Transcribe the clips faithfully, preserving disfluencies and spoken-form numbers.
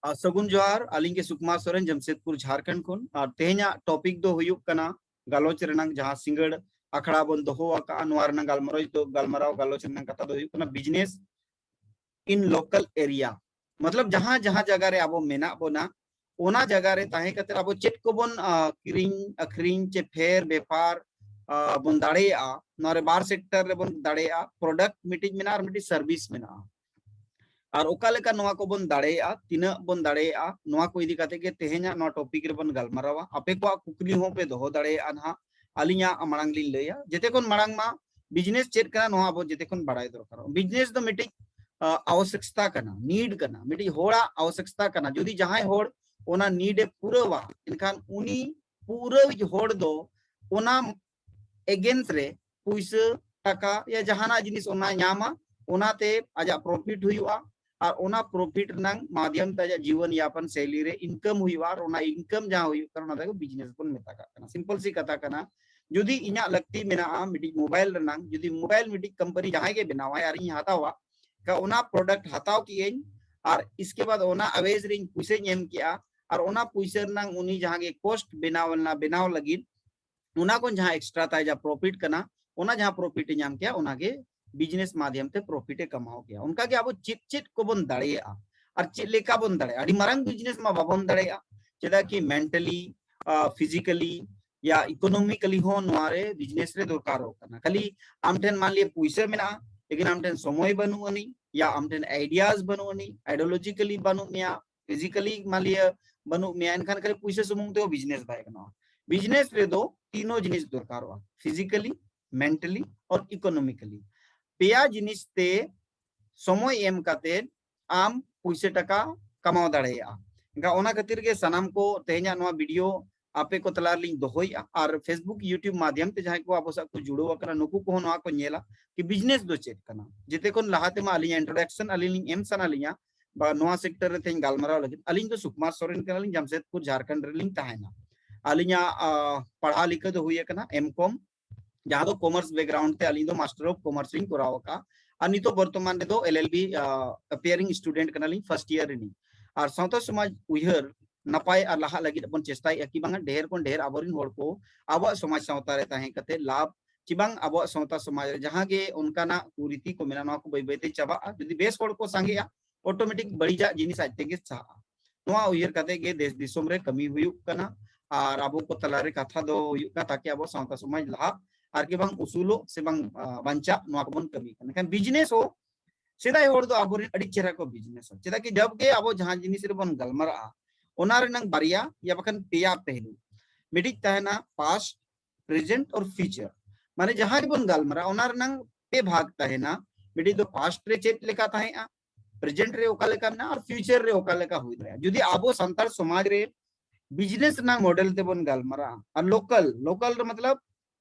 ᱟᱨ ᱥᱟᱹᱜᱩᱱ ᱡᱚᱦᱟᱨ, ᱟᱹᱞᱤᱧ ᱜᱮ ᱥᱩᱠᱢᱟᱨ ᱥᱚᱨᱮᱱ, ᱡᱟᱢᱥᱮᱫᱽᱯᱩᱨ, ᱡᱷᱟᱨᱠᱷᱚᱸᱰ ᱠᱷᱚᱱ᱾ ᱟᱨ ᱛᱮᱦᱮᱧᱟᱜ ᱴᱚᱯᱤᱠ ᱫᱚ ᱦᱩᱭᱩᱜ ᱠᱟᱱᱟ ᱜᱟᱞᱚᱪ ᱨᱮᱱᱟᱝ ᱡᱟᱦᱟᱸ ᱥᱤᱸᱜᱟᱹᱲ ᱟᱠᱷᱲᱟ ᱵᱚᱱ ᱫᱚᱦᱚ ᱟᱠᱟᱫᱼᱟ, ᱱᱚᱣᱟ ᱨᱮᱱᱟᱝ ᱜᱟᱞᱢᱟᱨᱟᱣ ᱫᱚ, ᱜᱟᱞᱢᱟᱨᱟᱣ ᱜᱟᱞᱚᱪ ᱨᱮᱱᱟᱝ ᱠᱟᱛᱷᱟ ᱫᱚ ᱦᱩᱭᱩᱜ ᱠᱟᱱᱟ business in local area᱾ ᱢᱚᱛᱞᱚᱵ ᱡᱟᱦᱟᱸ ᱡᱟᱦᱟᱸ ᱡᱟᱭᱜᱟ ᱨᱮ ᱟᱵᱚ ᱢᱮᱱᱟᱜ ᱵᱚᱱᱟ, ᱚᱱᱟ ᱡᱟᱭᱜᱟ ᱨᱮ ᱛᱟᱦᱮᱸ ᱠᱟᱛᱮ ᱟᱵᱚ ᱪᱮᱫ ᱠᱚᱵᱚᱱ, ᱟ, ᱠᱤᱨᱤᱧ ᱟᱹᱠᱷᱨᱤᱧ ᱪᱮ ᱯᱷᱮᱨ ᱵᱮᱯᱟᱨ, ᱟ, ᱵᱚᱱ ᱫᱟᱲᱮᱭᱟᱜᱼᱟ᱾ ᱱᱚᱣᱟ ᱨᱮ ᱵᱟᱨ ᱥᱮᱠᱴᱚᱨ ᱨᱮᱵᱚᱱ ᱫᱟᱲᱮᱭᱟᱜᱼᱟ, ᱯᱨᱚᱰᱟᱠᱴ ᱢᱤᱫᱴᱤᱡ ᱢᱮᱱᱟᱜᱼᱟ ᱟᱨ ᱢᱤᱫᱴᱤᱡ ᱥᱟᱨᱵᱷᱤᱥ ᱢᱮᱱᱟᱜᱼᱟ᱾ ᱟᱨ ᱚᱠᱟ ᱞᱮᱠᱟ ᱱᱚᱣᱟ ᱠᱚᱵᱚᱱ ᱫᱟᱲᱮᱭᱟᱜᱼᱟ, ᱛᱤᱱᱟᱹᱜ ᱵᱚᱱ ᱫᱟᱲᱮᱭᱟᱜᱼᱟ, ᱱᱚᱣᱟ ᱠᱚ ᱤᱫᱤ ᱠᱟᱛᱮ ᱜᱮ ᱛᱮᱦᱮᱧᱟᱜ ᱱᱚᱣᱟ ᱴᱚᱯᱤᱠ ᱨᱮᱵᱚᱱ ᱜᱟᱞᱢᱟᱨᱟᱣᱟ᱾ ᱟᱯᱮ ᱠᱚᱣᱟᱜ ᱠᱩᱠᱞᱤ ᱦᱚᱸ ᱯᱮ ᱫᱚᱦᱚ ᱫᱟᱲᱮᱭᱟᱜᱼᱟ ᱱᱟᱦᱟᱜ᱾ ᱟᱹᱞᱤᱧᱟᱜ ᱢᱟᱲᱟᱝ ᱞᱤᱧ ᱞᱟᱹᱭᱟ, ᱡᱮᱛᱮ ᱠᱷᱚᱱ ᱢᱟᱲᱟᱝ ᱢᱟ ᱵᱤᱡᱽᱱᱮᱥ ᱪᱮᱫ ᱠᱟᱱᱟ, ᱱᱚᱣᱟ ᱟᱵᱚ ᱡᱮᱛᱮ ᱠᱷᱚᱱ ᱵᱟᱲᱟᱭ ᱫᱚᱨᱠᱟᱨᱚᱜᱼᱟ᱾ ᱵᱤᱡᱽᱱᱮᱥ ᱫᱚ ᱢᱤᱫᱴᱤᱡ, ᱟ, ᱟᱵᱚᱥᱭᱚᱠᱛᱟ ᱠᱟᱱᱟ, ᱱᱤᱰ ᱠᱟᱱᱟ, ᱢᱤᱫᱴᱤᱡ ᱦᱚᱲᱟᱜ ᱟᱵᱚᱥᱭᱚᱠᱛᱟ ᱠᱟᱱᱟ᱾ ᱡᱩᱫᱤ ᱡᱟᱦᱟᱸᱭ ᱦᱚᱲ ᱚᱱᱟ ᱱᱤᱰ ᱮ ᱯᱩᱨᱟᱹᱣᱟ, ᱮᱱᱠᱷᱟᱱ ᱩᱱᱤ ᱯᱩᱨᱟᱹᱣᱤᱡ ᱦᱚᱲ ᱫᱚ ᱚᱱᱟ ᱮᱜᱮᱱᱥᱴ ᱨᱮ ᱯᱩᱭᱥᱟᱹ, ᱴᱟᱠᱟ ᱭᱟ ᱡᱟᱦᱟᱱᱟᱜ ᱡᱤᱱᱤᱥ ᱚᱱᱟ ᱧᱟᱢᱟ, ᱚᱱᱟᱛᱮ ᱟᱡᱟᱜ ᱯᱨᱚᱯᱷᱤᱴ ᱦᱩᱭᱩᱜᱼᱟ᱾ ᱟᱨ ᱚᱱᱟ ᱯᱨᱚᱯᱷᱤᱴ ᱨᱮᱱᱟᱝ ᱢᱟᱫᱷᱭᱚᱢ ᱛᱮ ᱟᱡᱟᱜ ᱡᱤᱵᱚᱱ ᱭᱟᱯᱚᱱ ᱥᱮᱭᱞᱤ ᱨᱮ ᱤᱱᱠᱟᱢ ᱦᱩᱭᱩᱜᱼᱟ᱾ ᱟᱨ ᱚᱱᱟ ᱤᱱᱠᱟᱢ ᱡᱟᱦᱟᱸ ᱦᱩᱭᱩᱜ ᱠᱟᱱᱟ, ᱚᱱᱟ ᱫᱚ ᱵᱤᱡᱽᱱᱮᱥ ᱵᱚᱱ ᱢᱮᱛᱟᱜ ᱠᱟᱱᱟ᱾ ᱥᱤᱢᱯᱚᱞ ᱥᱤ ᱠᱟᱛᱷᱟ ᱠᱟᱱᱟ, ᱡᱩᱫᱤ ᱤᱧᱟᱹᱜ ᱞᱟᱹᱠᱛᱤ ᱢᱮᱱᱟᱜᱼᱟ ᱢᱤᱫᱴᱤᱡ ᱢᱳᱵᱟᱭᱤᱞ ᱨᱮᱱᱟᱝ, ᱡᱩᱫᱤ ᱢᱳᱵᱟᱭᱤᱞ ᱢᱤᱫᱴᱤᱡ ᱠᱳᱢᱯᱟᱱᱤ ᱡᱟᱦᱟᱸᱭ ᱜᱮ ᱵᱮᱱᱟᱣᱟᱭ ᱟᱨ ᱤᱧ ᱦᱟᱛᱟᱣᱟ, ᱠᱟ-, ᱚᱱᱟ ᱯᱨᱚᱰᱟᱠᱴ ᱦᱟᱛᱟᱣ ᱠᱮᱜ ᱟᱹᱧ, ᱟᱨ ᱤᱥᱠᱮ ᱵᱟᱫ ᱚᱱᱟ ᱟᱣᱮᱡᱽ ᱨᱮ ᱤᱧ ᱯᱩᱭᱥᱟᱹᱧ ᱮᱢ ᱠᱮᱜᱼᱟ, ᱟᱨ ᱚᱱᱟ ᱯᱩᱭᱥᱟᱹ ᱨᱮᱱᱟᱝ ᱩᱱᱤ ᱡᱟᱦᱟᱸ ᱜᱮ ᱠᱚᱥᱴ ᱵᱮᱱᱟᱣ ᱞᱮᱱᱟ, ᱵᱮᱱᱟᱣ ᱞᱟᱹᱜᱤᱫ ᱚᱱᱟ ᱠᱷᱚᱱ ᱡᱟᱦᱟᱸ ᱮᱠᱥᱴᱨᱟ ᱛᱟᱭ ᱡᱟᱦᱟᱸ ᱯᱨᱚᱯᱷᱤᱴ ᱠᱟᱱᱟ, ᱚᱱᱟ ᱡᱟᱦᱟᱸ ᱯᱨᱚᱯᱷᱤᱴ ᱮ ᱧᱟᱢ ᱠᱮᱭᱟ, ᱚᱱᱟᱜᱮ ᱵᱤᱡᱽᱱᱮᱥ ᱢᱟᱫᱷᱭᱚᱢ ᱛᱮ ᱯᱨᱚᱯᱷᱤᱴ ᱮ ᱠᱟᱢᱟᱣ ᱠᱮᱭᱟ᱾ ᱚᱱᱠᱟᱜᱮ ᱟᱵᱚ ᱪᱮᱫ ᱪᱮᱫ ᱠᱚᱵᱚᱱ ᱫᱟᱲᱮᱭᱟᱜᱼᱟ ᱟᱨ ᱪᱮᱫ ᱞᱮᱠᱟ ᱵᱚᱱ ᱫᱟᱲᱮᱭᱟᱜᱼᱟ? ᱟᱹᱰᱤ ᱢᱟᱨᱟᱝ ᱵᱤᱡᱽᱱᱮᱥ ᱢᱟ ᱵᱟᱵᱚᱱ ᱫᱟᱲᱮᱭᱟᱜᱼᱟ, ᱪᱮᱫᱟᱜ ᱠᱤ ᱢᱮᱱᱴᱟᱞᱤ, ᱯᱷᱤᱡᱤᱠᱟᱞᱤ ᱭᱟ ᱤᱠᱳᱱᱚᱢᱤᱠᱟᱞᱤ ᱦᱚᱸ ᱱᱚᱣᱟ ᱨᱮ ᱵᱤᱡᱽᱱᱮᱥ ᱨᱮ ᱫᱚᱨᱠᱟᱨᱚᱜ ᱠᱟᱱᱟ᱾ ᱠᱷᱟᱹᱞᱤ ᱟᱢ ᱴᱷᱮᱱ ᱢᱟᱱ ᱞᱤᱭᱟ ᱯᱩᱭᱥᱟᱹ ᱢᱮᱱᱟᱜᱼᱟ, ᱞᱮᱠᱤᱱ ᱟᱢ ᱴᱷᱮᱱ ᱥᱚᱢᱚᱭ ᱵᱟᱹᱱᱩᱜ ᱟᱹᱱᱤᱡ, ᱭᱟ ᱟᱢ ᱴᱷᱮᱱ ᱟᱭᱰᱤᱭᱟᱥ ᱵᱟᱹᱱᱩᱜ ᱟᱹᱱᱤᱡ, ᱟᱭᱰᱤᱭᱳᱞᱚᱡᱤᱠᱟᱞᱤ ᱵᱟᱹᱱᱩᱜ ᱢᱮᱭᱟ, ᱯᱷᱤᱡᱤᱠᱟᱞᱤ ᱢᱟᱱ ᱞᱤᱭᱟ ᱵᱟᱹᱱᱩᱜ ᱢᱮᱭᱟ, ᱮᱱᱠᱷᱟᱱ ᱠᱷᱟᱹᱞᱤ ᱯᱩᱭᱥᱟᱹ ᱥᱩᱢᱩᱝ ᱛᱮᱦᱚᱸ ᱵᱤᱡᱽᱱᱮᱥ ᱵᱟᱭ ᱜᱟᱱᱚᱜᱼᱟ᱾ ᱵᱤᱡᱽᱱᱮᱥ ᱨᱮᱫᱚ ᱛᱤᱱᱚ ᱡᱤᱱᱤᱥ ᱫᱚᱨᱠᱟᱨᱚᱜᱼᱟ, ᱯᱷᱤᱡᱤᱠᱟᱞᱤ, ᱢᱮᱱᱴᱟᱞᱤ ᱟᱨ ᱤᱠᱳᱱᱚᱢᱤᱠᱟᱞᱤ᱾ ᱯᱮᱭᱟ ᱡᱤᱱᱤᱥ ᱛᱮ ᱥᱚᱢᱚᱭ ᱮᱢ ᱠᱟᱛᱮ ᱟᱢ ᱯᱩᱭᱥᱟᱹ ᱴᱟᱠᱟ ᱠᱟᱢᱟᱣ ᱫᱟᱲᱮᱭᱟᱜᱼᱟ᱾ ᱮᱱᱠᱷᱟᱱ ᱚᱱᱟ ᱠᱷᱟᱹᱛᱤᱨ ᱜᱮ ᱥᱟᱱᱟᱢ ᱠᱚ ᱛᱮᱦᱮᱧᱟᱜ ᱱᱚᱣᱟ ᱵᱷᱤᱰᱤᱭᱳ ᱟᱯᱮ ᱠᱚ ᱛᱟᱞᱟ ᱨᱮᱞᱤᱧ ᱫᱚᱦᱚᱭᱮᱫᱼᱟ᱾ ᱟᱨ Facebook, YouTube ᱢᱟᱫᱷᱭᱚᱢ ᱛᱮ ᱡᱟᱦᱟᱸᱭ ᱠᱚ ᱟᱵᱚ ᱥᱟᱶ ᱠᱚ ᱡᱩᱲᱟᱹᱣ ᱟᱠᱟᱱᱟ, ᱱᱩᱠᱩ ᱠᱚᱦᱚᱸ ᱱᱚᱣᱟ ᱠᱚ ᱧᱮᱞᱟ ᱠᱤ ᱵᱤᱡᱽᱱᱮᱥ ᱫᱚ ᱪᱮᱫ ᱠᱟᱱᱟ᱾ ᱡᱮᱛᱮ ᱠᱷᱚᱱ ᱞᱟᱦᱟ ᱛᱮᱢᱟ ᱟᱹᱞᱤᱧᱟᱜ ᱤᱱᱴᱨᱳᱰᱟᱠᱥᱚᱱ ᱟᱹᱞᱤᱧ ᱞᱤᱧ ᱮᱢ ᱥᱟᱱᱟ ᱞᱤᱧᱟ, ᱵᱟ ᱱᱚᱣᱟ ᱥᱮᱠᱴᱚᱨ ᱨᱮ ᱛᱮᱦᱮᱧ ᱜᱟᱞᱢᱟᱨᱟᱣ ᱞᱟᱹᱜᱤᱫ᱾ ᱟᱹᱞᱤᱧ ᱫᱚ ᱥᱩᱠᱢᱟᱨ ᱥᱚᱨᱮᱱ ᱠᱟᱱᱟᱞᱤᱧ, ᱡᱟᱢᱥᱮᱫᱽᱯᱩᱨ, ᱡᱷᱟᱨᱠᱷᱚᱸᱰ ᱨᱮᱞᱤᱧ ᱛᱟᱦᱮᱱᱟ᱾ ᱟᱹᱞᱤᱧᱟᱜ, ᱟ, ᱯᱟᱲᱦᱟᱣ ᱞᱮᱠᱷᱟ ᱫᱚ ᱦᱩᱭ ᱟᱠᱟᱱᱟ ᱮᱢ ᱠᱚᱢ, ᱡᱟᱦᱟᱸ ᱫᱚ ᱠᱚᱢᱟᱨᱥ ᱵᱮᱠᱜᱨᱟᱣᱩᱱᱰ ᱛᱮ ᱟᱹᱞᱤᱧ ᱫᱚ ᱢᱟᱥᱴᱟᱨ ᱚᱯᱷ ᱠᱚᱢᱟᱨᱥ ᱞᱤᱧ ᱠᱚᱨᱟᱣ ᱟᱠᱟᱫᱼᱟ᱾ ᱟᱨ ᱱᱤᱛᱚᱜ ᱵᱚᱨᱛᱚᱢᱟᱱ ᱨᱮᱫᱚ LLB, ᱟ, ᱟᱯᱤᱭᱟᱨᱤᱝ ᱥᱴᱩᱰᱮᱱᱴ ᱠᱟᱱᱟᱞᱤᱧ, ᱯᱷᱟᱨᱥᱴ ᱤᱭᱟᱨ ᱨᱤᱱᱤᱡ᱾ ᱟᱨ ᱥᱟᱶᱛᱟ ᱥᱚᱢᱟᱡᱽ ᱩᱭᱦᱟᱹᱨ ᱱᱟᱯᱟᱭ ᱟᱨ ᱞᱟᱦᱟᱜ ᱞᱟᱹᱜᱤᱫ ᱵᱚᱱ ᱪᱮᱥᱴᱟᱭᱮᱫᱼᱟ ᱠᱤ ᱵᱟᱝᱟ ᱰᱷᱮᱨ ᱠᱷᱚᱱ ᱰᱷᱮᱨ ᱟᱵᱚᱨᱮᱱ ᱦᱚᱲ ᱠᱚ ᱟᱵᱚᱣᱟᱜ ᱥᱚᱢᱟᱡᱽ ᱥᱟᱶᱛᱟ ᱨᱮ ᱛᱟᱦᱮᱸ ᱠᱟᱛᱮ ᱞᱟᱵᱷ ᱠᱤ ᱵᱟᱝ ᱟᱵᱚᱣᱟᱜ ᱥᱟᱶᱛᱟ ᱥᱚᱢᱟᱡᱽ ᱨᱮ ᱡᱟᱦᱟᱸ ᱜᱮ ᱚᱱᱠᱟᱱᱟᱜ ᱠᱩᱨᱤᱛᱤ ᱠᱚ ᱢᱮᱱᱟᱜᱼᱟ, ᱱᱚᱣᱟ ᱠᱚ ᱵᱟᱹᱭ ᱵᱟᱹᱭᱛᱮ ᱪᱟᱵᱟᱜᱼᱟ᱾ ᱡᱩᱫᱤ ᱵᱮᱥ ᱦᱚᱲ ᱠᱚ ᱥᱟᱸᱜᱮᱜᱼᱟ, ᱚᱴᱳᱢᱮᱴᱤᱠ ᱵᱟᱹᱲᱤᱡᱟᱜ ᱡᱤᱱᱤᱥ ᱟᱡ ᱛᱮᱜᱮ ᱥᱟᱦᱟᱜᱼᱟ᱾ ᱱᱚᱣᱟ ᱩᱭᱦᱟᱹᱨ ᱠᱟᱛᱮ ᱜᱮ ᱫᱮᱥ ᱫᱤᱥᱚᱢ ᱨᱮ ᱠᱟᱹᱢᱤ ᱦᱩᱭᱩᱜ ᱠᱟᱱᱟ᱾ ᱟᱨ ᱟᱵᱚ ᱠᱚ ᱛᱟᱞᱟᱨᱮ ᱠᱟᱛᱷᱟ ᱫᱚ ᱦᱩᱭᱩᱜ ᱠᱟᱱᱟ ᱛᱟᱠᱤ ᱟᱵᱚ ᱥᱟᱶᱛᱟ ᱥᱚᱢᱟᱡᱽ ᱞᱟᱦᱟ ᱟᱨ ᱠᱤ ᱵᱟᱝ ᱩᱥᱩᱞᱚᱜ ᱥᱮ ᱵᱟᱝ, ᱟ, ᱵᱟᱧᱪᱟᱜ, ᱱᱚᱣᱟ ᱠᱚᱵᱚᱱ ᱠᱟᱹᱢᱤ ᱠᱟᱱᱟ᱾ ᱮᱱᱠᱷᱟᱱ ᱵᱤᱡᱽᱱᱮᱥ ᱦᱚᱸ ᱥᱮᱫᱟᱭ ᱦᱚᱲ ᱫᱚ ᱟᱵᱚᱨᱮᱱ ᱟᱹᱰᱤ ᱪᱮᱦᱨᱟ ᱠᱚ ᱵᱤᱡᱽᱱᱮᱥᱟ᱾ ᱪᱮᱫᱟᱜ ᱠᱤ ᱡᱟᱵ ᱜᱮ ᱟᱵᱚ ᱡᱟᱦᱟᱸ ᱡᱤᱱᱤᱥ ᱨᱮᱵᱚᱱ ᱜᱟᱞᱢᱟᱨᱟᱜᱼᱟ, ᱚᱱᱟ ᱨᱮᱱᱟᱝ ᱵᱟᱨᱭᱟ ᱭᱟ ᱵᱟᱠᱷᱟᱱ ᱯᱮᱭᱟ ᱯᱮᱦᱞᱩ, ᱢᱤᱫᱴᱤᱡ ᱛᱟᱦᱮᱱᱟ ᱯᱟᱥᱴ, ᱯᱨᱮᱡᱮᱱᱴ ᱟᱨ ᱯᱷᱤᱭᱩᱪᱟᱨ᱾ ᱢᱟᱱᱮ ᱡᱟᱦᱟᱸ ᱜᱮᱵᱚᱱ ᱜᱟᱞᱢᱟᱨᱟᱜᱼᱟ, ᱚᱱᱟ ᱨᱮᱱᱟᱝ ᱯᱮ ᱵᱷᱟᱜᱽ ᱛᱟᱦᱮᱱᱟ᱾ ᱢᱤᱫᱴᱤᱡ ᱫᱚ ᱯᱟᱥᱴ ᱨᱮ ᱪᱮᱫ ᱞᱮᱠᱟ ᱛᱟᱦᱮᱸᱜᱼᱟ, ᱯᱨᱮᱡᱮᱱᱴ ᱨᱮ ᱚᱠᱟ ᱞᱮᱠᱟ ᱢᱮᱱᱟᱜᱼᱟ ᱟᱨ ᱯᱷᱤᱭᱩᱪᱟᱨ ᱨᱮ ᱚᱠᱟ ᱞᱮᱠᱟ ᱦᱩᱭ ᱫᱟᱲᱮᱭᱟᱜᱼᱟ᱾ ᱡᱩᱫᱤ ᱟᱵᱚ ᱥᱟᱱᱛᱟᱲ ᱥᱚᱢᱟᱡᱽ ᱨᱮ ᱵᱤᱡᱽᱱᱮᱥ ᱨᱮᱱᱟᱜ ᱢᱚᱰᱮᱞ ᱛᱮᱵᱚᱱ ᱜᱟᱞᱢᱟᱨᱟᱜᱼᱟ ᱟᱨ ᱞᱳᱠᱟᱞ, ᱞᱳᱠᱟᱞ ᱨᱮ ᱢᱚᱛᱞᱚᱵ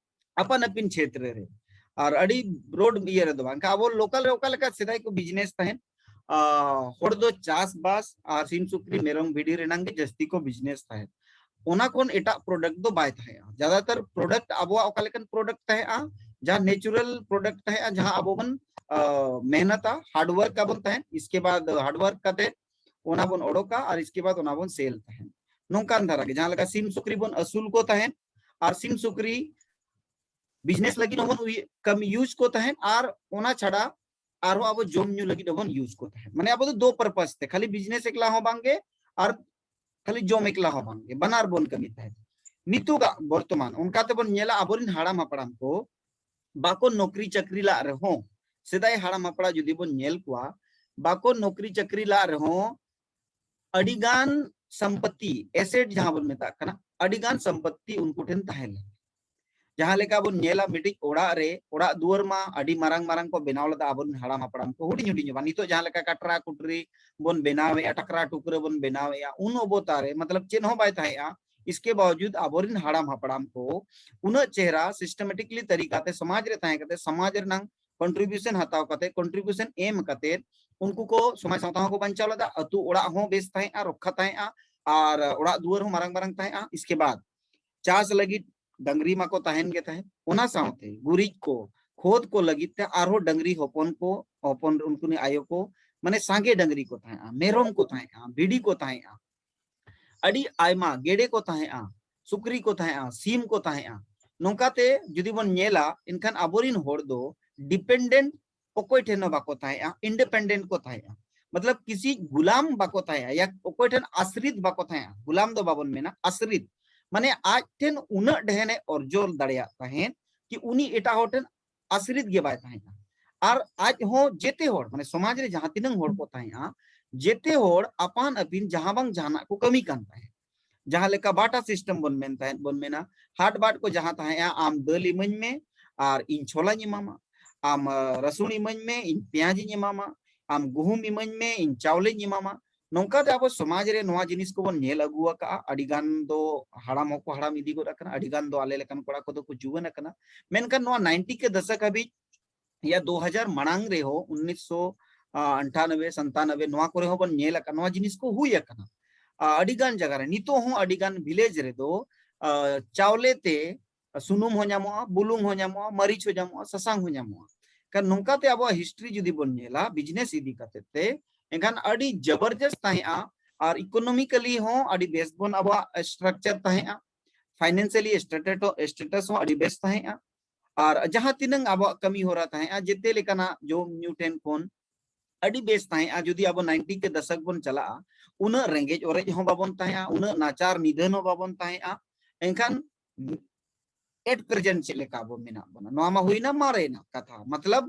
ᱟᱯᱟᱱ ᱟᱹᱯᱤᱱ ᱪᱷᱮᱛᱨᱮ ᱨᱮ ᱟᱨ ᱟᱹᱰᱤ ᱵᱨᱚᱰ ᱤᱭᱟᱹ ᱨᱮᱫᱚ ᱵᱟᱝ, ᱮᱱᱠᱷᱟᱱ ᱟᱵᱚ ᱞᱳᱠᱟᱞ ᱨᱮ ᱚᱠᱟ ᱞᱮᱠᱟ ᱥᱮᱫᱟᱭ ᱠᱚ ᱵᱤᱡᱽᱱᱮᱥ ᱛᱟᱦᱮᱸᱫ, ᱟ, ᱦᱚᱲ ᱫᱚ ᱪᱟᱥᱵᱟᱥ ᱟᱨ ᱥᱤᱢ ᱥᱩᱠᱨᱤ ᱢᱮᱨᱚᱢ ᱵᱷᱤᱰᱤ ᱨᱮᱱᱟᱝ ᱜᱮ ᱡᱟᱹᱥᱛᱤ ᱠᱚ ᱵᱤᱡᱽᱱᱮᱥ ᱛᱟᱦᱮᱸᱫ᱾ ᱚᱱᱟ ᱠᱷᱚᱱ ᱮᱴᱟᱜ ᱯᱨᱚᱰᱟᱠᱴ ᱫᱚ ᱵᱟᱭ ᱛᱟᱦᱮᱸᱜᱼᱟ᱾ ᱡᱟᱫᱟᱛᱟᱨ ᱯᱨᱚᱰᱟᱠᱴ ᱟᱵᱚᱣᱟᱜ ᱚᱠᱟ ᱞᱮᱠᱟᱱ ᱯᱨᱚᱰᱟᱠᱴ ᱛᱟᱦᱮᱸᱜᱼᱟ, ᱡᱟᱦᱟᱸ ᱱᱮᱪᱩᱨᱟᱞ ᱯᱨᱚᱰᱟᱠᱴ ᱛᱟᱦᱮᱸᱜᱼᱟ, ᱡᱟᱦᱟᱸ ᱟᱵᱚ ᱵᱚᱱ, ᱟ, ᱢᱮᱦᱱᱚᱛᱟ, ᱦᱟᱨᱰᱣᱟᱨᱠ ᱟᱵᱚᱱ ᱛᱟᱦᱮᱸᱫ, ᱤᱥᱠᱮ ᱵᱟᱫ ᱦᱟᱨᱰᱣᱟᱨᱠ ᱠᱟᱛᱮ ᱚᱱᱟ ᱵᱚᱱ ᱚᱰᱚᱠᱟ ᱟᱨ ᱤᱥᱠᱮ ᱵᱟᱫ ᱚᱱᱟ ᱵᱚᱱ ᱥᱮᱞ ᱛᱟᱦᱮᱸᱫ᱾ ᱱᱚᱝᱠᱟᱱ ᱫᱷᱟᱨᱟ ᱜᱮ ᱡᱟᱦᱟᱸ ᱞᱮᱠᱟ ᱥᱤᱢ ᱥᱩᱠᱨᱤ ᱵᱚᱱ ᱟᱹᱥᱩᱞ ᱠᱚ ᱛᱟᱦᱮᱸᱫ ᱟᱨ ᱥᱤᱢ ᱥᱩᱠᱨᱤ ᱵᱤᱡᱽᱱᱮᱥ ᱞᱟᱹᱜᱤᱫ ᱦᱚᱸᱵᱚᱱ ᱩᱭ-, ᱠᱟᱹᱢᱤ ᱤᱭᱩᱡᱽ ᱠᱚ ᱛᱟᱦᱮᱸᱫ ᱟᱨ ᱚᱱᱟ ᱪᱷᱟᱰᱟ ᱟᱨᱦᱚᱸ ᱟᱵᱚ ᱡᱚᱢ ᱧᱩ ᱞᱟᱹᱜᱤᱫ ᱦᱚᱸᱵᱚᱱ ᱤᱭᱩᱡᱽ ᱠᱚ ᱛᱟᱦᱮᱸᱫ᱾ ᱢᱟᱱᱮ ᱟᱵᱚ ᱫᱚ ᱫᱳ ᱯᱟᱨᱯᱟᱥ ᱛᱮ, ᱠᱷᱟᱹᱞᱤ ᱵᱤᱡᱽᱱᱮᱥ ᱮᱠᱞᱟ ᱦᱚᱸ ᱵᱟᱝᱜᱮ ᱟᱨ ᱠᱷᱟᱹᱞᱤ ᱡᱚᱢ ᱮᱠᱞᱟ ᱦᱚᱸ ᱵᱟᱝᱜᱮ, ᱵᱟᱱᱟᱨ ᱵᱚᱱ ᱠᱟᱹᱢᱤ ᱛᱟᱦᱮᱸᱫ᱾ ᱱᱤᱛᱚᱜᱟᱜ ᱵᱚᱨᱛᱚᱢᱟᱱ ᱚᱱᱠᱟ ᱛᱮᱵᱚᱱ ᱧᱮᱞᱟ, ᱟᱵᱚᱨᱮᱱ ᱦᱟᱲᱟᱢ ᱦᱟᱯᱲᱟᱢ ᱠᱚ ᱵᱟᱠᱚ ᱱᱚᱠᱨᱤ ᱪᱟᱹᱠᱨᱤ ᱞᱟᱜ ᱨᱮᱦᱚᱸ, ᱥᱮᱫᱟᱭ ᱦᱟᱲᱟᱢ ᱦᱟᱯᱲᱟᱢ ᱡᱩᱫᱤ ᱵᱚᱱ ᱧᱮᱞ ᱠᱚᱣᱟ, ᱵᱟᱠᱚ ᱱᱚᱠᱨᱤ ᱪᱟᱹᱠᱨᱤ ᱞᱟᱜ ᱨᱮᱦᱚᱸ ᱟᱹᱰᱤᱜᱟᱱ ᱥᱚᱢᱯᱚᱛᱤ, ᱮᱥᱮᱴ ᱡᱟᱦᱟᱸ ᱵᱚᱱ ᱢᱮᱛᱟᱜ ᱠᱟᱱᱟ, ᱟᱹᱰᱤᱜᱟᱱ ᱥᱚᱢᱯᱚᱛᱤ ᱩᱱᱠᱩ ᱴᱷᱮᱱ ᱛᱟᱦᱮᱸ ᱞᱮᱱᱟ᱾ ᱡᱟᱦᱟᱸ ᱞᱮᱠᱟ ᱵᱚᱱ ᱧᱮᱞᱟ, ᱢᱤᱫᱴᱤᱡ ᱚᱲᱟᱜ ᱨᱮ, ᱚᱲᱟᱜ ᱫᱩᱣᱟᱹᱨ ᱢᱟ ᱟᱹᱰᱤ ᱢᱟᱨᱟᱝ ᱢᱟᱨᱟᱝ ᱠᱚ ᱵᱮᱱᱟᱣ ᱞᱮᱫᱟ ᱟᱵᱚᱨᱮᱱ ᱦᱟᱲᱟᱢ ᱦᱟᱯᱲᱟᱢ ᱠᱚ, ᱦᱩᱰᱤᱧ ᱦᱩᱰᱤᱧ ᱫᱚ ᱵᱟᱝ᱾ ᱱᱤᱛᱚᱜ ᱡᱟᱦᱟᱸ ᱞᱮᱠᱟ ᱠᱟᱴᱨᱟ ᱠᱩᱴᱨᱤ ᱵᱚᱱ ᱵᱮᱱᱟᱣᱮᱫᱼᱟ, ᱴᱟᱠᱨᱟ ᱴᱩᱠᱨᱟᱹ ᱵᱚᱱ ᱵᱮᱱᱟᱣᱮᱫᱼᱟ, ᱩᱱ ᱚᱵᱚᱛᱟ ᱨᱮ ᱢᱚᱛᱞᱚᱵ ᱪᱮᱫ ᱦᱚᱸ ᱵᱟᱭ ᱛᱟᱦᱮᱸᱜᱼᱟ᱾ ᱤᱥᱠᱮ ᱵᱟᱣᱡᱩᱫ ᱟᱵᱚᱨᱮᱱ ᱦᱟᱲᱟᱢ ᱦᱟᱯᱲᱟᱢ ᱠᱚ ᱩᱱᱟᱹᱜ ᱪᱮᱦᱨᱟ ᱥᱤᱥᱴᱮᱢᱮᱴᱤᱠᱞᱤ ᱛᱟᱹᱨᱤᱠᱟ ᱛᱮ ᱥᱚᱢᱟᱡᱽ ᱨᱮ ᱛᱟᱦᱮᱸ ᱠᱟᱛᱮ ᱥᱚᱢᱟᱡᱽ ᱨᱮᱱᱟᱝ ᱠᱚᱱᱴᱨᱤᱵᱤᱭᱩᱥᱚᱱ ᱦᱟᱛᱟᱣ ᱠᱟᱛᱮ, ᱠᱚᱱᱴᱨᱤᱵᱤᱭᱩᱥᱚᱱ ᱮᱢ ᱠᱟᱛᱮ ᱩᱱᱠᱩ ᱠᱚ ᱥᱚᱢᱟᱡᱽ ᱥᱟᱶᱛᱟ ᱦᱚᱸᱠᱚ ᱵᱟᱧᱪᱟᱣ ᱞᱮᱫᱟ, ᱟᱹᱛᱩ ᱚᱲᱟᱜ ᱦᱚᱸ ᱵᱮᱥ ᱛᱟᱦᱮᱸᱜᱼᱟ, ᱨᱚᱠᱠᱷᱟ ᱛᱟᱦᱮᱸᱜᱼᱟ, ᱟᱨ ᱚᱲᱟᱜ ᱫᱩᱣᱟᱹᱨ ᱦᱚᱸ ᱢᱟᱨᱟᱝ ᱢᱟᱨᱟᱝ ᱛᱟᱦᱮᱸᱜᱼᱟ᱾ ᱤᱥᱠᱮ ᱵᱟᱫ ᱪᱟᱥ ᱞᱟᱹᱜᱤᱫ ᱰᱟᱝᱨᱤ ᱢᱟᱠᱚ ᱛᱟᱦᱮᱱ ᱜᱮ ᱛᱟᱦᱮᱸᱫ, ᱚᱱᱟ ᱥᱟᱶᱛᱮ ᱜᱩᱨᱤᱡ ᱠᱚ, ᱠᱷᱚᱛ ᱠᱚ ᱞᱟᱹᱜᱤᱫ ᱛᱮ ᱟᱨᱦᱚᱸ ᱰᱟᱹᱝᱨᱤ ᱦᱚᱯᱚᱱ ᱠᱚ, ᱦᱚᱯᱚᱱ ᱩᱱᱠᱩ ᱟᱭᱳ ᱠᱚ, ᱢᱟᱱᱮ ᱥᱟᱸᱜᱮ ᱰᱟᱹᱝᱨᱤ ᱠᱚ ᱛᱟᱦᱮᱸᱜᱼᱟ, ᱢᱮᱨᱚᱢ ᱠᱚ ᱛᱟᱦᱮᱸᱜᱼᱟ, ᱵᱷᱤᱰᱤ ᱠᱚ ᱛᱟᱦᱮᱸᱜᱼᱟ, ᱟᱹᱰᱤ ᱟᱭᱢᱟ ᱜᱮᱰᱮ ᱠᱚ ᱛᱟᱦᱮᱸᱜᱼᱟ, ᱥᱩᱠᱨᱤ ᱠᱚ ᱛᱟᱦᱮᱸᱜᱼᱟ, ᱥᱤᱢ ᱠᱚ ᱛᱟᱦᱮᱸᱜᱼᱟ᱾ ᱱᱚᱝᱠᱟᱛᱮ ᱡᱩᱫᱤ ᱵᱚᱱ ᱧᱮᱞᱟ, ᱮᱱᱠᱷᱟᱱ ᱟᱵᱚᱨᱤᱱ ᱦᱚᱲ ᱫᱚ dependent ᱚᱠᱚᱭ ᱴᱷᱮᱱ ᱦᱚᱸ ᱵᱟᱠᱚ ᱛᱟᱦᱮᱸᱜᱼᱟ, independent ᱠᱚ ᱛᱟᱦᱮᱸᱜᱼᱟ᱾ ᱢᱚᱛᱞᱚᱵ ᱠᱤᱥᱤ ᱜᱩᱞᱟᱢ ᱵᱟᱠᱚ ᱛᱟᱦᱮᱸᱜᱼᱟ, ᱭᱟ ᱚᱠᱚᱭ ᱴᱷᱮᱱ ᱟᱥᱨᱤᱛ ᱵᱟᱠᱚ ᱛᱟᱦᱮᱸᱜᱼᱟ, ᱜᱩᱞᱟᱢ ᱫᱚ ᱵᱟᱵᱚᱱ ᱢᱮᱱᱟ, ᱟᱥᱨᱤᱛ᱾ ᱢᱟᱱᱮ ᱟᱡ ᱴᱷᱮᱱ ᱩᱱᱟᱹᱜ ᱰᱷᱮᱨ ᱮ ᱚᱨᱡᱚ ᱫᱟᱲᱮᱭᱟᱜ ᱛᱟᱦᱮᱸᱫ ᱠᱤ ᱩᱱᱤ ᱮᱴᱟᱜ ᱦᱚᱲ ᱴᱷᱮᱱ ᱟᱥᱨᱤᱛ ᱜᱮ ᱵᱟᱭ ᱛᱟᱦᱮᱸᱜᱼᱟ᱾ ᱟᱨ ᱟᱡ ᱦᱚᱸ ᱡᱮᱛᱮ ᱦᱚᱲ, ᱢᱟᱱᱮ ᱥᱚᱢᱟᱡᱽ ᱨᱮ ᱡᱟᱦᱟᱸ ᱛᱤᱱᱟᱹᱝ ᱦᱚᱲ ᱠᱚ ᱛᱟᱦᱮᱸᱜᱼᱟ, ᱡᱮᱛᱮ ᱦᱚᱲ ᱟᱯᱟᱱ ᱟᱹᱯᱤᱱ ᱡᱟᱦᱟᱸ ᱵᱟᱝ ᱡᱟᱦᱟᱱᱟᱜ ᱠᱚ ᱠᱟᱹᱢᱤ ᱠᱟᱱ ᱛᱟᱦᱮᱸᱫ᱾ ᱡᱟᱦᱟᱸ ᱞᱮᱠᱟ ᱵᱟᱴᱟ system ᱵᱚᱱ ᱢᱮᱱ ᱛᱟᱦᱮᱸᱫ, ᱵᱚᱱ ᱢᱮᱱᱟ, ᱦᱟᱴ ᱵᱟᱴ ᱠᱚ ᱡᱟᱦᱟᱸ ᱛᱟᱦᱮᱸᱜᱼᱟ, ᱟᱢ ᱫᱟᱹᱞ ᱤᱢᱟᱹᱧ ᱢᱮ ᱟᱨ ᱤᱧ ᱪᱷᱚᱞᱟᱧ ᱮᱢᱟᱢᱟ, ᱟᱢ ᱟᱸ, ᱨᱟᱹᱥᱩᱱ ᱤᱢᱟᱹᱧ ᱢᱮ, ᱤᱧ ᱯᱮᱸᱭᱟᱡᱽ ᱤᱧ ᱮᱢᱟᱢᱟ, ᱟᱢ ᱜᱩᱦᱩᱢ ᱤᱢᱟᱹᱧ ᱢᱮ, ᱤᱧ ᱪᱟᱣᱞᱮᱧ ᱮᱢᱟᱢᱟ᱾ ᱱᱚᱝᱠᱟᱛᱮ ᱟᱵᱚ ᱥᱚᱢᱟᱡᱽ ᱨᱮ ᱱᱚᱣᱟ ᱡᱤᱱᱤᱥ ᱠᱚᱵᱚᱱ ᱧᱮᱞ ᱟᱹᱜᱩ ᱟᱠᱟᱫᱼᱟ᱾ ᱟᱹᱰᱤ ᱜᱟᱱ ᱫᱚ ᱦᱟᱲᱟᱢ ᱦᱚᱸᱠᱚ ᱦᱟᱲᱟᱢ ᱤᱫᱤ ᱜᱚᱫ ᱟᱠᱟᱱᱟ, ᱟᱹᱰᱤ ᱜᱟᱱ ᱫᱚ ᱟᱞᱮ ᱞᱮᱠᱟᱱ ᱠᱚᱲᱟ ᱠᱚᱫᱚ ᱠᱚ ᱡᱩᱣᱟᱹᱱ ᱟᱠᱟᱱᱟ᱾ ᱢᱮᱱᱠᱷᱟᱱ ᱱᱚᱣᱟ ninety ᱠᱮ ᱫᱚᱥᱚᱠ ᱦᱟᱹᱵᱤᱡ ᱭᱟ ᱫᱩ ᱦᱟᱡᱟᱨ ᱢᱟᱲᱟᱝ ᱨᱮᱦᱚᱸ, ᱩᱱᱤᱥᱥᱚ ᱟᱴᱷᱟᱱᱚᱵᱵᱳᱭ, ᱥᱟᱱᱛᱟᱱᱚᱵᱵᱳᱭ, ᱱᱚᱣᱟ ᱠᱚᱨᱮ ᱦᱚᱸ ᱵᱚᱱ ᱧᱮᱞ ᱟᱠᱟᱫ, ᱱᱚᱣᱟ ᱡᱤᱱᱤᱥ ᱠᱚ ᱦᱩᱭ ᱟᱠᱟᱱᱟ᱾ ᱟ, ᱟᱹᱰᱤ ᱜᱟᱱ ᱡᱟᱭᱜᱟ ᱨᱮ ᱱᱤᱛᱚᱜ ᱦᱚᱸ ᱟᱹᱰᱤ ᱜᱟᱱ village ᱨᱮᱫᱚ, ᱟ, ᱪᱟᱣᱞᱮ ᱛᱮ ᱥᱩᱱᱩᱢ ᱦᱚᱸ ᱧᱟᱢᱚᱜᱼᱟ, ᱵᱩᱞᱩᱝ ᱦᱚᱸ ᱧᱟᱢᱚᱜᱼᱟ, ᱢᱟᱹᱨᱤᱪ ᱦᱚᱸ ᱧᱟᱢᱚᱜᱼᱟ, ᱥᱟᱥᱟᱝ ᱦᱚᱸ ᱧᱟᱢᱚᱜᱼᱟ᱾ ᱠᱷᱟᱱ ᱱᱚᱝᱠᱟᱛᱮ ᱟᱵᱚᱣᱟᱜ history ᱡᱩᱫᱤ ᱵᱚᱱ ᱧᱮᱞᱟ business ᱤᱫᱤ ᱠᱟᱛᱮ ᱛᱮ, ᱮᱱᱠᱷᱟᱱ ᱟᱹᱰᱤ ᱡᱚᱵᱚᱨᱡᱚᱥ ᱛᱟᱦᱮᱸᱜᱼᱟ᱾ ᱟᱨ economically ᱦᱚᱸ ᱟᱹᱰᱤ ᱵᱮᱥ ᱵᱚᱱ ᱟᱵᱚᱣᱟᱜ structure ᱛᱟᱦᱮᱸᱜᱼᱟ, financially status, status ᱦᱚᱸ ᱟᱹᱰᱤ ᱵᱮᱥ ᱛᱟᱦᱮᱸᱜᱼᱟ᱾ ᱟᱨ ᱡᱟᱦᱟᱸ ᱛᱤᱱᱟᱹᱝ ᱟᱵᱚᱣᱟᱜ ᱠᱟᱹᱢᱤ ᱦᱚᱨᱟ ᱛᱟᱦᱮᱸᱜᱼᱟ, ᱡᱮᱛᱮ ᱞᱮᱠᱟᱱᱟᱜ ᱡᱚᱢ ᱧᱩ ᱴᱷᱮᱱ ᱠᱷᱚᱱ ᱟᱹᱰᱤ ᱵᱮᱥ ᱛᱟᱦᱮᱸᱜᱼᱟ᱾ ᱡᱩᱫᱤ ᱟᱵᱚ ninety ᱠᱮ ᱫᱚᱥᱚᱠ ᱵᱚᱱ ᱪᱟᱞᱟᱜᱼᱟ, ᱩᱱᱟᱹᱜ ᱨᱮᱸᱜᱮᱡ ᱚᱨᱮᱡ ᱦᱚᱸ ᱵᱟᱵᱚᱱ ᱛᱟᱦᱮᱸᱜᱼᱟ, ᱩᱱᱟᱹᱜ ᱱᱟᱪᱟᱨ ᱱᱤᱫᱷᱟᱹᱱ ᱦᱚᱸ ᱵᱟᱵᱚᱱ ᱛᱟᱦᱮᱸᱜᱼᱟ᱾ ᱮᱱᱠᱷᱟᱱ at present ᱪᱮᱫ ᱞᱮᱠᱟ ᱟᱵᱚ ᱢᱮᱱᱟᱜ ᱵᱚᱱᱟ, ᱱᱚᱣᱟ ᱢᱟ ᱦᱩᱭᱱᱟ ᱢᱟᱨᱮᱱᱟᱜ ᱠᱟᱛᱷᱟ᱾ ᱢᱚᱛᱞᱚᱵ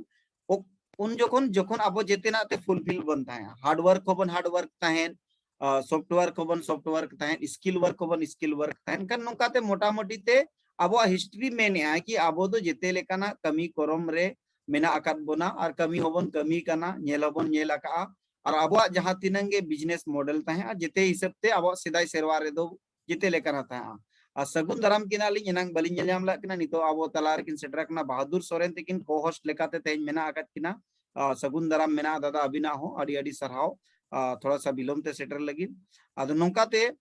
ᱚᱠ-, ᱩᱱ ᱡᱚᱠᱷᱚᱱ, ᱡᱚᱠᱷᱚᱱ ᱟᱵᱚ ᱡᱮᱛᱮᱱᱟᱜ ᱛᱮ fulfill ᱵᱚᱱ ᱛᱟᱦᱮᱸᱜᱼᱟ, hard work ᱦᱚᱸᱵᱚᱱ hard work ᱛᱟᱦᱮᱸᱱ, ᱟ, soft work ᱦᱚᱸᱵᱚᱱ soft work ᱛᱟᱦᱮᱸᱱ, skill work ᱦᱚᱸᱵᱚᱱ skill work ᱛᱟᱦᱮᱸᱱ᱾ ᱠᱷᱟᱱ ᱱᱚᱝᱠᱟᱛᱮ ᱢᱚᱴᱟᱢᱩᱴᱤ ᱛᱮ ᱟᱵᱚᱣᱟᱜ history ᱢᱮᱱᱮᱜᱼᱟ ᱠᱤ ᱟᱵᱚ ᱫᱚ ᱡᱮᱛᱮ ᱞᱮᱠᱟᱱᱟᱜ ᱠᱟᱹᱢᱤ ᱠᱚᱨᱚᱢ ᱨᱮ ᱢᱮᱱᱟᱜ ᱟᱠᱟᱫ ᱵᱚᱱᱟ ᱟᱨ ᱠᱟᱹᱢᱤ ᱦᱚᱸᱵᱚᱱ ᱠᱟᱹᱢᱤ ᱠᱟᱱᱟ, ᱧᱮᱞ ᱦᱚᱸᱵᱚᱱ ᱧᱮᱞ ᱟᱠᱟᱜᱼᱟ᱾ ᱟᱨ ᱟᱵᱚᱣᱟᱜ ᱡᱟᱦᱟᱸ ᱛᱤᱱᱟᱹᱝ ᱜᱮ business model ᱛᱟᱦᱮᱸᱜᱼᱟ, ᱡᱮᱛᱮ ᱦᱤᱥᱟᱹᱵ ᱛᱮ ᱟᱵᱚᱣᱟᱜ ᱥᱮᱫᱟᱭ ᱥᱮᱨᱣᱟ ᱨᱮᱫᱚ ᱡᱮᱛᱮ ᱞᱮᱠᱟᱱᱟᱜ ᱛᱟᱦᱮᱸᱜᱼᱟ᱾ ᱟᱨ ᱥᱟᱹᱜᱩᱱ ᱫᱟᱨᱟᱢ ᱠᱤᱱᱟ ᱞᱤᱧ, ᱮᱱᱟᱝ ᱵᱟᱹᱞᱤᱧ ᱧᱮᱞ ᱧᱟᱢ ᱞᱮᱫ ᱠᱤᱱᱟ, ᱱᱤᱛᱚᱜ ᱟᱵᱚ ᱛᱟᱞᱟ ᱨᱮᱠᱤᱱ ᱥᱮᱴᱮᱨ ᱟᱠᱟᱱᱟ᱾ ᱵᱟᱦᱟᱫᱩᱨ ᱥᱚᱨᱮᱱ ᱛᱟᱹᱠᱤᱱ co-host ᱞᱮᱠᱟᱛᱮ ᱛᱮᱦᱮᱧ ᱢᱮᱱᱟᱜ ᱟᱠᱟᱫ ᱠᱤᱱᱟ᱾ ᱟᱨ ᱥᱟᱹᱜᱩᱱ ᱫᱟᱨᱟᱢ ᱢᱮᱱᱟᱜᱼᱟ ᱫᱟᱫᱟ, ᱟᱹᱵᱤᱱᱟᱜ ᱦᱚᱸ ᱟᱹᱰᱤ ᱟᱹᱰᱤ ᱥᱟᱨᱦᱟᱣ, ᱟᱨ ᱛᱷᱚᱲᱟ ᱥᱟ ᱵᱤᱞᱚᱢ ᱛᱮ ᱥᱮᱴᱮᱨ ᱞᱟᱹᱜᱤᱫ᱾ ᱟᱫᱚ ᱱᱚᱝᱠᱟᱛᱮ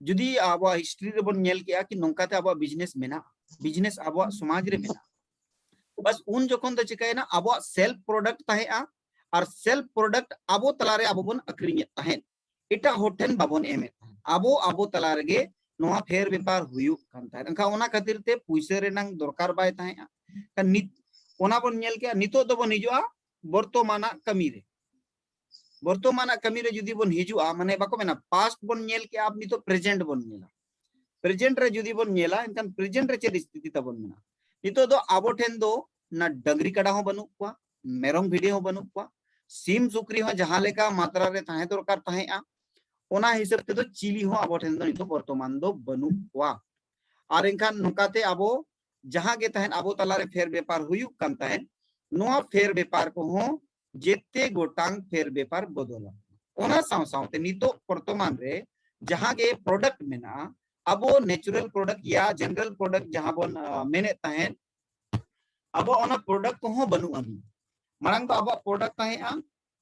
ᱡᱩᱫᱤ ᱟᱵᱚᱣᱟᱜ history ᱨᱮᱵᱚᱱ ᱧᱮᱞ ᱠᱮᱜᱼᱟ ᱠᱤ ᱱᱚᱝᱠᱟᱛᱮ ᱟᱵᱚᱣᱟᱜ business ᱢᱮᱱᱟᱜᱼᱟ, business ᱟᱵᱚᱣᱟᱜ ᱥᱚᱢᱟᱡᱽ ᱨᱮ ᱢᱮᱱᱟᱜᱼᱟ, ᱵᱟᱥ ᱩᱱ ᱡᱚᱠᱷᱚᱱ ᱫᱚ ᱪᱤᱠᱟᱹᱭᱮᱱᱟ, ᱟᱵᱚᱣᱟᱜ self product ᱛᱟᱦᱮᱸᱜᱼᱟ, ᱟᱨ self product ᱟᱵᱚ ᱛᱟᱞᱟᱨᱮ ᱟᱵᱚ ᱵᱚᱱ ᱟᱹᱠᱷᱨᱤᱧᱮᱫ ᱛᱟᱦᱮᱸᱫ, ᱮᱴᱟᱜ ᱦᱚᱲ ᱴᱷᱮᱱ ᱵᱟᱵᱚᱱ ᱮᱢᱮᱫ ᱛᱟᱦᱮᱸᱫ, ᱟᱵᱚ ᱟᱵᱚ ᱛᱟᱞᱟ ᱨᱮᱜᱮ ᱱᱚᱣᱟ ᱯᱷᱮᱨ ᱵᱮᱯᱟᱨ ᱦᱩᱭᱩᱜ ᱠᱟᱱ ᱛᱟᱦᱮᱸᱫ᱾ ᱮᱱᱠᱷᱟᱱ ᱚᱱᱟ ᱠᱷᱟᱹᱛᱤᱨ ᱛᱮ ᱯᱩᱭᱥᱟᱹ ᱨᱮᱱᱟᱝ ᱫᱚᱨᱠᱟᱨ ᱵᱟᱭ ᱛᱟᱦᱮᱸᱜᱼᱟ᱾ ᱮᱱᱠᱷᱟᱱ ᱱᱤᱛ ᱚᱱᱟ ᱵᱚᱱ ᱧᱮᱞ ᱠᱮᱜᱼᱟ᱾ ᱱᱤᱛᱚᱜ ᱫᱚᱵᱚᱱ ᱦᱤᱡᱩᱜᱼᱟ ᱵᱚᱨᱛᱚᱢᱟᱱᱟᱜ ᱠᱟᱹᱢᱤ ᱨᱮ᱾ ᱵᱚᱨᱛᱚᱢᱟᱱᱟᱜ ᱠᱟᱹᱢᱤ ᱨᱮ ᱡᱩᱫᱤ ᱵᱚᱱ ᱦᱤᱡᱩᱜᱼᱟ, ᱢᱟᱱᱮ ᱵᱟᱠᱚ ᱢᱮᱱᱟ past ᱵᱚᱱ ᱧᱮᱞ ᱠᱮᱜᱼᱟ, ᱟᱵ ᱱᱤᱛᱚᱜ present ᱵᱚᱱ ᱧᱮᱞᱟ᱾ Present ᱨᱮ ᱡᱩᱫᱤ ᱵᱚᱱ ᱧᱮᱞᱟ, ᱮᱱᱠᱷᱟᱱ present ᱨᱮ ᱪᱮᱫ ᱥᱛᱷᱤᱛᱤ ᱛᱟᱵᱚᱱ ᱢᱮᱱᱟᱜᱼᱟ? ᱱᱤᱛᱚᱜ ᱫᱚ ᱟᱵᱚ ᱴᱷᱮᱱ ᱫᱚ ᱚᱱᱟ ᱰᱟᱹᱝᱨᱤ ᱠᱟᱰᱟ ᱦᱚᱸ ᱵᱟᱹᱱᱩᱜ ᱠᱚᱣᱟ, ᱢᱮᱨᱚᱢ ᱵᱷᱤᱰᱤ ᱦᱚᱸ ᱵᱟᱹᱱᱩᱜ ᱠᱚᱣᱟ, ᱥᱤᱢ ᱥᱩᱠᱨᱤ ᱦᱚᱸ ᱡᱟᱦᱟᱸ ᱞᱮᱠᱟ ᱢᱟᱛᱨᱟ ᱨᱮ ᱛᱟᱦᱮᱸ ᱫᱚᱨᱠᱟᱨ ᱛᱟᱦᱮᱸᱜᱼᱟ, ᱚᱱᱟ ᱦᱤᱥᱟᱹᱵ ᱛᱮᱫᱚ ᱪᱤᱞᱤ ᱦᱚᱸ ᱟᱵᱚ ᱴᱷᱮᱱ ᱫᱚ ᱱᱤᱛᱚᱜ ᱵᱚᱨᱛᱚᱢᱟᱱ ᱫᱚ ᱵᱟᱹᱱᱩᱜ ᱠᱚᱣᱟ᱾ ᱟᱨ ᱮᱱᱠᱷᱟᱱ ᱱᱚᱝᱠᱟᱛᱮ ᱟᱵᱚ ᱡᱟᱦᱟᱸ ᱜᱮ ᱛᱟᱦᱮᱸᱱ ᱟᱵᱚ ᱛᱟᱞᱟᱨᱮ ᱯᱷᱮᱨ ᱵᱮᱯᱟᱨ ᱦᱩᱭᱩᱜ ᱠᱟᱱ ᱛᱟᱦᱮᱸᱱ, ᱱᱚᱣᱟ ᱯᱷᱮᱨ ᱵᱮᱯᱟᱨ ᱠᱚᱦᱚᱸ ᱡᱮᱛᱮ ᱜᱚᱴᱟᱝ ᱯᱷᱮᱨ ᱵᱮᱯᱟᱨ ᱵᱚᱫᱚᱞᱟ᱾ ᱚᱱᱟ ᱥᱟᱶ ᱥᱟᱶᱛᱮ ᱱᱤᱛᱚᱜ ᱵᱚᱨᱛᱚᱢᱟᱱ ᱨᱮ ᱡᱟᱦᱟᱸ ᱜᱮ product ᱢᱮᱱᱟᱜᱼᱟ, ᱟᱵᱚ natural product ᱭᱟ general product ᱡᱟᱦᱟᱸ ᱵᱚᱱ, ᱟᱸ, ᱢᱮᱱᱮᱫ ᱛᱟᱦᱮᱸᱫ, ᱟᱵᱚ ᱚᱱᱟ product ᱠᱚᱦᱚᱸ ᱵᱟᱹᱱᱩᱜ ᱟᱹᱱᱤᱡ᱾ ᱢᱟᱲᱟᱝ ᱫᱚ ᱟᱵᱚᱣᱟᱜ product ᱛᱟᱦᱮᱸᱜᱼᱟ,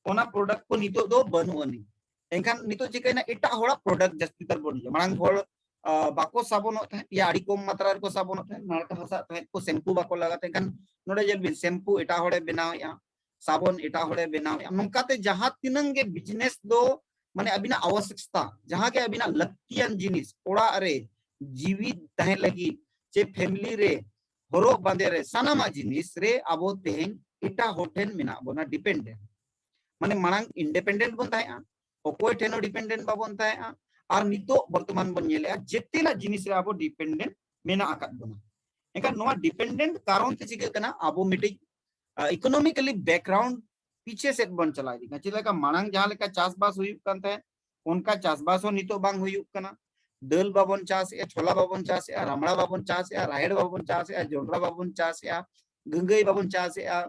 ᱚᱱᱟ product ᱠᱚ ᱱᱤᱛᱚᱜ ᱫᱚ ᱵᱟᱹᱱᱩᱜ ᱟᱹᱱᱤᱡ᱾ ᱮᱱᱠᱷᱟᱱ ᱱᱤᱛᱚᱜ ᱪᱤᱠᱟᱹᱭᱮᱱᱟ, ᱮᱴᱟᱜ ᱦᱚᱲᱟᱜ product ᱡᱟᱹᱥᱛᱤ ᱛᱟᱨ ᱵᱚᱱ ᱤᱭᱟᱹ᱾ ᱢᱟᱲᱟᱝ ᱦᱚᱲ, ᱟᱸ, ᱵᱟᱠᱚ ᱥᱟᱵᱚᱱᱚᱜ ᱛᱟᱦᱮᱸᱫ, ᱭᱟ ᱟᱹᱰᱤ ᱠᱚᱢ ᱢᱟᱛᱨᱟ ᱨᱮᱠᱚ ᱥᱟᱵᱚᱱᱚᱜ ᱛᱟᱦᱮᱸᱫ, ᱱᱟᱲᱠᱟ ᱦᱟᱥᱟᱜ ᱛᱟᱦᱮᱸᱫ ᱠᱚ, shampoo ᱵᱟᱠᱚ ᱞᱟᱜᱟᱣ ᱛᱟᱦᱮᱸᱫ᱾ ᱮᱱᱠᱷᱟᱱ ᱱᱚᱰᱮ ᱧᱮᱞ ᱵᱤᱱ, shampoo ᱮᱴᱟᱜ ᱦᱚᱲᱮ ᱵᱮᱱᱟᱣᱮᱫᱼᱟ, ᱥᱟᱵᱚᱱ ᱮᱴᱟᱜ ᱦᱚᱲᱮ ᱵᱮᱱᱟᱣᱮᱫᱼᱟ᱾ ᱱᱚᱝᱠᱟᱛᱮ ᱡᱟᱦᱟᱸ ᱛᱤᱱᱟᱹᱝ ᱜᱮ business ᱫᱚ, ᱢᱟᱱᱮ ᱟᱹᱵᱤᱱᱟᱜ ᱟᱵᱚᱥᱭᱚᱠᱛᱟ, ᱡᱟᱦᱟᱸ ᱜᱮ ᱟᱹᱵᱤᱱᱟᱜ ᱞᱟᱹᱠᱛᱤᱭᱟᱱ ᱡᱤᱱᱤᱥ, ᱚᱲᱟᱜ ᱨᱮ ᱡᱤᱣᱤᱫ ᱛᱟᱦᱮᱸ ᱞᱟᱹᱜᱤᱫ ᱪᱮ family ᱨᱮ ᱦᱚᱨᱚᱜ ᱵᱟᱸᱫᱮ ᱨᱮ, ᱥᱟᱱᱟᱢᱟᱜ ᱡᱤᱱᱤᱥ ᱨᱮ ᱟᱵᱚ ᱛᱮᱦᱮᱧ ᱮᱴᱟᱜ ᱦᱚᱲ ᱴᱷᱮᱱ ᱢᱮᱱᱟᱜ ᱵᱚᱱᱟ dependent᱾ ᱢᱟᱱᱮ ᱢᱟᱲᱟᱝ independent ᱵᱚᱱ ᱛᱟᱦᱮᱸᱜᱼᱟ, ᱚᱠᱚᱭ ᱴᱷᱮᱱ ᱦᱚᱸ dependent ᱵᱟᱵᱚᱱ ᱛᱟᱦᱮᱸᱜᱼᱟ᱾ ᱟᱨ ᱱᱤᱛᱚᱜ ᱵᱚᱨᱛᱚᱢᱟᱱ ᱵᱚᱱ ᱧᱮᱞᱮᱜᱼᱟ, ᱡᱮᱛᱮᱱᱟᱜ ᱡᱤᱱᱤᱥ ᱨᱮ ᱟᱵᱚ dependent ᱢᱮᱱᱟᱜ ᱟᱠᱟᱫ ᱵᱚᱱᱟ᱾ ᱮᱱᱠᱷᱟᱱ ᱱᱚᱣᱟ dependent ᱠᱟᱨᱚᱱ ᱛᱮ ᱪᱤᱠᱟᱹᱜ ᱠᱟᱱᱟ, ᱟᱵᱚ ᱢᱤᱫᱴᱤᱡ, ᱟᱸ, economically background ᱯᱤᱪᱷᱮ ᱥᱮᱫ ᱵᱚᱱ ᱪᱟᱞᱟᱣ ᱤᱫᱤᱜ ᱠᱟᱱᱟ᱾ ᱪᱮᱫ ᱞᱮᱠᱟ ᱢᱟᱲᱟᱝ ᱡᱟᱦᱟᱸ ᱞᱮᱠᱟ ᱪᱟᱥᱵᱟᱥ ᱦᱩᱭᱩᱜ ᱠᱟᱱ ᱛᱟᱦᱮᱸᱫ, ᱚᱱᱠᱟ ᱪᱟᱥᱵᱟᱥ ᱦᱚᱸ ᱱᱤᱛᱚᱜ ᱵᱟᱝ ᱦᱩᱭᱩᱜ ᱠᱟᱱᱟ᱾ ᱫᱟᱹᱞ ᱵᱟᱵᱚᱱ ᱪᱟᱥᱮᱜᱼᱟ, ᱪᱷᱚᱞᱟ ᱵᱟᱵᱚᱱ ᱪᱟᱥᱮᱜᱼᱟ, ᱨᱟᱢᱲᱟ ᱵᱟᱵᱚᱱ ᱪᱟᱥᱮᱜᱼᱟ, ᱨᱟᱦᱮᱲ ᱵᱟᱵᱚᱱ ᱪᱟᱥᱮᱜᱼᱟ, ᱡᱚᱱᱰᱨᱟ ᱵᱟᱵᱚᱱ ᱪᱟᱥᱮᱜᱼᱟ, ᱜᱟᱹᱝᱜᱟᱹᱭ ᱵᱟᱵᱚᱱ ᱪᱟᱥᱮᱜᱼᱟ,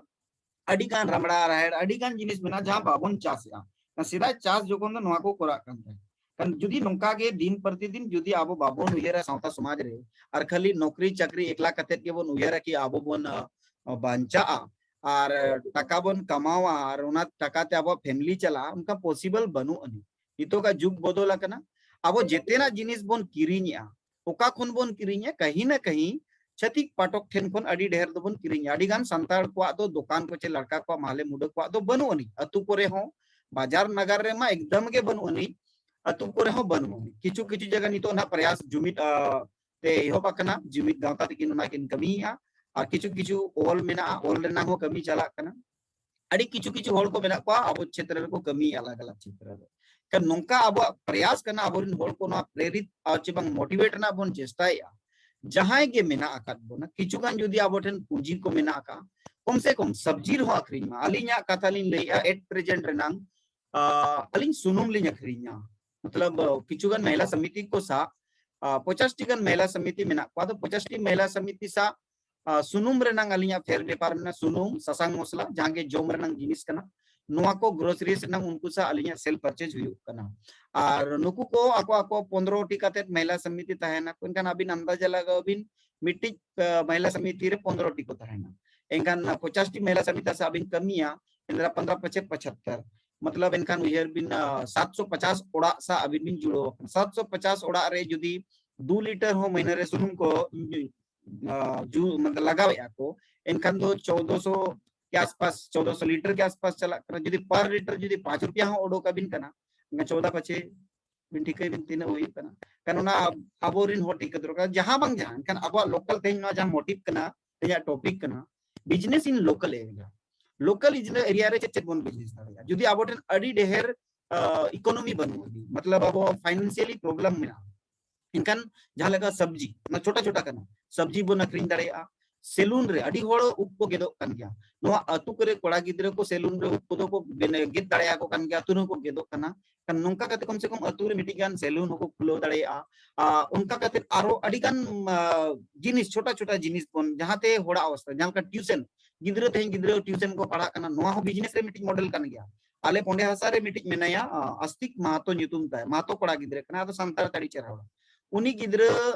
ᱟᱹᱰᱤ ᱜᱟᱱ ᱨᱟᱢᱲᱟ, ᱨᱟᱦᱮᱲ, ᱟᱹᱰᱤ ᱜᱟᱱ ᱡᱤᱱᱤᱥ ᱢᱮᱱᱟᱜᱼᱟ ᱡᱟᱦᱟᱸ ᱵᱟᱵᱚᱱ ᱪᱟᱥᱮᱜᱼᱟ᱾ ᱥᱮᱫᱟᱭ ᱪᱟᱥ ᱡᱚᱠᱷᱚᱱ ᱫᱚ ᱱᱚᱣᱟ ᱠᱚ ᱠᱚᱨᱟᱜ ᱠᱟᱱ ᱛᱟᱦᱮᱸᱫ᱾ ᱠᱟᱨᱚᱱ ᱡᱩᱫᱤ ᱱᱚᱝᱠᱟ ᱜᱮ ᱫᱤᱱ ᱯᱨᱚᱛᱤᱫᱤᱱ ᱡᱩᱫᱤ ᱟᱵᱚ ᱵᱟᱵᱚᱱ ᱩᱭᱦᱟᱹᱨᱟ ᱥᱟᱶᱛᱟ ᱥᱚᱢᱟᱡᱽ ᱨᱮ, ᱟᱨ ᱠᱷᱟᱹᱞᱤ ᱱᱚᱠᱨᱤ ᱪᱟᱹᱠᱨᱤ ᱮᱠᱞᱟ ᱠᱟᱛᱮᱫ ᱜᱮᱵᱚᱱ ᱩᱭᱦᱟᱹᱨᱟ ᱠᱤ ᱟᱵᱚ ᱵᱚᱱ, ᱟᱸ, ᱵᱟᱧᱪᱟᱜᱼᱟ ᱟᱨ ᱴᱟᱠᱟ ᱵᱚᱱ ᱠᱟᱢᱟᱣᱟ ᱟᱨ ᱚᱱᱟ ᱴᱟᱠᱟ ᱛᱮ ᱟᱵᱚᱣᱟᱜ family ᱪᱟᱞᱟᱜᱼᱟ, ᱚᱱᱠᱟ possible ᱵᱟᱹᱱᱩᱜ ᱟᱹᱱᱤᱡ᱾ ᱱᱤᱛᱚᱜᱟᱜ ᱡᱩᱜᱽ ᱵᱚᱫᱚᱞ ᱟᱠᱟᱱᱟ᱾ ᱟᱵᱚ ᱡᱮᱛᱮᱱᱟᱜ ᱡᱤᱱᱤᱥ ᱵᱚᱱ ᱠᱤᱨᱤᱧᱮᱜᱼᱟ, ᱚᱠᱟ ᱠᱷᱚᱱ ᱵᱚᱱ ᱠᱤᱨᱤᱧᱮᱜᱼᱟ? ᱠᱟᱹᱦᱤ ᱱᱟ ᱠᱟᱹᱦᱤ ᱪᱷᱟᱹᱛᱤᱠ ᱯᱟᱴᱚᱠ ᱴᱷᱮᱱ ᱠᱷᱚᱱ ᱟᱹᱰᱤ ᱰᱷᱮᱨ ᱫᱚᱵᱚᱱ ᱠᱤᱨᱤᱧᱟ᱾ ᱟᱹᱰᱤ ᱜᱟᱱ ᱥᱟᱱᱛᱟᱲ ᱠᱚᱣᱟᱜ ᱫᱚ ᱫᱚᱠᱟᱱ ᱠᱚ ᱪᱮ ᱞᱟᱲᱠᱟ ᱠᱚᱣᱟᱜ ᱢᱟᱦᱞᱮ ᱢᱩᱰᱟᱹ ᱠᱚᱣᱟᱜ ᱫᱚ ᱵᱟᱹᱱᱩᱜ ᱟᱹᱱᱤᱡ᱾ ᱟᱹᱛᱩ ᱠᱚᱨᱮ ᱦᱚᱸ, ᱵᱟᱡᱟᱨ ᱱᱟᱜᱟᱨ ᱨᱮᱢᱟ ᱮᱠᱫᱚᱢ ᱜᱮ ᱵᱟᱹᱱᱩᱜ ᱟᱹᱱᱤᱡ, ᱟᱹᱛᱩ ᱠᱚᱨᱮ ᱦᱚᱸ ᱵᱟᱹᱱᱩᱜ ᱟᱹᱱᱤᱡ᱾ ᱠᱤᱪᱷᱩ ᱠᱤᱪᱷᱩ ᱡᱟᱭᱜᱟ ᱱᱤᱛᱚᱜ ᱱᱟᱜ ᱯᱨᱚᱭᱟᱥ ᱡᱩᱢᱤᱫ, ᱟ, ᱛᱮ ᱮᱦᱚᱵ ᱟᱠᱟᱱᱟ, ᱡᱩᱢᱤᱫ ᱜᱟᱶᱛᱟ ᱛᱟᱹᱠᱤᱱ ᱚᱱᱟ ᱠᱤᱱ ᱠᱟᱹᱢᱤᱭᱮᱫᱼᱟ, ᱟᱨ ᱠᱤᱪᱷᱩ ᱠᱤᱪᱷᱩ ᱚᱞ ᱢᱮᱱᱟᱜᱼᱟ, ᱚᱞ ᱨᱮᱱᱟᱜ ᱦᱚᱸ ᱠᱟᱹᱢᱤ ᱪᱟᱞᱟᱜ ᱠᱟᱱᱟ᱾ ᱟᱹᱰᱤ ᱠᱤᱪᱷᱩ ᱠᱤᱪᱷᱩ ᱦᱚᱲ ᱠᱚ ᱢᱮᱱᱟᱜ ᱠᱚᱣᱟ ᱟᱵᱚ ᱪᱷᱮᱛᱨᱚ ᱨᱮᱠᱚ ᱠᱟᱹᱢᱤᱭᱟ, ᱟᱞᱟᱜᱽ ᱟᱞᱟᱜᱽ ᱪᱷᱮᱛᱨᱚ ᱨᱮ᱾ ᱠᱷᱟᱱ ᱱᱚᱝᱠᱟ ᱟᱵᱚᱣᱟᱜ ᱯᱨᱚᱭᱟᱥ ᱠᱟᱱᱟ, ᱟᱵᱚᱨᱮᱱ ᱦᱚᱲ ᱠᱚ ᱱᱚᱣᱟ ᱯᱨᱮᱨᱤᱛ ᱟᱨ ᱪᱮ ᱵᱟᱝ ᱢᱳᱴᱤᱵᱷᱮᱴ ᱨᱮᱱᱟᱜ ᱵᱚᱱ ᱪᱮᱥᱴᱟᱭᱮᱫᱼᱟ᱾ ᱡᱟᱦᱟᱸᱭ ᱜᱮ ᱢᱮᱱᱟᱜ ᱟᱠᱟᱫ ᱵᱚᱱᱟ, ᱠᱤᱪᱷᱩ ᱜᱟᱱ ᱡᱩᱫᱤ ᱟᱵᱚ ᱴᱷᱮᱱ ᱯᱩᱸᱡᱤ ᱠᱚ ᱢᱮᱱᱟᱜ ᱟᱠᱟᱫ, ᱠᱚᱢ ᱥᱮ ᱠᱚᱢ ᱥᱚᱵᱽᱡᱤ ᱨᱮᱦᱚᱸ ᱟᱹᱠᱷᱨᱤᱧ ᱢᱟ᱾ ᱟᱹᱞᱤᱧᱟᱜ ᱠᱟᱛᱷᱟ ᱞᱤᱧ ᱞᱟᱹᱭᱮᱫᱼᱟ, ᱮᱴ ᱯᱨᱮᱡᱮᱱᱴ ᱨᱮᱱᱟᱝ, ᱟ, ᱟᱹᱞᱤᱧ ᱥᱩᱱᱩᱢ ᱞᱤᱧ ᱟᱹᱠᱷᱨᱤᱧᱟ, ᱢᱚᱛᱞᱚᱵ, ᱟ, ᱠᱤᱪᱷᱩ ᱜᱟᱱ ᱢᱚᱦᱤᱞᱟ ᱥᱚᱢᱤᱛᱤ ᱠᱚ ᱥᱟᱶ, ᱟ, ᱯᱚᱪᱟᱥ ᱴᱤ ᱜᱟᱱ ᱢᱚᱦᱤᱞᱟ ᱥᱚᱢᱤᱛᱤ ᱢᱮᱱᱟᱜ ᱠᱚᱣᱟ, ᱟᱫᱚ ᱯᱚᱪᱟᱥ ᱴᱤ ᱢᱚᱦᱤᱞᱟ ᱥᱚᱢᱤᱛᱤ ᱥᱟᱶ, ᱟ, ᱥᱩᱱᱩᱢ ᱨᱮᱱᱟᱝ ᱟᱹᱞᱤᱧᱟᱜ ᱯᱷᱮᱨ ᱵᱮᱯᱟᱨ ᱢᱮᱱᱟᱜᱼᱟ, ᱥᱩᱱᱩᱢ, ᱥᱟᱥᱟᱝ ᱢᱚᱥᱞᱟ, ᱡᱟᱦᱟᱸ ᱜᱮ ᱡᱚᱢ ᱨᱮᱱᱟᱝ ᱡᱤᱱᱤᱥ ᱠᱟᱱᱟ, ᱱᱚᱣᱟ ᱠᱚ ᱜᱨᱳᱥᱟᱨᱤᱥ ᱨᱮᱱᱟᱝ ᱩᱱᱠᱩ ᱥᱟᱶ ᱟᱹᱞᱤᱧᱟᱜ ᱥᱮᱞ ᱯᱟᱨᱪᱮᱡᱽ ᱦᱩᱭᱩᱜ ᱠᱟᱱᱟ᱾ ᱟᱨ ᱱᱩᱠᱩ ᱠᱚ ᱟᱠᱚ ᱟᱠᱚ ᱯᱚᱱᱫᱽᱨᱚ ᱴᱤ ᱠᱟᱛᱮᱫ ᱢᱚᱦᱤᱞᱟ ᱥᱚᱢᱤᱛᱤ ᱛᱟᱦᱮᱱᱟ, ᱮᱱᱠᱷᱟᱱ ᱟᱹᱵᱤᱱ ᱟᱱᱫᱟᱡᱟ ᱞᱟᱜᱟᱣ ᱵᱤᱱ, ᱢᱤᱫᱴᱤᱡ, ᱟ, ᱢᱚᱦᱤᱞᱟ ᱥᱚᱢᱤᱛᱤ ᱨᱮ ᱯᱚᱱᱫᱽᱨᱚ ᱴᱤ ᱠᱚ ᱛᱟᱦᱮᱱᱟ, ᱮᱱᱠᱷᱟᱱ ᱯᱚᱪᱟᱥ ᱴᱤ ᱢᱚᱦᱤᱞᱟ ᱥᱚᱢᱤᱛᱤ ᱥᱟᱶ ᱟᱹᱵᱤᱱ ᱠᱟᱹᱢᱤᱭᱟ, ᱮᱱᱠᱷᱟᱱ ᱯᱚᱱᱫᱽᱨᱚ ᱯᱟᱸᱪᱮ ᱯᱚᱪᱟᱛᱛᱚᱨ, ᱢᱚᱛᱞᱚᱵ ᱮᱱᱠᱷᱟᱱ ᱩᱭᱦᱟᱹᱨ ᱵᱤᱱ, ᱟ, ᱥᱟᱛᱥᱚ ᱯᱚᱪᱟᱥ ᱚᱲᱟᱜ ᱥᱟᱶ ᱟᱹᱵᱤᱱ ᱵᱤᱱ ᱡᱩᱲᱟᱹᱣ ᱟᱠᱟᱱᱟ᱾ ᱥᱟᱛᱥᱚ ᱯᱚᱪᱟᱥ ᱚᱲᱟᱜ ᱨᱮ ᱡᱩᱫᱤ ᱫᱩ ᱞᱤᱴᱟᱨ ᱦᱚᱸ ᱢᱟᱹᱦᱱᱟᱹ ᱨᱮ ᱥᱩᱱᱩᱢ ᱠᱚ, ᱟ, ᱡᱩ-, ᱢᱚᱛᱞᱚᱵ ᱞᱟᱜᱟᱣᱮᱫᱼᱟ ᱠᱚ, ᱮᱱᱠᱷᱟᱱ ᱫᱚ ᱪᱳᱫᱚᱥᱚ ᱠᱮ ᱟᱥᱯᱟᱥ, ᱪᱳᱫᱚᱥᱚ ᱞᱤᱴᱟᱨ ᱠᱮ ᱟᱥᱯᱟᱥ ᱪᱟᱞᱟᱜ ᱠᱟᱱᱟ᱾ ᱡᱩᱫᱤ ᱯᱟᱨ ᱞᱤᱴᱟᱨ ᱡᱩᱫᱤ ᱯᱟᱸᱪ ᱨᱩᱯᱤᱭᱟ ᱦᱚᱸ ᱚᱰᱚᱠ ᱟᱵᱤᱱ ᱠᱟᱱᱟ, ᱮᱱᱠᱷᱟᱱ ᱪᱳᱫᱟ ᱯᱟᱪᱮ ᱵᱤᱱ ᱴᱷᱤᱠᱟᱹᱭ ᱵᱤᱱ ᱛᱤᱱᱟᱹᱜ ᱦᱩᱭᱩᱜ ᱠᱟᱱᱟ᱾ ᱠᱟᱨᱚᱱ ᱚᱱᱟ ᱟᱵᱚᱨᱮᱱ ᱦᱚᱲ ᱴᱷᱤᱠᱟᱹ ᱫᱚᱨᱠᱟᱨ, ᱡᱟᱦᱟᱸ ᱵᱟᱝ ᱡᱟᱦᱟᱸ, ᱮᱱᱠᱷᱟᱱ ᱟᱵᱚᱣᱟᱜ ᱞᱳᱠᱟᱞ ᱛᱮᱦᱮᱧ ᱱᱚᱣᱟ ᱡᱟᱦᱟᱸ ᱢᱳᱴᱤᱵᱷ ᱠᱟᱱᱟ, ᱛᱮᱦᱮᱧᱟᱜ ᱴᱚᱯᱤᱠ ᱠᱟᱱᱟ, ᱵᱤᱡᱽᱱᱮᱥ ᱤᱱ ᱞᱳᱠᱟᱞ ᱮᱨᱤᱭᱟ᱾ ᱞᱳᱠᱟᱞ ᱮᱨᱤᱭᱟ ᱨᱮ ᱪᱮᱫ ᱪᱮᱫ ᱵᱚᱱ ᱵᱤᱡᱽᱱᱮᱥ ᱫᱟᱲᱮᱭᱟᱜᱼᱟ? ᱡᱩᱫᱤ ᱟᱵᱚ ᱴᱷᱮᱱ ᱟᱹᱰᱤ ᱰᱷᱮᱨ, ᱟ, ᱤᱠᱳᱱᱚᱢᱤ ᱵᱟᱹᱱᱩᱜ ᱟᱹᱱᱤᱡ, ᱢᱚᱛᱞᱚᱵ ᱟᱵᱚ ᱯᱷᱟᱭᱱᱟᱱᱥᱤᱭᱟᱞᱤ ᱯᱨᱚᱵᱞᱮᱢ ᱢᱮᱱᱟᱜᱼᱟ, ᱮᱱᱠᱷᱟᱱ ᱡᱟᱦᱟᱸ ᱞᱮᱠᱟ ᱥᱚᱵᱽᱡᱤ, ᱚᱱᱟ ᱪᱷᱳᱴᱟ ᱪᱷᱳᱴᱟ ᱠᱟᱱᱟ, ᱥᱚᱵᱽᱡᱤ ᱵᱚᱱ ᱟᱹᱠᱷᱨᱤᱧ ᱫᱟᱲᱮᱭᱟᱜᱼᱟ᱾ ᱥᱮᱞᱩᱱ ᱨᱮ ᱟᱹᱰᱤ ᱦᱚᱲ ᱩᱵ ᱠᱚ ᱜᱮᱫᱚᱜ ᱠᱟᱱ ᱜᱮᱭᱟ᱾ ᱱᱚᱣᱟ ᱟᱹᱛᱩ ᱠᱚᱨᱮ ᱠᱚᱲᱟ ᱜᱤᱫᱽᱨᱟᱹ ᱠᱚ ᱥᱮᱞᱩᱱ ᱨᱮ ᱩᱵ ᱠᱚᱫᱚ ᱠᱚ ᱵᱮᱱ-, ᱜᱮᱫ ᱫᱟᱲᱮᱭᱟᱠᱚ ᱠᱟᱱ ᱜᱮᱭᱟ, ᱟᱹᱛᱩ ᱨᱮᱦᱚᱸ ᱠᱚ ᱜᱮᱫᱚᱜ ᱠᱟᱱᱟ᱾ ᱠᱷᱟᱱ ᱱᱚᱝᱠᱟ ᱠᱟᱛᱮ ᱠᱚᱢ ᱥᱮ ᱠᱚᱢ ᱟᱹᱛᱩ ᱨᱮ ᱢᱤᱫᱴᱤᱡ ᱜᱟᱱ ᱥᱮᱞᱩᱱ ᱦᱚᱸᱠᱚ ᱠᱷᱩᱞᱟᱹᱣ ᱫᱟᱲᱮᱭᱟᱜᱼᱟ᱾ ᱟᱨ ᱚᱱᱠᱟ ᱠᱟᱛᱮ ᱟᱨᱚ ᱟᱹᱰᱤ ᱜᱟᱱ, ᱟ, ᱡᱤᱱᱤᱥ, ᱪᱷᱳᱴᱟ ᱪᱷᱳᱴᱟ ᱡᱤᱱᱤᱥ ᱵᱚᱱ, ᱡᱟᱦᱟᱸᱛᱮ ᱦᱚᱲᱟᱜ ᱚᱵᱚᱥᱛᱟ, ᱡᱟᱦᱟᱸ ᱞᱮᱠᱟ ᱴᱤᱭᱩᱥᱚᱱ, ᱜᱤᱫᱽᱨᱟᱹ ᱛᱮᱦᱮᱧ ᱜᱤᱫᱽᱨᱟᱹ ᱴᱤᱭᱩᱥᱚᱱ ᱠᱚ ᱯᱟᱲᱦᱟᱜ ᱠᱟᱱᱟ, ᱱᱚᱣᱟ ᱦᱚᱸ ᱵᱤᱡᱽᱱᱮᱥ ᱨᱮ ᱢᱤᱫᱴᱤᱡ ᱢᱚᱰᱮᱞ ᱠᱟᱱ ᱜᱮᱭᱟ᱾ ᱟᱞᱮ ᱯᱚᱸᱰᱮ ᱦᱟᱥᱟ ᱨᱮ ᱢᱤᱫᱴᱤᱡ ᱢᱮᱱᱟᱭᱟ, ᱟ, ᱟᱥᱛᱤᱠ ᱢᱟᱦᱟᱛᱚ ᱧᱩᱛᱩᱢ ᱛᱟᱭ, ᱢᱟᱦᱟᱛᱚ ᱠᱚᱲᱟ ᱜᱤᱫᱽᱨᱟᱹ ᱠᱟᱱᱟ, ᱟᱫᱚ ᱥᱟᱱᱛᱟᱲ ᱛᱮ ᱟᱹᱰᱤ ᱪᱮᱦᱨᱟ ᱚᱞᱟ᱾ ᱩᱱᱤ ᱜᱤᱫᱽᱨᱟᱹ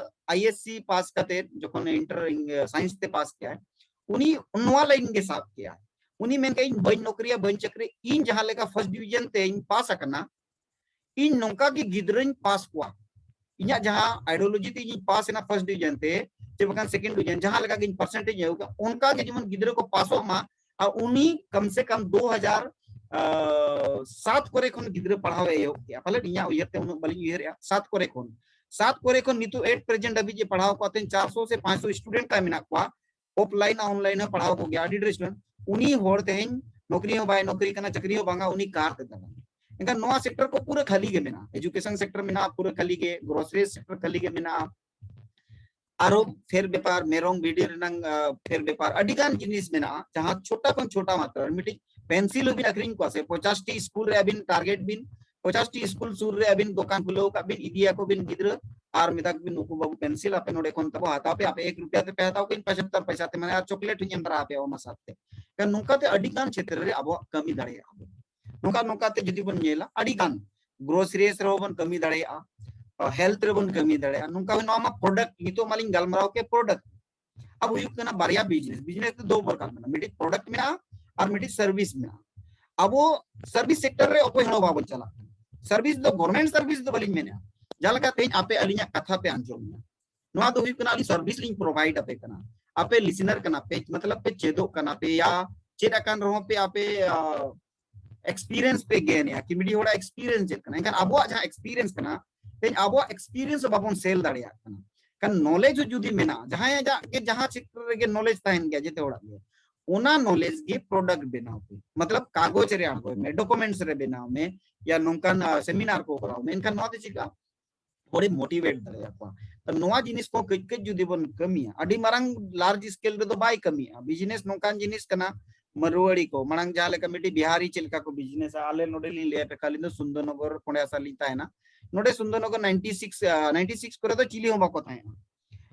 ᱟᱭ ᱮᱥ ᱥᱤ ᱯᱟᱥ ᱠᱟᱛᱮ ᱡᱚᱠᱷᱚᱱ ᱤᱱᱴᱟᱨ, ᱤᱝ-, ᱥᱟᱭᱮᱱᱥ ᱛᱮ ᱯᱟᱥ ᱠᱮᱜᱼᱟᱭ, ᱩᱱᱤ ᱱᱚᱣᱟ ᱞᱟᱭᱤᱱ ᱜᱮ ᱥᱟᱵ ᱠᱮᱜᱼᱟᱭ᱾ ᱩᱱᱤ ᱢᱮᱱ ᱠᱮᱜᱼᱟ, "ᱤᱧ ᱵᱟᱹᱧ ᱱᱚᱠᱨᱤᱭᱟ, ᱵᱟᱹᱧ ᱪᱟᱹᱠᱨᱤ, ᱤᱧ ᱡᱟᱦᱟᱸ ᱞᱮᱠᱟ ᱯᱷᱟᱥᱴ ᱰᱤᱵᱤᱡᱚᱱ ᱛᱮᱧ ᱯᱟᱥ ᱟᱠᱟᱱᱟ, ᱤᱧ ᱱᱚᱝᱠᱟ ᱜᱮ ᱜᱤᱫᱽᱨᱟᱹᱧ ᱯᱟᱥ ᱠᱚᱣᱟ, ᱤᱧᱟᱹᱜ ᱡᱟᱦᱟᱸ ideology ᱛᱮ ᱤᱧᱤᱧ ᱯᱟᱥ ᱮᱱᱟ first division ᱛᱮ, ᱪᱮ ᱵᱟᱠᱷᱟᱱ second division, ᱡᱟᱦᱟᱸ ᱞᱮᱠᱟ ᱜᱤᱧ percentage ᱤᱧ ᱟᱹᱜᱩ ᱠᱟᱜ, ᱚᱱᱠᱟ ᱜᱮ ᱡᱮᱢᱚᱱ ᱜᱤᱫᱽᱨᱟᱹ ᱠᱚ ᱯᱟᱥᱚᱜ ᱢᱟ, ᱟᱨ ᱩᱱᱤ ᱠᱚᱢ ᱥᱮ ᱠᱚᱢ ᱫᱩ ᱦᱟᱡᱟᱨ ᱥᱟᱛ ᱠᱚᱨᱮ ᱠᱷᱚᱱ ᱜᱤᱫᱽᱨᱟᱹ ᱯᱟᱲᱦᱟᱣ ᱮ ᱮᱦᱚᱵ ᱠᱮᱜᱼᱟ, ᱯᱟᱞᱮᱫ ᱤᱧᱟᱹᱜ ᱩᱭᱦᱟᱹᱨ ᱛᱮ ᱩᱱᱟᱹᱜ ᱵᱟᱹᱞᱤᱧ ᱩᱭᱦᱟᱹᱨᱮᱜᱼᱟ, ᱥᱟᱛ ᱠᱚᱨᱮ ᱠᱷᱚᱱ, ᱥᱟᱛ ᱠᱚᱨᱮ ᱠᱷᱚᱱ ᱱᱤᱛᱚᱜ eight present ᱦᱟᱹᱵᱤᱡ ᱮ ᱯᱟᱲᱦᱟᱣ ᱠᱚᱣᱟ, ᱛᱮᱦᱮᱧ ᱪᱟᱨᱥᱚ ᱥᱮ ᱯᱟᱸᱪᱥᱚ student ᱛᱟᱭ ᱢᱮᱱᱟᱜ ᱠᱚᱣᱟ, offline online ᱦᱚᱸ ᱯᱟᱲᱦᱟᱣ ᱠᱚᱜᱮᱭᱟ ᱟᱹᱰᱤ ᱰᱷᱮᱨ student᱾ ᱩᱱᱤ ᱦᱚᱲ ᱛᱮᱦᱮᱧ ᱱᱚᱠᱨᱤ ᱦᱚᱸ ᱵᱟᱭ ᱱᱚᱠᱨᱤ ᱠᱟᱱᱟ, ᱪᱟᱹᱠᱨᱤ ᱦᱚᱸ ᱵᱟᱝᱟ, ᱩᱱᱤ ᱠᱟᱨ ᱛᱮ ᱫᱟᱬᱟᱱᱟ᱾ ᱮᱱᱠᱷᱟᱱ ᱱᱚᱣᱟ sector ᱠᱚ ᱯᱩᱨᱟᱹ ᱠᱷᱟᱹᱞᱤ ᱜᱮ ᱢᱮᱱᱟᱜᱼᱟ, education sector ᱢᱮᱱᱟᱜᱼᱟ ᱯᱩᱨᱟᱹ ᱠᱷᱟᱹᱞᱤ ᱜᱮ, grocery sector ᱠᱷᱟᱹᱞᱤ ᱜᱮ ᱢᱮᱱᱟᱜᱼᱟ, ᱟᱨᱚ ᱯᱷᱮᱨ ᱵᱮᱯᱟᱨ, ᱢᱮᱨᱚᱢ ᱵᱷᱤᱰᱤ ᱨᱮᱱᱟᱝ ᱟᱸ, ᱯᱷᱮᱨ ᱵᱮᱯᱟᱨ, ᱟᱹᱰᱤ ᱜᱟᱱ ᱡᱤᱱᱤᱥ ᱢᱮᱱᱟᱜᱼᱟ, ᱡᱟᱦᱟᱸ ᱪᱷᱳᱴᱟ ᱠᱷᱚᱱ ᱪᱷᱳᱴᱟ ᱢᱟᱛᱨᱟ ᱨᱮ ᱢᱤᱫᱴᱤᱡ pencil ᱦᱚᱸᱵᱤᱱ ᱟᱹᱠᱷᱨᱤᱧ ᱠᱚᱣᱟ ᱥᱮ, ᱯᱚᱧᱪᱟᱥ ᱴᱤ ᱥᱠᱩᱞ ᱨᱮ ᱟᱹᱵᱤᱱ target ᱵᱤᱱ, ᱯᱚᱧᱪᱟᱥ ᱴᱤ ᱥᱠᱩᱞ ᱥᱩᱨ ᱨᱮ ᱟᱹᱵᱤᱱ ᱫᱚᱠᱟᱱ ᱠᱷᱩᱞᱟᱹᱣ ᱠᱟᱜ ᱵᱤᱱ, ᱤᱫᱤᱭᱟᱠᱚ ᱵᱤᱱ ᱜᱤᱫᱽᱨᱟᱹ, ᱟᱨ ᱢᱮᱛᱟ ᱠᱚᱵᱤᱱ, "ᱱᱩᱠᱩ ᱵᱟᱹᱵᱩ pencil ᱟᱯᱮ ᱱᱚᱰᱮ ᱠᱷᱚᱱ ᱛᱟᱵᱚ ᱦᱟᱛᱟᱣ ᱯᱮ, ᱟᱯᱮ ᱮᱠ ᱨᱩᱯᱤᱭᱟ ᱛᱮᱯᱮ ᱦᱟᱛᱟᱣ ᱠᱤᱱ ᱯᱚᱸᱪᱟᱛᱛᱚᱨ ᱯᱚᱭᱥᱟ ᱛᱮ, ᱢᱟᱱᱮ ᱟᱨ chocolate ᱦᱚᱸᱧ ᱮᱢ ᱛᱚᱨᱟ ᱟᱯᱮᱭᱟ ᱚᱱᱟ ᱥᱟᱶᱛᱮ᱾" ᱠᱷᱟᱱ ᱱᱚᱝᱠᱟᱛᱮ ᱟᱹᱰᱤ ᱜᱟᱱ ᱪᱷᱮᱛᱨᱚ ᱨᱮ ᱟᱵᱚᱣᱟᱜ ᱠᱟᱹᱢᱤ ᱫᱟᱲᱮᱭᱟᱜᱼᱟ ᱵᱚᱱ᱾ ᱱᱚᱝᱠᱟ ᱱᱚᱝᱠᱟᱛᱮ ᱡᱩᱫᱤ ᱵᱚᱱ ᱧᱮᱞᱟ, ᱟᱹᱰᱤ ᱜᱟᱱ groceries ᱨᱮᱦᱚᱸ ᱵᱚᱱ ᱠᱟᱹᱢᱤ ᱫᱟᱲᱮᱭᱟᱜᱼᱟ, health ᱨᱮᱵᱚᱱ ᱠᱟᱹᱢᱤ ᱫᱟᱲᱮᱭᱟᱜᱼᱟ᱾ ᱱᱚᱝᱠᱟ ᱱᱚᱣᱟ ᱢᱟ product, ᱱᱤᱛᱚᱜ ᱢᱟᱞᱤᱧ ᱜᱟᱞᱢᱟᱨᱟᱣ ᱠᱮᱫ product᱾ ᱟᱵᱚ ᱦᱩᱭᱩᱜ ᱠᱟᱱᱟ ᱵᱟᱨᱭᱟ business, business ᱫᱚ ᱫᱩ ᱯᱨᱚᱠᱟᱨ ᱢᱮᱱᱟᱜᱼᱟ, ᱢᱤᱫᱴᱤᱡ product ᱢᱮᱱᱟᱜᱼᱟ ᱟᱨ ᱢᱤᱫᱴᱤᱡ service ᱢᱮᱱᱟᱜᱼᱟ᱾ ᱟᱵᱚ service sector ᱨᱮ ᱚᱠᱚᱭ ᱦᱚᱸ ᱵᱟᱵᱚᱱ ᱪᱟᱞᱟᱜ ᱠᱟᱱᱟ᱾ Service ᱫᱚ government service ᱫᱚ ᱵᱟᱹᱞᱤᱧ ᱢᱮᱱᱮᱜᱼᱟ, ᱡᱟᱦᱟᱸ ᱞᱮᱠᱟ ᱛᱮᱦᱮᱧ ᱟᱯᱮ ᱟᱹᱞᱤᱧᱟᱜ ᱠᱟᱛᱷᱟ ᱯᱮ ᱟᱸᱡᱚᱢ ᱧᱟ, ᱱᱚᱣᱟ ᱫᱚ ᱦᱩᱭᱩᱜ ᱠᱟᱱᱟ ᱟᱹᱞᱤᱧ service ᱞᱤᱧ provide ᱟᱯᱮ ᱠᱟᱱᱟ᱾ ᱟᱯᱮ listener ᱠᱟᱱᱟ ᱯᱮ, ᱢᱚᱛᱞᱚᱵ ᱯᱮ ᱪᱮᱫᱚᱜ ᱠᱟᱱᱟ ᱯᱮ, ᱭᱟ ᱪᱮᱫ ᱟᱠᱟᱱ ᱨᱮᱦᱚᱸ ᱯᱮ ᱟᱯᱮ, ᱟ, experience ᱯᱮ gain ᱮᱜᱼᱟ, ᱠᱤ ᱢᱤᱫᱴᱤᱡ ᱦᱚᱲᱟᱜ experience ᱪᱮᱫ ᱠᱟᱱᱟ᱾ ᱮᱱᱠᱷᱟᱱ ᱟᱵᱚᱣᱟᱜ ᱡᱟᱦᱟᱸ experience ᱠᱟᱱᱟ, ᱛᱮᱦᱮᱧ ᱟᱵᱚᱣᱟᱜ experience ᱵᱟᱵᱚᱱ sell ᱫᱟᱲᱮᱭᱟᱜ ᱠᱟᱱᱟ᱾ ᱠᱷᱟᱱ knowledge ᱦᱚᱸ ᱡᱩᱫᱤ ᱢᱮᱱᱟᱜᱼᱟ, ᱡᱟᱦᱟᱸᱭᱟᱜ ᱜᱮ ᱡᱟᱦᱟᱸ ᱪᱷᱮᱛᱨᱚ ᱨᱮᱜᱮ knowledge ᱛᱟᱦᱮᱱ ᱜᱮᱭᱟ ᱡᱮᱛᱮ ᱦᱚᱲᱟᱜ ᱜᱮ, ᱚᱱᱟ knowledge ᱜᱮ product ᱵᱮᱱᱟᱣ ᱯᱮ, ᱢᱚᱛᱞᱚᱵ ᱠᱟᱜᱚᱡᱽ ᱨᱮ ᱟᱬᱜᱚᱭ ᱢᱮ, documents ᱨᱮ ᱵᱮᱱᱟᱣ ᱢᱮ, ᱭᱟ ᱱᱚᱝᱠᱟᱱ, ᱟ, seminar ᱠᱚ ᱠᱚᱨᱟᱣ ᱢᱮ᱾ ᱮᱱᱠᱷᱟᱱ ᱱᱚᱣᱟ ᱫᱚ ᱪᱤᱠᱟ? ᱦᱚᱲᱮ motivate ᱫᱟᱲᱮᱭᱟᱠᱚᱣᱟ᱾ ᱛᱚ ᱱᱚᱣᱟ ᱡᱤᱱᱤᱥ ᱠᱚ ᱠᱟᱹᱡ ᱠᱟᱹᱡ ᱡᱩᱫᱤ ᱵᱚᱱ ᱠᱟᱹᱢᱤᱭᱟ, ᱟᱹᱰᱤ ᱢᱟᱨᱟᱝ large scale ᱨᱮᱫᱚ ᱵᱟᱭ ᱠᱟᱹᱢᱤᱭᱟ᱾ Business ᱱᱚᱝᱠᱟᱱ ᱡᱤᱱᱤᱥ ᱠᱟᱱᱟ, ᱢᱟᱨᱣᱟᱲᱤ ᱠᱚ ᱢᱟᱲᱟᱝ ᱡᱟᱦᱟᱸ ᱞᱮᱠᱟ ᱢᱤᱫᱴᱤᱡ ᱵᱤᱦᱟᱨᱤ ᱪᱮᱫ ᱞᱮᱠᱟ ᱠᱚ business ᱟ, ᱟᱞᱮ ᱱᱚᱰᱮ ᱞᱤᱧ ᱞᱟᱹᱭ ᱟᱯᱮ ᱠᱷᱟᱱ, ᱟᱹᱞᱤᱧ ᱫᱚ ᱥᱩᱱᱫᱚᱨᱱᱚᱜᱚᱨ ᱯᱚᱸᱰᱮ ᱟᱥᱟ ᱞᱤᱧ ᱛᱟᱦᱮᱱᱟ᱾ ᱱᱚᱰᱮ ᱥᱩᱱᱫᱚᱨᱱᱚᱜᱚᱨ ninety six, ᱟ, ninety six ᱠᱚᱨᱮ ᱫᱚ ᱪᱤᱞᱤ ᱦᱚᱸ ᱵᱟᱠᱚ ᱛᱟᱦᱮᱸᱜᱼᱟ᱾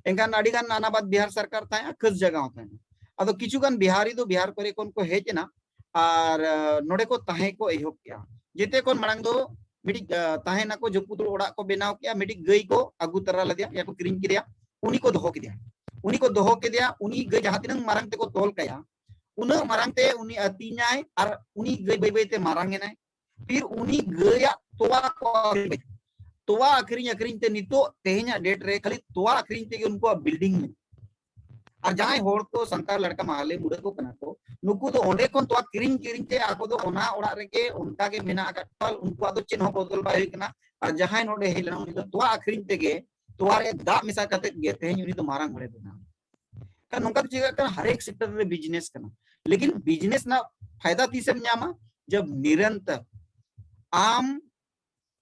ᱮᱱᱠᱷᱟᱱ ᱟᱹᱰᱤ ᱜᱟᱱ ᱟᱱᱟᱵᱟᱫ ᱵᱤᱦᱟᱨ ᱥᱚᱨᱠᱟᱨ ᱛᱟᱦᱮᱸᱜᱼᱟ, ᱠᱷᱟᱥ ᱡᱟᱭᱜᱟ ᱦᱚᱸ ᱛᱟᱦᱮᱸᱜᱼᱟ᱾ ᱟᱫᱚ ᱠᱤᱪᱷᱩ ᱜᱟᱱ ᱵᱤᱦᱟᱨᱤ ᱫᱚ ᱵᱤᱦᱟᱨ ᱠᱚᱨᱮ ᱠᱷᱚᱱ ᱠᱚ ᱦᱮᱡ ᱮᱱᱟ ᱟᱨ, ᱟ, ᱱᱚᱰᱮ ᱠᱚ ᱛᱟᱦᱮᱸ ᱠᱚ ᱮᱦᱚᱵ ᱠᱮᱜᱼᱟ᱾ ᱡᱮᱛᱮ ᱠᱷᱚᱱ ᱢᱟᱲᱟᱝ ᱫᱚ ᱢᱤᱫᱴᱤᱡ, ᱟ, ᱛᱟᱦᱮᱱᱟᱠᱚ, ᱡᱟᱹᱯᱩᱫ ᱚᱲᱟᱜ ᱠᱚ ᱵᱮᱱᱟᱣ ᱠᱮᱜᱼᱟ, ᱢᱤᱫᱴᱤᱡ ᱜᱟᱹᱭ ᱠᱚ ᱟᱹᱜᱩ ᱛᱟᱨᱟ ᱞᱮᱫᱮᱭᱟ, ᱭᱟ ᱠᱚ ᱠᱤᱨᱤᱧ ᱠᱮᱫᱮᱭᱟ, ᱩᱱᱤ ᱠᱚ ᱫᱚᱦᱚ ᱠᱮᱫᱮᱭᱟ᱾ ᱩᱱᱤ ᱠᱚ ᱫᱚᱦᱚ ᱠᱮᱫᱮᱭᱟ, ᱩᱱᱤ ᱜᱟᱹᱭ ᱡᱟᱦᱟᱸ ᱛᱤᱱᱟᱹᱜ ᱢᱟᱨᱟᱝ ᱛᱮᱠᱚ ᱛᱚᱞ ᱠᱟᱭᱟ, ᱩᱱᱟᱹᱜ ᱢᱟᱨᱟᱝ ᱛᱮ ᱩᱱᱤ ᱟᱹᱛᱤᱧᱟᱭ ᱟᱨ ᱩᱱᱤ ᱜᱟᱹᱭ ᱵᱟᱹᱭ ᱵᱟᱹᱭ ᱛᱮ ᱢᱟᱨᱟᱝ ᱮᱱᱟᱭ᱾ ᱯᱷᱤᱨ ᱩᱱᱤ ᱜᱟᱹᱭᱟᱜ ᱛᱚᱣᱟ ᱠᱚ ᱟᱹᱠᱷᱨᱤᱧ᱾ ᱛᱚᱣᱟ ᱟᱹᱠᱷᱨᱤᱧ ᱟᱹᱠᱷᱨᱤᱧ ᱛᱮ ᱱᱤᱛᱚᱜ ᱛᱮᱦᱮᱧᱟᱜ date ᱨᱮ ᱠᱷᱟᱹᱞᱤ ᱛᱚᱣᱟ ᱟᱹᱠᱷᱨᱤᱧ ᱛᱮᱜᱮ ᱩᱱᱠᱩᱣᱟᱜ building ᱢᱮᱱᱟᱜᱼᱟ᱾ ᱟᱨ ᱡᱟᱦᱟᱸᱭ ᱦᱚᱲ ᱠᱚ ᱥᱟᱱᱛᱟᱲ ᱞᱟᱲᱠᱟ ᱢᱟᱦᱞᱮ ᱢᱩᱲᱟᱹ ᱠᱚ ᱠᱟᱱᱟ ᱠᱚ, ᱱᱩᱠᱩ ᱫᱚ ᱚᱸᱰᱮ ᱠᱷᱚᱱ ᱛᱚᱣᱟ ᱠᱤᱨᱤᱧ ᱠᱤᱨᱤᱧ ᱛᱮ ᱟᱠᱚ ᱫᱚ ᱚᱱᱟ ᱚᱲᱟᱜ ᱨᱮᱜᱮ ᱚᱱᱠᱟ ᱜᱮ ᱢᱮᱱᱟᱜ ᱟᱠᱟᱫ ᱠᱚᱣᱟ, ᱩᱱᱠᱩᱣᱟᱜ ᱫᱚ ᱪᱮᱫ ᱦᱚᱸ ᱵᱚᱫᱚᱞ ᱵᱟᱭ ᱦᱩᱭ ᱠᱟᱱᱟ᱾ ᱟᱨ ᱡᱟᱦᱟᱸᱭ ᱱᱚᱰᱮ ᱦᱮᱡ ᱞᱮᱱᱟ ᱩᱱᱤ ᱫᱚ ᱛᱚᱣᱟ ᱟᱹᱠᱷᱨᱤᱧ ᱛᱮᱜᱮ, ᱛᱚᱣᱟ ᱨᱮ ᱫᱟᱜ ᱢᱮᱥᱟ ᱠᱟᱛᱮ ᱜᱮ ᱛᱮᱦᱮᱧ ᱩᱱᱤ ᱫᱚ ᱢᱟᱨᱟᱝ ᱦᱚᱲᱮ ᱵᱮᱱᱟᱣ᱾ ᱠᱷᱟᱱ ᱱᱚᱝᱠᱟ ᱫᱚ ᱪᱤᱠᱟᱹᱜ ᱠᱟᱱᱟ, ᱦᱟᱨᱮᱠ sector ᱨᱮ business ᱠᱟᱱᱟ, ᱞᱮᱠᱤᱱ business ᱨᱮᱱᱟᱜ ᱯᱷᱟᱭᱫᱟ ᱛᱤᱥᱮᱢ ᱧᱟᱢᱟ? ᱡᱟᱵ ᱱᱤᱨᱚᱱᱛᱚᱨ ᱟᱢ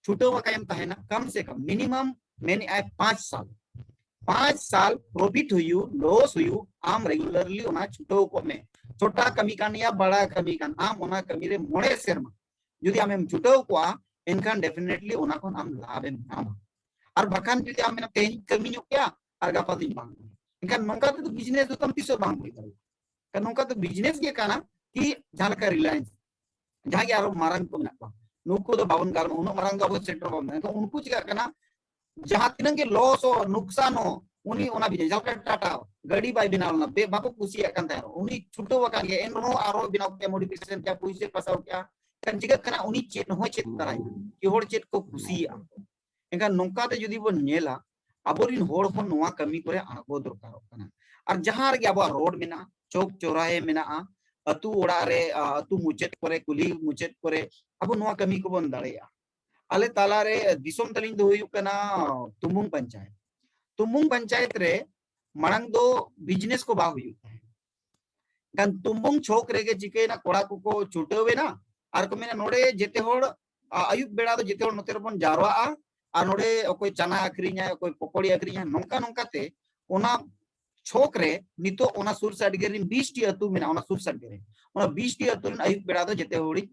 ᱪᱷᱩᱴᱟᱹᱣ ᱟᱠᱟᱭᱮᱢ ᱛᱟᱦᱮᱱᱟ, ᱠᱟᱢ ᱥᱮ ᱠᱟᱢ minimum ᱢᱮᱱᱮᱫ ᱟᱭ ᱯᱟᱸᱪ ᱥᱟᱞ, ᱯᱟᱸᱪ ᱥᱟᱞ profit ᱦᱩᱭᱩᱜ loss ᱦᱩᱭᱩᱜ, ᱟᱢ regularly ᱚᱱᱟ ᱪᱷᱩᱴᱟᱹᱣ ᱠᱚᱜ ᱢᱮ᱾ ᱪᱷᱳᱴᱟ ᱠᱟᱹᱢᱤ ᱠᱟᱱ ᱭᱟ ᱵᱟᱲᱟ ᱠᱟᱹᱢᱤ ᱠᱟᱱ, ᱟᱢ ᱚᱱᱟ ᱠᱟᱹᱢᱤ ᱨᱮ ᱢᱚᱬᱮ ᱥᱮᱨᱢᱟ ᱡᱩᱫᱤ ᱟᱢᱮᱢ ᱪᱷᱩᱴᱟᱹᱣ ᱠᱚᱜᱼᱟ, ᱮᱱᱠᱷᱟᱱ definitely ᱚᱱᱟ ᱠᱷᱚᱱ ᱟᱢ ᱞᱟᱵᱷ ᱮᱢ ᱧᱟᱢᱟ᱾ ᱟᱨ ᱵᱟᱠᱷᱟᱱ ᱡᱩᱫᱤ ᱟᱢ ᱢᱮᱱᱟ ᱛᱮᱦᱮᱧ ᱠᱟᱹᱢᱤ ᱧᱚᱜ ᱠᱮᱭᱟ ᱟᱨ ᱜᱟᱯᱟ ᱫᱤᱱ ᱵᱟᱝ, ᱮᱱᱠᱷᱟᱱ ᱱᱚᱝᱠᱟ ᱛᱮᱫᱚ business ᱫᱚ ᱛᱟᱢ ᱛᱤᱥ ᱦᱚᱸ ᱵᱟᱝ ᱦᱩᱭ ᱫᱟᱲᱮᱭᱟᱜᱼᱟ᱾ ᱮᱱᱠᱷᱟᱱ ᱱᱚᱝᱠᱟ ᱫᱚ business ᱜᱮ ᱠᱟᱱᱟ ᱠᱤ ᱡᱟᱦᱟᱸ ᱞᱮᱠᱟ Reliance, ᱡᱟᱦᱟᱸ ᱜᱮ ᱟᱨᱚ ᱢᱟᱨᱟᱝ ᱠᱚ ᱢᱮᱱᱟᱜ ᱠᱚᱣᱟ, ᱱᱩᱠᱩ ᱫᱚ ᱵᱟᱵᱚᱱ ᱜᱟᱞᱢᱟᱨᱟᱜᱼᱟ, ᱩᱱᱟᱹᱜ ᱢᱟᱨᱟᱝ ᱫᱚ ᱟᱵᱚ ᱥᱮᱴᱮᱨ ᱵᱟᱵᱚᱱ, ᱮᱱᱠᱷᱟᱱ ᱩᱱᱠᱩ ᱪᱤᱠᱟᱹᱜ ᱠᱟᱱᱟ, ᱡᱟᱦᱟᱸ ᱛᱤᱱᱟᱹᱜ ᱜᱮ loss ᱦᱚᱸ ᱱᱩᱠᱥᱟᱱ ᱦᱚᱸ ᱩᱱᱤ ᱚᱱᱟ business, ᱡᱟᱦᱟᱸ ᱞᱮᱠᱟ ᱴᱟᱴᱟ ᱜᱟᱹᱰᱤ ᱵᱟᱭ ᱵᱮᱱᱟᱣ ᱞᱮᱱᱟ, ᱵᱮ-, ᱵᱟᱠᱚ ᱠᱩᱥᱤᱭᱟᱜ ᱠᱟᱱ ᱛᱟᱦᱮᱸᱱᱟ, ᱩᱱᱤ ᱪᱷᱩᱴᱟᱹᱣ ᱟᱠᱟᱱ ᱜᱮᱭᱟ, ᱮᱱ ᱨᱮᱦᱚᱸ ᱟᱨᱚ ᱵᱮᱱᱟᱣ ᱠᱮᱭᱟ, modification ᱠᱮᱭᱟ, ᱯᱩᱭᱥᱟᱹ ᱯᱟᱥᱟᱣ ᱠᱮᱭᱟ, ᱮᱱᱠᱷᱟᱱ ᱪᱤᱠᱟᱹᱜ ᱠᱟᱱᱟ, ᱩᱱᱤ ᱪᱮᱫ ᱦᱚᱸᱭ ᱪᱮᱫ ᱛᱟᱨᱟᱭᱟ, ᱠᱤ ᱦᱚᱲ ᱪᱮᱫ ᱠᱚ ᱠᱩᱥᱤᱭᱟᱜᱼᱟ᱾ ᱮᱱᱠᱷᱟᱱ ᱱᱚᱝᱠᱟ ᱛᱮ ᱡᱩᱫᱤ ᱵᱚᱱ ᱧᱮᱞᱟ, ᱟᱵᱚᱨᱤᱱ ᱦᱚᱲ ᱦᱚᱸ ᱱᱚᱣᱟ ᱠᱟᱹᱢᱤ ᱠᱚᱨᱮ ᱟᱬᱜᱚ ᱫᱚᱨᱠᱟᱨᱚᱜ ᱠᱟᱱᱟ᱾ ᱟᱨ ᱡᱟᱦᱟᱸ ᱨᱮᱜᱮ ᱟᱵᱚᱣᱟᱜ road ᱢᱮᱱᱟᱜᱼᱟ, ᱪᱚᱠ ᱪᱚᱨᱟᱦᱮ ᱢᱮᱱᱟᱜᱼᱟ, ᱟᱹᱛᱩ ᱚᱲᱟᱜ ᱨᱮ, ᱟ, ᱟᱹᱛᱩ ᱢᱩᱪᱟᱹᱫ ᱠᱚᱨᱮ, ᱠᱩᱞᱦᱤ ᱢᱩᱪᱟᱹᱫ ᱠᱚᱨᱮ ᱟᱵᱚ ᱱᱚᱣᱟ ᱠᱟᱹᱢᱤ ᱠᱚᱵᱚᱱ ᱫᱟᱲᱮᱭᱟᱜᱼᱟ᱾ ᱟᱞᱮ ᱛᱟᱞᱟᱨᱮ ᱫᱤᱥᱚᱢ ᱛᱟᱹᱞᱤᱧ ᱫᱚ ᱦᱩᱭᱩᱜ ᱠᱟᱱᱟ ᱛᱩᱢᱩᱝ ᱯᱚᱧᱪᱟᱭᱮᱛ᱾ ᱛᱩᱢᱩᱝ ᱯᱚᱧᱪᱟᱭᱮᱛ ᱨᱮ ᱢᱟᱲᱟᱝ ᱫᱚ business ᱠᱚ ᱵᱟᱝ ᱦᱩᱭᱩᱜ ᱛᱟᱦᱮᱸᱫ᱾ ᱮᱱᱠᱷᱟᱱ ᱛᱩᱢᱩᱝ ᱪᱷᱚᱠ ᱨᱮᱜᱮ ᱪᱤᱠᱟᱹᱭᱮᱱᱟ, ᱠᱚᱲᱟ ᱠᱚᱠᱚ ᱪᱷᱩᱴᱟᱹᱣ ᱮᱱᱟ ᱟᱨ ᱠᱚ ᱢᱮᱱᱟ, ᱱᱚᱰᱮ ᱡᱮᱛᱮ ᱦᱚᱲ, ᱟ, ᱟᱹᱭᱩᱵ ᱵᱮᱲᱟ ᱫᱚ ᱡᱮᱛᱮ ᱦᱚᱲ ᱱᱚᱛᱮ ᱨᱮᱵᱚᱱ ᱡᱟᱨᱣᱟᱜᱼᱟ, ᱟᱨ ᱱᱚᱰᱮ ᱚᱠᱚᱭ ᱪᱟᱱᱟ ᱟᱹᱠᱷᱨᱤᱧᱟᱭ, ᱚᱠᱚᱭ ᱯᱚᱠᱚᱲᱤ ᱟᱹᱠᱷᱨᱤᱧᱟᱭ, ᱱᱚᱝᱠᱟ ᱱᱚᱝᱠᱟ ᱛᱮ ᱚᱱᱟ ᱪᱷᱚᱠ ᱨᱮ ᱱᱤᱛᱚᱜ ᱚᱱᱟ ᱥᱩᱨ ᱥᱟᱰᱜᱮ ᱨᱮᱱ ᱵᱤᱥ ᱴᱤ ᱟᱹᱛᱩ ᱢᱮᱱᱟᱜᱼᱟ, ᱚᱱᱟ ᱥᱩᱨ ᱥᱟᱰᱜᱮ ᱨᱮ ᱚᱱᱟ ᱵᱤᱥ ᱴᱤ ᱟᱹᱛᱩ ᱨᱮᱱ ᱟᱹᱭᱩᱵ ᱵᱮᱲᱟ ᱫᱚ ᱡᱮᱛᱮ ᱦᱚᱲᱤᱡ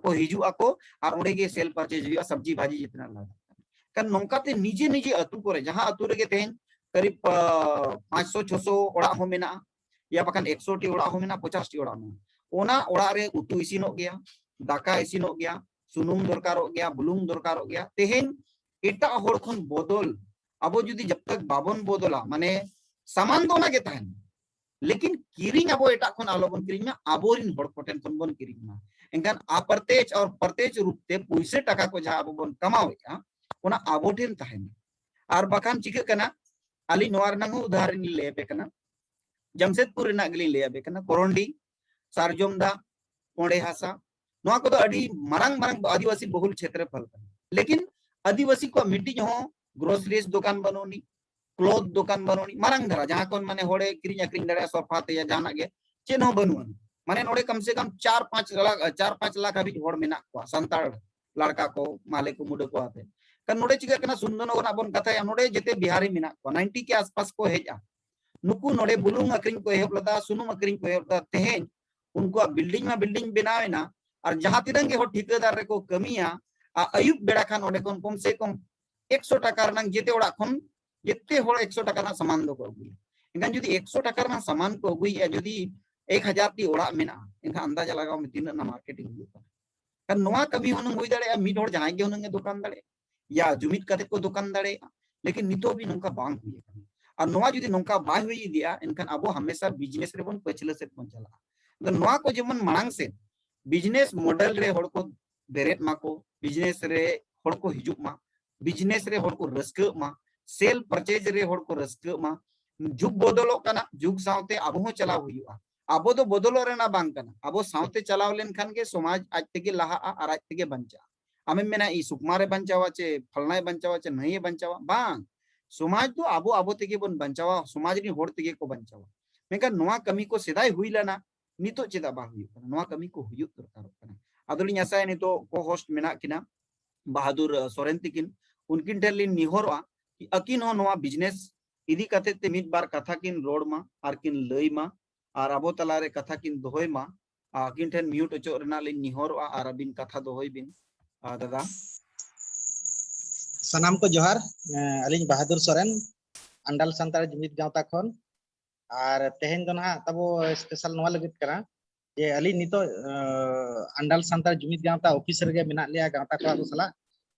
ᱠᱚ ᱦᱤᱡᱩᱜ ᱟᱠᱚ ᱟᱨ ᱚᱸᱰᱮ ᱜᱮ sale purchase ᱦᱩᱭᱩᱜᱼᱟ, ᱥᱚᱵᱽᱡᱤ ᱵᱷᱟᱡᱤ ᱡᱮᱛᱮᱱᱟᱜ ᱞᱟᱜᱟᱜ ᱠᱟᱱᱟ᱾ ᱠᱷᱟᱱ ᱱᱚᱝᱠᱟᱛᱮ ᱱᱤᱡᱮ ᱱᱤᱡᱮ ᱟᱹᱛᱩ ᱠᱚᱨᱮ, ᱡᱟᱦᱟᱸ ᱟᱹᱛᱩ ᱨᱮᱜᱮ ᱛᱮᱦᱮᱧ ᱠᱟᱨᱤᱵ, ᱟ, ᱯᱟᱸᱪᱥᱚ ᱪᱷᱚᱥᱚ ᱚᱲᱟᱜ ᱦᱚᱸ ᱢᱮᱱᱟᱜᱼᱟ, ᱭᱟ ᱵᱟᱠᱷᱟᱱ ᱮᱠᱥᱚ ᱴᱤ ᱚᱲᱟᱜ ᱦᱚᱸ ᱢᱮᱱᱟᱜᱼᱟ, ᱯᱚᱪᱟᱥ ᱴᱤ ᱚᱲᱟᱜ ᱢᱮᱱᱟᱜᱼᱟ, ᱚᱱᱟ ᱚᱲᱟᱜ ᱨᱮ ᱩᱛᱩ ᱤᱥᱤᱱᱚᱜ ᱜᱮᱭᱟ, ᱫᱟᱠᱟ ᱤᱥᱤᱱᱚᱜ ᱜᱮᱭᱟ, ᱥᱩᱱᱩᱢ ᱫᱚᱨᱠᱟᱨᱚᱜ ᱜᱮᱭᱟ, ᱵᱩᱞᱩᱝ ᱫᱚᱨᱠᱟᱨᱚᱜ ᱜᱮᱭᱟ᱾ ᱛᱮᱦᱮᱧ ᱮᱴᱟᱜ ᱦᱚᱲ ᱠᱷᱚᱱ ᱵᱚᱫᱚᱞ, ᱟᱵᱚ ᱡᱩᱫᱤ ᱡᱟᱵ ᱛᱟᱠ ᱵᱟᱵᱚᱱ ᱵᱚᱫᱚᱞᱟ, ᱢᱟᱱᱮ ᱥᱟᱢᱟᱱ ᱫᱚ ᱚᱱᱟ ᱜᱮ ᱛᱟᱦᱮᱱᱟ, ᱞᱮᱠᱤᱱ ᱠᱤᱨᱤᱧ ᱟᱵᱚ ᱮᱴᱟᱜ ᱠᱷᱚᱱ ᱟᱞᱚᱵᱚᱱ ᱠᱤᱨᱤᱧ ᱢᱟ, ᱟᱵᱚᱨᱤᱱ ᱦᱚᱲ ᱠᱚᱴᱷᱮᱱ ᱠᱷᱚᱱ ᱵᱚᱱ ᱠᱤᱨᱤᱧ ᱢᱟ᱾ ᱮᱱᱠᱷᱟᱱ ᱟᱯᱨᱚᱛᱮᱡ ᱟᱨ ᱯᱨᱚᱛᱮᱡ ᱨᱩᱯ ᱛᱮ ᱯᱩᱭᱥᱟᱹ ᱴᱟᱠᱟ ᱠᱚ ᱡᱟᱦᱟᱸ ᱟᱵᱚ ᱵᱚᱱ ᱠᱟᱢᱟᱣᱮᱫᱼᱟ, ᱚᱱᱟ ᱟᱵᱚ ᱴᱷᱮᱱ ᱛᱟᱦᱮᱱᱟ᱾ ᱟᱨ ᱵᱟᱠᱷᱟᱱ ᱪᱤᱠᱟᱹᱜ ᱠᱟᱱᱟ, ᱟᱹᱞᱤᱧ ᱱᱚᱣᱟ ᱨᱮᱱᱟᱜ ᱦᱚᱸ ᱩᱫᱟᱦᱚᱨᱚᱱ ᱞᱤᱧ ᱞᱟᱹᱭ ᱟᱯᱮ ᱠᱟᱱᱟ, ᱡᱟᱢᱥᱮᱫᱽᱯᱩᱨ ᱨᱮᱱᱟᱜ ᱜᱮᱞᱤᱧ ᱞᱟᱹᱭ ᱟᱯᱮ ᱠᱟᱱᱟ, ᱠᱚᱨᱚᱱᱰᱤ, ᱥᱟᱨᱡᱚᱢ ᱫᱟ, ᱯᱚᱸᱰᱮ ᱦᱟᱥᱟ, ᱱᱚᱣᱟ ᱠᱚᱫᱚ ᱟᱹᱰᱤ ᱢᱟᱨᱟᱝ ᱢᱟᱨᱟᱝ ᱟᱹᱫᱤᱵᱟᱹᱥᱤ ᱵᱚᱦᱩᱞ ᱪᱷᱮᱛᱨᱚᱯᱷᱚᱞ ᱠᱟᱱᱟ᱾ ᱞᱮᱠᱤᱱ ᱟᱹᱫᱤᱵᱟᱹᱥᱤ ᱠᱚᱣᱟᱜ ᱢᱤᱫᱴᱤᱡ ᱦᱚᱸ ᱜᱨᱳᱥᱟᱨᱤᱡ ᱫᱚᱠᱟᱱ ᱵᱟᱹᱱᱩᱜ ᱟᱹᱱᱤᱡ, ᱠᱞᱚᱛᱷ ᱫᱚᱠᱟᱱ ᱵᱟᱹᱱᱩᱜ ᱟᱹᱱᱤᱡ, ᱢᱟᱨᱟᱝ ᱫᱷᱟᱨᱟ ᱡᱟᱦᱟᱸ ᱠᱷᱚᱱ ᱢᱟᱱᱮ ᱦᱚᱲᱮ ᱠᱤᱨᱤᱧ ᱟᱹᱠᱷᱨᱤᱧ ᱫᱟᱲᱮᱭᱟᱜᱼᱟ, ᱥᱚᱨᱯᱷᱟ ᱛᱮᱭᱟ ᱡᱟᱦᱟᱱᱟᱜ ᱜᱮ, ᱪᱮᱫ ᱦᱚᱸ ᱵᱟᱹᱱᱩᱜ ᱟᱹᱱᱤᱡ᱾ ᱢᱟᱱᱮ ᱱᱚᱰᱮ ᱠᱚᱢ ᱥᱮ ᱠᱚᱢ ᱪᱟᱨ ᱯᱟᱸᱪ ᱞᱟᱠᱷ, ᱪᱟᱨ ᱯᱟᱸᱪ ᱞᱟᱠᱷ ᱦᱟᱹᱵᱤᱡ ᱦᱚᱲ ᱢᱮᱱᱟᱜ ᱠᱚᱣᱟ, ᱥᱟᱱᱛᱟᱲ ᱞᱟᱲᱠᱟ ᱠᱚ, ᱢᱟᱞᱮ ᱠᱚ, ᱢᱩᱰᱟᱹ ᱠᱚ ᱟᱛᱮ᱾ ᱠᱟᱨᱚᱱ ᱱᱚᱰᱮ ᱪᱤᱠᱟᱹᱜ ᱠᱟᱱᱟ, ᱥᱩᱱᱫᱚᱨᱱᱚᱜᱚᱨ ᱨᱮᱱᱟᱜ ᱵᱚᱱ ᱠᱟᱛᱷᱟᱭᱟ, ᱱᱚᱰᱮ ᱡᱮᱛᱮ ᱵᱤᱦᱟᱨᱤ ᱢᱮᱱᱟᱜ ᱠᱚᱣᱟ, ᱱᱟᱭᱤᱱᱴᱤ ᱠᱮ ᱟᱥᱯᱟᱥ ᱠᱚ ᱦᱮᱡᱼᱟ᱾ ᱱᱩᱠᱩ ᱱᱚᱰᱮ ᱵᱩᱞᱩᱝ ᱟᱹᱠᱷᱨᱤᱧ ᱠᱚ ᱮᱦᱚᱵ ᱞᱮᱫᱟ, ᱥᱩᱱᱩᱢ ᱟᱹᱠᱷᱨᱤᱧ ᱠᱚ ᱮᱦᱚᱵ ᱞᱮᱫᱟ, ᱛᱮᱦᱮᱧ ᱩᱱᱠᱩᱣᱟᱜ ᱵᱤᱞᱰᱤᱝ ᱢᱟ ᱵᱤᱞᱰᱤᱝ ᱵᱮᱱᱟᱣ ᱮᱱᱟ, ᱟᱨ ᱡᱟᱦᱟᱸ ᱛᱤᱱᱟᱹᱜ ᱜᱮ ᱦᱚᱲ ᱴᱷᱤᱠᱟᱹᱫᱟᱨ ᱨᱮᱠᱚ ᱠᱟᱹᱢᱤᱭᱟ, ᱟᱨ ᱟᱹᱭᱩᱵ ᱵᱮᱲᱟ ᱠᱷᱟᱱ ᱚᱸᱰᱮ ᱠᱷᱚᱱ ᱠᱚᱢ ᱥᱮ ᱠᱚᱢ ᱮᱠᱥᱚ ᱴᱟᱠᱟ ᱨᱮᱱᱟᱜ, ᱡᱮᱛᱮ ᱚᱲᱟᱜ ᱠᱷᱚᱱ ᱡᱮᱛᱮ ᱦᱚᱲ ᱮᱠᱥᱚ ᱴᱟᱠᱟ ᱨᱮᱱᱟᱜ ᱥᱟᱢᱟᱱ ᱫᱚᱠᱚ ᱟᱹᱜᱩᱭᱟ᱾ ᱮᱱᱠᱷᱟᱱ ᱡᱩᱫᱤ ᱮᱠᱥᱚ ᱴᱟᱠᱟ ᱨᱮᱱᱟᱜ ᱥᱟᱢᱟᱱ ᱠᱚ ᱟᱹᱜᱩᱭᱮᱫᱼᱟ, ᱡᱩᱫᱤ ᱮᱠ ᱦᱟᱡᱟᱨ ᱴᱤ ᱚᱲᱟᱜ ᱢᱮᱱᱟᱜᱼᱟ, ᱮᱱᱠᱷᱟᱱ ᱟᱱᱫᱟᱡᱟ ᱞᱟᱜᱟᱣ ᱢᱮ ᱛᱤᱱᱟᱹᱜ ᱨᱮᱱᱟᱜ ᱢᱟᱨᱠᱮᱴᱤᱝ ᱦᱩᱭᱩᱜ ᱠᱟᱱᱟ᱾ ᱠᱟᱨᱚᱱ ᱱᱚᱣᱟ ᱠᱟᱹᱢᱤ ᱦᱩᱱᱟᱹᱝ ᱦᱩᱭ ᱫᱟᱲᱮᱭᱟᱜᱼᱟ, ᱢᱤᱫ ᱦᱚᱲ ᱡᱟᱦᱟᱸᱭ ᱜᱮ ᱦᱩᱱᱟᱹᱝ ᱮ ᱫᱚᱠᱟᱱ ᱫᱟᱲᱮᱭᱟᱜᱼᱟ, ᱭᱟ ᱡᱩᱢᱤᱫ ᱠᱟᱛᱮ ᱠᱚ ᱫᱚᱠᱟᱱ ᱫᱟᱲᱮᱭᱟᱜᱼᱟ᱾ ᱞᱮᱠᱤᱱ ᱱᱤᱛᱚᱜ ᱦᱟᱹᱵᱤᱡ ᱱᱚᱝᱠᱟ ᱵᱟᱝ ᱦᱩᱭ ᱟᱠᱟᱱᱟ᱾ ᱟᱨ ᱱᱚᱣᱟ ᱡᱩᱫᱤ ᱱᱚᱝᱠᱟ ᱵᱟᱭ ᱦᱩᱭ ᱤᱫᱤᱜᱼᱟ, ᱮᱱᱠᱷᱟᱱ ᱟᱵᱚ ᱦᱟᱢᱮᱥᱟ ᱵᱤᱡᱽᱱᱮᱥ ᱨᱮᱵᱚᱱ ᱯᱟᱹᱪᱷᱞᱟᱹ ᱥᱮᱫ ᱵᱚᱱ ᱪᱟᱞᱟᱜᱼᱟ᱾ ᱟᱫᱚ ᱱᱚᱣᱟ ᱠᱚ ᱡᱮᱢᱚᱱ ᱢᱟᱲᱟᱝ ᱥᱮᱫ ᱵᱤᱡᱽᱱᱮᱥ ᱢᱚᱰᱮᱞ ᱨᱮ ᱦᱚᱲ ᱠᱚ ᱵᱮᱨᱮᱫ ᱢᱟᱠᱚ, ᱵᱤᱡᱽᱱᱮᱥ ᱨᱮ ᱦᱚᱲ ᱠᱚ ᱦᱤᱡᱩᱜ ᱢᱟ, ᱵᱤᱡᱽᱱᱮᱥ ᱨᱮ ᱦᱚᱲ ᱠᱚ ᱨᱟᱹᱥᱠᱟᱹᱜ ᱢᱟ, ᱥᱮᱞ ᱯᱟᱨᱪᱮᱡᱽ ᱨᱮ ᱦᱚᱲ ᱠᱚ ᱨᱟᱹᱥᱠᱟᱹᱜ ᱢᱟ᱾ ᱡᱩᱜᱽ ᱵᱚᱫᱚᱞᱚᱜ ᱠᱟᱱᱟ, ᱡᱩᱜᱽ ᱥᱟᱶᱛᱮ ᱟᱵᱚ ᱦᱚᱸ ᱪᱟᱞᱟᱣ ᱦᱩᱭᱩᱜᱼᱟ᱾ ᱟᱵᱚ ᱫᱚ ᱵᱚᱫᱚᱞᱚᱜ ᱨᱮᱱᱟᱜ ᱵᱟᱝ ᱠᱟᱱᱟ, ᱟᱵᱚ ᱥᱟᱶᱛᱮ ᱪᱟᱞᱟᱣ ᱞᱮᱱᱠᱷᱟᱱ ᱜᱮ ᱥᱚᱢᱟᱡᱽ ᱟᱡ ᱛᱮᱜᱮ ᱞᱟᱦᱟᱜᱼᱟ ᱟᱨ ᱟᱡ ᱛᱮᱜᱮ ᱵᱟᱧᱪᱟᱜᱼᱟ᱾ ᱟᱢᱮᱢ ᱢᱮᱱᱟ, "ᱤᱧ ᱥᱩᱠᱢᱟ ᱨᱮ ᱵᱟᱧᱪᱟᱣᱟ ᱪᱮ ᱯᱷᱟᱞᱱᱟᱭ ᱵᱟᱧᱪᱟᱣᱟ ᱪᱮ ᱱᱟᱹᱭᱮ ᱵᱟᱧᱪᱟᱣᱟ?" ᱵᱟᱝ, ᱥᱚᱢᱟᱡᱽ ᱫᱚ ᱟᱵᱚ ᱟᱵᱚ ᱛᱮᱜᱮ ᱵᱚᱱ ᱵᱟᱧᱪᱟᱣᱟ, ᱥᱚᱢᱟᱡᱽ ᱨᱤᱱ ᱦᱚᱲ ᱛᱮᱜᱮ ᱠᱚ ᱵᱟᱧᱪᱟᱣᱟ᱾ ᱢᱮᱱᱠᱷᱟᱱ ᱱᱚᱣᱟ ᱠᱟᱹᱢᱤ ᱠᱚ ᱥᱮᱫᱟᱭ ᱦᱩᱭ ᱞᱮᱱᱟ, ᱱᱤᱛᱚᱜ ᱪᱮᱫᱟᱜ ᱵᱟᱝ ᱦᱩᱭᱩᱜ ᱠᱟᱱᱟ? ᱱᱚᱣᱟ ᱠᱟᱹᱢᱤ ᱠᱚ ᱦᱩᱭᱩᱜ ᱫᱚᱨᱠᱟᱨᱚᱜ ᱠᱟᱱᱟ᱾ ᱟᱫᱚᱞᱤᱧ ᱟᱥᱟᱭᱟ ᱱᱤᱛᱚᱜ ᱠᱳ ᱦᱳᱥᱴ ᱢᱮᱱᱟᱜ ᱠᱤᱱᱟ ᱵᱟᱦᱟᱫᱩᱨ, ᱟᱦ, ᱥᱚᱨᱮᱱ ᱛᱤᱠᱤᱱ, ᱩᱱᱠᱤᱱ ᱴᱷᱮᱱ ᱞᱤᱧ ᱱᱮᱦᱚᱨᱚᱜᱼᱟ ᱠᱤ ᱟᱹᱠᱤᱱ ᱦᱚᱸ ᱱᱚᱣᱟ ᱵᱤᱡᱽᱱᱮᱥ ᱤᱫᱤ ᱠᱟᱛᱮ ᱛᱮ ᱢᱤᱫ ᱵᱟᱨ ᱠᱟᱛᱷᱟ ᱠᱤᱱ ᱨᱚᱲ ᱢᱟ ᱟᱨ ᱠᱤᱱ ᱞᱟᱹᱭ ᱢᱟ ᱟᱨ ᱟᱵᱚ ᱛᱟᱞᱟᱨᱮ ᱠᱟᱛᱷᱟ ᱠᱤᱱ ᱫᱚᱦᱚᱭ ᱢᱟ᱾ ᱟᱹᱠᱤᱱ ᱴᱷᱮᱱ ᱢᱤᱭᱩᱴ ᱚᱪᱚᱜ ᱨᱮᱱᱟᱜ ᱞᱤᱧ ᱱᱮᱦᱚᱨᱚᱜᱼᱟ ᱟᱨ ᱟᱹᱵᱤᱱ ᱠᱟᱛᱷᱟ ᱫᱚᱦᱚᱭ ᱵᱤᱱ, ᱟᱦ, ᱫᱟᱫᱟ᱾ ᱥᱟᱱᱟᱢ ᱠᱚ ᱡᱚᱦᱟᱨ᱾ ᱮᱸ, ᱟᱹᱞᱤᱧ ᱵᱟᱦᱟᱫᱩᱨ ᱥᱚᱨᱮᱱ, ᱟᱱᱰᱟᱞ ᱥᱟᱱᱛᱟᱲ ᱡᱩᱢᱤᱫ ᱜᱟᱶᱛᱟ ᱠᱷᱚᱱ᱾ ᱟᱨ ᱛᱮᱦᱮᱧ ᱫᱚ ᱱᱟᱦᱟᱜ ᱛᱟᱵᱚ ᱥᱯᱮᱥᱟᱞ ᱱᱚᱣᱟ ᱞᱟᱹᱜᱤᱫ ᱠᱟᱱᱟ ᱡᱮ ᱟᱹᱞᱤᱧ ᱱᱤᱛᱚᱜ, ᱟᱸ, ᱟᱱᱰᱟᱞ ᱥᱟᱱᱛᱟᱲ ᱡᱩᱢᱤᱫ ᱜᱟᱶᱛᱟ ᱚᱯᱷᱤᱥ ᱨᱮᱜᱮ ᱢᱮᱱᱟᱜ ᱞᱮᱭᱟ, ᱜᱟᱶᱛᱟ ᱠᱚᱲᱟ ᱠᱚ ᱥᱟᱞᱟᱜ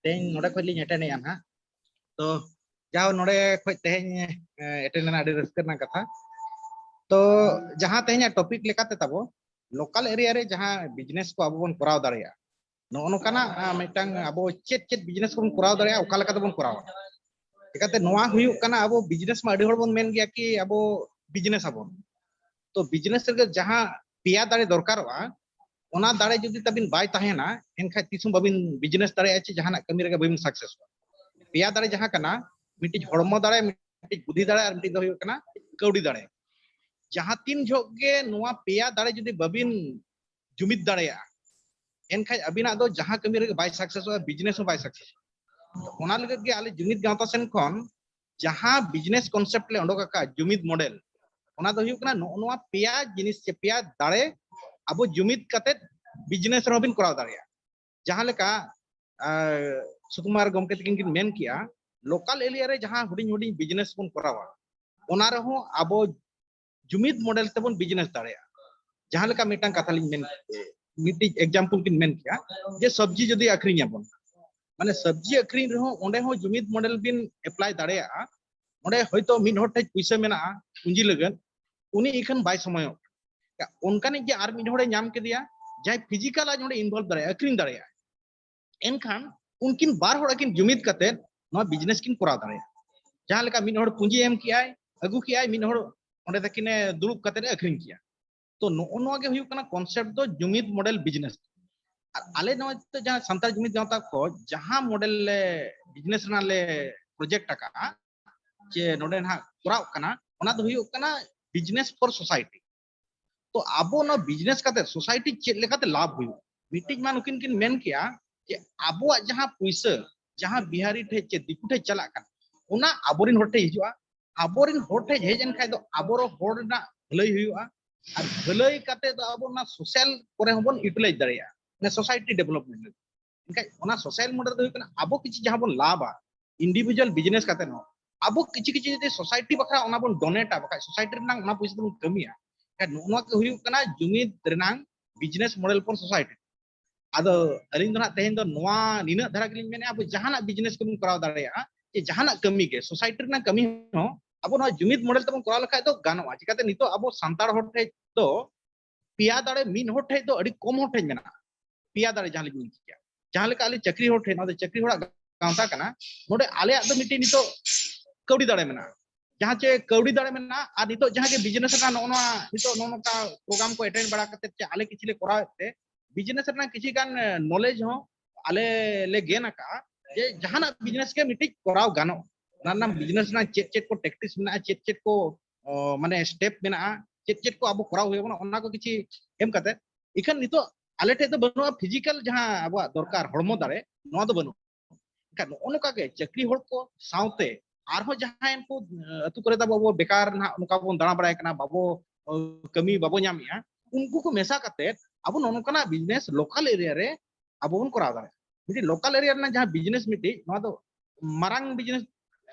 ᱛᱮᱦᱮᱧ ᱱᱚᱰᱮ ᱠᱷᱚᱱ ᱞᱤᱧ ᱮᱴᱮᱱᱰ ᱮᱫᱼᱟ ᱱᱟᱦᱟᱜ᱾ ᱛᱚ ᱡᱟᱣ ᱱᱚᱰᱮ ᱠᱷᱚᱱ ᱛᱮᱦᱮᱧ, ᱮᱸ, ᱮᱴᱮᱱᱰ ᱨᱮᱱᱟᱜ ᱟᱹᱰᱤ ᱨᱟᱹᱥᱠᱟᱹ ᱨᱮᱱᱟᱜ ᱠᱟᱛᱷᱟ᱾ ᱛᱚ ᱡᱟᱦᱟᱸ ᱛᱮᱦᱮᱧᱟᱜ ᱴᱚᱯᱤᱠ ᱞᱮᱠᱟᱛᱮ ᱛᱟᱵᱚ ᱞᱳᱠᱟᱞ ᱮᱨᱤᱭᱟ ᱨᱮ ᱡᱟᱦᱟᱸ ᱵᱤᱡᱽᱱᱮᱥ ᱠᱚ ᱟᱵᱚ ᱵᱚᱱ ᱠᱚᱨᱟᱣ ᱫᱟᱲᱮᱭᱟᱜᱼᱟ, ᱱᱚᱜᱼᱚ ᱱᱚᱝᱠᱟᱱᱟᱜ ᱢᱤᱫᱴᱟᱝ ᱟᱵᱚ ᱪᱮᱫ ᱪᱮᱫ ᱵᱤᱡᱽᱱᱮᱥ ᱵᱚᱱ ᱠᱚᱨᱟᱣ ᱫᱟᱲᱮᱭᱟᱜᱼᱟ, ᱚᱠᱟ ᱞᱮᱠᱟ ᱛᱮᱵᱚᱱ ᱠᱚᱨᱟᱣᱟ᱾ ᱪᱤᱠᱟᱹᱛᱮ ᱱᱚᱣᱟ ᱦᱩᱭᱩᱜ ᱠᱟᱱᱟ, ᱟᱵᱚ ᱵᱤᱡᱽᱱᱮᱥ ᱢᱟ ᱟᱹᱰᱤ ᱦᱚᱲ ᱵᱚᱱ ᱢᱮᱱ ᱜᱮᱭᱟ ᱠᱤ ᱟᱵᱚ ᱵᱤᱡᱽᱱᱮᱥ ᱟᱵᱚᱱ, ᱛᱚ ᱵᱤᱡᱽᱱᱮᱥ ᱨᱮᱜᱮ ᱡᱟᱦᱟᱸ ᱯᱮᱭᱟ ᱫᱟᱲᱮ ᱫᱚᱨᱠᱟᱨᱚᱜᱼᱟ, ᱚᱱᱟ ᱫᱟᱲᱮ ᱡᱩᱫᱤ ᱛᱟᱵᱤᱱ ᱵᱟᱭ ᱛᱟᱦᱮᱱᱟ, ᱮᱱᱠᱷᱟᱱ ᱛᱤᱥ ᱦᱚᱸ ᱵᱟᱵᱤᱱ ᱵᱤᱡᱽᱱᱮᱥ ᱫᱟᱲᱮᱭᱟᱜᱼᱟ, ᱪᱮ ᱡᱟᱦᱟᱱᱟᱜ ᱠᱟᱹᱢᱤ ᱨᱮᱜᱮ ᱵᱟᱵᱤᱱ ᱥᱟᱠᱥᱮᱥᱚᱜᱼᱟ᱾ ᱯᱮᱭᱟ ᱫᱟᱲᱮ ᱡᱟᱦᱟᱸ ᱠᱟᱱᱟ, ᱢᱤᱫᱴᱤᱡ ᱦᱚᱲᱢᱚ ᱫᱟᱲᱮ, ᱢᱤᱫᱴᱤᱡ ᱵᱩᱫᱷᱤ ᱫᱟᱲᱮ, ᱟᱨ ᱢᱤᱫᱴᱤᱡ ᱫᱚ ᱦᱩᱭᱩᱜ ᱠᱟᱱᱟ ᱠᱟᱹᱣᱰᱤ ᱫᱟᱲᱮ᱾ ᱡᱟᱦᱟᱸ ᱛᱤᱱ ᱡᱚᱦᱚᱜ ᱜᱮ ᱱᱚᱣᱟ ᱯᱮᱭᱟ ᱫᱟᱲᱮ ᱡᱩᱫᱤ ᱵᱟᱵᱤᱱ ᱡᱩᱢᱤᱫ ᱫᱟᱲᱮᱭᱟᱜᱼᱟ, ᱮᱱᱠᱷᱟᱱ ᱟᱹᱵᱤᱱᱟᱜ ᱫᱚ ᱡᱟᱦᱟᱸ ᱠᱟᱹᱢᱤ ᱨᱮᱜᱮ ᱵᱟᱭ ᱥᱟᱠᱥᱮᱥᱚᱜᱼᱟ, ᱵᱤᱡᱽᱱᱮᱥ ᱦᱚᱸ ᱵᱟᱭ ᱥᱟᱠᱥᱮᱥᱚᱜᱼᱟ᱾ ᱚᱱᱟ ᱞᱟᱹᱜᱤᱫ ᱜᱮ ᱟᱞᱮ ᱡᱩᱢᱤᱫ ᱜᱟᱶᱛᱟ ᱥᱮᱱ ᱠᱷᱚᱱ ᱡᱟᱦᱟᱸ ᱵᱤᱡᱽᱱᱮᱥ ᱠᱚᱱᱥᱮᱯᱴ ᱞᱮ ᱚᱰᱚᱠ ᱟᱠᱟᱫ, ᱡᱩᱢᱤᱫ ᱢᱚᱰᱮᱞ, ᱚᱱᱟ ᱫᱚ ᱦᱩᱭᱩᱜ ᱠᱟᱱᱟ ᱱᱚᱜᱼᱚ ᱱᱚᱣᱟ ᱯᱮᱭᱟ ᱡᱤᱱᱤᱥ ᱥᱮ ᱯᱮᱭᱟ ᱫᱟᱲᱮ ᱟᱵᱚ ᱡᱩᱢᱤᱫ ᱠᱟᱛᱮ ᱵᱤᱡᱽᱱᱮᱥ ᱨᱮᱦᱚᱸ ᱵᱤᱱ ᱠᱚᱨᱟᱣ ᱫᱟᱲᱮᱭᱟᱜᱼᱟ᱾ ᱡᱟᱦᱟᱸ ᱞᱮᱠᱟ ᱟᱨ ᱥᱩᱠᱩᱢᱟᱨ ᱜᱚᱢᱠᱮ ᱛᱟᱹᱠᱤᱱ ᱠᱤᱱ ᱢᱮᱱ ᱠᱮᱜᱼᱟ, ᱞᱳᱠᱟᱞ ᱮᱨᱤᱭᱟ ᱨᱮ ᱡᱟᱦᱟᱸ ᱦᱩᱰᱤᱧ ᱦᱩᱰᱤᱧ ᱵᱤᱡᱽᱱᱮᱥ ᱵᱚᱱ ᱠᱚᱨᱟᱣᱟ, ᱚᱱᱟ ᱨᱮᱦᱚᱸ ᱟᱵᱚ ᱡᱩᱢᱤᱫ ᱢᱚᱰᱮᱞ ᱛᱮᱵᱚᱱ ᱵᱤᱡᱽᱱᱮᱥ ᱫᱟᱲᱮᱭᱟᱜᱼᱟ᱾ ᱡᱟᱦᱟᱸ ᱞᱮᱠᱟ ᱢᱤᱫᱴᱟᱝ ᱠᱟᱛᱷᱟ ᱞᱤᱧ ᱢᱮᱱ, ᱢᱤᱫᱴᱤᱡ ᱮᱠᱡᱟᱢᱯᱚᱞ ᱠᱤᱱ ᱢᱮᱱ ᱠᱮᱜᱼᱟ ᱡᱮ ᱥᱚᱵᱽᱡᱤ ᱡᱩᱫᱤ ᱟᱹᱠᱷᱨᱤᱧ ᱟᱵᱚᱱ, ᱢᱟᱱᱮ ᱥᱚᱵᱽᱡᱤ ᱟᱹᱠᱷᱨᱤᱧ ᱨᱮᱦᱚᱸ ᱚᱸᱰᱮ ᱦᱚᱸ ᱡᱩᱢᱤᱫ ᱢᱚᱰᱮᱞ ᱵᱤᱱ ᱮᱯᱞᱟᱭ ᱫᱟᱲᱮᱭᱟᱜᱼᱟ᱾ ᱚᱸᱰᱮ ᱦᱚᱭᱛᱳ ᱢᱤᱫ ᱦᱚᱲ ᱴᱷᱮᱱ ᱯᱩᱭᱥᱟᱹ ᱢᱮᱱᱟᱜᱼᱟ ᱯᱩᱸᱡᱤ ᱞᱟᱹᱜᱤᱫ, ᱩᱱᱤ ᱤᱠᱷᱟᱹᱱ ᱵᱟᱭ ᱥᱚᱢᱚᱭᱚᱜ ᱠᱟᱱᱟ᱾ ᱚᱱᱠᱟᱱᱤᱡ ᱜᱮ ᱟᱨ ᱢᱤᱫ ᱦᱚᱲᱮ ᱧᱟᱢ ᱠᱮᱫᱮᱭᱟ, ᱡᱟᱦᱟᱸᱭ ᱯᱷᱤᱡᱤᱠᱟᱞ ᱟᱡ ᱚᱸᱰᱮ ᱤᱱᱵᱷᱚᱞᱵᱷ ᱫᱟᱲᱮᱭᱟᱜᱼᱟ, ᱟᱹᱠᱷᱨᱤᱧ ᱫᱟᱲᱮᱭᱟᱜᱼᱟ᱾ ᱮᱱᱠᱷᱟᱱ ᱩᱱᱠᱤᱱ ᱵᱟᱨ ᱦᱚᱲ ᱟᱹᱠᱤᱱ ᱡᱩᱢᱤᱫ ᱠᱟᱛᱮ ᱱᱚᱣᱟ ᱵᱤᱡᱽᱱᱮᱥ ᱠᱤᱱ ᱠᱚᱨᱟᱣ ᱫᱟᱲᱮᱭᱟᱜᱼᱟ᱾ ᱡᱟᱦᱟᱸ ᱞᱮᱠᱟ ᱢᱤᱫ ᱦᱚᱲ ᱯᱩᱸᱡᱤ ᱮᱢ ᱠᱮᱜᱼᱟᱭ, ᱟᱹᱜᱩ ᱠᱮᱜᱼᱟᱭ, ᱢᱤᱫ ᱦᱚᱲ ᱚᱸᱰᱮ ᱛᱟᱹᱠᱤᱱᱮ ᱫᱩᱲᱩᱵ ᱠᱟᱛᱮ ᱮ ᱟᱹᱠᱷᱨᱤᱧ ᱠᱮᱜᱼᱟ᱾ ᱛᱚ ᱱᱚᱜᱼᱚ ᱱᱚᱣᱟ ᱜᱮ ᱦᱩᱭᱩᱜ ᱠᱟᱱᱟ ᱠᱚᱱᱥᱮᱯᱴ ᱫᱚ ᱡᱩᱢᱤᱫ ᱢᱚᱰᱮᱞ ᱵᱤᱡᱽᱱᱮᱥ᱾ ᱟᱨ ᱟᱞᱮ ᱱᱚᱣᱟ ᱛᱮ ᱡᱟᱦᱟᱸ ᱥᱟᱱᱛᱟᱲ ᱡᱩᱢᱤᱫ ᱜᱟᱶᱛᱟ ᱠᱚ ᱡᱟᱦᱟᱸ ᱢᱚᱰᱮᱞ ᱞᱮ ᱵᱤᱡᱽᱱᱮᱥ ᱨᱮᱱᱟᱜ ᱞᱮ ᱯᱨᱚᱡᱮᱠᱴ ᱟᱠᱟᱫᱼᱟ, ᱡᱮ ᱱᱚᱰᱮ ᱱᱟᱦᱟᱜ ᱠᱚᱨᱟᱣ ᱠᱟᱱᱟ, ᱚᱱᱟ ᱫᱚ ᱦᱩᱭᱩᱜ ᱠᱟᱱᱟ ᱵᱤᱡᱽᱱᱮᱥ ᱯᱷᱚᱨ ᱥᱳᱥᱟᱭᱴᱤ᱾ ᱛᱚ ᱟᱵᱚ ᱱᱚᱣᱟ ᱵᱤᱡᱽᱱᱮᱥ ᱠᱟᱛᱮ ᱥᱳᱥᱟᱭᱴᱤ ᱪᱮᱫ ᱞᱮᱠᱟᱛᱮ ᱞᱟᱵᱷ ᱦᱩᱭᱩᱜᱼᱟ? ᱢᱤᱫᱴᱤᱡ ᱢᱟ ᱱᱩᱠᱤᱱ ᱠᱤᱱ ᱢᱮᱱ ᱠᱮᱜᱼᱟ ᱡᱮ ᱟᱵᱚᱣᱟᱜ ᱡᱟᱦᱟᱸ ᱯᱩᱭᱥᱟᱹ, ᱡᱟᱦᱟᱸ ᱵᱤᱦᱟᱨᱤ ᱴᱷᱮᱡ ᱪᱮ ᱫᱤᱠᱩ ᱴᱷᱮᱡ ᱪᱟᱞᱟᱜ ᱠᱟᱱᱟ, ᱚᱱᱟ ᱟᱵᱚᱨᱮᱱ ᱦᱚᱲ ᱴᱷᱮᱡ ᱦᱤᱡᱩᱜᱼᱟ᱾ ᱟᱵᱚᱨᱮᱱ ᱦᱚᱲ ᱴᱷᱮᱡ ᱦᱮᱡ ᱮᱱ ᱠᱷᱟᱡ ᱫᱚ ᱟᱵᱚᱨᱮᱱ ᱦᱚᱲ ᱨᱮᱱᱟᱜ ᱵᱷᱟᱹᱞᱟᱹᱭ ᱦᱩᱭᱩᱜᱼᱟ, ᱟᱨ ᱵᱷᱟᱹᱞᱟᱹᱭ ᱠᱟᱛᱮ ᱫᱚ ᱟᱵᱚ ᱚᱱᱟ ᱥᱳᱥᱟᱞ ᱠᱚᱨᱮ ᱦᱚᱸᱵᱚᱱ ᱤᱭᱩᱴᱤᱞᱟᱭᱤᱡᱽ ᱫᱟᱲᱮᱭᱟᱜᱼᱟ, ᱢᱟᱱᱮ ᱥᱳᱥᱟᱭᱴᱤ ᱰᱮᱵᱷᱞᱚᱯᱢᱮᱱᱴ ᱞᱟᱹᱜᱤᱫ᱾ ᱮᱱᱠᱷᱟᱡ ᱚᱱᱟ ᱥᱳᱥᱟᱞ ᱢᱚᱰᱮᱞ ᱫᱚ ᱦᱩᱭᱩᱜ ᱠᱟᱱᱟ ᱟᱵᱚ ᱠᱤᱪᱷᱩ ᱡᱟᱦᱟᱸ ᱵᱚᱱ ᱞᱟᱵᱟ ᱤᱱᱰᱤᱵᱷᱤᱡᱩᱣᱟᱞ ᱵᱤᱡᱽᱱᱮᱥ ᱠᱟᱛᱮ ᱦᱚᱸ, ᱟᱵᱚ ᱠᱤᱪᱷᱩ ᱠᱤᱪᱷᱩ ᱡᱩᱫᱤ ᱥᱳᱥᱟᱭᱴᱤ ᱵᱟᱠᱷᱨᱟ ᱚᱱᱟ ᱵᱚᱱ ᱰᱚᱱᱮᱴᱟ, ᱵᱟᱠᱷᱟᱡ ᱥᱳᱥᱟᱭᱴᱤ ᱨᱮᱱᱟᱜ ᱚᱱᱟ ᱯᱚᱭᱥᱟ ᱛᱮᱵᱚᱱ ᱠᱟᱹᱢᱤᱭᱟ, ᱮᱱᱠᱷᱟᱡ ᱱᱚᱜᱼᱚ ᱱᱚᱣᱟ ᱜᱮ ᱦᱩᱭᱩᱜ ᱠᱟᱱᱟ ᱡᱩᱢᱤᱫ ᱨᱮᱱᱟᱝ ᱵᱤᱡᱽᱱᱮᱥ ᱢᱚᱰᱮᱞ ᱯᱷᱚᱨ ᱥᱳᱥᱟᱭᱴᱤ᱾ ᱟᱫᱚ ᱟᱹᱞᱤᱧ ᱫᱚ ᱱᱟᱜ ᱛᱮᱦᱮᱧ ᱫᱚ ᱱᱚᱣᱟ ᱱᱤᱱᱟᱹᱜ ᱫᱷᱟᱨᱟ ᱜᱮᱞᱤᱧ ᱢᱮᱱᱮᱫᱼᱟ, ᱟᱵᱚ ᱡᱟᱦᱟᱱᱟᱜ ᱵᱤᱡᱽᱱᱮᱥ ᱜᱮᱵᱚᱱ ᱠᱚᱨᱟᱣ ᱫᱟᱲᱮᱭᱟᱜᱼᱟ, ᱡᱮ ᱡᱟᱦᱟᱱᱟᱜ ᱠᱟᱹᱢᱤ ᱜᱮ, ᱥᱳᱥᱟᱭᱴᱤ ᱨᱮᱱᱟᱜ ᱠᱟᱹᱢᱤ ᱦᱚᱸ ᱟᱵᱚ ᱱᱚᱣᱟ ᱡᱩᱢᱤᱫ ᱢᱚᱰᱮᱞ ᱛᱮᱵᱚᱱ ᱠᱚᱨᱟᱣ ᱞᱮᱠᱷᱟᱡ ᱫᱚ ᱜᱟᱱᱚᱜᱼᱟ᱾ ᱪᱤᱠᱟᱛᱮ ᱱᱤᱛᱚᱜ ᱟᱵᱚ ᱥᱟᱱᱛᱟᱲ ᱦᱚᱲ ᱴᱷᱮᱡ ᱫᱚ ᱯᱮᱭᱟ ᱫᱟᱲᱮ ᱢᱤᱫ ᱦᱚᱲ ᱴᱷᱮᱡ ᱫᱚ ᱟᱹᱰᱤ ᱠᱚᱢ ᱦᱚᱲ ᱴᱷᱮᱡ ᱢᱮᱱᱟᱜᱼᱟ᱾ ᱯᱮᱭᱟ ᱫᱟᱲᱮ ᱡᱟᱦᱟᱸ ᱞᱮᱠᱟ ᱞᱤᱧ ᱪᱤᱠᱟᱹᱭᱟ᱾ ᱡᱟᱦᱟᱸ ᱞᱮᱠᱟ ᱟᱞᱮ ᱪᱟᱹᱠᱨᱤ ᱦᱚᱲ ᱴᱷᱮᱱ, ᱱᱚᱣᱟ ᱫᱚ ᱪᱟᱹᱠᱨᱤ ᱦᱚᱲᱟᱜ ᱜᱟᱶᱛᱟ ᱠᱟᱱᱟ, ᱱᱚᱰᱮ ᱟᱞᱮᱭᱟᱜ ᱫᱚ ᱢᱤᱫᱴᱤᱡ ᱱᱤᱛᱚᱜ ᱠᱟᱹᱣᱰᱤ ᱫᱟᱲᱮ ᱢᱮᱱᱟᱜᱼᱟ᱾ ᱡᱟᱦᱟᱸ ᱪᱮ ᱠᱟᱹᱣᱰᱤ ᱫᱟᱲᱮ ᱢᱮᱱᱟᱜᱼᱟ, ᱟᱨ ᱱᱤᱛᱚᱜ ᱡᱟᱦᱟᱸ ᱜᱮ ᱵᱤᱡᱽᱱᱮᱥ ᱨᱮᱱᱟᱜ ᱱᱚᱜᱼᱚ ᱱᱚᱣᱟ ᱱᱤᱛᱚᱜ ᱱᱚᱜᱼᱚ ᱱᱚᱝᱠᱟ ᱯᱨᱳᱜᱨᱟᱢ ᱠᱚ ᱮᱴᱮᱱᱰ ᱵᱟᱲᱟ ᱠᱟᱛᱮ ᱪᱮ ᱟᱞᱮ ᱠᱤᱪᱷᱩ ᱞᱮ ᱠᱚᱨᱟᱣᱮᱫ ᱛᱮ, ᱵᱤᱡᱽᱱᱮᱥ ᱨᱮᱱᱟᱜ ᱠᱤᱪᱷᱩ ᱜᱟᱱ ᱱᱚᱞᱮᱡᱽ ᱦᱚᱸ ᱟᱞᱮ ᱞᱮ ᱜᱮᱱ ᱟᱠᱟᱫᱼᱟ ᱡᱮ ᱡᱟᱦᱟᱱᱟᱜ ᱵᱤᱡᱽᱱᱮᱥ ᱜᱮ ᱢᱤᱫᱴᱤᱡ ᱠᱚᱨᱟᱣ ᱜᱟᱱᱚᱜᱼᱟ᱾ ᱚᱱᱟ ᱨᱮᱱᱟᱜ ᱵᱤᱡᱽᱱᱮᱥ ᱨᱮᱱᱟᱜ ᱪᱮᱫ ᱪᱮᱫ ᱠᱚ ᱴᱮᱠᱴᱤᱠᱥ ᱢᱮᱱᱟᱜᱼᱟ, ᱪᱮᱫ ᱪᱮᱫ ᱠᱚ ᱚ, ᱢᱟᱱᱮ ᱥᱴᱮᱯ ᱢᱮᱱᱟᱜᱼᱟ, ᱪᱮᱫ ᱪᱮᱫ ᱠᱚ ᱟᱵᱚ ᱠᱚᱨᱟᱣ ᱦᱩᱭ ᱟᱵᱚᱱᱟ, ᱚᱱᱟ ᱠᱚ ᱠᱤᱪᱷᱤ ᱮᱢ ᱠᱟᱛᱮ᱾ ᱤᱠᱷᱟᱹᱱ ᱱᱤᱛᱚᱜ ᱟᱞᱮ ᱴᱷᱮᱡ ᱫᱚ ᱵᱟᱹᱱᱩᱜᱼᱟ ᱯᱷᱤᱡᱤᱠᱟᱞ ᱡᱟᱦᱟᱸ ᱟᱵᱚᱣᱟᱜ ᱫᱚᱨᱠᱟᱨ ᱦᱚᱲᱢᱚ ᱫᱟᱲᱮ, ᱱᱚᱣᱟ ᱫᱚ ᱵᱟᱹᱱᱩᱜᱼᱟ᱾ ᱮᱱᱠᱷᱟᱱ ᱱᱚᱜᱼᱚ ᱱᱚᱝᱠᱟ ᱜᱮ ᱪᱟᱹᱠᱨᱤ ᱦᱚᱲ ᱠᱚ ᱥᱟᱶᱛᱮ ᱟᱨᱦᱚᱸ ᱡᱟᱦᱟᱸᱭ ᱠᱚ, ᱟᱹᱛᱩ ᱠᱚᱨᱮ ᱫᱚ ᱟᱵᱚ ᱵᱮᱠᱟᱨ ᱱᱟᱦᱟᱜ ᱱᱚᱝᱠᱟ ᱵᱚᱱ ᱫᱟᱬᱟ ᱵᱟᱲᱟᱭ ᱠᱟᱱᱟ, ᱵᱟᱵᱚ, ᱠᱟᱹᱢᱤ ᱵᱟᱵᱚ ᱧᱟᱢᱮᱜᱼᱟ, ᱩᱱᱠᱩ ᱠᱚ ᱢᱮᱥᱟ ᱠᱟᱛᱮ ᱟᱵᱚ ᱱᱚᱜᱼᱚ ᱱᱚᱝᱠᱟᱱᱟᱜ ᱵᱤᱡᱽᱱᱮᱥ ᱞᱳᱠᱟᱞ ᱮᱨᱤᱭᱟ ᱨᱮ ᱟᱵᱚ ᱵᱚᱱ ᱠᱚᱨᱟᱣ ᱫᱟᱲᱮᱭᱟᱜᱼᱟ᱾ ᱢᱤᱫᱴᱤᱡ ᱞᱳᱠᱟᱞ ᱮᱨᱤᱭᱟ ᱨᱮᱱᱟᱜ ᱡᱟᱦᱟᱸ ᱵᱤᱡᱽᱱᱮᱥ ᱢᱤᱫᱴᱤᱡ, ᱱᱚᱣᱟ ᱫᱚ ᱢᱟᱨᱟᱝ ᱵᱤᱡᱽᱱᱮᱥ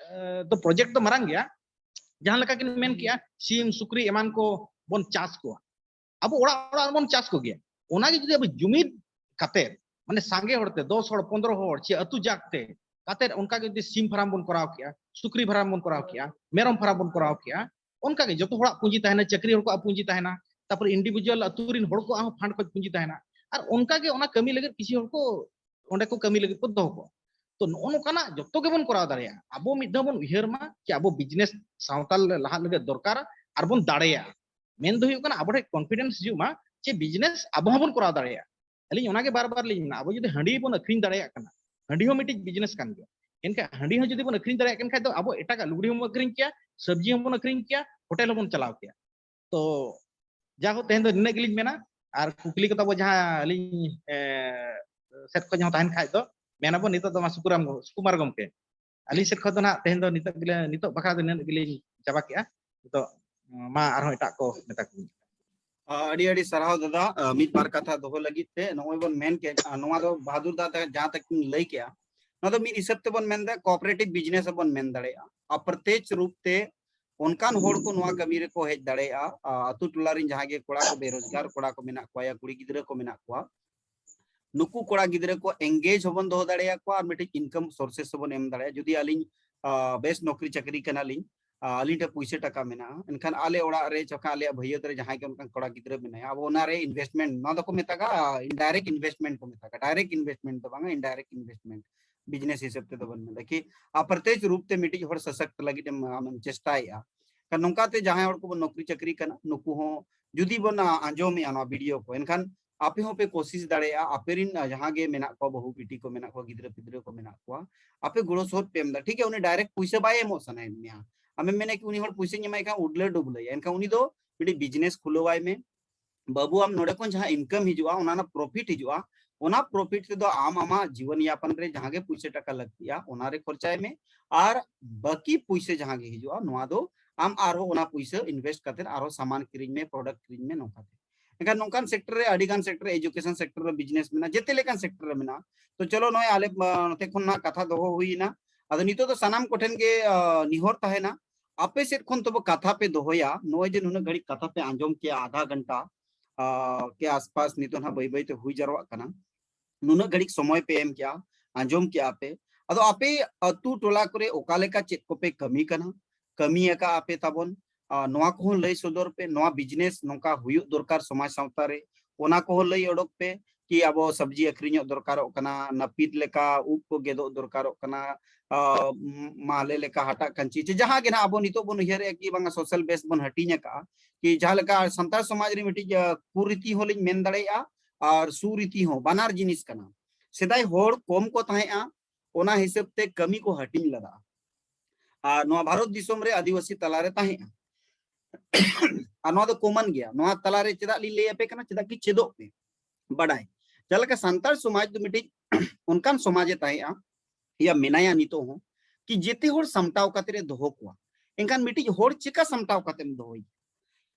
ᱫᱚ, ᱯᱨᱚᱡᱮᱠᱴ ᱫᱚ ᱢᱟᱨᱟᱝ ᱜᱮᱭᱟ᱾ ᱡᱟᱦᱟᱸ ᱞᱮᱠᱟ ᱠᱤᱱ ᱢᱮᱱ ᱠᱮᱜᱼᱟ, ᱥᱤᱢ, ᱥᱩᱠᱨᱤ ᱮᱢᱟᱱ ᱠᱚ ᱵᱚᱱ ᱪᱟᱥ ᱠᱚᱣᱟ, ᱟᱵᱚ ᱚᱲᱟᱜ ᱚᱲᱟᱜ ᱨᱮᱵᱚᱱ ᱪᱟᱥ ᱠᱚᱜᱮᱭᱟ᱾ ᱚᱱᱟᱜᱮ ᱡᱩᱫᱤ ᱟᱵᱚ ᱡᱩᱢᱤᱫ ᱠᱟᱛᱮ, ᱢᱟᱱᱮ ᱥᱟᱸᱜᱮ ᱦᱚᱲᱛᱮ, ᱫᱚᱥ ᱦᱚᱲ, ᱯᱚᱱᱫᱽᱨᱚ ᱦᱚᱲ, ᱪᱮ ᱟᱹᱛᱩ ᱡᱟᱠ ᱛᱮ ᱠᱟᱛᱮ, ᱚᱱᱠᱟ ᱜᱮ ᱡᱩᱫᱤ ᱥᱤᱢ ᱯᱷᱟᱨᱟᱢ ᱵᱚᱱ ᱠᱚᱨᱟᱣ ᱠᱮᱜᱼᱟ, ᱥᱩᱠᱨᱤ ᱯᱷᱟᱨᱟᱢ ᱵᱚᱱ ᱠᱚᱨᱟᱣ ᱠᱮᱜᱼᱟ, ᱢᱮᱨᱚᱢ ᱯᱷᱟᱨᱟᱢ ᱵᱚᱱ ᱠᱚᱨᱟᱣ ᱠᱮᱜᱼᱟ, ᱚᱱᱠᱟ ᱜᱮ ᱡᱚᱛᱚ ᱦᱚᱲᱟᱜ ᱯᱩᱸᱡᱤ ᱛᱟᱦᱮᱱᱟ, ᱪᱟᱹᱠᱨᱤ ᱦᱚᱲ ᱠᱚᱣᱟᱜ ᱯᱩᱸᱡᱤ ᱛᱟᱦᱮᱱᱟ, ᱛᱟᱨᱯᱚᱨ ᱤᱱᱰᱤᱵᱷᱤᱡᱩᱣᱟᱞ ᱟᱹᱛᱩ ᱨᱤᱱ ᱦᱚᱲ ᱠᱚᱣᱟᱜ ᱦᱚᱸ ᱯᱷᱟᱱᱰ ᱠᱷᱚᱡ ᱯᱩᱸᱡᱤ ᱛᱟᱦᱮᱱᱟ, ᱟᱨ ᱚᱱᱠᱟ ᱜᱮ ᱚᱱᱟ ᱠᱟᱹᱢᱤ ᱞᱟᱹᱜᱤᱫ ᱠᱤᱪᱷᱩ ᱦᱚᱲ ᱠᱚ ᱚᱸᱰᱮ ᱠᱚ ᱠᱟᱹᱢᱤ ᱞᱟᱹᱜᱤᱫ ᱠᱚ ᱫᱚᱦᱚ ᱠᱚᱣᱟ᱾ ᱛᱚ ᱱᱚᱜᱼᱚ ᱱᱚᱝᱠᱟᱱᱟᱜ ᱡᱚᱛᱚ ᱜᱮᱵᱚᱱ ᱠᱚᱨᱟᱣ ᱫᱟᱲᱮᱭᱟᱜᱼᱟ᱾ ᱟᱵᱚ ᱢᱤᱫ ᱫᱷᱟᱣ ᱵᱚᱱ ᱩᱭᱦᱟᱹᱨ ᱢᱟ ᱡᱮ ᱟᱵᱚ ᱵᱤᱡᱽᱱᱮᱥ ᱥᱟᱶᱛᱟ ᱞᱟᱦᱟᱜ ᱞᱟᱹᱜᱤᱫ ᱫᱚᱨᱠᱟᱨ, ᱟᱨ ᱵᱚᱱ ᱫᱟᱲᱮᱭᱟᱜᱼᱟ᱾ ᱢᱮᱱ ᱫᱚ ᱦᱩᱭᱩᱜ ᱠᱟᱱᱟ ᱟᱵᱚ ᱴᱷᱮᱱ ᱠᱚᱱᱯᱷᱤᱰᱮᱱᱥ ᱦᱤᱡᱩᱜ ᱢᱟ ᱡᱮ ᱵᱤᱡᱽᱱᱮᱥ ᱟᱵᱚ ᱦᱚᱸᱵᱚᱱ ᱠᱚᱨᱟᱣ ᱫᱟᱲᱮᱭᱟᱜᱼᱟ᱾ ᱟᱹᱞᱤᱧ ᱚᱱᱟᱜᱮ ᱵᱟᱨ ᱵᱟᱨ ᱞᱤᱧ ᱢᱮᱱᱟ, ᱟᱵᱚ ᱡᱩᱫᱤ ᱦᱟᱺᱰᱤ ᱵᱚᱱ ᱟᱹᱠᱷᱨᱤᱧ ᱫᱟᱲᱮᱭᱟᱜ ᱠᱟᱱᱟ, ᱦᱟᱺᱰᱤ ᱦᱚᱸ ᱢᱤᱫᱴᱤᱡ ᱵᱤᱡᱽᱱᱮᱥ ᱠᱟᱱ ᱜᱮᱭᱟ᱾ ᱮᱱᱠᱷᱟᱱ ᱦᱟᱺᱰᱤ ᱦᱚᱸ ᱡᱩᱫᱤ ᱵᱚᱱ ᱟᱹᱠᱷᱨᱤᱧ ᱫᱟᱲᱮᱭᱟᱜ ᱠᱟᱱ ᱠᱷᱟᱡ ᱫᱚ ᱟᱵᱚ ᱮᱴᱟᱜᱟᱜ ᱞᱩᱜᱽᱲᱤ ᱦᱚᱸᱵᱚᱱ ᱟᱹᱠᱷᱨᱤᱧ ᱠᱮᱭᱟ, ᱥᱚᱵᱽᱡᱤ ᱦᱚᱸᱵᱚᱱ ᱟᱹᱠᱷᱨᱤᱧ ᱠᱮᱭᱟ, ᱦᱳᱴᱮᱞ ᱦᱚᱸᱵᱚᱱ ᱪᱟᱞᱟᱣ ᱠᱮᱭᱟ᱾ ᱛᱚ ᱡᱟᱭᱦᱳᱠ, ᱛᱮᱦᱮᱧ ᱫᱚ ᱱᱤᱱᱟᱹᱜ ᱜᱮᱞᱤᱧ ᱢᱮᱱᱟ᱾ ᱟᱨ ᱠᱩᱠᱞᱤ ᱠᱚ ᱛᱟᱵᱚ ᱡᱟᱦᱟᱸ ᱟᱹᱞᱤᱧ, ᱮ, ᱥᱮᱫ ᱠᱷᱚᱱ ᱦᱚᱸ ᱛᱟᱦᱮᱱ ᱠᱷᱟᱡ ᱫᱚ ᱢᱮᱱᱟᱵᱚᱱ, ᱱᱤᱛᱚᱜ ᱫᱚ ᱢᱟ ᱥᱩᱠᱩᱨᱟᱢ, ᱥᱩᱠᱩᱢᱟᱨ ᱜᱚᱢᱠᱮ, ᱟᱹᱞᱤᱧ ᱥᱮᱫ ᱠᱷᱚᱱ ᱫᱚ ᱱᱟᱦᱟᱜ ᱛᱮᱦᱮᱧ ᱫᱚ ᱱᱤᱛᱚᱜ ᱜᱮᱞᱮ, ᱱᱤᱛᱚᱜ ᱵᱟᱠᱷᱨᱟ ᱫᱚ ᱱᱤᱱᱟᱹᱜ ᱜᱮᱞᱤᱧ ᱪᱟᱵᱟ ᱠᱮᱜᱼᱟ᱾ ᱱᱤᱛᱚᱜ ᱢᱟ ᱟᱨᱦᱚᱸ ᱮᱴᱟᱜ ᱠᱚ ᱢᱮᱛᱟ ᱠᱚ᱾ ᱟᱹᱰᱤ ᱟᱹᱰᱤ ᱥᱟᱨᱦᱟᱣ ᱫᱟᱫᱟ, ᱟ, ᱢᱤᱫ ᱵᱟᱨ ᱠᱟᱛᱷᱟ ᱫᱚᱦᱚ ᱞᱟᱹᱜᱤᱫ ᱛᱮ᱾ ᱱᱚᱜᱼᱚᱭ ᱵᱚᱱ ᱢᱮᱱ ᱠᱮᱫ, ᱟ, ᱱᱚᱣᱟ ᱫᱚ ᱵᱟᱦᱟᱫᱩᱨ ᱫᱟ ᱛᱟ-, ᱡᱟᱦᱟᱸ ᱛᱟᱹᱠᱤᱱ ᱞᱟᱹᱭ ᱠᱮᱜᱼᱟ, ᱱᱚᱣᱟ ᱫᱚ ᱢᱤᱫ ᱦᱤᱥᱟᱹᱵ ᱛᱮᱵᱚᱱ ᱢᱮᱱᱫᱟ ᱠᱳᱚᱯᱟᱨᱮᱴᱤᱵᱷ ᱵᱤᱡᱽᱱᱮᱥ ᱦᱚᱸᱵᱚᱱ ᱢᱮᱱ ᱫᱟᱲᱮᱭᱟᱜᱼᱟ᱾ ᱟᱯᱨᱚᱛᱭᱚᱪᱷ ᱨᱩᱯ ᱛᱮ ᱚᱱᱠᱟᱱ ᱦᱚᱲ ᱠᱚ ᱱᱚᱣᱟ ᱠᱟᱹᱢᱤ ᱨᱮᱠᱚ ᱦᱮᱡ ᱫᱟᱲᱮᱭᱟᱜᱼᱟ᱾ ᱟ, ᱟᱛᱳ ᱴᱚᱞᱟ ᱨᱮᱱ ᱡᱟᱦᱟᱸ ᱜᱮ ᱠᱚᱲᱟ ᱠᱚ ᱵᱮᱨᱳᱡᱽᱜᱟᱨ ᱠᱚᱲᱟ ᱠᱚ ᱢᱮᱱᱟᱜ ᱠᱚᱣᱟ ᱭᱟ ᱠᱩᱲᱤ ᱜᱤᱫᱽᱨᱟᱹ ᱠᱚ ᱢᱮᱱᱟᱜ ᱠᱚᱣᱟ, ᱱᱩᱠᱩ ᱠᱚᱲᱟ ᱜᱤᱫᱽᱨᱟᱹ ᱠᱚ ᱮᱝᱜᱮᱡᱽ ᱦᱚᱸᱵᱚᱱ ᱫᱚᱦᱚ ᱫᱟᱲᱮᱭᱟᱠᱚᱣᱟ ᱟᱨ ᱢᱤᱫᱴᱤᱡ ᱤᱱᱠᱟᱢ ᱥᱳᱨᱥᱮᱥ ᱦᱚᱸᱵᱚᱱ ᱮᱢ ᱫᱟᱲᱮᱭᱟᱜᱼᱟ᱾ ᱡᱩᱫᱤ ᱟᱹᱞᱤᱧ, ᱟ, ᱵᱮᱥ ᱱᱚᱠᱨᱤ ᱪᱟᱹᱠᱨᱤ ᱠᱟᱱᱟᱞᱤᱧ, ᱟᱹᱞᱤᱧ ᱴᱷᱮᱱ ᱯᱩᱭᱥᱟᱹ ᱴᱟᱠᱟ ᱢᱮᱱᱟᱜᱼᱟ, ᱮᱱᱠᱷᱟᱱ ᱟᱞᱮ ᱚᱲᱟᱜ ᱨᱮ ᱪᱟᱠᱟ ᱟᱞᱮᱭᱟᱜ ᱵᱷᱟᱹᱭᱟᱹᱛ ᱨᱮ ᱡᱟᱦᱟᱸᱭ ᱜᱮ ᱚᱱᱠᱟᱱ ᱠᱚᱲᱟ ᱜᱤᱫᱽᱨᱟᱹ ᱢᱮᱱᱟᱭᱟ, ᱟᱵᱚ ᱚᱱᱟᱨᱮ ᱤᱱᱵᱷᱮᱥᱴᱢᱮᱱᱴ, ᱱᱚᱣᱟ ᱫᱚᱠᱚ ᱢᱮᱛᱟᱜᱼᱟ ᱤᱱᱰᱟᱭᱨᱮᱠᱴ ᱤᱱᱵᱷᱮᱥᱴᱢᱮᱱᱴ ᱠᱚ ᱢᱮᱛᱟᱜᱼᱟ, ᱰᱟᱭᱨᱮᱠᱴ ᱤᱱᱵᱷᱮᱥᱴᱢᱮᱱᱴ ᱫᱚ ᱵᱟᱝᱟ, ᱤᱱᱰᱟᱭᱨᱮᱠᱴ ᱤᱱᱵᱷᱮᱥᱴᱢᱮᱱᱴ᱾ ᱵᱤᱡᱽᱱᱮᱥ ᱦᱤᱥᱟᱹᱵ ᱛᱮᱫᱚ ᱵᱚᱱ ᱢᱮᱱᱫᱟ ᱠᱤ ᱟᱯᱨᱚᱛᱭᱚᱠᱥ ᱨᱩᱯ ᱛᱮ ᱢᱤᱫᱴᱤᱡ ᱦᱚᱲ ᱥᱚᱥᱚᱠᱛ ᱞᱟᱹᱜᱤᱫ ᱮᱢ, ᱟᱢᱮᱢ ᱪᱮᱥᱴᱟᱭᱮᱫᱼᱟ᱾ ᱠᱷᱟᱱ ᱱᱚᱝᱠᱟᱛᱮ ᱡᱟᱦᱟᱸᱭ ᱦᱚᱲ ᱠᱚᱵᱚᱱ ᱱᱚᱠᱨᱤ ᱪᱟᱹᱠᱨᱤ ᱠᱟᱱᱟ, ᱱᱩᱠᱩ ᱦᱚᱸ ᱡᱩᱫᱤ ᱵᱚᱱ, ᱟ, ᱟᱸᱡᱚᱢᱮᱜᱼᱟ ᱱᱚᱣᱟ ᱵᱷᱤᱰᱤᱭᱳ ᱠᱚ, ᱮᱱᱠᱷᱟᱱ ᱟᱯᱮ ᱦᱚᱸᱯᱮ ᱠᱳᱥᱤᱥ ᱫᱟᱲᱮᱭᱟᱜᱼᱟ, ᱟᱯᱮ ᱨᱤᱱ, ᱟ, ᱡᱟᱦᱟᱸ ᱜᱮ ᱢᱮᱱᱟᱜ ᱠᱚᱣᱟ, ᱵᱟᱹᱦᱩ ᱵᱤᱴᱤ ᱠᱚ ᱢᱮᱱᱟᱜ ᱠᱚᱣᱟ, ᱜᱤᱫᱽᱨᱟᱹ ᱯᱤᱫᱽᱨᱟᱹ ᱠᱚ ᱢᱮᱱᱟᱜ ᱠᱚᱣᱟ, ᱟᱯᱮ ᱜᱚᱲᱚ ᱥᱚᱦᱚᱫ ᱯᱮ ᱮᱢ ᱮᱫᱟ, ᱴᱷᱤᱠ ᱜᱮᱭᱟ, ᱩᱱᱤ ᱰᱟᱭᱨᱮᱠᱴ ᱯᱩᱭᱥᱟᱹ ᱵᱟᱭ ᱮᱢᱚᱜ ᱥᱟᱱᱟᱭᱮᱫ ᱢᱮᱭᱟ, ᱟᱢᱮᱢ ᱢᱮᱱᱟ ᱠᱤ ᱩᱱᱤ ᱦᱚᱲ ᱯᱩᱭᱥᱟᱹᱧ ᱮᱢᱟᱭ ᱠᱷᱟᱱ ᱩᱰᱞᱟᱹ ᱰᱩᱵᱞᱟᱹᱭᱟ, ᱮᱱᱠᱷᱟᱱ ᱩᱱᱤ ᱫᱚ ᱢᱤᱫᱴᱤᱡ ᱵᱤᱡᱽᱱᱮᱥ ᱠᱷᱩᱞᱟᱹᱣᱟᱭ ᱢᱮ, ᱵᱟᱹᱵᱩ, ᱟᱢ ᱱᱚᱰᱮ ᱠᱷᱚᱱ ᱡᱟᱦᱟᱸ ᱤᱱᱠᱟᱢ ᱦᱤᱡᱩᱜᱼᱟ, ᱚᱱᱟ ᱨᱮᱱᱟᱜ ᱯᱨᱚᱯᱷᱤᱴ ᱦᱤᱡᱩᱜᱼᱟ, ᱚᱱᱟ ᱯᱨᱚᱯᱷᱤᱴ ᱛᱮᱫᱚ ᱟᱢ ᱟᱢᱟᱜ ᱡᱤᱵᱚᱱ ᱭᱟᱯᱚᱱ ᱨᱮ ᱡᱟᱦᱟᱸ ᱜᱮ ᱯᱩᱭᱥᱟᱹ ᱴᱟᱠᱟ ᱞᱟᱹᱠᱛᱤᱜᱼᱟ, ᱚᱱᱟ ᱨᱮ ᱠᱷᱚᱨᱪᱟᱭ ᱢᱮ᱾ ᱟᱨ ᱵᱟᱹᱠᱤ ᱯᱩᱭᱥᱟᱹ ᱡᱟᱦᱟᱸ ᱜᱮ ᱦᱤᱡᱩᱜᱼᱟ, ᱱᱚᱣᱟ ᱫᱚ ᱟᱢ ᱟᱨᱦᱚᱸ ᱚᱱᱟ ᱯᱩᱭᱥᱟᱹ ᱤᱱᱵᱷᱮᱥᱴ ᱠᱟᱛᱮ ᱟᱨᱦᱚᱸ ᱥᱟᱢᱟᱱ ᱠᱤᱨᱤᱧ ᱢᱮ, ᱯᱨᱚᱰᱟᱠᱴ ᱠᱤᱨᱤᱧ ᱢᱮ, ᱱᱚᱝᱠᱟ ᱛᱮ᱾ ᱮᱱᱠᱷᱟᱱ ᱱᱚᱝᱠᱟᱱ ᱥᱮᱠᱴᱚᱨ ᱨᱮ, ᱟᱹᱰᱤ ᱜᱟᱱ ᱥᱮᱠᱴᱚᱨ ᱨᱮ, ᱮᱡᱩᱠᱮᱥᱚᱱ ᱥᱮᱠᱴᱚᱨ ᱨᱮ ᱵᱤᱡᱽᱱᱮᱥ ᱢᱮᱱᱟᱜᱼᱟ, ᱡᱮᱛᱮ ᱞᱮᱠᱟᱱ ᱥᱮᱠᱴᱚᱨ ᱨᱮ ᱢᱮᱱᱟᱜᱼᱟ᱾ ᱛᱚ ᱪᱚᱞᱚ, ᱱᱚᱜᱼᱚᱭ ᱟᱞᱮ, ᱟ, ᱱᱚᱛᱮ ᱠᱷᱚᱱ ᱱᱟᱜ ᱠᱟᱛᱷᱟ ᱫᱚᱦᱚ ᱦᱩᱭᱮᱱᱟ᱾ ᱟᱫᱚ ᱱᱤᱛᱚᱜ ᱫᱚ ᱥᱟᱱᱟᱢ ᱠᱚᱴᱷᱮᱱ ᱜᱮ, ᱟ, ᱱᱮᱦᱚᱨ ᱛᱟᱦᱮᱱᱟ, ᱟᱯᱮ ᱥᱮᱫ ᱠᱷᱚᱱ ᱛᱚᱵᱮ ᱠᱟᱛᱷᱟ ᱯᱮ ᱫᱚᱦᱚᱭᱟ᱾ ᱱᱚᱜᱼᱚᱭ ᱡᱮ ᱱᱩᱱᱟᱹᱜ ᱜᱷᱟᱹᱲᱤᱡ ᱠᱟᱛᱷᱟ ᱯᱮ ᱟᱸᱡᱚᱢ ᱠᱮᱜᱼᱟ, ᱟᱫᱷᱟ ᱜᱷᱚᱱᱴᱟ, ᱟ, ᱠᱮ ᱟᱥᱯᱟᱥ ᱱᱤᱛᱚᱜ ᱱᱟᱜ ᱵᱟᱹᱭ ᱵᱟᱹᱭ ᱛᱮ ᱦᱩᱭ ᱡᱟᱨᱣᱟᱜ ᱠᱟᱱᱟ, ᱱᱩᱱᱟᱹᱜ ᱜᱷᱟᱹᱲᱤᱡ ᱥᱚᱢᱚᱭ ᱯᱮ ᱮᱢ ᱠᱮᱜᱼᱟ, ᱟᱸᱡᱚᱢ ᱠᱮᱜᱼᱟ ᱯᱮ᱾ ᱟᱫᱚ ᱟᱯᱮ ᱟᱹᱛᱩ ᱴᱚᱞᱟ ᱠᱚᱨᱮ ᱚᱠᱟ ᱞᱮᱠᱟ ᱪᱮᱫ ᱠᱚᱯᱮ ᱠᱟᱹᱢᱤ ᱠᱟᱱᱟ, ᱠᱟᱹᱢᱤ ᱟᱠᱟᱜᱼᱟ ᱯᱮ ᱛᱟᱵᱚᱱ, ᱟ, ᱱᱚᱣᱟ ᱠᱚᱦᱚᱸ ᱞᱟᱹᱭ ᱥᱚᱫᱚᱨ ᱯᱮ᱾ ᱱᱚᱣᱟ ᱵᱤᱡᱽᱱᱮᱥ ᱱᱚᱝᱠᱟ ᱦᱩᱭᱩᱜ ᱫᱚᱨᱠᱟᱨ ᱥᱚᱢᱟᱡᱽ ᱥᱟᱶᱛᱟ ᱨᱮ, ᱚᱱᱟ ᱠᱚᱦᱚᱸ ᱞᱟᱹᱭ ᱚᱰᱚᱠ ᱯᱮ᱾ ᱠᱤ ᱟᱵᱚ ᱥᱚᱵᱽᱡᱤ ᱟᱹᱠᱷᱨᱤᱧᱚᱜ ᱫᱚᱨᱠᱟᱨᱚᱜ ᱠᱟᱱᱟ, ᱱᱟᱹᱯᱤᱛ ᱞᱮᱠᱟ ᱩᱵ ᱠᱚ ᱜᱮᱫᱚᱜ ᱫᱚᱨᱠᱟᱨᱚᱜ ᱠᱟᱱᱟ, ᱟ, ᱢᱟᱦᱞᱮ ᱞᱮᱠᱟ ᱦᱟᱴᱟᱜ ᱠᱟᱹᱧᱪᱤ, ᱪᱮ ᱡᱟᱦᱟᱸ ᱜᱮ ᱱᱟᱦᱟᱜ ᱟᱵᱚ ᱱᱤᱛᱚᱜ ᱵᱚᱱ ᱩᱭᱦᱟᱹᱨᱮᱜᱼᱟ ᱠᱤ ᱵᱟᱝᱟ ᱥᱳᱥᱟᱞ ᱵᱮᱥ ᱵᱚᱱ ᱦᱟᱹᱴᱤᱧ ᱟᱠᱟᱜᱼᱟ, ᱠᱤ ᱡᱟᱦᱟᱸ ᱞᱮᱠᱟ ᱥᱟᱱᱛᱟᱲ ᱥᱚᱢᱟᱡᱽ ᱨᱮ ᱢᱤᱫᱴᱤᱡ, ᱟ, ᱠᱩᱨᱤᱛᱤ ᱦᱚᱸᱞᱤᱧ ᱢᱮᱱ ᱫᱟᱲᱮᱭᱟᱜᱼᱟ ᱟᱨ ᱥᱩᱨᱤᱛᱤ ᱦᱚᱸ, ᱵᱟᱱᱟᱨ ᱡᱤᱱᱤᱥ ᱠᱟᱱᱟ᱾ ᱥᱮᱫᱟᱭ ᱦᱚᱲ ᱠᱚᱢ ᱠᱚ ᱛᱟᱦᱮᱸᱜᱼᱟ, ᱚᱱᱟ ᱦᱤᱥᱟᱹᱵ ᱛᱮ ᱠᱟᱹᱢᱤ ᱠᱚ ᱦᱟᱹᱴᱤᱧ ᱞᱮᱫᱟ᱾ ᱟᱨ ᱱᱚᱣᱟ ᱵᱷᱟᱨᱚᱛ ᱫᱤᱥᱚᱢ ᱨᱮ ᱟᱹᱫᱤᱵᱟᱹᱥᱤ ᱛᱟᱞᱟᱨᱮ ᱛᱟᱦᱮᱸᱜᱼᱟ᱾ ᱟᱨ ᱱᱚᱣᱟ ᱫᱚ ᱠᱚᱢᱚᱱ ᱜᱮᱭᱟ᱾ ᱱᱚᱣᱟ ᱛᱟᱞᱟᱨᱮ ᱪᱮᱫᱟᱜ ᱞᱤᱧ ᱞᱟᱹᱭ ᱟᱯᱮ ᱠᱟᱱᱟ? ᱪᱮᱫᱟᱜ ᱠᱤ ᱪᱮᱫᱚᱜ ᱯᱮ, ᱵᱟᱰᱟᱭ᱾ ᱡᱟᱦᱟᱸ ᱞᱮᱠᱟ ᱥᱟᱱᱛᱟᱲ ᱥᱚᱢᱟᱡᱽ ᱫᱚ ᱢᱤᱫᱴᱤᱡ ᱚᱱᱠᱟᱱ ᱥᱚᱢᱟᱡᱽ ᱮ ᱛᱟᱦᱮᱸᱜᱼᱟ, ᱭᱟ ᱢᱮᱱᱟᱭᱟ ᱱᱤᱛᱚᱜ ᱦᱚᱸ, ᱠᱤ ᱡᱮᱛᱮ ᱦᱚᱲ ᱥᱟᱢᱴᱟᱣ ᱠᱟᱛᱮ ᱨᱮ ᱫᱚᱦᱚ ᱠᱚᱣᱟ᱾ ᱮᱱᱠᱷᱟᱱ ᱢᱤᱫᱴᱤᱡ ᱦᱚᱲ ᱪᱮᱠᱟ ᱥᱟᱢᱴᱟᱣ ᱠᱟᱛᱮᱢ ᱫᱚᱦᱚᱭᱮᱭᱟ?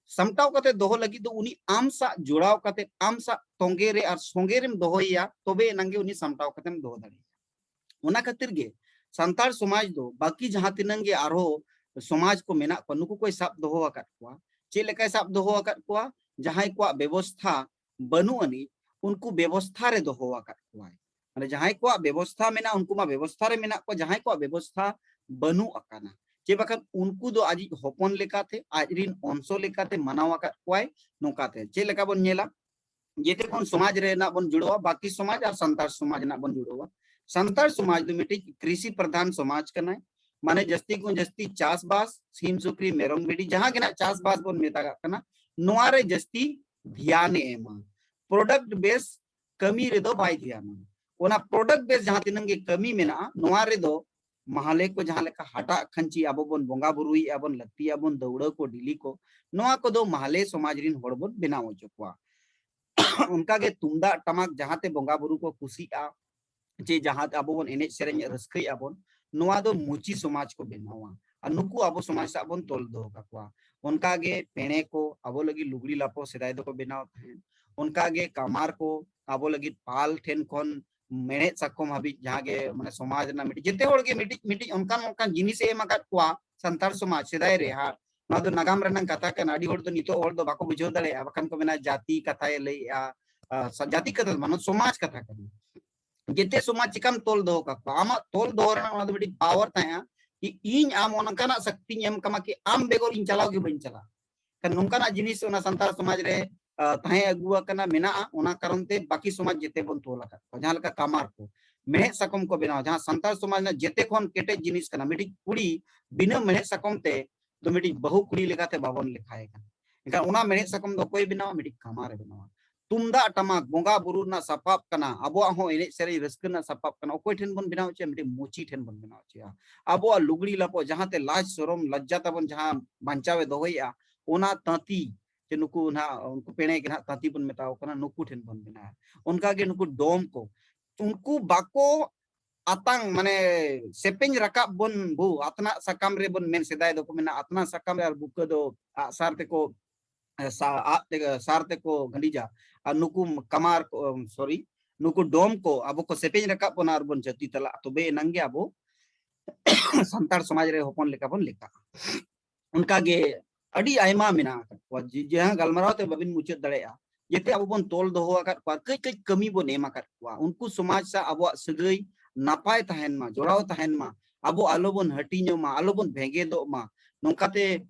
ᱥᱟᱢᱴᱟᱣ ᱠᱟᱛᱮ ᱫᱚᱦᱚ ᱞᱟᱹᱜᱤᱫ ᱫᱚ ᱩᱱᱤ ᱟᱢ ᱥᱟᱶ ᱡᱚᱲᱟᱣ ᱠᱟᱛᱮ, ᱟᱢ ᱥᱟᱶ ᱛᱚᱸᱜᱮ ᱨᱮ ᱟᱨ ᱥᱚᱸᱜᱮ ᱨᱮᱢ ᱫᱚᱦᱚᱭᱮᱭᱟ, ᱛᱚᱵᱮ ᱮᱱᱟᱝ ᱜᱮ ᱩᱱᱤ ᱥᱟᱢᱴᱟᱣ ᱠᱟᱛᱮᱢ ᱫᱚᱦᱚ ᱫᱟᱲᱮᱭᱟᱭᱟ᱾ ᱚᱱᱟ ᱠᱷᱟᱹᱛᱤᱨ ᱜᱮ ᱥᱟᱱᱛᱟᱲ ᱥᱚᱢᱟᱡᱽ ᱫᱚ ᱵᱟᱹᱠᱤ ᱡᱟᱦᱟᱸ ᱛᱤᱱᱟᱹᱝ ᱜᱮ ᱟᱨᱦᱚᱸ ᱥᱚᱢᱟᱡᱽ ᱠᱚ ᱢᱮᱱᱟᱜ ᱠᱚᱣᱟ, ᱱᱩᱠᱩ ᱠᱚᱭ ᱥᱟᱵ ᱫᱚᱦᱚ ᱟᱠᱟᱫ ᱠᱚᱣᱟ᱾ ᱪᱮᱫ ᱞᱮᱠᱟᱭ ᱥᱟᱵ ᱫᱚᱦᱚ ᱟᱠᱟᱫ ᱠᱚᱣᱟ? ᱡᱟᱦᱟᱸᱭ ᱠᱚᱣᱟᱜ ᱵᱮᱵᱚᱥᱛᱷᱟ ᱵᱟᱹᱱᱩᱜ ᱟᱹᱱᱤᱡ, ᱩᱱᱠᱩ ᱵᱮᱵᱚᱥᱛᱷᱟ ᱨᱮ ᱫᱚᱦᱚ ᱟᱠᱟᱫ ᱠᱚᱣᱟᱭ᱾ ᱢᱟᱱᱮ ᱡᱟᱦᱟᱸᱭ ᱠᱚᱣᱟᱜ ᱵᱮᱵᱚᱥᱛᱷᱟ ᱢᱮᱱᱟᱜᱼᱟ, ᱩᱱᱠᱩ ᱢᱟ ᱵᱮᱵᱚᱥᱛᱷᱟ ᱨᱮ ᱢᱮᱱᱟᱜ ᱠᱚᱣᱟ, ᱡᱟᱦᱟᱸᱭ ᱠᱚᱣᱟᱜ ᱵᱮᱵᱚᱥᱛᱷᱟ ᱵᱟᱹᱱᱩᱜ ᱟᱠᱟᱱᱟ, ᱪᱮ ᱵᱟᱠᱷᱟᱱ ᱩᱱᱠᱩ ᱫᱚ ᱟᱡᱤᱡ ᱦᱚᱯᱚᱱ ᱞᱮᱠᱟᱛᱮ, ᱟᱡᱨᱤᱱ ᱚᱝᱥᱚ ᱞᱮᱠᱟᱛᱮ ᱢᱟᱱᱟᱣ ᱟᱠᱟᱫ ᱠᱚᱣᱟᱭ᱾ ᱱᱚᱝᱠᱟᱛᱮ ᱪᱮᱫ ᱞᱮᱠᱟ ᱵᱚᱱ ᱧᱮᱞᱟ, ᱡᱮᱛᱮ ᱠᱷᱚᱱ ᱥᱚᱢᱟᱡᱽ ᱨᱮᱱᱟᱜ ᱵᱚᱱ ᱡᱩᱲᱟᱹᱣᱟ, ᱵᱟᱹᱠᱤ ᱥᱚᱢᱟᱡᱽ ᱟᱨ ᱥᱟᱱᱛᱟᱲ ᱥᱚᱢᱟᱡᱽ ᱨᱮᱱᱟᱜ ᱵᱚᱱ ᱡᱩᱲᱟᱹᱣᱟ᱾ ᱥᱟᱱᱛᱟᱲ ᱥᱚᱢᱟᱡᱽ ᱫᱚ ᱢᱤᱫᱴᱤᱡ ᱠᱨᱤᱥᱤ ᱯᱨᱚᱫᱷᱟᱱ ᱥᱚᱢᱟᱡᱽ ᱠᱟᱱᱟᱭ, ᱢᱟᱱᱮ ᱡᱟᱹᱥᱛᱤ ᱠᱷᱚᱱ ᱡᱟᱹᱥᱛᱤ ᱪᱟᱥᱵᱟᱥ, ᱥᱤᱢ ᱥᱩᱠᱨᱤ ᱢᱮᱨᱚᱢ ᱵᱷᱤᱰᱤ ᱡᱟᱦᱟᱸ ᱜᱮ ᱱᱟᱜ ᱪᱟᱥᱵᱟᱥ ᱵᱚᱱ ᱢᱮᱛᱟᱜᱟᱜ ᱠᱟᱱᱟ, ᱱᱚᱣᱟ ᱨᱮ ᱡᱟᱹᱥᱛᱤ ᱫᱷᱮᱭᱟᱱᱮ ᱮᱢᱟ᱾ ᱯᱨᱚᱰᱟᱠᱴ ᱵᱮᱥ ᱠᱟᱹᱢᱤ ᱨᱮᱫᱚ ᱵᱟᱭ ᱫᱷᱮᱭᱟᱱᱟ᱾ ᱚᱱᱟ ᱯᱨᱚᱰᱟᱠᱴ ᱵᱮᱥ ᱡᱟᱦᱟᱸ ᱛᱤᱱᱟᱹᱜ ᱜᱮ ᱠᱟᱹᱢᱤ ᱢᱮᱱᱟᱜᱼᱟ, ᱱᱚᱣᱟ ᱨᱮᱫᱚ ᱢᱟᱦᱞᱮ ᱠᱚ ᱡᱟᱦᱟᱸ ᱞᱮᱠᱟ ᱦᱟᱴᱟᱜ ᱠᱷᱟᱹᱧᱪᱤ ᱟᱵᱚ ᱵᱚᱱ ᱵᱚᱸᱜᱟ ᱵᱩᱨᱩᱭᱮᱫᱼᱟ ᱵᱚᱱ, ᱞᱟᱹᱠᱛᱤᱭᱟᱜ ᱵᱚᱱ ᱫᱟᱹᱣᱲᱟᱹ ᱠᱚ ᱰᱤᱞᱤ ᱠᱚ, ᱱᱚᱣᱟ ᱠᱚᱫᱚ ᱢᱟᱦᱞᱮ ᱥᱚᱢᱟᱡᱽ ᱨᱤᱱ ᱦᱚᱲ ᱵᱚᱱ ᱵᱮᱱᱟᱣ ᱦᱚᱪᱚ ᱠᱚᱣᱟ᱾ ᱚᱱᱠᱟᱜᱮ ᱛᱩᱢᱫᱟᱜ ᱴᱟᱢᱟᱠ ᱡᱟᱦᱟᱸᱛᱮ ᱵᱚᱸᱜᱟ ᱵᱩᱨᱩ ᱠᱚ ᱠᱩᱥᱤᱜᱼᱟ, ᱪᱮ ᱡᱟᱦᱟᱸ ᱟᱵᱚ ᱵᱚᱱ ᱮᱱᱮᱡ ᱥᱮᱨᱮᱧ ᱨᱟᱹᱥᱠᱟᱹᱭᱮᱫᱼᱟ ᱵᱚᱱ, ᱱᱚᱣᱟ ᱫᱚ ᱢᱩᱪᱤ ᱥᱚᱢᱟᱡᱽ ᱠᱚ ᱵᱮᱱᱟᱣᱟ᱾ ᱟᱨ ᱱᱩᱠᱩ ᱟᱵᱚ ᱥᱚᱢᱟᱡᱽ ᱥᱟᱶ ᱵᱚᱱ ᱛᱚᱞ ᱫᱚᱦᱚ ᱠᱟᱠᱚᱣᱟ᱾ ᱚᱱᱠᱟᱜᱮ ᱯᱮᱬᱮ ᱠᱚ ᱟᱵᱚ ᱞᱟᱹᱜᱤᱫ ᱞᱩᱜᱽᱲᱤ ᱞᱟᱯᱚ ᱥᱮᱫᱟᱭ ᱫᱚᱠᱚ ᱵᱮᱱᱟᱣ ᱛᱟᱦᱮᱸᱫ, ᱚᱱᱠᱟᱜᱮ ᱠᱟᱢᱟᱨ ᱠᱚ ᱟᱵᱚ ᱞᱟᱹᱜᱤᱫ ᱯᱟᱞ ᱴᱷᱮᱱ ᱠᱷᱚᱱ ᱢᱮᱬᱦᱮᱫ ᱥᱟᱠᱚᱢ ᱦᱟᱹᱵᱤᱡ, ᱡᱟᱦᱟᱸ ᱜᱮ ᱢᱟᱱᱮ ᱥᱚᱢᱟᱡᱽ ᱨᱮᱱᱟᱜ ᱢᱤᱫᱴᱤᱡ, ᱡᱮᱛᱮ ᱦᱚᱲ ᱜᱮ ᱢᱤᱫᱴᱤᱡ ᱢᱤᱫᱴᱤᱡ ᱚᱱᱠᱟᱱ ᱚᱱᱠᱟᱱ ᱡᱤᱱᱤᱥᱮ ᱮᱢ ᱟᱠᱟᱫ ᱠᱚᱣᱟ ᱥᱟᱱᱛᱟᱲ ᱥᱚᱢᱟᱡᱽ ᱥᱮᱫᱟᱭ ᱨᱮ᱾ ᱟᱨ ᱱᱚᱣᱟ ᱫᱚ ᱱᱟᱜᱟᱢ ᱨᱮᱱᱟᱜ ᱠᱟᱛᱷᱟ ᱠᱟᱱᱟ, ᱟᱹᱰᱤ ᱦᱚᱲ ᱫᱚ ᱱᱤᱛᱚᱜ ᱦᱚᱲ ᱫᱚ ᱵᱟᱠᱚ ᱵᱩᱡᱷᱟᱹᱣ ᱫᱟᱲᱮᱭᱟᱜᱼᱟ, ᱵᱟᱠᱷᱟᱱ ᱠᱚ ᱢᱮᱱᱟ ᱡᱟᱹᱛᱤ ᱠᱟᱛᱷᱟᱭ ᱞᱟᱹᱭᱮᱜᱼᱟ᱾ ᱟᱨ ᱥᱟ-, ᱡᱟᱹᱛᱤ ᱠᱟᱛᱷᱟ ᱫᱚ ᱵᱟᱝ, ᱱᱚᱣᱟ ᱥᱚᱢᱟᱡᱽ ᱠᱟᱛᱷᱟ ᱠᱟᱱᱟ᱾ ᱡᱮᱛᱮ ᱥᱚᱢᱟᱡᱽ ᱪᱤᱠᱟᱢ ᱛᱚᱞ ᱫᱚᱦᱚ ᱠᱟᱠᱚᱣᱟ? ᱟᱢᱟᱜ ᱛᱚᱞ ᱫᱚᱦᱚ ᱨᱮᱱᱟᱜ ᱚᱱᱟ ᱫᱚ ᱢᱤᱫᱴᱤᱡ ᱯᱟᱣᱟᱨ ᱛᱟᱦᱮᱸᱜᱼᱟ, ᱠᱤ ᱤᱧ ᱟᱢ ᱚᱱᱠᱟᱱᱟᱜ ᱥᱚᱠᱛᱤᱧ ᱮᱢ ᱠᱟᱢᱟ ᱠᱤ ᱟᱢ ᱵᱮᱜᱚᱨ ᱤᱧ ᱪᱟᱞᱟᱣ ᱜᱮ ᱵᱟᱹᱧ ᱪᱟᱞᱟᱜᱼᱟ᱾ ᱠᱷᱟᱱ ᱱᱚᱝᱠᱟᱱᱟᱜ ᱡᱤᱱᱤᱥ ᱚᱱᱟ ᱥᱟᱱᱛᱟᱲ ᱥᱚᱢᱟᱡᱽ ᱨᱮ, ᱟ, ᱛᱟᱦᱮᱸ ᱟᱹᱜᱩ ᱟᱠᱟᱱᱟ, ᱢᱮᱱᱟᱜᱼᱟ, ᱚᱱᱟ ᱠᱟᱨᱚᱱ ᱛᱮ ᱵᱟᱹᱠᱤ ᱥᱚᱢᱟᱡᱽ ᱡᱮᱛᱮ ᱵᱚᱱ ᱛᱚᱞ ᱟᱠᱟᱫ ᱠᱚᱣᱟ᱾ ᱡᱟᱦᱟᱸ ᱞᱮᱠᱟ ᱠᱟᱢᱟᱨ ᱠᱚ, ᱢᱮᱬᱦᱮᱫ ᱥᱟᱠᱚᱢ ᱠᱚ ᱵᱮᱱᱟᱣᱟ, ᱡᱟᱦᱟᱸ ᱥᱟᱱᱛᱟᱲ ᱥᱚᱢᱟᱡᱽ ᱨᱮᱱᱟᱜ ᱡᱮᱛᱮ ᱠᱷᱚᱱ ᱠᱮᱴᱮᱡ ᱡᱤᱱᱤᱥ ᱠᱟᱱᱟ᱾ ᱢᱤᱫᱴᱤᱡ ᱠᱩᱲᱤ ᱵᱤᱱᱟᱹ ᱢᱮᱬᱦᱮᱫ ᱥᱟᱠᱚᱢ ᱛᱮ ᱫᱚ ᱢᱤᱫᱴᱤᱡ ᱵᱟᱹᱦᱩ ᱠᱩᱲᱤ ᱞᱮᱠᱟᱛᱮ ᱵᱟᱵᱚᱱ ᱞᱮᱠᱷᱟᱭᱮ ᱠᱟᱱᱟ᱾ ᱮᱱᱠᱷᱟᱱ ᱚᱱᱟ ᱢᱮᱬᱦᱮᱫ ᱥᱟᱠᱚᱢ ᱫᱚ ᱚᱠᱚᱭᱮ ᱵᱮᱱᱟᱣᱟ? ᱢᱤᱫᱴᱤᱡ ᱠᱟᱢᱟᱨᱮ ᱵᱮᱱᱟᱣᱟ᱾ ᱛᱩᱢᱫᱟᱜ ᱴᱟᱢᱟᱠ ᱵᱚᱸᱜᱟ ᱵᱩᱨᱩ ᱨᱮᱱᱟᱜ ᱥᱟᱯᱟᱵ ᱠᱟᱱᱟ, ᱟᱵᱚᱣᱟᱜ ᱦᱚᱸ ᱮᱱᱮᱡ ᱥᱮᱨᱮᱧ ᱨᱟᱹᱥᱠᱟᱹ ᱨᱮᱱᱟᱜ ᱥᱟᱯᱟᱵ ᱠᱟᱱᱟ᱾ ᱚᱠᱚᱭ ᱴᱷᱮᱱ ᱵᱚᱱ ᱵᱮᱱᱟᱣ ᱦᱚᱪᱚᱭᱟ? ᱢᱤᱫᱴᱤᱡ ᱢᱩᱪᱤ ᱴᱷᱮᱱ ᱵᱚᱱ ᱵᱮᱱᱟᱣ ᱦᱚᱪᱚᱭᱟ᱾ ᱟᱵᱚᱣᱟᱜ ᱞᱩᱜᱽᱲᱤ ᱞᱟᱯᱚ ᱡᱟᱦᱟᱸᱛᱮ ᱞᱟᱡᱽ ᱥᱚᱨᱚᱢ ᱞᱟᱡᱽᱡᱟ ᱛᱟᱵᱚᱱ ᱡᱟᱦᱟᱸ ᱵᱟᱧᱪᱟᱣᱮ ᱫᱚᱦᱚᱭᱮᱜᱼᱟ, ᱚᱱᱟ ᱛᱟᱹᱛᱤ ᱡᱮ ᱱᱩᱠᱩ ᱱᱟᱦᱟᱜ, ᱩᱱᱠᱩ ᱯᱮᱬᱮ ᱜᱮ ᱱᱟᱦᱟᱜ ᱛᱟᱹᱛᱤ ᱵᱚᱱ ᱢᱮᱛᱟᱣ ᱠᱟᱱᱟ, ᱱᱩᱠᱩ ᱴᱷᱮᱱ ᱵᱚᱱ ᱵᱮᱱᱟᱣᱟ᱾ ᱚᱱᱠᱟᱜᱮ ᱱᱩᱠᱩ ᱰᱚᱢ ᱠᱚ, ᱩᱱᱠᱩ ᱵᱟᱠᱚ ᱟᱛᱟᱝ, ᱢᱟᱱᱮ ᱥᱮᱯᱮᱧ ᱨᱟᱠᱟᱵ ᱵᱚᱱ ᱵᱷᱩ, ᱟᱛᱱᱟᱜ ᱥᱟᱠᱟᱢ ᱨᱮᱵᱚᱱ ᱢᱮᱱ, ᱥᱮᱫᱟᱭ ᱫᱚᱠᱚ ᱢᱮᱱᱟ ᱟᱛᱱᱟᱜ ᱥᱟᱠᱟᱢ ᱨᱮ ᱟᱨ ᱵᱩᱠᱟᱹ ᱫᱚ ᱟᱜᱼᱥᱟᱨ ᱛᱮᱠᱚ, ᱮ, ᱥᱟ-, ᱟᱜ ᱛᱮ, ᱥᱟᱨ ᱛᱮᱠᱚ ᱜᱟᱹᱰᱤᱡᱟ᱾ ᱟᱨ ᱱᱩᱠᱩ ᱠᱟᱢᱟᱨ ᱠᱚ, ᱥᱚᱨᱤ, ᱱᱩᱠᱩ ᱰᱚᱢ ᱠᱚ ᱟᱵᱚ ᱠᱚ ᱥᱮᱯᱮᱧ ᱨᱟᱠᱟᱵ ᱵᱚᱱᱟ ᱟᱨ ᱵᱚᱱ ᱡᱟᱹᱛᱤ ᱛᱟᱞᱟᱜᱼᱟ, ᱛᱚᱵᱮ ᱮᱱᱟᱝ ᱜᱮ ᱟᱵᱚ ᱥᱟᱱᱛᱟᱲ ᱥᱚᱢᱟᱡᱽ ᱨᱮ ᱦᱚᱯᱚᱱ ᱞᱮᱠᱟ ᱵᱚᱱ ᱞᱮᱠᱷᱟᱜᱼᱟ᱾ ᱚᱱᱠᱟᱜᱮ ᱟᱹᱰᱤ ᱟᱭᱢᱟ ᱢᱮᱱᱟᱜ ᱟᱠᱟᱫ ᱠᱚᱣᱟ, ᱡᱮ-, ᱡᱟᱦᱟᱸ ᱜᱟᱞᱢᱟᱨᱟᱣ ᱛᱮ ᱵᱟᱵᱤᱱ ᱢᱩᱪᱟᱹᱫ ᱫᱟᱲᱮᱭᱟᱜᱼᱟ᱾ ᱡᱮᱛᱮ ᱟᱵᱚ ᱵᱚᱱ ᱛᱚᱞ ᱫᱚᱦᱚ ᱟᱠᱟᱫ ᱠᱚᱣᱟ, ᱠᱟᱹᱡ ᱠᱟᱹᱡ ᱠᱟᱹᱢᱤ ᱵᱚᱱ ᱮᱢ ᱟᱠᱟᱫ ᱠᱚᱣᱟ᱾ ᱩᱱᱠᱩ ᱥᱚᱢᱟᱡᱽ ᱥᱟᱶ ᱟᱵᱚᱣᱟᱜ ᱥᱟᱹᱜᱟᱹᱭ ᱱᱟᱯᱟᱭ ᱛᱟᱦᱮᱱ ᱢᱟ, ᱡᱚᱲᱟᱣ ᱛᱟᱦᱮᱱ ᱢᱟ, ᱟᱵᱚ ᱟᱞᱚᱵᱚᱱ ᱦᱟᱹᱴᱤᱧᱚᱜ ᱢᱟ, ᱟᱞᱚᱵᱚᱱ ᱵᱷᱮᱜᱮᱫᱚᱜ ᱢᱟ, ᱱᱚᱝᱠᱟᱛᱮ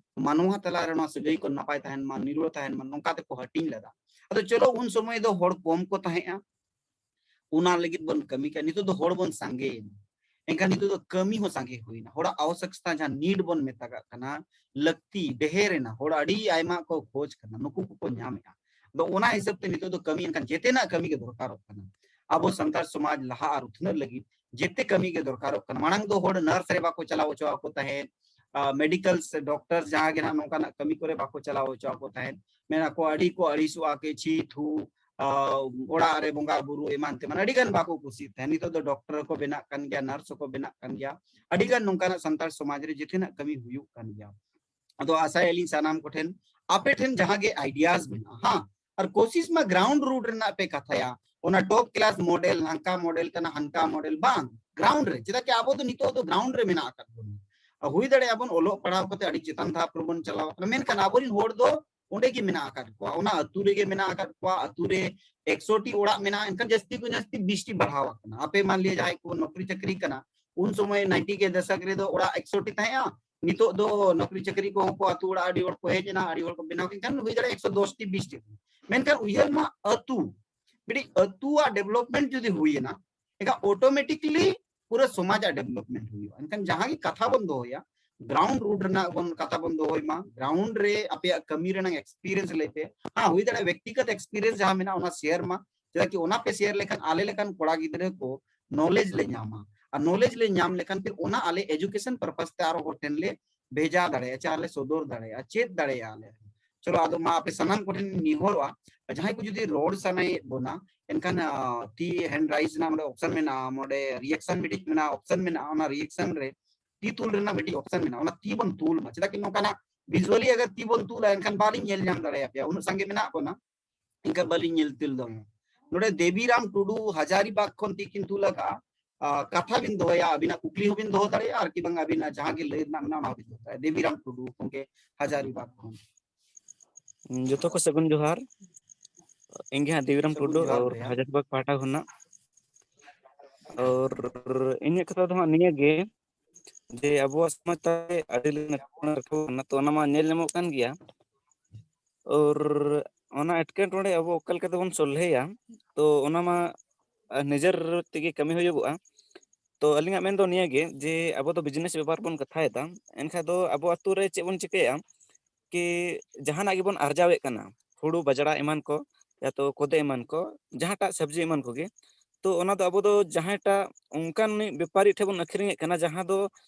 ᱢᱟᱱᱣᱟ ᱛᱟᱞᱟ ᱨᱮ ᱱᱚᱣᱟ ᱥᱟᱹᱜᱟᱹᱭ ᱠᱚ ᱱᱟᱯᱟᱭ ᱛᱟᱦᱮᱱ ᱢᱟ, ᱱᱤᱨᱳᱲ ᱛᱟᱦᱮᱱ ᱢᱟ, ᱱᱚᱝᱠᱟ ᱛᱮᱠᱚ ᱦᱟᱹᱴᱤᱧ ᱞᱮᱫᱟ᱾ ᱟᱫᱚ ᱪᱚᱞᱚ, ᱩᱱ ᱥᱚᱢᱚᱭ ᱫᱚ ᱦᱚᱲ ᱠᱚᱢ ᱠᱚ ᱛᱟᱦᱮᱸᱜᱼᱟ, ᱚᱱᱟ ᱞᱟᱹᱜᱤᱫ ᱵᱚᱱ ᱠᱟᱹᱢᱤ ᱠᱟᱜᱼᱟ᱾ ᱱᱤᱛᱚᱜ ᱫᱚ ᱦᱚᱲ ᱵᱚᱱ ᱥᱟᱸᱜᱮᱭᱮᱱᱟ, ᱮᱱᱠᱷᱟᱱ ᱱᱤᱛᱚᱜ ᱫᱚ ᱠᱟᱹᱢᱤ ᱦᱚᱸ ᱥᱟᱸᱜᱮ ᱦᱩᱭᱱᱟ᱾ ᱦᱚᱲᱟᱜ ᱟᱣᱚᱥᱚᱠᱛᱟ, ᱡᱟᱦᱟᱸ need ᱵᱚᱱ ᱢᱮᱛᱟᱜᱟᱜ ᱠᱟᱱᱟ, ᱞᱟᱹᱠᱛᱤ ᱰᱷᱮᱨ ᱮᱱᱟ, ᱦᱚᱲ ᱟᱹᱰᱤ ᱟᱭᱢᱟ ᱠᱚ ᱠᱷᱚᱡᱽ ᱠᱟᱱᱟ, ᱱᱩᱠᱩ ᱠᱚᱠᱚ ᱧᱟᱢᱮᱜᱼᱟ᱾ ᱟᱫᱚ ᱚᱱᱟ ᱦᱤᱥᱟᱹᱵ ᱛᱮ ᱱᱤᱛᱚᱜ ᱫᱚ ᱠᱟᱹᱢᱤ, ᱮᱱᱠᱷᱟᱱ ᱡᱮᱛᱮᱱᱟᱜ ᱠᱟᱹᱢᱤ ᱜᱮ ᱫᱚᱨᱠᱟᱨᱚᱜ ᱠᱟᱱᱟ᱾ ᱟᱵᱚ ᱥᱟᱱᱛᱟᱲ ᱥᱚᱢᱟᱡᱽ ᱞᱟᱦᱟ ᱟᱨ ᱩᱛᱷᱱᱟᱹᱜ ᱞᱟᱹᱜᱤᱫ ᱡᱮᱛᱮ ᱠᱟᱹᱢᱤ ᱜᱮ ᱫᱚᱨᱠᱟᱨᱚᱜ ᱠᱟᱱᱟ᱾ ᱢᱟᱲᱟᱝ ᱫᱚ ᱦᱚᱲ nurse ᱨᱮ ᱵᱟᱠᱚ ᱪᱟᱞᱟᱣ ᱦᱚᱪᱚ ᱟᱠᱚ ᱛᱟᱦᱮᱸᱫ, medical ᱥᱮ doctor ᱡᱟᱦᱟᱸ ᱜᱮ ᱱᱟᱜ ᱱᱚᱝᱠᱟᱱᱟᱜ ᱠᱟᱹᱢᱤ ᱠᱚᱨᱮ ᱵᱟᱠᱚ ᱪᱟᱞᱟᱣ ᱦᱚᱪᱚ ᱟᱠᱚ ᱛᱟᱦᱮᱸᱫ᱾ ᱢᱮᱱᱟ ᱠᱚ ᱟᱹᱰᱤ ᱠᱚ ᱟᱹᱲᱤᱥᱚᱜᱼᱟ, ᱠᱤ ᱪᱷᱤ ᱛᱷᱩ, ᱟ, ᱚᱲᱟᱜ ᱨᱮ ᱵᱚᱸᱜᱟ ᱵᱩᱨᱩ ᱮᱢᱟᱱ ᱛᱮᱢᱟᱱ ᱟᱹᱰᱤ ᱜᱟᱱ ᱵᱟᱠᱚ ᱠᱩᱥᱤᱜ ᱛᱟᱦᱮᱸᱫ᱾ ᱱᱤᱛᱚᱜ ᱫᱚ doctor ᱠᱚ ᱵᱮᱱᱟᱜ ᱠᱟᱱ ᱜᱮᱭᱟ, nurse ᱦᱚᱸᱠᱚ ᱵᱮᱱᱟᱜ ᱠᱟᱱ ᱜᱮᱭᱟ, ᱟᱹᱰᱤ ᱜᱟᱱ ᱱᱚᱝᱠᱟᱱᱟᱜ ᱥᱟᱱᱛᱟᱲ ᱥᱚᱢᱟᱡᱽ ᱨᱮ ᱡᱮᱛᱮᱱᱟᱜ ᱠᱟᱹᱢᱤ ᱦᱩᱭᱩᱜ ᱠᱟᱱ ᱜᱮᱭᱟ᱾ ᱟᱫᱚ ᱟᱥᱟᱭᱟᱞᱤᱧ ᱥᱟᱱᱟᱢ ᱠᱚᱴᱷᱮᱱ, ᱟᱯᱮ ᱴᱷᱮᱱ ᱡᱟᱦᱟᱸ ᱜᱮ ideas ᱢᱮᱱᱟᱜᱼᱟ, ᱦᱟᱸ, ᱟᱨ ᱠᱳᱥᱤᱥ ᱢᱟ ground root ᱨᱮᱱᱟᱜ ᱯᱮ ᱠᱟᱛᱷᱟᱭᱟ, ᱚᱱᱟ top class model, ᱦᱟᱱᱠᱟ model ᱠᱟᱱᱟ, ᱦᱟᱱᱠᱟ model ᱵᱟᱝ, ground ᱨᱮ᱾ ᱪᱮᱫᱟᱜ ᱠᱤ ᱟᱵᱚ ᱫᱚ ᱱᱤᱛᱚᱜ ᱫᱚ ground ᱨᱮ ᱢᱮᱱᱟᱜ ᱟᱠᱟᱫ ᱵᱚᱱᱟ᱾ ᱦᱩᱭ ᱫᱟᱲᱮᱭᱟᱜᱼᱟ ᱵᱚᱱ ᱚᱞᱚᱜ ᱯᱟᱲᱦᱟᱣ ᱠᱟᱛᱮ ᱟᱹᱰᱤ ᱪᱮᱛᱟᱱ ᱫᱷᱟᱯ ᱨᱮᱵᱚᱱ ᱪᱟᱞᱟᱣ ᱟᱠᱟᱱᱟ, ᱢᱮᱱᱠᱷᱟᱱ ᱟᱵᱚᱨᱮᱱ ᱦᱚᱲ ᱫᱚ ᱚᱸᱰᱮ ᱜᱮ ᱢᱮᱱᱟᱜ ᱟᱠᱟᱫ ᱠᱚᱣᱟ, ᱚᱱᱟ ᱟᱹᱛᱩ ᱨᱮᱜᱮ ᱢᱮᱱᱟᱜ ᱟᱠᱟᱫ ᱠᱚᱣᱟ᱾ ᱟᱹᱛᱩ ᱨᱮ ᱮᱠᱥᱚ ᱴᱤ ᱚᱲᱟᱜ ᱢᱮᱱᱟᱜᱼᱟ, ᱮᱱᱠᱷᱟᱱ ᱡᱟᱹᱥᱛᱤ ᱠᱚ ᱡᱟᱹᱥᱛᱤ ᱵᱤᱥ ᱴᱤ ᱵᱟᱲᱦᱟᱣ ᱟᱠᱟᱱᱟ᱾ ᱟᱯᱮ ᱢᱟᱱ ᱞᱤᱭᱟ ᱡᱟᱦᱟᱸᱭ ᱠᱚ ᱱᱚᱠᱨᱤ ᱪᱟᱹᱠᱨᱤ ᱠᱟᱱᱟ, ᱩᱱ ᱥᱚᱢᱚᱭ ninety ᱠᱮ ᱫᱚᱥᱚᱠ ᱨᱮᱫᱚ ᱚᱲᱟᱜ ᱮᱠᱥᱚ ᱴᱤ ᱛᱟᱦᱮᱸᱜᱼᱟ, ᱱᱤᱛᱚᱜ ᱫᱚ ᱱᱚᱠᱨᱤ ᱪᱟᱹᱠᱨᱤ ᱠᱚᱦᱚᱸ ᱠᱚ ᱟᱹᱛᱩ ᱚᱲᱟᱜ ᱟᱹᱰᱤ ᱦᱚᱲ ᱠᱚ ᱦᱮᱡ ᱮᱱᱟ, ᱟᱹᱰᱤ ᱦᱚᱲ ᱠᱚ ᱵᱮᱱᱟᱣ ᱠᱮᱫ ᱠᱷᱟᱱ ᱦᱩᱭ ᱫᱟᱲᱮᱭᱟᱜᱼᱟ ᱮᱠᱥᱚ ᱫᱚᱥ ᱴᱤ, ᱵᱤᱥ ᱴᱤ᱾ ᱢᱮᱱᱠᱷᱟᱱ ᱩᱭᱦᱟᱹᱨ ᱢᱟ ᱟᱹᱛᱩ, ᱢᱤᱫᱴᱤᱡ ᱟᱹᱛᱩᱣᱟᱜ development ᱡᱩᱫᱤ ᱦᱩᱭᱮᱱᱟ, ᱮᱱᱠᱷᱟᱱ automatically ᱯᱩᱨᱟᱹ ᱥᱚᱢᱟᱡᱟᱜ development ᱦᱩᱭᱩᱜᱼᱟ᱾ ᱮᱱᱠᱷᱟᱱ ᱡᱟᱦᱟᱸ ᱜᱮ ᱠᱟᱛᱷᱟ ᱵᱚᱱ ᱫᱚᱦᱚᱭᱟ, ground root ᱨᱮᱱᱟᱜ ᱵᱚᱱ ᱠᱟᱛᱷᱟ ᱵᱚᱱ ᱫᱚᱦᱚᱭ ᱢᱟ, ground ᱨᱮ ᱟᱯᱮᱭᱟᱜ ᱠᱟᱹᱢᱤ ᱨᱮᱱᱟᱜ experience ᱞᱟᱹᱭ ᱯᱮ᱾ ᱦᱮᱸ, ᱦᱩᱭ ᱫᱟᱲᱮᱭᱟᱜᱼᱟ ᱵᱮᱠᱛᱤᱜᱚᱛ experience ᱡᱟᱦᱟᱸ ᱢᱮᱱᱟᱜᱼᱟ ᱚᱱᱟ share ᱢᱟ, ᱪᱮᱫᱟᱜ ᱠᱤ ᱚᱱᱟ ᱯᱮ share ᱞᱮᱠᱷᱟᱱ ᱟᱞᱮ ᱞᱮᱠᱟᱱ ᱠᱚᱲᱟ ᱜᱤᱫᱽᱨᱟᱹ ᱠᱚ knowledge ᱞᱮ ᱧᱟᱢᱟ, ᱟᱨ knowledge ᱞᱮ ᱧᱟᱢ ᱞᱮᱠᱷᱟᱱ ᱯᱷᱤᱨ ᱚᱱᱟ ᱟᱞᱮ education purpose ᱛᱮ ᱟᱨᱚ ᱦᱚᱲ ᱴᱷᱮᱱ ᱞᱮ ᱵᱷᱮᱡᱟ ᱫᱟᱲᱮᱭᱟᱜᱼᱟ, ᱪᱮ ᱟᱨ ᱞᱮ ᱥᱚᱫᱚᱨ ᱫᱟᱲᱮᱭᱟᱜᱼᱟ, ᱪᱮᱫ ᱫᱟᱲᱮᱭᱟᱜᱼᱟ ᱞᱮ᱾ ᱪᱚᱞᱚ, ᱟᱫᱚ ᱢᱟ ᱟᱯᱮ ᱥᱟᱱᱟᱢ ᱠᱚᱴᱷᱮᱱ ᱱᱮᱦᱚᱨᱚᱜᱼᱟ, ᱡᱟᱦᱟᱸᱭ ᱠᱚ ᱡᱩᱫᱤ ᱨᱚᱲ ᱥᱟᱱᱟᱭᱮᱫ ᱵᱚᱱᱟ, ᱮᱱᱠᱷᱟᱱ, ᱟ, ᱛᱤ hand raise ᱨᱮᱱᱟᱜ ᱚᱸᱰᱮ option ᱢᱮᱱᱟᱜᱼᱟ, ᱚᱸᱰᱮ reaction ᱢᱤᱫᱴᱤᱡ ᱢᱮᱱᱟᱜᱼᱟ, option ᱢᱮᱱᱟᱜᱼᱟ, ᱚᱱᱟ reaction ᱨᱮ ᱛᱤ ᱛᱩᱞ ᱨᱮᱱᱟᱜ ᱢᱤᱫᱴᱤᱡ option ᱢᱮᱱᱟᱜᱼᱟ, ᱚᱱᱟ ᱛᱤ ᱵᱚᱱ ᱛᱩᱞ ᱢᱟ᱾ ᱪᱮᱫᱟᱜ ᱠᱤ ᱱᱚᱝᱠᱟᱱᱟᱜ visually ᱟᱜᱟᱨ ᱛᱤ ᱵᱚᱱ ᱛᱩᱞᱟ, ᱮᱱᱠᱷᱟᱱ ᱵᱟᱞᱤᱧ ᱧᱮᱞ ᱧᱟᱢ ᱫᱟᱲᱮᱭᱟᱯᱮᱭᱟ, ᱩᱱᱟᱹᱜ ᱥᱟᱸᱜᱮ ᱢᱮᱱᱟᱜ ᱵᱚᱱᱟ, ᱮᱱᱠᱷᱟᱱ ᱵᱟᱞᱤᱧ ᱧᱮᱞ ᱛᱩᱞ ᱫᱟᱲᱮᱭᱟᱜᱼᱟ᱾ ᱱᱚᱰᱮ ᱫᱮᱵᱤᱨᱟᱢ ᱴᱩᱰᱩ ᱦᱟᱡᱟᱨᱤᱵᱟᱜᱽ ᱠᱷᱚᱱ ᱛᱤᱠᱤᱱ ᱛᱩᱞ ᱟᱠᱟᱜᱼᱟ᱾ ᱟ, ᱠᱟᱛᱷᱟ ᱵᱤᱱ ᱫᱚᱦᱚᱭᱟ, ᱟᱹᱵᱤᱱᱟᱜ ᱠᱩᱠᱞᱤ ᱦᱚᱸᱵᱤᱱ ᱫᱚᱦᱚ ᱫᱟᱲᱮᱭᱟᱜᱼᱟ, ᱟᱨ ᱠᱤ ᱵᱟᱝ ᱟᱹᱵᱤᱱᱟᱜ ᱡᱟᱦᱟᱸ ᱜᱮ ᱞᱟᱹᱭ ᱨᱮᱱᱟᱜ ᱢᱮᱱᱟᱜᱼᱟ, ᱚᱱᱟ ᱦᱚᱸᱵᱤᱱ ᱫᱚᱦᱚ ᱫᱟᱲᱮᱭᱟᱜᱼᱟ᱾ ᱫᱮᱵᱤᱨᱟᱢ ᱴᱩᱰᱩ ᱜᱚᱢᱠᱮ ᱦᱟᱡᱟᱨᱤᱵᱟᱜᱽ ᱠᱷᱚᱱ᱾ ᱡᱚᱛᱚ ᱠᱚ ᱥᱟᱹᱜᱩᱱ ᱡᱚᱦᱟᱨ᱾ ᱤᱧ ᱜᱮ ᱦᱟᱸᱜ ᱫᱮᱵᱤᱨᱟᱢ ᱥᱟᱹᱜᱩᱱ ᱴᱩᱰᱩ, ᱡᱚᱦᱟᱨ ᱟᱨ ᱵᱚᱭᱦᱟ᱾ ᱦᱟᱡᱟᱨᱤᱵᱟᱜᱽ ᱯᱟᱦᱴᱟ ᱠᱷᱚᱱᱟᱜ᱾ ᱟᱨ ᱤᱧᱟᱹᱜ ᱠᱟᱛᱷᱟ ᱫᱚ ᱦᱟᱸᱜ ᱱᱤᱭᱟᱹ ᱜᱮ, ᱡᱮ ᱟᱵᱚᱣᱟᱜ ᱥᱚᱢᱟᱡᱽ ᱛᱟᱞᱟᱨᱮ ᱟᱹᱰᱤ ᱞᱮᱠᱟᱱ ᱮᱴᱠᱮᱴᱚᱬᱮ ᱨᱟᱠᱟᱵ ᱠᱟᱱᱟ, ᱛᱚ ᱚᱱᱟ ᱢᱟ ᱧᱮᱞ ᱧᱟᱢᱚᱜ ᱠᱟᱱ ᱜᱮᱭᱟ᱾ ᱟᱨ ᱚᱱᱟ ᱮᱴᱠᱮᱴᱚᱬᱮ ᱟᱵᱚ ᱚᱠᱟ ᱞᱮᱠᱟ ᱛᱮᱵᱚᱱ ᱥᱚᱞᱦᱮᱭᱟ, ᱛᱚ ᱚᱱᱟ ᱢᱟ ᱟᱨ ᱱᱤᱡᱮᱨ ᱛᱮᱜᱮ ᱠᱟᱹᱢᱤ ᱦᱩᱭᱩᱜᱚᱜᱼᱟ᱾ ᱛᱚ ᱟᱹᱞᱤᱧᱟᱜ ᱢᱮᱱ ᱫᱚ ᱱᱤᱭᱟᱹ ᱜᱮ ᱡᱮ ᱟᱵᱚ ᱫᱚ ᱵᱤᱡᱽᱱᱮᱥ ᱵᱮᱯᱟᱨ ᱵᱚᱱ ᱠᱟᱛᱷᱟᱭᱮᱫᱟ, ᱮᱱᱠᱷᱟᱱ ᱫᱚ ᱟᱵᱚ ᱟᱛᱳ ᱨᱮ ᱪᱮᱫ ᱵᱚᱱ ᱪᱤᱠᱟᱹᱭᱟ ᱠᱤ ᱡᱟᱦᱟᱱᱟᱜ ᱜᱮᱵᱚᱱ ᱟᱨᱡᱟᱣᱮᱫ ᱠᱟᱱᱟ, ᱦᱩᱲᱩ ᱵᱟᱡᱽᱲᱟ ᱮᱢᱟᱱ ᱠᱚ, ᱭᱟ ᱛᱚ ᱠᱚᱫᱮ ᱮᱢᱟᱱ ᱠᱚ, ᱡᱟᱦᱟᱸᱴᱟᱜ ᱥᱚᱵᱽᱡᱤ ᱮᱢᱟᱱ ᱠᱚᱜᱮ, ᱛᱚ ᱚᱱᱟ ᱫᱚ ᱟᱵᱚ ᱫᱚ ᱡᱟᱦᱟᱸᱭᱴᱟᱜ ᱚᱱᱠᱟᱱ ᱵᱮᱯᱟᱨᱤ ᱴᱷᱮᱱ ᱵᱚᱱ ᱟᱹᱠᱷᱨᱤᱧᱮᱫ ᱠᱟᱱᱟ, ᱡᱟᱦᱟᱸ ᱫᱚ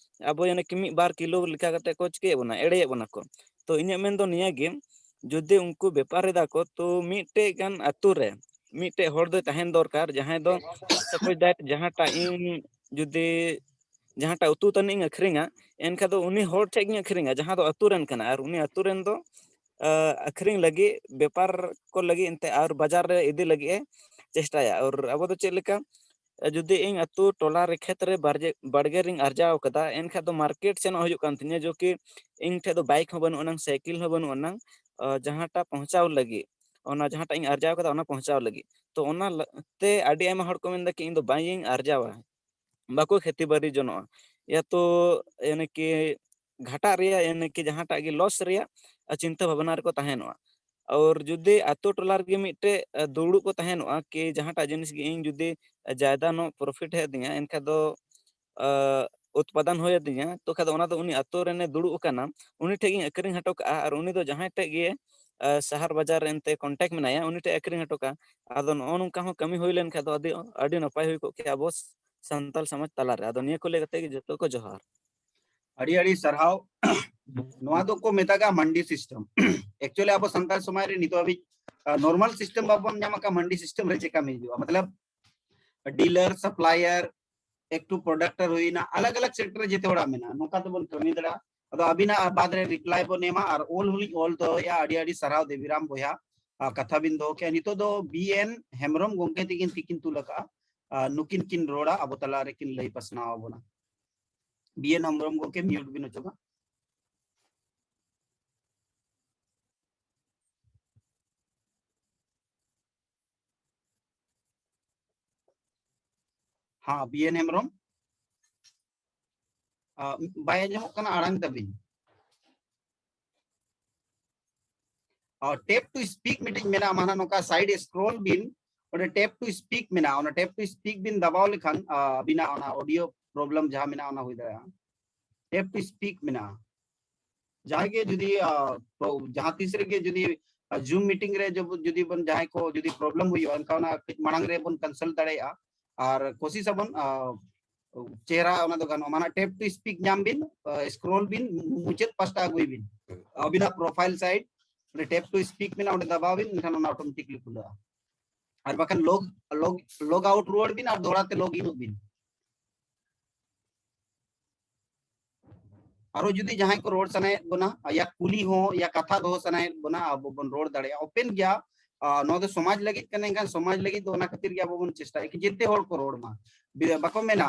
ᱟᱵᱚ ᱭᱟᱱᱮ ᱠᱤ ᱢᱤᱫ ᱵᱟᱨ ᱠᱤᱞᱳ ᱞᱮᱠᱟ ᱠᱟᱛᱮ ᱠᱚ ᱪᱤᱠᱟᱹᱭᱮᱫ ᱵᱚᱱᱟ, ᱮᱲᱮᱭᱮᱫ ᱵᱚᱱᱟ ᱠᱚ᱾ ᱛᱚ ᱤᱧᱟᱹᱜ ᱢᱮᱱ ᱫᱚ ᱱᱤᱭᱟᱹ ᱜᱮ, ᱡᱩᱫᱤ ᱩᱱᱠᱩ ᱵᱮᱯᱟᱨ ᱮᱫᱟ ᱠᱚ, ᱛᱚ ᱢᱤᱫᱴᱮᱡ ᱜᱟᱱ ᱟᱛᱳ ᱨᱮ ᱢᱤᱫᱴᱮᱡ ᱦᱚᱲ ᱫᱚᱭ ᱛᱟᱦᱮᱱ ᱫᱚᱨᱠᱟᱨ, ᱡᱟᱦᱟᱸᱭ ᱫᱚ, suppose that, ᱡᱟᱦᱟᱸᱴᱟᱜ ᱤᱧ ᱡᱩᱫᱤ ᱡᱟᱦᱟᱸᱴᱟᱜ ᱩᱛᱩ ᱛᱟᱹᱱᱤᱡ ᱤᱧ ᱟᱹᱠᱷᱨᱤᱧᱟ, ᱮᱱᱠᱷᱟᱱ ᱫᱚ ᱩᱱᱤ ᱦᱚᱲ ᱴᱷᱮᱱ ᱜᱤᱧ ᱟᱹᱠᱷᱨᱤᱧᱟ, ᱡᱟᱦᱟᱸ ᱫᱚ ᱟᱛᱳ ᱨᱮᱱ ᱠᱟᱱᱟ, ᱟᱨ ᱩᱱᱤ ᱟᱛᱳ ᱨᱮᱱ ᱫᱚ ᱟᱹᱠᱷᱨᱤᱧ ᱞᱟᱹᱜᱤᱫ, ᱵᱮᱯᱟᱨ ᱠᱚ ᱞᱟᱹᱜᱤᱫ ᱮᱱᱛᱮ, ᱟᱨ ᱵᱟᱡᱟᱨ ᱨᱮ ᱤᱫᱤ ᱞᱟᱹᱜᱤᱫ ᱮ ᱪᱮᱥᱴᱟᱭᱟ᱾ ᱟᱨ ᱟᱵᱚ ᱫᱚ ᱪᱮᱫ ᱞᱮᱠᱟ, ᱡᱩᱫᱤ ᱤᱧ ᱟᱛᱳ ᱴᱚᱞᱟ ᱨᱮ ᱠᱷᱮᱛ ᱨᱮ ᱵᱟᱲᱜᱮ ᱨᱤᱧ ᱟᱨᱡᱟᱣ ᱠᱟᱫᱟ, ᱮᱱᱠᱷᱟᱱ ᱫᱚ ᱢᱟᱨᱠᱮᱴ ᱥᱮᱱᱚᱜ ᱦᱩᱭᱩᱜ ᱠᱟᱱ ᱛᱤᱧᱟᱹ, ᱡᱚ ᱠᱤ ᱤᱧ ᱴᱷᱮᱱ ᱫᱚ ᱵᱟᱭᱤᱠ ᱦᱚᱸ ᱵᱟᱹᱱᱩᱜ ᱟᱱᱟᱝ, ᱥᱟᱭᱠᱮᱞ ᱦᱚᱸ ᱵᱟᱹᱱᱩᱜ ᱟᱱᱟᱝ, ᱡᱟᱦᱟᱸᱴᱟᱜ ᱯᱚᱦᱪᱟᱣ ᱞᱟᱹᱜᱤᱫ, ᱚᱱᱟ ᱡᱟᱦᱟᱸᱴᱟᱜ ᱤᱧ ᱟᱨᱡᱟᱣ ᱠᱟᱫᱟ ᱚᱱᱟ ᱯᱚᱦᱪᱟᱣ ᱞᱟᱹᱜᱤᱫ᱾ ᱛᱚ ᱚᱱᱟ ᱛᱮ ᱟᱹᱰᱤ ᱟᱭᱢᱟ ᱦᱚᱲ ᱠᱚ ᱢᱮᱱᱫᱟ ᱠᱤ ᱤᱧ ᱫᱚ ᱵᱟᱝ ᱤᱧ ᱟᱨᱡᱟᱣᱟ, ᱵᱟᱠᱚ ᱠᱷᱮᱛᱤ ᱵᱟᱹᱲᱤ ᱡᱚᱱᱚᱜᱼᱟ, ᱭᱟ ᱛᱚ ᱭᱟᱱᱤ ᱠᱤ ᱜᱷᱟᱴᱟᱜ ᱨᱮᱭᱟᱜ, ᱭᱟᱱᱤ ᱠᱤ ᱡᱟᱦᱟᱸᱴᱟᱜ ᱜᱮ ᱞᱚᱥ ᱨᱮᱭᱟᱜ ᱪᱤᱱᱛᱟᱹ ᱵᱷᱟᱵᱽᱱᱟ ᱨᱮᱠᱚ ᱛᱟᱦᱮᱱᱚᱜᱼᱟ᱾ ᱟᱨ ᱡᱩᱫᱤ ᱟᱛᱳ ᱴᱚᱞᱟ ᱨᱮᱜᱮ ᱢᱤᱫᱴᱮᱡ ᱫᱩᱲᱩᱵ ᱠᱚ ᱛᱟᱦᱮᱱᱚᱜᱼᱟ ᱠᱤ ᱡᱟᱦᱟᱸᱴᱟᱜ ᱡᱤᱱᱤᱥ ᱜᱮ ᱤᱧ ᱡᱩᱫᱤ ᱡᱟᱭᱫᱟ ᱧᱚᱜ ᱯᱨᱚᱯᱷᱤᱴ ᱦᱮᱡ ᱟᱹᱫᱤᱧᱟ, ᱮᱱᱠᱷᱟᱱ ᱫᱚ ᱩᱛᱯᱟᱫᱚᱱ ᱦᱩᱭ ᱟᱹᱫᱤᱧᱟ, ᱛᱚ ᱠᱷᱟᱱ ᱫᱚ ᱚᱱᱟ ᱫᱚ ᱩᱱᱤ ᱟᱛᱳ ᱨᱮᱱᱮ ᱫᱩᱲᱩᱵ ᱟᱠᱟᱱᱟ, ᱩᱱᱤ ᱴᱷᱮᱡ ᱜᱤᱧ ᱟᱹᱠᱷᱨᱤᱧ ᱦᱚᱴᱚ ᱠᱟᱜᱼᱟ᱾ ᱟᱨ ᱩᱱᱤ ᱫᱚ ᱡᱟᱦᱟᱸᱭ ᱴᱷᱮᱡ ᱜᱮ ᱥᱟᱦᱟᱨ ᱵᱟᱡᱟᱨ ᱨᱮ ᱮᱱᱛᱮ ᱠᱚᱱᱴᱟᱠᱴ ᱢᱮᱱᱟᱭᱟ, ᱩᱱᱤ ᱴᱷᱮᱡ ᱟᱹᱠᱷᱨᱤᱧ ᱦᱚᱴᱚ ᱠᱟᱜᱼᱟ᱾ ᱟᱫᱚ ᱱᱚᱜᱼᱚ ᱱᱚᱝᱠᱟ ᱦᱚᱸ ᱠᱟᱹᱢᱤ ᱦᱩᱭ ᱞᱮᱱᱠᱷᱟᱱ ᱫᱚ ᱟᱹᱰᱤ, ᱟᱹᱰᱤ ᱱᱟᱯᱟᱭ ᱦᱩᱭ ᱠᱚᱜ ᱠᱮᱭᱟ ᱟᱵᱚ ᱥᱟᱱᱛᱟᱲ ᱥᱚᱢᱟᱡᱽ ᱛᱟᱞᱟᱨᱮ᱾ ᱟᱫᱚ ᱱᱤᱭᱟᱹ ᱠᱚ ᱞᱟᱹᱭ ᱠᱟᱛᱮ ᱜᱮ ᱡᱚᱛᱚ ᱠᱚ ᱡᱚᱦᱟᱨ᱾ ᱟᱹᱰᱤ ᱟᱹᱰᱤ ᱥᱟᱨᱦᱟᱣ᱾ ᱱᱚᱣᱟ ᱫᱚᱠᱚ ᱢᱮᱛᱟᱜᱼᱟ ᱢᱟᱱᱰᱤ ᱥᱤᱥᱴᱮᱢ᱾ ᱮᱠᱪᱩᱭᱟᱞᱤ ᱟᱵᱚ ᱥᱟᱱᱛᱟᱲ ᱥᱚᱢᱟᱡᱽ ᱨᱮ ᱱᱤᱛᱚᱜ ᱦᱟᱹᱵᱤᱡ ᱱᱚᱨᱢᱟᱞ ᱥᱤᱥᱴᱮᱢ ᱵᱟᱵᱚᱱ ᱧᱟᱢ ᱟᱠᱟᱫ, ᱢᱟᱱᱰᱤ ᱥᱤᱥᱴᱮᱢ ᱨᱮ ᱪᱮᱠᱟᱢ ᱦᱤᱡᱩᱜᱼᱟ? ᱢᱚᱛᱞᱚᱵ ᱰᱤᱞᱟᱨ, ᱥᱟᱯᱞᱟᱭᱟᱨ, ᱮᱠᱴᱩ ᱯᱨᱚᱰᱟᱠᱴᱟᱨ ᱦᱩᱭᱱᱟ, ᱟᱞᱟᱜᱽ ᱟᱞᱟᱜᱽ ᱥᱮᱠᱴᱚᱨ ᱨᱮ ᱡᱮᱛᱮ ᱦᱚᱲᱟᱜ ᱢᱮᱱᱟᱜᱼᱟ, ᱱᱚᱝᱠᱟ ᱛᱮᱵᱚᱱ ᱠᱟᱹᱢᱤ ᱫᱟᱲᱮᱭᱟᱜᱼᱟ᱾ ᱟᱫᱚ ᱟᱹᱵᱤᱱᱟᱜ ᱵᱟᱫ ᱨᱮ ᱨᱤᱯᱞᱟᱭ ᱵᱚᱱ ᱮᱢᱟ, ᱟᱨ ᱚᱞ ᱦᱚᱸᱞᱤᱧ ᱚᱞ ᱫᱚᱦᱚᱭᱟ᱾ ᱟᱹᱰᱤ ᱟᱹᱰᱤ ᱥᱟᱨᱦᱟᱣ ᱫᱮᱵᱤᱨᱟᱢ ᱵᱚᱭᱦᱟ, ᱟᱨ ᱠᱟᱛᱷᱟ ᱵᱤᱱ ᱫᱚᱦᱚ ᱠᱮᱜᱼᱟ᱾ ᱱᱤᱛᱚᱜ ᱫᱚ ᱵᱤ ᱮᱱ ᱦᱮᱢᱵᱨᱚᱢ ᱜᱚᱢᱠᱮ ᱛᱤᱠᱤᱱ ᱛᱤᱠᱤᱱ ᱛᱩᱞ ᱟᱠᱟᱜᱼᱟ, ᱟᱨ ᱱᱩᱠᱤᱱ ᱠᱤᱱ ᱨᱚᱲᱟ, ᱟᱵᱚ ᱛᱟᱞᱟ ᱨᱮᱠᱤᱱ ᱞᱟᱹᱭ ᱯᱟᱥᱱᱟᱣ ᱟᱵᱚᱱᱟ᱾ ᱵᱤ ᱮᱱ ᱦᱮᱢᱵᱨᱚᱢ ᱜᱚᱢᱠᱮ, ᱢᱤᱭᱩᱴ ᱵᱤᱱ ᱚᱪᱚᱜᱟ᱾ ᱦᱮᱸ, ᱵᱤ ᱮᱱ ᱦᱮᱢᱵᱨᱚᱢ᱾ ᱵᱟᱭ ᱟᱸᱡᱚᱢᱚᱜ ᱠᱟᱱᱟ ᱟᱲᱟᱝ ᱛᱟᱵᱤᱱ᱾ ᱴᱮᱯ ᱴᱩ ᱥᱯᱤᱠ ᱢᱤᱫᱴᱤᱡ ᱢᱮᱱᱟᱜᱼᱟ, ᱢᱟᱱᱮ ᱱᱚᱝᱠᱟ ᱥᱟᱭᱤᱰ ᱥᱠᱨᱚᱞ ᱵᱤᱱ, ᱚᱸᱰᱮ ᱴᱮᱯ ᱴᱩ ᱥᱯᱤᱠ ᱢᱮᱱᱟᱜᱼᱟ, ᱚᱱᱟ ᱴᱮᱯ ᱴᱩ ᱥᱯᱤᱠ ᱵᱤᱱ ᱫᱟᱵᱟᱣ ᱞᱮᱠᱷᱟᱱ ᱟᱹᱵᱤᱱᱟᱜ ᱚᱱᱟ ᱚᱰᱤᱭᱳ ᱯᱨᱚᱵᱞᱮᱢ ᱡᱟᱦᱟᱸ ᱢᱮᱱᱟᱜᱼᱟ ᱚᱱᱟ ᱦᱩᱭ ᱫᱟᱲᱮᱭᱟᱜᱼᱟ᱾ ᱴᱮᱯ ᱴᱩ ᱥᱯᱤᱠ ᱢᱮᱱᱟᱜᱼᱟ᱾ ᱡᱟᱦᱟᱸᱭ ᱜᱮ ᱡᱩᱫᱤ ᱡᱟᱦᱟᱸ ᱛᱤᱥ ᱨᱮᱜᱮ ᱡᱩᱫᱤ ᱡᱩᱢ ᱢᱤᱴᱤᱝ ᱨᱮ ᱡᱩᱫᱤ ᱵᱚᱱ ᱡᱟᱦᱟᱸᱭ ᱠᱚ ᱡᱩᱫᱤ ᱯᱨᱚᱵᱞᱮᱢ ᱦᱩᱭᱩᱜᱼᱟ, ᱮᱱᱠᱷᱟᱱ ᱚᱱᱟ ᱠᱟᱹᱡ ᱢᱟᱲᱟᱝ ᱨᱮᱵᱚᱱ ᱠᱚᱱᱥᱟᱞᱴ ᱫᱟᱲᱮᱭᱟᱜᱼᱟ᱾ ᱟᱨ ᱠᱳᱥᱤᱥ ᱟᱵᱚᱱ ᱪᱮᱦᱨᱟ ᱚᱱᱟ ᱫᱚ ᱜᱟᱱᱚᱜᱼᱟ, ᱢᱟᱱᱮ ᱴᱮᱯ ᱴᱩ ᱥᱯᱤᱠ ᱧᱟᱢ ᱵᱤᱱ, ᱥᱠᱨᱚᱞ ᱵᱤᱱ, ᱢᱩᱪᱟᱹᱫ ᱯᱟᱥᱴᱟ ᱟᱹᱜᱩᱭ ᱵᱤᱱ, ᱟᱹᱵᱤᱱᱟᱜ ᱯᱨᱚᱯᱷᱟᱭᱤᱞ ᱥᱟᱭᱤᱰ ᱨᱮ ᱴᱮᱯ ᱴᱩ ᱥᱯᱤᱠ ᱢᱮᱱᱟᱜᱼᱟ, ᱚᱸᱰᱮ ᱫᱟᱵᱟᱣ ᱵᱤᱱ, ᱮᱱᱠᱷᱟᱱ ᱚᱱᱟ ᱚᱴᱳᱢᱮᱴᱤᱠᱞᱤ ᱠᱷᱩᱞᱟᱹᱜᱼᱟ᱾ ᱟᱨ ᱵᱟᱠᱷᱟᱱ ᱞᱚᱜ ᱞᱚᱜ ᱞᱚᱜ ᱟᱣᱩᱴ ᱨᱩᱣᱟᱹᱲ ᱵᱤᱱ ᱟᱨ ᱫᱚᱦᱲᱟ ᱛᱮ ᱞᱚᱜ ᱤᱱᱚᱜ ᱵᱤᱱ᱾ ᱟᱨᱚ ᱡᱩᱫᱤ ᱡᱟᱦᱟᱸᱭ ᱠᱚ ᱨᱚᱲ ᱥᱟᱱᱟᱭᱮᱫ ᱵᱚᱱᱟ, ᱭᱟ ᱠᱩᱞᱤ ᱦᱚᱸ, ᱭᱟ ᱠᱟᱛᱷᱟ ᱫᱚᱦᱚ ᱥᱟᱱᱟᱭᱮᱫ ᱵᱚᱱᱟ, ᱟᱵᱚ ᱵᱚᱱ ᱨᱚᱲ ᱫᱟᱲᱮᱭᱟᱜᱼᱟ, ᱳᱯᱮᱱ ᱜᱮᱭᱟ᱾ ᱱᱚᱣᱟ ᱫᱚ ᱥᱚᱢᱟᱡᱽ ᱞᱟᱹᱜᱤᱫ ᱠᱟᱱᱟ, ᱮᱱᱠᱷᱟᱱ ᱥᱚᱢᱟᱡᱽ ᱞᱟᱹᱜᱤᱫ ᱫᱚ ᱚᱱᱟ ᱠᱷᱟᱹᱛᱤᱨ ᱜᱮ ᱟᱵᱚ ᱵᱚᱱ ᱪᱮᱥᱴᱟᱭᱟ ᱡᱮᱛᱮ ᱦᱚᱲ ᱠᱚ ᱨᱚᱲ ᱢᱟ᱾ ᱵᱟᱠᱚ ᱢᱮᱱᱟ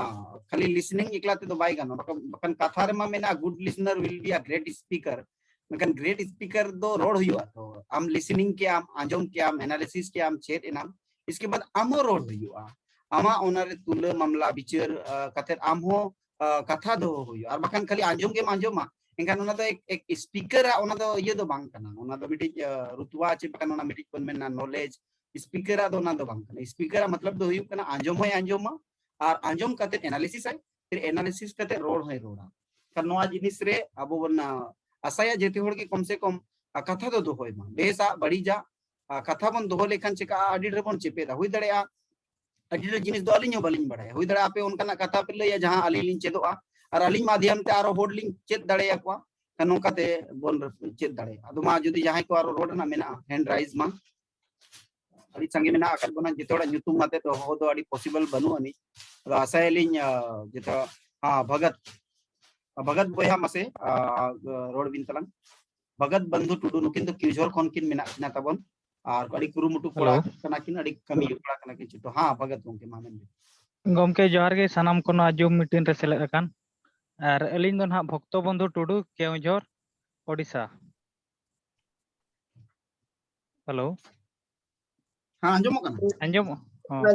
ᱠᱷᱟᱹᱞᱤ ᱞᱤᱥᱱᱤᱝ ᱮᱠᱞᱟ ᱛᱮᱫᱚ ᱵᱟᱭ ᱜᱟᱱᱚᱜᱼᱟ, ᱵᱟᱠᱷᱟᱱ ᱠᱟᱛᱷᱟ ᱨᱮᱢᱟ ᱢᱮᱱᱟᱜᱼᱟ, good listener will be a great speaker᱾ ᱢᱮᱱᱠᱷᱟᱱ ᱜᱨᱮᱴ ᱥᱯᱤᱠᱟᱨ ᱫᱚ ᱨᱚᱲ ᱦᱩᱭᱩᱜᱼᱟ᱾ ᱛᱚ ᱟᱢ ᱞᱤᱥᱱᱤᱝ ᱠᱮᱜ ᱟᱢ, ᱟᱸᱡᱚᱢ ᱠᱮᱜ ᱟᱢ, ᱮᱱᱟᱞᱤᱥᱤᱥ ᱠᱮᱜ ᱟᱢ, ᱪᱮᱫ ᱮᱱᱟᱢ, ᱤᱥᱠᱮ ᱵᱟᱫ ᱟᱢ ᱦᱚᱸ ᱨᱚᱲ ᱦᱩᱭᱩᱜᱼᱟ᱾ ᱟᱢᱟᱜ ᱚᱱᱟᱨᱮ ᱛᱩᱞᱟᱹ ᱢᱟᱢᱞᱟ ᱵᱤᱪᱟᱹᱨ ᱠᱟᱛᱮ ᱟᱢ ᱦᱚᱸ ᱠᱟᱛᱷᱟ ᱫᱚᱦᱚ ᱦᱩᱭᱩᱜᱼᱟ᱾ ᱟᱨ ᱵᱟᱠᱷᱟᱱ ᱠᱷᱟᱹᱞᱤ ᱟᱸᱡᱚᱢ ᱜᱮᱢ ᱟᱸᱡᱚᱢᱟ, ᱮᱱᱠᱷᱟᱱ ᱚᱱᱟ ᱫᱚ ᱥᱯᱤᱠᱟᱨᱟᱜ ᱚᱱᱟ ᱫᱚ ᱤᱭᱟᱹ ᱫᱚ ᱵᱟᱝ ᱠᱟᱱᱟ, ᱚᱱᱟ ᱫᱚ ᱢᱤᱫᱴᱤᱡ ᱨᱩᱛᱣᱟ ᱪᱮ ᱵᱟᱠᱷᱟᱱ ᱚᱱᱟ ᱢᱤᱫᱴᱤᱡ ᱵᱚᱱ ᱢᱮᱱᱟ ᱱᱚᱞᱮᱡᱽ᱾ ᱥᱯᱤᱠᱟᱨᱟᱜ ᱫᱚ ᱚᱱᱟ ᱫᱚ ᱵᱟᱝ ᱠᱟᱱᱟ᱾ ᱥᱯᱤᱠᱟᱨᱟᱜ ᱢᱚᱛᱞᱚᱵ ᱫᱚ ᱦᱩᱭᱩᱜ ᱠᱟᱱᱟ ᱟᱸᱡᱚᱢ ᱦᱚᱸᱭ ᱟᱸᱡᱚᱢᱟ ᱟᱨ ᱟᱸᱡᱚᱢ ᱠᱟᱛᱮ ᱮᱱᱟᱞᱤᱥᱤᱥ ᱟᱭ, ᱯᱷᱤᱨ ᱮᱱᱟᱞᱤᱥᱤᱥ ᱠᱟᱛᱮ ᱨᱚᱲ ᱦᱚᱸᱭ ᱨᱚᱲᱟ᱾ ᱠᱷᱟᱱ ᱱᱚᱣᱟ ᱡᱤᱱᱤᱥ ᱨᱮ ᱟᱵᱚ ᱵᱚᱱ ᱟᱥᱟᱭᱟ ᱡᱮᱛᱮ ᱦᱚᱲ ᱜᱮ ᱠᱚᱢ ᱥᱮ ᱠᱚᱢ ᱠᱟᱛᱷᱟ ᱫᱚ ᱫᱚᱦᱚᱭ ᱢᱟ, ᱵᱮᱥᱟ ᱵᱟᱹᱲᱤᱡᱟ ᱠᱟᱛᱷᱟ ᱵᱚᱱ ᱫᱚᱦᱚ ᱞᱮᱠᱷᱟᱱ ᱪᱮᱠᱟᱜᱼᱟ, ᱟᱹᱰᱤ ᱰᱷᱮᱨ ᱵᱚᱱ ᱪᱮᱯᱮᱫᱟ᱾ ᱦᱩᱭ ᱫᱟᱲᱮᱭᱟᱜᱼᱟ ᱟᱹᱰᱤ ᱰᱷᱮᱨ ᱡᱤᱱᱤᱥ ᱫᱚ ᱟᱹᱞᱤᱧ ᱦᱚᱸ ᱵᱟᱹᱞᱤᱧ ᱵᱟᱲᱟᱭᱟ, ᱦᱩᱭ ᱫᱟᱲᱮᱭᱟᱜᱼᱟ ᱟᱯᱮ ᱚᱱᱠᱟᱱᱟᱜ ᱠᱟᱛᱷᱟ ᱯᱮ ᱞᱟᱹᱭᱟ ᱡᱟᱦᱟᱸ ᱟᱹᱞᱤᱧ ᱞᱤᱧ ᱪᱮᱫᱚᱜᱼᱟ ᱟᱨ ᱟᱹᱞᱤᱧ ᱢᱟᱫᱷᱭᱚᱢ ᱛᱮ ᱟᱨᱚ ᱦᱚᱲ ᱞᱤᱧ ᱪᱮᱫ ᱫᱟᱲᱮᱭᱟᱠᱚᱣᱟ᱾ ᱱᱚᱝᱠᱟᱛᱮ ᱵᱚᱱ ᱪᱮᱫ ᱫᱟᱲᱮᱭᱟᱜᱼᱟ᱾ ᱟᱫᱚ ᱢᱟ ᱡᱩᱫᱤ ᱡᱟᱦᱟᱸᱭ ᱠᱚ ᱟᱨᱚ ᱨᱚᱲ ᱨᱮᱱᱟᱜ ᱢᱮᱱᱟᱜᱼᱟ, ᱦᱮᱱᱰ ᱨᱟᱭᱤᱡᱽ ᱢᱟ᱾ ᱟᱹᱰᱤ ᱥᱟᱸᱜᱮ ᱢᱮᱱᱟᱜ ᱟᱠᱟᱫ ᱵᱚᱱᱟ, ᱡᱚᱛᱚ ᱦᱚᱲᱟᱜ ᱧᱩᱛᱩᱢ ᱟᱛᱮ ᱫᱚᱦᱚ ᱫᱚ ᱟᱹᱰᱤ ᱯᱚᱥᱤᱵᱚᱞ ᱵᱟᱹᱱᱩᱜ ᱟᱹᱱᱤᱡ᱾ ᱟᱫᱚ ᱟᱥᱟᱭᱟᱞᱤᱧ ᱡᱚᱛᱚ, ᱦᱮᱸ, ᱵᱷᱚᱜᱚᱛ, ᱵᱷᱚᱜᱚᱛ ᱵᱚᱭᱦᱟ ᱢᱟᱥᱮ ᱨᱚᱲ ᱵᱤᱱ ᱛᱟᱞᱟᱝ᱾ ᱵᱷᱚᱜᱚᱛ ᱵᱚᱱᱫᱷᱩ ᱴᱩᱰᱩ, ᱱᱩᱠᱤᱱ ᱫᱚ ᱠᱮᱣᱡᱷᱚᱨ ᱠᱷᱚᱱ ᱠᱤᱱ ᱢᱮᱱᱟᱜ ᱠᱤᱱᱟ ᱛᱟᱵᱚᱱ, ᱟᱨ ᱟᱹᱰᱤ ᱠᱩᱨᱩᱢᱩᱴᱩ ᱠᱚᱲᱟ ᱠᱟᱱᱟ ᱠᱤᱱ, ᱟᱹᱰᱤ ᱠᱟᱹᱢᱤ ᱠᱚᱲᱟ ᱠᱟᱱᱟ ᱠᱤᱱ ᱡᱚᱛᱚ᱾ ᱦᱮᱸ, ᱵᱷᱚᱜᱚᱛ ᱜᱚᱢᱠᱮ, ᱢᱟ ᱢᱮᱱ ᱵᱤᱱ᱾ ᱜᱚᱢᱠᱮ ᱡᱚᱦᱟᱨ ᱜᱮ ᱥᱟᱱᱟᱢ ᱠᱚ ᱱᱚᱣᱟ ᱡᱩᱢ ᱢᱤᱴᱤᱝ ᱨᱮ ᱥᱮᱞᱮᱫ ᱟᱠᱟᱱ᱾ ᱟᱨ ᱟᱹᱞᱤᱧ ᱫᱚ ᱱᱟᱦᱟᱜ ᱵᱷᱚᱠᱛᱚ ᱵᱚᱱᱫᱷᱩ ᱴᱩᱰᱩ, ᱠᱮᱣᱡᱷᱚᱨ, ᱳᱰᱤᱥᱟ᱾ ᱦᱮᱞᱳ᱾ ᱦᱮᱸ, ᱟᱸᱡᱚᱢᱚᱜ ᱠᱟᱱᱟ? ᱟᱸᱡᱚᱢᱚᱜ? ᱦᱚᱸ᱾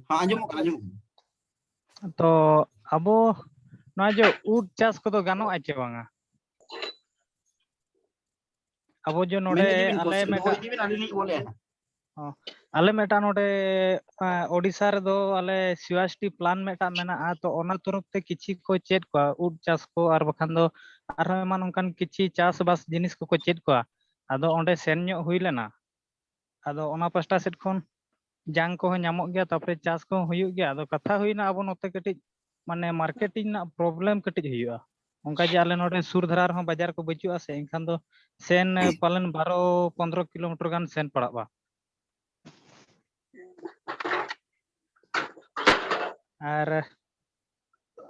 ᱦᱮᱸ, ᱟᱸᱡᱚᱢᱚᱜ ᱠᱟᱱᱟ, ᱟᱸᱡᱚᱢᱚᱜ ᱠᱟᱱᱟ᱾ ᱛᱚ ᱟᱵᱚ ᱱᱚᱣᱟ ᱡᱮ ᱩᱫ ᱪᱟᱥ ᱠᱚᱫᱚ ᱜᱟᱱᱚᱜᱼᱟ ᱪᱮ ᱵᱟᱝᱟ? ᱟᱵᱚ ᱡᱮ ᱱᱚᱰᱮ ᱢᱮᱱ ᱤᱫᱤ ᱵᱤᱱ, ᱟᱞᱮ question ᱫᱚᱦᱚ ᱢᱤᱫᱴᱟᱝ ᱤᱫᱤ ᱵᱤᱱ, ᱟᱹᱞᱤᱧ ᱞᱤᱧ ᱚᱞᱮᱫᱼᱟ ᱱᱟᱦᱟᱜ᱾ ᱚ, ᱟᱞᱮ ᱢᱤᱫᱴᱟᱝ ᱱᱚᱰᱮ, ᱮᱸ, ᱳᱰᱤᱥᱟ ᱨᱮᱫᱚ ᱟᱞᱮ ᱥᱤᱣᱟᱥᱴᱤ plan ᱢᱤᱫᱴᱟᱝ ᱢᱮᱱᱟᱜᱼᱟ, ᱛᱚ ᱚᱱᱟ ᱛᱚᱨᱚᱯ ᱛᱮ ᱠᱤᱪᱷᱤ ᱠᱚ ᱪᱮᱫ ᱠᱚᱣᱟ, ᱩᱫ ᱪᱟᱥ ᱠᱚ ᱟᱨ ᱵᱟᱠᱷᱟᱱ ᱫᱚ ᱟᱨᱦᱚᱸ ᱮᱢᱟᱱ ᱚᱱᱠᱟᱱ ᱠᱤᱪᱷᱤ ᱪᱟᱥᱵᱟᱥ ᱡᱤᱱᱤᱥ ᱠᱚᱠᱚ ᱪᱮᱫ ᱠᱚᱣᱟ᱾ ᱟᱫᱚ ᱚᱸᱰᱮ ᱥᱮᱱ ᱧᱚᱜ ᱦᱩᱭ ᱞᱮᱱᱟ, ᱟᱫᱚ ᱚᱱᱟ ᱯᱟᱥᱴᱟ ᱥᱮᱫ ᱠᱷᱚᱱ ᱡᱟᱝ ᱠᱚᱦᱚᱸ ᱧᱟᱢᱚᱜ ᱜᱮᱭᱟ, ᱛᱟᱯᱚᱨᱮ ᱪᱟᱥ ᱠᱚᱦᱚᱸ ᱦᱩᱭᱩᱜ ᱜᱮᱭᱟ᱾ ᱟᱫᱚ ᱠᱟᱛᱷᱟ ᱦᱩᱭᱱᱟ ᱟᱵᱚ ᱱᱚᱛᱮ ᱠᱟᱹᱴᱤᱡ ᱢᱟᱱᱮ marketing ᱨᱮᱱᱟᱜ problem ᱠᱟᱹᱴᱤᱡ ᱦᱩᱭᱩᱜᱼᱟ, ᱚᱱᱠᱟ ᱡᱮ ᱟᱞᱮ ᱱᱚᱰᱮ ᱥᱩᱨ ᱫᱷᱟᱨᱟ ᱨᱮᱦᱚᱸ ᱵᱟᱡᱟᱨ ᱠᱚ ᱵᱟᱹᱪᱩᱜᱼᱟ ᱥᱮ, ᱮᱱᱠᱷᱟᱱ ᱫᱚ ᱥᱮᱱ ᱯᱟᱞᱮᱱ ᱵᱟᱨᱚ ᱯᱚᱱᱫᱽᱨᱚ ᱠᱤᱞᱳᱢᱤᱴᱟᱨ ᱜᱟᱱ ᱥᱮᱱ ᱯᱟᱲᱟᱜᱼᱟ᱾ ᱟᱨ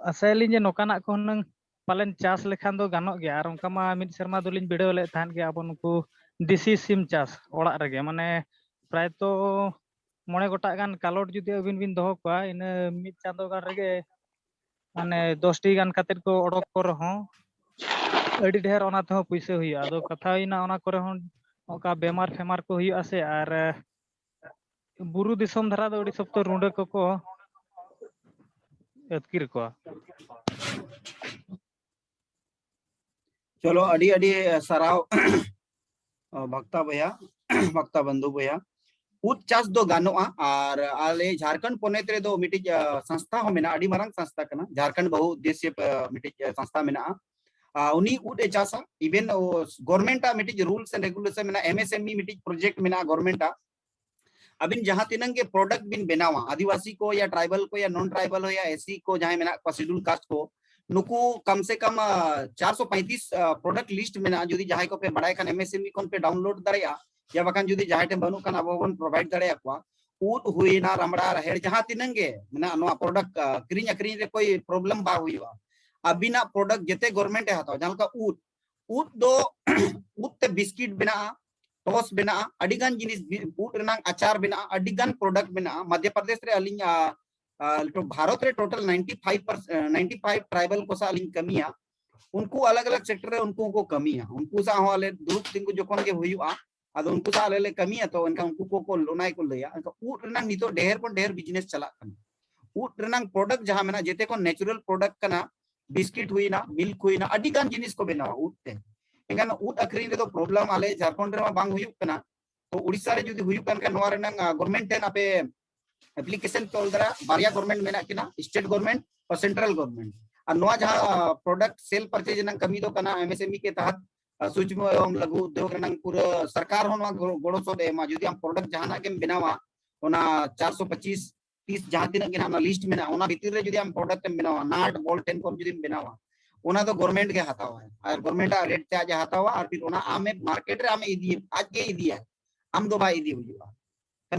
ᱟᱥᱟᱭᱟᱞᱤᱧ ᱡᱮ ᱱᱚᱝᱠᱟᱱᱟᱜ ᱠᱚ ᱦᱩᱱᱟᱹᱝ ᱯᱟᱞᱮᱱ ᱪᱟᱥ ᱞᱮᱠᱷᱟᱱ ᱫᱚ ᱜᱟᱱᱚᱜ ᱜᱮᱭᱟ᱾ ᱟᱨ ᱚᱱᱠᱟ ᱢᱟ ᱢᱤᱫ ᱥᱮᱨᱢᱟ ᱫᱚᱞᱤᱧ ᱵᱤᱰᱟᱹᱣ ᱞᱮᱫ ᱛᱟᱦᱮᱸᱫ ᱜᱮ ᱟᱵᱚ ᱱᱩᱠᱩ ᱫᱮᱥᱤ ᱥᱤᱢ ᱪᱟᱥ ᱚᱲᱟᱜ ᱨᱮᱜᱮ, ᱢᱟᱱᱮ ᱯᱨᱟᱭᱛᱚ ᱢᱚᱬᱮ ᱜᱚᱴᱟᱜ ᱜᱟᱱ ᱠᱟᱞᱚᱴ ᱡᱩᱫᱤ ᱟᱹᱵᱤᱱ ᱵᱤᱱ ᱫᱚᱦᱚ ᱠᱚᱣᱟ, ᱤᱱᱟᱹ ᱢᱤᱫ ᱪᱟᱸᱫᱳ ᱜᱟᱱ ᱨᱮᱜᱮ ᱢᱟᱱᱮ ᱫᱚᱥᱴᱤ ᱜᱟᱱ ᱠᱟᱛᱮᱫ ᱠᱚ ᱚᱰᱚᱠ ᱠᱚ ᱨᱮᱦᱚᱸ ᱟᱹᱰᱤ ᱰᱷᱮᱨ ᱚᱱᱟ ᱛᱮᱦᱚᱸ ᱯᱩᱭᱥᱟᱹ ᱦᱩᱭᱩᱜᱼᱟ᱾ ᱟᱫᱚ ᱠᱟᱛᱷᱟ ᱦᱩᱭᱱᱟ ᱚᱱᱟ ᱠᱚᱨᱮ ᱦᱚᱸ ᱚᱱᱠᱟ ᱵᱮᱢᱟᱨ ᱯᱷᱮᱢᱟᱨ ᱠᱚ ᱦᱩᱭᱩᱜᱼᱟ ᱥᱮ, ᱟᱨ ᱵᱩᱨᱩ ᱫᱤᱥᱚᱢ ᱫᱷᱟᱨᱟ ᱫᱚ ᱟᱹᱰᱤ ᱥᱚᱠᱛᱚ ᱨᱩᱸᱰᱟᱹ ᱠᱚᱠᱚ ᱟᱹᱛᱠᱤᱨ ᱠᱚᱣᱟ᱾ ᱪᱚᱞᱚ, ᱟᱹᱰᱤ ᱟᱹᱰᱤ ᱥᱟᱨᱦᱟᱣ ᱵᱷᱟᱠᱛᱟ ᱵᱚᱭᱦᱟ, ᱵᱷᱟᱠᱛᱟ ᱵᱚᱱᱫᱷᱩ ᱵᱚᱭᱦᱟ᱾ ᱩᱫ ᱪᱟᱥ ᱫᱚ ᱜᱟᱱᱚᱜᱼᱟ᱾ ᱟᱨ ᱟᱞᱮ ᱡᱷᱟᱲᱠᱷᱚᱸᱰ ᱯᱚᱱᱚᱛ ᱨᱮᱫᱚ ᱢᱤᱫᱴᱤᱡ, ᱟ, ᱥᱚᱝᱥᱛᱷᱟ ᱦᱚᱸ ᱢᱮᱱᱟᱜᱼᱟ, ᱟᱹᱰᱤ ᱢᱟᱨᱟᱝ ᱥᱚᱝᱥᱛᱷᱟ ᱠᱟᱱᱟ, ᱡᱷᱟᱲᱠᱷᱚᱸᱰ ᱵᱟᱦᱩ ᱩᱫᱽᱫᱮᱥᱭᱚ, ᱟ, ᱢᱤᱫᱴᱤᱡ ᱥᱚᱝᱥᱛᱷᱟ ᱢᱮᱱᱟᱜᱼᱟ᱾ ᱟ, ᱩᱱᱤ ᱩᱫ ᱮ ᱪᱟᱥᱟ᱾ Even government ᱟᱜ ᱢᱤᱫᱴᱤᱡ rules and regulation ᱢᱮᱱᱟᱜᱼᱟ, M S M E ᱢᱤᱫᱴᱤᱡ project ᱢᱮᱱᱟᱜᱼᱟ government ᱟᱜ᱾ ᱟᱹᱵᱤᱱ ᱡᱟᱦᱟᱸ ᱛᱤᱱᱟᱹᱝ ᱜᱮ product ᱵᱤᱱ ᱵᱮᱱᱟᱣᱟ, ᱟᱹᱫᱤᱵᱟᱹᱥᱤ ᱠᱚ ᱭᱟ tribal ᱠᱚ ᱭᱟ non tribal ᱦᱚᱸ ᱭᱟ S C ᱠᱚ ᱡᱟᱦᱟᱸᱭ ᱢᱮᱱᱟᱜ ᱠᱚᱣᱟ, schedule caste ᱠᱚ, ᱱᱩᱠᱩ ᱠᱚᱢ ᱥᱮ ᱠᱚᱢ, ᱟ, ᱪᱟᱨᱥᱚ ᱯᱚᱸᱭᱛᱤᱥ, ᱟ, product list ᱢᱮᱱᱟᱜᱼᱟ᱾ ᱡᱩᱫᱤ ᱡᱟᱦᱟᱸᱭ ᱠᱚᱯᱮ ᱵᱟᱲᱟᱭ ᱠᱷᱟᱱ M S M E ᱠᱷᱚᱱ ᱯᱮ download ᱫᱟᱲᱮᱭᱟᱜᱼᱟ, ᱭᱟ ᱵᱟᱠᱷᱟᱱ ᱡᱩᱫᱤ ᱡᱟᱦᱟᱸᱭ ᱴᱷᱮᱱ ᱵᱟᱹᱱᱩᱜ ᱠᱷᱟᱱ ᱟᱵᱚ ᱵᱚᱱ provide ᱫᱟᱲᱮᱭᱟᱠᱚᱣᱟ᱾ ᱩᱫ ᱦᱩᱭᱱᱟ, ᱨᱟᱢᱲᱟ, ᱨᱟᱦᱮᱲ, ᱡᱟᱦᱟᱸ ᱛᱤᱱᱟᱹᱝ ᱜᱮ ᱢᱮᱱᱟᱜᱼᱟ, ᱱᱚᱣᱟ product, ᱟ, ᱠᱤᱨᱤᱧ ᱟᱹᱠᱷᱨᱤᱧ ᱨᱮ ᱠᱳᱭ problem ᱵᱟᱝ ᱦᱩᱭᱩᱜᱼᱟ᱾ ᱟᱹᱵᱤᱱᱟᱜ product ᱡᱮᱛᱮ government ᱮ ᱦᱟᱛᱟᱣᱟ, ᱡᱟᱦᱟᱸ ᱞᱮᱠᱟ ᱩᱫ, ᱩᱫ ᱫᱚ ᱩᱫ ᱛᱮ ᱵᱤᱥᱠᱤᱴ ᱵᱮᱱᱟᱜᱼᱟ, toast ᱵᱮᱱᱟᱜᱼᱟ, ᱟᱹᱰᱤ ᱜᱟᱱ ᱡᱤᱱᱤᱥ, ᱵᱤ-, ᱩᱫ ᱨᱮᱱᱟᱜ ᱟᱪᱟᱨ ᱵᱮᱱᱟᱜᱼᱟ, ᱟᱹᱰᱤ ᱜᱟᱱ product ᱵᱮᱱᱟᱜᱼᱟ᱾ ᱢᱚᱫᱷᱭᱚ ᱯᱨᱚᱫᱮᱥ ᱨᱮ ᱟᱹᱞᱤᱧ, ᱟ, ᱟ, ᱴᱚ-, ᱵᱷᱟᱨᱚᱛ ᱨᱮ total ninety five percent, ninety five tribal ᱠᱚ ᱥᱟᱶ ᱟᱹᱞᱤᱧ ᱠᱟᱹᱢᱤᱭᱟ᱾ ᱩᱱᱠᱩ ᱟᱞᱟᱜᱽ ᱟᱞᱟᱜᱽ sector ᱨᱮ ᱩᱱᱠᱩ ᱦᱚᱸᱠᱚ ᱠᱟᱹᱢᱤᱭᱟ᱾ ᱩᱱᱠᱩ ᱥᱟᱶ ᱦᱚᱸ ᱟᱞᱮ ᱫᱩᱲᱩᱵ ᱛᱤᱸᱜᱩ ᱡᱚᱠᱷᱚᱱ ᱜᱮ ᱦᱩᱭᱩᱜᱼᱟ, ᱟᱫᱚ ᱩᱱᱠᱩ ᱥᱟᱶ ᱟᱞᱮ ᱞᱮ ᱠᱟᱹᱢᱤᱭᱟ᱾ ᱛᱚ ᱮᱱᱠᱷᱟᱱ ᱩᱱᱠᱩ ᱠᱚ, ᱠᱚ ᱚᱱᱟ ᱜᱮᱠᱚ ᱞᱟᱹᱭᱟ᱾ ᱮᱱᱠᱷᱟᱱ ᱩᱫ ᱨᱮᱱᱟᱜ ᱱᱤᱛᱚᱜ ᱰᱷᱮᱨ ᱠᱷᱚᱱ ᱰᱷᱮᱨ business ᱪᱟᱞᱟᱜ ᱠᱟᱱᱟ᱾ ᱩᱫ ᱨᱮᱱᱟᱜ product ᱡᱟᱦᱟᱸ ᱢᱮᱱᱟᱜᱼᱟ, ᱡᱮᱛᱮ ᱠᱷᱚᱱ natural product ᱠᱟᱱᱟ᱾ ᱵᱤᱥᱠᱤᱴ ᱦᱩᱭᱱᱟ, ᱢᱤᱞᱠ ᱦᱩᱭᱱᱟ, ᱟᱹᱰᱤ ᱜᱟᱱ ᱡᱤᱱᱤᱥ ᱠᱚ ᱵᱮᱱᱟᱣᱟ ᱩᱫ ᱛᱮ᱾ ᱮᱱᱠᱷᱟᱱ ᱩᱫ ᱟᱹᱠᱷᱨᱤᱧ ᱨᱮᱫᱚ ᱯᱨᱚᱵᱞᱮᱢ ᱟᱞᱮ ᱡᱷᱟᱲᱠᱷᱚᱸᱰ ᱨᱮᱢᱟ ᱵᱟᱝ ᱦᱩᱭᱩᱜ ᱠᱟᱱᱟ, ᱛᱚ ᱩᱲᱤᱥᱥᱟ ᱨᱮ ᱡᱩᱫᱤ ᱦᱩᱭᱩᱜ ᱠᱟᱱ ᱠᱷᱟᱱ ᱱᱚᱣᱟ ᱨᱮᱱᱟᱝ ᱜᱚᱨᱢᱮᱱᱴ ᱴᱷᱮᱱ ᱟᱯᱮ ᱮᱯᱞᱤᱠᱮᱥᱚᱱ ᱯᱮ ᱚᱞ ᱫᱟᱲᱮᱭᱟᱜᱼᱟ᱾ ᱵᱟᱨᱭᱟ ᱜᱚᱨᱢᱮᱱᱴ ᱢᱮᱱᱟᱜ ᱠᱤᱱᱟ, ᱥᱴᱮᱴ ᱜᱚᱨᱢᱮᱱᱴ ᱟᱨ ᱥᱮᱱᱴᱨᱟᱞ ᱜᱚᱨᱢᱮᱱᱴ᱾ ᱟᱨ ᱱᱚᱣᱟ ᱡᱟᱦᱟᱸ ᱯᱨᱚᱰᱟᱠᱴ ᱥᱮᱞ ᱯᱟᱨᱪᱮᱡᱽ ᱨᱮᱱᱟᱝ ᱠᱟᱹᱢᱤ ᱫᱚ ᱠᱟᱱᱟ ᱮᱢᱮᱥᱮᱢᱤ ᱠᱮ ᱛᱟᱦᱟᱛ ᱥᱩᱠᱷᱢᱚ ᱮᱵᱚᱝ ᱞᱟᱜᱷᱩ ᱩᱫᱽᱭᱳᱜᱽ ᱨᱮᱱᱟᱝ ᱯᱩᱨᱟᱹ ᱥᱚᱨᱠᱟᱨ ᱦᱚᱸ ᱱᱚᱣᱟ ᱜᱚᱲᱚ ᱜᱚᱲᱚ ᱥᱚᱦᱚᱫ ᱮ ᱮᱢᱟ᱾ ᱡᱩᱫᱤ ᱟᱢ ᱯᱨᱚᱰᱟᱠᱴ ᱡᱟᱦᱟᱱᱟᱜ ᱜᱮᱢ ᱵᱮᱱᱟᱣᱟ, ᱚᱱᱟ ᱪᱟᱨᱥᱚ ᱯᱚᱸᱪᱤᱥ ᱯᱤᱥ ᱡᱟᱦᱟᱸ ᱛᱤᱱᱟᱹᱜ ᱜᱮ ᱱᱟᱦᱟᱜ ᱚᱱᱟ ᱞᱤᱥᱴ ᱢᱮᱱᱟᱜᱼᱟ, ᱚᱱᱟ ᱵᱷᱤᱛᱤᱨ ᱨᱮ ᱡᱩᱫᱤ ᱟᱢ ᱯᱨᱚᱰᱟᱠᱴ ᱮᱢ ᱵᱮᱱᱟᱣᱟ, ᱱᱟᱴ ᱵᱚᱞᱴ ᱴᱷᱮᱱ ᱠᱷᱚᱱ ᱡᱩᱫᱤᱢ ᱵᱮᱱᱟᱣᱟ, ᱚᱱᱟ ᱫᱚ ᱜᱚᱨᱢᱮᱱᱴ ᱜᱮ ᱦᱟᱛᱟᱣᱟ᱾ ᱟᱨ ᱜᱚᱨᱢᱮᱱᱴ ᱟᱜ ᱨᱮᱴ ᱪᱟᱨᱡᱽ ᱮ ᱦᱟᱛᱟᱣᱟ, ᱟᱨ ᱯᱷᱤᱨ ᱚᱱᱟ ᱟᱢᱮ ᱢᱟᱨᱠᱮᱴ ᱨᱮ ᱟᱢᱮ ᱤᱫᱤᱭᱟ, ᱟᱡ ᱜᱮ ᱤᱫᱤᱭᱟ, ᱟᱢ ᱫᱚ ᱵᱟᱭ ᱤᱫᱤ ᱦᱩᱭᱩᱜᱼᱟ᱾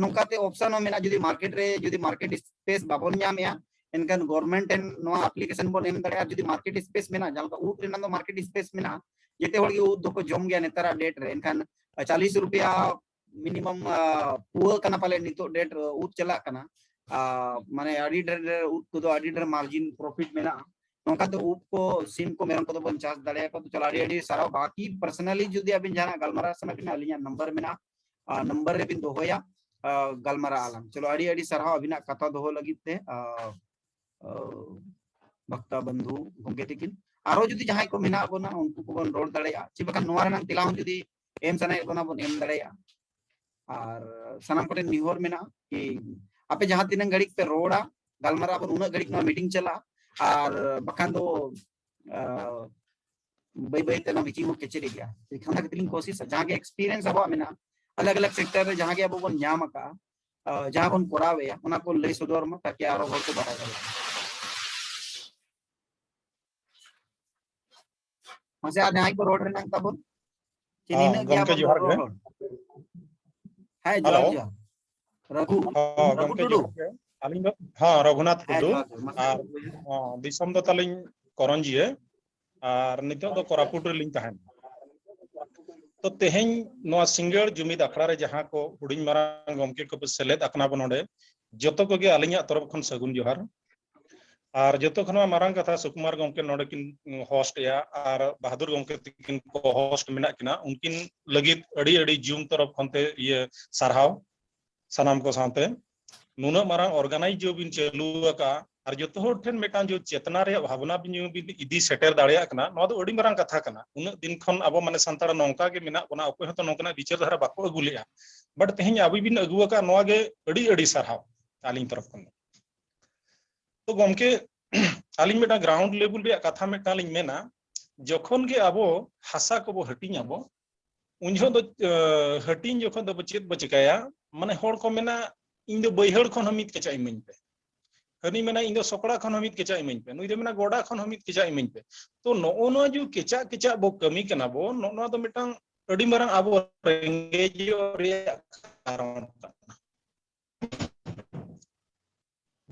ᱱᱚᱝᱠᱟᱛᱮ ᱚᱯᱥᱚᱱ ᱦᱚᱸ ᱢᱮᱱᱟᱜᱼᱟ᱾ ᱡᱩᱫᱤ ᱢᱟᱨᱠᱮᱴ ᱨᱮ ᱡᱩᱫᱤ ᱢᱟᱨᱠᱮᱴ ᱥᱯᱮᱥ ᱵᱟᱵᱚᱱ ᱧᱟᱢᱮᱜᱼᱟ, ᱮᱱᱠᱷᱟᱱ ᱜᱚᱨᱢᱮᱱᱴ ᱴᱷᱮᱱ ᱱᱚᱣᱟ ᱟᱯᱞᱤᱠᱮᱥᱚᱱ ᱵᱚᱱ ᱮᱢ ᱫᱟᱲᱮᱭᱟᱜᱼᱟ᱾ ᱡᱩᱫᱤ ᱢᱟᱨᱠᱮᱴ ᱥᱯᱮᱥ ᱢᱮᱱᱟᱜᱼᱟ, ᱡᱟᱦᱟᱸ ᱞᱮᱠᱟ ᱩᱫ ᱨᱮᱱᱟᱜ ᱫᱚ ᱢᱟᱨᱠᱮᱴ ᱥᱯᱮᱥ ᱢᱮᱱᱟᱜᱼᱟ, ᱡᱮᱛᱮ ᱦᱚᱲ ᱜᱮ ᱩᱫ ᱫᱚᱠᱚ ᱡᱚᱢ ᱜᱮᱭᱟ ᱱᱮᱛᱟᱨᱟᱜ ᱰᱮᱴ ᱨᱮ᱾ ᱮᱱᱠᱷᱟᱱ ᱪᱟᱞᱤᱥ ᱨᱩᱯᱤᱭᱟ ᱢᱤᱱᱤᱢᱟᱢ ᱯᱩᱣᱟᱹ ᱠᱟᱱᱟ ᱯᱟᱞᱮ ᱱᱤᱛᱚᱜ ᱰᱮᱴ ᱨᱮ ᱩᱫ ᱪᱟᱞᱟᱜ ᱠᱟᱱᱟ᱾ ᱟᱨ ᱢᱟᱱᱮ ᱟᱹᱰᱤ ᱰᱷᱮᱨ ᱰᱷᱮᱨ ᱩᱫ ᱠᱚᱫᱚ ᱟᱹᱰᱤ ᱰᱷᱮᱨ ᱢᱟᱨᱡᱤᱱ ᱯᱨᱚᱯᱷᱤᱴ ᱢᱮᱱᱟᱜᱼᱟ᱾ ᱱᱚᱝᱠᱟᱛᱮ ᱩᱫ ᱠᱚ, ᱥᱤᱢ ᱠᱚ, ᱢᱮᱨᱚᱢ ᱠᱚᱫᱚ ᱵᱚᱱ ᱪᱟᱥ ᱫᱟᱲᱮᱭᱟᱠᱚᱣᱟ᱾ ᱛᱚ ᱪᱚᱞᱚ, ᱟᱹᱰᱤ ᱟᱹᱰᱤ ᱥᱟᱨᱦᱟᱣ᱾ ᱵᱟᱠᱤ ᱯᱟᱨᱥᱚᱱᱟᱞᱤ ᱡᱩᱫᱤ ᱟᱵᱤᱱ ᱡᱟᱦᱟᱱᱟᱜ ᱜᱟᱞᱢᱟᱨᱟᱣ ᱥᱟᱱᱟ ᱵᱤᱱᱟ, ᱟᱹᱞᱤᱧᱟᱜ ᱱᱟᱢᱵᱟᱨ ᱢᱮᱱᱟᱜᱼᱟ, ᱟᱨ ᱱᱟᱢᱵᱟᱨ ᱨᱮᱵᱤᱱ ᱫᱚᱦᱚᱭᱟ, ᱟᱨ ᱜᱟᱞᱢᱟᱨᱟᱣ ᱟᱞᱟᱝ᱾ ᱪᱚᱞᱚ, ᱟᱹᱰᱤ ᱟᱹᱰᱤ ᱥᱟᱨᱦᱟᱣ ᱟᱹᱵᱤᱱᱟᱜ ᱠᱟᱛᱷᱟ ᱫᱚᱦᱚ ᱞᱟᱹᱜᱤᱫ ᱛᱮ, ᱟᱨ, ᱟᱨ, ᱵᱷᱟᱠᱛᱟ ᱵᱚᱱᱫᱷᱩ ᱜᱚᱢᱠᱮ ᱛᱤᱠᱤᱱ᱾ ᱟᱨᱚ ᱡᱩᱫᱤ ᱡᱟᱦᱟᱸᱭ ᱠᱚ ᱢᱮᱱᱟᱜ ᱵᱚᱱᱟ, ᱩᱱᱠᱩ ᱠᱚᱵᱚᱱ ᱨᱚᱲ ᱫᱟᱲᱮᱭᱟᱜᱼᱟ, ᱪᱮ ᱵᱟᱠᱷᱟᱱ ᱱᱚᱣᱟ ᱨᱮᱱᱟᱜ ᱛᱮᱞᱟ ᱦᱚᱸ ᱡᱩᱫᱤ ᱮᱢ ᱥᱟᱱᱟᱭᱮᱫ ᱵᱚᱱᱟ, ᱵᱚᱱ ᱮᱢ ᱫᱟᱲᱮᱭᱟᱜᱼᱟ᱾ ᱟᱨ ᱥᱟᱱᱟᱢ ᱠᱚᱴᱷᱮᱱ ᱱᱮᱦᱚᱨ ᱢᱮᱱᱟᱜᱼᱟ ᱠᱤ ᱟᱯᱮ ᱡᱟᱦᱟᱸ ᱛᱤᱱᱟᱹᱜ ᱜᱷᱟᱹᱲᱤᱡ ᱯᱮ ᱨᱚᱲᱟ, ᱜᱟᱞᱢᱟᱨᱟᱣ ᱟᱵᱚᱱ, ᱩᱱᱟᱹᱜ ᱜᱷᱟᱹᱲᱤᱡ ᱱᱚᱣᱟ ᱢᱤᱴᱤᱝ ᱪᱟᱞᱟᱜᱼᱟ᱾ ᱟᱨ ᱵᱟᱠᱷᱟᱱ ᱫᱚ, ᱟᱨ, ᱵᱟᱹᱭ ᱵᱟᱹᱭ ᱛᱮ ᱱᱚᱣᱟ ᱢᱤᱴᱤᱝ ᱵᱚᱱ ᱠᱮᱪᱮᱫ ᱤᱫᱤᱭᱟ᱾ ᱮᱱᱠᱷᱟᱱ ᱠᱟᱹᱴᱤᱡ ᱞᱤᱧ ᱠᱳᱥᱤᱥᱟ, ᱡᱟᱦᱟᱸ ᱜᱮ ᱮᱠᱥᱯᱤᱨᱤᱭᱮᱱᱥ ᱟᱵᱚᱣᱟᱜ ᱢᱮᱱᱟᱜᱼᱟ, ᱟᱞᱟᱜᱽ ᱟᱞᱟᱜᱽ ᱥᱮᱠᱴᱚᱨ ᱨᱮ ᱡᱟᱦᱟᱸ ᱜᱮ ᱟᱵᱚ ᱵᱚᱱ ᱧᱟᱢ ᱟᱠᱟᱫᱼᱟ, ᱟᱨ, ᱡᱟᱦᱟᱸ ᱵᱚᱱ ᱠᱚᱨᱟᱣᱮᱫᱼᱟ, ᱚᱱᱟ ᱠᱚ ᱞᱟᱹᱭ ᱥᱚᱫᱚᱨ ᱢᱟ, ᱛᱟᱠᱤ ᱟᱨᱚ ᱦᱚᱲ ᱠᱚ ᱵᱟᱲᱟᱭ ᱫᱟᱲᱮᱭᱟᱜᱼᱟ᱾ ᱢᱟᱥᱮ ᱟᱨ ᱡᱟᱦᱟᱸᱭ ᱠᱚ ᱨᱚᱲ ᱨᱮᱱᱟᱜ ᱛᱟᱵᱚᱱ, ᱪᱮ ᱦᱚᱸ, ᱱᱤᱱᱟᱹᱜ ᱜᱮ ᱜᱚᱢᱠᱮ ᱟᱵᱚᱱ ᱡᱚᱦᱟᱨ ᱨᱚᱲ ᱜᱮ᱾ ᱨᱚᱲ? ᱦᱮᱸ, ᱡᱚᱦᱟᱨ, ᱦᱮᱞᱳ᱾ ᱡᱚᱦᱟᱨ᱾ ᱨᱟᱹᱜᱷᱩ, ᱦᱚᱸ, ᱨᱟᱹᱜᱷᱩ ᱜᱚᱢᱠᱮ ᱴᱩᱰᱩ᱾ ᱡᱚᱦᱟᱨ ᱜᱮ᱾ ᱟᱹᱞᱤᱧ ᱫᱚ, ᱦᱚᱸ, ᱨᱚᱜᱷᱩᱱᱟᱛᱷ ᱦᱮᱸ, ᱴᱩᱰᱩ᱾ ᱡᱚᱦᱟᱨ ᱜᱮ᱾ ᱢᱟᱥᱮ᱾ ᱟᱨ, ᱦᱚᱸ, ᱫᱤᱥᱚᱢ ᱫᱚ ᱛᱟᱹᱞᱤᱧ ᱠᱚᱨᱚᱧᱡᱤᱭᱟᱹ, ᱟᱨ ᱱᱤᱛᱚᱜ ᱫᱚ ᱠᱳᱨᱟᱯᱩᱴ ᱨᱮᱞᱤᱧ ᱛᱟᱦᱮᱱᱟ᱾ ᱛᱚ, ᱛᱮᱦᱮᱧ ᱱᱚᱣᱟ ᱥᱤᱸᱜᱟᱹᱲ ᱡᱩᱢᱤᱫ ᱟᱠᱷᱲᱟ ᱨᱮ ᱡᱟᱦᱟᱸ ᱠᱚ ᱦᱩᱰᱤᱧ ᱢᱟᱨᱟᱝ ᱜᱚᱢᱠᱮ ᱠᱚᱯᱮ ᱥᱮᱞᱮᱫ ᱟᱠᱟᱱᱟ ᱵᱚᱱ ᱱᱚᱰᱮ, ᱡᱚᱛᱚ ᱠᱚᱜᱮ ᱟᱹᱞᱤᱧᱟᱜ ᱛᱚᱨᱚᱯ ᱠᱷᱚᱱ ᱥᱟᱹᱜᱩᱱ ᱡᱚᱦᱟᱨ᱾ ᱟᱨ ᱡᱚᱛᱚ ᱠᱷᱚᱱ ᱢᱟ ᱢᱟᱨᱟᱝ ᱠᱟᱛᱷᱟ, ᱥᱩᱠᱩᱢᱟᱨ ᱜᱚᱢᱠᱮ ᱱᱚᱰᱮ ᱠᱤᱱ ᱦᱳᱥᱴ ᱮᱜᱼᱟ ᱟᱨ ᱵᱟᱦᱟᱫᱩᱨ ᱜᱚᱢᱠᱮ ᱛᱤᱠᱤᱱ ᱠᱚ ᱦᱳᱥᱴ ᱢᱮᱱᱟᱜ ᱠᱤᱱᱟ, ᱩᱱᱠᱤᱱ ᱞᱟᱹᱜᱤᱫ ᱟᱹᱰᱤ ᱟᱹᱰᱤ ᱡᱩᱢ ᱛᱚᱨᱚᱯ ᱠᱷᱚᱱ ᱛᱮ ᱤᱭᱟᱹ ᱥᱟᱨᱦᱟᱣ ᱥᱟᱱᱟᱢ ᱠᱚ ᱥᱟᱶᱛᱮ᱾ ᱱᱩᱱᱟᱹᱜ ᱢᱟᱨᱟᱝ ᱚᱨᱜᱟᱱᱟᱭᱤᱡᱽ ᱡᱮ ᱵᱤᱱ ᱪᱟᱹᱞᱩ ᱟᱠᱟᱫᱼᱟ, ᱟᱨ ᱡᱚᱛᱚ ᱦᱚᱲ ᱴᱷᱮᱱ ᱢᱤᱫᱴᱟᱝ ᱡᱮ ᱪᱮᱛᱱᱟ ᱨᱮᱭᱟᱜ ᱵᱷᱟᱵᱽᱱᱟ ᱵᱤᱱ ᱵᱤᱱ ᱤᱫᱤ ᱥᱮᱴᱮᱨ ᱫᱟᱲᱮᱭᱟᱜ ᱠᱟᱱᱟ, ᱱᱚᱣᱟ ᱫᱚ ᱟᱹᱰᱤ ᱢᱟᱨᱟᱝ ᱠᱟᱛᱷᱟ ᱠᱟᱱᱟ᱾ ᱩᱱᱟᱹᱜ ᱫᱤᱱ ᱠᱷᱚᱱ ᱟᱵᱚ ᱢᱟᱱᱮ ᱥᱟᱱᱛᱟᱲ ᱱᱚᱝᱠᱟ ᱜᱮ ᱢᱮᱱᱟᱜ ᱵᱚᱱᱟ, ᱚᱠᱚᱭ ᱦᱚᱸᱛᱚ ᱱᱚᱝᱠᱟᱱᱟᱜ ᱵᱤᱪᱟᱹᱨ ᱫᱷᱟᱨᱟ ᱵᱟᱠᱚ ᱟᱹᱜᱩ ᱞᱮᱜᱼᱟ᱾ But ᱛᱮᱦᱮᱧ ᱟᱵᱤᱱ ᱵᱤᱱ ᱟᱹᱜᱩ ᱟᱠᱟᱫ, ᱱᱚᱣᱟ ᱜᱮ ᱟᱹᱰᱤ ᱟᱹᱰᱤ ᱥᱟᱨᱦᱟᱣ ᱟᱹᱞᱤᱧ ᱛᱚᱨᱚᱯ ᱠᱷᱚᱱ ᱫᱚ᱾ ᱛᱚ ᱜᱚᱢᱠᱮ, ᱟᱹᱞᱤᱧ ᱢᱤᱫᱴᱟᱝ ground level ᱨᱮᱭᱟᱜ ᱠᱟᱛᱷᱟ ᱢᱤᱫᱴᱟᱝ ᱞᱤᱧ ᱢᱮᱱᱟ, ᱡᱚᱠᱷᱚᱱ ᱜᱮ ᱟᱵᱚ ᱦᱟᱥᱟ ᱠᱚᱵᱚ ᱦᱟᱹᱴᱤᱧ ᱟᱵᱚ, ᱩᱱ ᱡᱚᱠᱷᱚᱱ ᱫᱚ ᱟᱹ, ᱦᱟᱹᱴᱤᱧ ᱡᱚᱠᱷᱚᱱ ᱫᱚ ᱪᱮᱫ ᱵᱚ ᱪᱤᱠᱟᱹᱭᱟ? ᱢᱟᱱᱮ ᱦᱚᱲ ᱠᱚ ᱢᱮᱱᱟ, "ᱤᱧ ᱫᱚ ᱵᱟᱹᱭᱦᱟᱹᱲ ᱠᱷᱚᱱ ᱦᱚᱸ ᱢᱤᱫ ᱠᱮᱪᱟᱜ ᱤᱢᱟᱹᱧ ᱯᱮ", ᱦᱟᱹᱱᱤ ᱢᱮᱱᱟ, "ᱤᱧ ᱫᱚ ᱥᱚᱠᱲᱟ ᱠᱷᱚᱱ ᱦᱚᱸ ᱢᱤᱫ ᱠᱮᱪᱟᱜ ᱤᱢᱟᱹᱧ ᱯᱮ", ᱱᱩᱭ ᱫᱚ ᱢᱮᱱᱟ, "ᱜᱚᱰᱟ ᱠᱷᱚᱱ ᱦᱚᱸ ᱢᱤᱫ ᱠᱮᱪᱟᱜ ᱤᱢᱟᱹᱧ ᱯᱮ"᱾ ᱛᱚ ᱱᱚᱜᱼᱚ ᱱᱚᱣᱟ ᱡᱮ ᱠᱮᱪᱟᱜ ᱠᱮᱪᱟᱜ ᱵᱚ ᱠᱟᱹᱢᱤ ᱠᱟᱱᱟ ᱵᱚ, ᱱᱚᱜᱼᱚ ᱱᱚᱣᱟ ᱫᱚ ᱢᱤᱫᱴᱟᱝ ᱟᱹᱰᱤ ᱢᱟᱨᱟᱝ ᱟᱵᱚ ᱨᱮᱸᱜᱮᱡᱚᱜ ᱨᱮᱭᱟᱜ ᱠᱟᱨᱚᱱ ᱠᱟᱱᱟ᱾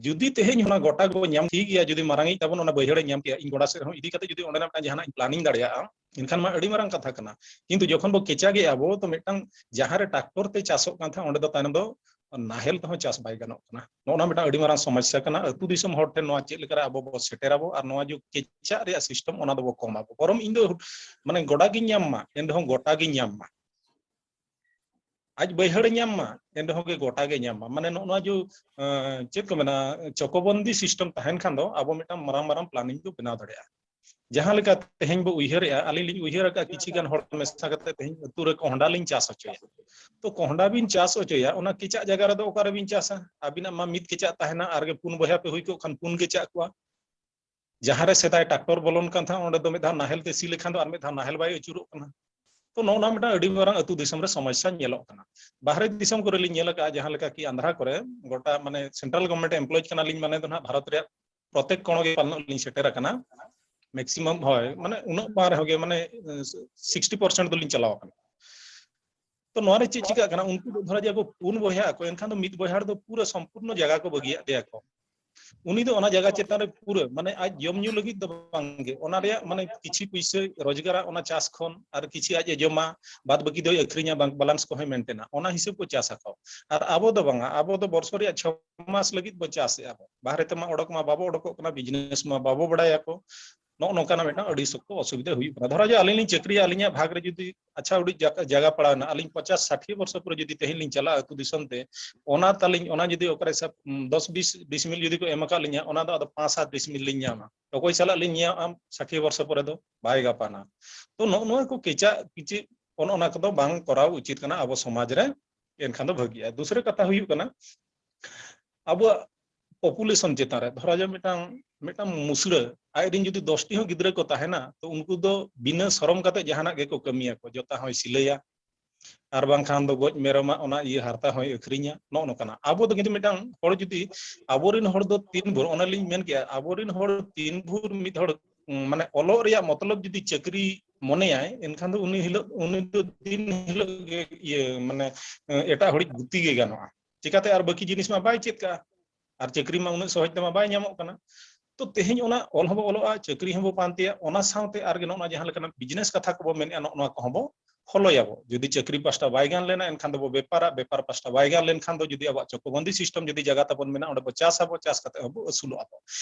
ᱡᱩᱫᱤ ᱛᱮᱦᱮᱧ ᱚᱱᱟ ᱜᱚᱴᱟ ᱜᱮᱵᱚ ᱧᱟᱢ, ᱴᱷᱤᱠ ᱜᱮᱭᱟ, ᱡᱩᱫᱤ ᱢᱟᱨᱟᱝ ᱤᱡ ᱛᱟᱵᱚᱱ ᱚᱱᱟ ᱵᱟᱹᱭᱦᱟᱹᱲᱮ ᱧᱟᱢ ᱠᱮᱭᱟ, ᱤᱧ ᱜᱚᱰᱟ ᱥᱮᱫ ᱨᱮᱦᱚᱸ ᱤᱫᱤ ᱠᱟᱛᱮ ᱡᱩᱫᱤ ᱚᱸᱰᱮᱱᱟᱜ ᱢᱤᱫᱴᱟᱝ ᱡᱟᱦᱟᱱᱟᱜ ᱤᱧ planning ᱫᱟᱲᱮᱭᱟᱜᱼᱟ, ᱮᱱᱠᱷᱟᱱ ᱢᱟ ᱟᱹᱰᱤ ᱢᱟᱨᱟᱝ ᱠᱟᱛᱷᱟ ᱠᱟᱱᱟ᱾ ᱠᱤᱱᱛᱩ ᱡᱚᱠᱷᱚᱱ ᱵᱚ ᱠᱮᱪᱟᱜᱮᱜᱼᱟ ᱵᱚ, ᱛᱚ ᱢᱤᱫᱴᱟᱝ ᱡᱟᱦᱟᱸ ᱨᱮ tractor ᱛᱮ ᱪᱟᱥᱚᱜ ᱠᱟᱱ ᱛᱟᱦᱮᱸᱫ, ᱚᱸᱰᱮ ᱫᱚ ᱛᱟᱭᱱᱚᱢ ᱫᱚ ᱱᱟᱦᱮᱞ ᱛᱮᱦᱚᱸ ᱪᱟᱥ ᱵᱟᱭ ᱜᱟᱱᱚᱜ ᱠᱟᱱᱟ᱾ ᱱᱚᱜᱼᱚ ᱱᱚᱣᱟ ᱢᱤᱫᱴᱟᱝ ᱟᱹᱰᱤ ᱢᱟᱨᱟᱝ ᱥᱚᱢᱚᱥᱥᱟ ᱠᱟᱱᱟ᱾ ᱟᱹᱛᱩ ᱫᱤᱥᱚᱢ ᱦᱚᱲ ᱴᱷᱮᱱ ᱱᱚᱣᱟ ᱪᱮᱫ ᱞᱮᱠᱟᱨᱮ ᱟᱵᱚ ᱵᱚ ᱥᱮᱴᱮᱨᱟᱵᱚ ᱟᱨ ᱱᱚᱣᱟ ᱡᱮ ᱠᱮᱪᱟᱜ ᱨᱮᱭᱟᱜ system, ᱚᱱᱟ ᱫᱚᱵᱚ ᱠᱚᱢᱟᱵᱚ᱾ ᱵᱚᱨᱚᱝ ᱤᱧ ᱫᱚ ᱢᱟᱱᱮ ᱜᱚᱰᱟ ᱜᱤᱧ ᱧᱟᱢ ᱢᱟ, ᱮᱱ ᱨᱮᱦᱚᱸ ᱜᱚᱴᱟ ᱜᱤᱧ ᱧᱟᱢ ᱢᱟ᱾ ᱟᱡ ᱵᱟᱹᱭᱦᱟᱹᱲᱮ ᱧᱟᱢ ᱢᱟ, ᱮᱱ ᱨᱮᱦᱚᱸ ᱜᱮ ᱜᱚᱴᱟ ᱜᱮ ᱧᱟᱢ ᱢᱟ᱾ ᱢᱟᱱᱮ ᱱᱚᱜᱼᱚ ᱱᱚᱣᱟ ᱡᱮ, ᱮᱸ, ᱪᱮᱫ ᱠᱚ ᱢᱮᱱᱟ, ᱪᱚᱠᱚᱵᱚᱱᱫᱤ system ᱛᱟᱦᱮᱱ ᱠᱷᱟᱱ ᱫᱚ ᱟᱵᱚ ᱢᱤᱫᱴᱟᱝ ᱢᱟᱨᱟᱝ ᱢᱟᱨᱟᱝ planning ᱵᱚ ᱵᱮᱱᱟᱣ ᱫᱟᱲᱮᱭᱟᱜᱼᱟ᱾ ᱡᱟᱦᱟᱸ ᱞᱮᱠᱟ ᱛᱮᱦᱮᱧ ᱵᱚ ᱩᱭᱦᱟᱹᱨᱮᱜᱼᱟ, ᱟᱹᱞᱤᱧ ᱞᱤᱧ ᱩᱭᱦᱟᱹᱨ ᱟᱠᱟᱫᱼᱟ ᱠᱤᱪᱷᱩ ᱜᱟᱱ ᱦᱚᱲ ᱢᱮᱥᱟ ᱠᱟᱛᱮ ᱛᱮᱦᱮᱧ ᱟᱹᱛᱩ ᱨᱮ ᱠᱚᱸᱦᱰᱟ ᱞᱤᱧ ᱪᱟᱥ ᱦᱚᱪᱚᱭᱟ᱾ ᱛᱚ ᱠᱚᱸᱦᱰᱟ ᱵᱤᱱ ᱪᱟᱥ ᱦᱚᱪᱚᱭᱟ, ᱚᱱᱟ ᱠᱮᱪᱟᱜ ᱡᱟᱭᱜᱟ ᱨᱮᱫᱚ ᱚᱠᱟᱨᱮ ᱵᱤᱱ ᱪᱟᱥᱟ? ᱟᱹᱵᱤᱱᱟᱜ ᱢᱟ ᱢᱤᱫ ᱠᱮᱪᱟᱜ ᱛᱟᱦᱮᱱᱟ, ᱟᱨ ᱜᱮ ᱯᱩᱱ ᱵᱚᱭᱦᱟ ᱯᱮ ᱦᱩᱭ ᱠᱚᱜ ᱠᱷᱟᱱ ᱯᱩᱱ ᱠᱮᱪᱟᱜ ᱠᱚᱣᱟ᱾ ᱡᱟᱦᱟᱸ ᱨᱮ ᱥᱮᱫᱟᱭ tractor ᱵᱚᱞᱚᱱ ᱠᱟᱱ ᱛᱟᱦᱮᱸᱫ, ᱚᱸᱰᱮ ᱫᱚ ᱢᱤᱫ ᱫᱷᱟᱣ ᱱᱟᱦᱮᱞ ᱛᱮ ᱥᱤ ᱞᱮᱠᱷᱟᱱ ᱫᱚ ᱟᱨ ᱢᱤᱫ ᱫᱷᱟᱣ ᱱᱟᱦᱮᱞ ᱵᱟᱭ ᱟᱹᱪᱩᱨᱚᱜ ᱠᱟᱱᱟ᱾ ᱛᱚ ᱱᱚᱜᱼᱚ ᱱᱚᱣᱟ ᱢᱤᱫᱴᱟᱝ ᱟᱹᱰᱤ ᱢᱟᱨᱟᱝ ᱟᱹᱛᱩ ᱫᱤᱥᱚᱢ ᱨᱮ ᱥᱚᱢᱚᱥᱥᱟ ᱧᱮᱞᱚᱜ ᱠᱟᱱᱟ᱾ ᱵᱟᱦᱨᱮ ᱫᱤᱥᱚᱢ ᱠᱚᱨᱮ ᱞᱤᱧ ᱧᱮᱞ ᱟᱠᱟᱫᱼᱟ, ᱡᱟᱦᱟᱸ ᱞᱮᱠᱟ ᱠᱤ ᱟᱱᱫᱷᱨᱟ ᱠᱚᱨᱮ ᱜᱚᱴᱟ ᱢᱟᱱᱮ central government employee ᱠᱟᱱᱟᱞᱤᱧ, ᱢᱟᱱᱮ ᱫᱚ ᱱᱟᱦᱟᱜ ᱵᱷᱟᱨᱚᱛ ᱨᱮᱭᱟᱜ ᱯᱨᱚᱛᱮᱠ ᱠᱚᱬ ᱜᱮ ᱯᱟᱞᱱᱚᱜ ᱞᱤᱧ ᱥᱮᱴᱮᱨ ᱟᱠᱟᱱᱟ᱾ Maximum, ᱦᱳᱭ, ᱢᱟᱱᱮ ᱩᱱᱟᱹᱜ ᱵᱟᱝ ᱨᱮᱦᱚᱸ ᱜᱮ, ᱢᱟᱱᱮ sixty percent ᱫᱚᱞᱤᱧ ᱪᱟᱞᱟᱣ ᱟᱠᱟᱱᱟ᱾ ᱛᱚ ᱱᱚᱣᱟ ᱨᱮ ᱪᱮᱫ ᱪᱤᱠᱟᱹᱜ ᱠᱟᱱᱟ? ᱩᱱᱠᱩ ᱫᱚ ᱫᱷᱚᱨᱟ ᱡᱮ ᱟᱠᱚ ᱯᱩᱱ ᱵᱚᱭᱦᱟ ᱟᱠᱚ, ᱮᱱᱠᱷᱟᱱ ᱫᱚ ᱢᱤᱫ ᱵᱚᱭᱦᱟ ᱨᱮᱫᱚ ᱯᱩᱨᱟᱹ ᱥᱚᱢᱯᱩᱨᱱᱚ ᱡᱟᱭᱜᱟ ᱠᱚ ᱵᱟᱹᱜᱤᱭᱟᱜ ᱛᱟᱭᱟ ᱠᱚ᱾ ᱩᱱᱤ ᱫᱚ ᱚᱱᱟ ᱡᱟᱭᱜᱟ ᱪᱮᱛᱟᱱ ᱨᱮ ᱯᱩᱨᱟᱹ, ᱢᱟᱱᱮ ᱟᱡ ᱡᱚᱢ ᱧᱩ ᱞᱟᱹᱜᱤᱫ ᱫᱚ ᱵᱟᱝ ᱜᱮ, ᱚᱱᱟ ᱨᱮᱭᱟᱜ ᱢᱟᱱᱮ ᱠᱤᱪᱷᱤ ᱯᱩᱭᱥᱟᱹ ᱨᱳᱡᱽᱜᱟᱨᱟ ᱚᱱᱟ ᱪᱟᱥ ᱠᱷᱚᱱ, ᱟᱨ ᱠᱤᱪᱷᱤ ᱟᱡ ᱮ ᱡᱚᱢᱟ, ᱵᱟᱫ ᱵᱟᱹᱠᱤ ᱫᱚᱭ ᱟᱹᱠᱷᱨᱤᱧᱟ, bank balance ᱠᱚᱦᱚᱸᱭ maintainᱟ᱾ ᱚᱱᱟ ᱦᱤᱥᱟᱹᱵ ᱠᱚ ᱪᱟᱥ ᱟᱠᱚ᱾ ᱟᱨ ᱟᱵᱚ ᱫᱚ ᱵᱟᱝᱟ, ᱟᱵᱚ ᱫᱚ ᱵᱚᱨᱥᱚ ᱨᱮᱭᱟᱜ ᱪᱷᱚ ᱢᱟᱥ ᱞᱟᱹᱜᱤᱫ ᱵᱚ ᱪᱟᱥᱮᱜᱼᱟ ᱵᱚ᱾ ᱵᱟᱦᱨᱮ ᱛᱮᱢᱟ ᱚᱰᱚᱠ ᱢᱟ ᱵᱟᱵᱚ ᱚᱰᱚᱠᱚᱜ ᱠᱟᱱᱟ, business ᱢᱟ ᱵᱟᱵᱚ ᱵᱟᱲᱟᱭᱟᱠᱚ᱾ ᱱᱚᱜᱼᱚ ᱱᱚᱝᱠᱟᱱᱟᱜ ᱢᱤᱫᱴᱟᱝ ᱟᱹᱰᱤ ᱥᱚᱠᱛᱚ ᱚᱥᱩᱵᱤᱫᱷᱟ ᱦᱩᱭᱩᱜ ᱠᱟᱱᱟ᱾ ᱫᱷᱚᱨᱟ ᱡᱮ ᱟᱹᱞᱤᱧ ᱞᱤᱧ ᱪᱟᱹᱠᱨᱤᱭᱟ, ᱟᱹᱞᱤᱧᱟᱜ ᱵᱷᱟᱜᱽ ᱨᱮ ᱡᱩᱫᱤ ᱟᱪᱪᱷᱟ ᱩᱰᱤᱡ ᱡᱟᱭᱜᱟ ᱯᱟᱲᱟᱣ ᱮᱱᱟ, ᱟᱹᱞᱤᱧ ᱯᱚᱪᱟᱥ ᱥᱟᱴᱷᱤ ᱵᱚᱨᱥᱚ ᱯᱚᱨᱮ ᱡᱩᱫᱤ ᱛᱮᱦᱮᱧ ᱞᱤᱧ ᱪᱟᱞᱟᱜᱼᱟ ᱟᱹᱛᱩ ᱫᱤᱥᱚᱢ ᱛᱮ, ᱚᱱᱟ ᱛᱟᱹᱞᱤᱧ, ᱚᱱᱟ ᱡᱩᱫᱤ ᱚᱠᱟᱨᱮ ᱥᱟᱵ ᱫᱚᱥ ᱵᱤᱥ ᱰᱤᱥᱢᱤᱞ ᱡᱩᱫᱤ ᱠᱚ ᱮᱢ ᱟᱠᱟᱫ ᱞᱤᱧᱟ, ᱚᱱᱟ ᱫᱚ ᱟᱫᱚ ᱯᱟᱸᱪ ᱥᱟᱛ ᱰᱤᱥᱢᱤᱞ ᱞᱤᱧ ᱧᱟᱢᱟ᱾ ᱚᱠᱚᱭ ᱥᱟᱞᱟᱜ ᱞᱤᱧ ᱧᱟᱢᱟ ᱥᱟᱴᱷᱤ ᱵᱚᱨᱥᱚ ᱯᱚᱨᱮ ᱫᱚ? ᱵᱟᱭ ᱜᱟᱯᱟᱱᱟ᱾ ᱛᱚ ᱱᱚᱜᱼᱚ ᱱᱚᱣᱟ ᱠᱚ ᱠᱮᱪᱟᱜ ᱠᱤᱪᱤ ᱚᱱ ᱚᱱᱟ ᱠᱚᱫᱚ ᱵᱟᱝ ᱠᱚᱨᱟᱣ ᱩᱪᱤᱛ ᱠᱟᱱᱟ ᱟᱵᱚ ᱥᱚᱢᱟᱡᱽ ᱨᱮ, ᱮᱱᱠᱷᱟᱱ ᱫᱚ ᱵᱷᱟᱹᱜᱤᱜᱼᱟ᱾ ᱫᱩᱥᱨᱟᱹ ᱠᱟᱛᱷᱟ ᱦᱩᱭᱩᱜ ᱠᱟᱱᱟ, ᱟᱵᱚᱣᱟᱜ ᱯᱚᱯᱩᱞᱮᱥᱚᱱ ᱪᱮᱛᱟᱱ ᱨᱮ, ᱫᱷᱚᱨᱟ ᱡᱟᱠ ᱢᱤᱫᱴᱟᱝ, ᱢᱤᱫᱴᱟᱝ ᱢᱩᱥᱲᱟᱹ ᱟᱡ ᱨᱮᱱ ᱡᱩᱫᱤ ᱫᱚᱥᱴᱤ ᱦᱚᱸ ᱜᱤᱫᱽᱨᱟᱹ ᱠᱚ ᱛᱟᱦᱮᱱᱟ, ᱛᱚ ᱩᱱᱠᱩ ᱫᱚ ᱵᱤᱱᱟᱹ ᱥᱚᱨᱚᱢ ᱠᱟᱛᱮ ᱡᱟᱦᱟᱱᱟᱜ ᱜᱮᱠᱚ ᱠᱟᱹᱢᱤᱭᱟᱠᱚ, ᱡᱚᱛᱟ ᱦᱚᱸᱭ ᱥᱤᱞᱟᱹᱭᱟ, ᱟᱨ ᱵᱟᱝᱠᱷᱟᱱ ᱫᱚ ᱜᱚᱡ ᱢᱮᱨᱚᱢᱟᱜ ᱚᱱᱟ ᱤᱭᱟᱹ ᱦᱟᱨᱛᱟ ᱦᱚᱸᱭ ᱟᱹᱠᱷᱨᱤᱧᱟ, ᱱᱚᱜᱼᱚ ᱱᱚᱝᱠᱟᱱᱟᱜ᱾ ᱟᱵᱚ ᱫᱚ ᱠᱤᱱᱛᱩ ᱢᱤᱫᱴᱟᱝ ᱦᱚᱲ ᱡᱩᱫᱤ, ᱟᱵᱚᱨᱮᱱ ᱦᱚᱲ ᱫᱚ ᱛᱤᱱ ᱵᱷᱳᱨ, ᱚᱱᱮᱞᱤᱧ ᱢᱮᱱ ᱠᱮᱜᱼᱟ, ᱟᱵᱚᱨᱮᱱ ᱦᱚᱲ ᱛᱤᱱ ᱵᱷᱳᱨ ᱢᱤᱫ ᱦᱚᱲ, ᱩᱸ, ᱢᱟᱱᱮ ᱚᱞᱚᱜ ᱨᱮᱭᱟᱜ ᱢᱚᱛᱞᱚᱵ ᱡᱩᱫᱤ ᱪᱟᱹᱠᱨᱤ ᱢᱚᱱᱮᱭᱟᱭ, ᱮᱱᱠᱷᱟᱱ ᱫᱚ ᱩᱱᱤ ᱦᱤᱞᱳᱜ, ᱩᱱᱤ ᱫᱚ ᱫᱤᱱ ᱦᱤᱞᱳᱜ ᱜᱮ ᱤᱭᱟᱹ, ᱢᱟᱱᱮ, ᱮᱴᱟᱜ ᱦᱚᱲᱤᱡ ᱜᱩᱛᱤ ᱜᱮ ᱜᱟᱱᱚᱜᱼᱟ᱾ ᱪᱤᱠᱟᱹᱛᱮ ᱟᱨ ᱵᱟᱹᱠᱤ ᱡᱤᱱᱤᱥ ᱢᱟ ᱵᱟᱭ ᱪᱮᱫ ᱠᱟᱜᱼᱟ, ᱟᱨ ᱪᱟᱹᱠᱨᱤ ᱢᱟ ᱩᱱᱟᱹᱜ ᱥᱚᱦᱚᱡ ᱛᱮᱢᱟ ᱵᱟᱭ ᱧᱟᱢᱚᱜ ᱠᱟᱱᱟ᱾ ᱛᱚ ᱛᱮᱦᱮᱧ ᱚᱱᱟ ᱚᱞ ᱦᱚᱸᱵᱚ ᱚᱞᱚᱜᱼᱟ, ᱪᱟᱹᱠᱨᱤ ᱦᱚᱸᱵᱚ ᱯᱟᱱᱛᱮᱭᱟ, ᱚᱱᱟ ᱥᱟᱶᱛᱮ ᱟᱨ ᱜᱮ ᱱᱚᱜᱼᱚ ᱱᱚᱣᱟ ᱡᱟᱦᱟᱸ ᱞᱮᱠᱟᱱᱟᱜ ᱵᱤᱡᱽᱱᱮᱥ ᱠᱟᱛᱷᱟ ᱠᱚᱵᱚ ᱢᱮᱱᱮᱫᱼᱟ, ᱱᱚᱜᱼᱚ ᱱᱚᱣᱟ ᱠᱚᱦᱚᱸ ᱵᱚ ᱯᱷᱚᱞᱳᱭᱟᱵᱚ᱾ ᱡᱩᱫᱤ ᱪᱟᱹᱠᱨᱤ ᱯᱟᱥᱴᱟ ᱵᱟᱭ ᱜᱟᱱ ᱞᱮᱱᱟ, ᱮᱱᱠᱷᱟᱱ ᱫᱚᱵᱚ ᱵᱮᱯᱟᱨᱟ, ᱵᱮᱯᱟᱨ ᱯᱟᱥᱴᱟ ᱵᱟᱭ ᱜᱟᱱ ᱞᱮᱱᱠᱷᱟᱱ ᱫᱚ ᱡᱩᱫᱤ ᱟᱵᱚᱣᱟᱜ ᱪᱚᱠᱚᱵᱚᱱᱫᱤ ᱥᱤᱥᱴᱮᱢ ᱡᱩᱫᱤ ᱡᱟᱭᱜᱟ ᱛᱟᱵᱚᱱ ᱢᱮᱱᱟᱜᱼᱟ, ᱚᱸᱰᱮ ᱵᱚ ᱪᱟᱥ ᱟᱵᱚ, ᱪᱟᱥ ᱠᱟᱛᱮ ᱦᱚᱸᱵᱚ ᱟᱹᱥᱩᱞᱚᱜ ᱟᱵᱚ᱾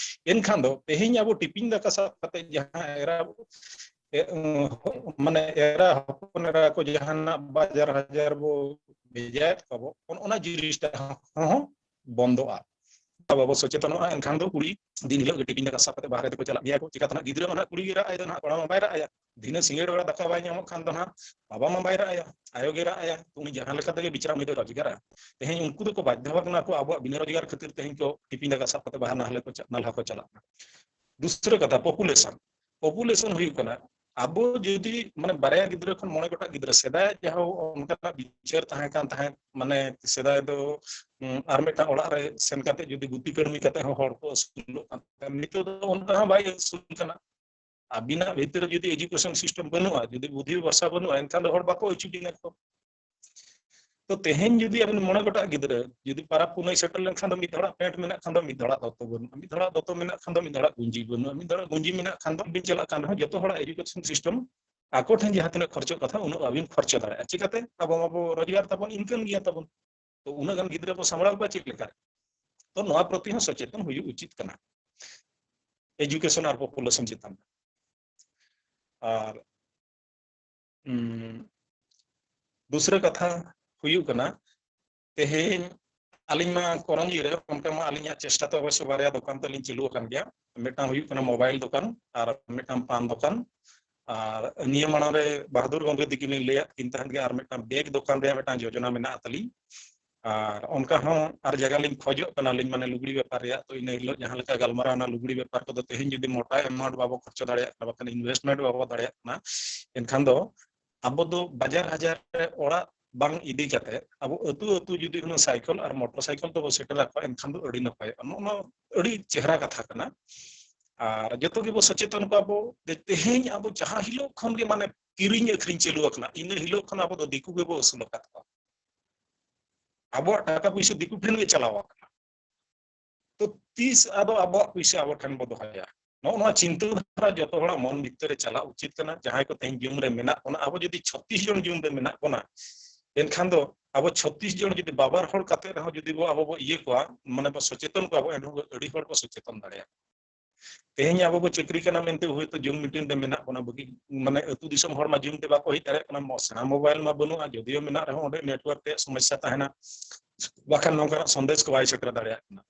ᱮᱱᱠᱷᱟᱱ ᱫᱚ ᱛᱮᱦᱮᱧ ᱟᱵᱚ ᱴᱤᱯᱤᱱ ᱫᱟᱠᱟ ᱥᱟᱵ ᱠᱟᱛᱮ ᱡᱟᱦᱟᱸ ᱮᱨᱟ, ᱮ, ᱢᱟᱱᱮ ᱮᱨᱟ ᱦᱚᱯᱚᱱ ᱮᱨᱟ ᱠᱚ ᱡᱟᱦᱟᱱᱟᱜ ᱵᱟᱡᱟᱨ ᱦᱟᱡᱟᱨ ᱵᱚ ᱵᱷᱮᱡᱟᱭᱮᱫ ᱠᱚᱣᱟ ᱵᱚ, ᱚᱱ-, ᱚᱱᱟ ᱡᱤᱱᱤᱥᱴᱟ ᱦᱚᱸ ᱵᱚᱱᱫᱚᱜᱼᱟ᱾ ᱵᱟᱵᱚ ᱥᱚᱪᱮᱛᱚᱱᱚᱜᱼᱟ, ᱮᱱᱠᱷᱟᱱ ᱫᱚ ᱠᱩᱲᱤ ᱫᱤᱱ ᱦᱤᱞᱳᱜ ᱜᱮ ᱴᱤᱯᱤᱱ ᱫᱟᱠᱟ ᱥᱟᱵ ᱠᱟᱛᱮ ᱵᱟᱦᱨᱮ ᱛᱮᱠᱚ ᱪᱟᱞᱟᱜ ᱜᱮᱭᱟ ᱠᱚ᱾ ᱪᱤᱠᱟᱹᱛᱮ ᱱᱟᱜ ᱜᱤᱫᱽᱨᱟᱹ ᱢᱟ ᱱᱟᱜ ᱠᱚᱲᱟ ᱢᱟ ᱵᱟᱭ ᱨᱟᱜ ᱟᱭᱟ, ᱫᱷᱤᱱᱟᱹ ᱥᱤᱸᱜᱟᱹᱲ ᱵᱮᱲᱟ ᱫᱟᱠᱟ ᱵᱟᱭ ᱧᱟᱢᱚᱜ ᱠᱷᱟᱱ ᱫᱚ ᱱᱟᱜ ᱵᱟᱵᱟ ᱢᱟ ᱵᱟᱭ ᱨᱟᱜ ᱟᱭᱟ, ᱟᱭᱳ ᱜᱮ ᱨᱟᱜ ᱟᱭᱟ᱾ ᱛᱚ ᱩᱱᱤ ᱡᱟᱦᱟᱸ ᱞᱮᱠᱟ ᱛᱮᱜᱮ ᱵᱤᱪᱟᱨᱟ, ᱩᱱᱤ ᱫᱚ ᱨᱳᱡᱽᱜᱟᱨᱟ᱾ ᱛᱮᱦᱮᱧ ᱩᱱᱠᱩ ᱫᱚᱠᱚ ᱵᱟᱫᱽᱫᱷᱚ ᱵᱟᱠᱱᱟ ᱠᱚ ᱟᱵᱚᱣᱟᱜ ᱵᱤᱱᱟᱹ ᱨᱳᱡᱽᱜᱟᱨ ᱠᱷᱟᱹᱛᱤᱨ ᱛᱮᱦᱮᱧ ᱠᱚ ᱴᱤᱯᱤᱱ ᱫᱟᱠᱟ ᱥᱟᱵ ᱠᱟᱛᱮ ᱵᱟᱦᱨᱮ ᱱᱟᱞᱦᱟ ᱠᱚ ᱪᱟ-, ᱱᱟᱞᱦᱟ ᱠᱚ ᱪᱟᱞᱟᱜ ᱠᱟᱱᱟ᱾ ᱫᱩᱥᱨᱟᱹ ᱠᱟᱛᱷᱟ, ᱯᱚᱯᱩᱞᱮᱥᱚᱱ᱾ ᱯᱚᱯᱩᱞᱮᱥᱚᱱ ᱦᱩᱭᱩᱜ ᱠᱟᱱᱟ, ᱟᱵᱚ ᱡᱩᱫᱤ ᱢᱟᱱᱮ ᱵᱟᱨᱭᱟ ᱜᱤᱫᱽᱨᱟᱹ ᱠᱷᱚᱱ ᱢᱚᱬᱮ ᱜᱚᱴᱟᱝ ᱜᱤᱫᱽᱨᱟᱹ, ᱥᱮᱫᱟᱭ ᱡᱟᱦᱟᱸ ᱚᱱᱠᱟᱱᱟᱜ ᱵᱤᱪᱟᱹᱨ ᱛᱟᱦᱮᱸ ᱠᱟᱱ ᱛᱟᱦᱮᱸᱫ, ᱢᱟᱱᱮ ᱥᱮᱫᱟᱭ ᱫᱚ, ᱩᱸ, ᱟᱨ ᱢᱤᱫᱴᱟᱝ ᱚᱲᱟᱜ ᱨᱮ ᱥᱮᱱ ᱠᱟᱛᱮ ᱡᱩᱫᱤ ᱜᱩᱛᱤ ᱠᱟᱹᱲᱢᱤ ᱠᱟᱛᱮ ᱦᱚᱸ ᱦᱚᱲ ᱠᱚ ᱟᱹᱥᱩᱞᱚᱜ ᱠᱟᱱ ᱛᱟᱦᱮᱸᱫ, ᱱᱤᱛᱚᱜ ᱫᱚ ᱚᱱᱠᱟ ᱦᱚᱸ ᱵᱟᱭ ᱟᱹᱥᱩᱞ ᱠᱟᱱᱟ᱾ ᱟᱹᱵᱤᱱᱟᱜ ᱵᱷᱤᱛᱤᱨ ᱨᱮ ᱡᱩᱫᱤ ᱮᱡᱩᱠᱮᱥᱚᱱ ᱥᱤᱥᱴᱮᱢ ᱵᱟᱹᱱᱩᱜᱼᱟ, ᱡᱩᱫᱤ ᱵᱩᱫᱷᱤ ᱵᱷᱟᱥᱟ ᱵᱟᱹᱱᱩᱜᱼᱟ, ᱮᱱᱠᱷᱟᱱ ᱫᱚ ᱦᱚᱲ ᱵᱟᱠᱚ ᱟᱹᱪᱩ ᱵᱤᱱᱟ ᱠᱚ᱾ ᱛᱚ ᱛᱮᱦᱮᱧ ᱡᱩᱫᱤ ᱟᱵᱤᱱ ᱢᱚᱬᱮ ᱜᱚᱴᱟᱜ ᱜᱤᱫᱽᱨᱟᱹ ᱡᱩᱫᱤ ᱯᱟᱨᱟᱵᱽ ᱯᱩᱱᱟᱹᱭ ᱥᱮᱴᱮᱨ ᱞᱮᱱᱠᱷᱟᱱ ᱫᱚ ᱢᱤᱫ ᱦᱚᱲᱟᱜ ᱯᱮᱱᱴ ᱢᱮᱱᱟᱜ ᱠᱷᱟᱱ ᱫᱚ ᱢᱤᱫ ᱦᱚᱲᱟᱜ ᱫᱚᱛᱚ ᱵᱟᱹᱱᱩᱜᱼᱟ, ᱢᱤᱫ ᱦᱚᱲᱟᱜ ᱫᱚᱛᱚ ᱢᱮᱱᱟᱜ ᱠᱷᱟᱱ ᱫᱚ ᱢᱤᱫ ᱦᱚᱲᱟᱜ ᱜᱩᱸᱡᱤ ᱵᱟᱹᱱᱩᱜᱼᱟ, ᱢᱤᱫ ᱦᱚᱲᱟᱜ ᱜᱩᱸᱡᱤ ᱢᱮᱱᱟᱜ ᱠᱷᱟᱱ ᱫᱚ ᱵᱤᱱ ᱪᱟᱞᱟᱜ ᱠᱟᱱ ᱨᱮᱦᱚᱸ ᱡᱚᱛᱚ ᱦᱚᱲᱟᱜ ᱮᱡᱩᱠᱮᱥᱚᱱ ᱥᱤᱥᱴᱮᱢ ᱟᱠᱚ ᱴᱷᱮᱱ ᱡᱟᱦᱟᱸ ᱛᱤᱱᱟᱹᱜ ᱠᱷᱚᱨᱪᱚᱜ ᱠᱟᱛᱷᱟ ᱩᱱᱟᱹᱜ ᱵᱟᱵᱤᱱ ᱠᱷᱚᱨᱪᱟ ᱫᱟᱲᱮᱭᱟᱜᱼᱟ᱾ ᱪᱤᱠᱟᱹᱛᱮ? ᱟᱵᱚ ᱢᱟᱵᱚ ᱨᱳᱡᱽᱜᱟᱨ ᱛᱟᱵᱚᱱ, ᱤᱱᱠᱟᱢ ᱜᱮᱭᱟ ᱛᱟᱵᱚᱱ᱾ ᱛᱚ ᱩᱱᱟᱹᱜ ᱜᱟᱱ ᱜᱤᱫᱽᱨᱟᱹ ᱵᱚ ᱥᱟᱢᱵᱲᱟᱣ ᱠᱚᱣᱟ ᱪᱮᱫ ᱞᱮᱠᱟ? ᱛᱚ ᱱᱚᱣᱟ ᱯᱨᱚᱛᱤ ᱦᱚᱸ ᱥᱚᱪᱮᱛᱚᱱ ᱦᱩᱭᱩᱜ ᱩᱪᱤᱛ ᱠᱟᱱᱟ᱾ ᱮᱡᱩᱠᱮᱥᱚᱱ ᱟᱨ ᱯᱚᱯᱩᱞᱮᱥᱚᱱ ᱪᱮᱛᱟᱱ ᱨᱮ᱾ ᱟᱨ ᱩᱸ, ᱫᱩᱥᱨᱟᱹ ᱠᱟᱛᱷᱟ ᱦᱩᱭᱩᱜ ᱠᱟᱱᱟ, ᱛᱮᱦᱮᱧ ᱟᱹᱞᱤᱧ ᱢᱟ ᱠᱚᱨᱚᱱᱡᱤ ᱨᱮ ᱚᱱᱠᱟ ᱢᱟ ᱟᱹᱞᱤᱧᱟᱜ ᱪᱮᱥᱴᱟ ᱛᱮ ᱚᱵᱚᱥᱥᱚ ᱵᱟᱨᱭᱟ ᱫᱚᱠᱟᱱ ᱛᱟᱹᱞᱤᱧ ᱪᱟᱹᱞᱩ ᱟᱠᱟᱱ ᱜᱮᱭᱟ, ᱢᱤᱫᱴᱟᱝ ᱦᱩᱭᱩᱜ ᱠᱟᱱᱟ ᱢᱳᱵᱟᱭᱤᱞ ᱫᱚᱠᱟᱱ ᱟᱨ ᱢᱤᱫᱴᱟᱝ ᱯᱟᱱ ᱫᱚᱠᱟᱱ᱾ ᱟᱨ ᱱᱤᱭᱟᱹ ᱢᱟᱲᱟᱝ ᱨᱮ ᱵᱟᱦᱟᱫᱩᱨ ᱜᱚᱢᱠᱮ ᱛᱤᱠᱤᱱ ᱞᱤᱧ ᱞᱟᱹᱭᱟᱫ ᱠᱤᱱ ᱛᱟᱦᱮᱸᱫ ᱜᱮ ᱟᱨ ᱢᱤᱫᱴᱟᱝ ᱵᱮᱜᱽ ᱫᱚᱠᱟᱱ ᱨᱮᱭᱟᱜ ᱢᱤᱫᱴᱟᱝ ᱡᱳᱡᱚᱱᱟ ᱢᱮᱱᱟᱜ ᱛᱟᱹᱞᱤᱧ᱾ ᱟᱨ ᱚᱱᱠᱟ ᱦᱚᱸ ᱟᱨ ᱡᱟᱭᱜᱟ ᱞᱤᱧ ᱠᱷᱚᱡᱚᱜ ᱠᱟᱱᱟ ᱞᱤᱧ, ᱢᱟᱱᱮ ᱞᱩᱜᱽᱲᱤ ᱵᱮᱯᱟᱨ ᱨᱮᱭᱟᱜ᱾ ᱛᱚ ᱤᱱᱟᱹ ᱦᱤᱞᱳᱜ ᱡᱟᱦᱟᱸ ᱞᱮᱠᱟ ᱜᱟᱞᱢᱟᱨᱟᱣ ᱮᱱᱟ ᱞᱩᱜᱽᱲᱤ ᱵᱮᱯᱟᱨ ᱠᱚᱫᱚ, ᱛᱮᱦᱮᱧ ᱡᱩᱫᱤ ᱢᱚᱴᱟ ᱮᱢᱟᱣᱩᱱᱴ ᱵᱟᱵᱚ ᱠᱷᱚᱨᱪᱟ ᱫᱟᱲᱮᱭᱟᱜ ᱠᱟᱱᱟ, ᱵᱟᱠᱷᱟᱱ ᱤᱱᱵᱷᱮᱥᱴᱢᱮᱱᱴ ᱵᱟᱵᱚ ᱫᱟᱲᱮᱭᱟᱜ ᱠᱟᱱᱟ, ᱮᱱᱠᱷᱟᱱ ᱫᱚ ᱟᱵᱚ ᱫᱚ ᱵᱟᱡᱟᱨ ᱦᱟᱡᱟᱨ ᱨᱮ ᱚᱲᱟᱜ ᱵᱟᱝ ᱤᱫᱤ ᱠᱟᱛᱮ ᱟᱵᱚ ᱟᱹᱛᱩ ᱟᱹᱛᱩ ᱡᱩᱫᱤ ᱦᱩᱱᱟᱹᱝ ᱥᱟᱭᱠᱮᱞ ᱟᱨ ᱢᱚᱴᱚᱨ ᱥᱟᱭᱠᱮᱞ ᱛᱮᱵᱚ ᱥᱮᱴᱮᱨ ᱟᱠᱚᱣᱟ, ᱮᱱᱠᱷᱟᱱ ᱫᱚ ᱟᱹᱰᱤ ᱱᱟᱯᱟᱭᱚᱜᱼᱟ᱾ ᱱᱚᱜᱼᱚ ᱱᱚᱣᱟ ᱟᱹᱰᱤ ᱪᱮᱦᱨᱟ ᱠᱟᱛᱷᱟ ᱠᱟᱱᱟ᱾ ᱟᱨ ᱡᱚᱛᱚ ᱜᱮᱵᱚ ᱥᱚᱪᱮᱛᱚᱱ ᱠᱚᱣᱟ ᱵᱚ ᱡᱮ ᱛᱮᱦᱮᱧ ᱟᱵᱚ ᱡᱟᱦᱟᱸ ᱦᱤᱞᱳᱜ ᱠᱷᱚᱱ ᱜᱮ ᱢᱟᱱᱮ ᱠᱤᱨᱤᱧ ᱟᱹᱠᱷᱨᱤᱧ ᱪᱟᱹᱞᱩ ᱟᱠᱟᱱᱟ, ᱤᱱᱟᱹ ᱦᱤᱞᱳᱜ ᱠᱷᱚᱱ ᱟᱵᱚ ᱫᱚ ᱫᱤᱠᱩ ᱜᱮᱵᱚ ᱟᱹᱥᱩᱞ ᱟᱠᱟᱫ ᱠᱚᱣᱟ᱾ ᱟᱵᱚᱣᱟᱜ ᱴᱟᱠᱟ ᱯᱩᱭᱥᱟᱹ ᱫᱤᱠᱩ ᱴᱷᱮᱱ ᱜᱮ ᱪᱟᱞᱟᱣ ᱟᱠᱟᱱᱟ᱾ ᱛᱚ ᱛᱤᱥ ᱟᱫᱚ ᱟᱵᱚᱣᱟᱜ ᱯᱩᱭᱥᱟᱹ ᱟᱵᱚ ᱴᱷᱮᱱ ᱵᱚ ᱫᱚᱦᱚᱭᱟ? ᱱᱚᱜᱼᱚ ᱱᱚᱣᱟ ᱪᱤᱱᱛᱟᱹ ᱫᱷᱟᱨᱟ ᱡᱚᱛᱚ ᱦᱚᱲᱟᱜ ᱢᱚᱱ ᱵᱷᱤᱛᱤᱨ ᱨᱮ ᱪᱟᱞᱟᱜ ᱩᱪᱤᱛ ᱠᱟᱱᱟ᱾ ᱡᱟᱦᱟᱸᱭ ᱠᱚ ᱛᱮᱦᱮᱧ ᱡᱩᱢ ᱨᱮ ᱢᱮᱱᱟᱜ ᱵᱚᱱᱟ, ᱟᱵᱚ ᱡᱩᱫᱤ ᱪᱷᱚᱛᱤᱥ ᱡᱚᱱ ᱡᱩᱢ ᱨᱮ ᱢᱮᱱᱟᱜ ᱵᱚᱱᱟ, ᱮᱱᱠᱷᱟᱱ ᱫᱚ ᱟᱵᱚ ᱪᱷᱚᱛᱤᱥ ᱡᱚᱱ ᱡᱩᱫᱤ ᱵᱟᱵᱟᱨ ᱦᱚᱲ ᱠᱟᱛᱮ ᱨᱮᱦᱚᱸ ᱡᱩᱫᱤ ᱵᱚ ᱟᱵᱚ ᱵᱚ ᱤᱭᱟᱹ ᱠᱚᱣᱟ, ᱢᱟᱱᱮ ᱵᱚ ᱥᱚᱪᱮᱛᱚᱱ ᱠᱚᱣᱟ ᱵᱚ, ᱮᱱᱦᱚᱸ ᱟᱹᱰᱤ ᱦᱚᱲ ᱠᱚ ᱥᱚᱪᱮᱛᱚᱱ ᱫᱟᱲᱮᱭᱟᱜᱼᱟ᱾ ᱛᱮᱦᱮᱧ ᱟᱵᱚ ᱵᱚ ᱪᱟᱹᱠᱨᱤ ᱠᱟᱱᱟ ᱢᱮᱱᱛᱮ ᱦᱚᱭᱛᱳ ᱡᱩᱢ ᱢᱤᱴᱤᱝ ᱨᱮ ᱢᱮᱱᱟᱜ ᱵᱚᱱᱟ, ᱵᱟᱹᱠᱤ ᱢᱟᱱᱮ ᱟᱹᱛᱩ ᱫᱤᱥᱚᱢ ᱦᱚᱲ ᱢᱟ ᱡᱩᱢ ᱛᱮ ᱵᱟᱠᱚ ᱦᱮᱡ ᱫᱟᱲᱮᱭᱟᱜ ᱠᱟᱱᱟ, ᱢᱚ-, ᱥᱮᱬᱟ ᱢᱳᱵᱟᱭᱤᱞ ᱢᱟ ᱵᱟᱹᱱᱩᱜᱼᱟ, ᱡᱳᱫᱤᱭᱳ ᱢᱮᱱᱟᱜ ᱨᱮᱦᱚᱸ ᱚᱸᱰᱮ ᱱᱮᱴᱣᱟᱨᱠ ᱨᱮᱭᱟᱜ ᱥᱚᱢᱚᱥᱥᱟ ᱛᱟᱦᱮᱱᱟ, ᱵᱟᱠᱷᱟᱱ ᱱᱚᱝᱠᱟᱱᱟᱜ ᱥᱚᱱᱫᱮᱥ ᱠᱚ ᱵᱟᱭ ᱥᱮᱴᱮᱨ ᱫᱟᱲᱮᱭᱟᱜ ᱠᱟᱱᱟ᱾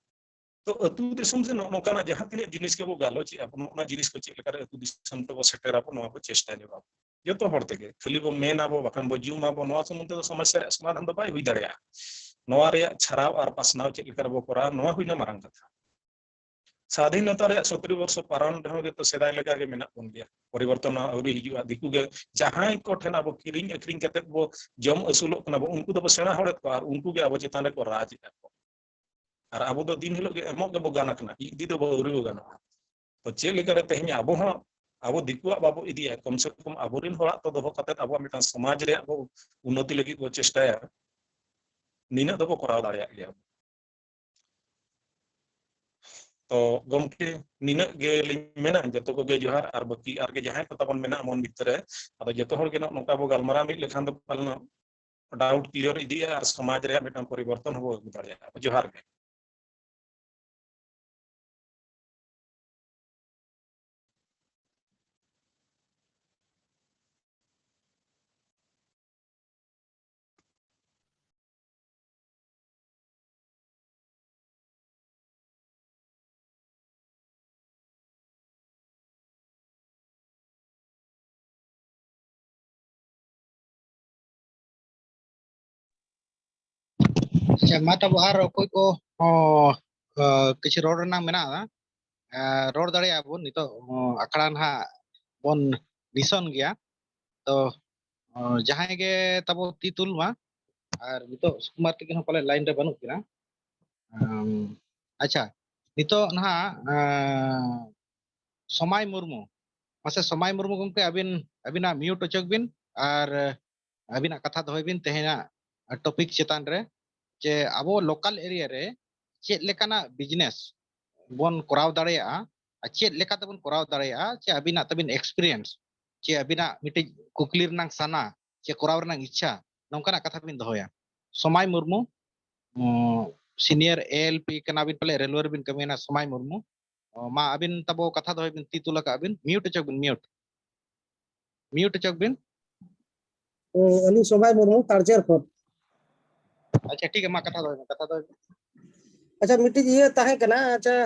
ᱛᱚ ᱟᱹᱛᱩ ᱫᱤᱥᱚᱢ ᱥᱮ ᱱᱚᱜᱼᱚ ᱱᱚᱝᱠᱟᱱᱟᱜ ᱡᱟᱦᱟᱸ ᱛᱤᱱᱟᱹᱜ ᱡᱤᱱᱤᱥ ᱜᱮᱵᱚ ᱜᱟᱞᱚᱪᱮᱜᱼᱟ, ᱱᱚᱜᱼᱚ ᱱᱚᱣᱟ ᱡᱤᱱᱤᱥ ᱠᱚ ᱪᱮᱫ ᱞᱮᱠᱟᱨᱮ ᱟᱹᱛᱩ ᱫᱤᱥᱚᱢ ᱛᱮᱵᱚ ᱥᱮᱴᱮᱨᱟᱵᱚ, ᱱᱚᱣᱟ ᱵᱚ ᱪᱮᱥᱴᱟ ᱧᱚᱜᱟ᱾ ᱡᱚᱛᱚ ᱦᱚᱲ ᱛᱮᱜᱮ, ᱠᱷᱟᱹᱞᱤ ᱵᱚ ᱢᱮᱱᱟᱵᱚ ᱵᱟᱠᱷᱟᱱ ᱵᱚ ᱡᱩᱢᱟᱵᱚ, ᱱᱚᱣᱟ ᱥᱩᱢᱩᱝ ᱛᱮᱫᱚ ᱥᱚᱢᱚᱥᱥᱟ ᱨᱮᱭᱟᱜ ᱥᱚᱢᱟᱫᱷᱟᱱ ᱫᱚ ᱵᱟᱭ ᱦᱩᱭ ᱫᱟᱲᱮᱭᱟᱜᱼᱟ᱾ ᱱᱚᱣᱟ ᱨᱮᱭᱟᱜ ᱪᱷᱟᱨᱟᱣ ᱟᱨ ᱯᱟᱥᱱᱟᱣ ᱪᱮᱫ ᱞᱮᱠᱟ ᱨᱮᱵᱚ ᱠᱚᱨᱟᱣᱟ, ᱱᱚᱣᱟ ᱦᱩᱭᱱᱟ ᱢᱟᱨᱟᱝ ᱠᱟᱛᱷᱟ᱾ ᱥᱟᱫᱷᱤᱱᱚᱛᱟ ᱨᱮᱭᱟᱜ ᱥᱚᱛᱨᱤ ᱵᱚᱨᱥᱚ ᱯᱟᱨᱚᱢ ᱨᱮᱦᱚᱸ ᱜᱮᱛᱚ ᱥᱮᱫᱟᱭ ᱞᱮᱠᱟ ᱜᱮ ᱢᱮᱱᱟᱜ ᱵᱚᱱ ᱜᱮᱭᱟ, ᱯᱚᱨᱤᱵᱚᱨᱛᱚᱱ ᱟᱹᱣᱨᱤ ᱦᱤᱡᱩᱜᱼᱟ᱾ ᱫᱤᱠᱩ ᱜᱮ ᱡᱟᱦᱟᱸᱭ ᱠᱚ ᱴᱷᱮᱱ ᱟᱵᱚ ᱠᱤᱨᱤᱧ ᱟᱹᱠᱷᱨᱤᱧ ᱠᱟᱛᱮ ᱵᱚ ᱡᱚᱢ ᱟᱹᱥᱩᱞᱚᱜ ᱠᱟᱱᱟ ᱵᱚ, ᱩᱱᱠᱩ ᱫᱚᱵᱚ ᱥᱮᱬᱟ ᱦᱚᱲᱮᱫ ᱠᱚᱣᱟ ᱟᱨ ᱩᱱᱠᱩ ᱜᱮ ᱟᱵᱚ ᱪᱮᱛᱟᱱ ᱨᱮᱠᱚ ᱨᱟᱡᱽ ᱮᱫᱟ ᱠᱚ᱾ ᱟᱨ ᱟᱵᱚ ᱫᱚ ᱫᱤᱱ ᱦᱤᱞᱳᱜ ᱜᱮ ᱮᱢᱚᱜ ᱜᱮᱵᱚ ᱜᱟᱱ ᱟᱠᱟᱱᱟ, ᱤᱫᱤ ᱫᱚ ᱟᱹᱣᱨᱤ ᱵᱚ ᱜᱟᱱᱚᱜᱼᱟ᱾ ᱛᱚ ᱪᱮᱫ ᱞᱮᱠᱟᱨᱮ ᱛᱮᱦᱮᱧ ᱟᱵᱚ ᱦᱚᱸ ᱟᱵᱚ ᱫᱤᱠᱩᱣᱟᱜ ᱵᱟᱵᱚ ᱤᱫᱤᱭᱟ, ᱠᱚᱢ ᱥᱮ ᱠᱚᱢ ᱟᱵᱚᱨᱮᱱ ᱦᱚᱲᱟᱜ ᱛᱚ ᱫᱚᱦᱚ ᱠᱟᱛᱮ ᱟᱵᱚᱣᱟᱜ ᱢᱤᱫᱴᱟᱝ ᱥᱚᱢᱟᱡᱽ ᱨᱮᱭᱟᱜ ᱵᱚ ᱩᱱᱱᱚᱛᱤ ᱞᱟᱹᱜᱤᱫ ᱵᱚ ᱪᱮᱥᱴᱟᱭᱟ, ᱱᱤᱱᱟᱹᱜ ᱫᱚᱵᱚ ᱠᱚᱨᱟᱣ ᱫᱟᱲᱮᱭᱟᱜ ᱜᱮᱭᱟ᱾ ᱛᱚ ᱜᱚᱢᱠᱮ, ᱱᱤᱱᱟᱹᱜ ᱜᱮᱞᱤᱧ ᱢᱮᱱᱟ, ᱡᱚᱛᱚ ᱠᱚᱜᱮ ᱡᱚᱦᱟᱨ᱾ ᱟᱨ ᱵᱟᱹᱠᱤ ᱟᱨ ᱜᱮ ᱡᱟᱦᱟᱸᱭ ᱠᱚ ᱛᱟᱵᱚᱱ ᱢᱮᱱᱟᱜ ᱢᱚᱱ ᱵᱷᱤᱛᱨᱤ ᱨᱮ, ᱟᱫᱚ ᱡᱚᱛᱚ ᱦᱚᱲ ᱜᱮ ᱱᱚᱜᱼᱚ ᱱᱚᱝᱠᱟ ᱵᱚ ᱜᱟᱞᱢᱟᱨᱟᱣ ᱢᱤᱫ ᱞᱮᱠᱷᱟᱱ ᱫᱚ ᱯᱟᱞᱮᱱ ᱰᱟᱣᱩᱴ ᱠᱞᱤᱭᱟᱨ ᱤᱫᱤᱜᱼᱟ ᱟᱨ ᱥᱚᱢᱟᱡᱽ ᱨᱮᱭᱟᱜ ᱢᱤᱫᱴᱟᱝ ᱯᱚᱨᱤᱵᱚᱨᱛᱚᱱ ᱦᱚᱸᱵᱚ ᱟᱹᱜᱩ ᱫᱟᱲᱮᱭᱟᱜᱼᱟ᱾ ᱡᱚᱦᱟᱨ ᱜᱮ᱾ ᱟᱪᱪᱷᱟ, ᱢᱟ ᱛᱟᱵᱚ ᱟᱨ ᱚᱠᱚᱭ ᱠᱚ ᱦᱚᱸ, ᱟᱸ, ᱠᱤᱪᱷᱩ ᱨᱚᱲ ᱨᱮᱱᱟᱜ ᱢᱮᱱᱟᱜᱼᱟ, ᱟᱸ, ᱨᱚᱲ ᱫᱟᱲᱮᱭᱟᱜᱼᱟ ᱵᱚᱱ᱾ ᱱᱤᱛᱚᱜ, ᱟᱸ, ᱟᱠᱷᱲᱟ ᱱᱟᱦᱟᱜ ᱵᱚᱱ ᱱᱤᱥᱚᱱ ᱜᱮᱭᱟ᱾ ᱛᱚ, ᱟᱸ, ᱡᱟᱦᱟᱸᱭ ᱜᱮ ᱛᱟᱵᱚ ᱛᱤ ᱛᱩᱞ ᱢᱟ᱾ ᱟᱨ ᱱᱤᱛᱚᱜ ᱥᱩᱠᱩᱢᱟᱨ ᱛᱤᱠᱤᱱ ᱦᱚᱸ ᱯᱟᱞᱮ line ᱨᱮ ᱵᱟᱹᱱᱩᱜ ᱠᱤᱱᱟ᱾ ᱟᱢ, ᱟᱪᱪᱷᱟ, ᱱᱤᱛᱚᱜ ᱱᱟᱦᱟᱜ, ᱟᱸ, ᱥᱚᱢᱟᱭ ᱢᱩᱨᱢᱩ, ᱢᱟᱥᱮ ᱥᱚᱢᱟᱭ ᱢᱩᱨᱢᱩ ᱜᱚᱢᱠᱮ, ᱟᱹᱵᱤᱱ, ᱟᱹᱵᱤᱱᱟᱜ mute ᱚᱪᱚᱜ ᱵᱤᱱ ᱟᱨ ᱟᱹᱵᱤᱱᱟᱜ ᱠᱟᱛᱷᱟ ᱫᱚᱦᱚᱭ ᱵᱤᱱ ᱛᱮᱦᱮᱧᱟᱜ topic ᱪᱮᱛᱟᱱ ᱨᱮ, ᱡᱮ ᱟᱵᱚ local area ᱨᱮ ᱪᱮᱫ ᱞᱮᱠᱟᱱᱟᱜ business ᱵᱚᱱ ᱠᱚᱨᱟᱣ ᱫᱟᱲᱮᱭᱟᱜᱼᱟ ᱟᱨ ᱪᱮᱫ ᱞᱮᱠᱟ ᱛᱮᱵᱚᱱ ᱠᱚᱨᱟᱣ ᱫᱟᱲᱮᱭᱟᱜᱼᱟ, ᱪᱮ ᱟᱹᱵᱤᱱᱟᱜ ᱛᱟᱵᱤᱱ experience, ᱪᱮ ᱟᱹᱵᱤᱱᱟᱜ ᱢᱤᱫᱴᱤᱡ ᱠᱩᱠᱞᱤ ᱨᱮᱱᱟᱜ ᱥᱟᱱᱟ, ᱪᱮ ᱠᱚᱨᱟᱣ ᱨᱮᱱᱟᱜ ᱤᱪᱪᱷᱟ, ᱱᱚᱝᱠᱟᱱᱟᱜ ᱠᱟᱛᱷᱟ ᱵᱤᱱ ᱫᱚᱦᱚᱭᱟ᱾ ᱥᱚᱢᱟᱭ ᱢᱩᱨᱢᱩ, ᱩᱸ, senior A L P ᱠᱟᱱᱟᱵᱤᱱ ᱯᱟᱞᱮ, railway ᱨᱮᱵᱤᱱ ᱠᱟᱹᱢᱤᱭᱟ, ᱥᱚᱢᱟᱭ ᱢᱩᱨᱢᱩ᱾ ᱚ, ᱢᱟ ᱟᱹᱵᱤᱱ ᱛᱟᱵᱚ ᱠᱟᱛᱷᱟ ᱫᱚᱦᱚᱭ ᱵᱤᱱ, ᱛᱤ ᱛᱩᱞ ᱟᱠᱟᱫ ᱵᱤᱱ, mute ᱚᱪᱚᱜ ᱵᱤᱱ, mute᱾ Mute ᱚᱪᱚᱜ ᱵᱤᱱ᱾ ᱚ, ᱟᱹᱞᱤᱧ ᱥᱚᱢᱟᱭ ᱢᱩᱨᱢᱩ, ᱛᱟᱲᱪᱮᱨ ᱠᱷᱚᱱ᱾ ᱟᱪᱪᱷᱟ, ᱴᱷᱤᱠ ᱜᱮᱭᱟ, ᱢᱟ ᱠᱟᱛᱷᱟ ᱫᱚᱦᱚᱭ ᱵᱤᱱ, ᱠᱟᱛᱷᱟ ᱫᱚᱦᱚᱭ ᱵᱤᱱ᱾ ᱟᱪᱪᱷᱟ, ᱢᱤᱫᱴᱤᱡ ᱤᱭᱟᱹ ᱛᱟᱦᱮᱸ ᱠᱟᱱᱟ, ᱟᱪᱪᱷᱟ,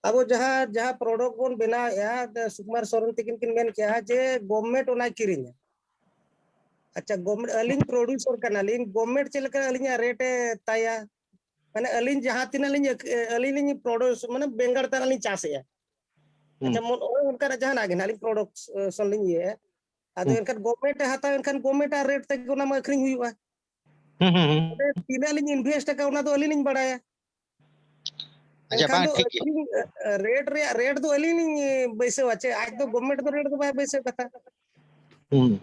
ᱟᱵᱚ ᱡᱟᱦᱟᱸ, ᱡᱟᱦᱟᱸ product ᱵᱚᱱ ᱵᱮᱱᱟᱣᱮᱫᱼᱟ, ᱥᱩᱠᱩᱢᱟᱨ ᱥᱚᱨᱮᱱ ᱛᱤᱠᱤᱱ ᱠᱤᱱ ᱢᱮᱱ ᱠᱮᱜᱼᱟ ᱡᱮ government ᱚᱱᱟᱭ ᱠᱤᱨᱤᱧᱟ᱾ ᱟᱪᱪᱷᱟ, government, ᱟᱹᱞᱤᱧ producer ᱠᱟᱱᱟᱞᱤᱧ, government ᱪᱮᱫ ᱞᱮᱠᱟ ᱟᱹᱞᱤᱧᱟᱜ rate ᱮ ᱛᱟᱭᱟ? ᱢᱟᱱᱮ ᱟᱹᱞᱤᱧ ᱡᱟᱦᱟᱸ ᱛᱤᱱᱟᱹᱜ ᱞᱤᱧ ᱟᱹᱠ-, ᱟᱹᱞᱤᱧ ᱞᱤᱧ produce, ᱢᱟᱱᱮ ᱵᱮᱸᱜᱟᱲ ᱛᱟᱱᱟᱜ ᱞᱤᱧ ᱪᱟᱥᱮᱜᱼᱟ᱾ ᱦᱩᱸ᱾ ᱟᱪᱪᱷᱟ, ᱢᱚᱱ-, ᱚᱱᱮ ᱚᱱᱠᱟᱱᱟᱜ ᱡᱟᱦᱟᱱᱟᱜ ᱜᱮ ᱱᱟᱦᱟᱜ ᱞᱤᱧ production ᱞᱤᱧ ᱤᱭᱟᱹᱭᱟ᱾ ᱟᱫᱚ ᱦᱩᱸ᱾ ᱮᱱᱠᱷᱟᱱ government ᱮ ᱦᱟᱛᱟᱣᱟ, ᱮᱱᱠᱷᱟᱱ government ᱟᱜ rate ᱛᱮᱜᱮ ᱚᱱᱟ ᱢᱟ ᱟᱹᱠᱷᱨᱤᱧ ᱦᱩᱭᱩᱜᱼᱟ᱾ ᱦᱩᱸ, ᱦᱩᱸ, ᱦᱩᱸ᱾ ᱚᱸᱰᱮ ᱛᱤᱱᱟᱹᱜ ᱞᱤᱧ invest ᱟᱠᱟᱫ, ᱚᱱᱟ ᱫᱚ ᱟᱹᱞᱤᱧ ᱞᱤᱧ ᱵᱟᱲᱟᱭᱟ᱾ ᱟᱪᱪᱷᱟ, ᱮᱱᱠᱷᱟᱱ ᱵᱟᱝ, ᱫᱚ ᱴᱷᱤᱠ ᱜᱮᱭᱟ᱾ ᱟᱹᱠᱷᱨᱤᱧ, ᱮ, ᱮ, rate ᱨᱮᱭᱟᱜ rate ᱫᱚ ᱟᱹᱞᱤᱧ ᱞᱤᱧ, ᱮ, ᱵᱟᱹᱭᱥᱟᱹᱣᱟ, ᱪᱮ ᱟᱡ ᱫᱚ government ᱫᱚ rate ᱫᱚ ᱵᱟᱭ ᱵᱟᱹᱭᱥᱟᱹᱣ ᱠᱟᱛᱷᱟ᱾ ᱦᱩᱸ᱾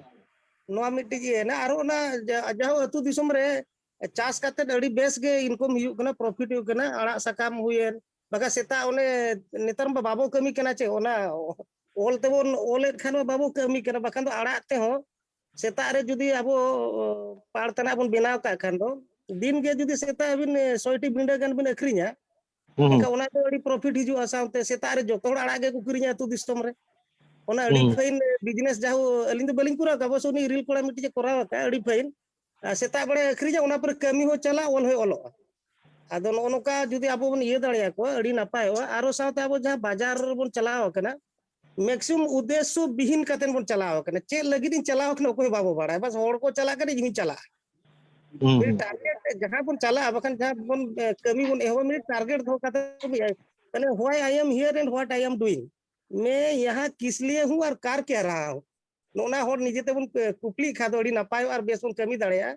ᱱᱚᱣᱟ ᱢᱤᱫᱴᱤᱡ ᱤᱭᱟᱹ ᱦᱮᱱᱟᱜ, ᱟᱨ ᱚᱱᱟ ᱡᱟ-, ᱡᱟᱦᱳ ᱟᱹᱛᱩ ᱫᱤᱥᱚᱢ ᱨᱮ ᱪᱟᱥ ᱠᱟᱛᱮᱫ ᱟᱹᱰᱤ ᱵᱮᱥ ᱜᱮ income ᱦᱩᱭᱩᱜ ᱠᱟᱱᱟ, profit ᱦᱩᱭᱩᱜ ᱠᱟᱱᱟ, ᱟᱲᱟᱜ ᱥᱟᱠᱟᱢ ᱦᱩᱭᱮᱱ, ᱵᱟᱠᱷᱟᱡ ᱥᱮᱛᱟᱜ ᱚᱱᱮ ᱱᱮᱛᱟᱨ ᱢᱟ ᱵᱟᱵᱚ ᱠᱟᱹᱢᱤ ᱠᱟᱱᱟ ᱪᱮ, ᱚᱱᱟ ᱚᱞ ᱛᱮᱵᱚᱱ ᱚᱞᱮᱫ ᱠᱷᱟᱱ ᱢᱟ ᱵᱟᱵᱚ ᱠᱟᱹᱢᱤ ᱠᱟᱱᱟ, ᱵᱟᱠᱷᱟᱱ ᱫᱚ ᱟᱲᱟᱜ ᱛᱮᱦᱚᱸ ᱥᱮᱛᱟᱜ ᱨᱮ ᱡᱩᱫᱤ ᱟᱵᱚ ᱯᱟᱲ ᱛᱟᱱᱟᱜ ᱵᱚᱱ ᱵᱮᱱᱟᱣ ᱠᱟᱜ ᱠᱷᱟᱱ ᱫᱚ, ᱫᱤᱱ ᱜᱮ ᱡᱩᱫᱤ ᱥᱮᱛᱟᱜ ᱟᱹᱵᱤᱱ ᱥᱚᱭ ᱴᱤ ᱵᱤᱸᱰᱟᱹ ᱜᱟᱱ ᱵᱤᱱ ᱟᱹᱠᱷᱨᱤᱧᱟ, ᱦᱩᱸ, ᱦᱩᱸ᱾ ᱮᱱᱠᱷᱟᱱ ᱚᱱᱟ ᱫᱚ ᱟᱹᱰᱤ profit ᱦᱤᱡᱩᱜᱼᱟ᱾ ᱥᱟᱶᱛᱮ ᱥᱮᱛᱟᱜ ᱨᱮ ᱡᱚᱛᱚ ᱦᱚᱲ ᱟᱲᱟᱜ ᱜᱮᱠᱚ ᱠᱤᱨᱤᱧᱟ ᱟᱹᱛᱩ ᱫᱤᱥᱚᱢ ᱨᱮ᱾ ᱚᱱᱟ ᱟᱹᱰᱤ ᱦᱩᱸ᱾ Fine business, ᱡᱟᱦᱳ ᱟᱹᱞᱤᱧ ᱫᱚ ᱵᱟᱹᱞᱤᱧ ᱠᱚᱨᱟᱣ ᱠᱟᱜᱼᱟ, ᱵᱟᱥ ᱩᱱᱤ ᱨᱤᱞ ᱠᱚᱲᱟ ᱢᱤᱫᱴᱤᱡ ᱮ ᱠᱚᱨᱟᱣ ᱟᱠᱟᱫᱼᱟ, ᱟᱹᱰᱤ fine᱾ ᱟᱨ ᱥᱮᱛᱟᱜ ᱵᱮᱲᱟ ᱟᱹᱠᱷᱨᱤᱧᱟ, ᱚᱱᱟ ᱯᱚᱨᱮ ᱠᱟᱹᱢᱤ ᱦᱚᱸ ᱪᱟᱞᱟᱜ, ᱚᱞ ᱦᱚᱸᱭ ᱚᱞᱚᱜᱼᱟ᱾ ᱟᱫᱚ ᱱᱚᱜᱼᱚ ᱱᱚᱝᱠᱟ ᱡᱩᱫᱤ ᱟᱵᱚ ᱵᱚᱱ ᱤᱭᱟᱹ ᱫᱟᱲᱮᱭᱟᱠᱚᱣᱟ, ᱟᱹᱰᱤ ᱱᱟᱯᱟᱭᱚᱜᱼᱟ᱾ ᱟᱨᱚ ᱥᱟᱶᱛᱮ ᱟᱵᱚ ᱡᱟᱦᱟᱸ ᱵᱟᱡᱟᱨ ᱨᱮᱵᱚᱱ ᱪᱟᱞᱟᱣ ᱟᱠᱟᱱᱟ, maximum ᱩᱫᱽᱫᱮᱥᱥᱚ ᱵᱤᱦᱤᱱ ᱠᱟᱛᱮ ᱵᱚᱱ ᱪᱟᱞᱟᱣ ᱟᱠᱟᱱᱟ᱾ ᱪᱮᱫ ᱞᱟᱹᱜᱤᱫ ᱤᱧ ᱪᱟᱞᱟᱣ ᱟᱠᱟᱱᱟ, ᱚᱠᱚᱭ ᱦᱚᱸ ᱵᱟᱵᱚ ᱵᱟᱲᱟᱭᱟ, ᱵᱟᱥ ᱦᱚᱲ ᱠᱚ ᱪᱟᱞᱟᱜ ᱠᱟᱱᱟ, ᱤᱧ ᱦᱚᱸᱧ ᱪᱟᱞᱟᱜᱼᱟ᱾ ᱦᱩᱸ, ᱢᱤᱫ ᱦᱩᱸ᱾ ᱴᱟᱨᱜᱮᱴ ᱡᱟᱦᱟᱸ ᱵᱚᱱ ᱪᱟᱞᱟᱜᱼᱟ, ᱵᱟᱠᱷᱟᱱ ᱡᱟᱦᱟᱸ ᱵᱚᱱ ᱮ, ᱠᱟᱹᱢᱤ ᱵᱚᱱ ᱮᱦᱚᱵᱟ, ᱢᱤᱫ ᱴᱟᱨᱜᱮᱴ ᱫᱚᱦᱚ ᱠᱟᱛᱮ ᱠᱟᱹᱢᱤᱭᱟ᱾ ᱢᱟᱱᱮ, why I am here and what I am doing, मैं यहाँ किस लिए हूँ और कर क्या रहा हूँ, ᱱᱚᱜᱼᱚ ᱱᱟ ᱦᱚᱲ ᱱᱤᱡᱮ ᱛᱮᱵᱚᱱ ᱠᱩᱠᱞᱤᱜ ᱠᱷᱟᱱ ᱫᱚ ᱟᱹᱰᱤ ᱱᱟᱯᱟᱭᱚᱜᱼᱟ ᱟᱨ ᱵᱮᱥ ᱵᱚᱱ ᱠᱟᱹᱢᱤ ᱫᱟᱲᱮᱭᱟᱜᱼᱟ᱾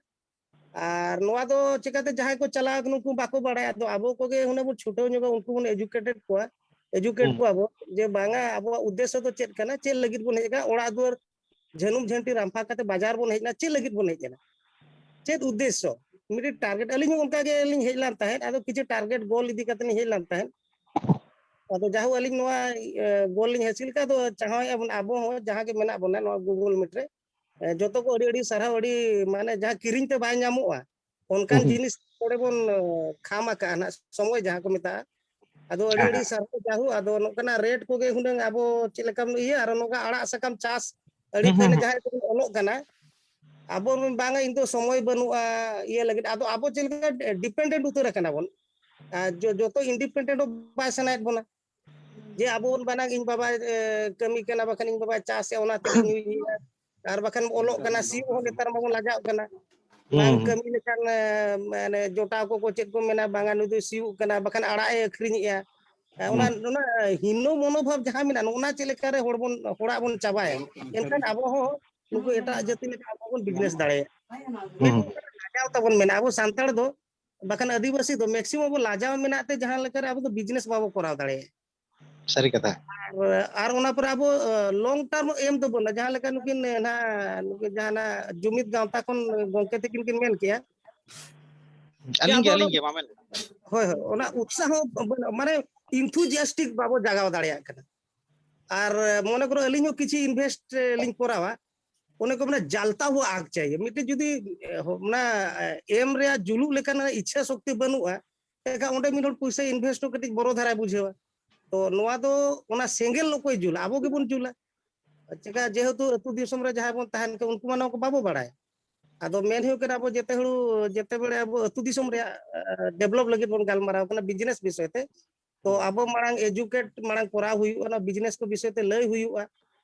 ᱟᱨ ᱱᱚᱣᱟ ᱫᱚ ᱪᱤᱠᱟᱹᱛᱮ ᱡᱟᱦᱟᱸᱭ ᱠᱚ ᱪᱟᱞᱟᱣ ᱟᱠᱟᱱᱟ ᱩᱱᱠᱩ ᱵᱟᱠᱚ ᱵᱟᱲᱟᱭᱟ, ᱟᱫᱚ ᱟᱵᱚ ᱠᱚᱜᱮ ᱦᱩᱱᱟᱹᱝ ᱵᱚᱱ ᱪᱷᱩᱴᱟᱹᱣ ᱧᱚᱜᱟ, ᱩᱱᱠᱩ ᱵᱚᱱ ᱮᱡᱩᱠᱮᱴᱮᱰ ᱠᱚᱣᱟ, ᱮᱡᱩᱠᱮᱴ ᱦᱩᱸ᱾ ᱠᱚᱣᱟ ᱵᱚᱱ ᱡᱮ ᱵᱟᱝᱟ ᱟᱵᱚᱣᱟᱜ ᱩᱫᱽᱫᱮᱥᱥᱚ ᱫᱚ ᱪᱮᱫ ᱠᱟᱱᱟ, ᱪᱮᱫ ᱞᱟᱹᱜᱤᱫ ᱵᱚᱱ ᱦᱮᱡ ᱟᱠᱟᱱᱟ, ᱚᱲᱟᱜ ᱫᱩᱣᱟᱹᱨ ᱡᱷᱟᱹᱱᱩᱢ ᱡᱷᱟᱹᱱᱴᱤ ᱨᱟᱢᱯᱷᱟ ᱠᱟᱛᱮ ᱵᱟᱡᱟᱨ ᱵᱚᱱ ᱦᱮᱡ ᱮᱱᱟ, ᱪᱮᱫ ᱞᱟᱹᱜᱤᱫ ᱵᱚᱱ ᱦᱮᱡ ᱮᱱᱟ, ᱪᱮᱫ ᱩᱫᱽᱫᱮᱥᱥᱚ, ᱢᱤᱫᱴᱤᱡ ᱴᱟᱨᱜᱮᱴ᱾ ᱟᱹᱞᱤᱧ ᱦᱚᱸ ᱚᱱᱠᱟ ᱜᱮᱞᱤᱧ ᱦᱮᱡ ᱞᱮᱱ ᱛᱟᱦᱮᱸᱫ, ᱟᱫᱚ ᱠᱤᱪᱷᱩ ᱴᱟᱨᱜᱮᱴ ᱜᱳᱞ ᱤᱫᱤ ᱠᱟᱛᱮ ᱞᱤᱧ ᱦᱮᱡ ᱞᱮᱱ ᱛᱟᱦᱮᱸᱫ᱾ ᱟᱫᱚ ᱡᱟᱦᱳ ᱟᱹᱞᱤᱧ ᱱᱚᱣᱟ ᱮ, ᱜᱳᱞ ᱞᱤᱧ ᱦᱟᱹᱥᱤᱞ ᱠᱟᱜ, ᱟᱫᱚ ᱪᱟᱦᱟᱣᱮᱫᱼᱟ ᱵᱚᱱ ᱟᱵᱚ ᱦᱚᱸ ᱡᱟᱦᱟᱸ ᱜᱮ ᱢᱮᱱᱟᱜ ᱵᱚᱱᱟ ᱱᱚᱣᱟ ᱜᱩᱜᱩᱞ ᱢᱤᱴ ᱨᱮ, ᱮ, ᱡᱚᱛᱚ ᱠᱚ ᱟᱹᱰᱤ ᱟᱹᱰᱤ ᱥᱟᱨᱦᱟᱣ, ᱟᱹᱰᱤ ᱢᱟᱱᱮ ᱡᱟᱦᱟᱸ ᱠᱤᱨᱤᱧ ᱛᱮ ᱵᱟᱭ ᱧᱟᱢᱚᱜᱼᱟ ᱚᱱᱠᱟᱱ ᱦᱩᱸ, ᱦᱩᱸ᱾ ᱡᱤᱱᱤᱥ ᱱᱚᱰᱮ ᱵᱚᱱ ᱮ, ᱠᱷᱟᱢ ᱟᱠᱟᱜᱼᱟ ᱱᱟᱜ, ᱥᱚᱢᱚᱭ ᱡᱟᱦᱟᱸ ᱠᱚ ᱢᱮᱛᱟᱜᱼᱟ᱾ ᱟᱫᱚ ᱟᱹᱰᱤ ᱦᱮᱸ, ᱟᱹᱰᱤ ᱦᱮᱸ᱾ ᱥᱟᱨᱦᱟᱣ ᱡᱟᱦᱳ, ᱟᱫᱚ ᱱᱚᱝᱠᱟᱱᱟᱜ ᱨᱮᱴ ᱠᱚᱜᱮ ᱦᱩᱱᱟᱹᱝ ᱟᱵᱚ ᱪᱮᱫ ᱞᱮᱠᱟᱢ ᱤᱭᱟᱹ, ᱟᱨ ᱱᱚᱝᱠᱟ ᱟᱲᱟᱜ ᱥᱟᱠᱟᱢ ᱪᱟᱥ ᱟᱹᱰᱤ ᱦᱩᱸ, ᱦᱩᱸ, ᱛᱟᱦᱞᱮ ᱦᱩᱸ᱾ ᱡᱟᱦᱟᱸᱭ ᱠᱚᱵᱚᱱ ᱚᱞᱚᱜ ᱠᱟᱱᱟ, ᱟᱵᱚ ᱵᱚᱱ ᱵᱟᱝᱟ ᱤᱧ ᱫᱚ ᱥᱚᱢᱚᱭ ᱵᱟᱹᱱᱩᱜᱼᱟ ᱤᱭᱟᱹ ᱞᱟᱹᱜᱤᱫ, ᱟᱫᱚ ᱟᱵᱚ ᱪᱮᱫ ᱞᱮᱠᱟ ᱰᱤᱯᱮᱱᱰᱮᱱᱴ ᱩᱛᱟᱹᱨ ᱟᱠᱟᱱᱟ ᱵᱚᱱ, ᱟᱨ ᱡᱚ-, ᱡᱚᱛᱚ ᱤᱱᱰᱤᱯᱮᱱᱰᱮᱱᱴ ᱦᱚᱸ ᱵᱟᱭ ᱥᱟᱱᱟᱭᱮᱫ ᱵᱚᱱᱟ᱾ ᱡᱮ ᱟᱵᱚ ᱵᱚᱱ ᱵᱟᱱᱟᱝ ᱤᱧ ᱵᱟᱵᱟᱭ ᱮ, ᱠᱟᱹᱢᱤ ᱠᱟᱱᱟ, ᱵᱟᱠᱷᱟᱱ ᱤᱧ ᱵᱟᱵᱟᱭ ᱪᱟᱥᱮᱫᱼᱟ, ᱚᱱᱟ ᱛᱮᱜᱮ ᱧᱩᱭᱮᱫᱼᱟ᱾ ᱟᱨ ᱵᱟᱠᱷᱟᱱ ᱚᱞᱚᱜ ᱠᱟᱱᱟ, ᱥᱤᱭᱳᱜ ᱦᱚᱸ ᱱᱮᱛᱟᱨ ᱢᱟᱵᱚᱱ ᱞᱟᱡᱟᱜ ᱠᱟᱱᱟ᱾ ᱵᱟᱝ ᱦᱩᱸ, ᱦᱩᱸ᱾ ᱠᱟᱹᱢᱤ ᱞᱮᱠᱷᱟᱱ ᱮ, ᱢᱟᱱᱮ ᱡᱚᱴᱟᱣ ᱠᱚᱠᱚ ᱪᱮᱫ ᱠᱚ ᱢᱮᱱᱟ, ᱵᱟᱝᱟ ᱱᱩᱭ ᱫᱚᱭ ᱥᱤᱭᱳᱜ ᱠᱟᱱᱟ, ᱵᱟᱠᱷᱟᱱ ᱟᱲᱟᱜ ᱮ ᱟᱹᱠᱷᱨᱤᱧᱮᱜᱼᱟ᱾ ᱮ, ᱚᱱᱟ, ᱦᱩᱸ᱾ ᱚᱱᱟ ᱦᱤᱱᱱᱚ ᱢᱚᱱᱳᱵᱷᱟᱵ ᱡᱟᱦᱟᱸ ᱢᱮᱱᱟᱜᱼᱟ, ᱚᱱᱟ ᱪᱮᱫ ᱞᱮᱠᱟᱨᱮ ᱦᱚᱲ ᱵᱚᱱ, ᱦᱚᱲᱟᱜ ᱵᱚᱱ ᱪᱟᱵᱟᱭᱟ, ᱮᱱᱠᱷᱟᱱ ᱟᱵᱚ ᱦᱚᱸ ᱱᱩᱠᱩ ᱮᱴᱟᱜ ᱡᱟᱹᱛᱤ ᱞᱮᱠᱟ ᱟᱵᱚ ᱵᱚᱱ ᱵᱤᱡᱽᱱᱮᱥ ᱫᱟᱲᱮᱭᱟᱜᱼᱟ᱾ ᱦᱩᱸ, ᱢᱤᱫ ᱦᱩᱸ᱾ ᱞᱟᱡᱟᱣ ᱛᱟᱵᱚᱱ ᱢᱮᱱᱟᱜᱼᱟ ᱟᱵᱚ ᱥᱟᱱᱛᱟᱲ ᱫᱚ, ᱵᱟᱠᱷᱟᱱ ᱟᱹᱫᱤᱵᱟᱹᱥᱤ ᱫᱚ ᱢᱮᱠᱥᱤᱢᱟᱢ ᱟᱵᱚ ᱞᱟᱡᱟᱣ ᱢᱮᱱᱟᱜ ᱛᱮ ᱡᱟᱦᱟᱸ ᱞᱮᱠᱟᱨᱮ ᱟᱵᱚ ᱫᱚ ᱵᱤᱡᱽᱱᱮᱥ ᱵᱟᱵᱚ ᱠᱚᱨᱟᱣ ᱫᱟᱲᱮᱭᱟᱜᱼᱟ᱾ ᱥᱟᱹᱨᱤ ᱠᱟᱛᱷᱟ᱾ ᱟᱨ, ᱟᱨ ᱚᱱᱟ ᱯᱚᱨᱮ ᱟᱵᱚ, ᱮ, ᱞᱚᱝ ᱴᱟᱨᱢ ᱮᱢ ᱛᱟᱵᱚᱱᱟ, ᱡᱟᱦᱟᱸ ᱞᱮᱠᱟ ᱱᱩᱠᱤᱱ, ᱮ, ᱱᱟᱦᱟᱜ, ᱱᱩᱠᱤᱱ ᱡᱟᱦᱟᱸ ᱱᱟᱜ ᱡᱩᱢᱤᱫ ᱜᱟᱶᱛᱟ ᱠᱷᱚᱱ ᱜᱚᱝᱠᱮ ᱛᱟᱹᱠᱤᱱ ᱠᱤᱱ ᱢᱮᱱ ᱠᱮᱜᱼᱟ, ᱡᱮ ᱟᱹᱞᱤᱧ ᱜᱮ, ᱟᱵᱚ ᱫᱚ, ᱟᱹᱞᱤᱧ ᱜᱮ, ᱢᱟ ᱢᱮᱱ᱾ ᱦᱳᱭ, ᱦᱳᱭ, ᱚᱱᱟ ᱩᱛᱥᱟᱦᱚ ᱵᱟᱹᱱᱩᱜᱼᱟ, ᱢᱟᱱᱮ enthusiastic ᱵᱟᱵᱚ ᱡᱟᱜᱟᱣ ᱫᱟᱲᱮᱭᱟᱜ ᱠᱟᱱᱟ᱾ ᱟᱨ, ᱮ, ᱢᱚᱱᱮ ᱠᱚᱨᱚ ᱟᱹᱞᱤᱧ ᱦᱚᱸ ᱠᱤᱪᱷᱩ invest, ᱮ, ᱞᱤᱧ ᱠᱚᱨᱟᱣᱟ, ᱚᱱᱮ ᱠᱚ ᱢᱮᱱᱟ ᱡᱟᱞᱛᱟ ᱦᱩᱣᱟ ᱟᱜᱽ ᱪᱟᱦᱤᱭᱮ᱾ ᱢᱤᱫᱴᱮᱡ ᱡᱩᱫᱤ, ᱮ, ᱦᱚ-, ᱚᱱᱟ, ᱮ, ᱮᱢ ᱨᱮᱭᱟᱜ ᱡᱩᱞᱩᱜ ᱞᱮᱠᱟᱱᱟᱜ ᱤᱪᱪᱷᱟ ᱥᱚᱠᱛᱤ ᱵᱟᱹᱱᱩᱜᱼᱟ, ᱮᱱᱠᱷᱟᱱ ᱚᱸᱰᱮ ᱢᱤᱫ ᱦᱚᱲ ᱯᱩᱭᱥᱟᱹ invest ᱦᱚᱸ ᱠᱟᱹᱴᱤᱡ ᱵᱚᱨᱚ ᱫᱷᱟᱨᱟᱭ ᱵᱩᱡᱷᱟᱹᱣᱟ᱾ ᱛᱚ ᱱᱚᱣᱟ ᱫᱚ ᱚᱱᱟ ᱥᱮᱸᱜᱮᱞ ᱚᱠᱚᱭ ᱡᱩᱞᱟ? ᱟᱵᱚ ᱜᱮᱵᱚᱱ ᱡᱩᱞᱟ᱾ ᱪᱮᱠᱟ, ᱡᱮᱦᱮᱛᱩ ᱟᱹᱛᱩ ᱫᱤᱥᱚᱢ ᱨᱮ ᱡᱟᱦᱟᱸᱭ ᱵᱚᱱ ᱛᱟᱦᱮᱱ ᱠᱟᱱᱟ, ᱩᱱᱠᱩ ᱢᱟ ᱱᱚᱣᱟ ᱠᱚ ᱵᱟᱵᱚ ᱵᱟᱲᱟᱭᱟ᱾ ᱟᱫᱚ ᱢᱮᱱ ᱦᱩᱭᱩᱜ ᱠᱟᱱᱟ, ᱟᱵᱚ ᱡᱮᱛᱮ ᱦᱚᱲ, ᱡᱮᱛᱮ ᱵᱮᱲᱮ ᱟᱵᱚ ᱟᱹᱛᱩ ᱫᱤᱥᱚᱢ ᱨᱮᱭᱟᱜ, ᱮ, develop ᱞᱟᱹᱜᱤᱫ ᱵᱚᱱ ᱜᱟᱞᱢᱟᱨᱟᱣ ᱠᱟᱱᱟ, business ᱵᱤᱥᱚᱭ ᱛᱮ᱾ ᱛᱚ ᱦᱩᱸ᱾ ᱟᱵᱚ ᱢᱟᱲᱟᱝ educate ᱢᱟᱲᱟᱝ ᱠᱚᱨᱟᱣ ᱦᱩᱭᱩᱜᱼᱟ, ᱚᱱᱟ business ᱠᱚ ᱵᱤᱥᱚᱭ ᱛᱮ ᱞᱟᱹᱭ ᱦᱩᱭᱩᱜᱼᱟ᱾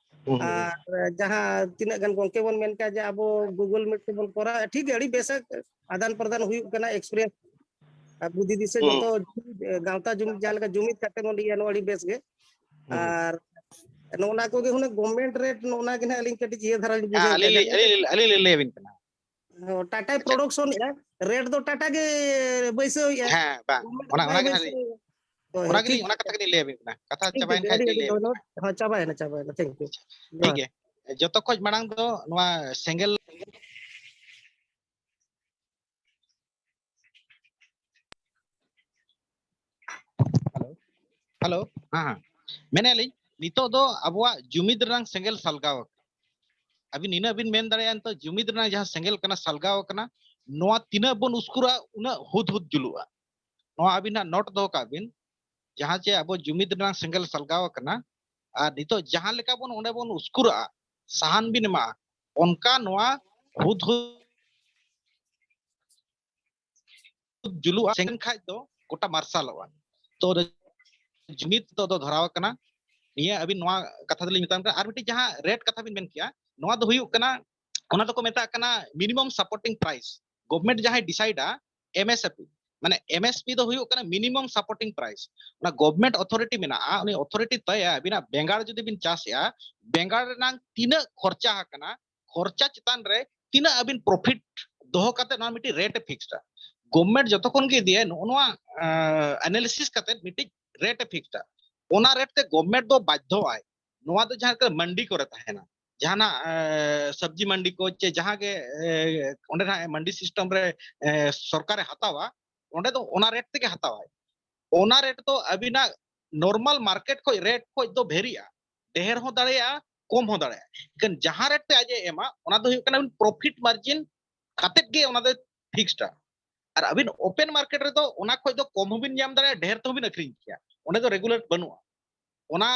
ᱟᱨ ᱡᱟᱦᱟᱸ ᱛᱤᱱᱟᱹᱜ ᱜᱟᱱ ᱜᱚᱝᱠᱮ ᱵᱚᱱ ᱢᱮᱱ ᱠᱮᱜᱼᱟ ᱡᱮ ᱟᱵᱚ Google Meet ᱛᱮᱵᱚᱱ ᱠᱚᱨᱟᱣ, ᱴᱷᱤᱠ ᱜᱮ, ᱟᱹᱰᱤ ᱵᱮᱥ ᱟᱫᱟᱱ ᱯᱨᱚᱫᱟᱱ ᱦᱩᱭᱩᱜ ᱠᱟᱱᱟ, experience ᱟᱨ ᱵᱩᱫᱷᱤ ᱫᱤᱥᱟᱹ ᱡᱚᱛᱚ ᱜᱟᱶᱛᱟ ᱡᱩᱢᱤᱫ, ᱡᱟᱦᱟᱸ ᱞᱮᱠᱟ ᱡᱩᱢᱤᱫ ᱠᱟᱛᱮ ᱵᱚᱱ ᱤᱭᱟᱹ, ᱱᱚᱣᱟ ᱟᱹᱰᱤ ᱵᱮᱥ ᱜᱮ᱾ ᱟᱨ ᱱᱚᱜᱼᱚ ᱱᱟ ᱠᱚᱜᱮ ᱦᱩᱱᱟᱹᱝ government rate, ᱱᱚᱜᱼᱚ ᱱᱟ ᱜᱮ ᱱᱟᱦᱟᱜ ᱟᱹᱞᱤᱧ ᱠᱟᱹᱴᱤᱡ ᱤᱭᱟᱹ ᱫᱷᱟᱨᱟ ᱞᱤᱧ ᱵᱩᱡᱷᱟᱹᱣ ᱟᱹᱞᱤᱧ ᱠᱮᱫᱟ᱾ ᱞᱤᱧ ᱟᱹᱞᱤᱧ ᱞᱤᱧ ᱞᱟᱹᱭ ᱟᱵᱤᱱ ᱠᱟᱱᱟ᱾ ᱦᱚᱸ, ᱴᱟᱴᱟᱭ ᱟᱪᱪᱷᱟ᱾ Production ᱮᱜᱼᱟ, rate ᱫᱚ ᱴᱟᱴᱟ ᱜᱮ ᱵᱟᱹᱭᱥᱟᱹᱣ ᱮᱜᱼᱟ᱾ ᱦᱮᱸ, ᱵᱟᱝ, government ᱚᱱᱟ, ᱵᱟᱭ ᱚᱱᱟ ᱜᱮ ᱱᱟᱦᱟᱜ ᱵᱟᱹᱭᱥᱟᱹᱣ ᱞᱤᱧ, ᱮᱜᱼᱟ᱾ ᱦᱳᱭ, ᱚᱱᱟ ᱦᱳᱭ, ᱜᱮᱞᱤᱧ, ᱴᱷᱤᱠ ᱚᱱᱟ ᱜᱮᱭᱟ᱾ ᱠᱟᱛᱷᱟ ᱜᱮᱞᱤᱧ ᱞᱟᱹᱭ ᱟᱵᱤᱱ ᱠᱟᱱᱟ, ᱠᱟᱛᱷᱟ ᱴᱷᱤᱠ ᱪᱟᱵᱟᱭᱮᱱ ᱜᱮᱭᱟ, ᱠᱷᱟᱡ ᱟᱹᱰᱤ ᱞᱤᱧ ᱟᱹᱰᱤ ᱞᱟᱹᱭ ᱟᱵᱤᱱ ᱫᱷᱚᱱᱭᱚᱵᱟᱫ᱾ ᱠᱟᱱᱟ᱾ ᱦᱚᱸ, ᱪᱟᱵᱟᱭᱮᱱᱟ, ᱪᱟᱵᱟᱭᱮᱱᱟ, thank you᱾ ᱴᱷᱤᱠ ᱡᱚᱦᱟᱨ᱾ ᱜᱮᱭᱟ, ᱡᱚᱛᱚ ᱠᱷᱚᱡ ᱢᱟᱲᱟᱝ ᱫᱚ ᱱᱚᱣᱟ ᱥᱮᱸᱜᱮᱞ ᱦᱮᱞᱳ, ᱦᱮᱸ, ᱦᱮᱸ᱾ ᱢᱮᱱᱮᱫᱼᱟ ᱞᱤᱧ, ᱱᱤᱛᱚᱜ ᱫᱚ ᱟᱵᱚᱣᱟᱜ ᱡᱩᱢᱤᱫ ᱨᱮᱱᱟᱜ ᱥᱮᱸᱜᱮᱞ ᱥᱟᱞᱜᱟᱣ ᱟᱠᱟᱱᱟ᱾ ᱟᱹᱵᱤᱱ ᱱᱤᱱᱟᱹᱜ ᱵᱤᱱ ᱢᱮᱱ ᱫᱟᱲᱮᱭᱟᱜᱼᱟ, ᱱᱤᱛᱚᱜ ᱡᱩᱢᱤᱫ ᱨᱮᱱᱟᱜ ᱡᱟᱦᱟᱸ ᱥᱮᱸᱜᱮᱞ ᱠᱟᱱᱟ, ᱥᱟᱞᱜᱟᱣ ᱟᱠᱟᱱᱟ, ᱱᱚᱣᱟ ᱛᱤᱱᱟᱹᱜ ᱵᱚᱱ ᱩᱥᱠᱩᱨᱟ, ᱩᱱᱟᱹᱜ ᱦᱩᱫ ᱦᱩᱫ ᱡᱩᱞᱩᱜᱼᱟ᱾ ᱱᱚᱣᱟ ᱟᱹᱵᱤᱱ ᱦᱟᱸᱜ note ᱫᱚᱦᱚ ᱠᱟᱜ ᱵᱤᱱ, ᱡᱟᱦᱟᱸ ᱪᱮ ᱟᱵᱚ ᱡᱩᱢᱤᱫ ᱨᱮᱱᱟᱜ ᱥᱮᱸᱜᱮᱞ ᱥᱟᱞᱜᱟᱣ ᱟᱠᱟᱱᱟ, ᱟᱨ ᱱᱤᱛᱚᱜ ᱡᱟᱦᱟᱸ ᱞᱮᱠᱟ ᱵᱚᱱ ᱚᱸᱰᱮ ᱵᱚᱱ ᱩᱥᱠᱩᱨᱟᱜᱼᱟ, ᱥᱟᱦᱟᱱ ᱵᱤᱱ ᱮᱢᱟᱜᱼᱟ, ᱚᱱᱠᱟ ᱱᱚᱣᱟ ᱦᱩᱫ ᱦᱩᱫ ᱡᱩᱞᱩᱜᱼᱟ, ᱥᱮᱸᱜᱮᱞ ᱠᱷᱟᱡ ᱫᱚ ᱜᱚᱴᱟ ᱢᱟᱨᱥᱟᱞᱚᱜᱼᱟ᱾ ᱛᱚ, ᱡᱩᱢᱤᱫ ᱱᱤᱛᱚᱜ ᱫᱚ ᱫᱷᱚᱨᱟᱣ ᱟᱠᱟᱱᱟ᱾ ᱱᱤᱭᱟᱹ ᱟᱹᱵᱤᱱ ᱱᱚᱣᱟ ᱠᱟᱛᱷᱟ ᱫᱚᱞᱤᱧ ᱢᱮᱛᱟᱢ ᱠᱟᱱᱟ᱾ ᱟᱨ ᱢᱤᱫᱴᱤᱡ ᱡᱟᱦᱟᱸ rate ᱠᱟᱛᱷᱟ ᱵᱤᱱ ᱢᱮᱱ ᱠᱮᱜᱼᱟ, ᱱᱚᱣᱟ ᱫᱚ ᱦᱩᱭᱩᱜ ᱠᱟᱱᱟ, ᱚᱱᱟ ᱫᱚᱠᱚ ᱢᱮᱛᱟᱜ ᱠᱟᱱᱟ minimum supporting price᱾ Government ᱡᱟᱦᱟᱸᱭ decide ᱟ, M S P, ᱢᱟᱱᱮ M S P ᱫᱚ ᱦᱩᱭᱩᱜ ᱠᱟᱱᱟ minimum supporting price᱾ ᱚᱱᱟ government authority ᱢᱮᱱᱟᱜᱼᱟ, ᱩᱱᱤ authority ᱛᱟᱭᱟ ᱟᱹᱵᱤᱱᱟᱜ ᱵᱮᱸᱜᱟᱲ ᱡᱩᱫᱤ ᱵᱤᱱ ᱪᱟᱥᱮᱜᱼᱟ, ᱵᱮᱸᱜᱟᱲ ᱨᱮᱱᱟᱜ ᱛᱤᱱᱟᱹᱜ ᱠᱷᱚᱨᱪᱟ ᱟᱠᱟᱱᱟ, ᱠᱷᱚᱨᱪᱟ ᱪᱮᱛᱟᱱ ᱨᱮ ᱛᱤᱱᱟᱹᱜ ᱟᱹᱵᱤᱱ profit ᱫᱚᱦᱚ ᱠᱟᱛᱮ ᱱᱚᱣᱟ ᱢᱤᱫᱴᱤᱡ rate ᱮ fix ᱟ᱾ Government ᱡᱚᱛᱚ ᱠᱷᱚᱱ ᱜᱮ ᱤᱫᱤᱭᱟ, ᱱᱚᱜᱼᱚ ᱱᱚᱣᱟ, ᱟᱸ, analysis ᱠᱟᱛᱮ ᱢᱤᱫᱴᱤᱡ rate ᱮ fix ᱟ᱾ ᱚᱱᱟ rate ᱛᱮ government ᱫᱚ ᱵᱟᱫᱽᱫᱷᱚ ᱟᱭ᱾ ᱱᱚᱣᱟ ᱫᱚ ᱡᱟᱦᱟᱸ ᱞᱮᱠᱟ ᱢᱟᱱᱰᱤ ᱠᱚᱨᱮ ᱛᱟᱦᱮᱱᱟ, ᱡᱟᱦᱟᱱᱟᱜ, ᱮ, ᱥᱚᱵᱽᱡᱤ ᱢᱟᱱᱰᱤ ᱠᱚ ᱪᱮ ᱡᱟᱦᱟᱸ ᱜᱮ, ᱮ, ᱚᱸᱰᱮ ᱱᱟᱜ ᱢᱟᱱᱰᱤ system ᱨᱮ, ᱮ, ᱥᱚᱨᱠᱟᱨᱮ ᱦᱟᱛᱟᱣᱟ, ᱚᱸᱰᱮ ᱫᱚ ᱚᱱᱟ rate ᱛᱮᱜᱮ ᱦᱟᱛᱟᱣᱟᱭ᱾ ᱚᱱᱟ rate ᱫᱚ ᱟᱹᱵᱤᱱᱟᱜ normal market ᱠᱷᱚᱡ rate ᱠᱷᱚᱡ ᱫᱚ ᱵᱷᱮᱨᱤᱜᱼᱟ, ᱰᱷᱮᱨ ᱦᱚᱸ ᱫᱟᱲᱮᱭᱟᱜᱼᱟ, ᱠᱚᱢ ᱦᱚᱸ ᱫᱟᱲᱮᱭᱟᱜᱼᱟ᱾ ᱮᱱᱠᱷᱟᱱ ᱡᱟᱦᱟᱸ rate ᱛᱮ ᱟᱡ ᱮ ᱮᱢᱟ, ᱚᱱᱟ ᱫᱚ ᱦᱩᱭᱩᱜ ᱠᱟᱱᱟ ᱟᱹᱵᱤᱱ profit margin ᱠᱟᱛᱮᱫ ᱜᱮ ᱚᱱᱟ ᱫᱚ fixed ᱟ᱾ ᱟᱨ ᱟᱹᱵᱤᱱ open market ᱨᱮᱫᱚ ᱚᱱᱟ ᱠᱷᱚᱡ ᱫᱚ ᱠᱚᱢ ᱦᱚᱸᱵᱤᱱ ᱧᱟᱢ ᱫᱟᱲᱮᱭᱟᱜᱼᱟ, ᱰᱷᱮᱨ ᱛᱮᱦᱚᱸ ᱵᱤᱱ ᱟᱹᱠᱷᱨᱤᱧ ᱠᱮᱭᱟ, ᱚᱸᱰᱮ ᱫᱚ regulate ᱵᱟᱹᱱᱩᱜᱼᱟ᱾ ᱚᱱᱟ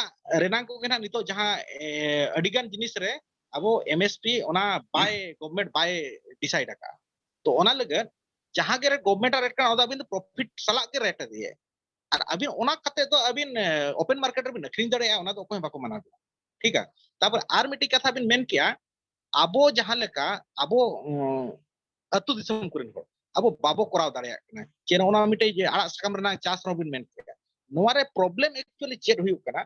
ᱨᱮᱱᱟᱜ ᱠᱚᱜᱮ ᱱᱟᱜ ᱱᱤᱛᱚᱜ ᱡᱟᱦᱟᱸ, ᱮ, ᱟᱹᱰᱤᱜᱟᱱ ᱡᱤᱱᱤᱥ ᱨᱮ ᱟᱵᱚ M S P ᱚᱱᱟ ᱵᱟᱭ, government ᱵᱟᱭ decide ᱟᱠᱟᱫᱼᱟ᱾ ᱛᱚ ᱚᱱᱟ ᱞᱟᱹᱜᱤᱫ ᱡᱟᱦᱟᱸ ᱜᱮ rate government ᱟᱜ rate ᱠᱟᱱᱟ, ᱚᱱᱟ ᱫᱚ ᱟᱹᱵᱤᱱ ᱫᱚ profit ᱥᱟᱞᱟᱜ ᱜᱮ rate ᱤᱫᱤᱭᱟᱭ᱾ ᱟᱨ ᱟᱹᱵᱤᱱ ᱚᱱᱟ ᱠᱟᱛᱮ ᱫᱚ ᱟᱹᱵᱤᱱ, ᱮ, open market ᱨᱮᱵᱤᱱ ᱟᱹᱠᱷᱨᱤᱧ ᱫᱟᱲᱮᱭᱟᱜᱼᱟ, ᱚᱱᱟ ᱫᱚ ᱚᱠᱚᱭ ᱦᱚᱸ ᱵᱟᱠᱚ ᱢᱟᱱᱟ ᱵᱤᱱᱟ᱾ ᱴᱷᱤᱠᱟ᱾ ᱛᱟᱨᱯᱚᱨ ᱟᱨ ᱢᱤᱫᱴᱤᱡ ᱠᱟᱛᱷᱟ ᱵᱤᱱ ᱢᱮᱱ ᱠᱮᱜᱼᱟ, ᱟᱵᱚ ᱡᱟᱦᱟᱸ ᱞᱮᱠᱟ ᱟᱵᱚ ᱩᱸ, ᱟᱹᱛᱩ ᱫᱤᱥᱚᱢ ᱠᱚᱨᱮᱱ ᱦᱚᱲ ᱟᱵᱚ ᱵᱟᱵᱚ ᱠᱚᱨᱟᱣ ᱫᱟᱲᱮᱭᱟᱜ ᱠᱟᱱᱟ, ᱡᱮ ᱱᱚᱜᱼᱚ ᱱᱚᱣᱟ ᱢᱤᱫᱴᱮᱡ ᱡᱮ ᱟᱲᱟᱜ ᱥᱟᱠᱟᱢ ᱨᱮᱱᱟᱜ ᱪᱟᱥ ᱨᱮᱦᱚᱸ ᱵᱤᱱ ᱢᱮᱱ ᱠᱮᱜᱼᱟ᱾ ᱱᱚᱣᱟ ᱨᱮ problem actually ᱪᱮᱫ ᱦᱩᱭᱩᱜ ᱠᱟᱱᱟ?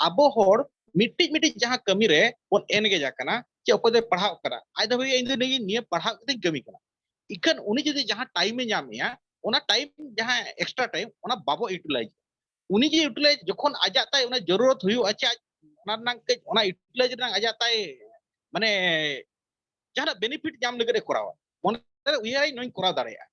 ᱟᱵᱚ ᱦᱚᱲ ᱢᱤᱫᱴᱤᱡ ᱢᱤᱫᱴᱤᱡ ᱡᱟᱦᱟᱸ ᱠᱟᱹᱢᱤ ᱨᱮ ᱵᱚᱱ engage ᱟᱠᱟᱱᱟ, ᱪᱮ ᱚᱠᱚᱭ ᱫᱚᱭ ᱯᱟᱲᱦᱟᱜ ᱠᱟᱱᱟ, ᱟᱡ ᱫᱚ ᱦᱩᱭᱩᱜᱼᱟ, "ᱤᱧ ᱫᱚ ᱱᱤᱭᱟᱹ, ᱱᱤᱭᱟᱹ ᱯᱟᱲᱦᱟᱜ ᱠᱟᱛᱮᱧ ᱠᱟᱹᱢᱤ ᱠᱟᱱᱟ", ᱤᱠᱷᱟᱹᱱ ᱩᱱᱤ ᱡᱩᱫᱤ ᱡᱟᱦᱟᱸ time ᱮ ᱧᱟᱢᱮᱜᱼᱟ, ᱚᱱᱟ time ᱡᱟᱦᱟᱸ extra time, ᱚᱱᱟ ᱵᱟᱵᱚ utilize᱾ ᱩᱱᱤ ᱡᱮ utilize, ᱡᱚᱠᱷᱚᱱ ᱟᱡᱟᱜ ᱛᱟᱭ ᱚᱱᱟ ᱡᱟᱹᱨᱩᱲᱚᱛ ᱦᱩᱭᱩᱜᱼᱟ, ᱪᱮ ᱟᱡ ᱚᱱᱟ ᱨᱮᱱᱟᱜ ᱠᱟᱹᱡ, ᱚᱱᱟ utilize ᱨᱮᱱᱟᱜ ᱟᱡᱟᱜ ᱛᱟᱭ, ᱢᱟᱱᱮ, ᱡᱟᱦᱟᱱᱟᱜ benefit ᱧᱟᱢ ᱞᱟᱹᱜᱤᱫ ᱮ ᱠᱚᱨᱟᱣᱟ, ᱢᱚᱱᱮ ᱨᱮ ᱩᱭᱦᱟᱹᱨᱟᱭ, "ᱱᱚᱣᱟᱧ ᱠᱚᱨᱟᱣ ᱫᱟᱲᱮᱭᱟᱜᱼᱟ᱾"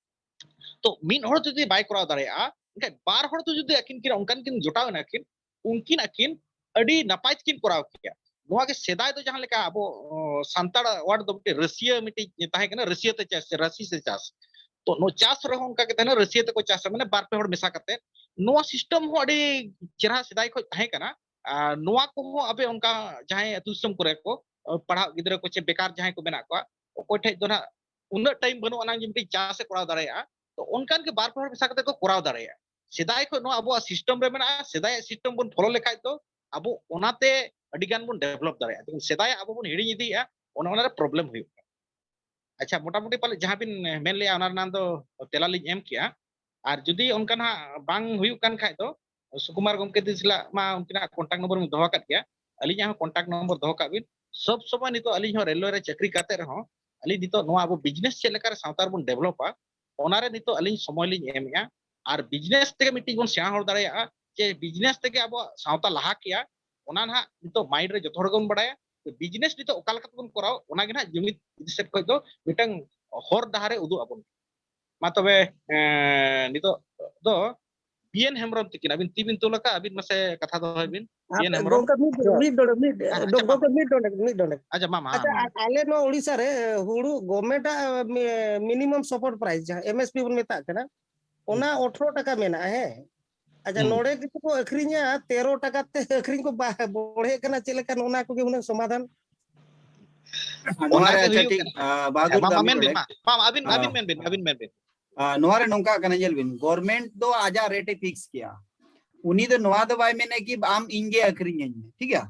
ᱛᱚ ᱢᱤᱫ ᱦᱚᱲ ᱡᱩᱫᱤ ᱵᱟᱭ ᱠᱚᱨᱟᱣ ᱫᱟᱲᱮᱭᱟᱜᱼᱟ, ᱮᱱᱠᱷᱟᱱ ᱵᱟᱨ ᱦᱚᱲ ᱛᱮ ᱡᱩᱫᱤ ᱟᱹᱠᱤᱱ ᱠᱤᱱ, ᱚᱱᱠᱟᱱ ᱠᱤᱱ ᱡᱚᱴᱟᱣ ᱮᱱᱟ ᱠᱤᱱ, ᱩᱱᱠᱤᱱ ᱟᱹᱠᱤᱱ ᱟᱹᱰᱤ ᱱᱟᱯᱟᱭ ᱛᱮᱠᱤᱱ ᱠᱚᱨᱟᱣ ᱠᱮᱭᱟ᱾ ᱱᱚᱣᱟ ᱜᱮ ᱥᱮᱫᱟᱭ ᱫᱚ ᱡᱟᱦᱟᱸ ᱞᱮᱠᱟ ᱟᱵᱚ, ᱚ, ᱥᱟᱱᱛᱟᱲ word ᱫᱚ ᱢᱤᱫᱴᱤᱡ ᱨᱟᱹᱥᱤᱭᱟᱹ ᱢᱤᱫᱴᱤᱡ ᱛᱟᱦᱮᱸ ᱠᱟᱱᱟ, ᱨᱟᱹᱥᱤᱭᱟᱹ ᱛᱮ ᱪᱟᱥ, ᱨᱟᱹᱥᱤ ᱥᱮ ᱪᱟᱥ᱾ ᱛᱚ ᱱᱚᱣᱟ ᱪᱟᱥ ᱨᱮᱦᱚᱸ ᱚᱱᱠᱟ ᱜᱮ ᱛᱟᱦᱮᱱᱟ, ᱨᱟᱹᱥᱤᱭᱟᱹ ᱛᱮᱠᱚ ᱪᱟᱥᱟ, ᱢᱟᱱᱮ ᱵᱟᱨ ᱯᱮ ᱦᱚᱲ ᱢᱮᱥᱟ ᱠᱟᱛᱮ᱾ ᱱᱚᱣᱟ system ᱦᱚᱸ ᱟᱹᱰᱤ ᱪᱮᱦᱨᱟ ᱥᱮᱫᱟᱭ ᱠᱷᱚᱱ ᱛᱟᱦᱮᱸ ᱠᱟᱱᱟ᱾ ᱟᱨ ᱱᱚᱣᱟ ᱠᱚᱦᱚᱸ ᱟᱵᱮ ᱚᱱᱠᱟ ᱡᱟᱦᱟᱸᱭ ᱟᱹᱛᱩ ᱫᱤᱥᱚᱢ ᱠᱚᱨᱮ ᱠᱚ, ᱚ, ᱯᱟᱲᱦᱟᱜ ᱜᱤᱫᱽᱨᱟᱹ ᱠᱚ ᱪᱮ ᱵᱮᱠᱟᱨ ᱡᱟᱦᱟᱸᱭ ᱠᱚ ᱢᱮᱱᱟᱜ ᱠᱚᱣᱟ, ᱚᱠᱚᱭ ᱴᱷᱮᱡ ᱫᱚ ᱱᱟᱦᱟᱜ ᱩᱱᱟᱹᱜ time ᱵᱟᱹᱱᱩᱜ ᱟᱱᱟᱝ ᱡᱮ ᱢᱤᱫᱴᱤᱡ ᱪᱟᱥ ᱮ ᱠᱚᱨᱟᱣ ᱫᱟᱲᱮᱭᱟᱜᱼᱟ, ᱛᱚ ᱚᱱᱠᱟᱱ ᱜᱮ ᱵᱟᱨ ᱯᱮ ᱦᱚᱲ ᱢᱮᱥᱟ ᱠᱟᱛᱮ ᱠᱚ ᱠᱚᱨᱟᱣ ᱫᱟᱲᱮᱭᱟᱜᱼᱟ᱾ ᱥᱮᱫᱟᱭ ᱠᱷᱚᱱ ᱱᱚᱣᱟ ᱟᱵᱚᱣᱟᱜ system ᱨᱮ ᱢᱮᱱᱟᱜᱼᱟ, ᱥᱮᱫᱟᱭᱟᱜ system ᱵᱚᱱ follow ᱞᱮᱠᱷᱟᱡ ᱫᱚ ᱟᱵᱚ ᱚᱱᱟᱛᱮ ᱟᱹᱰᱤ ᱜᱟᱱ ᱵᱚᱱ develop ᱫᱟᱲᱮᱭᱟᱜᱼᱟ᱾ ᱡᱮᱢᱚᱱ ᱥᱮᱫᱟᱭᱟᱜ ᱟᱵᱚ ᱵᱚᱱ ᱦᱤᱲᱤᱧ ᱤᱫᱤᱭᱮᱫᱼᱟ, ᱚᱱᱮ ᱚᱱᱟᱨᱮ problem ᱦᱩᱭᱩᱜ ᱠᱟᱱᱟ᱾ ᱟᱪᱪᱷᱟ, ᱢᱚᱴᱟᱢᱩᱴᱤ ᱯᱟᱞᱮ ᱡᱟᱦᱟᱸ ᱵᱤᱱ ᱢᱮᱱ ᱞᱮᱜᱼᱟ, ᱚᱱᱟ ᱨᱮᱱᱟᱜ ᱫᱚ ᱛᱮᱞᱟ ᱞᱤᱧ ᱮᱢ ᱠᱮᱜᱼᱟ᱾ ᱟᱨ ᱡᱩᱫᱤ ᱚᱱᱠᱟ ᱱᱟᱦᱟᱜ ᱵᱟᱝ ᱦᱩᱭᱩᱜ ᱠᱟᱱ ᱠᱷᱟᱡ ᱫᱚ, ᱥᱩᱠᱩᱢᱟᱨ ᱜᱚᱢᱠᱮ ᱛᱤᱥ ᱦᱤᱞᱳᱜ ᱢᱟ ᱩᱱᱠᱤᱱᱟᱜ contact number ᱵᱚᱱ ᱫᱚᱦᱚ ᱟᱠᱟᱫ ᱜᱮᱭᱟ, ᱟᱹᱞᱤᱧᱟᱜ ᱦᱚᱸ contact number ᱫᱚᱦᱚ ᱠᱟᱜ ᱵᱤᱱ᱾ ᱥᱚᱵ ᱥᱚᱢᱚᱭ ᱱᱤᱛᱚᱜ ᱟᱹᱞᱤᱧ ᱦᱚᱸ ᱨᱮᱞᱣᱮ ᱨᱮ ᱪᱟᱹᱠᱨᱤ ᱠᱟᱛᱮ ᱨᱮᱦᱚᱸ, ᱟᱹᱞᱤᱧ ᱱᱤᱛᱚᱜ ᱱᱚᱣᱟ ᱟᱵᱚ business ᱪᱮᱫ ᱞᱮᱠᱟᱨᱮ ᱥᱟᱶᱛᱟ ᱨᱮᱵᱚᱱ developᱟ, ᱚᱱᱟᱨᱮ ᱱᱤᱛᱚᱜ ᱟᱹᱞᱤᱧ ᱥᱚᱢᱚᱭ ᱞᱤᱧ ᱮᱢᱮᱜᱼᱟ᱾ ᱟᱨ business ᱛᱮᱜᱮ ᱢᱤᱫᱴᱤᱡ ᱵᱚᱱ ᱥᱮᱬᱟ ᱦᱚᱲ ᱫᱟᱲᱮᱭᱟᱜᱼᱟ, ᱡᱮ business ᱛᱮᱜᱮ ᱟᱵᱚᱣᱟᱜ ᱥᱟᱶᱛᱟ ᱞᱟᱦᱟ ᱠᱮᱜᱼᱟ, ᱚᱱᱟ ᱱᱟᱦᱟᱜ ᱱᱤᱛᱚᱜ mind ᱨᱮ ᱡᱚᱛᱚ ᱦᱚᱲ ᱜᱮᱵᱚᱱ ᱵᱟᱲᱟᱭᱟ᱾ Business ᱱᱤᱛᱚᱜ ᱚᱠᱟ ᱞᱮᱠᱟ ᱛᱮᱵᱚᱱ ᱠᱚᱨᱟᱣᱟ, ᱚᱱᱟ ᱜᱮ ᱱᱟᱦᱟᱜ ᱡᱩᱢᱤᱫ ᱤᱫᱤ ᱥᱮᱫ ᱠᱷᱚᱱ ᱫᱚ ᱢᱤᱫᱴᱟᱝ ᱦᱚᱨ ᱰᱟᱦᱟᱨᱮ ᱩᱫᱩᱜ ᱟᱵᱚᱱ᱾ ᱢᱟ ᱛᱚᱵᱮ, ᱮᱸ, ᱱᱤᱛᱚᱜ ᱫᱚ ᱵᱤ ᱮᱱ ᱦᱮᱢᱵᱨᱚᱢ ᱛᱤᱠᱤᱱ, ᱟᱹᱵᱤᱱ ᱛᱤ ᱵᱤᱱ ᱛᱩᱞ ᱟᱠᱟᱫ, ᱟᱹᱵᱤᱱ ᱢᱟᱥᱮ ᱠᱟᱛᱷᱟ ᱫᱚᱦᱚᱭ ᱵᱤᱱ᱾ ᱵᱤ ᱮᱱ ᱦᱮᱢᱵᱨᱚᱢ᱾ ᱜᱚᱢᱠᱮ, ᱢᱤᱫ, ᱢᱤᱫ ᱰᱚᱸᱰᱮ, ᱢᱤᱫ, ᱟᱪᱪᱷᱟ, ᱢᱟ, ᱜᱚᱢᱠᱮ, ᱢᱤᱫ ᱰᱚᱸᱰᱮ, ᱢᱤᱫ ᱰᱚᱸᱰᱮ᱾ ᱟᱪᱪᱷᱟ, ᱢᱟ, ᱢᱟ, ᱟᱪᱪᱷᱟ, ᱢᱟ᱾ ᱟ-, ᱟᱞᱮ ᱱᱚᱣᱟ ᱳᱰᱤᱥᱟ ᱨᱮ ᱦᱩᱲᱩ government ᱟᱜ, ᱢᱤ-, minimum support price ᱡᱟᱦᱟᱸ M S P ᱵᱚᱱ ᱢᱮᱛᱟᱜ ᱠᱟᱱᱟ, ᱚᱱᱟ ᱦᱩᱸ᱾ ᱟᱴᱷᱨᱚ ᱴᱟᱠᱟ ᱢᱮᱱᱟᱜᱼᱟ, ᱦᱮᱸ᱾ ᱟᱪᱪᱷᱟ, ᱦᱩᱸ᱾ ᱱᱚᱰᱮ ᱜᱮ ᱠᱚ ᱟᱹᱠᱷᱨᱤᱧᱟ, ᱛᱮᱨᱚ ᱴᱟᱠᱟ ᱛᱮ ᱟᱹᱠᱷᱨᱤᱧ ᱠᱚ ᱵᱟ-, ᱵᱚᱲᱦᱮ ᱠᱟᱱᱟ, ᱪᱮᱫ ᱞᱮᱠᱟ ᱱᱚᱜᱼᱚ ᱱᱟ ᱠᱚᱜᱮ ᱦᱩᱱᱟᱹᱝ ᱥᱚᱢᱟᱫᱷᱟᱱ? ᱱᱚᱣᱟ ᱚᱱᱟ ᱨᱮ ᱜᱮ ᱟᱪᱪᱷᱟ, ᱦᱩᱭᱩᱜ ᱴᱷᱤᱠ, ᱠᱟᱱᱟ᱾ ᱟ, ᱵᱟᱦᱟᱫᱩᱨ ᱦᱮᱸ, ᱢᱟ, ᱫᱟ, ᱢᱟ, ᱢᱤᱫ ᱢᱮᱱ ᱵᱤᱱ, ᱰᱚᱸᱰᱮ᱾ ᱢᱟ, ᱢᱟ, ᱟᱹᱵᱤᱱ, ᱟ, ᱟᱹᱵᱤᱱ ᱢᱮᱱ ᱵᱤᱱ, ᱟᱹᱵᱤᱱ ᱢᱮᱱ ᱵᱤᱱ᱾ ᱟ, ᱱᱚᱣᱟ ᱨᱮ ᱱᱚᱝᱠᱟ ᱠᱟᱱᱟ, ᱧᱮᱞ ᱵᱤᱱ, government ᱫᱚ ᱟᱡᱟᱜ rate ᱮ fix ᱠᱮᱭᱟ᱾ ᱩᱱᱤ ᱫᱚ ᱱᱚᱣᱟ ᱫᱚ ᱵᱟᱭ ᱢᱮᱱᱟ ᱠᱤ ᱟᱢ ᱤᱧ ᱜᱮ ᱟᱹᱠᱷᱨᱤᱧᱟᱹᱧ ᱢᱮ, ᱴᱷᱤᱠ ᱜᱮᱭᱟ?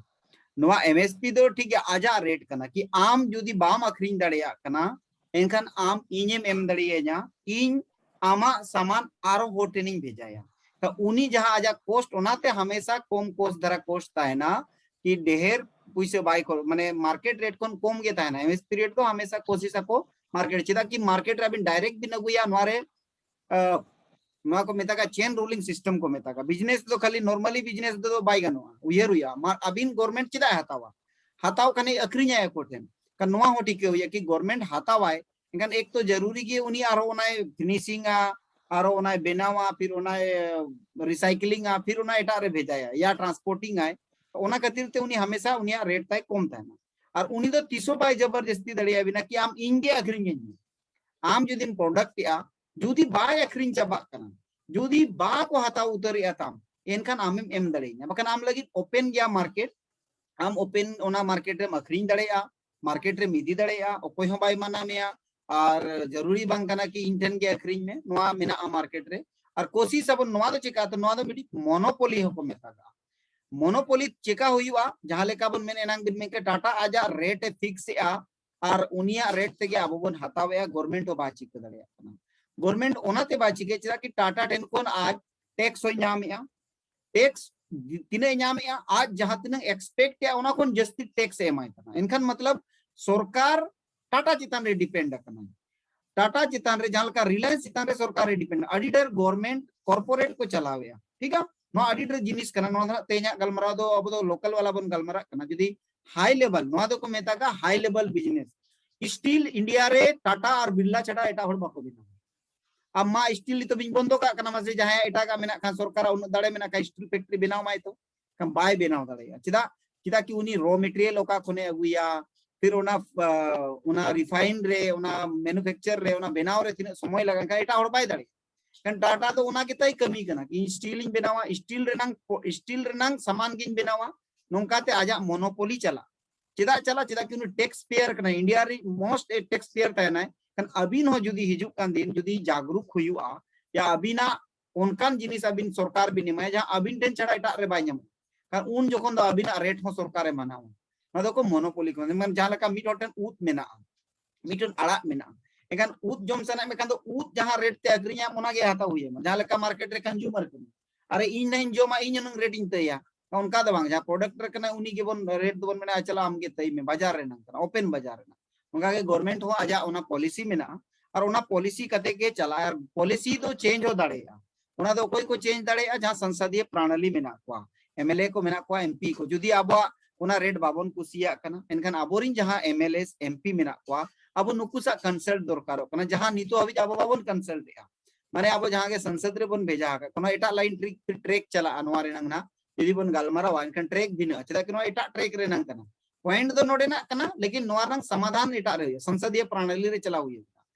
ᱱᱚᱣᱟ ᱮᱢ ᱮᱥ ᱯᱤ ᱫᱚ ᱴᱷᱤᱠ ᱜᱮᱭᱟ, ᱟᱡᱟᱜ ᱨᱮᱴ ᱠᱟᱱᱟ, ᱠᱤ ᱟᱢ ᱡᱩᱫᱤ ᱵᱟᱢ ᱟᱹᱠᱷᱨᱤᱧ ᱫᱟᱲᱮᱭᱟᱜ ᱠᱟᱱᱟ, ᱮᱱᱠᱷᱟᱱ ᱟᱢ ᱤᱧᱮᱢ ᱮᱢ ᱫᱟᱲᱮᱭᱟᱹᱧᱟ, ᱤᱧ ᱟᱢᱟᱜ ᱥᱟᱢᱟᱱ ᱟᱨᱚ ᱦᱚᱲ ᱴᱷᱮᱱᱤᱧ ᱵᱷᱮᱡᱟᱭᱟ᱾ ᱛᱚ ᱩᱱᱤ ᱡᱟᱦᱟᱸ ᱟᱡᱟᱜ ᱠᱚᱥᱴ, ᱚᱱᱟᱛᱮ ᱦᱟᱢᱮᱥᱟ ᱠᱚᱢ ᱠᱚᱥᱴ ᱫᱷᱟᱨᱟ ᱠᱚᱥᱴ ᱛᱟᱦᱮᱱᱟ, ᱠᱤ ᱰᱷᱮᱨ ᱯᱩᱭᱥᱟᱹ ᱵᱟᱭ ᱠᱚ, ᱢᱟᱱᱮ ᱢᱟᱨᱠᱮᱴ ᱨᱮᱴ ᱠᱷᱚᱱ ᱠᱚᱢ ᱜᱮ ᱛᱟᱦᱮᱱᱟ᱾ ᱮᱢ ᱮᱥ ᱯᱤ ᱨᱮᱴ ᱫᱚ ᱦᱟᱢᱮᱥᱟ ᱠᱳᱥᱤᱥ ᱟᱠᱚ ᱢᱟᱨᱠᱮᱴ, ᱪᱮᱫᱟᱜ ᱠᱤ ᱢᱟᱨᱠᱮᱴ ᱨᱮ ᱟᱵᱤᱱ ᱰᱟᱭᱨᱮᱠᱴ ᱵᱤᱱ ᱟᱹᱜᱩᱭᱟ, ᱱᱚᱣᱟ ᱨᱮ ᱟᱸ, ᱱᱚᱣᱟ ᱠᱚ ᱢᱮᱛᱟᱜᱼᱟ ᱪᱮᱱ ᱨᱩᱞᱤᱝ ᱥᱤᱥᱴᱮᱢ ᱠᱚ ᱢᱮᱛᱟᱜᱼᱟ᱾ ᱵᱤᱡᱽᱱᱮᱥ ᱫᱚ ᱠᱷᱟᱹᱞᱤ ᱱᱚᱨᱢᱟᱞᱤ ᱵᱤᱡᱽᱱᱮᱥ ᱫᱚ ᱵᱟᱭ ᱜᱟᱱᱚᱜᱼᱟ, ᱩᱭᱦᱟᱹᱨ ᱦᱩᱭᱩᱜᱼᱟ, ᱢᱟ-, ᱟᱹᱵᱤᱱ ᱜᱚᱨᱢᱮᱱᱴ ᱪᱮᱫᱟᱜ ᱮ ᱦᱟᱛᱟᱣᱟ? ᱦᱟᱛᱟᱣ ᱠᱷᱟᱱᱮ ᱟᱹᱠᱷᱨᱤᱧᱟᱭ ᱟᱠᱚ ᱴᱷᱮᱱ᱾ ᱠᱷᱟᱱ ᱱᱚᱣᱟ ᱦᱚᱸ ᱴᱷᱤᱠᱟᱹ ᱦᱩᱭᱩᱜᱼᱟ ᱠᱤ ᱜᱚᱨᱢᱮᱱᱴ ᱦᱟᱛᱟᱣᱟᱭ, ᱮᱱᱠᱷᱟᱱ ᱮᱠ ᱛᱚ ᱡᱟᱹᱨᱩᱨᱤ ᱜᱮ ᱩᱱᱤ ᱟᱨᱦᱚᱸ ᱚᱱᱟᱭ ᱯᱷᱤᱱᱤᱥᱤᱝᱟ, ᱟᱨᱦᱚᱸ ᱚᱱᱟᱭ ᱵᱮᱱᱟᱣᱟ, ᱯᱷᱤᱨ ᱚᱱᱟᱭ ᱨᱤᱥᱟᱭᱠᱞᱤᱝᱟ, ᱯᱷᱤᱨ ᱚᱱᱟ ᱮᱴᱟᱜ ᱨᱮ ᱵᱷᱮᱡᱟᱭᱟ ᱭᱟ ᱴᱨᱟᱱᱥᱯᱳᱨᱴᱤᱝ ᱟᱭ᱾ ᱚᱱᱟ ᱠᱷᱟᱹᱛᱤᱨ ᱛᱮ ᱩᱱᱤ ᱦᱟᱢᱮᱥᱟ ᱩᱱᱤᱭᱟᱜ ᱨᱮᱴ ᱛᱟᱭ ᱠᱚᱢ ᱛᱟᱦᱮᱱᱟ᱾ ᱟᱨ ᱩᱱᱤ ᱫᱚ ᱛᱤᱥ ᱦᱚᱸ ᱵᱟᱭ ᱡᱚᱵᱚᱨᱡᱚᱥᱛᱤ ᱫᱟᱲᱮᱭᱟᱵᱤᱱᱟ ᱠᱤ ᱟᱢ ᱤᱧ ᱜᱮ ᱟᱹᱠᱷᱨᱤᱧᱟᱹᱧ ᱢᱮ᱾ ᱟᱢ ᱡᱩᱫᱤᱢ ᱯᱨᱚᱰᱟᱠᱴ ᱮᱜᱼᱟ, ᱡᱩᱫᱤ ᱵᱟᱭ ᱟᱹᱠᱷᱨᱤᱧ ᱪᱟᱵᱟᱜ ᱠᱟᱱᱟ, ᱡᱩᱫᱤ ᱵᱟᱠᱚ ᱦᱟᱛᱟᱣ ᱩᱛᱟᱹᱨᱮᱜᱼᱟ ᱛᱟᱢ, ᱮᱱᱠᱷᱟᱱ ᱟᱢᱮᱢ ᱮᱢ ᱫᱟᱲᱮᱭᱟᱹᱧᱟ᱾ ᱵᱟᱠᱷᱟᱱ ᱟᱢ ᱞᱟᱹᱜᱤᱫ ᱳᱯᱮᱱ ᱜᱮᱭᱟ ᱢᱟᱨᱠᱮᱴ, ᱟᱢ ᱳᱯᱮᱱ ᱚᱱᱟ ᱢᱟᱨᱠᱮᱴ ᱨᱮᱢ ᱟᱹᱠᱷᱨᱤᱧ ᱫᱟᱲᱮᱭᱟᱜᱼᱟ, ᱢᱟᱨᱠᱮᱴ ᱨᱮᱢ ᱤᱫᱤ ᱫᱟᱲᱮᱭᱟᱜᱼᱟ, ᱚᱠᱚᱭ ᱦᱚᱸ ᱵᱟᱭ ᱢᱟᱱᱟ ᱢᱮᱭᱟ᱾ ᱟᱨ ᱡᱟᱹᱨᱩᱨᱤ ᱵᱟᱝ ᱠᱟᱱᱟ ᱠᱤ ᱤᱧ ᱴᱷᱮᱱ ᱜᱮ ᱟᱹᱠᱷᱨᱤᱧ ᱢᱮ, ᱱᱚᱣᱟ ᱢᱮᱱᱟᱜᱼᱟ ᱢᱟᱨᱠᱮᱴ ᱨᱮ᱾ ᱟᱨ ᱠᱳᱥᱤᱥ ᱟᱵᱚᱱ, ᱱᱚᱣᱟ ᱫᱚ ᱪᱮᱠᱟ? ᱛᱚ ᱱᱚᱣᱟ ᱫᱚ ᱢᱤᱫᱴᱤᱡ ᱢᱚᱱᱳᱯᱚᱞᱤ ᱦᱚᱸᱠᱚ ᱢᱮᱛᱟᱜᱼᱟ᱾ ᱢᱚᱱᱳᱯᱚᱞᱤ ᱪᱮᱠᱟ ᱦᱩᱭᱩᱜᱼᱟ? ᱡᱟᱦᱟᱸ ᱞᱮᱠᱟ ᱵᱚᱱ ᱢᱮᱱ, ᱮᱱᱟᱝ ᱵᱤᱱ ᱢᱮᱱ ᱠᱮᱫ, ᱴᱟᱴᱟ ᱟᱡᱟᱜ ᱨᱮᱴ ᱮ ᱯᱷᱤᱠᱥ ᱮᱜᱼᱟ, ᱟᱨ ᱩᱱᱤᱭᱟᱜ ᱨᱮᱴ ᱛᱮᱜᱮ ᱟᱵᱚ ᱵᱚᱱ ᱦᱟᱛᱟᱣᱮᱜᱼᱟ, ᱜᱚᱨᱢᱮᱱᱴ ᱦᱚᱸ ᱵᱟᱭ ᱪᱤᱠᱟᱹ ᱫᱟᱲᱮᱭᱟᱜ ᱠᱟᱱᱟ᱾ ᱜᱚᱨᱢᱮᱱᱴ ᱚᱱᱟᱛᱮ ᱵᱟᱭ ᱪᱤᱠᱟᱹᱭᱟ, ᱪᱮᱫᱟᱜ ᱠᱤ ᱴᱟᱴᱟ ᱴᱷᱮᱱ ᱠᱷᱚᱱ ᱟᱡ ᱴᱮᱠᱥ ᱦᱚᱸᱭ ᱧᱟᱢᱮᱜᱼᱟ, ᱴᱮᱠᱥ ᱛᱤᱱᱟᱹᱜ ᱮ ᱧᱟᱢᱮᱜᱼᱟ, ᱟᱡ ᱡᱟᱦᱟᱸ ᱛᱤᱱᱟᱹᱜ ᱮᱠᱥᱯᱮᱠᱴ ᱮᱜᱼᱟ, ᱚᱱᱟ ᱠᱷᱚᱱ ᱡᱟᱹᱥᱛᱤ ᱴᱮᱠᱥ ᱮ ᱮᱢᱟᱭ ᱠᱟᱱᱟ᱾ ᱮᱱᱠᱷᱟᱱ ᱢᱚᱛᱞᱚᱵ ᱥᱚᱨᱠᱟᱨ ᱴᱟᱴᱟ ᱪᱮᱛᱟᱱ ᱨᱮ ᱰᱤᱯᱮᱱᱰ ᱟᱠᱟᱱᱟᱭ᱾ ᱴᱟᱴᱟ ᱪᱮᱛᱟᱱ ᱨᱮ, ᱡᱟᱦᱟᱸ ᱞᱮᱠᱟ ᱨᱤᱞᱟᱭᱮᱱᱥ ᱪᱮᱛᱟᱱ ᱨᱮ ᱥᱚᱨᱠᱟᱨ ᱮ ᱰᱤᱯᱮᱱᱰ, ᱟᱹᱰᱤ ᱰᱷᱮᱨ ᱜᱚᱨᱢᱮᱱᱴ ᱠᱚᱨᱯᱳᱨᱮᱴ ᱠᱚ ᱪᱟᱞᱟᱣᱮᱜᱼᱟ, ᱴᱷᱤᱠ ᱜᱮᱭᱟ? ᱱᱚᱣᱟ ᱟᱹᱰᱤ ᱰᱷᱮᱨ ᱡᱤᱱᱤᱥ ᱠᱟᱱᱟ᱾ ᱱᱚᱣᱟ ᱫᱚ ᱦᱟᱸᱜ ᱛᱮᱦᱮᱧᱟᱜ ᱜᱟᱞᱢᱟᱨᱟᱣ ᱫᱚ ᱟᱵᱚ ᱫᱚ ᱞᱳᱠᱟᱞ ᱣᱟᱞᱟ ᱵᱚᱱ ᱜᱟᱞᱢᱟᱨᱟᱜ ᱠᱟᱱᱟ᱾ ᱡᱩᱫᱤ ᱦᱟᱭ ᱞᱮᱵᱮᱞ, ᱱᱚᱣᱟ ᱫᱚᱠᱚ ᱢᱮᱛᱟᱜᱼᱟ ᱦᱟᱭ ᱞᱮᱵᱮᱞ ᱵᱤᱡᱽᱱᱮᱥ᱾ ᱥᱴᱤᱞ ᱤᱱᱰᱤᱭᱟ ᱨᱮ ᱴᱟᱴᱟ ᱟᱨ ᱵᱤᱨᱞᱟ ᱪᱷᱟᱰᱟ ᱮᱴᱟᱜ ᱦᱚᱲ ᱵᱟᱠᱚ ᱵᱮᱱᱟᱣᱟ᱾ ᱟᱢ ᱢᱟ ᱥᱴᱤᱞ ᱱᱤᱛᱚᱜ ᱵᱤᱱ ᱵᱚᱱᱫᱚ ᱠᱟᱜ ᱠᱟᱱᱟ, ᱢᱟᱥᱮ ᱡᱟᱦᱟᱸᱭᱟᱜ ᱮᱴᱟᱜᱟᱜ ᱢᱮᱱᱟᱜ ᱠᱷᱟᱱ, ᱥᱚᱨᱠᱟᱨᱟᱜ ᱩᱱᱟᱹᱜ ᱫᱟᱲᱮ ᱢᱮᱱᱟᱜ ᱠᱷᱟᱱ ᱥᱴᱤᱞ ᱯᱷᱮᱠᱴᱨᱤ ᱵᱮᱱᱟᱣ ᱢᱟᱭ ᱛᱚ, ᱠᱷᱟᱱ ᱵᱟᱭ ᱵᱮᱱᱟᱣ ᱫᱟᱲᱮᱭᱟᱜᱼᱟ᱾ ᱪᱮᱫᱟᱜ? ᱪᱮᱫᱟᱜ ᱠᱤ ᱩᱱᱤ ᱨᱚ ᱢᱮᱴᱮᱨᱤᱭᱟᱞ ᱚᱠᱟ ᱠᱷᱚᱱᱮ ᱟᱹᱜᱩᱭᱟ, ᱯᱷᱤᱨ ᱚᱱᱟ, ᱟᱸ, ᱚᱱᱟ ᱨᱤᱯᱷᱟᱭᱤᱱ ᱨᱮ, ᱚᱱᱟ ᱢᱮᱱᱩᱯᱷᱮᱠᱪᱟᱨ ᱨᱮ, ᱚᱱᱟ ᱵᱮᱱᱟᱣ ᱨᱮ ᱛᱤᱱᱟᱹᱜ ᱥᱚᱢᱚᱭ ᱞᱟᱜᱟᱜ ᱠᱷᱟᱱ ᱮᱴᱟᱜ ᱦᱚᱲ ᱵᱟᱭ ᱫᱟᱲᱮᱭᱟᱜᱼᱟ᱾ ᱠᱷᱟᱱ ᱴᱟᱴᱟ ᱫᱚ ᱚᱱᱟ ᱜᱮᱛᱟᱭ ᱠᱟᱹᱢᱤ ᱠᱟᱱᱟ, ᱤᱧ ᱥᱴᱤᱞ ᱤᱧ ᱵᱮᱱᱟᱣᱟ, ᱥᱴᱤᱞ ᱨᱮᱱᱟᱝ, ᱥᱴᱤᱞ ᱨᱮᱱᱟᱝ ᱥᱟᱢᱟᱱ ᱜᱤᱧ ᱵᱮᱱᱟᱣᱟ, ᱱᱚᱝᱠᱟᱛᱮ ᱟᱡᱟᱜ ᱢᱚᱱᱳᱯᱚᱞᱤ ᱪᱟᱞᱟᱜ᱾ ᱪᱮᱫᱟᱜ ᱪᱟᱞᱟᱜ? ᱪᱮᱫᱟᱜ ᱠᱤ ᱩᱱᱤ ᱴᱮᱠᱥ ᱯᱮᱭᱟᱨ ᱠᱟᱱᱟᱭ, ᱤᱱᱰᱤᱭᱟ ᱨᱮ ᱢᱳᱥᱴ ᱴᱮᱠᱥ ᱯᱮᱭᱟᱨ ᱛᱟᱦᱮᱱᱟᱭ᱾ ᱠᱷᱟᱱ ᱟᱹᱵᱤᱱ ᱦᱚᱸ ᱡᱩᱫᱤ ᱦᱤᱡᱩᱜ ᱠᱟᱱ ᱫᱤᱱ ᱡᱩᱫᱤ ᱡᱟᱜᱽᱨᱩᱠ ᱦᱩᱭᱩᱜᱼᱟ, ᱭᱟ ᱟᱹᱵᱤᱱᱟᱜ ᱚᱱᱠᱟᱱ ᱡᱤᱱᱤᱥ ᱟᱹᱵᱤᱱ ᱥᱚᱨᱠᱟᱨ ᱵᱤᱱ ᱮᱢᱟᱭᱟ ᱡᱟᱦᱟᱸ ᱟᱹᱵᱤᱱ ᱴᱷᱮᱱ ᱪᱷᱟᱲᱟ ᱮᱴᱟᱜ ᱨᱮ ᱵᱟᱭ ᱧᱟᱢᱚᱜᱼᱟ, ᱠᱷᱟᱱ ᱩᱱ ᱡᱚᱠᱷᱚᱱ ᱫᱚ ᱟᱹᱵᱤᱱᱟᱜ ᱨᱮᱴ ᱦᱚᱸ ᱥᱚᱨᱠᱟᱨᱮ ᱢᱟᱱᱟᱣᱟ᱾ ᱚᱱᱟ ᱫᱚᱠᱚ ᱢᱚᱱᱳᱯᱚᱞᱤ ᱠᱚ ᱢᱮᱱᱟ᱾ ᱡᱟᱦᱟᱸ ᱞᱮᱠᱟ ᱢᱤᱫ ᱦᱚᱲ ᱴᱷᱮᱱ ᱩᱫ ᱢᱮᱱᱟᱜᱼᱟ, ᱢᱤᱫᱴᱮᱱ ᱟᱲᱟᱜ ᱢᱮᱱᱟᱜᱼᱟ, ᱮᱱᱠᱷᱟᱱ ᱩᱫ ᱡᱚᱢ ᱥᱟᱱᱟᱭᱮᱫ ᱢᱮᱠᱷᱟᱱ ᱫᱚ ᱩᱫ ᱡᱟᱦᱟᱸ ᱨᱮᱴ ᱛᱮ ᱟᱹᱠᱷᱨᱤᱧᱟ ᱚᱱᱟᱜᱮ ᱦᱟᱛᱟᱣ ᱦᱩᱭ ᱟᱢᱟ, ᱡᱟᱦᱟᱸ ᱞᱮᱠᱟ ᱢᱟᱨᱠᱮᱴ ᱨᱮ ᱠᱚᱱᱡᱩᱢᱟᱨ ᱠᱟᱱᱟ᱾ ᱟᱨᱮ ᱤᱧ ᱱᱟᱜ ᱤᱧ ᱡᱚᱢᱟ, ᱤᱧ ᱦᱩᱱᱟᱹᱝ ᱨᱮᱴ ᱤᱧ ᱛᱟᱹᱭᱟ, ᱚᱱᱠᱟ ᱫᱚ ᱵᱟᱝ᱾ ᱡᱟᱦᱟᱸ ᱯᱨᱚᱰᱟᱠᱴ ᱨᱮ ᱠᱟᱱᱟ ᱩᱱᱤ ᱜᱮᱵᱚᱱ ᱨᱮᱴ ᱫᱚᱵᱚᱱ ᱢᱮᱱᱟ, ᱪᱟᱞᱟᱜ ᱟᱢᱜᱮ ᱛᱟᱹᱭ ᱢᱮ, ᱵᱟᱡᱟᱨ ᱨᱮᱱᱟᱝ ᱠᱟᱱᱟ, ᱳᱯᱮᱱ ᱵᱟᱡᱟᱨ ᱨᱮᱱᱟᱜ᱾ ᱚᱱᱠᱟᱜᱮ ᱜᱚᱵᱷᱚᱨᱢᱮᱱᱴ ᱦᱚᱸ ᱟᱡᱟᱜ ᱚᱱᱟ ᱯᱚᱞᱤᱥᱤ ᱢᱮᱱᱟᱜᱼᱟ, ᱟᱨ ᱚᱱᱟ ᱯᱚᱞᱤᱥᱤ ᱠᱟᱛᱮ ᱜᱮ ᱪᱟᱞᱟᱜᱼᱟ᱾ ᱟᱨ ᱯᱚᱞᱤᱥᱤ ᱫᱚ ᱪᱮᱧᱡᱽ ᱦᱚᱸ ᱫᱟᱲᱮᱭᱟᱜᱼᱟ᱾ ᱚᱱᱟ ᱫᱚ ᱚᱠᱚᱭ ᱠᱚ ᱪᱮᱧᱡᱽ ᱫᱟᱲᱮᱭᱟᱜᱼᱟ? ᱡᱟᱦᱟᱸ ᱥᱚᱝᱥᱚᱫᱤᱭᱚ ᱯᱨᱟᱬᱟᱞᱤ ᱢᱮᱱᱟᱜ ᱠᱚᱣᱟ, ᱮᱢᱮᱞᱮ ᱠᱚ ᱢᱮᱱᱟᱜ ᱠᱚᱣᱟ, ᱮᱢᱯᱤ ᱠᱚ᱾ ᱡᱩᱫᱤ ᱟᱵᱚᱣᱟᱜ ᱚᱱᱟ ᱨᱮᱴ ᱵᱟᱵᱚᱱ ᱠᱩᱥᱤᱭᱟᱜ ᱠᱟᱱᱟ, ᱮᱱᱠᱷᱟᱱ ᱟᱵᱚᱨᱤᱱ ᱡᱟᱦᱟᱸ ᱮᱢᱮᱞᱮ, ᱮᱢᱯᱤ ᱢᱮᱱᱟᱜ ᱠᱚᱣᱟ, ᱟᱵᱚ ᱱᱩᱠᱩ ᱥᱟᱶ ᱠᱚᱱᱥᱟᱞᱴ ᱫᱚᱨᱠᱟᱨᱚᱜ ᱠᱟᱱᱟ, ᱡᱟᱦᱟᱸ ᱱᱤᱛᱚᱜ ᱦᱟᱹᱵᱤᱡ ᱟᱵᱚ ᱵᱟᱵᱚᱱ ᱠᱚᱱᱥᱟᱞᱴ ᱮᱜᱼᱟ᱾ ᱢᱟᱱᱮ ᱟᱵᱚ ᱡᱟᱦᱟᱸ ᱜᱮ ᱥᱚᱝᱥᱚᱫ ᱨᱮᱵᱚᱱ ᱵᱷᱮᱡᱟ ᱟᱠᱟᱫ, ᱠᱳᱱᱳ ᱮᱴᱟᱜ ᱞᱟᱭᱤᱱ ᱴᱨᱮᱠ, ᱴᱨᱮᱠ ᱪᱟᱞᱟᱜᱼᱟ ᱱᱚᱣᱟ ᱨᱮᱱᱟᱝ ᱱᱟᱜ᱾ ᱡᱩᱫᱤ ᱵᱚᱱ ᱜᱟᱞᱢᱟᱨᱟᱣᱟ, ᱮᱱᱠᱷᱟᱱ ᱴᱨᱮᱠ ᱵᱷᱤᱱᱟᱹᱜᱼᱟ, ᱪᱮᱫᱟᱜ ᱠᱤ ᱱᱚᱣᱟ ᱮᱴᱟᱜ ᱴᱨᱮᱠ ᱨᱮᱱᱟᱝ ᱠᱟᱱᱟ᱾ ᱯᱚᱭᱮᱱᱴ ᱫᱚ ᱱᱚᱰᱮᱱᱟᱜ ᱠᱟᱱᱟ, ᱞᱮᱠᱤᱱ ᱱᱚᱣᱟ ᱨᱮᱱᱟᱝ ᱥᱚᱢᱟᱫᱷᱟᱱ ᱮᱴᱟᱜ ᱨᱮ ᱦᱩᱭᱩᱜᱼᱟ, ᱥᱚᱝᱥᱚᱫᱤᱭᱚ ᱯᱨᱟᱬᱟᱞᱤ ᱨᱮ ᱪᱟᱞᱟᱣ ᱦᱩᱭᱩᱜᱼᱟ᱾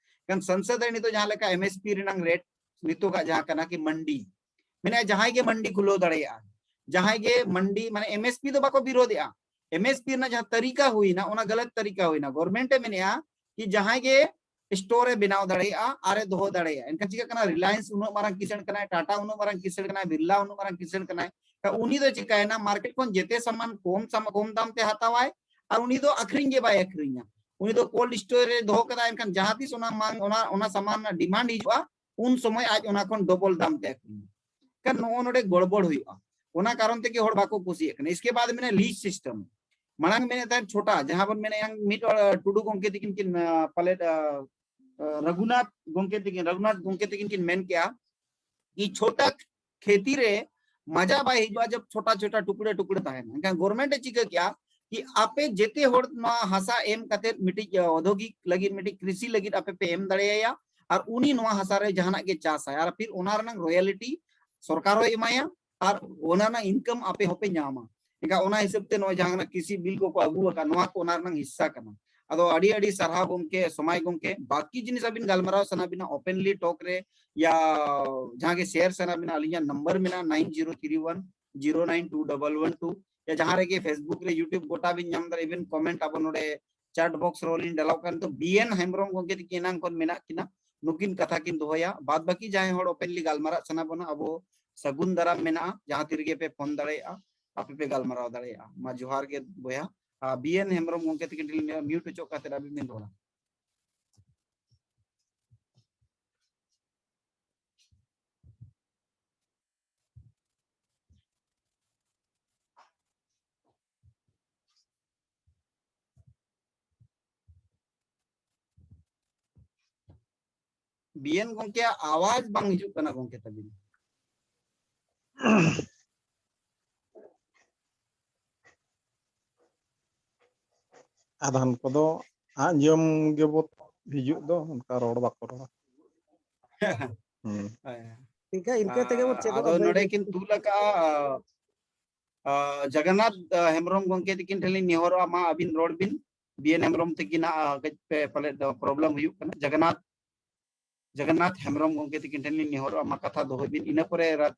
ᱮᱱᱠᱷᱟᱱ ᱥᱚᱝᱥᱚᱫ ᱨᱮ ᱱᱤᱛᱚᱜ ᱡᱟᱦᱟᱸ ᱞᱮᱠᱟ ᱮᱢᱮᱥᱯᱤ ᱨᱮᱱᱟᱝ ᱨᱮᱴ, ᱱᱤᱛᱚᱜᱟᱜ ᱡᱟᱦᱟᱸ ᱠᱟᱱᱟ ᱠᱤ ᱢᱟᱱᱰᱤ, ᱢᱮᱱᱟᱜᱼᱟ, ᱡᱟᱦᱟᱸᱭ ᱜᱮ ᱢᱟᱱᱰᱤ ᱠᱷᱩᱞᱟᱹᱣ ᱫᱟᱲᱮᱭᱟᱜᱼᱟ, ᱡᱟᱦᱟᱸᱭ ᱜᱮ ᱢᱟᱱᱰᱤ, ᱢᱟᱱᱮ ᱮᱢᱮᱥᱯᱤ ᱫᱚ ᱵᱟᱠᱚ ᱵᱤᱨᱳᱫᱮᱜᱼᱟ, ᱮᱢᱮᱥᱯᱤ ᱨᱮᱱᱟᱜ ᱡᱟᱦᱟᱸ ᱛᱟᱹᱨᱤᱠᱟ ᱦᱩᱭᱱᱟ, ᱚᱱᱟ ᱜᱟᱞᱟᱛ ᱛᱟᱹᱨᱤᱠᱟ ᱦᱩᱭᱱᱟ᱾ ᱜᱚᱵᱷᱚᱨᱢᱮᱱᱴ ᱮ ᱢᱮᱱᱮᱜᱼᱟ ᱠᱤ ᱡᱟᱦᱟᱸᱭ ᱜᱮ ᱥᱴᱳᱨ ᱮ ᱵᱮᱱᱟᱣ ᱫᱟᱲᱮᱭᱟᱜᱼᱟ ᱟᱨ ᱮ ᱫᱚᱦᱚ ᱫᱟᱲᱮᱭᱟᱜᱼᱟ᱾ ᱮᱱᱠᱷᱟᱱ ᱪᱤᱠᱟᱹᱜ ᱠᱟᱱᱟ? ᱨᱤᱞᱟᱭᱮᱱᱥ ᱩᱱᱟᱹᱜ ᱢᱟᱨᱟᱝ ᱠᱤᱥᱟᱹᱬ ᱠᱟᱱᱟᱭ, ᱴᱟᱴᱟ ᱩᱱᱟᱹᱜ ᱢᱟᱨᱟᱝ ᱠᱤᱥᱟᱹᱬ ᱠᱟᱱᱟᱭ, ᱵᱤᱨᱞᱟ ᱩᱱᱟᱹᱜ ᱢᱟᱨᱟᱝ ᱠᱤᱥᱟᱹᱬ ᱠᱟᱱᱟᱭ, ᱛᱚ ᱩᱱᱤ ᱫᱚ ᱪᱤᱠᱟᱭᱮᱱᱟ? ᱢᱟᱨᱠᱮᱴ ᱠᱷᱚᱱ ᱡᱮᱛᱮ ᱥᱟᱢᱟᱱ ᱠᱚᱢ ᱥᱟᱢ-, ᱠᱚᱢ ᱫᱟᱢ ᱛᱮ ᱦᱟᱛᱟᱣᱟᱭ ᱟᱨ ᱩᱱᱤ ᱫᱚ ᱟᱹᱠᱷᱨᱤᱧ ᱜᱮ ᱵᱟᱭ ᱟᱹᱠᱷᱨᱤᱧᱟ᱾ ᱩᱱᱤ ᱫᱚ ᱠᱳᱞᱰ ᱥᱴᱳᱨ ᱨᱮ ᱫᱚᱦᱚ ᱠᱟᱫᱟ, ᱮᱱᱠᱷᱟᱱ ᱡᱟᱦᱟᱸ ᱛᱤᱥ ᱚᱱᱟ ᱢᱟᱝ-, ᱚᱱᱟ, ᱚᱱᱟ ᱥᱟᱢᱟᱱ ᱨᱮᱱᱟᱜ ᱰᱤᱢᱟᱱᱰ ᱦᱤᱡᱩᱜᱼᱟ, ᱩᱱ ᱥᱚᱢᱚᱭ ᱟᱡ ᱚᱱᱟ ᱠᱷᱚᱱ ᱰᱚᱵᱚᱞ ᱫᱟᱢ ᱛᱮ ᱟᱹᱠᱷᱨᱤᱧᱟ᱾ ᱮᱱᱠᱷᱟᱱ ᱱᱚᱜᱼᱚ ᱱᱚᱰᱮ ᱜᱚᱲᱵᱚᱲ ᱦᱩᱭᱩᱜᱼᱟ᱾ ᱚᱱᱟ ᱠᱟᱨᱚᱱ ᱛᱮᱜᱮ ᱦᱚᱲ ᱵᱟᱠᱚ ᱠᱩᱥᱤᱭᱟᱜ ᱠᱟᱱᱟ᱾ ᱤᱥᱠᱮ ᱵᱟᱫ ᱢᱮᱱᱟᱜᱼᱟ ᱞᱤᱡ ᱥᱤᱥᱴᱮᱢ᱾ ᱢᱟᱲᱟᱝ ᱢᱮᱱᱮᱫ ᱛᱟᱦᱮᱸᱫ ᱪᱷᱳᱴᱟ, ᱡᱟᱦᱟᱸ ᱵᱚᱱ ᱢᱮᱱᱮᱫ ᱢᱤᱫ ᱦᱚᱲ ᱴᱩᱰᱩ ᱜᱚᱢᱠᱮ ᱛᱤᱠᱤᱱ ᱠᱤᱱ, ᱟᱸ, ᱯᱟᱞᱮᱫ, ᱟᱸ, ᱨᱟᱹᱜᱷᱩᱱᱟᱛᱷ ᱜᱚᱢᱠᱮ ᱛᱤᱠᱤᱱ, ᱨᱟᱹᱜᱷᱩᱱᱟᱛᱷ ᱜᱚᱢᱠᱮ ᱛᱤᱠᱤᱱ ᱠᱤᱱ ᱢᱮᱱ ᱠᱮᱜᱼᱟ ᱠᱤ ᱪᱷᱳᱴᱟ ᱠᱷᱮᱛᱤ ᱨᱮ ᱢᱟᱡᱟ ᱵᱟᱭ ᱦᱤᱡᱩᱜᱼᱟ, ᱡᱟᱵ ᱪᱷᱳᱴᱟ ᱪᱷᱳᱴᱟ ᱴᱩᱠᱲᱟᱹ ᱴᱩᱠᱲᱟᱹ ᱛᱟᱦᱮᱱᱟ᱾ ᱮᱱᱠᱷᱟᱱ ᱜᱚᱵᱷᱚᱨᱢᱮᱱᱴ ᱮ ᱪᱤᱠᱟᱹ ᱠᱮᱜᱼᱟ ᱠᱤ ᱟᱯᱮ ᱡᱮᱛᱮ ᱦᱚᱲ ᱱᱚᱣᱟ ᱦᱟᱥᱟ ᱮᱢ ᱠᱟᱛᱮ ᱢᱤᱫᱴᱤᱡ, ᱟᱸ, ᱳᱫᱽᱭᱳᱜᱤᱠ ᱞᱟᱹᱜᱤᱫ, ᱢᱤᱫᱴᱤᱡ ᱠᱨᱤᱥᱤ ᱞᱟᱹᱜᱤᱫ ᱟᱯᱮ ᱯᱮ ᱮᱢ ᱫᱟᱲᱮᱭᱟᱭᱟ, ᱟᱨ ᱩᱱᱤ ᱱᱚᱣᱟ ᱦᱟᱥᱟ ᱨᱮ ᱡᱟᱦᱟᱱᱟᱜ ᱜᱮ ᱪᱟᱥᱟᱭ, ᱟᱨ ᱯᱷᱤᱨ ᱚᱱᱟ ᱨᱮᱱᱟᱜ ᱨᱚᱭᱟᱞᱤᱴᱤ ᱥᱚᱨᱠᱟᱨ ᱦᱚᱸᱭ ᱮᱢᱟᱭᱟ, ᱟᱨ ᱚᱱᱟ ᱨᱮᱱᱟᱜ ᱤᱱᱠᱟᱢ ᱟᱯᱮ ᱦᱚᱸᱯᱮ ᱧᱟᱢᱟ᱾ ᱮᱱᱠᱷᱟᱱ ᱚᱱᱟ ᱦᱤᱥᱟᱹᱵ ᱛᱮ ᱱᱚᱜᱼᱚᱭ ᱡᱟᱦᱟᱸ ᱠᱨᱤᱥᱤ ᱵᱤᱞ ᱠᱚᱠᱚ ᱟᱹᱜᱩ ᱟᱠᱟᱫ, ᱱᱚᱣᱟ ᱠᱚ ᱚᱱᱟ ᱨᱮᱱᱟᱜ ᱦᱤᱥᱥᱟ ᱠᱟᱱᱟ᱾ ᱟᱫᱚ ᱟᱹᱰᱤ ᱟᱹᱰᱤ ᱥᱟᱨᱦᱟᱣ ᱜᱚᱢᱠᱮ, ᱥᱚᱢᱟᱭ ᱜᱚᱢᱠᱮ᱾ ᱵᱟᱹᱠᱤ ᱡᱤᱱᱤᱥ ᱟᱹᱵᱤᱱ ᱜᱟᱞᱢᱟᱨᱟᱣ ᱥᱟᱱᱟ ᱵᱤᱱᱟ ᱳᱯᱮᱱᱞᱤ ᱴᱚᱠ ᱨᱮ, ᱭᱟ ᱡᱟᱦᱟᱸ ᱜᱮ ᱥᱮᱭᱟᱨ ᱥᱟᱱᱟ ᱵᱤᱱᱟ, ᱟᱹᱞᱤᱧᱟᱜ ᱱᱟᱢᱵᱟᱨ ᱢᱮᱱᱟᱜᱼᱟ nine zero three one zero nine two double one two, ᱭᱟ ᱡᱟᱦᱟᱸ ᱨᱮᱜᱮ Facebook ᱨᱮ, YouTube ᱜᱚᱴᱟ ᱵᱤᱱ ᱧᱟᱢ ᱫᱟᱲᱮᱭᱟᱜᱼᱟ, ᱤᱵᱷᱮᱱ ᱠᱚᱢᱮᱱᱴ ᱟᱵᱚ ᱱᱚᱰᱮ ᱪᱮᱴ ᱵᱚᱠᱥ ᱨᱮ ᱞᱤᱧ ᱰᱟᱞᱟᱣ ᱠᱟᱱ᱾ ᱛᱚ ᱵᱤ ᱮᱱ ᱦᱮᱢᱵᱨᱚᱢ ᱜᱚᱢᱠᱮ ᱛᱤᱠᱤᱱ ᱮᱱᱟᱝ ᱠᱷᱚᱱ ᱢᱮᱱᱟᱜ ᱠᱤᱱᱟ, ᱱᱩᱠᱤᱱ ᱠᱟᱛᱷᱟ ᱠᱤᱱ ᱫᱚᱦᱚᱭᱟ᱾ ᱵᱟᱫ ᱵᱟᱹᱠᱤ ᱡᱟᱦᱟᱸᱭ ᱦᱚᱲ ᱳᱯᱮᱱᱞᱤ ᱜᱟᱞᱢᱟᱨᱟᱜ ᱥᱟᱱᱟ ᱵᱚᱱᱟ, ᱟᱵᱚ ᱥᱟᱹᱜᱩᱱ ᱫᱟᱨᱟᱢ ᱢᱮᱱᱟᱜᱼᱟ, ᱡᱟᱦᱟᱸ ᱛᱤ ᱨᱮᱜᱮ ᱯᱮ ᱯᱷᱳᱱ ᱫᱟᱲᱮᱭᱟᱜᱼᱟ᱾ ᱟᱯᱮ ᱯᱮ ᱜᱟᱞᱢᱟᱨᱟᱣ ᱫᱟᱲᱮᱭᱟᱜᱼᱟ᱾ ᱢᱟ ᱡᱚᱦᱟᱨ ᱜᱮ ᱵᱚᱭᱦᱟ᱾ ᱟᱨ ᱵᱤ ᱮᱱ ᱦᱮᱢᱵᱨᱚᱢ ᱜᱚᱢᱠᱮ ᱛᱟᱹᱠᱤᱱ ᱴᱷᱮᱱ ᱢᱤᱭᱩᱴ ᱦᱚᱪᱚ ᱠᱟᱛᱮ ᱟᱵᱤᱱ ᱵᱤᱱ ᱨᱚᱲᱟ᱾ ᱵᱤ ᱮᱱ ᱜᱚᱢᱠᱮᱭᱟᱜ ᱟᱣᱟᱡ ᱵᱟᱝ ᱦᱤᱡᱩᱜ ᱠᱟᱱᱟ ᱜᱚᱢᱠᱮ ᱛᱟᱵᱤᱱ᱾ ᱟᱫᱷᱟᱱ ᱠᱚᱫᱚ ᱟᱸᱡᱚᱢ ᱜᱮᱵᱚ ᱦᱤᱡᱩᱜ ᱫᱚ, ᱚᱱᱠᱟ ᱨᱚᱲ ᱵᱟᱠᱚ ᱨᱚᱲᱟ᱾ ᱦᱩᱸ᱾ ᱦᱮᱸ᱾ ᱤᱱᱠᱟᱹ, ᱤᱱᱠᱟᱹ ᱛᱮᱜᱮ ᱵᱚ ᱪᱮᱫᱚᱜᱼᱟ ᱟᱫᱚ ᱵᱟᱹᱭ ᱱᱚᱰᱮ ᱵᱟᱹᱭ ᱠᱤᱱ ᱛᱮ᱾ ᱛᱩᱞ ᱟᱠᱟᱜᱼᱟ, ᱟ, ᱡᱚᱜᱚᱱᱱᱟᱛᱷ, ᱟ, ᱦᱮᱢᱵᱨᱚᱢ ᱜᱚᱢᱠᱮ ᱛᱤᱠᱤᱱ ᱴᱷᱮᱱ ᱞᱤᱧ ᱱᱮᱦᱚᱨᱚᱜᱼᱟ, ᱢᱟ ᱟᱹᱵᱤᱱ ᱨᱚᱲ ᱵᱤᱱ᱾ ᱵᱤ ᱮᱱ ᱦᱮᱢᱵᱨᱚᱢ ᱛᱤᱠᱤᱱᱟᱜ, ᱟ, ᱠᱟᱹᱡ ᱯᱮ ᱯᱟᱞᱮᱫ ᱫᱚ ᱯᱨᱚᱵᱞᱮᱢ ᱦᱩᱭᱩᱜ ᱠᱟᱱᱟ᱾ ᱡᱚᱜᱚᱱᱱᱟᱛᱷ, ᱡᱚᱜᱚᱱᱱᱟᱛᱷ ᱦᱮᱢᱵᱨᱚᱢ ᱜᱚᱢᱠᱮ ᱛᱤᱠᱤᱱ ᱴᱷᱮᱱ ᱞᱤᱧ ᱱᱮᱦᱚᱨᱚᱜᱼᱟ, ᱢᱟ ᱠᱟᱛᱷᱟ ᱫᱚᱦᱚᱭ ᱵᱤᱱ᱾ ᱤᱱᱟᱹ ᱯᱚᱨᱮ ᱨᱟ-,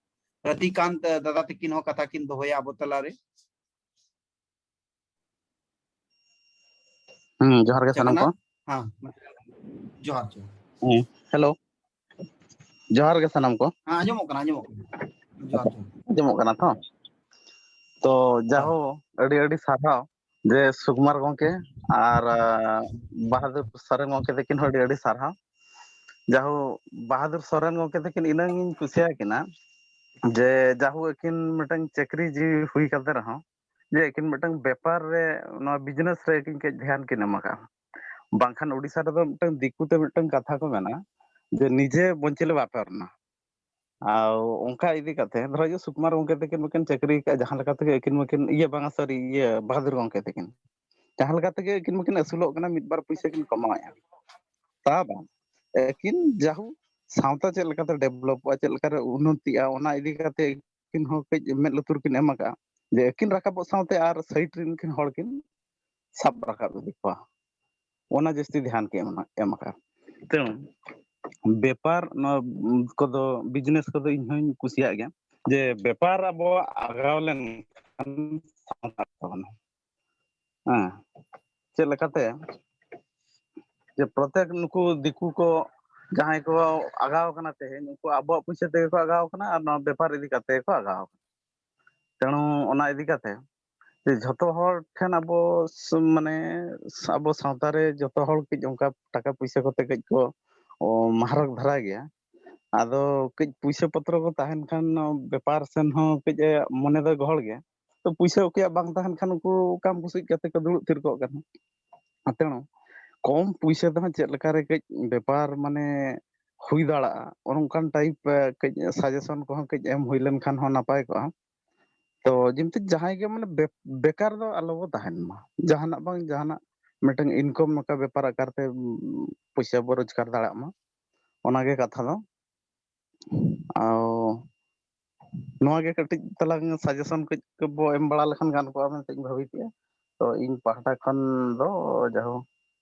ᱨᱟᱛᱤᱠᱟᱱᱛ ᱫᱟᱫᱟ ᱛᱤᱠᱤᱱ ᱦᱚᱸ ᱠᱟᱛᱷᱟ ᱠᱤᱱ ᱫᱚᱦᱚᱭᱟ ᱟᱵᱚ ᱛᱟᱞᱟᱨᱮ᱾ ᱦᱩᱸ, ᱡᱚᱦᱟᱨ ᱜᱮ ᱥᱟᱱᱟᱢ ᱠᱚ᱾ ᱡᱚᱜᱚᱱᱱᱟᱛᱷ? ᱦᱮᱸ, ᱡᱚᱦᱟᱨ, ᱡᱚᱦᱟᱨ᱾ ᱦᱮᱸ, ᱦᱮᱞᱳ᱾ ᱡᱚᱦᱟᱨ ᱜᱮ ᱥᱟᱱᱟᱢ ᱠᱚ᱾ ᱦᱮᱸ, ᱟᱸᱡᱚᱢᱚᱜ ᱠᱟᱱᱟ, ᱟᱸᱡᱚᱢᱚᱜ ᱠᱟᱱᱟ᱾ ᱡᱚᱦᱟᱨ, ᱡᱚᱦᱟᱨ᱾ ᱟᱸᱡᱚᱢᱚᱜ ᱠᱟᱱᱟ ᱛᱚ? ᱛᱚ, ᱦᱮᱸ᱾ ᱡᱟᱦᱳ, ᱟᱹᱰᱤ ᱟᱹᱰᱤ ᱥᱟᱨᱦᱟᱣ ᱡᱮ ᱥᱩᱠᱩᱢᱟᱨ ᱜᱚᱢᱠᱮ ᱟᱨ, ᱟ, ᱵᱟᱦᱟᱫᱩᱨ ᱥᱚᱨᱮᱱ ᱜᱚᱢᱠᱮ ᱛᱟᱹᱠᱤᱱ ᱦᱚᱸ ᱟᱹᱰᱤ ᱟᱹᱰᱤ ᱥᱟᱨᱦᱟᱣ᱾ ᱡᱟᱦᱳ, ᱵᱟᱦᱟᱫᱩᱨ ᱥᱚᱨᱮᱱ ᱜᱚᱢᱠᱮ ᱛᱟᱹᱠᱤᱱ ᱤᱱᱟᱹᱝ ᱤᱧ ᱠᱩᱥᱤᱭᱟᱠᱤᱱᱟ ᱡᱮ ᱡᱟᱦᱳ ᱟᱹᱠᱤᱱ ᱢᱤᱫᱴᱟᱝ ᱪᱟᱹᱠᱨᱤ ᱡᱤᱣᱤ ᱦᱩᱭ ᱠᱟᱛᱮ ᱨᱮᱦᱚᱸ ᱡᱮ ᱟᱹᱠᱤᱱ ᱢᱤᱫᱴᱟᱝ ᱵᱮᱯᱟᱨ ᱨᱮ, ᱱᱚᱣᱟ ᱵᱤᱡᱽᱱᱮᱥ ᱨᱮ ᱟᱹᱠᱤᱱ ᱠᱟᱹᱡ ᱫᱷᱮᱭᱟᱱ ᱠᱤᱱ ᱮᱢ ᱟᱠᱟᱫᱼᱟ᱾ ᱵᱟᱝᱠᱷᱟᱱ ᱳᱰᱤᱥᱟ ᱨᱮᱫᱚ ᱢᱤᱫᱴᱟᱝ ᱫᱤᱠᱩ ᱛᱮ ᱢᱤᱫᱴᱟᱝ ᱠᱟᱛᱷᱟ ᱠᱚ ᱢᱮᱱᱟ ᱡᱮ ᱱᱤᱡᱮ ᱵᱚᱧᱪᱮᱞᱮ ᱵᱟᱯᱮᱨ ᱮᱱᱟ᱾ ᱟᱨ ᱚᱱᱠᱟ ᱤᱫᱤ ᱠᱟᱛᱮ ᱫᱷᱚᱨᱚ ᱡᱮ ᱥᱩᱠᱩᱢᱟᱨ ᱜᱚᱢᱠᱮ ᱛᱟᱹᱠᱤᱱ ᱢᱟᱹᱠᱤᱱ ᱪᱟᱹᱠᱨᱤ ᱟᱠᱟᱫᱼᱟ, ᱡᱟᱦᱟᱸ ᱞᱮᱠᱟ ᱛᱮᱜᱮ ᱟᱹᱠᱤᱱ ᱢᱟᱹᱠᱤᱱ, ᱤᱭᱟᱹ ᱵᱟᱝᱟ, ᱥᱚᱨᱤ, ᱤᱭᱟᱹ ᱵᱟᱦᱟᱫᱩᱨ ᱜᱚᱢᱠᱮ ᱛᱟᱹᱠᱤᱱ, ᱡᱟᱦᱟᱸ ᱞᱮᱠᱟ ᱛᱮᱜᱮ ᱟᱹᱠᱤᱱ ᱢᱟᱹᱠᱤᱱ ᱟᱹᱥᱩᱞᱚᱜ ᱠᱟᱱᱟ, ᱢᱤᱫ ᱵᱟᱨ ᱯᱩᱭᱥᱟᱹ ᱠᱤᱱ ᱠᱟᱢᱟᱣᱮᱫᱼᱟ, ᱛᱟ ᱵᱟᱝ, ᱟᱹᱠᱤᱱ ᱡᱟᱦᱳ ᱥᱟᱶᱛᱟ ᱪᱮᱫ ᱞᱮᱠᱟᱛᱮ ᱰᱮᱵᱷᱞᱚᱯᱚᱜᱼᱟ, ᱪᱮᱫ ᱞᱮᱠᱟᱨᱮ ᱩᱱᱱᱚᱛᱤᱜᱼᱟ, ᱚᱱᱟ ᱤᱫᱤ ᱠᱟᱛᱮ ᱩᱱᱠᱤᱱ ᱦᱚᱸ ᱠᱟᱹᱡ ᱢᱮᱫ ᱞᱩᱛᱩᱨ ᱠᱤᱱ ᱮᱢ ᱟᱠᱟᱫᱼᱟ, ᱡᱮ ᱟᱹᱠᱤᱱ ᱨᱟᱠᱟᱵᱚᱜ ᱥᱟᱶᱛᱮ ᱟᱨ ᱥᱟᱭᱤᱰ ᱨᱮᱱ ᱠᱤᱱ ᱦᱚᱲ ᱠᱤᱱ ᱥᱟᱵ ᱨᱟᱠᱟᱵ ᱤᱫᱤ ᱠᱚᱣᱟ, ᱚᱱᱟ ᱡᱟᱹᱥᱛᱤ ᱫᱷᱮᱭᱟᱱ ᱠᱤᱱ ᱮᱢ, ᱮᱢ ᱟᱠᱟᱫᱼᱟ᱾ ᱛᱮᱬᱩ ᱵᱮᱯᱟᱨ ᱱᱚᱣᱟ ᱠᱚᱫᱚ, ᱵᱤᱡᱽᱱᱮᱥ ᱠᱚᱫᱚ ᱤᱧ ᱦᱚᱧ ᱠᱩᱥᱤᱭᱟᱜ ᱜᱮᱭᱟ, ᱡᱮ ᱵᱮᱯᱟᱨ ᱟᱵᱚᱣᱟᱜ ᱟᱜᱟᱣ ᱞᱮᱱᱠᱷᱟᱱ ᱥᱟᱶᱛᱟ ᱛᱟᱵᱚᱱᱟ᱾ ᱦᱮᱸ, ᱪᱮᱫ ᱞᱮᱠᱟᱛᱮ? ᱡᱮ ᱯᱨᱚᱛᱮᱠ ᱱᱩᱠᱩ ᱫᱤᱠᱩ ᱠᱚ ᱡᱟᱦᱟᱸᱭ ᱠᱚ ᱟᱜᱟᱣ ᱠᱟᱱᱟ ᱛᱮᱦᱮᱧ, ᱩᱱᱠᱩ ᱟᱵᱚᱣᱟᱜ ᱯᱩᱭᱥᱟᱹ ᱛᱮᱜᱮ ᱠᱚ ᱟᱜᱟᱣ ᱠᱟᱱᱟ ᱟᱨ ᱱᱚᱣᱟ ᱵᱮᱯᱟᱨ ᱤᱫᱤ ᱠᱟᱛᱮ ᱜᱮ ᱠᱚ ᱟᱜᱟᱣ ᱠᱟᱱᱟ᱾ ᱛᱮᱬᱩ ᱚᱱᱟ ᱤᱫᱤ ᱠᱟᱛᱮ ᱡᱮ ᱡᱷᱚᱛᱚ ᱦᱚᱲ ᱴᱷᱮᱱ ᱟᱵᱚ ᱥ- ᱢᱟᱱᱮ ᱥ- ᱟᱵᱚ ᱥᱟᱶᱛᱟ ᱨᱮ ᱡᱷᱚᱛᱚ ᱦᱚᱲ ᱠᱟᱹᱡ ᱚᱱᱠᱟ ᱴᱟᱠᱟ ᱯᱩᱭᱥᱟᱹ ᱠᱚᱛᱮ ᱠᱟᱹᱡ ᱠᱚ ᱚ, ᱢᱟᱦᱨᱚᱠ ᱫᱷᱟᱨᱟ ᱜᱮᱭᱟ᱾ ᱟᱫᱚ ᱠᱟᱹᱡ ᱯᱩᱭᱥᱟᱹ ᱯᱚᱛᱨᱚ ᱠᱚ ᱛᱟᱦᱮᱱ ᱠᱷᱟᱱ ᱵᱮᱯᱟᱨ ᱥᱮᱱ ᱦᱚᱸ ᱠᱟᱹᱡ ᱮ ᱢᱚᱱᱮ ᱫᱚ ᱜᱚᱦᱚᱲ ᱜᱮᱭᱟ᱾ ᱛᱚ ᱯᱩᱭᱥᱟᱹ ᱚᱠᱚᱭᱟᱜ ᱵᱟᱝ ᱛᱟᱦᱮᱱ ᱠᱷᱟᱱ ᱩᱱᱠᱩ ᱠᱟᱢ ᱠᱩᱥᱤᱡ ᱠᱟᱛᱮ ᱠᱚ ᱫᱩᱲᱩᱵ ᱛᱷᱤᱨ ᱠᱚᱜ ᱠᱟᱱᱟ᱾ ᱛᱮᱬᱩ ᱠᱚᱢ ᱯᱩᱭᱥᱟᱹ ᱛᱮᱦᱚᱸ ᱪᱮᱫ ᱞᱮᱠᱟᱨᱮ ᱠᱟᱹᱡ ᱵᱮᱯᱟᱨ ᱢᱟᱱᱮ ᱦᱩᱭ ᱫᱟᱲᱮᱭᱟᱜᱼᱟ, ᱚᱱᱠᱟᱱ ᱴᱟᱭᱤᱯ ᱠᱟᱹᱡ ᱥᱟᱡᱮᱥᱚᱱ ᱠᱚᱦᱚᱸ ᱠᱟᱹᱡ ᱮᱢ ᱦᱩᱭ ᱞᱮᱱᱠᱷᱟᱱ ᱦᱚᱸ ᱱᱟᱯᱟᱭ ᱠᱚᱜᱼᱟ᱾ ᱛᱚ ᱡᱮᱢᱛᱤ ᱡᱟᱦᱟᱸᱭ ᱜᱮ ᱢᱟᱱᱮ ᱵᱮ- ᱵᱮᱠᱟᱨ ᱫᱚ ᱟᱞᱚ ᱵᱚ ᱛᱟᱦᱮᱱ ᱢᱟ, ᱡᱟᱦᱟᱱᱟᱜ ᱵᱟᱝ ᱡᱟᱦᱟᱱᱟᱜ ᱢᱤᱫᱴᱟᱝ ᱤᱱᱠᱟᱢ ᱱᱚᱝᱠᱟ ᱵᱮᱯᱟᱨ ᱟᱠᱟᱨ ᱛᱮ ᱩᱢ, ᱯᱚᱭᱥᱟ ᱵᱚ ᱨᱳᱡᱽᱜᱟᱨ ᱫᱟᱲᱮᱭᱟᱜ ᱢᱟ, ᱚᱱᱟᱜᱮ ᱠᱟᱛᱷᱟ ᱫᱚ᱾ ᱟᱨ ᱱᱚᱣᱟ ᱜᱮ ᱠᱟᱹᱴᱤᱡ ᱛᱟᱞᱟᱝ ᱥᱟᱡᱮᱥᱚᱱ ᱠᱟᱹᱡ ᱵᱚ ᱮᱢ ᱵᱟᱲᱟ ᱞᱮᱠᱷᱟᱱ ᱜᱟᱱ ᱠᱚᱜᱼᱟ ᱢᱮᱱᱛᱮᱧ ᱵᱷᱟᱹᱵᱤ ᱠᱮᱜᱼᱟ᱾ ᱛᱚ ᱤᱧ ᱯᱟᱦᱴᱟ ᱠᱷᱚᱱ ᱫᱚ ᱡᱟᱦᱳ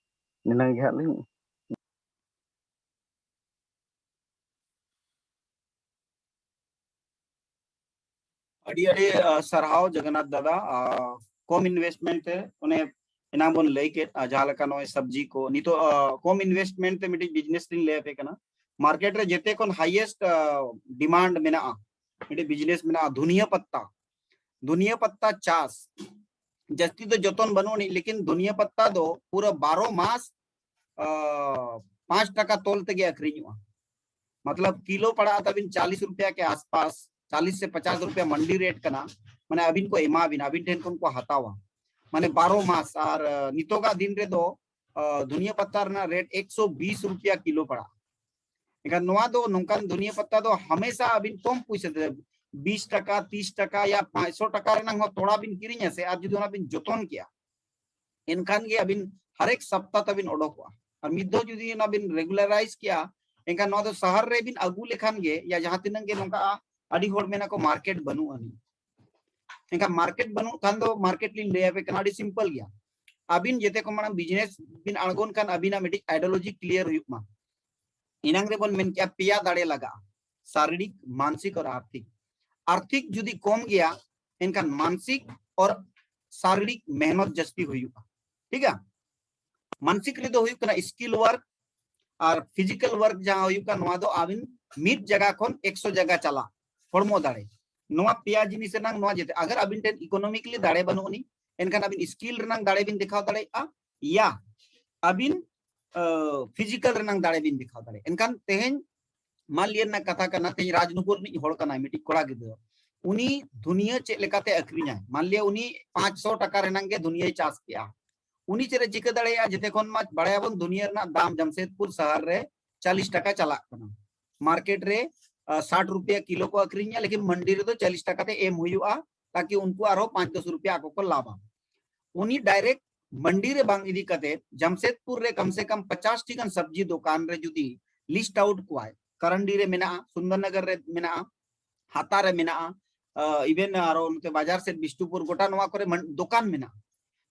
ᱱᱤᱱᱟᱹᱝ ᱜᱮ ᱦᱟᱸᱜ ᱞᱤᱧ᱾ ᱟᱹᱰᱤ ᱟᱹᱰᱤ ᱟ, ᱥᱟᱨᱦᱟᱣ ᱡᱚᱜᱚᱱᱱᱟᱛᱷ ᱫᱟᱫᱟ᱾ ᱟ, ᱠᱚᱢ ᱤᱱᱵᱷᱮᱥᱴᱢᱮᱱᱴ ᱛᱮ ᱚᱱᱮ ᱮᱱᱟᱝ ᱵᱚᱱ ᱞᱟᱹᱭ ᱠᱮᱫ, ᱟ, ᱡᱟᱦᱟᱸ ᱞᱮᱠᱟ ᱱᱚᱜᱼᱚᱭ ᱥᱚᱵᱽᱡᱤ ᱠᱚ ᱱᱤᱛᱚᱜ ᱟ, ᱠᱚᱢ ᱤᱱᱵᱷᱮᱥᱴᱢᱮᱱᱴ ᱛᱮ ᱢᱤᱫᱴᱤᱡ ᱵᱤᱡᱽᱱᱮᱥ ᱞᱤᱧ ᱞᱟᱹᱭ ᱟᱯᱮ ᱠᱟᱱᱟ᱾ ᱢᱟᱨᱠᱮᱴ ᱨᱮ ᱡᱮᱛᱮ ᱠᱷᱚᱱ ᱦᱟᱭᱮᱥᱴ ᱰᱤᱢᱟᱱᱰ ᱢᱮᱱᱟᱜᱼᱟ, ᱢᱤᱫᱴᱤᱡ ᱵᱤᱡᱽᱱᱮᱥ ᱢᱮᱱᱟᱜᱼᱟ ᱫᱷᱩᱱᱤᱭᱟᱹ ᱯᱟᱛᱟ᱾ ᱫᱷᱩᱱᱤᱭᱟᱹ ᱯᱟᱛᱟ ᱪᱟᱥ ᱡᱟᱹᱥᱛᱤ ᱫᱚ ᱡᱚᱛᱚᱱ ᱵᱟᱹᱱᱩᱜ ᱟᱹᱱᱤᱡ, ᱞᱮᱠᱤᱱ ᱫᱷᱩᱱᱤᱭᱟᱹ ᱯᱟᱛᱟ ᱫᱚ ᱯᱩᱨᱟᱹ ᱵᱟᱨᱚ ᱢᱟᱥ ᱟ, ᱯᱟᱸᱪ ᱴᱟᱠᱟ ᱛᱚᱞ ᱛᱮᱜᱮ ᱟᱹᱠᱷᱨᱤᱧᱚᱜᱼᱟ᱾ ᱢᱚᱛᱞᱚᱵ ᱠᱤᱞᱳ ᱯᱟᱲᱟᱜᱼᱟ ᱛᱟᱵᱤᱱ ᱪᱟᱞᱤᱥ ᱨᱩᱯᱤᱭᱟ ᱠᱮ ᱟᱥᱯᱟᱥ, ᱪᱟᱞᱤᱥ ᱥᱮ ᱯᱚᱪᱟᱥ ᱨᱩᱯᱤᱭᱟ ᱢᱟᱱᱰᱤ ᱨᱮᱴ ᱠᱟᱱᱟ, ᱢᱟᱱᱮ ᱟᱹᱵᱤᱱ ᱠᱚ ᱮᱢᱟ ᱵᱤᱱᱟ, ᱟᱹᱵᱤᱱ ᱴᱷᱮᱱ ᱠᱷᱚᱱ ᱠᱚ ᱦᱟᱛᱟᱣᱟ, ᱢᱟᱱᱮ ᱵᱟᱨᱚ ᱢᱟᱥ᱾ ᱟᱨ ᱟ, ᱱᱤᱛᱚᱜᱟᱜ ᱫᱤᱱ ᱨᱮᱫᱚ ᱟ, ᱫᱷᱩᱱᱤᱭᱟᱹ ᱯᱟᱛᱟ ᱨᱮᱱᱟᱜ ᱨᱮᱴ ᱮᱠᱥᱚ ᱵᱤᱥ ᱨᱩᱯᱤᱭᱟ ᱠᱤᱞᱳ ᱯᱟᱲᱟᱜᱼᱟ᱾ ᱮᱱᱠᱷᱟᱱ ᱱᱚᱣᱟ ᱫᱚ ᱱᱚᱝᱠᱟᱱ ᱫᱷᱩᱱᱤᱭᱟᱹ ᱯᱟᱛᱟ ᱫᱚ ᱦᱟᱢᱮᱥᱟ ᱟᱹᱵᱤᱱ ᱠᱚᱢ ᱯᱩᱭᱥᱟᱹ ᱛᱮ ᱵᱤᱥ ᱴᱟᱠᱟ, ᱛᱤᱥ ᱴᱟᱠᱟ ᱭᱟ ᱯᱟᱸᱪᱥᱚ ᱴᱟᱠᱟ ᱨᱮᱱᱟᱜ ᱦᱚᱸ ᱛᱚᱲᱟ ᱵᱤᱱ ᱠᱤᱨᱤᱧᱟ ᱥᱮ, ᱟᱨ ᱡᱩᱫᱤ ᱚᱱᱟ ᱵᱤᱱ ᱡᱚᱛᱚᱱ ᱠᱮᱭᱟ, ᱮᱱᱠᱷᱟᱱ ᱜᱮ ᱟᱹᱵᱤᱱ ᱦᱟᱨᱮᱠ ᱥᱟᱯᱛᱟ ᱛᱟᱵᱤᱱ ᱚᱰᱚᱠᱚᱜᱼᱟ᱾ ᱟᱨ ᱢᱤᱫ ᱫᱷᱟᱣ ᱡᱩᱫᱤ ᱚᱱᱟ ᱵᱤᱱ ᱨᱮᱜᱩᱞᱟᱨᱟᱭᱤᱡᱽ ᱠᱮᱭᱟ, ᱮᱱᱠᱷᱟᱱ ᱱᱚᱣᱟ ᱫᱚ ᱥᱟᱦᱟᱨ ᱨᱮ ᱵᱤᱱ ᱟᱹᱜᱩ ᱞᱮᱠᱷᱟᱱ ᱜᱮ, ᱭᱟ ᱡᱟᱦᱟᱸ ᱛᱤᱱᱟᱹᱜ ᱜᱮ ᱱᱚᱝᱠᱟ ᱟᱹᱰᱤ ᱦᱚᱲ ᱢᱮᱱᱟ ᱠᱚ ᱢᱟᱨᱠᱮᱴ ᱵᱟᱹᱱᱩᱜ ᱟᱹᱱᱤᱡ, ᱮᱱᱠᱷᱟᱱ ᱢᱟᱨᱠᱮᱴ ᱵᱟᱹᱱᱩᱜ ᱠᱷᱟᱱ ᱫᱚ ᱢᱟᱨᱠᱮᱴ ᱞᱤᱧ ᱞᱟᱹᱭ ᱟᱯᱮ ᱠᱟᱱᱟ, ᱟᱹᱰᱤ ᱥᱤᱢᱯᱚᱞ ᱜᱮᱭᱟ᱾ ᱟᱹᱵᱤᱱ ᱡᱮᱛᱮ ᱠᱚ ᱢᱟᱲᱟᱝ ᱵᱤᱡᱽᱱᱮᱥ ᱵᱤᱱ ᱟᱬᱜᱚᱱ ᱠᱷᱟᱱ ᱟᱹᱵᱤᱱᱟᱜ ᱢᱤᱫᱴᱤᱡ ᱟᱭᱰᱤᱭᱳᱞᱚᱡᱤ ᱠᱞᱤᱭᱟᱨ ᱦᱩᱭᱩᱜ ᱢᱟ᱾ ᱮᱱᱟᱝ ᱨᱮᱵᱚᱱ ᱢᱮᱱ ᱠᱮᱜᱼᱟ ᱯᱮᱭᱟ ᱫᱟᱲᱮ ᱞᱟᱜᱟᱜᱼᱟ, ᱥᱟᱨᱤᱨᱤᱠ, ᱢᱟᱱᱥᱤᱠ ᱟᱨ ᱟᱨᱛᱷᱤᱠ᱾ ᱟᱨᱛᱷᱤᱠ ᱡᱩᱫᱤ ᱠᱚᱢ ᱜᱮᱭᱟ, ᱮᱱᱠᱷᱟᱱ ᱢᱟᱱᱥᱤᱠ ᱟᱨ ᱥᱟᱨᱤᱨᱤᱠ ᱢᱮᱦᱱᱚᱛ ᱡᱟᱹᱥᱛᱤ ᱦᱩᱭᱩᱜᱼᱟ᱾ ᱴᱷᱤᱠ ᱜᱮᱭᱟ? ᱢᱟᱱᱥᱤᱠ ᱨᱮᱫᱚ ᱦᱩᱭᱩᱜ ᱠᱟᱱᱟ ᱥᱠᱤᱞ ᱣᱟᱨᱠ ᱟᱨ ᱯᱷᱤᱡᱤᱠᱟᱞ ᱣᱟᱨᱠ ᱡᱟᱦᱟᱸ ᱦᱩᱭᱩᱜ ᱠᱟᱱᱟ, ᱱᱚᱣᱟ ᱫᱚ ᱟᱵᱤᱱ ᱢᱤᱫ ᱡᱟᱭᱜᱟ ᱠᱷᱚᱱ ᱮᱠᱥᱚ ᱡᱟᱭᱜᱟ ᱪᱟᱞᱟᱜ ᱦᱚᱲᱢᱚ ᱫᱟᱲᱮ᱾ ᱱᱚᱣᱟ ᱯᱮᱭᱟ ᱡᱤᱱᱤᱥ ᱨᱮᱱᱟᱝ ᱱᱚᱣᱟ ᱡᱮᱛᱮ, ᱟᱜᱟᱨ ᱟᱵᱤᱱ ᱴᱷᱮᱱ economically ᱫᱟᱲᱮ ᱵᱟᱹᱱᱩᱜ ᱟᱹᱱᱤᱡ, ᱮᱱᱠᱷᱟᱱ ᱟᱵᱤᱱ skill ᱨᱮᱱᱟᱝ ᱫᱟᱲᱮ ᱵᱤᱱ ᱫᱮᱠᱷᱟᱣ ᱫᱟᱲᱮᱭᱟᱜᱼᱟ, ᱭᱟ ᱟᱵᱤᱱ ᱯᱷᱤᱡᱤᱠᱟᱞ ᱨᱮᱱᱟᱝ ᱫᱟᱲᱮ ᱵᱤᱱ ᱫᱮᱠᱷᱟᱣ ᱫᱟᱲᱮᱭᱟᱜᱼᱟ᱾ ᱮᱱᱠᱷᱟᱱ ᱛᱮᱦᱮᱧ ᱢᱟᱱ ᱞᱤᱭᱟ ᱨᱮᱱᱟᱜ ᱠᱟᱛᱷᱟ ᱠᱟᱱᱟ, ᱛᱮᱦᱮᱧ ᱨᱟᱡᱽᱱᱩᱯᱩᱨ ᱨᱤᱱᱤᱡ ᱦᱚᱲ ᱠᱟᱱᱟᱭ ᱢᱤᱫᱴᱤᱡ ᱠᱚᱲᱟ ᱜᱤᱫᱽᱨᱟᱹ, ᱩᱱᱤ ᱫᱷᱩᱱᱤᱭᱟᱹ ᱪᱮᱫ ᱞᱮᱠᱟᱛᱮ ᱟᱹᱠᱷᱨᱤᱧᱟᱭ? ᱢᱟᱱ ᱞᱤᱭᱟ ᱩᱱᱤ ᱯᱟᱸᱪᱥᱚ ᱴᱟᱠᱟ ᱨᱮᱱᱟᱝ ᱜᱮ ᱫᱷᱩᱱᱤᱭᱟᱹᱭ ᱪᱟᱥ ᱠᱮᱜᱼᱟ, ᱩᱱᱤ ᱪᱮᱫ ᱮ ᱪᱤᱠᱟᱹ ᱫᱟᱲᱮᱭᱟᱜᱼᱟ? ᱡᱮᱛᱮ ᱠᱷᱚᱱ ᱢᱟ ᱵᱟᱲᱟᱭᱟᱵᱚᱱ ᱫᱷᱩᱱᱤᱭᱟᱹ ᱨᱮᱱᱟᱜ ᱫᱟᱢ ᱡᱟᱢᱥᱮᱫᱽᱯᱩᱨ ᱥᱟᱦᱟᱨ ᱨᱮ ᱪᱟᱞᱤᱥ ᱴᱟᱠᱟ ᱪᱟᱞᱟᱜ ᱠᱟᱱᱟ, ᱢᱟᱨᱠᱮᱴ ᱨᱮ ᱥᱟᱴ ᱨᱩᱯᱤᱭᱟ ᱠᱤᱞᱳ ᱠᱚ ᱟᱹᱠᱷᱨᱤᱧᱟ, ᱞᱮᱠᱤᱱ ᱢᱟᱱᱰᱤ ᱨᱮᱫᱚ ᱪᱟᱞᱤᱥ ᱴᱟᱠᱟ ᱛᱮ ᱮᱢ ᱦᱩᱭᱩᱜᱼᱟ, ᱛᱟᱠᱤ ᱩᱱᱠᱩ ᱟᱨᱦᱚᱸ ᱯᱟᱸᱪ ᱫᱚᱥ ᱨᱩᱯᱤᱭᱟ ᱟᱠᱚ ᱠᱚ ᱞᱟᱵᱟ᱾ ᱩᱱᱤ ᱰᱟᱭᱨᱮᱠᱴ ᱢᱟᱱᱰᱤ ᱨᱮ ᱵᱟᱝ ᱤᱫᱤ ᱠᱟᱛᱮ ᱡᱟᱢᱥᱮᱫᱽᱯᱩᱨ ᱨᱮ ᱠᱚᱢ ᱥᱮ ᱠᱚᱢ ᱯᱚᱪᱟᱥ ᱴᱤ ᱜᱟᱱ ᱥᱚᱵᱽᱡᱤ ᱫᱚᱠᱟᱱ ᱨᱮ ᱡᱩᱫᱤ ᱞᱤᱥᱴ ᱟᱣᱩᱴ ᱠᱚᱣᱟᱭ, ᱠᱟᱨᱟᱱᱰᱤ ᱨᱮ ᱢᱮᱱᱟᱜᱼᱟ, ᱥᱩᱱᱫᱚᱨᱱᱚᱜᱚᱨ ᱨᱮ ᱢᱮᱱᱟᱜᱼᱟ, ᱦᱟᱛᱟ ᱨᱮ ᱢᱮᱱᱟᱜᱼᱟ, ᱤᱵᱷᱮᱱ ᱟᱨᱚ ᱱᱚᱛᱮ ᱵᱟᱡᱟᱨ ᱥᱮᱫ ᱵᱤᱥᱱᱩᱯᱩᱨ, ᱜᱚᱴᱟ ᱱᱚᱣᱟ ᱠᱚᱨᱮ ᱢᱟᱱ-, ᱫᱚᱠᱟᱱ ᱢᱮᱱᱟᱜᱼᱟ᱾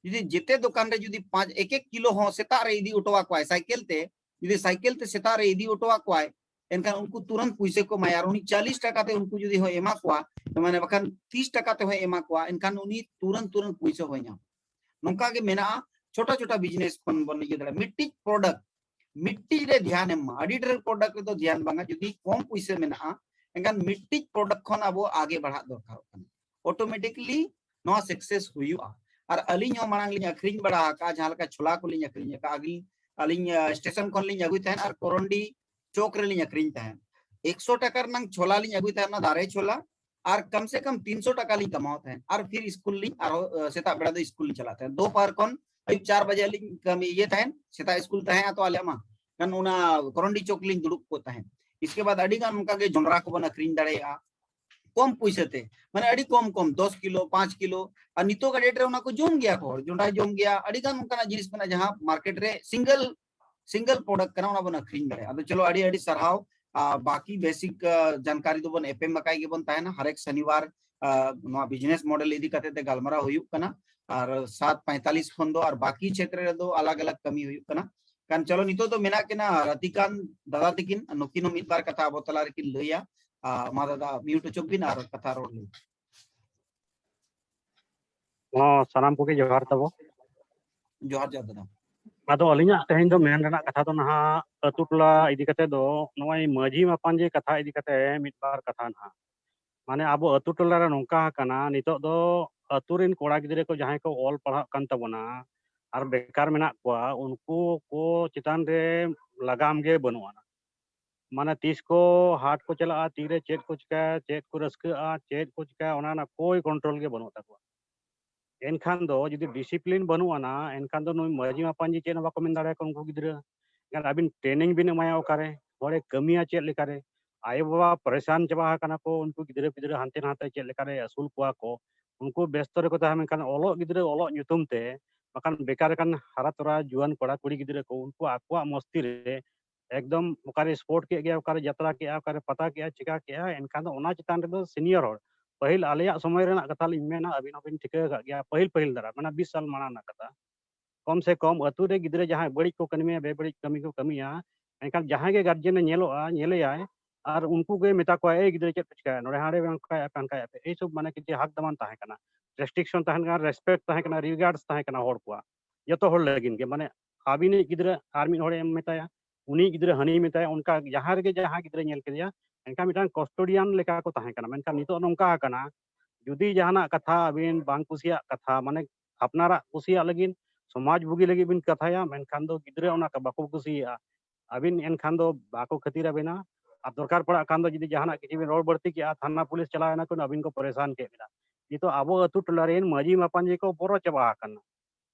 ᱡᱩᱫᱤ ᱡᱮᱛᱮ ᱫᱚᱠᱟᱱ ᱨᱮ ᱡᱩᱫᱤ ᱯᱟᱸᱪ ᱮᱠ ᱮᱠ ᱠᱤᱞᱳ ᱦᱚᱸ ᱥᱮᱛᱟᱜ ᱨᱮ ᱤᱫᱤ ᱦᱚᱴᱚ ᱟᱠᱚᱣᱟᱭ ᱥᱟᱭᱠᱮᱞ ᱛᱮ, ᱡᱩᱫᱤ ᱥᱟᱭᱠᱮᱞ ᱛᱮ ᱥᱮᱛᱟᱜ ᱨᱮ ᱤᱫᱤ ᱦᱚᱴᱚ ᱟᱠᱚᱣᱟᱭ, ᱮᱱᱠᱷᱟᱱ ᱩᱱᱠᱩ ᱛᱩᱨᱟᱹᱱᱛ ᱯᱩᱭᱥᱟᱹ ᱠᱚ ᱮᱢᱟᱭᱟ᱾ ᱟᱨ ᱩᱱᱤ ᱪᱟᱞᱤᱥ ᱴᱟᱠᱟ ᱛᱮ ᱩᱱᱠᱩ ᱡᱩᱫᱤ ᱦᱚᱸ ᱮᱢᱟ ᱠᱚᱣᱟ, ᱢᱟᱱᱮ ᱵᱟᱠᱷᱟᱱ ᱛᱤᱥ ᱴᱟᱠᱟ ᱛᱮᱦᱚᱸᱭ ᱮᱢᱟ ᱠᱚᱣᱟ, ᱮᱱᱠᱷᱟᱱ ᱩᱱᱤ ᱛᱩᱨᱟᱹᱱᱛ ᱛᱩᱨᱟᱹᱱᱛ ᱯᱩᱭᱥᱟᱹ ᱦᱚᱸᱭ ᱧᱟᱢᱟ᱾ ᱱᱚᱝᱠᱟ ᱜᱮ ᱢᱮᱱᱟᱜᱼᱟ, ᱪᱷᱳᱴᱟ ᱪᱷᱳᱴᱟ ᱵᱤᱡᱽᱱᱮᱥ ᱠᱷᱚᱱ ᱵᱚᱱ ᱤᱭᱟᱹ ᱫᱟᱲᱮᱭᱟᱜᱼᱟ᱾ ᱢᱤᱫᱴᱤᱡ ᱯᱨᱚᱰᱟᱠᱴ, ᱢᱤᱫᱴᱤᱡ ᱨᱮ ᱫᱷᱮᱭᱟᱱ ᱮᱢ ᱢᱟ, ᱟᱹᱰᱤ ᱰᱷᱮᱨ ᱯᱨᱚᱰᱟᱠᱴ ᱨᱮᱫᱚ ᱫᱷᱮᱭᱟᱱ ᱵᱟᱝᱟ᱾ ᱡᱩᱫᱤ ᱠᱚᱢ ᱯᱩᱭᱥᱟᱹ ᱢᱮᱱᱟᱜᱼᱟ, ᱮᱱᱠᱷᱟᱱ ᱢᱤᱫᱴᱤᱡ ᱯᱨᱚᱰᱟᱠᱴ ᱠᱷᱚᱱ ᱟᱵᱚ ᱟᱜᱮ ᱵᱟᱲᱦᱟᱜ ᱫᱚᱨᱠᱟᱨᱚᱜ ᱠᱟᱱᱟ, ᱚᱴᱳᱢᱮᱴᱤᱠᱞᱤ ᱱᱚᱣᱟ ᱥᱟᱠᱥᱮᱥ ᱦᱩᱭᱩᱜᱼᱟ᱾ ᱟᱨ ᱟᱹᱞᱤᱧ ᱦᱚᱸ ᱢᱟᱲᱟᱝ ᱞᱤᱧ ᱟᱹᱠᱷᱨᱤᱧ ᱵᱟᱲᱟ ᱟᱠᱟᱫᱼᱟ, ᱡᱟᱦᱟᱸ ᱞᱮᱠᱟ ᱪᱷᱳᱞᱟ ᱠᱚᱞᱤᱧ ᱟᱹᱠᱷᱨᱤᱧ ᱟᱠᱟᱫᱼᱟ, ᱟᱹᱞᱤᱧ, ᱟᱹᱞᱤᱧ, ᱟᱸ, ᱥᱴᱮᱥᱚᱱ ᱠᱷᱚᱱ ᱞᱤᱧ ᱟᱹᱜᱩᱭ ᱛᱟᱦᱮᱸᱫ ᱟᱨ ᱠᱚᱨᱚᱱᱰᱤ ᱪᱚᱠ ᱨᱮᱞᱤᱧ ᱟᱹᱠᱷᱨᱤᱧ ᱛᱟᱦᱮᱸᱫ᱾ ᱮᱠᱥᱚ ᱴᱟᱠᱟ ᱨᱮᱱᱟᱝ ᱪᱷᱳᱞᱟ ᱞᱤᱧ ᱟᱹᱜᱩᱭ ᱛᱟᱦᱮᱸᱫ, ᱚᱱᱟ ᱫᱟᱨᱮ ᱪᱷᱳᱞᱟ, ᱟᱨ ᱠᱚᱢ ᱥᱮ ᱠᱚᱢ ᱛᱤᱱᱥᱚ ᱴᱟᱠᱟ ᱞᱤᱧ ᱠᱟᱢᱟᱣ ᱛᱟᱦᱮᱸᱫ᱾ ᱟᱨ ᱯᱷᱤᱨ ᱥᱠᱩᱞ ᱞᱤᱧ ᱟᱨᱦᱚᱸ, ᱟᱸ, ᱥᱮᱛᱟᱜ ᱵᱮᱲᱟ ᱫᱚ ᱥᱠᱩᱞ ᱞᱤᱧ ᱪᱟᱞᱟᱜ ᱛᱟᱦᱮᱸᱫ᱾ ᱫᱳᱯᱦᱚᱨ ᱠᱷᱚᱱ ᱟᱹᱭᱩᱵ ᱪᱟᱨ ᱵᱟᱡᱮ ᱞᱤᱧ ᱠᱟᱹᱢᱤ ᱤᱭᱟᱹ ᱛᱟᱦᱮᱸᱫ, ᱥᱮᱛᱟᱜ ᱥᱠᱩᱞ ᱛᱟᱦᱮᱸ ᱛᱚ ᱟᱞᱮᱭᱟᱜ ᱢᱟ, ᱠᱷᱟᱱ ᱚᱱᱟ ᱠᱚᱨᱚᱱᱰᱤ ᱪᱚᱠ ᱞᱤᱧ ᱫᱩᱲᱩᱵ ᱠᱚᱜ ᱛᱟᱦᱮᱸᱫ᱾ ᱤᱥᱠᱮ ᱵᱟᱫ ᱟᱹᱰᱤ ᱜᱟᱱ ᱚᱱᱠᱟ ᱜᱮ ᱡᱚᱱᱰᱨᱟ ᱠᱚᱵᱚᱱ ᱟᱹᱠᱷᱨᱤᱧ ᱫᱟᱲᱮᱭᱟᱜᱼᱟ ᱠᱚᱢ ᱯᱩᱭᱥᱟᱹ ᱛᱮ, ᱢᱟᱱᱮ ᱟᱹᱰᱤ ᱠᱚᱢ ᱠᱚᱢ, ᱫᱚᱥ ᱠᱤᱞᱳ, ᱯᱟᱸᱪ ᱠᱤᱞᱳ᱾ ᱟᱨ ᱱᱤᱛᱚᱜ ᱜᱟ ᱰᱮᱴ ᱨᱮ ᱚᱱᱟ ᱠᱚ ᱡᱚᱢ ᱜᱮᱭᱟ ᱠᱚ ᱦᱚᱲ, ᱡᱚᱱᱰᱨᱟᱭ ᱡᱚᱢ ᱜᱮᱭᱟ, ᱟᱹᱰᱤ ᱜᱟᱱ ᱚᱱᱠᱟᱱᱟᱜ ᱡᱤᱱᱤᱥ ᱢᱮᱱᱟᱜᱼᱟ ᱡᱟᱦᱟᱸ ᱢᱟᱨᱠᱮᱴ ᱨᱮ ᱥᱤᱝᱜᱮᱞ, ᱥᱤᱝᱜᱮᱞ ᱯᱨᱚᱰᱟᱠᱴ ᱠᱟᱱᱟ, ᱚᱱᱟ ᱵᱚᱱ ᱟᱹᱠᱷᱨᱤᱧ ᱫᱟᱲᱮᱭᱟᱜᱼᱟ᱾ ᱟᱫᱚ ᱪᱚᱞᱚ, ᱟᱹᱰᱤ ᱟᱹᱰᱤ ᱥᱟᱨᱦᱟᱣ᱾ ᱟᱨ ᱵᱟᱠᱤ ᱵᱮᱥᱤᱠ, ᱟ, ᱡᱟᱱᱠᱟᱨᱤ ᱫᱚᱵᱚᱱ ᱮᱯᱮᱢ ᱟᱠᱟᱭ ᱜᱮᱵᱚᱱ ᱛᱟᱦᱮᱱᱟ ᱦᱟᱨᱮᱠ ᱥᱚᱱᱤᱵᱟᱨ, ᱟ, ᱱᱚᱣᱟ ᱵᱤᱡᱽᱱᱮᱥ ᱢᱚᱰᱮᱞ ᱤᱫᱤ ᱠᱟᱛᱮ ᱛᱮ ᱜᱟᱞᱢᱟᱨᱟᱣ ᱦᱩᱭᱩᱜ ᱠᱟᱱᱟ᱾ ᱟᱨ ᱥᱟᱛ ᱯᱟᱸᱭᱛᱟᱞᱤᱥ ᱠᱷᱚᱱ ᱫᱚ ᱟᱨ ᱵᱟᱠᱤ ᱪᱷᱮᱛᱨᱚ ᱨᱮᱫᱚ ᱟᱞᱟᱜᱽ ᱟᱞᱟᱜᱽ ᱠᱟᱹᱢᱤ ᱦᱩᱭᱩᱜ ᱠᱟᱱᱟ᱾ ᱠᱟᱱ ᱪᱚᱞᱚ, ᱱᱤᱛᱚᱜ ᱫᱚ ᱢᱮᱱᱟᱜ ᱠᱤᱱᱟ ᱨᱟᱛᱤᱠᱟᱱ ᱫᱟᱫᱟ ᱛᱟᱹᱠᱤᱱ, ᱱᱩᱠᱤᱱ ᱦᱚᱸ ᱢᱤᱫ ᱵᱟᱨ ᱠᱟᱛᱷᱟ ᱟᱵᱚ ᱛᱟᱞᱟ ᱨᱮᱠᱤᱱ ᱞᱟᱹᱭᱟ᱾ ᱟ, ᱢᱟ ᱫᱟᱫᱟ, ᱢᱤᱭᱩᱴ ᱦᱚᱪᱚ ᱵᱤᱱ ᱟᱨ ᱠᱟᱛᱷᱟ ᱨᱚᱲ ᱞᱤᱱ᱾ ᱦᱚᱸ, ᱥᱟᱱᱟᱢ ᱠᱚᱜᱮ ᱡᱚᱦᱟᱨ ᱛᱟᱵᱚ᱾ ᱡᱚᱦᱟᱨ, ᱡᱚᱦᱟᱨ ᱫᱟᱫᱟ᱾ ᱟᱫᱚ ᱟᱹᱞᱤᱧᱟᱜ ᱛᱮᱦᱮᱧ ᱫᱚ ᱢᱮᱱ ᱨᱮᱱᱟᱜ ᱠᱟᱛᱷᱟ ᱫᱚ ᱱᱟᱦᱟᱜ ᱟᱹᱛᱩ ᱴᱚᱞᱟ ᱤᱫᱤ ᱠᱟᱛᱮ ᱫᱚ, ᱱᱚᱜᱼᱚᱭ ᱢᱟᱹᱡᱷᱤ ᱢᱟᱯᱟᱱᱡᱤ ᱠᱟᱛᱷᱟ ᱤᱫᱤ ᱠᱟᱛᱮ ᱢᱤᱫ ᱵᱟᱨ ᱠᱟᱛᱷᱟ ᱱᱟᱦᱟᱜ᱾ ᱢᱟᱱᱮ ᱟᱵᱚ ᱟᱹᱛᱩ ᱴᱚᱞᱟ ᱨᱮ ᱱᱚᱝᱠᱟ ᱟᱠᱟᱱᱟ, ᱱᱤᱛᱚᱜ ᱫᱚ ᱟᱹᱛᱩ ᱨᱮᱱ ᱠᱚᱲᱟ ᱜᱤᱫᱽᱨᱟᱹ ᱠᱚ ᱡᱟᱦᱟᱸᱭ ᱠᱚ ᱚᱞ ᱯᱟᱲᱦᱟᱜ ᱠᱟᱱ ᱛᱟᱵᱚᱱᱟ ᱟᱨ ᱵᱮᱠᱟᱨ ᱢᱮᱱᱟᱜ ᱠᱚᱣᱟ, ᱩᱱᱠᱩ ᱠᱚ ᱪᱮᱛᱟᱱ ᱨᱮ ᱞᱟᱜᱟᱢ ᱜᱮ ᱵᱟᱹᱱᱩᱜ ᱟᱱᱟ᱾ ᱢᱟᱱᱮ ᱛᱤᱥ ᱠᱚ ᱦᱟᱴ ᱠᱚ ᱪᱟᱞᱟᱜᱼᱟ, ᱛᱤᱨᱮ ᱪᱮᱫ ᱠᱚ ᱪᱤᱠᱟᱹᱭᱟ, ᱪᱮᱫ ᱠᱚ ᱨᱟᱹᱥᱠᱟᱹᱜᱼᱟ, ᱪᱮᱫ ᱠᱚ ᱪᱤᱠᱟᱹᱭᱟ, ᱚᱱᱟ ᱨᱮᱱᱟᱜ ᱠᱳᱭ ᱠᱚᱱᱴᱨᱳᱞ ᱜᱮ ᱵᱟᱹᱱᱩᱜ ᱛᱟᱠᱚᱣᱟ᱾ ᱮᱱᱠᱷᱟᱱ ᱫᱚ ᱡᱩᱫᱤ ᱰᱤᱥᱤᱯᱞᱤᱱ ᱵᱟᱹᱱᱩᱜ ᱟᱱᱟ, ᱮᱱᱠᱷᱟᱱ ᱫᱚ ᱱᱩᱭ ᱢᱟᱺᱡᱷᱤ ᱢᱟᱯᱟᱧᱡᱤ ᱪᱮᱫ ᱦᱚᱸ ᱵᱟᱠᱚ ᱢᱮᱱ ᱫᱟᱲᱮᱭᱟᱠᱚᱣᱟ ᱩᱱᱠᱩ ᱜᱤᱫᱽᱨᱟᱹ᱾ ᱮᱱᱠᱷᱟᱱ ᱟᱹᱵᱤᱱ ᱴᱨᱮᱱᱤᱝ ᱵᱤᱱ ᱮᱢᱟᱭᱟ ᱚᱠᱟᱨᱮ, ᱦᱚᱲᱮ ᱠᱟᱹᱢᱤᱭᱟ ᱪᱮᱫ ᱞᱮᱠᱟᱨᱮ? ᱟᱭᱳᱼᱵᱟᱵᱟ ᱯᱟᱨᱮᱥᱟᱱ ᱪᱟᱵᱟ ᱟᱠᱟᱱᱟ ᱠᱚ ᱩᱱᱠᱩ ᱜᱤᱫᱽᱨᱟᱹ ᱯᱤᱫᱽᱨᱟᱹ ᱦᱟᱱᱛᱮ ᱱᱟᱛᱮ ᱪᱮᱫ ᱞᱮᱠᱟᱨᱮ ᱟᱹᱥᱩᱞ ᱠᱚᱣᱟ ᱠᱚ, ᱩᱱᱠᱩ ᱵᱮᱥᱛᱚ ᱨᱮᱠᱚ ᱛᱟᱦᱮᱸ ᱞᱮᱱᱠᱷᱟᱱ ᱚᱞᱚᱜ ᱜᱤᱫᱽᱨᱟᱹ ᱚᱞᱚᱜ ᱧᱩᱛᱩᱢ ᱛᱮ ᱵᱟᱠᱷᱟᱱ ᱵᱮᱠᱟᱨ ᱟᱠᱟᱱ ᱦᱟᱨᱟ ᱛᱚᱨᱟ ᱡᱩᱣᱟᱹᱱ ᱠᱚᱲᱟ ᱠᱩᱲᱤ ᱜᱤᱫᱽᱨᱟᱹ ᱠᱚ ᱩᱱᱠᱩ ᱟᱠᱚᱣᱟᱜ ᱢᱚᱥᱛᱤ ᱨᱮ ᱮᱠᱫᱚᱢ ᱚᱠᱟᱨᱮ ᱥᱯᱳᱨᱴ ᱠᱮᱫ ᱜᱮᱭᱟ, ᱚᱠᱟᱨᱮ ᱡᱟᱛᱨᱟ ᱠᱮᱜᱼᱟ, ᱚᱠᱟᱨᱮ ᱯᱟᱛᱟ ᱠᱮᱜᱼᱟ, ᱪᱤᱠᱟ ᱠᱮᱜᱼᱟ, ᱮᱱᱠᱷᱟᱱ ᱫᱚ ᱚᱱᱟ ᱪᱮᱛᱟᱱ ᱨᱮᱫᱚ ᱥᱤᱱᱤᱭᱚᱨ ᱦᱚᱲ, ᱯᱟᱹᱦᱤᱞ ᱟᱞᱮᱭᱟᱜ ᱥᱚᱢᱚᱭ ᱨᱮᱱᱟᱜ ᱠᱟᱛᱷᱟ ᱞᱤᱧ ᱢᱮᱱᱟ, ᱟᱹᱵᱤᱱ ᱦᱚᱸᱵᱤᱱ ᱴᱷᱤᱠᱟᱹ ᱟᱠᱟᱫ ᱜᱮᱭᱟ, ᱯᱟᱹᱦᱤᱞ ᱯᱟᱹᱦᱤᱞ ᱫᱷᱟᱨᱟ, ᱢᱟᱱᱮ ᱵᱤᱥ ᱥᱟᱞ ᱢᱟᱲᱟᱝ ᱨᱮᱱᱟᱜ ᱠᱟᱛᱷᱟ, ᱠᱚᱢ ᱥᱮ ᱠᱚᱢ ᱟᱹᱛᱩ ᱨᱮ ᱜᱤᱫᱽᱨᱟᱹ ᱡᱟᱦᱟᱸᱭ ᱵᱟᱹᱲᱤᱡ ᱠᱚ ᱠᱟᱹᱢᱤᱭᱟ, ᱵᱮᱵᱟᱹᱲᱤᱡ ᱠᱟᱹᱢᱤ ᱠᱚ ᱠᱟᱹᱢᱤᱭᱟ, ᱮᱱᱠᱷᱟᱱ ᱡᱟᱦᱟᱸᱭ ᱜᱮ ᱜᱟᱨᱡᱮᱱᱮ ᱧᱮᱞᱚᱜᱼᱟ, ᱧᱮᱞᱮᱭᱟᱭ, ᱟᱨ ᱩᱱᱠᱩ ᱜᱮ ᱢᱮᱛᱟ ᱠᱚᱣᱟ, "ᱮᱭ ᱜᱤᱫᱽᱨᱟᱹ, ᱪᱮᱫ ᱯᱮ ᱪᱤᱠᱟᱹᱭᱟ? ᱱᱚᱰᱮ ᱦᱟᱸᱰᱮ ᱵᱟᱝ ᱚᱱᱠᱟᱭᱟ ᱯᱮ, ᱦᱟᱱᱠᱟᱭᱟ ᱯᱮ", ᱮᱭ ᱥᱚᱵ ᱢᱟᱱᱮ ᱠᱤᱪᱷᱩ ᱦᱟᱠ ᱫᱟᱢᱟᱱ ᱛᱟᱦᱮᱸ ᱠᱟᱱᱟ, ᱨᱮᱥᱴᱨᱤᱠᱥᱚᱱ ᱛᱟᱦᱮᱸ ᱠᱟᱱᱟ, ᱨᱮᱥᱯᱮᱠᱴ ᱛᱟᱦᱮᱸ ᱠᱟᱱᱟ, ᱨᱤᱜᱟᱨᱰᱥ ᱛᱟᱦᱮᱸ ᱠᱟᱱᱟ ᱦᱚᱲ ᱠᱚᱣᱟᱜ, ᱡᱚᱛᱚ ᱦᱚᱲ ᱞᱟᱹᱜᱤᱫ ᱜᱮ, ᱢᱟᱱᱮ ᱟᱹᱵᱤᱱᱤᱡ ᱜᱤᱫᱽᱨᱟᱹ ᱟᱨ ᱢᱤᱫ ᱦᱚᱲᱮ ᱮᱢ ᱢᱮᱛᱟᱭᱟ, ᱩᱱᱤ ᱜᱤᱫᱽᱨᱟᱹ ᱦᱟᱹᱱᱤ ᱢᱮᱛᱟᱭᱟ, ᱚᱱᱠᱟ ᱡᱟᱦᱟᱸ ᱨᱮᱜᱮ ᱡᱟᱦᱟᱸ ᱜᱤᱫᱽᱨᱟᱹ ᱧᱮᱞ ᱠᱮᱫᱮᱭᱟ, ᱮᱱᱠᱷᱟᱱ ᱢᱤᱫᱴᱟᱝ ᱠᱚᱥᱴᱳᱰᱤᱭᱟᱱ ᱞᱮᱠᱟ ᱠᱚ ᱛᱟᱦᱮᱸ ᱠᱟᱱᱟ᱾ ᱢᱮᱱᱠᱷᱟᱱ ᱱᱤᱛᱚᱜ ᱱᱚᱝᱠᱟ ᱟᱠᱟᱱᱟ, ᱡᱩᱫᱤ ᱡᱟᱦᱟᱱᱟᱜ ᱠᱟᱛᱷᱟ ᱟᱹᱵᱤᱱ ᱵᱟᱝ ᱠᱩᱥᱤᱭᱟᱜ ᱠᱟᱛᱷᱟ, ᱢᱟᱱᱮ ᱟᱯᱱᱟᱨᱟᱜ ᱠᱩᱥᱤᱭᱟᱜ ᱞᱟᱹᱜᱤᱫ, ᱥᱚᱢᱟᱡᱽ ᱵᱩᱜᱤ ᱞᱟᱹᱜᱤᱫ ᱵᱤᱱ ᱠᱟᱛᱷᱟᱭᱟ, ᱢᱮᱱᱠᱷᱟᱱ ᱫᱚ ᱜᱤᱫᱽᱨᱟᱹ ᱚᱱᱟ ᱠᱚ ᱵᱟᱠᱚ ᱠᱩᱥᱤᱭᱟᱜᱼᱟ᱾ ᱟᱹᱵᱤᱱ ᱮᱱᱠᱷᱟᱱ ᱫᱚ ᱵᱟᱠᱚ ᱠᱷᱟᱹᱛᱤᱨ ᱟᱵᱤᱱᱟ᱾ ᱟᱨ ᱫᱚᱨᱠᱟᱨ ᱯᱟᱲᱟᱜ ᱠᱷᱟᱱ ᱫᱚ ᱡᱩᱫᱤ ᱡᱟᱦᱟᱱᱟᱜ ᱠᱤᱪᱷᱩ ᱵᱤᱱ ᱨᱚᱲ ᱵᱟᱹᱲᱛᱤ ᱠᱮᱜᱼᱟ, ᱛᱷᱟᱱᱟ ᱯᱩᱞᱤᱥ ᱪᱟᱞᱟᱣ ᱮᱱᱟ ᱠᱚ, ᱟᱹᱵᱤᱱ ᱠᱚ ᱯᱚᱨᱮᱥᱟᱱ ᱠᱮᱫ ᱵᱤᱱᱟ᱾ ᱱᱤᱛᱚᱜ ᱟᱵᱚ ᱟᱹᱛᱩ ᱴᱚᱞᱟ ᱨᱮᱱ ᱢᱟᱹᱡᱷᱤ ᱢᱟᱯᱟᱧᱡᱤ ᱠᱚ ᱵᱚᱨᱚ ᱪᱟᱵᱟ ᱟᱠᱟᱱᱟ᱾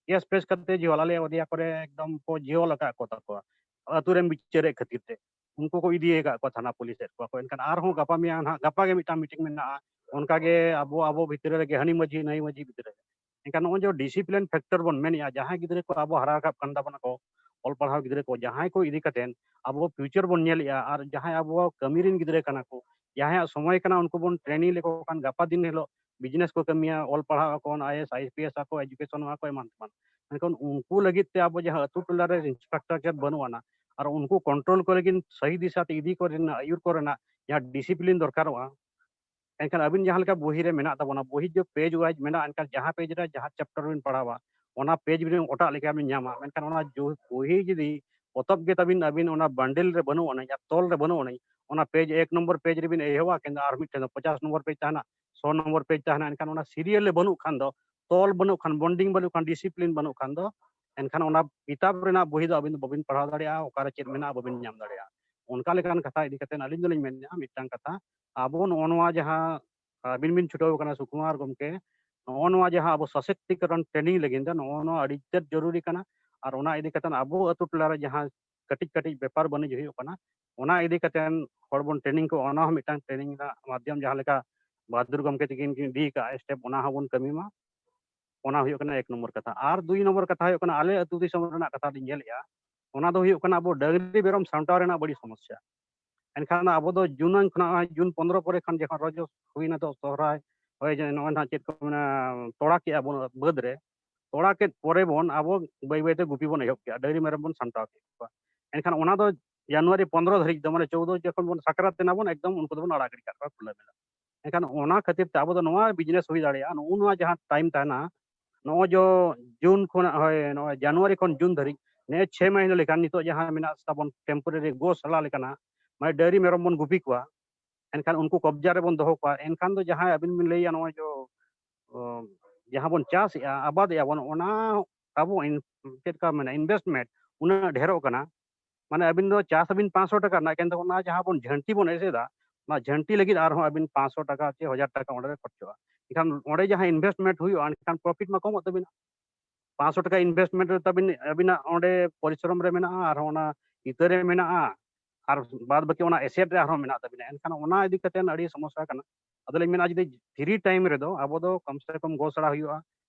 ᱠᱮᱥ ᱯᱮᱥ ᱠᱟᱛᱮ ᱡᱤᱦᱚᱞ, ᱟᱞᱮ ᱚᱫᱤᱭᱟ ᱠᱚᱨᱮ ᱮᱠᱫᱚᱢ ᱠᱚ ᱡᱤᱦᱚᱞ ᱟᱠᱟᱫ ᱠᱚ ᱛᱟᱠᱚᱣᱟ, ᱟᱹᱛᱩ ᱨᱮᱱ ᱵᱤᱪᱟᱹᱨᱮᱫ ᱠᱷᱟᱹᱛᱤᱨ ᱛᱮ᱾ ᱩᱱᱠᱩ ᱠᱚ ᱤᱫᱤ ᱟᱠᱟᱫ ᱠᱚᱣᱟ, ᱛᱷᱟᱱᱟ ᱯᱩᱞᱤᱥ ᱮᱫ ᱠᱚᱣᱟ ᱠᱚ᱾ ᱮᱱᱠᱷᱟᱱ ᱟᱨᱦᱚᱸ ᱜᱟᱯᱟ ᱢᱮᱭᱟᱝ ᱱᱟᱦᱟᱜ, ᱜᱟᱯᱟ ᱜᱮ ᱢᱤᱫᱴᱟᱝ ᱢᱤᱴᱤᱝ ᱢᱮᱱᱟᱜᱼᱟ, ᱚᱱᱠᱟ ᱜᱮ ᱟᱵᱚ, ᱟᱵᱚ ᱵᱷᱤᱛᱨᱤ ᱨᱮᱜᱮ ᱦᱟᱹᱱᱤ ᱢᱟᱹᱡᱷᱤ ᱱᱟᱹᱭ ᱢᱟᱹᱡᱷᱤ ᱵᱷᱤᱛᱨᱤ ᱨᱮ᱾ ᱮᱱᱠᱷᱟᱱ ᱱᱚᱜᱼᱚᱭ ᱡᱮ ᱰᱤᱥᱤᱯᱞᱤᱱ ᱯᱷᱮᱠᱴᱚᱨ ᱵᱚᱱ ᱢᱮᱱᱮᱫᱼᱟ, ᱡᱟᱦᱟᱸᱭ ᱜᱤᱫᱽᱨᱟᱹ ᱠᱚ ᱟᱵᱚ ᱦᱟᱨᱟ ᱨᱟᱠᱟᱵ ᱠᱟᱱ ᱛᱟᱵᱚᱱᱟ ᱠᱚ, ᱚᱞ ᱯᱟᱲᱦᱟᱣ ᱜᱤᱫᱽᱨᱟᱹ ᱠᱚ, ᱡᱟᱦᱟᱸᱭ ᱠᱚ ᱤᱫᱤ ᱠᱟᱛᱮᱫ ᱟᱵᱚ ᱯᱷᱤᱭᱩᱪᱟᱨ ᱵᱚᱱ ᱧᱮᱞᱮᱫᱼᱟ, ᱟᱨ ᱡᱟᱦᱟᱸᱭ ᱟᱵᱚ ᱠᱟᱹᱢᱤ ᱨᱮᱱ ᱜᱤᱫᱽᱨᱟᱹ ᱠᱟᱱᱟ ᱠᱚ, ᱡᱟᱦᱟᱸᱭᱟᱜ ᱥᱚᱢᱚᱭ ᱠᱟᱱᱟ, ᱩᱱᱠᱩ ᱵᱚᱱ ᱴᱨᱮᱱᱤᱝ ᱞᱮᱠᱚ ᱠᱷᱟᱱ ᱜᱟᱯᱟ ᱫᱤᱱ ᱦᱤᱞᱳᱜ ᱵᱤᱡᱽᱱᱮᱥ ᱠᱚ ᱠᱟᱹᱢᱤᱭᱟ, ᱚᱞ ᱯᱟᱲᱦᱟᱣ ᱟᱠᱚ, I A S, I P S ᱟᱠᱚ, ᱮᱡᱩᱠᱮᱥᱚᱱᱚᱜᱼᱟ ᱠᱚ, ᱮᱢᱟᱱ ᱛᱮᱢᱟᱱ᱾ ᱢᱮᱱᱠᱷᱟᱱ ᱩᱱᱠᱩ ᱞᱟᱹᱜᱤᱫ ᱛᱮ ᱟᱵᱚ ᱡᱟᱦᱟᱸ ᱟᱹᱛᱩ ᱴᱚᱞᱟ ᱨᱮ ᱤᱱᱯᱷᱨᱟᱥᱴᱨᱟᱠᱪᱟᱨ ᱵᱟᱹᱱᱩᱜ ᱟᱱᱟ, ᱟᱨ ᱩᱱᱠᱩ ᱠᱚᱱᱴᱨᱳᱞ ᱠᱚ ᱞᱟᱹᱜᱤᱫ ᱥᱟᱹᱦᱤ ᱫᱤᱥᱟ ᱛᱮ ᱤᱫᱤ ᱠᱚ ᱨᱮᱱᱟᱜ, ᱟᱹᱭᱩᱨ ᱠᱚ ᱨᱮᱱᱟᱜ ᱡᱟᱦᱟᱸ ᱰᱤᱥᱤᱯᱞᱤᱱ ᱫᱚᱨᱠᱟᱨᱚᱜᱼᱟ, ᱮᱱᱠᱷᱟᱱ ᱟᱹᱵᱤᱱ ᱡᱟᱦᱟᱸ ᱞᱮᱠᱟ ᱵᱚᱦᱤ ᱨᱮ ᱢᱮᱱᱟᱜ ᱛᱟᱵᱚᱱᱟ, ᱵᱚᱦᱤ ᱡᱮ ᱯᱮᱡᱽ ᱣᱟᱭᱤᱡᱽ ᱢᱮᱱᱟᱜᱼᱟ, ᱮᱱᱠᱷᱟᱱ ᱡᱟᱦᱟᱸ ᱯᱮᱡᱽ ᱨᱮ ᱡᱟᱦᱟᱸ ᱪᱮᱯᱴᱟᱨ ᱵᱤᱱ ᱯᱟᱲᱦᱟᱣᱟ, ᱚᱱᱟ ᱯᱮᱡᱽ ᱵᱤᱱ ᱚᱴᱟᱜ ᱞᱮᱠᱟ ᱵᱤᱱ ᱧᱟᱢᱟ᱾ ᱢᱮᱱᱠᱷᱟᱱ ᱚᱱᱟ ᱡᱚ-, ᱵᱚᱦᱤ ᱡᱩᱫᱤ ᱯᱚᱛᱚᱵ ᱜᱮ ᱛᱟᱵᱤᱱ ᱟᱹᱵᱤᱱ ᱚᱱᱟ ᱵᱟᱱᱰᱮᱞ ᱨᱮ ᱵᱟᱹᱱᱩᱜ ᱟᱹᱱᱤᱡ, ᱟᱨ ᱛᱚᱞ ᱨᱮ ᱵᱟᱹᱱᱩᱜ ᱟᱹᱱᱤᱡ, ᱚᱱᱟ ᱯᱮᱡᱽ ᱮᱠ ᱱᱚᱢᱵᱚᱨ ᱯᱮᱡᱽ ᱨᱮᱵᱤᱱ ᱮᱦᱚᱵᱟ, ᱠᱤᱱᱛᱩ ᱟᱨ ᱢᱤᱫᱴᱷᱮᱱ ᱫᱚ ᱯᱚᱪᱟᱥ ᱱᱚᱢᱵᱚᱨ ᱯᱮᱡᱽ ᱛᱟᱦᱮᱱᱟ, ᱥᱚ ᱱᱚᱢᱵᱚᱨ ᱯᱮᱡᱽ ᱛᱟᱦᱮᱱᱟ᱾ ᱮᱱᱠᱷᱟᱱ ᱚᱱᱟ ᱥᱤᱨᱤᱭᱟᱞ ᱨᱮ ᱵᱟᱹᱱᱩᱜ ᱠᱷᱟᱱ ᱫᱚ, ᱛᱚᱞ ᱵᱟᱹᱱᱩᱜ ᱠᱷᱟᱱ, ᱵᱚᱱᱰᱤᱝ ᱵᱟᱹᱱᱩᱜ ᱠᱷᱟᱱ, ᱰᱤᱥᱤᱯᱞᱤᱱ ᱵᱟᱹᱱᱩᱜ ᱠᱷᱟᱱ ᱫᱚ, ᱮᱱᱠᱷᱟᱱ ᱚᱱᱟ ᱠᱤᱛᱟᱹᱵ ᱨᱮᱱᱟᱜ ᱵᱚᱦᱤ ᱫᱚ ᱟᱹᱵᱤᱱ ᱫᱚ ᱵᱟᱹᱵᱤᱱ ᱯᱟᱲᱦᱟᱣ ᱫᱟᱲᱮᱭᱟᱜᱼᱟ, ᱚᱠᱟᱨᱮ ᱪᱮᱫ ᱢᱮᱱᱟᱜᱼᱟ ᱵᱟᱹᱵᱤᱱ ᱧᱟᱢ ᱫᱟᱲᱮᱭᱟᱜᱼᱟ᱾ ᱚᱱᱠᱟ ᱞᱮᱠᱟᱱ ᱠᱟᱛᱷᱟ ᱤᱫᱤ ᱠᱟᱛᱮ ᱟᱹᱞᱤᱧ ᱫᱚᱞᱤᱧ ᱢᱮᱱᱮᱫᱼᱟ, ᱢᱤᱫᱴᱟᱝ ᱠᱟᱛᱷᱟ, ᱟᱵᱚ ᱱᱚᱜᱼᱚ ᱱᱚᱣᱟ ᱡᱟᱦᱟᱸ ᱟᱹᱵᱤᱱ ᱵᱤᱱ ᱪᱷᱩᱴᱟᱹᱣ ᱟᱠᱟᱱᱟ ᱥᱩᱠᱩᱢᱟᱨ ᱜᱚᱢᱠᱮ, ᱱᱚᱜᱼᱚ ᱱᱚᱣᱟ ᱡᱟᱦᱟᱸ ᱟᱵᱚ ᱥᱚᱥᱚᱠᱛᱤᱠᱚᱨᱚᱱ ᱴᱨᱮᱱᱤᱝ ᱞᱟᱹᱜᱤᱫ ᱫᱚ ᱱᱚᱜᱼᱚ ᱱᱚᱣᱟ ᱟᱹᱰᱤ ᱛᱮᱫ ᱡᱚᱨᱩᱨᱤ ᱠᱟᱱᱟ᱾ ᱟᱨ ᱚᱱᱟ ᱤᱫᱤ ᱠᱟᱛᱮ ᱟᱵᱚ ᱟᱹᱛᱩ ᱴᱚᱞᱟ ᱨᱮ ᱡᱟᱦᱟᱸ ᱠᱟᱹᱴᱤᱡ ᱠᱟᱹᱴᱤᱡ ᱵᱮᱯᱟᱨ ᱵᱟᱹᱱᱤᱡᱽ ᱦᱩᱭᱩᱜ ᱠᱟᱱᱟ, ᱚᱱᱟ ᱤᱫᱤ ᱠᱟᱛᱮ ᱦᱚᱲ ᱵᱚᱱ ᱴᱨᱮᱱᱤᱝ ᱠᱚᱣᱟ, ᱚᱱᱟ ᱦᱚᱸ ᱢᱤᱫᱴᱟᱝ ᱴᱨᱮᱱᱤᱝ ᱨᱮᱱᱟᱜ ᱢᱟᱫᱽᱫᱷᱚᱢ, ᱡᱟᱦᱟᱸ ᱞᱮᱠᱟ ᱵᱟᱦᱟᱫᱩᱨ ᱜᱚᱢᱠᱮ ᱛᱤᱠᱤᱱ ᱠᱤᱱ ᱤᱫᱤ ᱠᱟᱜᱼᱟ ᱥᱴᱮᱯ, ᱚᱱᱟ ᱦᱚᱸᱵᱚᱱ ᱠᱟᱹᱢᱤ ᱢᱟ᱾ ᱚᱱᱟ ᱦᱩᱭᱩᱜ ᱠᱟᱱᱟ ᱮᱠ ᱱᱚᱢᱵᱚᱨ ᱠᱟᱛᱷᱟ᱾ ᱟᱨ ᱫᱩᱭ ᱱᱚᱢᱵᱚᱨ ᱠᱟᱛᱷᱟ ᱦᱩᱭᱩᱜ ᱠᱟᱱᱟ, ᱟᱞᱮ ᱟᱹᱛᱩ ᱫᱤᱥᱚᱢ ᱨᱮᱱᱟᱜ ᱠᱟᱛᱷᱟ ᱞᱤᱧ ᱧᱮᱞᱮᱫᱼᱟ, ᱚᱱᱟ ᱫᱚ ᱦᱩᱭᱩᱜ ᱠᱟᱱᱟ ᱟᱵᱚ ᱰᱟᱹᱝᱨᱤ ᱢᱮᱨᱚᱢ ᱥᱟᱢᱴᱟᱣ ᱨᱮᱱᱟᱜ ᱵᱟᱹᱲᱤ ᱥᱚᱢᱚᱥᱥᱟ᱾ ᱮᱱᱠᱷᱟᱱ ᱟᱵᱚ ᱫᱚ ᱡᱩᱱ ᱠᱷᱚᱱᱟᱜ, ᱱᱚᱜᱼᱚᱭ ᱡᱩᱱ ᱯᱚᱱᱨᱚ ᱯᱚᱨᱮ ᱠᱷᱚᱱ ᱡᱚᱠᱷᱚᱱ ᱨᱚᱡᱚ ᱦᱩᱭᱱᱟ, ᱛᱚ ᱥᱚᱦᱨᱟᱭ, ᱦᱳᱭ, ᱡᱮ ᱱᱚᱜᱼᱚᱭ ᱱᱟᱦᱟᱜ ᱪᱮᱫ ᱠᱚ ᱢᱮᱱᱟ, ᱛᱚᱲᱟ ᱠᱮᱜᱼᱟ ᱵᱚᱱ ᱵᱟᱹᱫᱽ ᱨᱮ, ᱛᱚᱲᱟ ᱠᱮᱫ ᱯᱚᱨᱮ ᱵᱚᱱ ᱟᱵᱚ ᱵᱟᱹᱭ ᱵᱟᱹᱭᱛᱮ ᱜᱩᱯᱤ ᱵᱚᱱ ᱮᱦᱚᱵ ᱠᱮᱜᱼᱟ, ᱰᱟᱹᱝᱨᱤ ᱢᱮᱨᱚᱢ ᱵᱚᱱ ᱥᱟᱢᱴᱟᱣ ᱠᱮᱫ ᱠᱚᱣᱟ᱾ ᱮᱱᱠᱷᱟᱱ ᱚᱱᱟ ᱫᱚ ᱡᱟᱱᱩᱣᱟᱨᱤ ᱯᱚᱱᱨᱚ ᱫᱷᱟᱹᱨᱤᱡ ᱫᱚ, ᱢᱟᱱᱮ ᱪᱳᱫᱽᱫᱳ ᱡᱚᱠᱷᱚᱱ ᱵᱚᱱ ᱥᱟᱠᱨᱟᱛ ᱮᱱᱟ ᱵᱚᱱ, ᱮᱠᱫᱚᱢ ᱩᱱᱠᱩ ᱫᱚᱵᱚᱱ ᱟᱲᱟᱜ ᱜᱤᱰᱤ ᱠᱟᱜ ᱠᱚᱣᱟ ᱠᱷᱩᱞᱟᱹ ᱢᱮᱞᱟ᱾ ᱮᱱᱠᱷᱟᱱ ᱚᱱᱟ ᱠᱷᱟᱹᱛᱤᱨ ᱛᱮ ᱟᱵᱚ ᱫᱚ ᱱᱚᱣᱟ ᱵᱤᱡᱽᱱᱮᱥ ᱦᱩᱭ ᱫᱟᱲᱮᱭᱟᱜᱼᱟ, ᱱᱚᱜᱼᱚ ᱱᱚᱣᱟ ᱡᱟᱦᱟᱸ ᱴᱟᱭᱤᱢ ᱛᱟᱦᱮᱱᱟ, ᱱᱚᱜᱼᱚᱭ ᱡᱚ ᱡᱩᱱ ᱠᱷᱚᱱᱟᱜ, ᱦᱳᱭ, ᱱᱚᱜᱼᱚᱭ ᱡᱟᱱᱩᱣᱟᱨᱤ ᱠᱷᱚᱱ ᱡᱩᱱ ᱫᱷᱟᱹᱨᱤᱡ, ᱱᱤᱭᱟᱹ ᱪᱷᱮ ᱢᱟᱹᱦᱱᱟᱹ ᱞᱮᱠᱟᱱ ᱱᱤᱛᱚᱜ ᱡᱟᱦᱟᱸ ᱢᱮᱱᱟᱜ ᱛᱟᱵᱚᱱ ᱴᱮᱢᱯᱳᱨᱟᱨᱤ ᱜᱳᱥᱟᱞᱟ ᱞᱮᱠᱟᱱᱟᱜ, ᱢᱟᱱᱮ ᱰᱟᱹᱝᱨᱤ ᱢᱮᱨᱚᱢ ᱵᱚᱱ ᱜᱩᱯᱤ ᱠᱚᱣᱟ, ᱮᱱᱠᱷᱟᱱ ᱩᱱᱠᱩ ᱠᱚᱵᱽᱡᱟ ᱨᱮᱵᱚᱱ ᱫᱚᱦᱚ ᱠᱚᱣᱟ᱾ ᱮᱱᱠᱷᱟᱱ ᱫᱚ ᱡᱟᱦᱟᱸᱭ ᱟᱹᱵᱤᱱ ᱵᱤᱱ ᱞᱟᱹᱭᱟ ᱱᱚᱜᱼᱚᱭ ᱡᱚ, ᱚ, ᱡᱟᱦᱟᱸ ᱵᱚᱱ ᱪᱟᱥᱮᱜᱼᱟ, ᱟᱵᱟᱫᱮᱜᱼᱟ ᱵᱚᱱ, ᱚᱱᱟ ᱟᱵᱚ ᱤᱱ-, ᱪᱮᱫ ᱞᱮᱠᱟ ᱢᱮᱱᱟ, ᱤᱱᱵᱷᱮᱥᱴᱢᱮᱱᱴ ᱩᱱᱟᱹᱜ ᱰᱷᱮᱨᱚᱜ ᱠᱟᱱᱟ᱾ ᱢᱟᱱᱮ ᱟᱹᱵᱤᱱ ᱫᱚ ᱪᱟᱥ ᱟᱹᱵᱤᱱ ᱯᱟᱸᱪᱥᱚ ᱴᱟᱠᱟ ᱨᱮᱱᱟᱜ, ᱠᱤᱱᱛᱩ ᱚᱱᱟ ᱡᱟᱦᱟᱸ ᱵᱚᱱ ᱡᱷᱟᱹᱱᱴᱤ ᱵᱚᱱ ᱮᱥᱮᱫᱟ, ᱚᱱᱟ ᱡᱷᱟᱹᱱᱴᱤ ᱞᱟᱹᱜᱤᱫ ᱟᱨᱦᱚᱸ ᱟᱹᱵᱤᱱ ᱯᱟᱸᱪᱥᱚ ᱴᱟᱠᱟ ᱪᱮ ᱦᱟᱡᱟᱨ ᱴᱟᱠᱟ ᱚᱸᱰᱮ ᱨᱮ ᱠᱷᱚᱨᱪᱚᱜᱼᱟ᱾ ᱮᱱᱠᱷᱟᱱ ᱚᱸᱰᱮ ᱡᱟᱦᱟᱸ ᱤᱱᱵᱷᱮᱥᱴᱢᱮᱱᱴ ᱦᱩᱭᱩᱜᱼᱟ, ᱮᱱᱠᱷᱟᱱ ᱯᱨᱚᱯᱷᱤᱴ ᱢᱟ ᱠᱚᱢᱚᱜ ᱛᱟᱹᱵᱤᱱᱟ᱾ ᱯᱟᱸᱪᱥᱚ ᱴᱟᱠᱟ ᱤᱱᱵᱷᱮᱥᱴᱢᱮᱱᱴ ᱨᱮ ᱛᱟᱵᱤᱱ, ᱟᱹᱵᱤᱱᱟᱜ ᱚᱸᱰᱮ ᱯᱚᱨᱤᱥᱨᱚᱢ ᱨᱮ ᱢᱮᱱᱟᱜᱼᱟ, ᱟᱨᱦᱚᱸ ᱚᱱᱟ ᱤᱛᱟᱹ ᱨᱮ ᱢᱮᱱᱟᱜᱼᱟ, ᱟᱨ ᱵᱟᱫ ᱵᱟᱹᱠᱤ ᱚᱱᱟ ᱮᱥᱮᱴ ᱨᱮ ᱟᱨᱦᱚᱸ ᱢᱮᱱᱟᱜ ᱛᱟᱵᱤᱱᱟ᱾ ᱮᱱᱠᱷᱟᱱ ᱚᱱᱟ ᱤᱫᱤ ᱠᱟᱛᱮ ᱟᱹᱰᱤ ᱥᱚᱢᱚᱥᱥᱟ ᱠᱟᱱᱟ᱾ ᱟᱫᱚ ᱞᱤᱧ ᱢᱮᱱᱟ, ᱡᱩᱫᱤ ᱯᱷᱨᱤ ᱴᱟᱭᱤᱢ ᱨᱮᱫᱚ ᱟᱵᱚ ᱫᱚ ᱠᱚᱢ ᱥᱮ ᱠᱚᱢ ᱜᱚ ᱥᱮᱬᱟ ᱦᱩᱭᱩᱜᱼᱟ᱾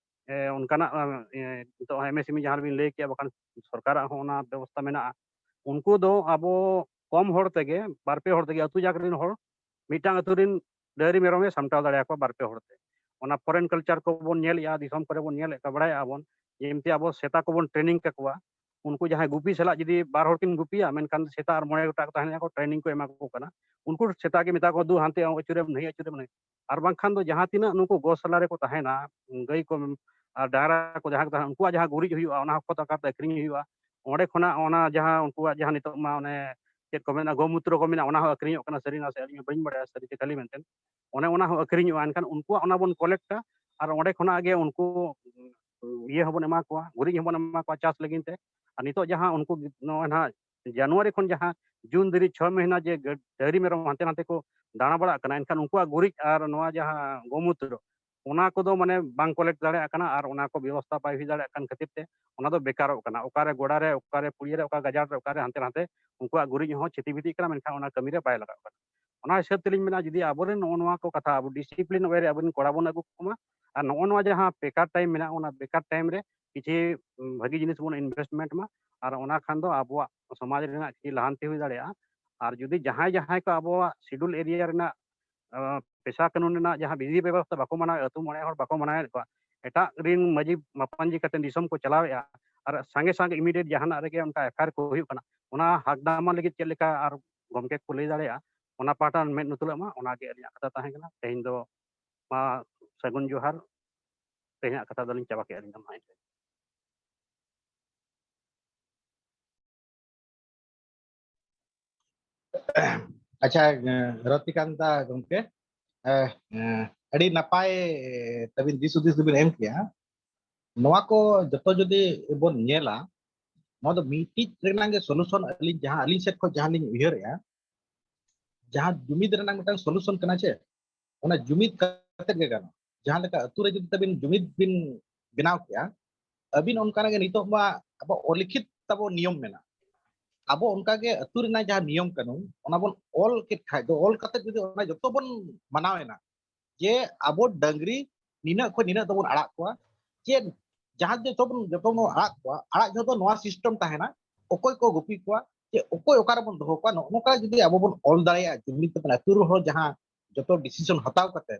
ᱮ, ᱚᱱᱠᱟᱱᱟᱜ, ᱮ, ᱱᱤᱛᱚᱜ ᱮᱢ ᱮᱥ ᱮᱢ ᱤ ᱡᱟᱦᱟᱸ ᱵᱤᱱ ᱞᱟᱹᱭ ᱠᱮᱜᱼᱟ, ᱵᱟᱠᱷᱟᱱ ᱥᱚᱨᱠᱟᱨᱟᱜ ᱦᱚᱸ ᱚᱱᱟ ᱵᱮᱵᱚᱥᱛᱷᱟ ᱢᱮᱱᱟᱜᱼᱟ᱾ ᱩᱱᱠᱩ ᱫᱚ ᱟᱵᱚ ᱠᱚᱢ ᱦᱚᱲ ᱛᱮᱜᱮ, ᱵᱟᱨ ᱯᱮ ᱦᱚᱲ ᱛᱮᱜᱮ, ᱟᱹᱛᱩ ᱡᱟᱠ ᱨᱮᱱ ᱦᱚᱲ, ᱢᱤᱫᱴᱟᱝ ᱟᱹᱛᱩ ᱨᱮᱱ ᱰᱟᱹᱝᱨᱤ ᱢᱮᱨᱚᱢᱮ ᱥᱟᱢᱴᱟᱣ ᱫᱟᱲᱮᱭᱟᱠᱚᱣᱟ ᱵᱟᱨ ᱯᱮ ᱦᱚᱲ ᱛᱮ᱾ ᱚᱱᱟ ᱯᱷᱚᱨᱮᱱ ᱠᱟᱞᱪᱟᱨ ᱠᱚᱵᱚᱱ ᱧᱮᱞᱮᱜᱼᱟ, ᱫᱤᱥᱚᱢ ᱠᱚᱨᱮ ᱵᱚᱱ ᱧᱮᱞᱮᱫ ᱠᱚᱣᱟ, ᱵᱟᱲᱟᱭᱮᱜᱼᱟ ᱵᱚᱱ, ᱡᱮ ᱮᱢᱛᱮ ᱟᱵᱚ ᱥᱮᱛᱟ ᱠᱚᱵᱚᱱ ᱴᱨᱮᱱᱤᱝ ᱠᱟᱠᱚᱣᱟ᱾ ᱩᱱᱠᱩ ᱡᱟᱦᱟᱸᱭ ᱜᱩᱯᱤ ᱥᱟᱞᱟᱜ ᱡᱩᱫᱤ ᱵᱟᱨ ᱦᱚᱲ ᱠᱤᱱ ᱜᱩᱯᱤᱭᱟ, ᱢᱮᱱᱠᱷᱟᱱ ᱥᱮᱛᱟ ᱟᱨ ᱢᱚᱬᱮ ᱜᱚᱴᱟᱝ ᱠᱚ ᱛᱟᱦᱮᱱᱟ, ᱠᱚ ᱴᱨᱮᱱᱤᱝ ᱠᱚ ᱮᱢᱟ ᱠᱚ ᱠᱟᱱᱟ᱾ ᱩᱱᱠᱩ ᱥᱮᱛᱟ ᱜᱮ ᱢᱮᱛᱟ ᱠᱚ, "ᱫᱩ ᱦᱟᱱᱛᱮ ᱟᱹᱪᱩᱨᱮᱢ, ᱱᱟᱹᱦᱤ ᱟᱹᱪᱩᱨᱮᱢ, ᱱᱟᱹᱦᱤ᱾" ᱟᱨ ᱵᱟᱝᱠᱷᱟᱱ ᱫᱚ ᱡᱟᱦᱟᱸ ᱛᱤᱱᱟᱹᱜ ᱱᱩᱠᱩ ᱜᱚᱥᱟᱞᱟ ᱨᱮᱠᱚ ᱛᱟᱦᱮᱱᱟ, ᱜᱟᱹᱭ ᱠᱚ ᱟᱨ ᱰᱟᱝᱨᱟ ᱠᱚ ᱡᱟᱦᱟᱸ ᱠᱚ ᱛᱟᱦᱮᱱᱟ, ᱩᱱᱠᱩᱣᱟᱜ ᱡᱟᱦᱟᱸ ᱜᱩᱨᱤᱡ ᱦᱩᱭᱩᱜᱼᱟ, ᱚᱱᱟ ᱦᱚᱸ ᱠᱷᱚᱛ ᱟᱠᱟᱨ ᱛᱮ ᱟᱹᱠᱷᱨᱤᱧ ᱦᱩᱭᱩᱜᱼᱟ᱾ ᱚᱸᱰᱮ ᱠᱷᱚᱱᱟᱜ ᱚᱱᱟ ᱡᱟᱦᱟᱸ ᱩᱱᱠᱩᱣᱟᱜ ᱡᱟᱦᱟᱸ ᱱᱤᱛᱚᱜ ᱢᱟ ᱚᱱᱮ ᱪᱮᱫ ᱠᱚ ᱢᱮᱱᱟ, ᱜᱳᱢᱩᱛᱨᱚ ᱠᱚ ᱢᱮᱱᱟ, ᱚᱱᱟ ᱦᱚᱸ ᱟᱹᱠᱷᱨᱤᱧᱚᱜ ᱠᱟᱱᱟ, ᱥᱟᱹᱨᱤ ᱱᱟᱥᱮ ᱟᱹᱞᱤᱧ ᱦᱚᱸ ᱵᱟᱹᱞᱤᱧ ᱵᱟᱲᱟᱭᱟ ᱥᱟᱹᱨᱤ ᱪᱮ ᱠᱷᱟᱹᱞᱤ ᱢᱮᱱᱛᱮ᱾ ᱚᱱᱮ ᱚᱱᱟ ᱦᱚᱸ ᱟᱹᱠᱷᱨᱤᱧᱚᱜᱼᱟ᱾ ᱮᱱᱠᱷᱟᱱ ᱩᱱᱠᱩᱣᱟᱜ ᱚᱱᱟ ᱵᱚᱱ ᱠᱚᱞᱮᱠᱴᱟ ᱟᱨ ᱚᱸᱰᱮ ᱠᱷᱚᱱᱟᱜ ᱜᱮ ᱩᱱᱠᱩ ᱤᱭᱟᱹ ᱦᱚᱸᱵᱚᱱ ᱮᱢᱟ ᱠᱚᱣᱟ, ᱜᱩᱨᱤᱡ ᱦᱚᱸᱵᱚᱱ ᱮᱢᱟ ᱠᱚᱣᱟ ᱪᱟᱥ ᱞᱟᱹᱜᱤᱫ ᱛᱮ᱾ ᱟᱨ ᱱᱤᱛᱚᱜ ᱡᱟᱦᱟᱸ ᱩᱱᱠᱩ ᱱᱚᱜᱼᱚᱭ ᱱᱟᱦᱟᱜ ᱡᱟᱱᱩᱣᱟᱨᱤ ᱠᱷᱚᱱ ᱡᱟᱦᱟᱸ ᱡᱩᱱ ᱫᱷᱟᱹᱨᱤᱡ ᱪᱷᱚ ᱢᱟᱹᱦᱱᱟᱹ ᱡᱮ ᱜᱟᱹ- ᱰᱟᱹᱝᱨᱤ ᱢᱮᱨᱚᱢ ᱦᱟᱱᱛᱮ ᱱᱟᱛᱮ ᱠᱚ ᱫᱟᱬᱟ ᱵᱟᱲᱟᱜ ᱠᱟᱱᱟ, ᱮᱱᱠᱷᱟᱱ ᱩᱱᱠᱩᱣᱟᱜ ᱜᱩᱨᱤᱡ ᱟᱨ ᱱᱚᱣᱟ ᱡᱟᱦᱟᱸ ᱜᱳᱢᱩᱛᱨᱚ, ᱚᱱᱟ ᱠᱚᱫᱚ ᱢᱟᱱᱮ ᱵᱟᱝ ᱠᱚᱞᱮᱠᱴ ᱫᱟᱲᱮᱭᱟᱜ ᱠᱟᱱᱟ ᱟᱨ ᱚᱱᱟ ᱠᱚ ᱵᱮᱵᱚᱥᱛᱷᱟ ᱵᱟᱭ ᱦᱩᱭ ᱫᱟᱲᱮᱭᱟᱜ ᱠᱟᱱ ᱠᱷᱟᱹᱛᱤᱨ ᱛᱮ ᱚᱱᱟ ᱫᱚ ᱵᱮᱠᱟᱨᱚᱜ ᱠᱟᱱᱟ᱾ ᱚᱠᱟᱨᱮ ᱜᱚᱰᱟ ᱨᱮ, ᱚᱠᱟᱨᱮ ᱯᱩᱲᱤᱭᱟᱹ ᱨᱮ, ᱚᱠᱟ ᱜᱟᱡᱟᱲ ᱨᱮ, ᱚᱠᱟᱨᱮ ᱦᱟᱱᱛᱮ ᱱᱟᱛᱮ ᱩᱱᱠᱩᱣᱟᱜ ᱜᱩᱨᱤᱡ ᱦᱚᱸ ᱪᱷᱤᱛᱤ ᱵᱤᱛᱤᱜ ᱠᱟᱱᱟ, ᱢᱮᱱᱠᱷᱟᱱ ᱚᱱᱟ ᱠᱟᱹᱢᱤ ᱨᱮ ᱵᱟᱭ ᱞᱟᱜᱟᱜ ᱠᱟᱱᱟ᱾ ᱚᱱᱟ ᱦᱤᱥᱟᱹᱵ ᱛᱮᱞᱤᱧ ᱢᱮᱱᱟ, ᱡᱩᱫᱤ ᱟᱵᱚᱨᱮᱱ ᱱᱚᱜᱼᱚ ᱱᱚᱣᱟ ᱠᱚ ᱠᱟᱛᱷᱟ ᱟᱵᱚ ᱰᱤᱥᱤᱯᱞᱤᱱ ᱳᱭᱮ ᱨᱮ ᱟᱵᱚᱨᱮᱱ ᱠᱚᱲᱟ ᱵᱚᱱ ᱟᱹᱜᱩ ᱠᱚᱢᱟ, ᱟᱨ ᱱᱚᱜᱼᱚ ᱱᱚᱣᱟ ᱡᱟᱦᱟᱸ ᱵᱮᱠᱟᱨ ᱴᱟᱭᱤᱢ ᱢᱮᱱᱟᱜᱼᱟ, ᱚᱱᱟ ᱵᱮᱠᱟᱨ ᱴᱟᱭᱤᱢ ᱨᱮ ᱠᱤᱪᱷᱤ ᱩᱸ, ᱵᱷᱟᱹᱜᱤ ᱡᱤᱱᱤᱥ ᱵᱚᱱ ᱤᱱᱵᱷᱮᱥᱴᱢᱮᱱᱴ ᱢᱟ, ᱟᱨ ᱚᱱᱟ ᱠᱷᱟᱱ ᱫᱚ ᱟᱵᱚᱣᱟᱜ ᱥᱚᱢᱟᱡᱽ ᱨᱮᱱᱟᱜ ᱠᱤᱪᱷᱤ ᱞᱟᱦᱟᱱᱛᱤ ᱦᱩᱭ ᱫᱟᱲᱮᱭᱟᱜᱼᱟ᱾ ᱟᱨ ᱡᱩᱫᱤ ᱡᱟᱦᱟᱸᱭ ᱡᱟᱦᱟᱸᱭ ᱠᱚ ᱟᱵᱚᱣᱟᱜ ᱥᱤᱰᱩᱞ ᱮᱨᱤᱭᱟ ᱨᱮᱱᱟᱜ ᱟᱸ, ᱯᱮᱥᱟ ᱠᱟᱹᱱᱩᱱ ᱨᱮᱱᱟᱜ ᱡᱟᱦᱟᱸ ᱵᱤᱫᱷᱤ ᱵᱮᱵᱚᱥᱛᱷᱟ ᱵᱟᱠᱚ ᱢᱟᱱᱟᱣᱮᱫ, ᱟᱹᱛᱩ ᱢᱚᱬᱮ ᱦᱚᱲ ᱵᱟᱠᱚ ᱢᱟᱱᱟᱣᱮᱫ ᱠᱚᱣᱟ, ᱮᱴᱟᱜ ᱨᱤᱱ ᱢᱟᱹᱡᱷᱤ ᱢᱟᱯᱟᱧᱡᱤ ᱠᱟᱛᱮ ᱫᱤᱥᱚᱢ ᱠᱚ ᱪᱟᱞᱟᱣᱮᱫᱼᱟ, ᱟᱨ ᱥᱟᱸᱜᱮ ᱥᱟᱸᱜᱮ ᱤᱢᱤᱰᱤᱭᱮᱴ ᱡᱟᱦᱟᱱᱟᱜ ᱨᱮᱜᱮ ᱚᱱᱠᱟ ᱮᱯᱷ ᱟᱭ ᱟᱨ ᱠᱚ ᱦᱩᱭᱩᱜ ᱠᱟᱱᱟ, ᱚᱱᱟ ᱦᱟᱠ ᱫᱟᱢᱟᱱ ᱞᱟᱹᱜᱤᱫ ᱪᱮᱫ ᱞᱮᱠᱟ ᱟᱨ ᱜᱚᱢᱠᱮ ᱠᱚ ᱞᱟᱹᱭ ᱫᱟᱲᱮᱭᱟᱜᱼᱟ, ᱚᱱᱟ ᱯᱟᱦᱴᱟ ᱢᱮᱫ ᱞᱩᱛᱩᱨᱟᱜ ᱢᱟ, ᱚᱱᱟᱜᱮ ᱟᱹᱞᱤᱧᱟᱜ ᱠᱟᱛᱷᱟ ᱛᱟᱦᱮᱸ ᱠᱟᱱᱟ᱾ ᱛᱮᱦᱮᱧ ᱫᱚ ᱢᱟ ᱥᱟᱹᱜᱩᱱ ᱡᱚᱦᱟᱨ, ᱛᱮᱦᱮᱧᱟᱜ ᱠᱟᱛᱷᱟ ᱫᱚᱞᱤᱧ ᱪᱟᱵᱟ ᱠᱮᱫᱼᱟ ᱟᱹᱞᱤᱧ ᱫᱚ ᱢᱟ᱾ ᱟᱪᱪᱷᱟ, ᱨᱚᱛᱤᱠᱟᱱᱛᱟ ᱜᱚᱢᱠᱮ, ᱮ, ᱮ, ᱟᱹᱰᱤ ᱱᱟᱯᱟᱭ ᱛᱟᱵᱤᱱ ᱫᱤᱥ ᱦᱩᱫᱤᱥ ᱫᱚᱵᱤᱱ ᱮᱢ ᱠᱮᱜᱼᱟ᱾ ᱱᱚᱣᱟ ᱠᱚ ᱡᱚᱛᱚ ᱡᱩᱫᱤ ᱵᱚᱱ ᱧᱮᱞᱟ, ᱱᱚᱣᱟ ᱫᱚ ᱢᱤᱫᱴᱤᱡ ᱨᱮᱱᱟᱜ ᱜᱮ ᱥᱚᱞᱩᱥᱚᱱ ᱟᱹᱞᱤᱧ ᱡᱟᱦᱟᱸ ᱟᱹᱞᱤᱧ ᱥᱮᱫ ᱠᱷᱚᱱ ᱡᱟᱦᱟᱸ ᱞᱤᱧ ᱩᱭᱦᱟᱹᱨᱮᱜᱼᱟ, ᱡᱟᱦᱟᱸ ᱡᱩᱢᱤᱫ ᱨᱮᱱᱟᱜ ᱢᱤᱫᱴᱟᱝ ᱥᱚᱞᱩᱥᱚᱱ ᱠᱟᱱᱟ ᱪᱮ, ᱚᱱᱟ ᱡᱩᱢᱤᱫ ᱠᱟᱛᱮ ᱜᱮ ᱜᱟᱱᱚᱜᱼᱟ᱾ ᱡᱟᱦᱟᱸ ᱞᱮᱠᱟ ᱟᱹᱛᱩ ᱨᱮ ᱡᱩᱫᱤ ᱛᱟᱵᱤᱱ ᱡᱩᱢᱤᱫ ᱵᱤᱱ ᱵᱮᱱᱟᱣ ᱠᱮᱜᱼᱟ, ᱟᱹᱵᱤᱱ ᱚᱱᱠᱟᱱᱟᱜ ᱜᱮ ᱱᱤᱛᱚᱜ ᱢᱟ ᱟᱵᱚ ᱚᱞᱤᱠᱷᱤᱛ ᱛᱟᱵᱚ ᱱᱤᱭᱚᱢ ᱢᱮᱱᱟᱜᱼᱟ᱾ ᱟᱵᱚ ᱚᱱᱠᱟᱜᱮ ᱟᱹᱛᱩ ᱨᱮᱱᱟᱜ ᱡᱟᱦᱟᱸ ᱱᱤᱭᱚᱢ ᱠᱟᱹᱱᱩᱱ, ᱚᱱᱟ ᱵᱚᱱ ᱚᱞ ᱠᱮᱫ ᱠᱷᱟᱡ ᱫᱚ, ᱚᱞ ᱠᱟᱛᱮ ᱡᱩᱫᱤ ᱚᱱᱟ ᱡᱚᱛᱚ ᱵᱚᱱ ᱢᱟᱱᱟᱣ ᱮᱱᱟ, ᱡᱮ ᱟᱵᱚ ᱰᱟᱹᱝᱨᱤ ᱱᱤᱱᱟᱹᱜ ᱠᱷᱚᱱ ᱱᱤᱱᱟᱹᱜ ᱫᱚᱵᱚᱱ ᱟᱲᱟᱜ ᱠᱚᱣᱟ, ᱪᱮᱫ ᱡᱟᱦᱟᱸ ᱡᱚᱛᱚ ᱵᱚᱱ, ᱡᱚᱛᱚ ᱵᱚᱱ ᱟᱲᱟᱜ ᱠᱚᱣᱟ, ᱟᱲᱟᱜ ᱡᱚᱦᱚᱜ ᱫᱚ ᱱᱚᱣᱟ ᱥᱤᱥᱴᱮᱢ ᱛᱟᱦᱮᱱᱟ, ᱚᱠᱚᱭ ᱠᱚ ᱜᱩᱯᱤ ᱠᱚᱣᱟ, ᱪᱮ ᱚᱠᱚᱭ ᱚᱠᱟ ᱨᱮᱵᱚᱱ ᱫᱚᱦᱚ ᱠᱚᱣᱟ, ᱱᱚᱜᱼᱚ ᱱᱚᱝᱠᱟ ᱡᱩᱫᱤ ᱟᱵᱚ ᱵᱚᱱ ᱚᱞ ᱫᱟᱲᱮᱭᱟᱜᱼᱟ, ᱡᱩᱢᱤᱫ ᱠᱟᱛᱮ ᱟᱹᱛᱩ ᱨᱮᱱ ᱦᱚᱲ ᱡᱟᱦᱟᱸ ᱡᱚᱛᱚ ᱰᱤᱥᱤᱥᱚᱱ ᱦᱟᱛᱟᱣ ᱠᱟᱛᱮ,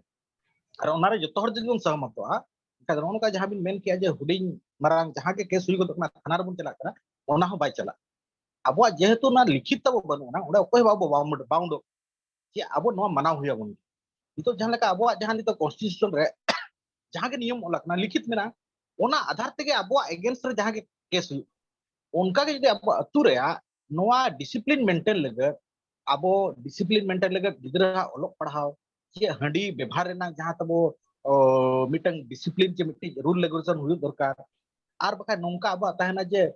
ᱟᱨ ᱚᱱᱟᱨᱮ ᱡᱚᱛᱚ ᱦᱚᱲ ᱡᱩᱫᱤ ᱵᱚᱱ ᱥᱚᱦᱚᱢᱚᱛᱚᱜᱼᱟ, ᱮᱱᱠᱷᱟᱱ ᱱᱚᱜᱼᱚ ᱱᱚᱝᱠᱟ ᱡᱟᱦᱟᱸ ᱵᱤᱱ ᱢᱮᱱ ᱠᱮᱜᱼᱟ ᱡᱮ ᱦᱩᱰᱤᱧ ᱢᱟᱨᱟᱝ ᱡᱟᱦᱟᱸ ᱜᱮ ᱠᱮᱥ ᱦᱩᱭ ᱜᱚᱫᱚᱜ ᱠᱟᱱᱟ, ᱛᱷᱟᱱᱟ ᱨᱮᱵᱚᱱ ᱪᱟᱞᱟᱜ ᱠᱟᱱᱟ, ᱚᱱᱟ ᱦᱚᱸ ᱵᱟᱭ ᱪᱟᱞᱟᱜᱼᱟ᱾ ᱟᱵᱚᱣᱟᱜ ᱡᱮᱦᱮᱛᱩ ᱚᱱᱟ ᱞᱤᱠᱷᱤᱛ ᱛᱟᱵᱚ ᱵᱟᱹᱱᱩᱜ ᱟᱱᱟ, ᱚᱸᱰᱮ ᱚᱠᱚᱭ ᱦᱚᱸ ᱵᱟᱵᱚ bound, bound ᱚᱜ ᱡᱮ ᱟᱵᱚ ᱱᱚᱣᱟ ᱢᱟᱱᱟᱣ ᱦᱩᱭ ᱟᱵᱚᱱ᱾ ᱱᱤᱛᱚᱜ ᱡᱟᱦᱟᱸ ᱞᱮᱠᱟ ᱟᱵᱚᱣᱟᱜ ᱡᱟᱦᱟᱸ ᱱᱤᱛᱚᱜ ᱠᱚᱱᱥᱴᱤᱴᱤᱭᱩᱥᱚᱱ ᱨᱮ ᱡᱟᱦᱟᱸ ᱜᱮ ᱱᱤᱭᱚᱢ ᱚᱞ ᱟᱠᱟᱱᱟ, ᱞᱤᱠᱷᱤᱛ ᱢᱮᱱᱟᱜᱼᱟ, ᱚᱱᱟ ᱟᱫᱷᱟᱨ ᱛᱮᱜᱮ ᱟᱵᱚᱣᱟᱜ ᱮᱜᱮᱱᱥᱴ ᱨᱮ ᱡᱟᱦᱟᱸ ᱜᱮ ᱠᱮᱥ ᱦᱩᱭᱩᱜ, ᱚᱱᱠᱟ ᱜᱮ ᱡᱩᱫᱤ ᱟᱵᱚᱣᱟᱜ ᱟᱹᱛᱩ ᱨᱮᱭᱟᱜ ᱱᱚᱣᱟ ᱰᱤᱥᱤᱯᱞᱤᱱ ᱢᱮᱱᱴᱮᱱ ᱞᱟᱹᱜᱤᱫ, ᱟᱵᱚ ᱰᱤᱥᱤᱯᱞᱤᱱ ᱢᱮᱱᱴᱮᱱ ᱞᱟᱹᱜᱤᱫ ᱜᱤᱫᱽᱨᱟᱹ ᱟᱜ ᱚᱞᱚᱜ ᱯᱟᱲᱦᱟᱣ, ᱪᱮᱫ ᱦᱟᱺᱰᱤ ᱵᱮᱵᱷᱟᱨ ᱨᱮᱱᱟᱜ ᱡᱟᱦᱟᱸ ᱛᱟᱵᱚ ᱚ, ᱢᱤᱫᱴᱟᱝ ᱰᱤᱥᱤᱯᱞᱤᱱ ᱪᱮ ᱢᱤᱫᱴᱤᱡ ᱨᱩᱞ ᱨᱮᱜᱩᱞᱮᱥᱚᱱ ᱦᱩᱭᱩᱜ ᱫᱚᱨᱠᱟᱨ᱾ ᱟᱨ ᱵᱟᱠᱷᱟᱱ ᱱᱚᱝᱠᱟ ᱟᱵᱚᱣᱟᱜ ᱛᱟᱦᱮᱱᱟ ᱡᱮ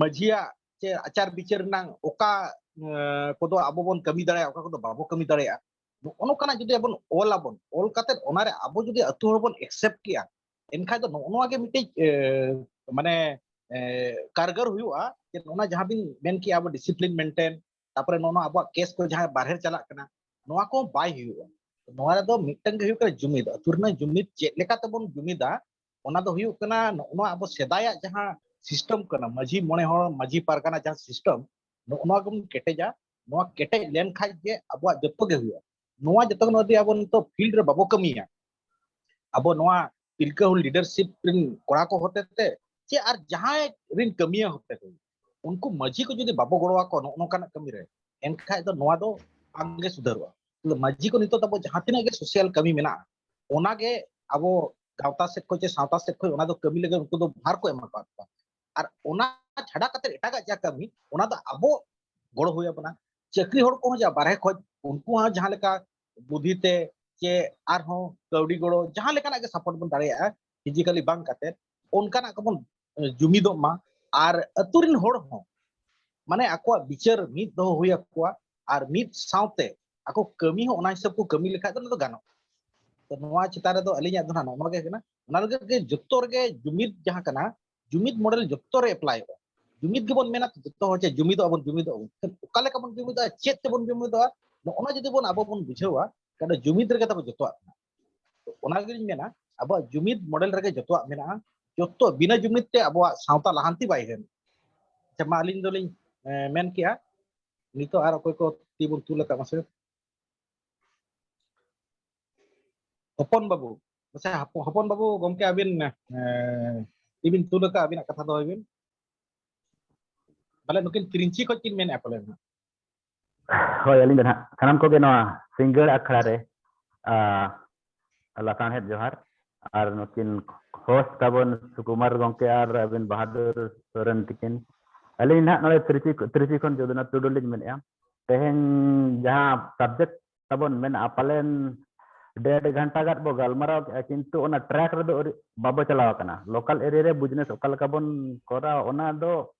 ᱢᱟᱹᱡᱷᱤᱭᱟᱜ ᱪᱮ ᱟᱪᱟᱨ ᱵᱤᱪᱟᱹᱨ ᱨᱮᱱᱟᱜ ᱚᱠᱟ ᱮ, ᱠᱚᱫᱚ ᱟᱵᱚ ᱵᱚᱱ ᱠᱟᱹᱢᱤ ᱫᱟᱲᱮᱭᱟᱜᱼᱟ, ᱚᱠᱟ ᱠᱚᱫᱚ ᱵᱟᱵᱚ ᱠᱟᱹᱢᱤ ᱫᱟᱲᱮᱭᱟᱜᱼᱟ, ᱱᱚᱜᱼᱚ ᱱᱚᱝᱠᱟᱱᱟᱜ ᱡᱩᱫᱤ ᱟᱵᱚᱱ ᱚᱞ ᱟᱵᱚᱱ, ᱚᱞ ᱠᱟᱛᱮ ᱚᱱᱟᱨᱮ ᱟᱵᱚ ᱡᱩᱫᱤ ᱟᱹᱛᱩ ᱦᱚᱲ ᱵᱚᱱ ᱮᱠᱥᱮᱯᱴ ᱠᱮᱜᱼᱟ, ᱮᱱᱠᱷᱟᱡ ᱫᱚ ᱱᱚᱜᱼᱚ ᱱᱚᱣᱟ ᱜᱮ ᱢᱤᱫᱴᱤᱡ ᱮ, ᱢᱟᱱᱮ ᱮ, ᱠᱟᱨᱜᱟᱨ ᱦᱩᱭᱩᱜᱼᱟ᱾ ᱡᱮ ᱚᱱᱟ ᱡᱟᱦᱟᱸ ᱵᱤᱱ ᱢᱮᱱ ᱠᱮᱜᱼᱟ ᱟᱵᱚ ᱰᱤᱥᱤᱯᱞᱤᱱ ᱢᱮᱱᱴᱮᱱ, ᱛᱟᱨᱯᱚᱨᱮ ᱱᱚᱜᱼᱚ ᱱᱚᱣᱟ ᱟᱵᱚᱣᱟᱜ ᱠᱮᱥ ᱠᱚ ᱡᱟᱦᱟᱸ ᱵᱟᱨᱦᱮ ᱪᱟᱞᱟᱜ ᱠᱟᱱᱟ, ᱱᱚᱣᱟ ᱠᱚ ᱵᱟᱭ ᱦᱩᱭᱩᱜᱼᱟ᱾ ᱱᱚᱣᱟ ᱨᱮᱫᱚ ᱢᱤᱫᱴᱟᱝ ᱜᱮ ᱦᱩᱭᱩᱜ ᱠᱟᱱᱟ ᱡᱩᱢᱤᱫ, ᱟᱹᱛᱩ ᱨᱮᱱᱟᱜ ᱡᱩᱢᱤᱫ ᱪᱮᱫ ᱞᱮᱠᱟ ᱛᱮᱵᱚᱱ ᱡᱩᱢᱤᱫᱟ, ᱚᱱᱟ ᱫᱚ ᱦᱩᱭᱩᱜ ᱠᱟᱱᱟ ᱱᱚᱜᱼᱚ ᱱᱚᱣᱟ ᱟᱵᱚ ᱥᱮᱫᱟᱭᱟᱜ ᱡᱟᱦᱟᱸ ᱥᱤᱥᱴᱮᱢ ᱠᱟᱱᱟ, ᱢᱟᱹᱡᱷᱤ ᱢᱚᱬᱮ ᱦᱚᱲ ᱢᱟᱹᱡᱷᱤ ᱯᱟᱨᱜᱟᱱᱟ ᱡᱟᱦᱟᱸ ᱥᱤᱥᱴᱮᱢ, ᱱᱚᱜᱼᱚ ᱱᱚᱣᱟ ᱜᱮᱵᱚᱱ ᱠᱮᱴᱮᱡᱟ᱾ ᱱᱚᱣᱟ ᱠᱮᱴᱮᱡ ᱞᱮᱱᱠᱷᱟᱡ ᱜᱮ ᱟᱵᱚᱣᱟᱜ ᱡᱚᱛᱚ ᱜᱮ ᱦᱩᱭᱩᱜᱼᱟ᱾ ᱱᱚᱣᱟ ᱡᱚᱛᱚ ᱡᱩᱫᱤ ᱟᱵᱚ ᱱᱤᱛᱚᱜ ᱯᱷᱤᱞᱰ ᱨᱮ ᱵᱟᱵᱚ ᱠᱟᱹᱢᱤᱭᱟ, ᱟᱵᱚ ᱱᱚᱣᱟ ᱛᱤᱞᱠᱟᱹ ᱦᱩᱞ ᱞᱤᱰᱟᱨᱥᱤᱯ ᱨᱮᱱ ᱠᱚᱲᱟ ᱠᱚ ᱦᱚᱛᱮ ᱛᱮ ᱪᱮ ᱟᱨ ᱡᱟᱦᱟᱸᱭ ᱨᱮᱱ ᱠᱟᱹᱢᱤᱭᱟᱹ ᱦᱚᱛᱮ ᱛᱮ, ᱩᱱᱠᱩ ᱢᱟᱹᱡᱷᱤ ᱠᱚ ᱡᱩᱫᱤ ᱵᱟᱵᱚ ᱜᱚᱲᱚ ᱟᱠᱚᱣᱟ ᱱᱚᱜᱼᱚ ᱱᱚᱝᱠᱟᱱᱟᱜ ᱠᱟᱹᱢᱤ ᱨᱮ, ᱮᱱᱠᱷᱟᱡ ᱫᱚ ᱱᱚᱣᱟ ᱫᱚ ᱵᱟᱝ ᱜᱮ ᱥᱩᱫᱷᱟᱹᱨᱚᱜᱼᱟ᱾ ᱢᱟᱹᱡᱷᱤ ᱠᱚ ᱱᱤᱛᱚᱜ ᱛᱟᱵᱚ ᱡᱟᱦᱟᱸ ᱛᱤᱱᱟᱹᱜ ᱜᱮ ᱥᱳᱥᱟᱞ ᱠᱟᱹᱢᱤ ᱢᱮᱱᱟᱜᱼᱟ, ᱚᱱᱟ ᱜᱮ ᱟᱵᱚ ᱜᱟᱶᱛᱟ ᱥᱮᱫ ᱠᱷᱚᱱ ᱪᱮ ᱥᱟᱶᱛᱟ ᱥᱮᱫ ᱠᱷᱚᱱ ᱚᱱᱟ ᱫᱚ ᱠᱟᱹᱢᱤ ᱞᱟᱹᱜᱤᱫ ᱩᱱᱠᱩ ᱫᱚ ᱵᱷᱟᱨ ᱠᱚ ᱮᱢᱟ ᱠᱟᱫ ᱠᱚᱣᱟ᱾ ᱟᱨ ᱚᱱᱟ ᱪᱷᱟᱰᱟ ᱠᱟᱛᱮ ᱮᱴᱟᱜᱟᱜ ᱡᱟ ᱠᱟᱹᱢᱤ, ᱚᱱᱟ ᱫᱚ ᱟᱵᱚ ᱜᱚᱲᱚ ᱦᱩᱭ ᱟᱵᱚᱱᱟ᱾ ᱪᱟᱹᱠᱨᱤ ᱦᱚᱲ ᱠᱚᱦᱚᱸ ᱡᱟ ᱵᱟᱨᱦᱮ ᱠᱷᱚᱱ, ᱩᱱᱠᱩ ᱦᱚᱸ ᱡᱟᱦᱟᱸ ᱞᱮᱠᱟ ᱵᱩᱫᱷᱤ ᱛᱮ ᱪᱮ ᱟᱨᱦᱚᱸ ᱠᱟᱹᱣᱰᱤ ᱜᱚᱲᱚ, ᱡᱟᱦᱟᱸ ᱞᱮᱠᱟᱱᱟᱜ ᱜᱮ ᱥᱟᱯᱳᱨᱴ ᱵᱚᱱ ᱫᱟᱲᱮᱭᱟᱜᱼᱟ, ᱯᱷᱤᱡᱤᱠᱟᱞᱤ ᱵᱟᱝ ᱠᱟᱛᱮ, ᱚᱱᱠᱟᱱᱟᱜ ᱠᱚᱵᱚᱱ ᱡᱩᱢᱤᱫᱚᱜ ᱢᱟ᱾ ᱟᱨ ᱟᱹᱛᱩ ᱨᱮᱱ ᱦᱚᱲ ᱦᱚᱸ ᱢᱟᱱᱮ ᱟᱠᱚᱣᱟᱜ ᱵᱤᱪᱟᱹᱨ ᱢᱤᱫ ᱫᱚᱦᱚ ᱦᱩᱭ ᱟᱠᱚᱣᱟ, ᱟᱨ ᱢᱤᱫ ᱥᱟᱶᱛᱮ ᱟᱠᱚ ᱠᱟᱹᱢᱤ ᱦᱚᱸ ᱚᱱᱟ ᱦᱤᱥᱟᱹᱵ ᱠᱚ ᱠᱟᱹᱢᱤ ᱞᱮᱠᱷᱟᱡ ᱫᱚ ᱚᱱᱟ ᱫᱚ ᱜᱟᱱᱚᱜᱼᱟ᱾ ᱛᱚ ᱱᱚᱣᱟ ᱪᱮᱛᱟᱱ ᱨᱮᱫᱚ ᱟᱹᱞᱤᱧᱟᱜ ᱫᱚ ᱱᱟᱦᱟᱜ ᱱᱚᱜᱼᱚ ᱱᱚᱣᱟ ᱜᱮ ᱠᱟᱱᱟ, ᱚᱱᱟ ᱞᱟᱹᱜᱤᱫ ᱜᱮ ᱡᱚᱛᱚ ᱨᱮᱜᱮ ᱡᱩᱢᱤᱫ ᱡᱟᱦᱟᱸ ᱠᱟᱱᱟ, ᱡᱩᱢᱤᱫ ᱢᱚᱰᱮᱞ ᱡᱚᱛᱚ ᱨᱮ ᱮᱯᱞᱟᱭᱚᱜᱼᱟ᱾ ᱡᱩᱢᱤᱫ ᱜᱮᱵᱚᱱ ᱢᱮᱱᱟ, ᱡᱚᱛᱚ ᱦᱚᱲ ᱪᱮ ᱡᱩᱢᱤᱫᱚᱜ ᱟᱵᱚᱱ, ᱡᱩᱢᱤᱫᱚᱜ ᱟᱵᱚᱱ, ᱚᱠᱟ ᱞᱮᱠᱟ ᱵᱚᱱ ᱡᱩᱢᱤᱫᱚᱜᱼᱟ, ᱪᱮᱫ ᱛᱮᱵᱚᱱ ᱡᱩᱢᱤᱫᱚᱜᱼᱟ, ᱱᱚᱜᱼᱚ ᱱᱚᱣᱟ ᱡᱩᱫᱤ ᱵᱚᱱ ᱟᱵᱚ ᱵᱚᱱ ᱵᱩᱡᱷᱟᱹᱣᱟ, ᱛᱟᱦᱞᱮ ᱡᱩᱢᱤᱫ ᱨᱮᱜᱮ ᱛᱟᱵᱚ ᱡᱚᱛᱚᱣᱟᱜ ᱠᱟᱱᱟ᱾ ᱛᱚ ᱚᱱᱟ ᱜᱮᱞᱤᱧ ᱢᱮᱱᱟ, ᱟᱵᱚᱣᱟᱜ ᱡᱩᱢᱤᱫ ᱢᱚᱰᱮᱞ ᱨᱮᱜᱮ ᱡᱚᱛᱚᱣᱟᱜ ᱢᱮᱱᱟᱜᱼᱟ᱾ ᱡᱚᱛᱚ ᱵᱤᱱᱟᱹ ᱡᱩᱢᱤᱫ ᱛᱮ ᱟᱵᱚᱣᱟᱜ ᱥᱟᱶᱛᱟ ᱞᱟᱦᱟᱱᱛᱤ ᱵᱟᱭ ᱦᱩᱭᱩᱜᱼᱟ᱾ ᱟᱪᱪᱷᱟ, ᱢᱟ ᱟᱹᱞᱤᱧ ᱫᱚᱞᱤᱧ ᱮ, ᱢᱮᱱ ᱠᱮᱜᱼᱟ᱾ ᱱᱤᱛᱚᱜ ᱟᱨ ᱚᱠᱚᱭ ᱠᱚ ᱛᱤ ᱵᱚᱱ ᱛᱩᱞ ᱟᱠᱟᱫ ᱢᱟᱥᱮ? ᱦᱚᱯᱚᱱ ᱵᱟᱹᱵᱩ, ᱟᱪᱪᱷᱟ, ᱦᱚᱯᱚ-, ᱦᱚᱯᱚᱱ ᱵᱟᱹᱵᱩ, ᱜᱚᱢᱠᱮ ᱟᱹᱵᱤᱱ ᱮ, ᱛᱤ ᱵᱤᱱ ᱛᱩᱞ ᱟᱠᱟᱫ, ᱟᱹᱵᱤᱱᱟᱜ ᱠᱟᱛᱷᱟ ᱫᱚᱦᱚᱭ ᱵᱤᱱ᱾ ᱯᱟᱞᱮ ᱱᱩᱠᱤᱱ ᱛᱨᱤᱧᱪᱤ ᱠᱷᱚᱡ ᱠᱤᱱ ᱢᱮᱱᱮᱫᱼᱟ ᱯᱟᱞᱮ ᱱᱟᱦᱟᱜ᱾ ᱦᱳᱭ, ᱟᱹᱞᱤᱧ ᱫᱚ ᱱᱟᱦᱟᱜ ᱥᱟᱱᱟᱢ ᱠᱚᱜᱮ ᱱᱚᱣᱟ ᱥᱤᱸᱜᱟᱹᱲ ᱟᱠᱷᱲᱟ ᱨᱮ, ᱟ, ᱞᱟᱥᱟᱬᱦᱮᱫ ᱡᱚᱦᱟᱨ᱾ ᱟᱨ ᱱᱩᱠᱤᱱ ᱦᱳᱥᱴ ᱛᱟᱵᱚᱱ ᱥᱩᱠᱩᱢᱟᱨ ᱜᱚᱢᱠᱮ ᱟᱨ ᱟᱹᱵᱤᱱ ᱵᱟᱦᱟᱫᱩᱨ ᱥᱚᱨᱮᱱ ᱛᱤᱠᱤᱱ, ᱟᱹᱞᱤᱧ ᱱᱟᱦᱟᱜ ᱱᱚᱰᱮ ᱛᱨᱤᱪᱤ ᱛᱨᱤᱪᱤ ᱠᱷᱚᱱ ᱡᱚᱫᱩᱱᱟᱛᱷ ᱴᱩᱰᱩ ᱞᱤᱧ ᱢᱮᱱᱮᱫᱼᱟ᱾ ᱛᱮᱦᱮᱧ ᱡᱟᱦᱟᱸ ᱥᱟᱵᱡᱮᱠᱴ ᱛᱟᱵᱚᱱ ᱢᱮᱱᱟᱜᱼᱟ, ᱯᱟᱞᱮᱱ ᱰᱮᱲ ᱜᱷᱚᱱᱴᱟ ᱜᱟᱱ ᱵᱚ ᱜᱟᱞᱢᱟᱨᱟᱣ ᱠᱮᱫᱼᱟ, ᱠᱤᱱᱛᱩ ᱚᱱᱟ ᱴᱨᱮᱠ ᱨᱮᱫᱚ ᱟᱹᱣᱨᱤ ᱵᱟᱵᱚ ᱪᱟᱞᱟᱣ ᱟᱠᱟᱱᱟ᱾ ᱞᱳᱠᱟᱞ ᱮᱨᱤᱭᱟ ᱨᱮ ᱵᱤᱡᱽᱱᱮᱥ ᱚᱠᱟ ᱞᱮᱠᱟ ᱵᱚᱱ ᱠᱚᱨᱟᱣᱟ, ᱚᱱᱟ ᱫᱚ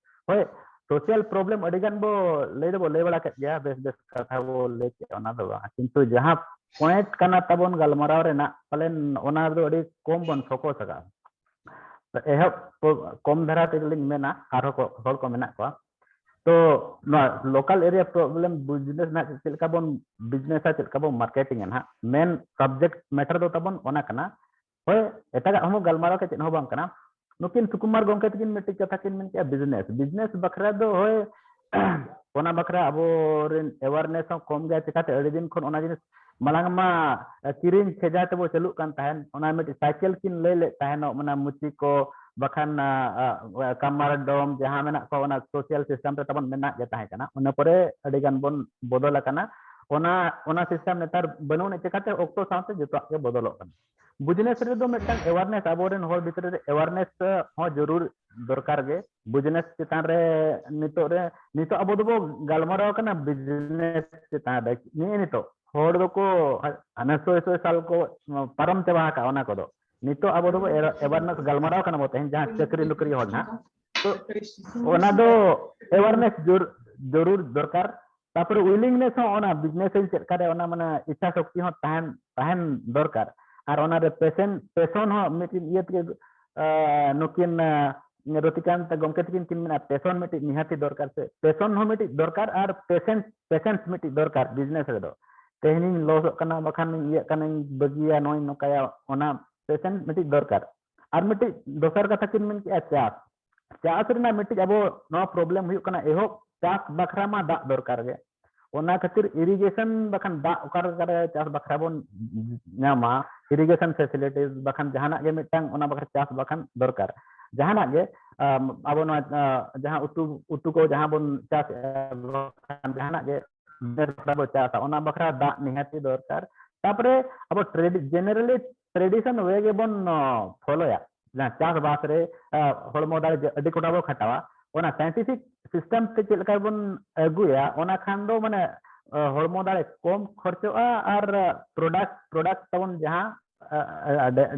ᱦᱳᱭ, ᱥᱳᱥᱟᱞ ᱯᱨᱚᱵᱞᱮᱢ ᱟᱹᱰᱤ ᱜᱟᱱ ᱵᱚ ᱞᱟᱹᱭ ᱫᱚᱵᱚ ᱞᱟᱹᱭ ᱵᱟᱲᱟ ᱠᱮᱫ ᱜᱮᱭᱟ, ᱵᱮᱥ ᱵᱮᱥ ᱠᱟᱛᱷᱟ ᱵᱚ ᱞᱟᱹᱭ ᱠᱮᱫᱼᱟ, ᱚᱱᱟ ᱫᱚ ᱵᱟᱝ, ᱠᱤᱱᱛᱩ ᱡᱟᱦᱟᱸ ᱯᱚᱭᱮᱱᱴ ᱠᱟᱱᱟ ᱛᱟᱵᱚᱱ ᱜᱟᱞᱢᱟᱨᱟᱣ ᱨᱮᱱᱟᱜ, ᱯᱟᱞᱮᱱ ᱚᱱᱟ ᱨᱮᱫᱚ ᱟᱹᱰᱤ ᱠᱚᱢ ᱵᱚᱱ ᱯᱷᱳᱠᱟᱥ ᱟᱠᱟᱫᱼᱟ᱾ ᱮᱦᱚᱵ ᱠᱚ-, ᱠᱚᱢ ᱫᱷᱟᱨᱟ ᱛᱮᱜᱮᱞᱤᱧ ᱢᱮᱱᱟ, ᱟᱨᱦᱚᱸ ᱠᱚ, ᱦᱚᱲ ᱠᱚ ᱢᱮᱱᱟᱜ ᱠᱚᱣᱟ᱾ ᱛᱚ ᱱᱚᱣᱟ ᱞᱳᱠᱟᱞ ᱮᱨᱤᱭᱟ ᱯᱨᱚᱵᱞᱮᱢ ᱵᱤᱡᱽᱱᱮᱥ ᱨᱮᱱᱟᱜ ᱪᱮᱫ ᱞᱮᱠᱟ ᱵᱚᱱ ᱵᱤᱡᱽᱱᱮᱥᱟ, ᱪᱮᱫ ᱞᱮᱠᱟ ᱵᱚᱱ ᱢᱟᱨᱠᱮᱴᱤᱝᱟ ᱱᱟᱦᱟᱜ, ᱢᱮᱱ ᱥᱟᱵᱡᱮᱠᱴ ᱢᱮᱴᱟᱨ ᱫᱚ ᱛᱟᱵᱚᱱ ᱚᱱᱟ ᱠᱟᱱᱟ᱾ ᱦᱳᱭ, ᱮᱴᱟᱜᱟᱜ ᱦᱚᱸ ᱜᱟᱞᱢᱟᱨᱟᱣ ᱠᱟᱛᱮ ᱪᱮᱫ ᱦᱚᱸ ᱵᱟᱝ ᱠᱟᱱᱟ᱾ ᱱᱩᱠᱤᱱ ᱥᱩᱠᱩᱢᱟᱨ ᱜᱚᱢᱠᱮ ᱛᱟᱹᱠᱤᱱ ᱢᱤᱫᱴᱤᱡ ᱠᱟᱛᱷᱟ ᱠᱤᱱ ᱢᱮᱱ ᱠᱮᱜᱼᱟ, ᱵᱤᱡᱽᱱᱮᱥ, ᱵᱤᱡᱽᱱᱮᱥ ᱵᱟᱠᱷᱨᱟ ᱫᱚ ᱦᱳᱭ, ᱚᱱᱟ ᱵᱟᱠᱷᱨᱟ ᱟᱵᱚᱨᱮᱱ ᱮᱣᱟᱨᱱᱮᱥ ᱦᱚᱸ ᱠᱚᱢ ᱜᱮᱭᱟ᱾ ᱪᱤᱠᱟᱹᱛᱮ ᱟᱹᱰᱤ ᱫᱤᱱ ᱠᱷᱚᱱ ᱚᱱᱟ ᱡᱤᱱᱤᱥ ᱢᱟᱲᱟᱝ ᱢᱟ ᱠᱤᱨᱤᱧ ᱠᱷᱮᱡᱟ ᱛᱮᱵᱚ ᱪᱟᱹᱞᱩᱜ ᱠᱟᱱ ᱛᱟᱦᱮᱸᱱ, ᱚᱱᱟ ᱢᱤᱫᱴᱤᱡ ᱥᱟᱭᱠᱮᱞ ᱠᱤᱱ ᱞᱟᱹᱭ ᱞᱮᱫ ᱛᱟᱦᱮᱱᱚᱜ, ᱢᱟᱱᱮ ᱢᱩᱪᱤ ᱠᱚ ᱵᱟᱠᱷᱟᱱ, ᱟ, ᱟ, ᱠᱟᱢᱟᱨ ᱰᱚᱢ ᱡᱟᱦᱟᱸ ᱢᱮᱱᱟᱜ ᱠᱚᱣᱟ, ᱚᱱᱟ ᱥᱳᱥᱟᱞ ᱥᱤᱥᱴᱮᱢ ᱨᱮ ᱛᱟᱵᱚᱱ ᱢᱮᱱᱟᱜ ᱜᱮ ᱛᱟᱦᱮᱸ ᱠᱟᱱᱟ᱾ ᱚᱱᱟ ᱯᱚᱨᱮ ᱟᱹᱰᱤ ᱜᱟᱱ ᱵᱚᱱ ᱵᱚᱫᱚᱞ ᱟᱠᱟᱱᱟ᱾ ᱚᱱᱟ, ᱚᱱᱟ ᱥᱤᱥᱴᱮᱢ ᱱᱮᱛᱟᱨ ᱵᱟᱹᱱᱩᱜ ᱟᱹᱱᱤᱡ, ᱪᱤᱠᱟᱹᱛᱮ ᱚᱠᱛᱚ ᱥᱟᱶᱛᱮ ᱡᱚᱛᱚᱣᱟᱜ ᱜᱮ ᱵᱚᱫᱚᱞᱚᱜ ᱠᱟᱱᱟ᱾ ᱵᱤᱡᱽᱱᱮᱥ ᱨᱮᱫᱚ ᱢᱤᱫᱴᱟᱝ ᱮᱣᱟᱨᱱᱮᱥ, ᱟᱵᱚᱨᱮᱱ ᱦᱚᱲ ᱵᱷᱤᱛᱨᱤ ᱨᱮ ᱮᱣᱟᱨᱱᱮᱥ ᱦᱚᱸ ᱡᱚᱨᱩᱨ ᱫᱚᱨᱠᱟᱨ ᱜᱮ᱾ ᱵᱤᱡᱽᱱᱮᱥ ᱪᱮᱛᱟᱱ ᱨᱮ ᱱᱤᱛᱚᱜ ᱨᱮ, ᱱᱤᱛᱚᱜ ᱟᱵᱚ ᱫᱚᱵᱚ ᱜᱟᱞᱢᱟᱨᱟᱣ ᱠᱟᱱᱟ ᱵᱤᱡᱽᱱᱮᱥ ᱪᱮᱛᱟᱱ ᱨᱮ᱾ ᱱᱤᱭᱟᱹ ᱱᱤᱛᱚᱜ ᱦᱚᱲ ᱫᱚᱠᱚ ᱦᱟᱱᱮ ᱥᱚᱭ ᱥᱚᱭ ᱥᱟᱞ ᱠᱚ ᱯᱟᱨᱚᱢ ᱪᱟᱵᱟ ᱟᱠᱟᱫ ᱚᱱᱟ ᱠᱚᱫᱚ᱾ ᱱᱤᱛᱚᱜ ᱟᱵᱚ ᱫᱚᱵᱚ ᱮᱣᱟᱨᱱᱮᱥ ᱜᱟᱞᱢᱟᱨᱟᱣ ᱠᱟᱱᱟ ᱵᱚ ᱛᱮᱦᱮᱧ, ᱡᱟᱦᱟᱸ ᱪᱟᱹᱠᱨᱤ ᱱᱚᱠᱨᱤ ᱦᱚᱲ ᱱᱟᱦᱟᱜ, ᱛᱚ ᱚᱱᱟ ᱫᱚ ᱮᱣᱟᱨᱱᱮᱥ ᱡᱚᱨᱩᱨ ᱫᱚᱨᱠᱟᱨ᱾ ᱛᱟᱯᱚᱨᱮ ᱩᱭᱞᱤᱝᱱᱮᱥ ᱦᱚᱸ, ᱚᱱᱟ ᱵᱤᱡᱽᱱᱮᱥ ᱤᱧ ᱪᱮᱫ ᱠᱟᱨᱮ, ᱚᱱᱟ ᱢᱟᱱᱮ ᱤᱪᱪᱷᱟ ᱥᱚᱠᱛᱤ ᱦᱚᱸ ᱛᱟᱦᱮᱱ, ᱛᱟᱦᱮᱱ ᱫᱚᱨᱠᱟᱨ᱾ ᱟᱨ ᱚᱱᱟᱨᱮ ᱯᱮᱥᱮᱱ, ᱯᱮᱥᱚᱱ ᱦᱚᱸ ᱢᱤᱫᱴᱤᱡ ᱤᱭᱟᱹ ᱛᱮᱜᱮ, ᱟ, ᱱᱩᱠᱤᱱ, ᱟ, ᱨᱚᱛᱤᱠᱟᱱᱛ ᱜᱚᱢᱠᱮ ᱛᱟᱹᱠᱤᱱ ᱠᱤᱱ ᱢᱮᱱᱟ, ᱯᱮᱥᱚᱱ ᱢᱤᱫᱴᱤᱡ ᱱᱤᱦᱟᱹᱛᱤ ᱫᱚᱨᱠᱟᱨ, ᱥᱮ ᱯᱮᱥᱚᱱ ᱦᱚᱸ ᱢᱤᱫᱴᱤᱡ ᱫᱚᱨᱠᱟᱨ ᱟᱨ ᱯᱮᱥᱮᱱᱥ, ᱯᱮᱥᱮᱱᱥ ᱢᱤᱫᱴᱤᱡ ᱫᱚᱨᱠᱟᱨ ᱵᱤᱡᱽᱱᱮᱥ ᱨᱮᱫᱚ᱾ ᱛᱮᱦᱮᱧᱤᱧ ᱞᱚᱥᱚᱜ ᱠᱟᱱᱟ, ᱵᱟᱠᱷᱟᱱ ᱤᱧ ᱤᱭᱟᱹᱜ ᱠᱟᱱᱟᱧ, ᱵᱟᱹᱜᱤᱭᱟ, ᱱᱚᱣᱟᱧ ᱱᱚᱝᱠᱟᱭᱟ, ᱚᱱᱟ ᱯᱮᱥᱮᱱᱥ ᱢᱤᱫᱴᱤᱡ ᱫᱚᱨᱠᱟᱨ᱾ ᱟᱨ ᱢᱤᱫᱴᱤᱡ ᱫᱚᱥᱟᱨ ᱠᱟᱛᱷᱟ ᱠᱤᱱ ᱢᱮᱱ ᱠᱮᱜᱼᱟ, ᱪᱟᱥ᱾ ᱪᱟᱥ ᱨᱮᱱᱟᱜ ᱢᱤᱫᱴᱤᱡ ᱟᱵᱚ ᱱᱚᱣᱟ ᱯᱨᱚᱵᱞᱮᱢ ᱦᱩᱭᱩᱜ ᱠᱟᱱᱟ, ᱮᱦᱚᱵ ᱪᱟᱥ ᱵᱟᱠᱷᱨᱟ ᱢᱟ ᱫᱟᱜ ᱫᱚᱨᱠᱟᱨ ᱜᱮ᱾ ᱚᱱᱟ ᱠᱷᱟᱹᱛᱤᱨ ᱤᱨᱤᱜᱮᱥᱚᱱ ᱵᱟᱠᱷᱟᱱ ᱫᱟᱜ ᱚᱠᱟ ᱞᱮᱠᱟᱨᱮ ᱪᱟᱥ ᱵᱟᱠᱷᱨᱟ ᱵᱚᱱ ᱧᱟᱢᱟ, ᱤᱨᱤᱜᱮᱥᱚᱱ ᱯᱷᱮᱥᱤᱞᱤᱴᱤᱥ ᱵᱟᱠᱷᱟᱱ ᱡᱟᱦᱟᱱᱟᱜ ᱜᱮ ᱢᱤᱫᱴᱟᱝ ᱚᱱᱟ ᱵᱟᱠᱷᱨᱟ ᱪᱟᱥ ᱵᱟᱠᱷᱟᱱ ᱫᱚᱨᱠᱟᱨ᱾ ᱡᱟᱦᱟᱱᱟᱜ ᱜᱮ, ᱟᱢ, ᱟᱵᱚ ᱱᱚᱣᱟ, ᱟ, ᱡᱟᱦᱟᱸ ᱩᱛᱩ, ᱩᱛᱩ ᱠᱚ ᱡᱟᱦᱟᱸ ᱵᱚᱱ ᱪᱟᱥ ᱮᱫᱟ, ᱵᱟᱠᱷᱟᱱ ᱡᱟᱦᱟᱱᱟᱜ ᱜᱮ ᱵᱚᱱ ᱪᱟᱥᱟ, ᱚᱱᱟ ᱵᱟᱠᱷᱨᱟ ᱫᱟᱜ ᱱᱤᱦᱟᱹᱛᱤ ᱫᱚᱨᱠᱟᱨ᱾ ᱛᱟᱯᱚᱨᱮ ᱟᱵᱚ ᱴᱨᱮᱰᱤ-, ᱡᱮᱱᱟᱨᱮᱞᱤ ᱴᱨᱮᱰᱤᱥᱚᱱ ᱣᱮ ᱜᱮᱵᱚᱱ, ᱚ, ᱯᱷᱚᱞᱳᱭᱟ᱾ ᱡᱟᱦᱟᱸ ᱪᱟᱥᱵᱟᱥ ᱨᱮ, ᱟ, ᱦᱚᱲᱢᱚ ᱫᱟᱲᱮ ᱡᱮ ᱟᱹᱰᱤ ᱠᱚᱴᱟ ᱵᱚ ᱠᱷᱟᱴᱟᱣᱟ, ᱚᱱᱟ scientific system ᱛᱮ ᱪᱮᱫ ᱞᱮᱠᱟ ᱵᱚᱱ ᱟᱹᱜᱩᱭᱟ, ᱚᱱᱟ ᱠᱷᱟᱱ ᱫᱚ ᱢᱟᱱᱮ ᱦᱚᱲᱢᱚ ᱫᱟᱲᱮ ᱠᱚᱢ ᱠᱷᱚᱨᱪᱚᱜᱼᱟ ᱟᱨ product product ᱛᱟᱵᱚᱱ ᱡᱟᱦᱟᱸ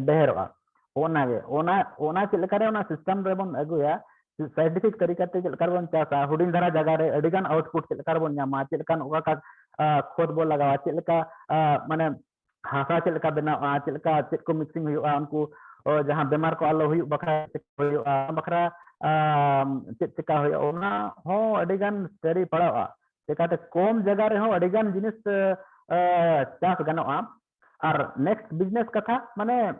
ᱰᱷᱮᱨᱚᱜᱼᱟ᱾ ᱚᱱᱟᱜᱮ ᱚᱱᱟ ᱚᱱᱟ ᱪᱮᱫ ᱞᱮᱠᱟᱨᱮ ᱚᱱᱟ system ᱨᱮᱵᱚᱱ ᱟᱹᱜᱩᱭᱟ, scientific ᱛᱟᱹᱨᱤᱠᱟ ᱛᱮ ᱪᱮᱫ ᱞᱮᱠᱟ ᱨᱮᱵᱚᱱ ᱪᱟᱥᱟ, ᱦᱩᱰᱤᱧ ᱫᱷᱟᱨᱟ ᱡᱟᱭᱜᱟ ᱨᱮ ᱟᱹᱰᱤ ᱜᱟᱱ output ᱪᱮᱫ ᱞᱮᱠᱟ ᱨᱮᱵᱚᱱ ᱧᱟᱢᱟ, ᱪᱮᱫ ᱞᱮᱠᱟᱱ ᱚᱠᱟ ᱚᱠᱟ ᱠᱷᱚᱛ ᱵᱚᱱ ᱞᱟᱜᱟᱣᱟ, ᱪᱮᱫ ᱞᱮᱠᱟ ᱢᱟᱱᱮ ᱦᱟᱥᱟ ᱪᱮᱫ ᱞᱮᱠᱟ ᱵᱮᱱᱟᱣᱼᱟ, ᱪᱮᱫ ᱞᱮᱠᱟ ᱪᱮᱫ ᱠᱚ mixing ᱦᱩᱭᱩᱜᱼᱟ, ᱩᱱᱠᱩ ᱡᱟᱦᱟᱸ ᱵᱮᱢᱟᱨ ᱠᱚ ᱟᱞᱚ ᱦᱩᱭᱩᱜ ᱵᱟᱠᱷᱨᱟ ᱪᱮᱫ ᱠᱚ ᱦᱩᱭᱩᱜᱼᱟ, ᱵᱟᱠᱷᱨᱟ ᱪᱮᱫ ᱪᱮᱠᱟ ᱦᱩᱭᱩᱜᱼᱟ, ᱚᱱᱟ ᱦᱚᱸ ᱟᱹᱰᱤ ᱜᱟᱱ study ᱯᱟᱲᱟᱜᱼᱟ᱾ ᱪᱮᱠᱟᱛᱮ ᱠᱚᱢ ᱡᱟᱭᱜᱟ ᱨᱮᱦᱚᱸ ᱟᱹᱰᱤ ᱜᱟᱱ ᱡᱤᱱᱤᱥ ᱪᱟᱥ ᱜᱟᱱᱚᱜᱼᱟ᱾ ᱟᱨ next business ᱠᱟᱛᱷᱟ, ᱢᱟᱱᱮ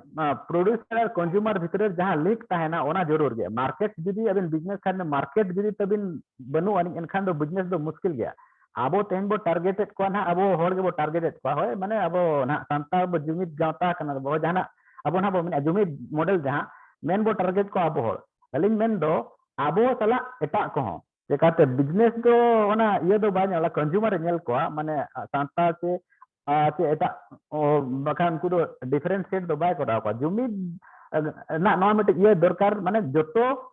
producer ᱟᱨ consumer ᱵᱷᱤᱛᱨᱤ ᱨᱮ ᱡᱟᱦᱟᱸ link ᱛᱟᱦᱮᱱᱟ, ᱚᱱᱟ ᱡᱚᱨᱩᱨ ᱜᱮ᱾ Market ᱡᱩᱫᱤ ᱟᱵᱤᱱ business ᱠᱷᱟᱱ, market ᱡᱩᱫᱤ ᱛᱟᱵᱤᱱ ᱵᱟᱹᱱᱩᱜ ᱟᱹᱱᱤᱡ, ᱮᱱᱠᱷᱟᱱ ᱫᱚ business ᱫᱚ ᱢᱩᱥᱠᱤᱞ ᱜᱮᱭᱟ᱾ ᱟᱵᱚ ᱛᱮᱦᱮᱧ ᱵᱚ target ᱮᱫ ᱠᱚᱣᱟ ᱱᱟᱦᱟᱜ, ᱟᱵᱚ ᱦᱚᱲ ᱜᱮᱵᱚ target ᱮᱫ ᱠᱚᱣᱟ, ᱦᱳᱭ, ᱢᱟᱱᱮ ᱟᱵᱚ ᱱᱟᱦᱟᱜ ᱥᱟᱱᱛᱟᱲ ᱵᱚ ᱡᱩᱢᱤᱫ ᱜᱟᱶᱛᱟ ᱠᱟᱱᱟ ᱵᱚ, ᱡᱟᱦᱟᱱᱟᱜ ᱟᱵᱚ ᱱᱟᱦᱟᱜ ᱵᱚ ᱢᱮᱱᱟ ᱡᱩᱢᱤᱫ model ᱡᱟᱦᱟᱸ, ᱢᱮᱱ ᱵᱚ target ᱠᱚᱣᱟ ᱟᱵᱚ ᱦᱚᱲ᱾ ᱟᱹᱞᱤᱧ ᱢᱮᱱ ᱫᱚ ᱟᱵᱚ ᱥᱟᱞᱟᱜ ᱮᱴᱟᱜ ᱠᱚᱦᱚᱸ, ᱪᱮᱠᱟᱛᱮ business ᱫᱚ ᱚᱱᱟ ᱤᱭᱟᱹ ᱫᱚ ᱵᱟᱭ ᱧᱮᱞᱟ, consumer ᱮ ᱧᱮᱞ ᱠᱚᱣᱟ, ᱢᱟᱱᱮ ᱥᱟᱱᱛᱟᱲ ᱥᱮ ᱟᱨ ᱪᱮ ᱮᱴᱟᱜ ᱵᱟᱠᱷᱟᱱ ᱩᱱᱠᱩ ᱫᱚ differentiate ᱫᱚ ᱵᱟᱭ ᱠᱚᱨᱟᱣ ᱠᱚᱣᱟ᱾ ᱡᱩᱢᱤᱫ ᱨᱮᱱᱟᱜ ᱱᱚᱣᱟ ᱢᱤᱫᱴᱮᱡ ᱤᱭᱟᱹ ᱫᱚᱨᱠᱟᱨ, ᱢᱟᱱᱮ ᱡᱚᱛᱚ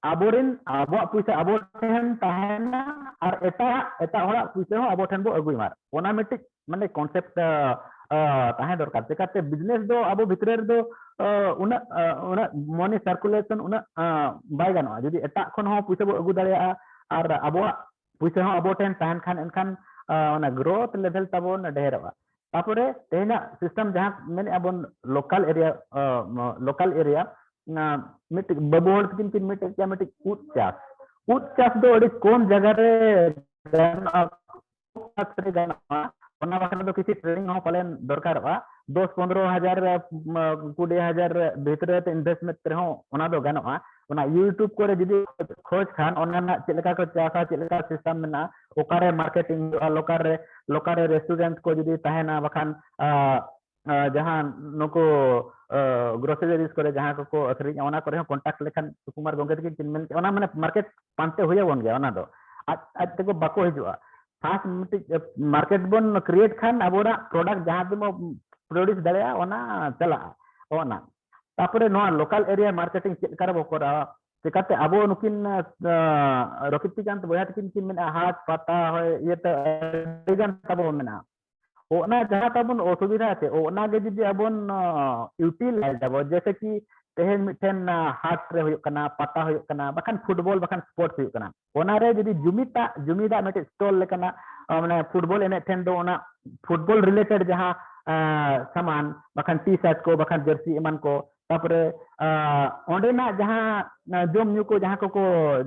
ᱟᱵᱚᱨᱮᱱ, ᱟᱵᱚᱣᱟᱜ ᱯᱩᱭᱥᱟᱹ ᱟᱵᱚ ᱴᱷᱮᱱ ᱛᱟᱦᱮᱱᱟ ᱟᱨ ᱮᱴᱟᱜ ᱮᱴᱟᱜ ᱦᱚᱲᱟᱜ ᱯᱩᱭᱥᱟᱹ ᱦᱚᱸ ᱟᱵᱚ ᱴᱷᱮᱱ ᱵᱚ ᱟᱹᱜᱩᱭ ᱢᱟ, ᱚᱱᱟ ᱢᱤᱫᱴᱤᱡ ᱢᱟᱱᱮ concept ᱛᱟᱦᱮᱸ ᱫᱚᱨᱠᱟᱨ᱾ ᱪᱮᱠᱟᱛᱮ business ᱫᱚ ᱟᱵᱚ ᱵᱷᱤᱛᱨᱤ ᱨᱮᱫᱚ ᱩᱱᱟᱹᱜ ᱩᱱᱟᱹᱜ money circulation ᱩᱱᱟᱹᱜ ᱵᱟᱭ ᱜᱟᱱᱚᱜᱼᱟ᱾ ᱡᱩᱫᱤ ᱮᱴᱟᱜ ᱠᱷᱚᱱ ᱦᱚᱸ ᱯᱩᱭᱥᱟᱹ ᱵᱚ ᱟᱹᱜᱩ ᱫᱟᱲᱮᱭᱟᱜᱼᱟ ᱟᱨ ᱟᱵᱚᱣᱟᱜ ᱯᱩᱭᱥᱟᱹ ᱦᱚᱸ ᱟᱵᱚ ᱴᱷᱮᱱ ᱛᱟᱦᱮᱱ ᱠᱷᱟᱱ, ᱮᱱᱠᱷᱟᱱ ᱚᱱᱟ growth level ᱛᱟᱵᱚᱱ ᱰᱷᱮᱨᱚᱜᱼᱟ᱾ ᱛᱟᱯᱚᱨᱮ ᱛᱮᱦᱮᱧᱟᱜ system ᱡᱟᱦᱟᱸ ᱢᱮᱱᱮᱫᱼᱟ ᱵᱚᱱ local area, local area, ᱢᱤᱫᱴᱤᱡ ᱵᱟᱹᱵᱩ ᱦᱚᱲ ᱛᱟᱹᱠᱤᱱ ᱠᱤᱱ ᱢᱤᱫᱴᱤᱡ ᱢᱤᱫᱴᱤᱡ ᱩᱫ ᱪᱟᱥ, ᱩᱫ ᱪᱟᱥ ᱫᱚ ᱟᱹᱰᱤ ᱠᱚᱢ ᱡᱟᱭᱜᱟ ᱨᱮ ᱜᱟᱱᱚᱜᱼᱟ᱾ ᱪᱟᱥ ᱨᱮ ᱜᱟᱱᱚᱜᱼᱟ, ᱚᱱᱟ ᱵᱟᱠᱷᱨᱟ ᱫᱚ ᱠᱤᱪᱷᱩ training ᱦᱚᱸ ᱯᱟᱞᱮᱱ ᱫᱚᱨᱠᱟᱨᱚᱜᱼᱟ᱾ ᱫᱚᱥ ᱯᱚᱱᱨᱚ ᱦᱟᱡᱟᱨ, ᱠᱩᱲᱤ ᱦᱟᱡᱟᱨ ᱵᱷᱤᱛᱨᱤ ᱨᱮ investment ᱨᱮᱦᱚᱸ ᱚᱱᱟ ᱫᱚ ᱜᱟᱱᱚᱜᱼᱟ᱾ ᱚᱱᱟ YouTube ᱠᱚᱨᱮ ᱡᱩᱫᱤ ᱠᱷᱚᱡᱽ ᱠᱷᱟᱱ, ᱚᱱᱟ ᱨᱮᱱᱟᱜ ᱪᱮᱫ ᱞᱮᱠᱟ ᱠᱚ ᱪᱟᱥᱟ, ᱪᱮᱫ ᱞᱮᱠᱟ system ᱢᱮᱱᱟᱜᱼᱟ, ᱚᱠᱟᱨᱮ marketing ᱦᱩᱭᱩᱜᱼᱟ, local ᱨᱮ, local ᱨᱮ restaurant ᱠᱚ ᱡᱩᱫᱤ ᱛᱟᱦᱮᱱᱟ, ᱵᱟᱠᱷᱟᱱ ᱡᱟᱦᱟᱸ ᱱᱩᱠᱩ groceries ᱠᱚᱨᱮ ᱡᱟᱦᱟᱸ ᱠᱚᱠᱚ ᱟᱹᱠᱷᱨᱤᱧᱟ, ᱚᱱᱟ ᱠᱚᱨᱮ ᱦᱚᱸ contact ᱞᱮᱠᱷᱟᱱ ᱥᱩᱠᱩᱢᱟᱨ ᱜᱚᱢᱠᱮ ᱛᱟᱹᱠᱤᱱ ᱠᱤᱱ ᱢᱮᱱ ᱠᱮᱫᱼᱟ, ᱚᱱᱟ ᱢᱟᱱᱮ market ᱯᱟᱱᱛᱮ ᱦᱩᱭ ᱟᱵᱚᱱ ᱜᱮᱭᱟ᱾ ᱚᱱᱟ ᱫᱚ ᱟᱡ ᱟᱡ ᱛᱮᱠᱚ ᱵᱟᱠᱚ ᱦᱤᱡᱩᱜᱼᱟ᱾ First ᱢᱤᱫᱴᱤᱡ market ᱵᱚᱱ create ᱠᱷᱟᱱ ᱟᱵᱚᱱᱟᱜ product ᱡᱟᱦᱟᱸ ᱛᱤᱱᱟᱹᱜ produce ᱫᱟᱲᱮᱭᱟᱜᱼᱟ, ᱚᱱᱟ ᱪᱟᱞᱟᱜᱼᱟ᱾ ᱚᱱᱟ ᱛᱟᱯᱚᱨᱮ ᱱᱚᱣᱟ local area marketing ᱪᱮᱫ ᱞᱮᱠᱟ ᱨᱮᱵᱚ ᱠᱚᱨᱟᱣᱟ? ᱪᱮᱠᱟᱛᱮ ᱟᱵᱚ ᱱᱩᱠᱤᱱ ᱨᱚᱠᱤᱛᱤᱠᱟᱱᱛ ᱵᱚᱭᱦᱟ ᱛᱟᱹᱠᱤᱱ ᱠᱤᱱ ᱢᱮᱱᱟ ᱦᱟᱴ ᱯᱟᱛᱟ ᱦᱚᱭ ᱤᱭᱟᱹᱛᱮ ᱟᱹᱰᱤ ᱜᱟᱱ ᱛᱟᱵᱚ ᱢᱮᱱᱟᱜᱼᱟ᱾ ᱚᱱᱟ ᱡᱟᱦᱟᱸ ᱛᱟᱵᱚᱱ ᱚᱥᱩᱵᱤᱫᱷᱟ ᱪᱮ ᱚᱱᱟ ᱜᱮ ᱡᱩᱫᱤ ᱟᱵᱚᱱ ᱤᱭᱩᱴᱤᱞᱟᱭᱤᱡᱽ ᱟᱵᱚ, ᱡᱮᱭᱥᱮ ᱠᱤ ᱛᱮᱦᱮᱧ ᱢᱤᱫᱴᱮᱱ ᱦᱟᱴ ᱨᱮ ᱦᱩᱭᱩᱜ ᱠᱟᱱᱟ, ᱯᱟᱛᱟ ᱦᱩᱭᱩᱜ ᱠᱟᱱᱟ, ᱵᱟᱠᱷᱟᱱ ᱯᱷᱩᱴᱵᱚᱞ ᱵᱟᱠᱷᱟᱱ ᱥᱯᱳᱨᱴᱥ ᱦᱩᱭᱩᱜ ᱠᱟᱱᱟ, ᱚᱱᱟᱨᱮ ᱡᱩᱫᱤ ᱡᱩᱢᱤᱫᱟᱜ ᱡᱩᱢᱤᱫᱟᱜ ᱢᱤᱫᱴᱮᱡ ᱥᱴᱚᱞ ᱞᱮᱠᱟᱱᱟᱜ ᱢᱟᱱᱮ ᱯᱷᱩᱴᱵᱚᱞ ᱮᱱᱮᱡ ᱴᱷᱮᱱ ᱫᱚ ᱚᱱᱟ ᱯᱷᱩᱴᱵᱚᱞ ᱨᱤᱞᱮᱴᱮᱰ ᱡᱟᱦᱟᱸ ᱥᱟᱢᱟᱱ ᱵᱟᱠᱷᱟᱱ ᱴᱤ ᱥᱟᱨᱴ ᱠᱚ ᱵᱟᱠᱷᱟᱱ ᱡᱟᱹᱨᱥᱤ ᱮᱢᱟᱱ ᱠᱚ, ᱛᱟᱯᱚᱨᱮ ᱚᱸᱰᱮᱱᱟᱜ ᱡᱟᱦᱟᱸ ᱡᱚᱢ ᱧᱩ ᱠᱚ ᱡᱟᱦᱟᱸ ᱠᱚᱠᱚ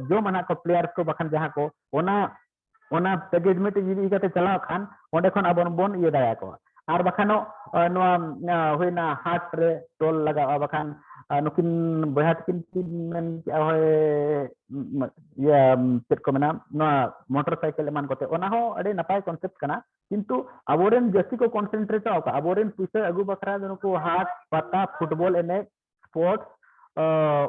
ᱡᱚᱢᱟ ᱱᱟᱜ ᱠᱚ ᱯᱞᱮᱭᱟᱨᱥ ᱠᱚ ᱵᱟᱠᱷᱟᱱ ᱡᱟᱦᱟᱸ ᱠᱚ ᱚᱱᱟ ᱚᱱᱟ ᱯᱮᱠᱮᱡᱽ ᱢᱤᱫᱴᱮᱡ ᱤᱫᱤ ᱠᱟᱛᱮ ᱪᱟᱞᱟᱣ ᱠᱷᱟᱱ ᱚᱸᱰᱮ ᱠᱷᱚᱱ ᱟᱵᱚ ᱵᱚᱱ ᱤᱭᱟᱹ ᱫᱟᱲᱮᱭᱟᱠᱚᱣᱟ᱾ ᱟᱨ ᱵᱟᱠᱷᱟᱱ ᱱᱚᱣᱟ ᱦᱩᱭᱱᱟ ᱦᱟᱴ ᱨᱮ ᱴᱳᱞ ᱞᱟᱜᱟᱜᱼᱟ, ᱵᱟᱠᱷᱟᱱ ᱱᱩᱠᱤᱱ ᱵᱚᱭᱦᱟ ᱛᱟᱹᱠᱤᱱ ᱠᱤᱱ ᱢᱮᱱ ᱠᱮᱜᱼᱟ ᱦᱳᱭ ᱤᱭᱟᱹ ᱪᱮᱫ ᱠᱚ ᱢᱮᱱᱟ ᱱᱚᱣᱟ ᱢᱚᱴᱚᱨ ᱥᱟᱭᱠᱮᱞ ᱮᱢᱟᱱ ᱠᱚᱛᱮ, ᱚᱱᱟ ᱦᱚᱸ ᱟᱹᱰᱤ ᱱᱟᱯᱟᱭ ᱠᱚᱱᱥᱮᱯᱴ ᱠᱟᱱᱟ᱾ ᱠᱤᱱᱛᱩ ᱟᱵᱚᱨᱮᱱ ᱡᱟᱹᱥᱛᱤ ᱠᱚ ᱠᱚᱱᱥᱮᱱᱴᱨᱮᱴ ᱟᱠᱟᱫᱼᱟ ᱟᱵᱚᱨᱮᱱ ᱯᱩᱭᱥᱟᱹ ᱟᱹᱜᱩ ᱵᱟᱠᱷᱨᱟ ᱫᱚ ᱱᱩᱠᱩ ᱦᱟᱴ ᱯᱟᱛᱟ ᱯᱷᱩᱴᱵᱚᱞ ᱮᱱᱮᱡ ᱥᱯᱳᱨᱴᱥ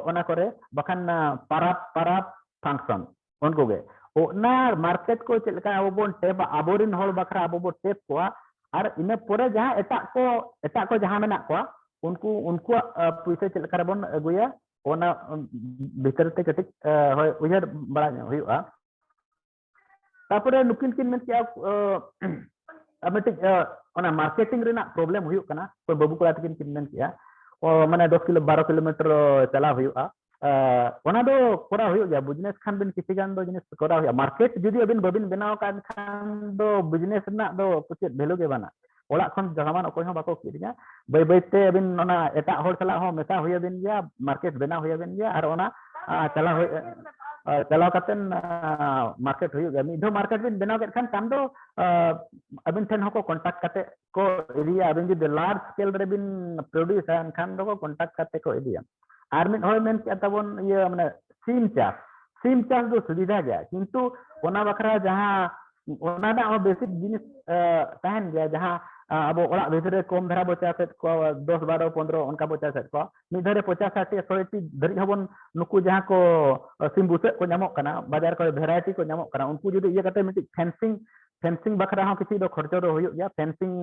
ᱚᱱᱟ ᱠᱚᱨᱮ ᱵᱟᱠᱷᱟᱱ ᱯᱟᱨᱟᱵᱽ ᱯᱟᱨᱟᱵᱽ ᱯᱷᱟᱝᱥᱚᱱ ᱩᱱᱠᱩ ᱜᱮ᱾ ᱚᱱᱟ ᱢᱟᱨᱠᱮᱴ ᱠᱚ ᱪᱮᱫ ᱞᱮᱠᱟ ᱟᱵᱚ ᱵᱚᱱ ᱴᱮᱯᱟ, ᱟᱵᱚᱨᱮᱱ ᱦᱚᱲ ᱵᱟᱠᱷᱨᱟ ᱟᱵᱚ ᱵᱚᱱ ᱴᱮᱯ ᱠᱚᱣᱟ, ᱟᱨ ᱤᱱᱟᱹ ᱯᱚᱨᱮ ᱡᱟᱦᱟᱸ ᱮᱴᱟᱜ ᱠᱚ ᱮᱴᱟᱜ ᱠᱚ ᱡᱟᱦᱟᱸ ᱢᱮᱱᱟᱜ ᱠᱚᱣᱟ ᱩᱱᱠᱩ ᱩᱱᱠᱩᱣᱟᱜ ᱯᱩᱭᱥᱟᱹ ᱪᱮᱫ ᱞᱮᱠᱟ ᱨᱮᱵᱚᱱ ᱟᱹᱜᱩᱭᱟ ᱚᱱᱟ ᱵᱷᱤᱛᱨᱤ ᱛᱮ ᱠᱟᱹᱴᱤᱡ ᱦᱳᱭ ᱩᱭᱦᱟᱹᱨ ᱵᱟᱲᱟ ᱧᱚᱜ ᱦᱩᱭᱩᱜᱼᱟ᱾ ᱛᱟᱯᱚᱨᱮ ᱱᱩᱠᱤᱱ ᱠᱤᱱ ᱢᱮᱱ ᱠᱮᱜᱼᱟ ᱟᱨ ᱢᱤᱫᱴᱤᱡ ᱚᱱᱟ ᱢᱟᱨᱠᱮᱴᱤᱝ ᱨᱮᱱᱟᱜ ᱯᱨᱚᱵᱞᱮᱢ ᱦᱩᱭᱩᱜ ᱠᱟᱱᱟ᱾ ᱚᱠᱚᱭ ᱵᱟᱹᱵᱩ ᱠᱚᱲᱟ ᱛᱟᱹᱠᱤᱱ ᱠᱤᱱ ᱢᱮᱱ ᱠᱮᱜᱼᱟ ᱚ ᱢᱟᱱᱮ ᱫᱚᱥ ᱠᱤᱞᱳ ᱵᱟᱨᱚ ᱠᱤᱞᱳᱢᱤᱴᱟᱨ ᱪᱟᱞᱟᱣ ᱦᱩᱭᱩᱜᱼᱟ᱾ ᱚᱱᱟ ᱫᱚ ᱠᱚᱨᱟᱣ ᱦᱩᱭᱩᱜ ᱜᱮᱭᱟ, ᱵᱤᱡᱽᱱᱮᱥ ᱠᱷᱟᱱ ᱵᱤᱱ ᱠᱤᱪᱷᱤ ᱜᱟᱱ ᱫᱚ ᱡᱤᱱᱤᱥ ᱠᱚᱨᱟᱣ ᱦᱩᱭᱩᱜᱼᱟ᱾ ᱢᱟᱨᱠᱮᱴ ᱡᱩᱫᱤ ᱟᱹᱵᱤᱱ ᱵᱟᱹᱵᱤᱱ ᱵᱮᱱᱟᱣ ᱟᱠᱟᱫ ᱠᱷᱟᱱ ᱫᱚ ᱵᱤᱡᱽᱱᱮᱥ ᱨᱮᱱᱟᱜ ᱫᱚ ᱪᱮᱫ ᱵᱷᱮᱞᱩ ᱜᱮ ᱵᱟᱹᱱᱩᱜᱼᱟ᱾ ᱚᱲᱟᱜ ᱠᱷᱚᱱ ᱥᱟᱢᱟᱱ ᱚᱠᱚᱭ ᱦᱚᱸ ᱵᱟᱠᱚ ᱠᱤᱨᱤᱧᱟ᱾ ᱵᱟᱹᱭ ᱵᱟᱹᱭ ᱛᱮ ᱟᱹᱵᱤᱱ ᱚᱱᱟ ᱮᱴᱟᱜ ᱦᱚᱲ ᱥᱟᱞᱟᱜ ᱦᱚᱸ ᱢᱮᱥᱟ ᱦᱩᱭ ᱟᱵᱤᱱ ᱜᱮᱭᱟ, ᱢᱟᱨᱠᱮᱴ ᱵᱮᱱᱟᱣ ᱦᱩᱭ ᱟᱵᱤᱱ ᱜᱮᱭᱟ, ᱟᱨ ᱚᱱᱟ ᱪᱟᱞᱟᱣ ᱦᱩᱭ ᱪᱟᱞᱟᱣ ᱠᱟᱛᱮ ᱢᱟᱨᱠᱮᱴ ᱦᱩᱭᱩᱜ ᱜᱮᱭᱟ᱾ ᱢᱤᱫ ᱫᱷᱟᱣ ᱢᱟᱨᱠᱮᱴ ᱵᱤᱱ ᱵᱮᱱᱟᱣ ᱠᱮᱫ ᱠᱷᱟᱱ ᱛᱟᱭᱚᱢ ᱫᱚ ᱟᱹᱵᱤᱱ ᱴᱷᱮᱱ ᱦᱚᱸᱠᱚ ᱠᱚᱱᱴᱟᱠᱴ ᱠᱟᱛᱮ ᱠᱚ ᱤᱫᱤᱭᱟ᱾ ᱟᱹᱵᱤᱱ ᱡᱩᱫᱤ ᱞᱟᱨᱡᱽ ᱥᱠᱮᱞ ᱨᱮᱵᱤᱱ ᱯᱨᱚᱰᱭᱩᱥᱟ ᱮᱱᱠᱷᱟᱱ ᱫᱚᱠᱚ ᱠᱚᱱᱴᱟᱠᱴ ᱠᱟᱛᱮ ᱠᱚ ᱤᱫᱤᱭᱟ᱾ ᱟᱨ ᱢᱤᱫ ᱦᱚᱲ ᱢᱮᱱ ᱠᱮᱫᱼᱟ ᱛᱟᱵᱚᱱ ᱤᱭᱟᱹ ᱢᱟᱱᱮ ᱥᱤᱢ ᱪᱟᱥ, ᱥᱤᱢ ᱪᱟᱥ ᱫᱚ ᱥᱩᱵᱤᱫᱷᱟ ᱜᱮᱭᱟ, ᱠᱤᱱᱛᱩ ᱚᱱᱟ ᱵᱟᱠᱷᱨᱟ ᱡᱟᱦᱟᱸ ᱚᱱᱟ ᱨᱮᱱᱟᱜ ᱦᱚᱸ ᱵᱮᱥᱤᱠ ᱡᱤᱱᱤᱥ ᱛᱟᱦᱮᱱ ᱜᱮᱭᱟ, ᱡᱟᱦᱟᱸ ᱟᱵᱚ ᱚᱲᱟᱜ ᱵᱷᱤᱛᱨᱤ ᱨᱮ ᱠᱚᱢ ᱫᱷᱟᱨᱟ ᱵᱚ ᱪᱟᱥᱮᱫ ᱠᱚᱣᱟ, ᱫᱚᱥ ᱵᱟᱨᱚ ᱯᱚᱱᱨᱚ ᱚᱱᱠᱟ ᱵᱚ ᱪᱟᱥᱮᱫ ᱠᱚᱣᱟ, ᱢᱤᱫ ᱫᱷᱟᱣ ᱨᱮ ᱯᱚᱪᱟᱥ ᱥᱟᱴ ᱥᱚᱭ ᱴᱤ ᱫᱷᱟᱹᱨᱤᱡ ᱦᱚᱸᱵᱚᱱ ᱱᱩᱠᱩ ᱡᱟᱦᱟᱸ ᱠᱚ ᱥᱤᱢ ᱵᱩᱥᱟᱹᱜ ᱠᱚ ᱧᱟᱢᱚᱜ ᱠᱟᱱᱟ ᱵᱟᱡᱟᱨ ᱠᱚᱨᱮ, ᱵᱷᱮᱨᱟᱭᱴᱤ ᱠᱚ ᱧᱟᱢᱚᱜ ᱠᱟᱱᱟ, ᱩᱱᱠᱩ ᱡᱩᱫᱤ ᱤᱭᱟᱹ ᱠᱟᱛᱮ ᱢᱤᱫᱴᱤᱡ ᱯᱷᱮᱱᱥᱤᱝ ᱯᱷᱮᱱᱥᱤᱝ ᱵᱟᱠᱷᱨᱟ ᱦᱚᱸ ᱠᱤᱪᱷᱩ ᱫᱚ ᱠᱷᱚᱨᱪᱚ ᱫᱚ ᱦᱩᱭᱩᱜ ᱜᱮᱭᱟ᱾ ᱯᱷᱮᱱᱥᱤᱝ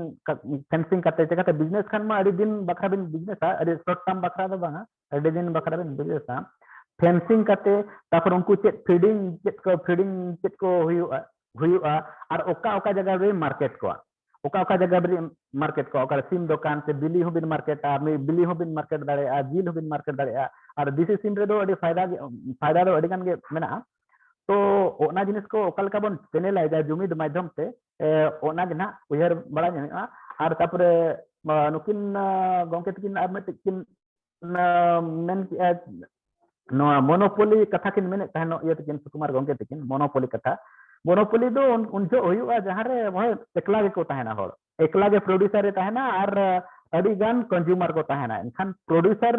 ᱯᱷᱮᱱᱥᱤᱝ ᱠᱟᱛᱮ ᱪᱤᱠᱟᱹᱛᱮ ᱵᱤᱡᱽᱱᱮᱥ ᱠᱷᱟᱱ ᱢᱟ ᱟᱹᱰᱤ ᱫᱤᱱ ᱵᱟᱠᱷᱨᱟ ᱵᱤᱱ ᱵᱤᱡᱽᱱᱮᱥᱟ, ᱟᱹᱰᱤ ᱥᱚᱨᱴ ᱴᱟᱨᱢ ᱵᱟᱠᱷᱨᱟ ᱫᱚ ᱵᱟᱝᱟ, ᱟᱹᱰᱤ ᱫᱤᱱ ᱵᱟᱠᱷᱨᱟ ᱵᱤᱱ ᱵᱤᱡᱽᱱᱮᱥᱟ᱾ ᱯᱷᱮᱱᱥᱤᱝ ᱠᱟᱛᱮ, ᱛᱟᱨᱯᱚᱨ ᱩᱱᱠᱩ ᱪᱮᱫ ᱯᱷᱤᱰᱤᱝ, ᱪᱮᱫ ᱠᱚ ᱯᱷᱤᱰᱤᱝ, ᱪᱮᱫ ᱠᱚ ᱦᱩᱭᱩᱜᱼᱟ, ᱦᱩᱭᱩᱜᱼᱟ, ᱟᱨ ᱚᱠᱟ ᱚᱠᱟ ᱡᱟᱭᱜᱟ ᱨᱮ ᱢᱟᱨᱠᱮᱴ ᱠᱚᱣᱟ, ᱚᱠᱟ ᱚᱠᱟ ᱡᱟᱭᱜᱟ ᱨᱮ ᱢᱟᱨᱠᱮᱴ ᱠᱚᱣᱟ, ᱚᱠᱟᱨᱮ ᱥᱤᱢ ᱫᱚᱠᱟᱱ ᱥᱮ ᱵᱤᱞᱤ ᱦᱚᱸᱵᱤᱱ ᱢᱟᱨᱠᱮᱴᱟ, ᱢᱤ-, ᱵᱤᱞᱤ ᱦᱚᱸᱵᱤᱱ ᱢᱟᱨᱠᱮᱴ ᱫᱟᱲᱮᱭᱟᱜᱼᱟ, ᱡᱤᱞ ᱦᱚᱸᱵᱤᱱ ᱢᱟᱨᱠᱮᱴ ᱫᱟᱲᱮᱭᱟᱜᱼᱟ᱾ ᱟᱨ ᱫᱮᱥᱤ ᱥᱤᱢ ᱨᱮᱫᱚ ᱟᱹᱰᱤ ᱯᱷᱟᱭᱫᱟ ᱜᱮ, ᱯᱷᱟᱭᱫᱟ ᱫᱚ ᱟᱹᱰᱤ ᱜᱟᱱ ᱜᱮ ᱢᱮᱱᱟᱜᱼᱟ᱾ ᱛᱚ ᱚᱱᱟ ᱡᱤᱱᱤᱥ ᱠᱚ ᱚᱠᱟ ᱞᱮᱠᱟ ᱵᱚᱱ ᱪᱮᱱᱮᱞᱟᱭᱮᱫᱟ ᱡᱩᱢᱤᱫ ᱢᱟᱫᱽᱫᱷᱚᱢ ᱛᱮ, ᱮ, ᱚᱱᱟ ᱜᱮ ᱱᱟᱦᱟᱜ ᱩᱭᱦᱟᱹᱨ ᱵᱟᱲᱟ ᱧᱟᱢᱚᱜᱼᱟ᱾ ᱟᱨ ᱛᱟᱯᱚᱨᱮ, ᱟ, ᱱᱩᱠᱤᱱ, ᱟ, ᱜᱚᱢᱠᱮ ᱛᱟᱹᱠᱤᱱ ᱟᱨ ᱢᱤᱫᱴᱤᱡ ᱠᱤᱱ, ᱟ, ᱢᱮᱱ ᱠᱮᱜᱼᱟ, ᱱᱚᱣᱟ ᱢᱚᱱᱳᱯᱚᱞᱤ ᱠᱟᱛᱷᱟ ᱠᱤᱱ ᱢᱮᱱᱮᱫ ᱛᱟᱦᱮᱱᱚᱜ, ᱤᱭᱟᱹ ᱛᱟᱹᱠᱤᱱ, ᱥᱩᱠᱩᱢᱟᱨ ᱜᱚᱢᱠᱮ ᱛᱟᱹᱠᱤᱱ, ᱢᱚᱱᱳᱯᱚᱞᱤ ᱠᱟᱛᱷᱟ᱾ ᱢᱚᱱᱳᱯᱚᱞᱤ ᱫᱚ ᱩᱱ, ᱩᱱ ᱡᱚᱦᱚᱜ ᱦᱩᱭᱩᱜᱼᱟ ᱡᱟᱦᱟᱸ ᱨᱮ ᱦᱚᱲ ᱮᱠᱞᱟ ᱜᱮᱠᱚ ᱛᱟᱦᱮᱱᱟ, ᱦᱚᱲ ᱮᱠᱞᱟ ᱜᱮ ᱯᱨᱚᱰᱭᱩᱥᱟᱨ ᱮ ᱛᱟᱦᱮᱱᱟ ᱟᱨ, ᱟ, ᱟᱹᱰᱤ ᱜᱟᱱ ᱠᱚᱱᱡᱩᱢᱟᱨ ᱠᱚ ᱛᱟᱦᱮᱱᱟ᱾ ᱮᱱᱠᱷᱟᱱ ᱯᱨᱚᱰᱭᱩᱥᱟᱨ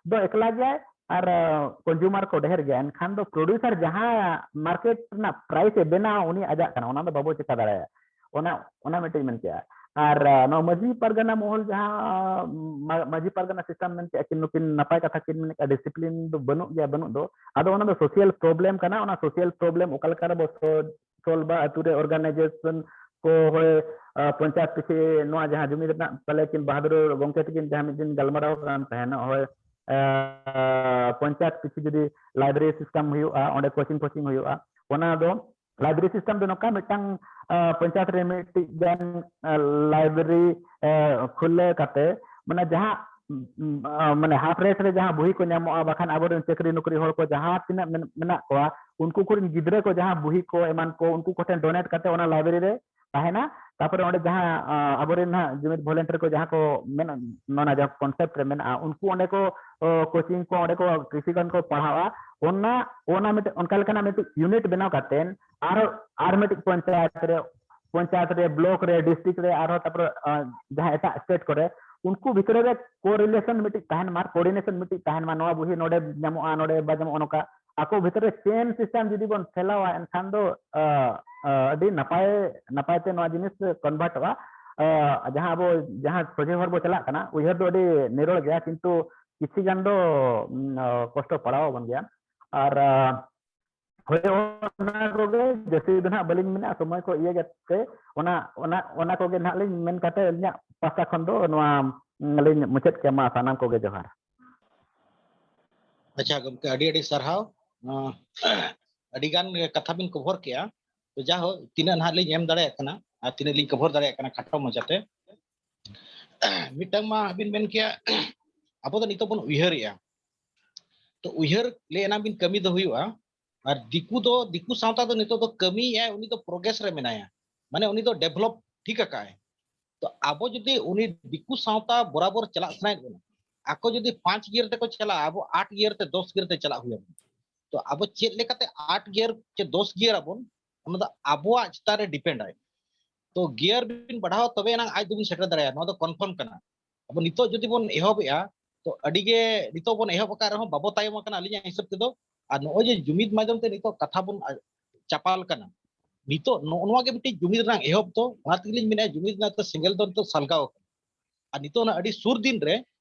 ᱫᱚ ᱮᱠᱞᱟ ᱜᱮᱭᱟᱭ ᱟᱨ, ᱟ, ᱠᱚᱱᱡᱩᱢᱟᱨ ᱠᱚ ᱰᱷᱮᱨ ᱜᱮᱭᱟ᱾ ᱮᱱᱠᱷᱟᱱ ᱫᱚ ᱯᱨᱚᱰᱭᱩᱥᱟᱨ ᱡᱟᱦᱟᱸ ᱢᱟᱨᱠᱮᱴ ᱨᱮᱱᱟᱜ ᱯᱨᱟᱭᱤᱥ ᱮ ᱵᱮᱱᱟᱣᱟ, ᱩᱱᱤ ᱟᱡᱟᱜ ᱠᱟᱱᱟ, ᱚᱱᱟ ᱫᱚ ᱵᱟᱵᱚ ᱪᱮᱠᱟ ᱫᱟᱲᱮᱭᱟᱜᱼᱟ᱾ ᱚᱱᱟ, ᱚᱱᱟ ᱢᱤᱫᱴᱤᱡ ᱢᱮᱱ ᱠᱮᱜᱼᱟ᱾ ᱟᱨ, ᱟ, ᱱᱚᱣᱟ ᱢᱟᱹᱡᱷᱤ ᱯᱟᱨᱜᱟᱱᱟ ᱢᱚᱦᱚᱞ ᱡᱟᱦᱟᱸ, ᱢᱟ-, ᱢᱟᱹᱡᱷᱤ ᱯᱟᱨᱜᱟᱱᱟ ᱥᱤᱥᱴᱮᱢ ᱢᱮᱱ ᱠᱮᱜᱼᱟ ᱠᱤᱱ, ᱱᱩᱠᱤᱱ ᱱᱟᱯᱟᱭ ᱠᱟᱛᱷᱟ ᱠᱤᱱ ᱢᱮᱱ ᱠᱮᱜᱼᱟ, ᱰᱤᱥᱤᱯᱞᱤᱱ ᱫᱚ ᱵᱟᱹᱱᱩᱜ ᱜᱮᱭᱟ, ᱵᱟᱹᱱᱩᱜ ᱫᱚ᱾ ᱟᱫᱚ ᱚᱱᱟ ᱫᱚ ᱥᱳᱥᱤᱭᱟᱞ ᱯᱨᱚᱵᱞᱮᱢ ᱠᱟᱱᱟ, ᱚᱱᱟ ᱥᱳᱥᱤᱭᱟᱞ ᱯᱨᱚᱵᱞᱮᱢ ᱚᱠᱟ ᱞᱮᱠᱟ ᱨᱮᱵᱚ ᱥᱚᱞ-, ᱥᱚᱞᱵᱟ, ᱟᱹᱛᱩ ᱨᱮ ᱚᱨᱜᱟᱱᱟᱭᱡᱮᱥᱚᱱ ᱠᱚ ᱦᱚᱭ, ᱟ, ᱯᱚᱧᱪᱟᱭᱮᱛ ᱯᱤᱪᱷᱤ ᱱᱚᱣᱟ ᱡᱟᱦᱟᱸ ᱡᱩᱢᱤ ᱨᱮᱱᱟᱜ ᱯᱟᱞᱮ ᱠᱤᱱ ᱵᱟᱦᱟᱫᱩᱨ ᱜᱚᱢᱠᱮ ᱛᱟᱹᱠᱤᱱ ᱡᱟᱦᱟᱸ ᱢᱤᱫ ᱫᱤᱱ ᱜᱟᱞᱢᱟᱨᱟᱣ ᱠᱟᱱ ᱛᱟᱦᱮᱱᱟ, ᱦᱳᱭ, ᱟ, ᱯᱚᱧᱪᱟᱭᱮᱛ ᱯᱤᱪᱷᱤ ᱡᱩᱫᱤ ᱞᱟᱭᱵᱨᱮᱨᱤ ᱥᱤᱥᱴᱮᱢ ᱦᱩᱭᱩᱜᱼᱟ, ᱚᱸᱰᱮ ᱠᱳᱪᱤᱝ ᱠᱳᱪᱤᱝ ᱦᱩᱭᱩᱜᱼᱟ, ᱚᱱᱟ ᱫᱚ ᱞᱟᱭᱵᱨᱮᱨᱤ ᱥᱤᱥᱴᱮᱢ ᱫᱚ ᱱᱚᱝᱠᱟ ᱢᱤᱫᱴᱟᱝ, ᱟ, ᱯᱚᱧᱪᱟᱭᱮᱛ ᱨᱮ ᱢᱤᱫᱴᱤᱡ ᱜᱟᱱ, ᱟ, ᱞᱟᱭᱵᱨᱮᱨᱤ, ᱟ, ᱠᱷᱩᱞᱟᱹ ᱠᱟᱛᱮ, ᱢᱟᱱᱮ ᱡᱟᱦᱟᱸ, ᱩᱢ, ᱟ, ᱢᱟᱱᱮ ᱦᱟᱯ ᱨᱮᱴ ᱨᱮ ᱡᱟᱦᱟᱸ ᱵᱩᱦᱤ ᱠᱚ ᱧᱟᱢᱚᱜᱼᱟ, ᱵᱟᱠᱷᱟᱱ ᱟᱵᱚᱨᱮᱱ ᱪᱟᱹᱠᱨᱤ ᱱᱚᱠᱨᱤ ᱦᱚᱲ ᱠᱚ ᱡᱟᱦᱟᱸ ᱛᱤᱱᱟᱹᱜ ᱢᱮᱱ-, ᱢᱮᱱᱟᱜ ᱠᱚᱣᱟ, ᱩᱱᱠᱩ ᱠᱚᱨᱮᱱ ᱜᱤᱫᱽᱨᱟᱹ ᱠᱚ ᱡᱟᱦᱟᱸ ᱵᱩᱦᱤ ᱠᱚ ᱮᱢᱟᱱ ᱠᱚ, ᱩᱱᱠᱩ ᱠᱚᱴᱷᱮᱱ ᱰᱚᱱᱮᱴ ᱠᱟᱛᱮ ᱚᱱᱟ ᱞᱟᱭᱵᱨᱮᱨᱤ ᱨᱮ ᱛᱟᱦᱮᱱᱟ᱾ ᱛᱟᱯᱚᱨᱮ ᱚᱸᱰᱮ ᱡᱟᱦᱟᱸ, ᱟ, ᱟᱵᱚᱨᱮᱱ ᱦᱟᱸᱜ ᱡᱩᱢᱤᱫ ᱵᱷᱚᱞᱮᱱᱴᱤᱭᱟᱨ ᱠᱚ ᱡᱟᱦᱟᱸ ᱠᱚ ᱢᱮᱱ, ᱚᱱᱟ ᱡᱟᱦᱟᱸ ᱠᱚᱱᱥᱮᱯᱴ ᱨᱮ ᱢᱮᱱᱟᱜᱼᱟ, ᱩᱱᱠᱩ ᱚᱸᱰᱮ ᱠᱚ, ᱚ, ᱠᱳᱪᱤᱝ ᱠᱚ, ᱚᱸᱰᱮ ᱠᱚ ᱠᱨᱤᱥᱤ ᱠᱷᱚᱱ ᱠᱚ ᱯᱟᱲᱦᱟᱣᱟ᱾ ᱚᱱᱟ, ᱚᱱᱟ ᱢᱤᱫᱴᱮᱱ ᱚᱱᱠᱟ ᱞᱮᱠᱟᱱᱟᱜ ᱢᱤᱫᱴᱮᱱ ᱤᱭᱩᱱᱤᱴ ᱵᱮᱱᱟᱣ ᱠᱟᱛᱮ ᱟᱨ, ᱟᱨ ᱢᱤᱫᱴᱤᱡ ᱯᱚᱧᱪᱟᱭᱮᱛ ᱨᱮ, ᱯᱚᱧᱪᱟᱭᱮᱛ ᱨᱮ, ᱵᱞᱚᱠ ᱨᱮ, ᱰᱤᱥᱴᱨᱤᱠᱴ ᱨᱮ, ᱟᱨᱦᱚᱸ ᱛᱟᱯᱚᱨᱮ, ᱟ, ᱡᱟᱦᱟᱸ ᱮᱴᱟᱜ ᱥᱴᱮᱴ ᱠᱚᱨᱮ, ᱩᱱᱠᱩ ᱵᱷᱤᱛᱨᱤ ᱨᱮ ᱠᱳᱨᱤᱞᱮᱥᱚᱱ ᱢᱤᱫᱴᱤᱡ ᱛᱟᱦᱮᱱ ᱢᱟ, ᱠᱳᱚᱨᱰᱤᱱᱮᱥᱚᱱ ᱢᱤᱫᱴᱤᱡ ᱛᱟᱦᱮᱱ ᱢᱟ, ᱱᱚᱣᱟ ᱵᱩᱦᱤ ᱱᱚᱰᱮ ᱧᱟᱢᱚᱜᱼᱟ, ᱱᱚᱰᱮ ᱵᱟᱭ ᱧᱟᱢᱚᱜᱼᱟ, ᱱᱚᱝᱠᱟ ᱟᱠᱚ ᱵᱷᱤᱛᱨᱤ ᱨᱮ ᱪᱮᱱ ᱥᱤᱥᱴᱮᱢ ᱡᱩᱫᱤ ᱵᱚᱱ ᱯᱷᱮᱞᱟᱣᱟ, ᱮᱱᱠᱷᱟᱱ ᱫᱚ, ᱟ, ᱟ, ᱟᱹᱰᱤ ᱱᱟᱯᱟᱭ, ᱱᱟᱯᱟᱭ ᱛᱮ ᱱᱚᱣᱟ ᱡᱤᱱᱤᱥ ᱠᱚᱱᱵᱷᱟᱨᱴᱚᱜᱼᱟ᱾ ᱟ, ᱡᱟᱦᱟᱸ ᱟᱵᱚ, ᱡᱟᱦᱟᱸ ᱥᱚᱡᱷᱮ ᱦᱚᱨ ᱵᱚ ᱪᱟᱞᱟᱜ ᱠᱟᱱᱟ, ᱩᱭᱦᱟᱹᱨ ᱫᱚ ᱟᱹᱰᱤ ᱱᱤᱨᱚᱲ ᱜᱮᱭᱟ, ᱠᱤᱱᱛᱩ ᱠᱤᱪᱷᱤ ᱜᱟᱱ ᱫᱚ, ᱩᱢ, ᱟ, ᱠᱚᱥᱴᱚ ᱯᱟᱲᱟᱣ ᱟᱵᱚᱱ ᱜᱮᱭᱟ᱾ ᱟᱨ, ᱟ, ᱦᱳᱭ, ᱚᱱᱟ ᱠᱚᱜᱮ, ᱡᱟᱹᱥᱛᱤ ᱫᱚ ᱱᱟᱦᱟᱜ ᱵᱟᱹᱞᱤᱧ ᱢᱮᱱᱟ, ᱥᱚᱢᱚᱭ ᱠᱚ ᱤᱭᱟᱹ ᱠᱟᱛᱮ, ᱚᱱᱟ, ᱚᱱᱟ, ᱚᱱᱟ ᱠᱚᱜᱮ ᱱᱟᱦᱟᱜ ᱞᱤᱧ ᱢᱮᱱ ᱠᱟᱛᱮ ᱟᱹᱞᱤᱧᱟᱜ ᱯᱟᱦᱴᱟ ᱠᱷᱚᱱ ᱫᱚ ᱱᱚᱣᱟ, ᱩᱢ, ᱞᱤᱧ ᱢᱩᱪᱟᱹᱫ ᱠᱮᱫᱟ᱾ ᱢᱟ ᱥᱟᱱᱟᱢ ᱠᱚᱜᱮ ᱡᱚᱦᱟᱨ᱾ ᱟᱪᱪᱷᱟ ᱜᱚᱢᱠᱮ, ᱟᱹᱰᱤ ᱟᱹᱰᱤ ᱥᱟᱨᱦᱟᱣ᱾ ᱟᱹᱰᱤ ᱜᱟᱱ ᱠᱟᱛᱷᱟ ᱵᱤᱱ ᱠᱚᱵᱷᱚᱨ ᱠᱮᱜᱼᱟ᱾ ᱛᱚ ᱡᱟᱦᱳᱠ, ᱛᱤᱱᱟᱹᱜ ᱱᱟᱦᱟᱜ ᱞᱤᱧ ᱮᱢ ᱫᱟᱲᱮᱭᱟᱜ ᱠᱟᱱᱟ ᱟᱨ ᱛᱤᱱᱟᱹᱜ ᱞᱤᱧ ᱠᱚᱵᱷᱚᱨ ᱫᱟᱲᱮᱭᱟᱜ ᱠᱟᱱᱟ ᱠᱷᱟᱴᱚ ᱢᱟᱪᱷᱟᱛᱮ᱾ ᱢᱤᱫᱴᱟᱝ ᱢᱟ ᱵᱤᱱ ᱢᱮᱱ ᱠᱮᱭᱟ, ᱟᱵᱚ ᱫᱚ ᱱᱤᱛᱚᱜ ᱵᱚᱱ ᱩᱭᱦᱟᱹᱨᱮᱜᱼᱟ᱾ ᱛᱚ ᱩᱭᱦᱟᱹᱨ ᱞᱮ ᱮᱱᱟᱝ ᱵᱤᱱ ᱠᱟᱹᱢᱤ ᱫᱚ ᱦᱩᱭᱩᱜᱼᱟ᱾ ᱟᱨ ᱫᱤᱠᱩ ᱫᱚ, ᱫᱤᱠᱩ ᱥᱟᱶᱛᱟ ᱫᱚ ᱱᱤᱛᱚᱜ ᱫᱚ ᱠᱟᱹᱢᱤᱭᱮᱜᱼᱟᱭ, ᱩᱱᱤ ᱫᱚ ᱯᱨᱚᱜᱨᱮᱥ ᱨᱮ ᱢᱮᱱᱟᱭᱟ, ᱢᱟᱱᱮ ᱩᱱᱤ ᱫᱚ ᱰᱮᱵᱷᱞᱚᱯ ᱴᱷᱤᱠ ᱟᱠᱟᱜᱼᱟᱭ᱾ ᱛᱚ ᱟᱵᱚ ᱡᱩᱫᱤ ᱩᱱᱤ ᱫᱤᱠᱩ ᱥᱟᱶᱛᱟ ᱵᱚᱨᱟᱵᱚᱨ ᱪᱟᱞᱟᱜ ᱥᱟᱱᱟᱭᱮᱫ ᱵᱚᱱᱟ, ᱟᱠᱚ ᱡᱩᱫᱤ ᱯᱟᱸᱪ ᱜᱤᱭᱟᱨ ᱛᱮᱠᱚ ᱪᱟᱞᱟᱜᱼᱟ, ᱟᱵᱚ ᱟᱴ ᱜᱤᱭᱟᱨ ᱛᱮ ᱫᱚᱥ ᱜᱤᱭᱟᱨ ᱛᱮ ᱪᱟᱞᱟᱜ ᱦᱩᱭ ᱟᱵᱚᱱᱟ᱾ ᱛᱚ ᱟᱵᱚ ᱪᱮᱫ ᱞᱮᱠᱟᱛᱮ ᱟᱴ ᱜᱤᱭᱟᱨ ᱪᱮ ᱫᱚᱥ ᱜᱤᱭᱟᱨ ᱟᱵᱚᱱ, ᱚᱱᱟ ᱫᱚ ᱟᱵᱚᱣᱟᱜ ᱪᱮᱛᱟᱱ ᱨᱮ ᱰᱤᱯᱮᱱᱰ ᱟᱭ᱾ ᱛᱚ ᱜᱤᱭᱟᱨ ᱵᱤᱱ ᱵᱟᱲᱦᱟᱣᱟ, ᱛᱚᱵᱮ ᱮᱱᱟᱝ ᱟᱡ ᱫᱚᱵᱤᱱ ᱥᱮᱴᱮᱨ ᱫᱟᱲᱮᱭᱟᱜᱼᱟ, ᱱᱚᱣᱟ ᱫᱚ ᱠᱚᱱᱯᱷᱟᱨᱢ ᱠᱟᱱᱟ᱾ ᱟᱵᱚ ᱱᱤᱛᱚᱜ ᱡᱩᱫᱤ ᱵᱚᱱ ᱮᱦᱚᱵᱮᱜᱼᱟ, ᱛᱚ ᱟᱹᱰᱤ ᱜᱮ ᱱᱤᱛᱚᱜ ᱵᱚᱱ ᱮᱦᱚᱵ ᱟᱠᱟᱫ ᱨᱮᱦᱚᱸ ᱵᱟᱵᱚ ᱛᱟᱭᱚᱢ ᱟᱠᱟᱱᱟ ᱟᱹᱞᱤᱧᱟᱜ ᱦᱤᱥᱟᱹᱵ ᱛᱮᱫᱚ᱾ ᱟᱨ ᱱᱚᱜᱼᱚᱭ ᱡᱮ ᱡᱩᱢᱤᱫ ᱢᱟᱫᱽᱫᱷᱚᱢ ᱛᱮ ᱱᱤᱛᱚᱜ ᱠᱟᱛᱷᱟ ᱵᱚᱱ ᱟ-, ᱪᱟᱯᱟᱞ ᱠᱟᱱᱟ, ᱱᱤᱛᱚᱜ ᱱᱚᱜᱼᱚ ᱱᱚᱣᱟ ᱜᱮ ᱢᱤᱫᱴᱤᱡ ᱡᱩᱢᱤᱫ ᱨᱮᱱᱟᱜ ᱮᱦᱚᱵ ᱫᱚ᱾ ᱚᱱᱟ ᱛᱮᱜᱮᱞᱤᱧ ᱢᱮᱱᱮᱫᱼᱟ, ᱡᱩᱢᱤᱫ ᱨᱮᱱᱟᱜ ᱛᱚ ᱥᱮᱸᱜᱮᱞ ᱫᱚ ᱱᱤᱛᱚᱜ ᱥᱟᱞᱜᱟᱣ ᱟᱠᱟᱱᱟ᱾ ᱟᱨ ᱱᱤᱛᱚᱜ ᱚᱱᱟ ᱟᱹᱰᱤ ᱥᱩᱨ ᱫᱤᱱ ᱨᱮ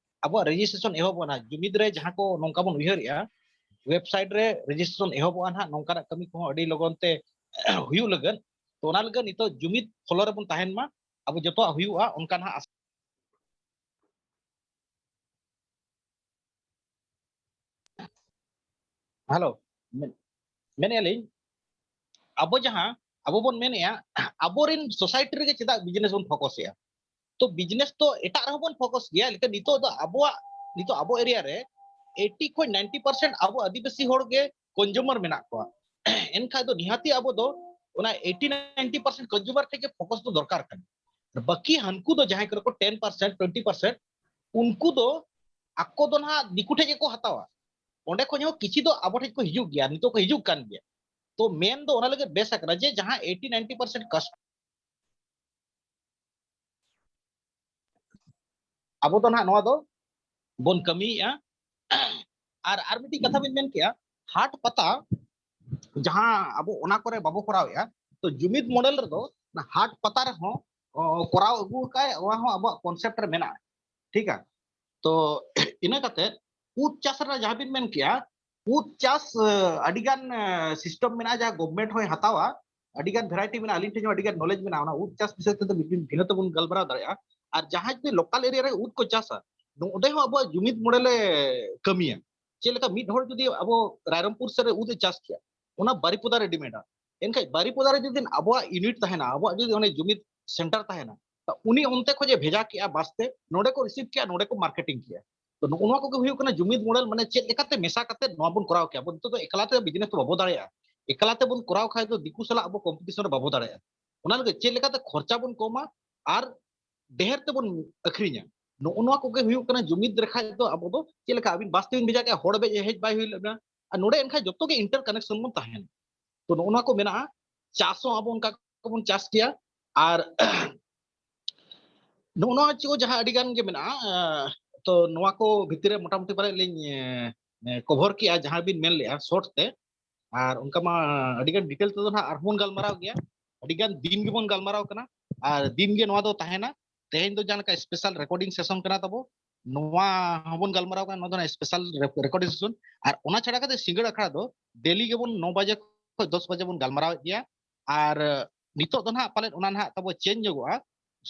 ᱟᱵᱚᱣᱟᱜ ᱨᱮᱡᱤᱥᱴᱨᱮᱥᱚᱱ ᱮᱦᱚᱵᱚᱜᱼᱟ ᱱᱟᱦᱟᱜ᱾ ᱡᱩᱢᱤᱫ ᱨᱮ ᱡᱟᱦᱟᱸ ᱠᱚ ᱱᱚᱝᱠᱟ ᱵᱚᱱ ᱩᱭᱦᱟᱹᱨᱮᱜᱼᱟ, ᱣᱮᱵᱥᱟᱭᱤᱴ ᱨᱮ ᱨᱮᱡᱤᱥᱴᱨᱮᱥᱚᱱ ᱮᱦᱚᱵᱚᱜᱼᱟ ᱱᱟᱦᱟᱜ, ᱱᱚᱝᱠᱟᱱᱟᱜ ᱠᱟᱹᱢᱤ ᱠᱚᱦᱚᱸ ᱟᱹᱰᱤ ᱞᱚᱜᱚᱱ ᱛᱮ ᱦᱩᱭᱩᱜ ᱞᱟᱹᱜᱤᱫ᱾ ᱛᱚ ᱚᱱᱟ ᱞᱟᱹᱜᱤᱫ ᱱᱤᱛᱚᱜ ᱡᱩᱢᱤᱫ ᱯᱷᱚᱞᱚ ᱨᱮᱵᱚᱱ ᱛᱟᱦᱮᱱ ᱢᱟ, ᱟᱵᱚ ᱡᱚᱛᱚᱣᱟᱜ ᱦᱩᱭᱩᱜᱼᱟ, ᱚᱱᱠᱟ ᱱᱟᱦᱟᱜ ᱟᱥᱟ᱾ ᱦᱮᱞᱳ, ᱢᱮᱱ-, ᱢᱮᱱᱮᱫᱼᱟ ᱞᱤᱧ, ᱟᱵᱚ ᱡᱟᱦᱟᱸ, ᱟᱵᱚ ᱵᱚᱱ ᱢᱮᱱᱮᱫᱼᱟ, ᱟᱵᱚᱨᱮᱱ ᱥᱳᱥᱟᱭᱴᱤ ᱨᱮᱜᱮ ᱪᱮᱫᱟᱜ ᱵᱤᱡᱽᱱᱮᱥ ᱵᱚᱱ ᱯᱷᱳᱠᱟᱥᱮᱜᱼᱟ? ᱛᱚ ᱵᱤᱡᱽᱱᱮᱥ ᱫᱚ ᱮᱴᱟᱜ ᱨᱮᱦᱚᱸ ᱵᱚᱱ ᱯᱷᱳᱠᱟᱥ ᱜᱮᱭᱟ, ᱞᱮᱠᱤᱱ ᱱᱤᱛᱚᱜ ᱫᱚ ᱟᱵᱚᱣᱟᱜ, ᱱᱤᱛᱚᱜ ᱟᱵᱚ ᱮᱨᱤᱭᱟ ᱨᱮ ᱮᱭᱤᱴᱤ ᱠᱷᱚᱱ ᱱᱟᱭᱤᱱᱴᱤ ᱯᱟᱨᱥᱮᱱᱴ ᱟᱵᱚ ᱟᱹᱫᱤᱵᱟᱹᱥᱤ ᱦᱚᱲ ᱜᱮ ᱠᱚᱱᱡᱩᱢᱟᱨ ᱢᱮᱱᱟᱜ ᱠᱚᱣᱟ᱾ ᱮᱱᱠᱷᱟᱡ ᱫᱚ ᱱᱤᱦᱟᱹᱛᱤ ᱟᱵᱚ ᱫᱚ ᱚᱱᱟ ᱮᱭᱤᱴᱤ ᱱᱟᱭᱤᱱᱴᱤ ᱯᱟᱨᱥᱮᱱᱴ ᱠᱚᱱᱡᱩᱢᱟᱨ ᱴᱷᱮᱱ ᱜᱮ ᱯᱷᱳᱠᱟᱥ ᱫᱚ ᱫᱚᱨᱠᱟᱨ ᱠᱟᱱᱟ᱾ ᱵᱟᱹᱠᱤ ᱦᱟᱱᱠᱩ ᱫᱚ ᱡᱟᱦᱟᱸᱭ ᱠᱚᱨᱮ ᱠᱚ ᱴᱮᱱ ᱯᱟᱨᱥᱮᱱᱴ, ᱴᱩᱭᱮᱱᱴᱤ ᱯᱟᱨᱥᱮᱱᱴ, ᱩᱱᱠᱩ ᱫᱚ ᱟᱠᱚ ᱫᱚ ᱱᱟᱦᱟᱜ ᱫᱤᱠᱩ ᱴᱷᱮᱡ ᱜᱮᱠᱚ ᱦᱟᱛᱟᱣᱟ᱾ ᱚᱸᱰᱮ ᱠᱷᱚᱱ ᱦᱚᱸ ᱠᱤᱪᱷᱤ ᱫᱚ ᱟᱵᱚ ᱴᱷᱮᱡ ᱠᱚ ᱦᱤᱡᱩᱜ ᱜᱮᱭᱟ, ᱱᱤᱛᱚᱜ ᱠᱚ ᱦᱤᱡᱩᱜ ᱠᱟᱱ ᱜᱮᱭᱟ᱾ ᱛᱚ ᱢᱮᱱ ᱫᱚ ᱚᱱᱟ ᱞᱟᱹᱜᱤᱫ ᱵᱮᱥ ᱟᱠᱟᱱᱟ ᱡᱮ ᱡᱟᱦᱟᱸ ᱮᱭᱤᱴᱤ ᱱᱟᱭᱤᱱᱴᱤ ᱯᱟᱨᱥᱮᱱᱴ ᱠᱟᱥᱴ-, ᱟᱵᱚ ᱫᱚ ᱱᱟᱦᱟᱜ ᱱᱚᱣᱟ ᱫᱚ ᱵᱚᱱ ᱠᱟᱹᱢᱤᱭᱮᱜᱼᱟ᱾ ᱟᱨ, ᱟᱨ ᱢᱤᱫᱴᱤᱡ ᱠᱟᱛᱷᱟ ᱵᱤᱱ ᱢᱮᱱ ᱠᱮᱜᱼᱟ, ᱦᱟᱴ ᱯᱟᱛᱟ ᱡᱟᱦᱟᱸ ᱟᱵᱚ ᱚᱱᱟ ᱠᱚᱨᱮ ᱵᱟᱵᱚ ᱠᱚᱨᱟᱣᱮᱜᱼᱟ, ᱛᱚ ᱡᱩᱢᱤᱫ ᱢᱚᱰᱮᱞ ᱨᱮᱫᱚ ᱚᱱᱟ ᱦᱟᱴ ᱯᱟᱛᱟ ᱨᱮᱦᱚᱸ, ᱚ, ᱠᱚᱨᱟᱣ ᱟᱹᱜᱩ ᱟᱠᱟᱫ, ᱚᱱᱟ ᱦᱚᱸ ᱟᱵᱚᱣᱟᱜ ᱠᱚᱱᱥᱮᱯᱴ ᱨᱮ ᱢᱮᱱᱟᱜᱼᱟ᱾ ᱴᱷᱤᱠᱟ? ᱛᱚ ᱤᱱᱟᱹ ᱠᱟᱛᱮ ᱩᱫ ᱪᱟᱥ ᱨᱮᱱᱟᱜ ᱡᱟᱦᱟᱸ ᱵᱤᱱ ᱢᱮᱱ ᱠᱮᱜᱼᱟ, ᱩᱫ ᱪᱟᱥ, ᱟᱹᱰᱤ ᱜᱟᱱ ᱥᱤᱥᱴᱮᱢ ᱢᱮᱱᱟᱜᱼᱟ ᱡᱟᱦᱟᱸ ᱜᱚᱵᱷᱢᱮᱱᱴ ᱦᱚᱸᱭ ᱦᱟᱛᱟᱣᱟ᱾ ᱟᱹᱰᱤ ᱜᱟᱱ ᱵᱷᱮᱨᱟᱭᱴᱤ ᱢᱮᱱᱟᱜᱼᱟ, ᱟᱹᱞᱤᱧ ᱴᱷᱮᱱ ᱦᱚᱸ ᱟᱹᱰᱤ ᱜᱟᱱ ᱱᱚᱞᱮᱡᱽ ᱢᱮᱱᱟᱜᱼᱟ᱾ ᱚᱱᱟ ᱩᱫ ᱪᱟᱥ ᱵᱤᱥᱚᱭ ᱛᱮᱫᱚ ᱢᱤᱫ ᱫᱤᱱ ᱵᱷᱤᱱᱟᱹ ᱛᱮᱵᱚᱱ ᱜᱟᱞᱢᱟᱨᱟᱣ ᱫᱟᱲᱮᱭᱟᱜᱼᱟ᱾ ᱟᱨ ᱡᱟᱦᱟᱸᱭ ᱡᱩᱫᱤ ᱞᱳᱠᱟᱞ ᱮᱨᱤᱭᱟ ᱨᱮ ᱩᱫ ᱠᱚ ᱪᱟᱥᱟ, ᱱᱚᱰᱮ ᱦᱚᱸ ᱟᱵᱚᱣᱟᱜ ᱡᱩᱢᱤᱫ ᱢᱚᱰᱮᱞᱮ ᱠᱟᱹᱢᱤᱭᱟ᱾ ᱪᱮᱫ ᱞᱮᱠᱟ ᱢᱤᱫ ᱦᱚᱲ ᱡᱩᱫᱤ ᱟᱵᱚ ᱨᱟᱭᱨᱚᱝᱯᱩᱨ ᱥᱮᱫ ᱨᱮ ᱩᱫ ᱮ ᱪᱟᱥ ᱠᱮᱭᱟ, ᱚᱱᱟ ᱵᱟᱨᱤᱯᱚᱫᱟ ᱨᱮ ᱰᱤᱢᱮᱰᱟ, ᱮᱱᱠᱷᱟᱡ ᱵᱟᱨᱤᱯᱚᱫᱟ ᱨᱮ ᱡᱩᱫᱤ ᱟᱵᱚᱣᱟᱜ ᱤᱭᱩᱱᱤᱴ ᱛᱟᱦᱮᱱᱟ, ᱟᱵᱚᱣᱟᱜ ᱡᱩᱫᱤ ᱚᱱᱮ ᱡᱩᱢᱤᱫ ᱥᱮᱱᱴᱟᱨ ᱛᱟᱦᱮᱱᱟ, ᱛᱚ ᱩᱱᱤ ᱚᱱᱛᱮ ᱠᱷᱚᱡ ᱮ ᱵᱷᱮᱡᱟ ᱠᱮᱜᱼᱟ ᱵᱟᱥ ᱛᱮ, ᱱᱚᱰᱮ ᱠᱚ ᱨᱤᱥᱤᱵᱷ ᱠᱮᱜᱼᱟ, ᱱᱚᱰᱮ ᱠᱚ ᱢᱟᱨᱠᱮᱴᱤᱝ ᱠᱮᱜᱼᱟ᱾ ᱛᱚ ᱱᱚᱜᱼᱚ ᱱᱚᱣᱟ ᱠᱚᱜᱮ ᱦᱩᱭᱩᱜ ᱠᱟᱱᱟ ᱡᱩᱢᱤᱫ ᱢᱚᱰᱮᱞ, ᱢᱟᱱᱮ ᱪᱮᱫ ᱞᱮᱠᱟᱛᱮ ᱢᱮᱥᱟ ᱠᱟᱛᱮ ᱱᱚᱣᱟ ᱵᱚᱱ ᱠᱚᱨᱟᱣ ᱠᱮᱭᱟ᱾ ᱟᱵᱚ ᱱᱤᱛᱚᱜ ᱫᱚ ᱮᱠᱞᱟ ᱛᱮ ᱵᱤᱡᱽᱱᱮᱥ ᱫᱚ ᱵᱟᱵᱚ ᱫᱟᱲᱮᱭᱟᱜᱼᱟ, ᱮᱠᱞᱟ ᱛᱮᱵᱚᱱ ᱠᱚᱨᱟᱣ ᱠᱷᱟᱡ ᱫᱚ ᱫᱤᱠᱩ ᱥᱟᱞᱟᱜ ᱟᱵᱚ ᱠᱚᱢᱯᱤᱴᱤᱥᱚᱱ ᱨᱮ ᱵᱟᱵᱚ ᱫᱟᱲᱮᱭᱟᱜᱼᱟ᱾ ᱚᱱᱟ ᱞᱟᱹᱜᱤᱫ ᱪᱮᱫ ᱞᱮᱠᱟᱛᱮ ᱠᱷᱚᱨᱪᱟ ᱵᱚᱱ ᱠᱚᱢᱟ ᱟᱨ ᱰᱷᱮᱨ ᱛᱮᱵᱚᱱ ᱟᱹᱠᱷᱨᱤᱧᱟ, ᱱᱚᱜᱼᱚ ᱱᱚᱣᱟ ᱠᱚᱜᱮ ᱦᱩᱭᱩᱜ ᱠᱟᱱᱟ ᱡᱩᱢᱤᱫ ᱨᱮᱠᱷᱟᱡ ᱫᱚ ᱟᱵᱚ ᱫᱚ ᱪᱮᱫ ᱞᱮᱠᱟ ᱟᱹᱵᱤᱱ ᱵᱟᱥ ᱛᱮᱵᱤᱱ ᱵᱷᱮᱡᱟ ᱠᱮᱜᱼᱟ, ᱦᱚᱲ ᱵᱮᱡ ᱦᱮᱡ ᱵᱟᱭ ᱦᱩᱭ ᱞᱮᱱᱟ, ᱟᱨ ᱱᱚᱰᱮ ᱮᱱᱠᱷᱟᱱ ᱡᱚᱛᱚ ᱜᱮ ᱤᱱᱴᱟᱨ ᱠᱟᱱᱮᱠᱥᱚᱱ ᱵᱚᱱ ᱛᱟᱦᱮᱱᱟ᱾ ᱛᱚ ᱱᱚᱜᱼᱚ ᱱᱚᱣᱟ ᱠᱚ ᱢᱮᱱᱟᱜᱼᱟ, ᱪᱟᱥ ᱦᱚᱸ ᱟᱵᱚ ᱚᱱᱠᱟ ᱵᱚᱱ ᱪᱟᱥ ᱜᱮᱭᱟ᱾ ᱟᱨ ᱱᱚᱜᱼᱚ ᱱᱚᱣᱟ ᱪᱮᱫ ᱠᱚ ᱡᱟᱦᱟᱸ ᱟᱹᱰᱤ ᱜᱟᱱ ᱜᱮ ᱢᱮᱱᱟᱜᱼᱟ, ᱟᱸ, ᱛᱚ ᱱᱚᱣᱟ ᱠᱚ ᱵᱷᱤᱛᱤᱨ ᱨᱮ ᱢᱚᱴᱟᱢᱩᱴᱤ ᱯᱟᱞᱮ ᱞᱤᱧ ᱠᱚᱵᱷᱚᱨ ᱠᱮᱜᱼᱟ ᱡᱟᱦᱟᱸ ᱵᱤᱱ ᱢᱮᱱ ᱞᱮᱜᱼᱟ ᱥᱚᱨᱴ ᱛᱮ᱾ ᱟᱨ ᱚᱱᱠᱟ ᱢᱟ ᱟᱹᱰᱤ ᱜᱟᱱ ᱰᱤᱴᱮᱞ ᱛᱮᱫᱚ ᱱᱟᱦᱟᱜ ᱟᱨᱦᱚᱸ ᱵᱚᱱ ᱜᱟᱞᱢᱟᱨᱟᱣ ᱜᱮᱭᱟ, ᱟᱹᱰᱤ ᱜᱟᱱ ᱫᱤᱱ ᱜᱮᱵᱚᱱ ᱜᱟᱞᱢᱟᱨᱟᱣ ᱠᱟᱱᱟ ᱟᱨ ᱫᱤᱱ ᱜᱮ ᱱᱚᱣᱟ ᱫᱚ ᱛᱟᱦᱮᱱᱟ᱾ ᱛᱮᱦᱮᱧ ᱫᱚ ᱡᱟᱦᱟᱸ ᱞᱮᱠᱟ ᱥᱯᱮᱥᱟᱞ ᱨᱮᱠᱚᱨᱰᱤᱝ ᱥᱮᱥᱚᱱ ᱠᱟᱱᱟ ᱛᱟᱵᱚ, ᱱᱚᱣᱟ ᱦᱚᱸᱵᱚᱱ ᱜᱟᱞᱢᱟᱨᱟᱣ ᱠᱟᱱᱟ, ᱱᱚᱣᱟ ᱫᱚ ᱥᱯᱮᱥᱟᱞ ᱨᱮᱠᱚᱨᱰᱤᱝ ᱥᱮᱥᱚᱱ᱾ ᱟᱨ ᱚᱱᱟ ᱪᱷᱟᱲᱟ ᱠᱟᱛᱮ ᱥᱤᱸᱜᱟᱹᱲ ᱟᱠᱷᱲᱟ ᱫᱚ ᱰᱮᱞᱤ ᱜᱮᱵᱚᱱ ᱱᱚ ᱵᱟᱡᱮ ᱠᱷᱚᱱ ᱫᱚᱥ ᱵᱟᱡᱮ ᱵᱚᱱ ᱜᱟᱞᱢᱟᱨᱟᱣᱮᱫ ᱜᱮᱭᱟ᱾ ᱟᱨ ᱱᱤᱛᱚᱜ ᱫᱚ ᱱᱟᱦᱟᱜ ᱯᱟᱞᱮᱫ ᱚᱱᱟ ᱱᱟᱦᱟᱜ ᱛᱟᱵᱚ ᱪᱮᱧᱡᱽ ᱧᱚᱜᱚᱜᱼᱟ,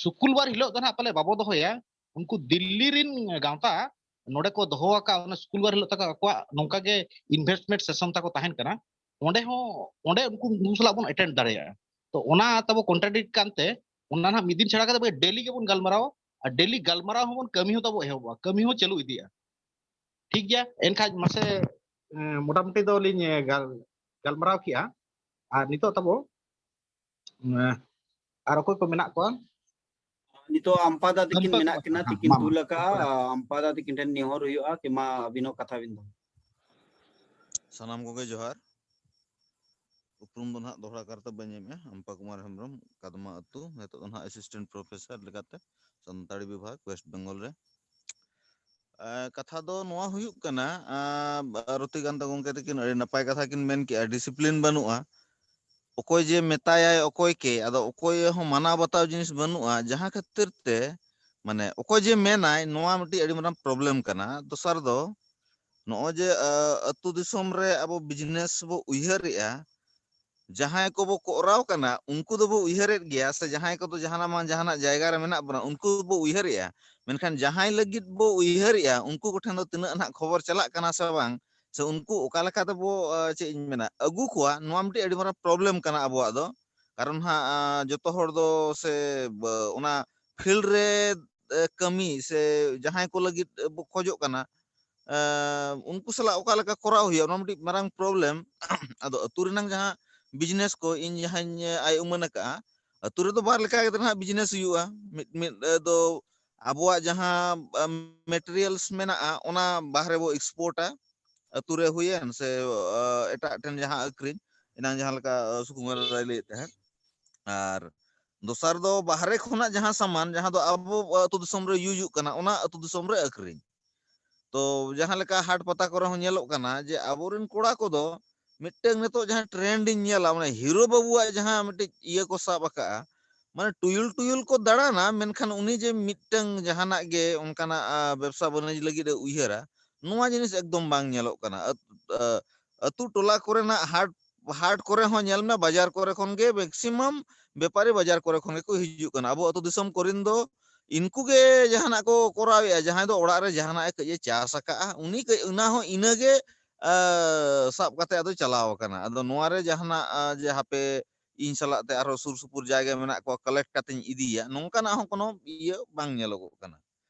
ᱥᱩᱠᱩᱞᱵᱟᱨ ᱦᱤᱞᱳᱜ ᱫᱚ ᱱᱟᱦᱟᱜ ᱯᱟᱞᱮ ᱵᱟᱵᱚ ᱫᱚᱦᱚᱭᱟ᱾ ᱩᱱᱠᱩ ᱫᱤᱞᱞᱤ ᱨᱤᱱ ᱜᱟᱶᱛᱟ ᱱᱚᱰᱮ ᱠᱚ ᱫᱚᱦᱚ ᱟᱠᱟᱫ, ᱚᱱᱟ ᱥᱩᱠᱩᱞᱵᱟᱨ ᱦᱤᱞᱳᱜ ᱛᱟᱠᱚ ᱟᱠᱚᱣᱟᱜ ᱱᱚᱝᱠᱟ ᱜᱮ ᱤᱱᱵᱷᱮᱥᱴᱢᱮᱱᱴ ᱥᱮᱥᱚᱱ ᱛᱟᱠᱚ ᱛᱟᱦᱮᱱ ᱠᱟᱱᱟ, ᱚᱸᱰᱮ ᱦᱚᱸ, ᱚᱸᱰᱮ ᱩᱱᱠᱩ, ᱩᱱᱠᱩ ᱥᱟᱞᱟᱜ ᱵᱚᱱ ᱮᱴᱮᱱᱰ ᱫᱟᱲᱮᱭᱟᱜᱼᱟ᱾ ᱛᱚ ᱚᱱᱟ ᱛᱟᱵᱚ ᱠᱚᱱᱴᱨᱟᱰᱤᱠᱴ ᱠᱟᱱᱛᱮ ᱚᱱᱟ ᱱᱟᱦᱟᱜ ᱢᱤᱫ ᱫᱤᱱ ᱪᱷᱟᱲᱟ ᱠᱟᱛᱮ ᱰᱮᱞᱤ ᱜᱮᱵᱚᱱ ᱜᱟᱞᱢᱟᱨᱟᱣᱟ, ᱟᱨ ᱰᱮᱞᱤ ᱜᱟᱞᱢᱟᱨᱟᱣ ᱦᱚᱸᱵᱚᱱ, ᱠᱟᱹᱢᱤ ᱦᱚᱸ ᱛᱟᱵᱚ ᱮᱦᱚᱵᱚᱜᱼᱟ, ᱠᱟᱹᱢᱤ ᱦᱚᱸ ᱪᱟᱹᱞᱩ ᱤᱫᱤᱜᱼᱟ᱾ ᱴᱷᱤᱠ ᱜᱮᱭᱟ, ᱮᱱᱠᱷᱟᱡ ᱢᱟᱥᱮ, ᱮᱸ, ᱢᱚᱴᱟᱢᱩᱴᱤ ᱫᱚ ᱞᱤᱧ, ᱮᱸ, ᱜᱟᱞ-, ᱜᱟᱞᱢᱟᱨᱟᱣ ᱠᱮᱜᱼᱟ᱾ ᱟᱨ ᱱᱤᱛᱚᱜ ᱛᱟᱵᱚ, ᱮᱸ, ᱟᱨ ᱚᱠᱚᱭ ᱠᱚ ᱢᱮᱱᱟᱜ ᱠᱚᱣᱟ? ᱱᱤᱛᱚᱜ ᱟᱢᱯᱟ ᱫᱟ ᱛᱤᱠᱤᱱ ᱟᱢᱯᱟ ᱢᱮᱱᱟᱜ ᱠᱚ, ᱠᱤᱱᱟ, ᱦᱮᱸ, ᱛᱤᱠᱤᱱ ᱢᱟ, ᱢᱟ, ᱛᱩᱞ ᱟᱠᱟᱜᱼᱟ᱾ ᱚᱠᱚᱭ? ᱟᱢᱯᱟ ᱫᱟ ᱛᱤᱠᱤᱱ ᱴᱷᱮᱱ ᱱᱮᱦᱚᱨ ᱦᱩᱭᱩᱜᱼᱟ, ᱠᱤ ᱢᱟ ᱟᱹᱵᱤᱱ ᱦᱚᱸ ᱠᱟᱛᱷᱟ ᱵᱤᱱ ᱫᱚᱦᱚ᱾ ᱥᱟᱱᱟᱢ ᱠᱚᱜᱮ ᱡᱚᱦᱟᱨ᱾ ᱩᱯᱨᱩᱢ ᱫᱚ ᱱᱟᱦᱟᱜ ᱫᱚᱦᱲᱟ ᱠᱟᱨᱛᱮ ᱵᱟᱹᱧ ᱮᱢᱮᱜᱼᱟ, ᱟᱢᱯᱟ ᱠᱩᱢᱟᱨ ᱦᱮᱢᱵᱨᱚᱢ, ᱠᱟᱫᱢᱟ ᱟᱹᱛᱩ, ᱱᱤᱛᱚᱜ ᱫᱚ ᱱᱟᱦᱟᱜ ᱮᱥᱤᱥᱴᱮᱱᱴ ᱯᱨᱚᱯᱷᱮᱥᱚᱨ ᱞᱮᱠᱟᱛᱮ ᱥᱟᱱᱛᱟᱲᱤ ᱵᱤᱵᱷᱟᱜᱽ ᱳᱭᱮᱥᱴ ᱵᱮᱝᱜᱚᱞ ᱨᱮ᱾ ᱮ, ᱠᱟᱛᱷᱟ ᱫᱚ ᱱᱚᱣᱟ ᱦᱩᱭᱩᱜ ᱠᱟᱱᱟ, ᱟ, ᱨᱚᱛᱤᱠᱟᱱᱛ ᱜᱚᱢᱠᱮ ᱛᱟᱹᱠᱤᱱ ᱟᱹᱰᱤ ᱱᱟᱯᱟᱭ ᱠᱟᱛᱷᱟ ᱠᱤᱱ ᱢᱮᱱ ᱠᱮᱜᱼᱟ, ᱰᱤᱥᱤᱯᱞᱤᱱ ᱵᱟᱹᱱᱩᱜᱼᱟ, ᱚᱠᱚᱭ ᱡᱮ ᱢᱮᱛᱟᱭᱟᱭ ᱚᱠᱚᱭ ᱠᱮ, ᱟᱫᱚ ᱚᱠᱚᱭ ᱦᱚᱸ ᱢᱟᱱᱟᱣ ᱵᱟᱛᱟᱣ ᱡᱤᱱᱤᱥ ᱵᱟᱹᱱᱩᱜᱼᱟ, ᱡᱟᱦᱟᱸ ᱠᱷᱟᱹᱛᱤᱨ ᱛᱮ ᱢᱟᱱᱮ ᱚᱠᱚᱭ ᱡᱮ ᱢᱮᱱᱟᱭ, ᱱᱚᱣᱟ ᱢᱤᱫᱴᱤᱡ ᱟᱹᱰᱤ ᱢᱟᱨᱟᱝ ᱯᱨᱚᱵᱞᱮᱢ ᱠᱟᱱᱟ᱾ ᱫᱚᱥᱟᱨ ᱫᱚ ᱱᱚᱜᱼᱚᱭ ᱡᱮ, ᱟ, ᱟᱹᱛᱩ ᱫᱤᱥᱚᱢ ᱨᱮ ᱟᱵᱚ ᱵᱤᱡᱽᱱᱮᱥ ᱵᱚ ᱩᱭᱦᱟᱹᱨᱮᱜᱼᱟ, ᱡᱟᱦᱟᱸᱭ ᱠᱚᱵᱚ ᱠᱚᱨᱟᱣ ᱠᱟᱱᱟ ᱩᱱᱠᱩ ᱫᱚᱵᱚ ᱩᱭᱦᱟᱹᱨᱮᱫ ᱜᱮᱭᱟ, ᱥᱮ ᱡᱟᱦᱟᱸᱭ ᱠᱚᱫᱚ ᱡᱟᱦᱟᱱᱟᱜ ᱢᱟ ᱡᱟᱦᱟᱱᱟᱜ ᱡᱟᱭᱜᱟ ᱨᱮ ᱢᱮᱱᱟᱜ ᱵᱚᱱᱟ ᱩᱱᱠᱩ ᱵᱚ ᱩᱭᱦᱟᱹᱨᱮᱜᱼᱟ, ᱢᱮᱱᱠᱷᱟᱱ ᱡᱟᱦᱟᱸᱭ ᱞᱟᱹᱜᱤᱫ ᱵᱚ ᱩᱭᱦᱟᱹᱨᱮᱜᱼᱟ, ᱩᱱᱠᱩ ᱠᱚᱴᱷᱮᱱ ᱫᱚ ᱛᱤᱱᱟᱹᱜ ᱱᱟᱦᱟᱜ ᱠᱷᱚᱵᱚᱨ ᱪᱟᱞᱟᱜ ᱠᱟᱱᱟ ᱥᱮ ᱵᱟᱝ, ᱥᱮ ᱩᱱᱠᱩ ᱚᱠᱟ ᱞᱮᱠᱟ ᱛᱮᱵᱚ, ᱟ, ᱪᱮᱫ ᱤᱧ ᱢᱮᱱᱟ, ᱟᱹᱜᱩ ᱠᱚᱣᱟ, ᱱᱚᱣᱟ ᱢᱤᱫᱴᱤᱡ ᱟᱹᱰᱤ ᱢᱟᱨᱟᱝ problem ᱠᱟᱱᱟ ᱟᱵᱚᱣᱟᱜ ᱫᱚ᱾ ᱠᱟᱨᱚᱱ ᱦᱟᱸᱜ, ᱟ, ᱡᱚᱛᱚ ᱦᱚᱲ ᱫᱚ ᱥᱮ ᱵᱟ-, ᱚᱱᱟ field ᱨᱮ, ᱮ, ᱠᱟᱹᱢᱤ ᱥᱮ ᱡᱟᱦᱟᱸᱭ ᱠᱚ ᱞᱟᱹᱜᱤᱫ ᱵᱚ ᱠᱷᱚᱡᱚᱜ ᱠᱟᱱᱟ, ᱮ, ᱩᱱᱠᱩ ᱥᱟᱞᱟᱜ ᱚᱠᱟ ᱞᱮᱠᱟ ᱠᱚᱨᱟᱣ ᱦᱩᱭᱩᱜᱼᱟ, ᱚᱱᱟ ᱢᱤᱫᱴᱤᱡ ᱢᱟᱨᱟᱝ problem᱾ ᱟᱫᱚ ᱟᱹᱛᱩ ᱨᱮᱱᱟᱝ ᱡᱟᱦᱟᱸ business ᱠᱚ ᱤᱧ ᱡᱟᱦᱟᱸᱧ ᱟᱭ ᱩᱢᱟᱹᱱ ᱟᱠᱟᱜᱼᱟ, ᱟᱹᱛᱩ ᱨᱮᱫᱚ ᱵᱟᱨ ᱞᱮᱠᱟ ᱠᱟᱛᱮ ᱱᱟᱦᱟᱜ business ᱦᱩᱭᱩᱜᱼᱟ᱾ ᱢᱤᱫ, ᱢᱤᱫ, ᱮ, ᱫᱚ ᱟᱵᱚᱣᱟᱜ ᱡᱟᱦᱟᱸ, ᱟ, materials ᱢᱮᱱᱟᱜᱼᱟ, ᱚᱱᱟ ᱵᱟᱦᱨᱮ ᱵᱚ exportᱟ, ᱟᱹᱛᱩ ᱨᱮ ᱦᱩᱭᱮᱱ ᱥᱮ, ᱟ, ᱮᱴᱟᱜ ᱴᱷᱮᱱ ᱡᱟᱦᱟᱸ ᱟᱹᱠᱷᱨᱤᱧ, ᱮᱱᱟᱝ ᱡᱟᱦᱟᱸ ᱞᱮᱠᱟ, ᱟ, ᱥᱩᱠᱩᱢᱟᱨ ᱨᱟᱭ ᱞᱟᱹᱭᱮᱫ ᱛᱟᱦᱮᱸᱫ᱾ ᱟᱨ ᱫᱚᱥᱟᱨ ᱫᱚ ᱵᱟᱦᱨᱮ ᱠᱷᱚᱱᱟᱜ ᱡᱟᱦᱟᱸ ᱥᱟᱢᱟᱱ, ᱡᱟᱦᱟᱸ ᱫᱚ ᱟᱵᱚ ᱟᱹᱛᱩ ᱫᱤᱥᱚᱢ ᱨᱮ use ᱚᱜ ᱠᱟᱱᱟ, ᱚᱱᱟ ᱟᱹᱛᱩ ᱫᱤᱥᱚᱢ ᱨᱮ ᱟᱹᱠᱷᱨᱤᱧ᱾ ᱛᱚ ᱡᱟᱦᱟᱸ ᱞᱮᱠᱟ ᱦᱟᱴ ᱯᱟᱛᱟ ᱠᱚᱨᱮ ᱦᱚᱸ ᱧᱮᱞᱚᱜ ᱠᱟᱱᱟ ᱡᱮ ᱟᱵᱚᱨᱮᱱ ᱠᱚᱲᱟ ᱠᱚᱫᱚ ᱢᱤᱫᱴᱟᱝ ᱱᱤᱛᱚᱜ ᱡᱟᱦᱟᱸ trend ᱤᱧ ᱧᱮᱞᱟ, ᱢᱟᱱᱮ ᱦᱤᱨᱳ ᱵᱟᱹᱵᱩᱣᱟᱜ ᱡᱟᱦᱟᱸ ᱢᱤᱫᱴᱤᱡ ᱤᱭᱟᱹ ᱠᱚ ᱥᱟᱵ ᱟᱠᱟᱜᱼᱟ, ᱢᱟᱱᱮ ᱴᱩᱭᱩᱞ ᱴᱩᱭᱩᱞ ᱠᱚ ᱫᱟᱬᱟᱱᱟ, ᱢᱮᱱᱠᱷᱟᱱ ᱩᱱᱤ ᱡᱮ ᱢᱤᱫᱴᱟᱝ ᱡᱟᱦᱟᱱᱟᱜ ᱜᱮ ᱚᱱᱠᱟᱱᱟᱜ, ᱟ, ᱵᱮᱵᱽᱥᱟ ᱵᱟᱹᱱᱤᱡᱽ ᱞᱟᱹᱜᱤᱫ ᱮ ᱩᱭᱦᱟᱹᱨᱟ, ᱱᱚᱣᱟ ᱡᱤᱱᱤᱥ ᱮᱠᱫᱚᱢ ᱵᱟᱝ ᱧᱮᱞᱚᱜ ᱠᱟᱱᱟ᱾ ᱟᱹᱛ-, ᱟ, ᱟᱹᱛᱩ ᱴᱚᱞᱟ ᱠᱚᱨᱮᱱᱟᱜ ᱦᱟᱴ, ᱦᱟᱴ ᱠᱚᱨᱮ ᱦᱚᱸ ᱧᱮᱞ ᱢᱮ, ᱵᱟᱡᱟᱨ ᱠᱚᱨᱮ ᱠᱷᱚᱱ ᱜᱮ maximum ᱵᱮᱯᱟᱨᱤ ᱵᱟᱡᱟᱨ ᱠᱚᱨᱮ ᱠᱷᱚᱱ ᱜᱮᱠᱚ ᱦᱤᱡᱩᱜ ᱠᱟᱱᱟ᱾ ᱟᱵᱚ ᱟᱹᱛᱩ ᱫᱤᱥᱚᱢ ᱠᱚᱨᱮᱱ ᱫᱚ ᱤᱱᱠᱩ ᱜᱮ ᱡᱟᱦᱟᱱᱟᱜ ᱠᱚ ᱠᱚᱨᱟᱣᱮᱫᱼᱟ, ᱡᱟᱦᱟᱸᱭ ᱫᱚ ᱚᱲᱟᱜ ᱨᱮ ᱡᱟᱦᱟᱱᱟᱜ ᱮ ᱠᱟᱹᱡ ᱮ ᱪᱟᱥ ᱟᱠᱟᱜᱼᱟ, ᱩᱱᱤ ᱠᱟᱹᱡ, ᱚᱱᱟ ᱦᱚᱸ ᱤᱱᱟᱹᱜᱮ, ᱟ, ᱥᱟᱵ ᱠᱟᱛᱮ ᱟᱫᱚ ᱪᱟᱞᱟᱣ ᱟᱠᱟᱱᱟ᱾ ᱟᱫᱚ ᱱᱚᱣᱟ ᱨᱮ ᱡᱟᱦᱟᱱᱟᱜ, ᱟ, ᱡᱮ ᱦᱟᱯᱮ ᱤᱧ ᱥᱟᱞᱟᱜ ᱛᱮ ᱟᱨᱦᱚᱸ ᱥᱩᱨ ᱥᱩᱯᱩᱨ ᱡᱟᱭᱜᱟ ᱢᱮᱱᱟᱜ ᱠᱚᱣᱟ, collect ᱠᱟᱛᱮᱧ ᱤᱫᱤᱭᱟ, ᱱᱚᱝᱠᱟᱱᱟᱜ ᱦᱚᱸ ᱠᱳᱱᱳ ᱤᱭᱟᱹ ᱵᱟᱝ ᱧᱮᱞᱚᱜᱚᱜ ᱠᱟᱱᱟ᱾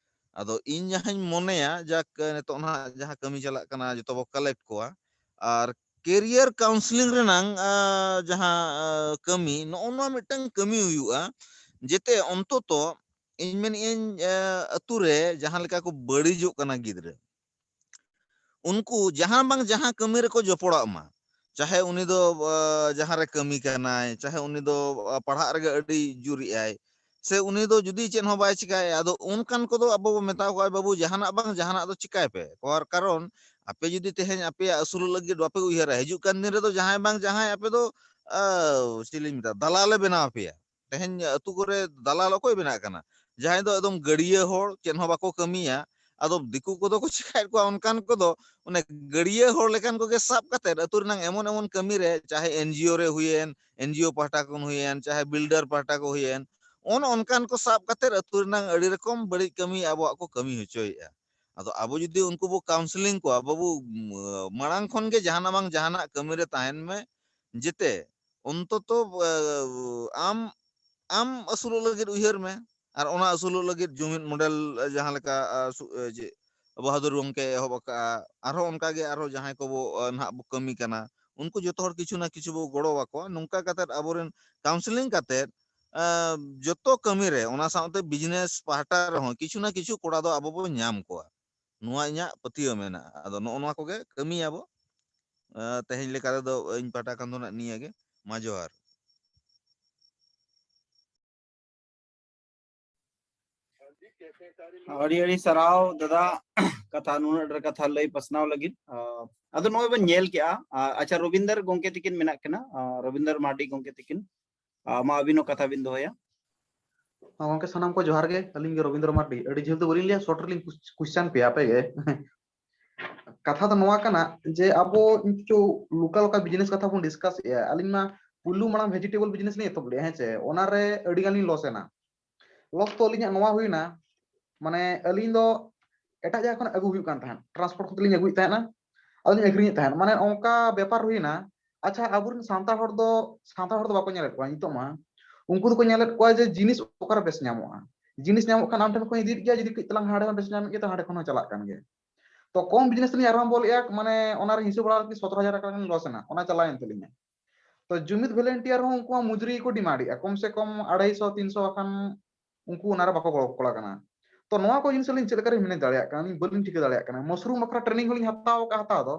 ᱟᱫᱚ ᱤᱧ ᱡᱟᱦᱟᱸᱧ ᱢᱚᱱᱮᱭᱟ, ᱡᱟᱠ, ᱱᱤᱛᱚᱜ ᱱᱟᱦᱟᱜ ᱡᱟᱦᱟᱸ ᱠᱟᱹᱢᱤ ᱪᱟᱞᱟᱜ ᱠᱟᱱᱟ, ᱡᱚᱛᱚ ᱵᱚ collect ᱠᱚᱣᱟ, ᱟᱨ career counselling ᱨᱮᱱᱟᱝ, ᱟ, ᱡᱟᱦᱟᱸ, ᱟ, ᱠᱟᱹᱢᱤ, ᱱᱚᱜᱼᱚ ᱱᱚᱣᱟ ᱢᱤᱫᱴᱟᱝ ᱠᱟᱹᱢᱤ ᱦᱩᱭᱩᱜᱼᱟ, ᱡᱮᱛᱮ ᱚᱱᱛᱚᱛᱚ ᱤᱧ ᱢᱮᱱᱮᱫ ᱟᱹᱧ, ᱟ, ᱟᱹᱛᱩ ᱨᱮ ᱡᱟᱦᱟᱸ ᱞᱮᱠᱟ ᱠᱚ ᱵᱟᱹᱲᱤᱡᱚᱜ ᱠᱟᱱᱟ ᱜᱤᱫᱽᱨᱟᱹ, ᱩᱱᱠᱩ ᱡᱟᱦᱟᱸ ᱵᱟᱝ ᱡᱟᱦᱟᱸ ᱠᱟᱹᱢᱤ ᱨᱮᱠᱚ ᱡᱚᱯᱲᱟᱜ ᱢᱟ, ᱪᱟᱦᱮ ᱩᱱᱤ ᱫᱚ, ᱟ, ᱡᱟᱦᱟᱸ ᱨᱮ ᱠᱟᱹᱢᱤ ᱠᱟᱱᱟᱭ, ᱪᱟᱦᱮ ᱩᱱᱤ ᱫᱚ, ᱟ, ᱯᱟᱲᱦᱟᱜ ᱨᱮᱜᱮ ᱟᱹᱰᱤ ᱡᱳᱨᱮᱜᱼᱟᱭ, ᱥᱮ ᱩᱱᱤ ᱫᱚ ᱡᱩᱫᱤ ᱪᱮᱫ ᱦᱚᱸ ᱵᱟᱭ ᱪᱤᱠᱟᱭᱟ, ᱟᱫᱚ ᱚᱱᱠᱟᱱ ᱠᱚᱫᱚ ᱟᱵᱚ ᱵᱚ ᱢᱮᱛᱟ ᱠᱚᱣᱟ, "ᱵᱟᱹᱵᱩ, ᱡᱟᱦᱟᱱᱟᱜ ᱵᱟᱝ ᱡᱟᱦᱟᱱᱟᱜ ᱫᱚ ᱪᱤᱠᱟᱭ ᱯᱮ᱾" ᱠᱟᱨ-, ᱠᱟᱨᱚᱱ ᱟᱯᱮ ᱡᱩᱫᱤ ᱛᱮᱦᱮᱧ ᱟᱯᱮᱭᱟᱜ ᱟᱹᱥᱩᱞᱚᱜ ᱞᱟᱹᱜᱤᱫ ᱵᱟᱯᱮ ᱩᱭᱦᱟᱹᱨᱟ, ᱦᱤᱡᱩᱜ ᱠᱟᱱ ᱫᱤᱱ ᱨᱮᱫᱚ ᱡᱟᱦᱟᱸᱭ ᱵᱟᱝ ᱡᱟᱦᱟᱸᱭ ᱟᱯᱮ ᱫᱚ, ᱟ, ᱪᱮᱫ ᱞᱤᱧ ᱢᱮᱛᱟᱜᱼᱟ, ᱫᱟᱞᱟᱞᱮ ᱵᱮᱱᱟᱣ ᱟᱯᱮᱭᱟ᱾ ᱛᱮᱦᱮᱧ ᱟᱹᱛᱩ ᱠᱚᱨᱮ ᱫᱟᱞᱟᱞ ᱚᱠᱚᱭ ᱵᱮᱱᱟᱜ ᱠᱟᱱᱟ? ᱡᱟᱦᱟᱸᱭ ᱫᱚ ᱮᱠᱫᱚᱢ ᱜᱟᱹᱲᱭᱟᱹ ᱦᱚᱲ, ᱪᱮᱫ ᱦᱚᱸ ᱵᱟᱠᱚ ᱠᱟᱹᱢᱤᱭᱟ᱾ ᱟᱫᱚ ᱫᱤᱠᱩ ᱠᱚᱫᱚ ᱠᱚ ᱪᱤᱠᱟᱭᱮᱫ ᱠᱚᱣᱟ, ᱚᱱᱠᱟᱱ ᱠᱚᱫᱚ ᱚᱱᱮ ᱜᱟᱹᱲᱭᱟᱹ ᱦᱚᱲ ᱞᱮᱠᱟᱱ ᱠᱚᱜᱮ ᱥᱟᱵ ᱠᱟᱛᱮᱫ ᱟᱹᱛᱩ ᱨᱮᱱᱟᱝ ᱮᱢᱚᱱ ᱮᱢᱚᱱ ᱠᱟᱹᱢᱤ ᱨᱮ, ᱪᱟᱦᱮ NGO ᱨᱮ ᱦᱩᱭᱮᱱ, NGO ᱯᱟᱦᱴᱟ ᱠᱷᱚᱱ ᱦᱩᱭᱮᱱ, ᱪᱟᱦᱮ builder ᱯᱟᱦᱴᱟ ᱠᱚ ᱦᱩᱭᱮᱱ, ᱚᱱ ᱚᱱᱠᱟᱱ ᱠᱚ ᱥᱟᱵ ᱠᱟᱛᱮ ᱟᱹᱛᱩ ᱨᱮᱱᱟᱜ ᱟᱹᱰᱤ ᱨᱚᱠᱚᱢ ᱵᱟᱹᱲᱤᱡ ᱠᱟᱹᱢᱤ ᱟᱵᱚᱣᱟᱜ ᱠᱚ ᱠᱟᱹᱢᱤ ᱦᱚᱪᱚᱭᱮᱫᱼᱟ᱾ ᱟᱫᱚ ᱟᱵᱚ ᱡᱩᱫᱤ ᱩᱱᱠᱩ ᱵᱚ counselling ᱠᱚᱣᱟ, ᱵᱟᱹᱵᱩ, ᱢᱟᱲᱟᱝ ᱠᱷᱚᱱ ᱜᱮ ᱡᱟᱦᱟᱱᱟᱜ ᱵᱟᱝ ᱡᱟᱦᱟᱱᱟᱜ ᱠᱟᱹᱢᱤ ᱨᱮ ᱛᱟᱦᱮᱱ ᱢᱮ, ᱡᱮᱛᱮ ᱚᱱᱛᱚᱛᱚ ᱟᱢ ᱟᱢ ᱟᱹᱥᱩᱞᱚᱜ ᱞᱟᱹᱜᱤᱫ ᱩᱭᱦᱟᱹᱨ ᱢᱮ᱾ ᱟᱨ ᱚᱱᱟ ᱟᱹᱥᱩᱞᱚᱜ ᱞᱟᱹᱜᱤᱫ ᱡᱩᱢᱤᱫ ᱢᱚᱰᱮᱞ ᱡᱟᱦᱟᱸ ᱞᱮᱠᱟ ᱡᱮ ᱵᱟᱦᱟᱫᱩᱨ ᱜᱚᱢᱠᱮ ᱮᱦᱚᱵ ᱟᱠᱟᱫᱼᱟ, ᱟᱨᱦᱚᱸ ᱚᱱᱠᱟᱜᱮ ᱟᱨᱦᱚᱸ ᱡᱟᱦᱟᱸᱭ ᱠᱚᱵᱚ ᱱᱟᱦᱟᱜ ᱵᱚ ᱠᱟᱹᱢᱤ ᱠᱟᱱᱟ, ᱩᱱᱠᱩ ᱡᱚᱛᱚ ᱦᱚᱲ ᱠᱤᱪᱷᱩ ᱱᱟ ᱠᱤᱪᱷᱩ ᱵᱚ ᱜᱚᱲᱚ ᱟᱠᱚᱣᱟ᱾ ᱱᱚᱝᱠᱟ ᱠᱟᱛᱮᱫ ᱟᱵᱚᱨᱮᱱ counselling ᱠᱟᱛᱮᱫ ᱡᱚᱛᱚ ᱠᱟᱹᱢᱤ ᱨᱮ, ᱚᱱᱟ ᱥᱟᱶᱛᱮ business ᱯᱟᱦᱴᱟ ᱨᱮᱦᱚᱸ ᱠᱤᱪᱷᱩ ᱱᱟ ᱠᱤᱪᱷᱩ ᱠᱚᱲᱟ ᱫᱚ ᱟᱵᱚ ᱵᱚ ᱧᱟᱢ ᱠᱚᱣᱟ, ᱱᱚᱣᱟ ᱤᱧᱟᱹᱜ ᱯᱟᱹᱛᱭᱟᱹᱣ ᱢᱮᱱᱟᱜᱼᱟ᱾ ᱟᱫᱚ ᱱᱚᱜᱼᱚ ᱱᱚᱣᱟ ᱠᱚᱜᱮ ᱠᱟᱹᱢᱤᱭᱟᱵᱚ᱾ ᱛᱮᱦᱮᱧ ᱞᱮᱠᱟ ᱛᱮᱫᱚ ᱤᱧ ᱯᱟᱦᱴᱟ ᱠᱷᱚᱱ ᱫᱚ ᱱᱟᱜ ᱱᱤᱭᱟᱹ ᱜᱮ᱾ ᱢᱟ ᱡᱚᱦᱟᱨ᱾ ᱟᱹᱰᱤ ᱟᱹᱰᱤ ᱥᱟᱨᱦᱟᱣ ᱫᱟᱫᱟ, ᱠᱟᱛᱷᱟ, ᱱᱩᱱᱟᱹᱜ ᱰᱷᱮᱨ ᱠᱟᱛᱷᱟ ᱞᱟᱹᱭ ᱯᱟᱥᱱᱟᱣ ᱞᱟᱹᱜᱤᱫ᱾ ᱟᱫᱚ ᱱᱚᱜᱼᱚᱭ ᱵᱚᱱ ᱧᱮᱞ ᱠᱮᱜᱼᱟ, ᱟᱪᱪᱷᱟ, ᱨᱚᱵᱤᱱᱫᱟᱨ ᱜᱚᱝᱠᱮ ᱛᱤᱠᱤᱱ ᱢᱮᱱᱟᱜ ᱠᱤᱱᱟ, ᱨᱚᱵᱤᱱᱫᱟᱨ ᱢᱟᱨᱰᱤ ᱜᱚᱝᱠᱮ ᱛᱤᱠᱤᱱ, ᱢᱟ ᱟᱹᱵᱤᱱ ᱦᱚᱸ ᱠᱟᱛᱷᱟ ᱵᱤᱱ ᱫᱚᱦᱚᱭᱟ᱾ ᱜᱚᱝᱠᱮ ᱥᱟᱱᱟᱢ ᱠᱚ ᱡᱚᱦᱟᱨ ᱜᱮ᱾ ᱟᱹᱞᱤᱧ ᱜᱮ ᱨᱚᱵᱤᱱᱫᱨᱚ ᱢᱟᱨᱰᱤ᱾ ᱟᱹᱰᱤ ᱡᱷᱟᱹᱞ ᱫᱚ ᱵᱟᱹᱞᱤᱧ ᱞᱟᱹᱭᱟ, short ᱨᱮᱞᱤᱧ question ᱯᱮᱭᱟ ᱟᱯᱮ ᱜᱮ᱾ ᱠᱟᱛᱷᱟ ᱫᱚ ᱱᱚᱣᱟ ᱠᱟᱱᱟ ᱡᱮ ᱟᱵᱚ ᱠᱤᱪᱷᱩ local local business ᱠᱟᱛᱷᱟ ᱵᱚᱱ discuss ᱮᱜᱼᱟ᱾ ᱟᱹᱞᱤᱧ ᱢᱟ ᱯᱩᱭᱞᱩ ᱢᱟᱲᱟᱝ vegetable business ᱞᱤᱧ ᱮᱛᱚᱦᱚᱵ ᱞᱮᱜᱼᱟ, ᱦᱮᱸ ᱪᱮ? ᱚᱱᱟᱨᱮ ᱟᱹᱰᱤ ᱜᱟᱱ ᱞᱤᱧ loss ᱮᱱᱟ᱾ Loss ᱫᱚ ᱟᱹᱞᱤᱧᱟᱜ ᱱᱚᱣᱟ ᱦᱩᱭᱱᱟ, ᱢᱟᱱᱮ ᱟᱹᱞᱤᱧ ᱫᱚ ᱮᱴᱟᱜ ᱡᱟᱭᱜᱟ ᱠᱷᱚᱱ ᱟᱹᱜᱩ ᱦᱩᱭᱩᱜ ᱠᱟᱱ ᱛᱟᱦᱮᱸᱫ, transport ᱠᱚᱛᱮ ᱞᱤᱧ ᱟᱹᱜᱩᱭᱮᱫ ᱛᱟᱦᱮᱸᱫ, ᱟᱫᱚ ᱞᱤᱧ ᱟᱹᱠᱷᱨᱤᱧᱮᱫ ᱛᱟᱦᱮᱸᱫ᱾ ᱢᱟᱱᱮ ᱚᱱᱠᱟ ᱵᱮᱯᱟᱨ ᱦᱩᱭᱱᱟ᱾ ᱟᱪᱪᱷᱟ, ᱟᱵᱚᱨᱮᱱ ᱥᱟᱱᱛᱟᱲ ᱦᱚᱲ ᱫᱚ, ᱥᱟᱱᱛᱟᱲ ᱦᱚᱲ ᱫᱚ ᱵᱟᱠᱚ ᱧᱮᱞᱮᱫ ᱠᱚᱣᱟ ᱱᱤᱛᱚᱜ ᱢᱟ, ᱩᱱᱠᱩ ᱫᱚᱠᱚ ᱧᱮᱞᱮᱫ ᱠᱚᱣᱟ ᱡᱮ ᱡᱤᱱᱤᱥ ᱚᱠᱟᱨᱮ ᱵᱮᱥ ᱧᱟᱢᱚᱜᱼᱟ᱾ ᱡᱤᱱᱤᱥ ᱧᱟᱢᱚᱜ ᱠᱷᱟᱱ ᱟᱢ ᱴᱷᱮᱱ ᱠᱷᱚᱱ ᱤᱫᱤᱭᱮᱫ ᱜᱮᱭᱟ, ᱡᱩᱫᱤ ᱠᱟᱹᱡ ᱛᱟᱞᱟᱝ ᱦᱟᱸᱰᱮ ᱦᱚᱸ ᱵᱮᱥ ᱧᱟᱢᱮᱫ ᱜᱮᱭᱟ, ᱛᱚ ᱦᱟᱸᱰᱮ ᱠᱷᱚᱱ ᱦᱚᱸ ᱪᱟᱞᱟᱜ ᱠᱟᱱ ᱜᱮᱭᱟ᱾ ᱛᱚ ᱠᱚᱢ business ᱞᱤᱧ ᱟᱨᱟᱢᱵᱚ ᱞᱮᱜᱼᱟ, ᱢᱟᱱᱮ ᱚᱱᱟᱨᱮ ᱦᱤᱥᱟᱹᱵ ᱵᱟᱲᱟ ᱞᱮᱠᱷᱟᱱ ᱥᱚᱛᱨᱚ ᱦᱟᱡᱟᱨ ᱴᱟᱠᱟ ᱜᱟᱱ loss ᱮᱱᱟ, ᱚᱱᱟ ᱪᱟᱞᱟᱣᱮᱱ ᱛᱟᱹᱞᱤᱧᱟ᱾ ᱛᱚ ᱡᱩᱢᱤᱫ volunteer ᱦᱚᱸ ᱩᱱᱠᱩ ᱦᱚᱸ ᱢᱩᱡᱩᱨᱤ ᱜᱮᱠᱚ demand ᱮᱜᱼᱟ, ᱠᱚᱢ ᱥᱮ ᱠᱚᱢ ᱟᱲᱟᱭᱥᱚ ᱛᱤᱱᱥᱚ ᱵᱟᱠᱷᱟᱱ ᱩᱱᱠᱩ ᱚᱱᱟᱨᱮ ᱵᱟᱠᱚ ᱜᱚᱲᱚ ᱠᱚᱲᱟ ᱠᱟᱱᱟ᱾ ᱛᱚ ᱱᱚᱣᱟ ᱠᱚ ᱡᱤᱱᱤᱥ ᱟᱹᱞᱤᱧ ᱪᱮᱫ ᱞᱮᱠᱟᱨᱮ manage ᱫᱟᱲᱮᱭᱟᱜ ᱠᱟᱱᱟ, ᱟᱹᱞᱤᱧ ᱵᱟᱹᱞᱤᱧ ᱴᱷᱤᱠᱟᱹ ᱫᱟᱲᱮᱭᱟᱜ ᱠᱟᱱᱟ᱾ mushroom ᱵᱟᱠᱷᱨᱟ training ᱦᱚᱸᱞᱤᱧ ᱦᱟᱛᱟᱣ ᱟᱠᱟᱫ, ᱦᱟᱛᱟᱣ ᱫᱚ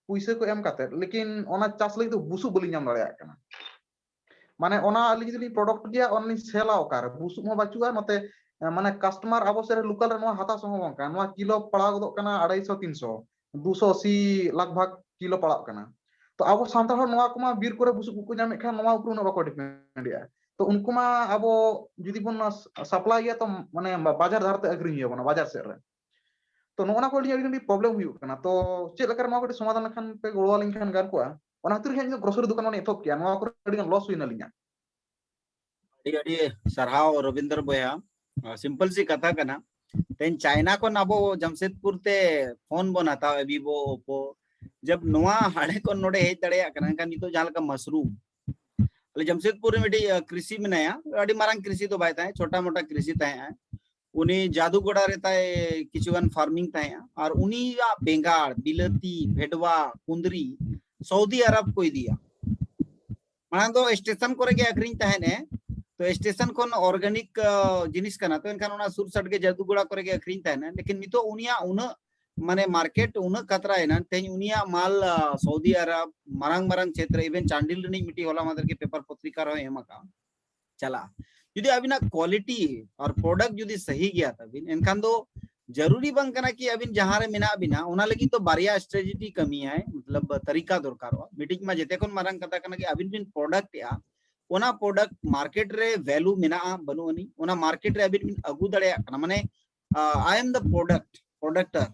ᱯᱩᱭᱥᱟᱹ ᱠᱚ ᱮᱢ ᱠᱟᱛᱮᱫ, ᱞᱮᱠᱤᱱ ᱚᱱᱟ ᱪᱟᱥ ᱞᱟᱹᱜᱤᱫ ᱫᱚ ᱵᱩᱥᱩᱵ ᱵᱟᱹᱞᱤᱧ ᱧᱟᱢ ᱫᱟᱲᱮᱭᱟᱜ ᱠᱟᱱᱟ᱾ ᱢᱟᱱᱮ ᱚᱱᱟ ᱟᱹᱞᱤᱧ ᱡᱩᱫᱤ ᱞᱤᱧ product ᱜᱮᱭᱟ, ᱚᱱᱟ ᱞᱤᱧ ᱥᱮᱞᱟ ᱚᱠᱟᱨᱮ? ᱵᱩᱥᱩᱵ ᱦᱚᱸ ᱵᱟᱹᱪᱩᱜᱼᱟ, ᱱᱚᱛᱮ ᱢᱟᱱᱮ customer ᱟᱵᱚ ᱥᱮᱫ ᱨᱮ local ᱨᱮ ᱱᱚᱣᱟ ᱦᱟᱛᱟᱣ ᱥᱚᱢᱵᱷᱚᱵ ᱵᱟᱝ ᱠᱟᱱᱟ᱾ ᱱᱚᱣᱟ ᱠᱤᱞᱳ ᱯᱟᱲᱟᱣ ᱜᱚᱫᱚᱜ ᱠᱟᱱᱟ ᱟᱲᱟᱭᱥᱚ ᱛᱤᱱᱥᱚ, ᱫᱩᱥᱚ ᱟᱥᱤ ᱞᱟᱜᱽ ᱵᱷᱟᱜᱽ ᱠᱤᱞᱳ ᱯᱟᱲᱟᱜ ᱠᱟᱱᱟ᱾ ᱛᱚ ᱟᱵᱚ ᱥᱟᱱᱛᱟᱲ ᱦᱚᱲ ᱱᱚᱣᱟ ᱠᱚᱢᱟ ᱵᱤᱨ ᱠᱚᱨᱮ ᱵᱩᱥᱩᱵ ᱠᱚᱠᱚ ᱧᱟᱢᱮᱫ ᱠᱷᱟᱱ ᱱᱚᱣᱟ ᱩᱯᱨᱩᱢ ᱩᱱᱟᱹᱜ ᱵᱟᱠᱚ depend ᱮᱜᱼᱟ᱾ ᱛᱚ ᱩᱱᱠᱩ ᱢᱟ ᱟᱵᱚ ᱡᱩᱫᱤ ᱵᱚᱱ supply ᱜᱮᱭᱟ, ᱛᱚ ᱢᱟᱱᱮ ᱵᱟᱡᱟᱨ ᱫᱷᱟᱨ ᱛᱮ ᱟᱹᱠᱷᱨᱤᱧ ᱦᱩᱭ ᱟᱵᱚᱱᱟ, ᱵᱟᱡᱟᱨ ᱥᱮᱫ ᱨᱮ᱾ ᱛᱚ ᱱᱚᱜᱼᱚ ᱱᱚᱣᱟ ᱠᱚ ᱟᱹᱰᱤ ᱟᱹᱰᱤ problem ᱦᱩᱭᱩᱜ ᱠᱟᱱᱟ᱾ ᱛᱚ ᱪᱮᱫ ᱞᱮᱠᱟᱨᱮ ᱱᱚᱣᱟ ᱠᱟᱹᱴᱤᱡ ᱥᱚᱢᱟᱫᱷᱟᱱ ᱞᱮᱠᱷᱟᱱ ᱯᱮ ᱜᱚᱲᱚ ᱟᱹᱞᱤᱧ ᱠᱷᱟᱱ ᱜᱟᱱ ᱠᱚᱜᱼᱟ᱾ ᱚᱱᱟ ᱠᱷᱟᱹᱛᱤᱨ ᱜᱮ ᱤᱧ ᱫᱚ grocery ᱫᱚᱠᱟᱱ ᱢᱟᱱᱮ ᱮᱛᱚᱦᱚᱵ ᱠᱮᱜᱼᱟ, ᱱᱚᱣᱟ ᱠᱚᱨᱮ ᱟᱹᱰᱤ ᱜᱟᱱ loss ᱦᱩᱭᱱᱟ ᱟᱹᱞᱤᱧᱟᱜ᱾ ᱟᱹᱰᱤ ᱟᱹᱰᱤ ᱥᱟᱨᱦᱟᱣ ᱨᱚᱵᱤᱱᱫᱨᱚ ᱵᱚᱭᱦᱟ᱾ ᱥᱤᱢᱯᱚᱞ ᱥᱤ ᱠᱟᱛᱷᱟ ᱠᱟᱱᱟ, ᱛᱮᱦᱮᱧ ᱪᱟᱭᱱᱟ ᱠᱷᱚᱱ ᱟᱵᱚ ᱡᱟᱢᱥᱮᱫᱽᱯᱩᱨ ᱛᱮ ᱯᱷᱳᱱ ᱵᱚᱱ ᱦᱟᱛᱟᱣᱟ, ᱵᱷᱤᱵᱷᱳ, ᱳᱯᱳ᱾ ᱡᱟᱵ ᱱᱚᱣᱟ ᱦᱟᱲᱮ ᱠᱷᱚᱱ ᱱᱚᱰᱮ ᱦᱮᱡ ᱫᱟᱲᱮᱭᱟᱜ ᱠᱟᱱᱟ, ᱮᱱᱠᱷᱟᱱ ᱱᱤᱛᱚᱜ ᱡᱟᱦᱟᱸ ᱞᱮᱠᱟ ᱢᱟᱥᱨᱩᱢ, ᱟᱞᱮ ᱡᱟᱢᱥᱮᱫᱽᱯᱩᱨ ᱨᱮ ᱢᱤᱫᱴᱤᱡ ᱠᱨᱤᱥᱤ ᱢᱮᱱᱟᱭᱟ, ᱟᱹᱰᱤ ᱢᱟᱨᱟᱝ ᱠᱨᱤᱥᱤ ᱫᱚ ᱵᱟᱭ ᱛᱟᱦᱮᱸ, ᱪᱷᱳᱴᱟ ᱢᱳᱴᱟ ᱠᱨᱤᱥᱤ ᱛᱟᱦᱮᱸᱜᱼᱟ᱾ ᱩᱱᱤ ᱡᱟᱫᱩᱜᱚᱲᱟ ᱨᱮ ᱛᱟᱭ ᱠᱤᱪᱷᱩ ᱜᱟᱱ ᱯᱷᱟᱨᱢᱤᱝ ᱛᱟᱦᱮᱸᱜᱼᱟ, ᱟᱨ ᱩᱱᱤᱭᱟᱜ ᱵᱮᱸᱜᱟᱲ, ᱵᱤᱞᱟᱹᱛᱤ, ᱵᱷᱮᱰᱣᱟ, ᱠᱩᱸᱫᱽᱨᱤ ᱥᱟᱣᱫᱤ ᱟᱨᱚᱵ ᱠᱚ ᱤᱫᱤᱭᱟ᱾ ᱢᱟᱲᱟᱝ ᱫᱚ ᱥᱴᱮᱥᱚᱱ ᱠᱚᱨᱮ ᱜᱮ ᱟᱹᱠᱷᱨᱤᱧ ᱛᱟᱦᱮᱸᱱᱮ, ᱛᱚ ᱥᱴᱮᱥᱚᱱ ᱠᱷᱚᱱ ᱚᱨᱜᱟᱱᱤᱠ ᱡᱤᱱᱤᱥ ᱠᱟᱱᱟ, ᱛᱚ ᱮᱱᱠᱷᱟᱱ ᱚᱱᱟ ᱥᱩᱨ ᱥᱟᱰᱜᱮ ᱡᱟᱫᱩᱜᱚᱲᱟ ᱠᱚᱨᱮ ᱜᱮ ᱟᱹᱠᱷᱨᱤᱧ ᱛᱟᱦᱮᱸᱱᱟ᱾ ᱞᱮᱠᱤᱱ ᱱᱤᱛᱚᱜ ᱩᱱᱤᱭᱟᱜ ᱩᱱᱟᱹᱜ ᱢᱟᱱᱮ ᱢᱟᱨᱠᱮᱴ ᱩᱱᱟᱹᱜ ᱠᱟᱛᱨᱟᱭᱮᱱᱟ, ᱛᱮᱦᱮᱧ ᱩᱱᱤᱭᱟᱜ ᱢᱟᱞ ᱥᱟᱣᱫᱤ ᱟᱨᱚᱵ, ᱢᱟᱨᱟᱝ ᱢᱟᱨᱟᱝ ᱪᱷᱮᱛᱨᱚ, ᱤᱵᱷᱮᱱ ᱪᱟᱱᱰᱤᱞ ᱨᱤᱱᱤᱡ ᱢᱤᱫᱴᱤᱡ ᱦᱚᱞᱟ ᱢᱟᱫᱷᱮᱨ ᱜᱮ ᱯᱮᱯᱟᱨ ᱯᱚᱛᱨᱤᱠᱟ ᱨᱮᱦᱚᱸ ᱮᱢ ᱟᱠᱟᱫᱼᱟ, ᱪᱟᱞᱟᱜᱼᱟ᱾ ᱡᱩᱫᱤ ᱟᱹᱵᱤᱱᱟᱜ ᱠᱣᱟᱞᱤᱴᱤ ᱟᱨ ᱯᱨᱚᱰᱟᱠᱴ ᱡᱩᱫᱤ ᱥᱟᱦᱤ ᱜᱮᱭᱟ ᱛᱟᱵᱤᱱ, ᱮᱱᱠᱷᱟᱱ ᱫᱚ ᱡᱟᱹᱨᱩᱨᱤ ᱵᱟᱝ ᱠᱟᱱᱟ ᱠᱤ ᱟᱹᱵᱤᱱ ᱡᱟᱦᱟᱸ ᱨᱮ ᱢᱮᱱᱟᱜ ᱵᱤᱱᱟ, ᱚᱱᱟ ᱞᱟᱹᱜᱤᱫ ᱫᱚ ᱵᱟᱨᱭᱟ ᱥᱴᱨᱮᱴᱮᱡᱤ ᱠᱟᱹᱢᱤᱭᱟᱭ, ᱢᱚᱛᱞᱚᱵ ᱛᱟᱨᱤᱠᱟ ᱫᱚᱨᱠᱟᱨᱚᱜᱼᱟ᱾ ᱢᱤᱫᱴᱤᱡ ᱢᱟ ᱡᱮᱛᱮ ᱠᱷᱚᱱ ᱢᱟᱨᱟᱝ ᱠᱟᱛᱷᱟ ᱠᱟᱱᱟ ᱠᱤ ᱟᱹᱵᱤᱱ ᱵᱤᱱ ᱯᱨᱚᱰᱟᱠᱴ ᱮᱜᱼᱟ, ᱚᱱᱟ ᱯᱨᱚᱰᱟᱠᱴ ᱢᱟᱨᱠᱮᱴ ᱨᱮ ᱵᱷᱮᱞᱩ ᱢᱮᱱᱟᱜᱼᱟ ᱵᱟᱹᱱᱩᱜ ᱟᱹᱱᱤᱡ, ᱚᱱᱟ ᱢᱟᱨᱠᱮᱴ ᱨᱮ ᱟᱹᱵᱤᱱ ᱵᱤᱱ ᱟᱹᱜᱩ ᱫᱟᱲᱮᱭᱟᱜ ᱠᱟᱱᱟ, ᱢᱟᱱᱮ I am the product, ᱯᱨᱚᱰᱟᱠᱴᱟᱨ,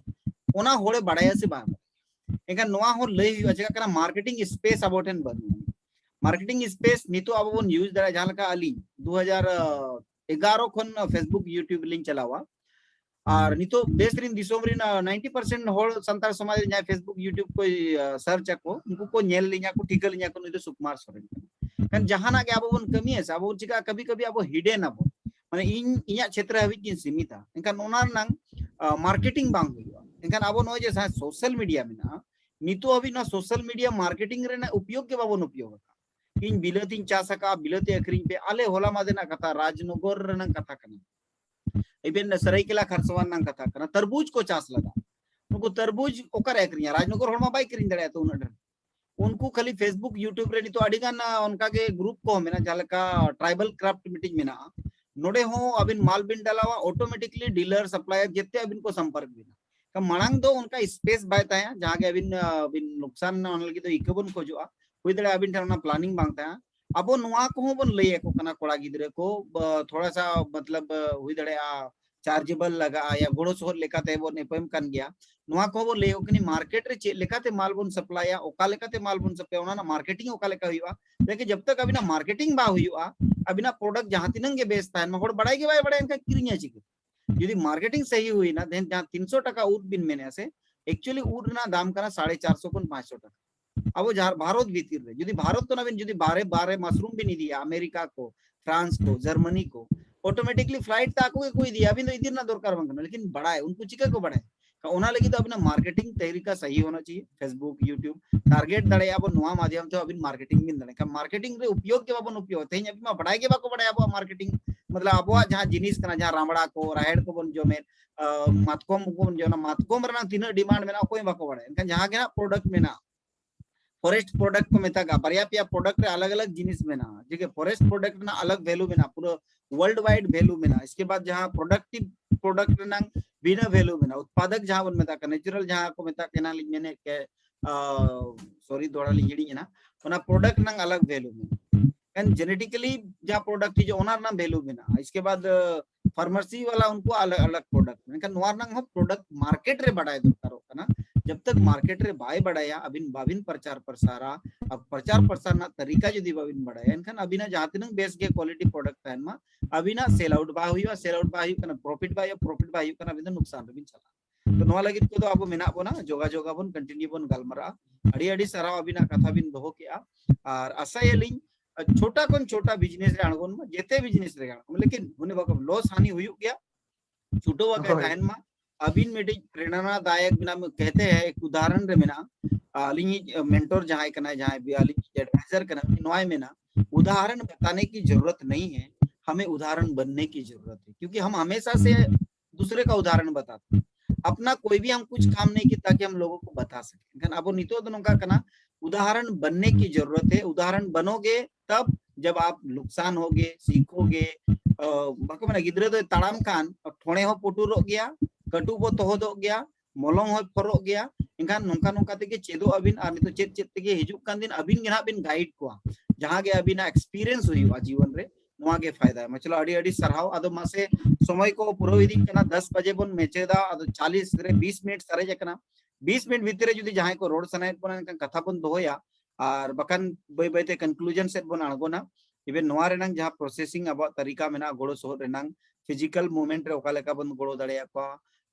ᱚᱱᱟ ᱦᱚᱲᱮ ᱵᱟᱲᱟᱭᱟ ᱥᱮ ᱵᱟᱝ? ᱮᱱᱠᱷᱟᱱ ᱱᱚᱣᱟ ᱦᱚᱸ ᱞᱟᱹᱭ ᱦᱩᱭᱩᱜᱼᱟ, ᱪᱮᱫᱟᱜ ᱠᱟᱱᱟ ᱢᱟᱨᱠᱮᱴᱤᱝ ᱥᱯᱮᱥ ᱟᱵᱚ ᱴᱷᱮᱱ ᱵᱟᱹᱱᱩᱜᱼᱟ᱾ ᱢᱟᱨᱠᱮᱴᱤᱝ ᱥᱯᱮᱥ ᱱᱤᱛᱚᱜ ᱟᱵᱚ ᱵᱚᱱ ᱤᱭᱩᱡᱽ ᱫᱟᱲᱮᱭᱟᱜᱼᱟ, ᱡᱟᱦᱟᱸ ᱞᱮᱠᱟ ᱟᱹᱞᱤᱧ ᱫᱩ ᱦᱟᱡᱟᱨ ᱮᱜᱟᱨᱚ ᱠᱷᱚᱱ Facebook YouTube ᱞᱤᱧ ᱪᱟᱞᱟᱣᱟ, ᱟᱨ ᱱᱤᱛᱚᱜ ᱫᱮᱥ ᱨᱤᱱ ᱫᱤᱥᱚᱢ ᱨᱤᱱ ᱱᱟᱭᱤᱱᱴᱤ ᱯᱟᱨᱥᱮᱱᱴ ᱦᱚᱲ ᱥᱟᱱᱛᱟᱲ ᱥᱚᱢᱟᱡᱽ ᱨᱮ ᱡᱟᱦᱟᱸᱭ Facebook YouTube ᱠᱚ ᱥᱟᱨᱪ ᱟᱠᱚ, ᱩᱱᱠᱩ ᱠᱚ ᱧᱮᱞ ᱞᱤᱧᱟ ᱠᱚ, ᱴᱷᱤᱠᱟᱹ ᱞᱤᱧᱟ ᱠᱚ, ᱱᱩᱭ ᱫᱚ ᱥᱩᱠᱩᱢᱟᱨ ᱥᱚᱨᱮᱱ ᱠᱟᱱᱟ᱾ ᱠᱷᱟᱱ ᱡᱟᱦᱟᱱᱟᱜ ᱜᱮ ᱟᱵᱚ ᱵᱚᱱ ᱠᱟᱹᱢᱤᱭᱟ ᱥᱮ, ᱟᱵᱚ ᱵᱚᱱ ᱪᱤᱠᱟᱹᱜᱼᱟ, ᱠᱟᱵᱷᱤ ᱠᱟᱵᱷᱤ ᱟᱵᱚ ᱦᱤᱰᱮᱱ ᱟᱵᱚ, ᱢᱟᱱᱮ ᱤᱧ ᱤᱧᱟᱹᱜ ᱪᱷᱮᱛᱨᱚ ᱦᱟᱹᱵᱤᱡ ᱜᱤᱧ ᱥᱤᱢᱤᱛᱟ, ᱮᱱᱠᱷᱟᱱ ᱚᱱᱟ ᱨᱮᱱᱟᱝ ᱢᱟᱨᱠᱮᱴᱤᱝ ᱵᱟᱝ ᱦᱩᱭᱩᱜᱼᱟ᱾ ᱮᱱᱠᱷᱟᱱ ᱟᱵᱚ ᱱᱚᱜᱼᱚᱭ ᱡᱮ ᱡᱟᱦᱟᱸ ᱥᱳᱥᱟᱞ ᱢᱤᱰᱤᱭᱟ ᱢᱮᱱᱟᱜᱼᱟ, ᱱᱤᱛᱚᱜ ᱦᱟᱹᱵᱤᱡ ᱱᱚᱣᱟ ᱥᱳᱥᱟᱞ ᱢᱤᱰᱤᱭᱟ ᱢᱟᱨᱠᱮᱴᱤᱝ ᱨᱮᱱᱟᱜ ᱩᱯᱭᱳᱜᱽ ᱜᱮ ᱵᱟᱵᱚᱱ ᱩᱯᱭᱳᱜᱽ ᱟᱠᱟᱫᱼᱟ᱾ ᱤᱧ ᱵᱤᱞᱟᱹᱛᱤᱧ ᱪᱟᱥ ᱟᱠᱟᱫᱼᱟ, ᱵᱤᱞᱟᱹᱛᱤ ᱟᱹᱠᱷᱨᱤᱧ ᱯᱮ, ᱟᱞᱮ ᱦᱚᱞᱟ ᱢᱟᱫᱮᱨ ᱨᱮᱱᱟᱜ ᱠᱟᱛᱷᱟ, ᱨᱟᱡᱽᱱᱚᱜᱚᱨ ᱨᱮᱱᱟᱜ ᱠᱟᱛᱷᱟ ᱠᱟᱱᱟ, ᱤᱵᱷᱮᱱ ᱥᱟᱹᱨᱟᱹᱭᱠᱮᱞᱟ ᱠᱷᱟᱨᱥᱚᱣᱟ ᱨᱮᱱᱟᱜ ᱠᱟᱛᱷᱟ ᱠᱟᱱᱟ, ᱛᱟᱨᱵᱩᱡᱽ ᱠᱚ ᱪᱟᱥ ᱞᱮᱫᱟ᱾ ᱱᱩᱠᱩ ᱛᱟᱨᱵᱩᱡᱽ ᱚᱠᱟᱨᱮ ᱟᱹᱠᱷᱨᱤᱧᱟ? ᱨᱟᱡᱽᱱᱚᱜᱚᱨ ᱦᱚᱲ ᱢᱟ ᱵᱟᱭ ᱠᱤᱨᱤᱧ ᱫᱟᱲᱮᱭᱟᱜᱼᱟ ᱛᱚ ᱩᱱᱟᱹᱜ ᱰᱷᱮᱨ᱾ ᱩᱱᱠᱩ ᱠᱷᱟᱹᱞᱤ Facebook, YouTube ᱨᱮ ᱱᱤᱛᱚᱜ ᱟᱹᱰᱤ ᱜᱟᱱ, ᱟ, ᱚᱱᱠᱟ ᱜᱮ ᱜᱨᱩᱯ ᱠᱚ ᱢᱮᱱᱟᱜᱼᱟ, ᱡᱟᱦᱟᱸ ᱞᱮᱠᱟ ᱴᱨᱟᱭᱵᱟᱞ ᱠᱨᱟᱯᱴ ᱢᱤᱫᱴᱤᱡ ᱢᱮᱱᱟᱜᱼᱟ᱾ ᱱᱚᱰᱮ ᱦᱚᱸ ᱟᱹᱵᱤᱱ ᱢᱟᱞ ᱵᱤᱱ ᱰᱟᱞᱟᱣᱟ, ᱚᱴᱳᱢᱮᱴᱤᱠᱞᱤ ᱰᱤᱞᱟᱨ, ᱥᱟᱯᱞᱟᱭᱟᱨ ᱡᱮᱛᱮ ᱟᱹᱵᱤᱱ ᱠᱚ ᱥᱚᱢᱯᱚᱨᱠ ᱵᱤᱱᱟ᱾ ᱢᱟᱲᱟᱝ ᱫᱚ ᱚᱱᱠᱟ ᱥᱯᱮᱥ ᱵᱟᱭ ᱛᱟᱦᱮᱸ, ᱡᱟᱦᱟᱸ ᱜᱮ ᱟᱹᱵᱤᱱ, ᱟ, ᱵᱤᱱ ᱞᱚᱠᱥᱟᱱ, ᱚᱱᱟ ᱞᱟᱹᱜᱤᱫ ᱫᱚ ᱤᱠᱟᱹ ᱵᱚᱱ ᱠᱷᱚᱡᱚᱜᱼᱟ, ᱦᱩᱭ ᱫᱟᱲᱮᱭᱟᱜᱼᱟ ᱟᱹᱵᱤᱱ ᱴᱷᱮᱱ ᱚᱱᱟ ᱯᱞᱟᱱᱤᱝ ᱵᱟᱝ ᱛᱟᱦᱮᱸ᱾ ᱟᱵᱚ ᱱᱚᱣᱟ ᱠᱚᱦᱚᱸ ᱵᱚᱱ ᱞᱟᱹᱭ ᱟᱠᱚ ᱠᱟᱱᱟ ᱠᱚᱲᱟ ᱜᱤᱫᱽᱨᱟᱹ ᱠᱚ, ᱵᱟ, ᱛᱷᱚᱲᱟ ᱥᱟ, ᱢᱚᱛᱞᱚᱵ, ᱦᱩᱭ ᱫᱟᱲᱮᱭᱟᱜᱼᱟ ᱪᱟᱨᱡᱮᱵᱚᱞ ᱞᱟᱜᱟᱜᱼᱟ, ᱭᱟ ᱜᱚᱲᱚ ᱥᱚᱦᱚᱫ ᱞᱮᱠᱟᱛᱮ ᱵᱚᱱ ᱮᱯᱮᱢ ᱠᱟᱱ ᱜᱮᱭᱟ᱾ ᱱᱚᱣᱟ ᱠᱚᱦᱚᱸ ᱵᱚᱱ ᱞᱟᱹᱭ ᱟᱠᱚ ᱠᱟᱱᱟ, ᱢᱟᱨᱠᱮᱴ ᱨᱮ ᱪᱮᱫ ᱞᱮᱠᱟᱛᱮ ᱢᱟᱞ ᱵᱚᱱ ᱥᱟᱯᱞᱟᱭᱟ, ᱚᱠᱟ ᱞᱮᱠᱟᱛᱮ ᱢᱟᱞ ᱵᱚᱱ ᱥᱟᱯᱞᱟᱭᱟ, ᱚᱱᱟ ᱨᱮᱱᱟᱜ ᱢᱟᱨᱠᱮᱴᱤᱝ ᱚᱠᱟ ᱞᱮᱠᱟ ᱦᱩᱭᱩᱜᱼᱟ᱾ ᱞᱮᱠᱤᱱ ᱡᱟᱵ ᱛᱟᱠ ᱟᱹᱵᱤᱱᱟᱜ ᱢᱟᱨᱠᱮᱴᱤᱝ ᱵᱟᱝ ᱦᱩᱭᱩᱜᱼᱟ, ᱟᱵᱤᱱᱟᱜ product ᱡᱟᱦᱟᱸ ᱛᱤᱱᱟᱹᱝ ᱜᱮ ᱵᱮᱥ ᱛᱟᱦᱮᱱ ᱢᱟ, ᱦᱚᱲ ᱵᱟᱲᱟᱭ ᱜᱮ ᱵᱟᱭ ᱵᱟᱲᱟᱭᱟ, ᱮᱱᱠᱷᱟᱱ ᱠᱤᱨᱤᱧᱟ ᱪᱤᱠᱟᱹ? ᱡᱩᱫᱤ marketing ᱥᱟᱦᱤ ᱦᱩᱭᱱᱟ, then ᱡᱟᱦᱟᱸ ᱛᱤᱱᱥᱚ ᱴᱟᱠᱟ ᱩᱫ ᱵᱤᱱ ᱢᱮᱱᱮᱜᱼᱟ ᱥᱮ, actually ᱩᱫ ᱨᱮᱱᱟᱜ ᱫᱟᱢ ᱠᱟᱱᱟ ᱥᱟᱲᱮ ᱪᱟᱨᱥᱚ ᱠᱷᱚᱱ ᱯᱟᱸᱪᱥᱚ ᱴᱟᱠᱟ᱾ ᱟᱵᱚ ᱡᱟᱦᱟᱸ ᱵᱷᱟᱨᱚᱛ ᱵᱷᱤᱛᱤᱨ ᱨᱮ ᱡᱩᱫᱤ ᱵᱷᱟᱨᱚᱛ ᱠᱷᱚᱱ ᱟᱵᱤᱱ ᱡᱩᱫᱤ ᱵᱟᱨᱦᱮ, ᱵᱟᱨᱦᱮ mushroom ᱵᱤᱱ ᱤᱫᱤᱭᱟ, ᱟᱢᱮᱨᱤᱠᱟ ᱠᱚ, ᱯᱷᱨᱟᱱᱥ ᱠᱚ, ᱡᱟᱨᱢᱟᱱᱤ ᱠᱚ, automatically flight ᱛᱮ ᱟᱠᱚ ᱜᱮᱠᱚ ᱤᱫᱤᱭᱟ, ᱟᱵᱤᱱ ᱫᱚ ᱤᱫᱤ ᱨᱮᱱᱟᱜ ᱫᱚᱨᱠᱟᱨ ᱵᱟᱝ ᱠᱟᱱᱟ᱾ ᱞᱮᱠᱤᱱ ᱵᱟᱲᱟᱭ, ᱩᱱᱠᱩ ᱪᱤᱠᱟᱹ ᱠᱚ ᱵᱟᱲᱟᱭᱟ? ᱚᱱᱟ ᱞᱟᱹᱜᱤᱫ ᱫᱚ ᱟᱵᱤᱱᱟᱜ marketing ᱛᱟᱹᱨᱤᱠᱟ ᱥᱟᱦᱤ ᱦᱚᱱᱟ ᱪᱟᱦᱤᱭᱮ᱾ Facebook, YouTube target ᱫᱟᱲᱮᱭᱟᱜᱼᱟ ᱵᱚᱱ, ᱱᱚᱣᱟ ᱢᱟᱫᱷᱭᱚᱢ ᱛᱮ ᱟᱵᱤᱱ marketing ᱵᱤᱱ ᱫᱟᱲᱮᱭᱟᱜᱼᱟ᱾ Marketing ᱨᱮ ᱩᱯᱭᱳᱜᱽ ᱜᱮ ᱵᱟᱵᱚᱱ ᱩᱯᱭᱳᱜᱟ᱾ ᱛᱮᱦᱮᱧ ᱟᱵᱤᱱ ᱢᱟ ᱵᱟᱲᱟᱭ ᱜᱮ ᱵᱟᱠᱚ ᱵᱟᱲᱟᱭᱟ ᱟᱵᱚᱣᱟᱜ marketing, ᱢᱚᱛᱞᱚᱵ ᱟᱵᱚᱣᱟᱜ ᱡᱟᱦᱟᱸ ᱡᱤᱱᱤᱥ ᱠᱟᱱᱟ, ᱡᱟᱦᱟᱸ ᱨᱟᱢᱲᱟ ᱠᱚ, ᱨᱟᱦᱮᱲ ᱠᱚᱵᱚᱱ ᱡᱚᱢᱮᱫ, ᱟᱸ, ᱢᱟᱛᱠᱚᱢ ᱠᱚᱵᱚᱱ ᱡᱚᱢᱟ, ᱢᱟᱛᱠᱚᱢ ᱨᱮᱱᱟᱜ ᱛᱤᱱᱟᱹᱜ demand ᱢᱮᱱᱟᱜᱼᱟ, ᱚᱠᱚᱭ ᱦᱚᱸ ᱵᱟᱠᱚ ᱵᱟᱲᱟᱭᱟ᱾ ᱮᱱᱠᱷᱟᱱ ᱡᱟᱦᱟᱸ ᱜᱮ ᱦᱟᱸᱜ product ᱢᱮᱱᱟᱜᱼᱟ, forest product ᱠᱚ ᱢᱮᱛᱟᱜᱼᱟ, ᱵᱟᱨᱭᱟ ᱯᱮᱭᱟ product ᱨᱮ ᱟᱞᱟᱜᱽ ᱟᱞᱟᱜᱽ ᱡᱤᱱᱤᱥ ᱢᱮᱱᱟᱜᱼᱟ᱾ ᱡᱮ forest product ᱨᱮᱱᱟᱜ ᱟᱞᱟᱜᱽ value ᱢᱮᱱᱟᱜᱼᱟ, ᱯᱩᱨᱟᱹ world wide value ᱢᱮᱱᱟᱜᱼᱟ᱾ ᱤᱥᱠᱮ ᱵᱟᱫ ᱡᱟᱦᱟᱸ productive product ᱨᱮᱱᱟᱜ ᱵᱤᱱᱟᱹ value ᱢᱮᱱᱟᱜᱼᱟ, ᱩᱛᱯᱟᱫᱚᱠ ᱡᱟᱦᱟᱸ ᱵᱚᱱ ᱢᱮᱛᱟᱜ ᱠᱟᱱᱟ, natural ᱡᱟᱦᱟᱸ ᱠᱚ ᱢᱮᱛᱟᱜ ᱠᱟᱱᱟ, ᱞᱤᱧ ᱢᱮᱱᱮᱫ ᱠᱮ, ᱟ, sorry, ᱫᱚᱦᱲᱟ ᱞᱤᱧ ᱦᱤᱲᱤᱧ ᱮᱱᱟ, ᱚᱱᱟ product ᱨᱮᱱᱟᱜ ᱟᱞᱟᱜᱽ value ᱢᱮᱱᱟᱜᱼᱟ᱾ And genetically ᱡᱟᱦᱟᱸ product ᱦᱤᱡᱩᱜᱼᱟ, ᱚᱱᱟ ᱨᱮᱱᱟᱜ value ᱢᱮᱱᱟᱜᱼᱟ᱾ ᱤᱥᱠᱮ ᱵᱟᱫ, ᱟ, pharmacy ᱣᱟᱞᱟ ᱩᱱᱠᱩ ᱟᱞᱟᱜᱽ ᱟᱞᱟᱜᱽ product, ᱢᱮᱱᱠᱷᱟᱱ ᱱᱚᱣᱟ ᱨᱮᱱᱟᱜ ᱦᱚᱸ product market ᱨᱮ ᱵᱟᱰᱟᱭ ᱫᱚᱨᱠᱟᱨᱚᱜ ᱠᱟᱱᱟ᱾ ᱡᱟᱵ ᱛᱟᱠ market ᱨᱮ ᱵᱟᱭ ᱵᱟᱰᱟᱭᱟ, ᱟᱹᱵᱤᱱ ᱵᱟᱵᱤᱱ ᱯᱨᱚᱪᱟᱨ ᱯᱨᱚᱥᱟᱨᱟ, ᱟᱨ ᱯᱨᱚᱪᱟᱨ ᱯᱨᱚᱥᱟᱨ ᱨᱮᱱᱟᱜ ᱛᱟᱹᱨᱤᱠᱟ ᱡᱩᱫᱤ ᱵᱟᱵᱤᱱ ᱵᱟᱰᱟᱭᱟ, ᱮᱱᱠᱷᱟᱱ ᱟᱹᱵᱤᱱᱟᱜ ᱡᱟᱦᱟᱸ ᱛᱤᱱᱟᱹᱜ ᱵᱮᱥ ᱜᱮ quality product ᱛᱟᱦᱮᱱ ᱢᱟ, ᱟᱹᱵᱤᱱᱟᱜ sell out ᱵᱟᱭ ᱦᱩᱭᱩᱜᱼᱟ, sell out ᱵᱟᱭ ᱦᱩᱭᱩᱜ ᱠᱟᱱᱟ, profit ᱵᱟᱭ ᱦᱩᱭᱩᱜᱼᱟ, profit ᱵᱟᱭ ᱦᱩᱭᱩᱜ ᱠᱟᱱᱟ, ᱟᱹᱵᱤᱱ ᱫᱚ ᱱᱩᱠᱥᱟᱱ ᱨᱮᱵᱤᱱ ᱪᱟᱞᱟᱜᱼᱟ᱾ ᱛᱚ ᱱᱚᱣᱟ ᱞᱟᱹᱜᱤᱫ ᱛᱮᱫᱚ ᱟᱵᱚ ᱢᱮᱱᱟᱜ ᱵᱚᱱᱟ, ᱡᱳᱜᱟᱡᱳᱜᱽ ᱟᱵᱚᱱ, continue ᱵᱚᱱ ᱜᱟᱞᱢᱟᱨᱟᱜᱼᱟ᱾ ᱟᱹᱰᱤ ᱟᱹᱰᱤ ᱥᱟᱨᱦᱟᱣ ᱟᱹᱵᱤᱱᱟᱜ ᱠᱟᱛᱷᱟ ᱵᱤᱱ ᱫᱚᱦᱚ ᱠᱮᱜᱼᱟ, ᱟᱨ ᱟᱥᱟᱭᱟᱞᱤᱧ ᱪᱷᱳᱴᱟ ᱠᱷᱚᱱ ᱪᱷᱳᱴᱟ business ᱨᱮ ᱟᱬᱜᱚᱱ ᱢᱟ, ᱡᱮᱛᱮ business ᱨᱮ ᱟᱬᱜᱚᱱ ᱢᱟ, ᱞᱮᱠᱤᱱ ᱩᱱᱤ ᱵᱟᱠᱚ loss ᱦᱟᱹᱱᱤ ᱦᱩᱭᱩᱜ ᱜᱮᱭᱟ, ᱪᱷᱩᱴᱟᱹᱣ ᱟᱠᱟᱭ ᱦᱳᱭ᱾ ᱛᱟᱦᱮᱱ ᱢᱟ᱾ ᱟᱹᱵᱤᱱ ᱢᱤᱫᱴᱤᱡ ᱯᱨᱮᱨᱚᱱᱟ ᱫᱟᱭᱚᱠ ᱵᱮᱱᱟᱣ ᱢᱮ, ᱠᱟᱦᱛᱮ ᱦᱮ, ᱮᱠ ᱩᱫᱟᱦᱚᱨᱚᱱ ᱨᱮ ᱢᱮᱱᱟᱜᱼᱟ, ᱟᱹᱞᱤᱧᱤᱡ mentor ᱡᱟᱦᱟᱸᱭ ᱠᱟᱱᱟᱭ, ᱡᱟᱦᱟᱸᱭ ᱟᱹᱞᱤᱧᱤᱡ advisor ᱠᱟᱱᱟᱭ, ᱩᱱᱤ ᱱᱚᱣᱟᱭ ᱢᱮᱱᱟ, ᱩᱫᱟᱦᱚᱨᱚᱱ ᱵᱟᱛᱟᱱᱮ ᱠᱤ ᱡᱟᱨᱩᱨᱟᱛ ᱱᱟᱦᱤ ᱦᱮ, ᱦᱟᱢᱮ ᱩᱫᱟᱦᱚᱨᱚᱱ ᱵᱟᱱᱱᱮ ᱠᱤ ᱡᱟᱨᱩᱨᱟᱛ ᱦᱮ, ᱠᱤᱭᱩᱠᱤ ᱦᱟᱢ ᱦᱟᱢᱮᱥᱟ ᱥᱮ ᱫᱩᱥᱨᱮ ᱠᱟ ᱩᱫᱟᱦᱚᱨᱚᱱ ᱵᱟᱛᱟᱛᱮ ᱦᱮ, ᱟᱯᱱᱟ ᱠᱳᱭ ᱵᱷᱤ ᱦᱟᱢ ᱠᱩᱪᱷ ᱠᱟᱢ ᱱᱟᱦᱤ ᱠᱤᱭᱟ ᱛᱟᱠᱤ ᱦᱟᱢ ᱞᱳᱜᱳ ᱠᱳ ᱵᱟᱛᱟ ᱥᱟᱠᱮ᱾ ᱮᱱᱠᱷᱟᱱ ᱟᱵᱚ ᱱᱤᱛᱚᱜ ᱫᱚ ᱱᱚᱝᱠᱟ ᱠᱟᱱᱟ, ᱩᱫᱟᱦᱚᱨᱚᱱ ᱵᱟᱱᱱᱮ ᱠᱤ ᱡᱟᱨᱩᱨᱟᱛ ᱦᱮ, ᱩᱫᱟᱦᱚᱨᱚᱱ ᱵᱟᱱᱳᱜᱮ ᱛᱟᱵ ᱡᱟᱵ ᱟᱯ ᱞᱩᱠᱥᱟᱱ ᱦᱳᱜᱮ, ᱥᱤᱠᱷᱳᱜᱮ᱾ ᱟ, ᱵᱟᱠᱚ ᱢᱮᱱᱟ, ᱜᱤᱫᱽᱨᱟᱹ ᱫᱚᱭ ᱛᱟᱲᱟᱢ ᱠᱷᱟᱱ ᱴᱷᱚᱲᱮ ᱦᱚᱸ ᱯᱩᱴᱩᱨᱚᱜ ᱜᱮᱭᱟ, ᱠᱟᱹᱴᱩᱵ ᱦᱚᱸ ᱛᱚᱦᱚᱫᱚᱜ ᱜᱮᱭᱟ, ᱢᱚᱞᱚᱝ ᱦᱚᱸᱭ ᱯᱷᱚᱨᱚᱜ ᱜᱮᱭᱟ᱾ ᱮᱱᱠᱷᱟᱱ ᱱᱚᱝᱠᱟ ᱱᱚᱝᱠᱟ ᱛᱮᱜᱮ ᱪᱮᱫᱚᱜ ᱟᱹᱵᱤᱱ, ᱟᱨ ᱱᱤᱛᱚᱜ ᱪᱮᱫ ᱪᱮᱫ ᱛᱮᱜᱮ ᱦᱤᱡᱩᱜ ᱠᱟᱱ ᱫᱤᱱ ᱟᱹᱵᱤᱱ ᱜᱮ ᱱᱟᱦᱟᱜ ᱵᱤᱱ guide ᱠᱚᱣᱟ, ᱡᱟᱦᱟᱸ ᱜᱮ ᱟᱹᱵᱤᱱᱟᱜ experience ᱦᱩᱭᱩᱜᱼᱟ ᱡᱤᱭᱚᱱ ᱨᱮ, ᱱᱚᱣᱟ ᱜᱮ ᱯᱷᱟᱭᱫᱟ ᱮᱢᱟ᱾ ᱪᱚᱞᱚ, ᱟᱹᱰᱤ ᱟᱹᱰᱤ ᱥᱟᱨᱦᱟᱣ᱾ ᱟᱫᱚ ᱢᱟᱥᱮ, ᱥᱚᱢᱚᱭ ᱠᱚ ᱯᱩᱨᱟᱹᱣ ᱤᱫᱤᱜ ᱠᱟᱱᱟ, ᱫᱚᱥ ᱵᱟᱡᱮ ᱵᱚᱱ ᱢᱮᱪᱮᱫᱟ, ᱟᱫᱚ ᱪᱟᱞᱤᱥ ᱨᱮ ᱵᱤᱥ ᱢᱤᱱᱤᱴ ᱥᱟᱨᱮᱡ ᱟᱠᱟᱱᱟ᱾ ᱵᱤᱥ ᱢᱤᱱᱤᱴ ᱵᱷᱤᱛᱤᱨ ᱨᱮ ᱡᱩᱫᱤ ᱡᱟᱦᱟᱸᱭ ᱠᱚ ᱨᱚᱲ ᱥᱟᱱᱟᱭᱮᱫ ᱵᱚᱱᱟ, ᱮᱱᱠᱷᱟᱱ ᱠᱟᱛᱷᱟ ᱵᱚᱱ ᱫᱚᱦᱚᱭᱟ, ᱟᱨ ᱵᱟᱠᱷᱟᱱ ᱵᱟᱹᱭ ᱵᱟᱹᱭᱛᱮ conclusion ᱥᱮᱫ ᱵᱚᱱ ᱟᱬᱜᱚᱱᱟ᱾ Even ᱱᱚᱣᱟ ᱨᱮᱱᱟᱝ ᱡᱟᱦᱟᱸ processing ᱟᱵᱚᱣᱟᱜ ᱛᱟᱹᱨᱤᱠᱟ ᱢᱮᱱᱟᱜᱼᱟ, ᱜᱚᱲᱚ ᱥᱚᱦᱚᱫ ᱨᱮᱱᱟᱝ, physical movement ᱨᱮ ᱚᱠᱟ ᱞᱮᱠᱟ ᱵᱚᱱ ᱜᱚᱲᱚ ᱫᱟᱲᱮᱭᱟᱠᱚᱣᱟ,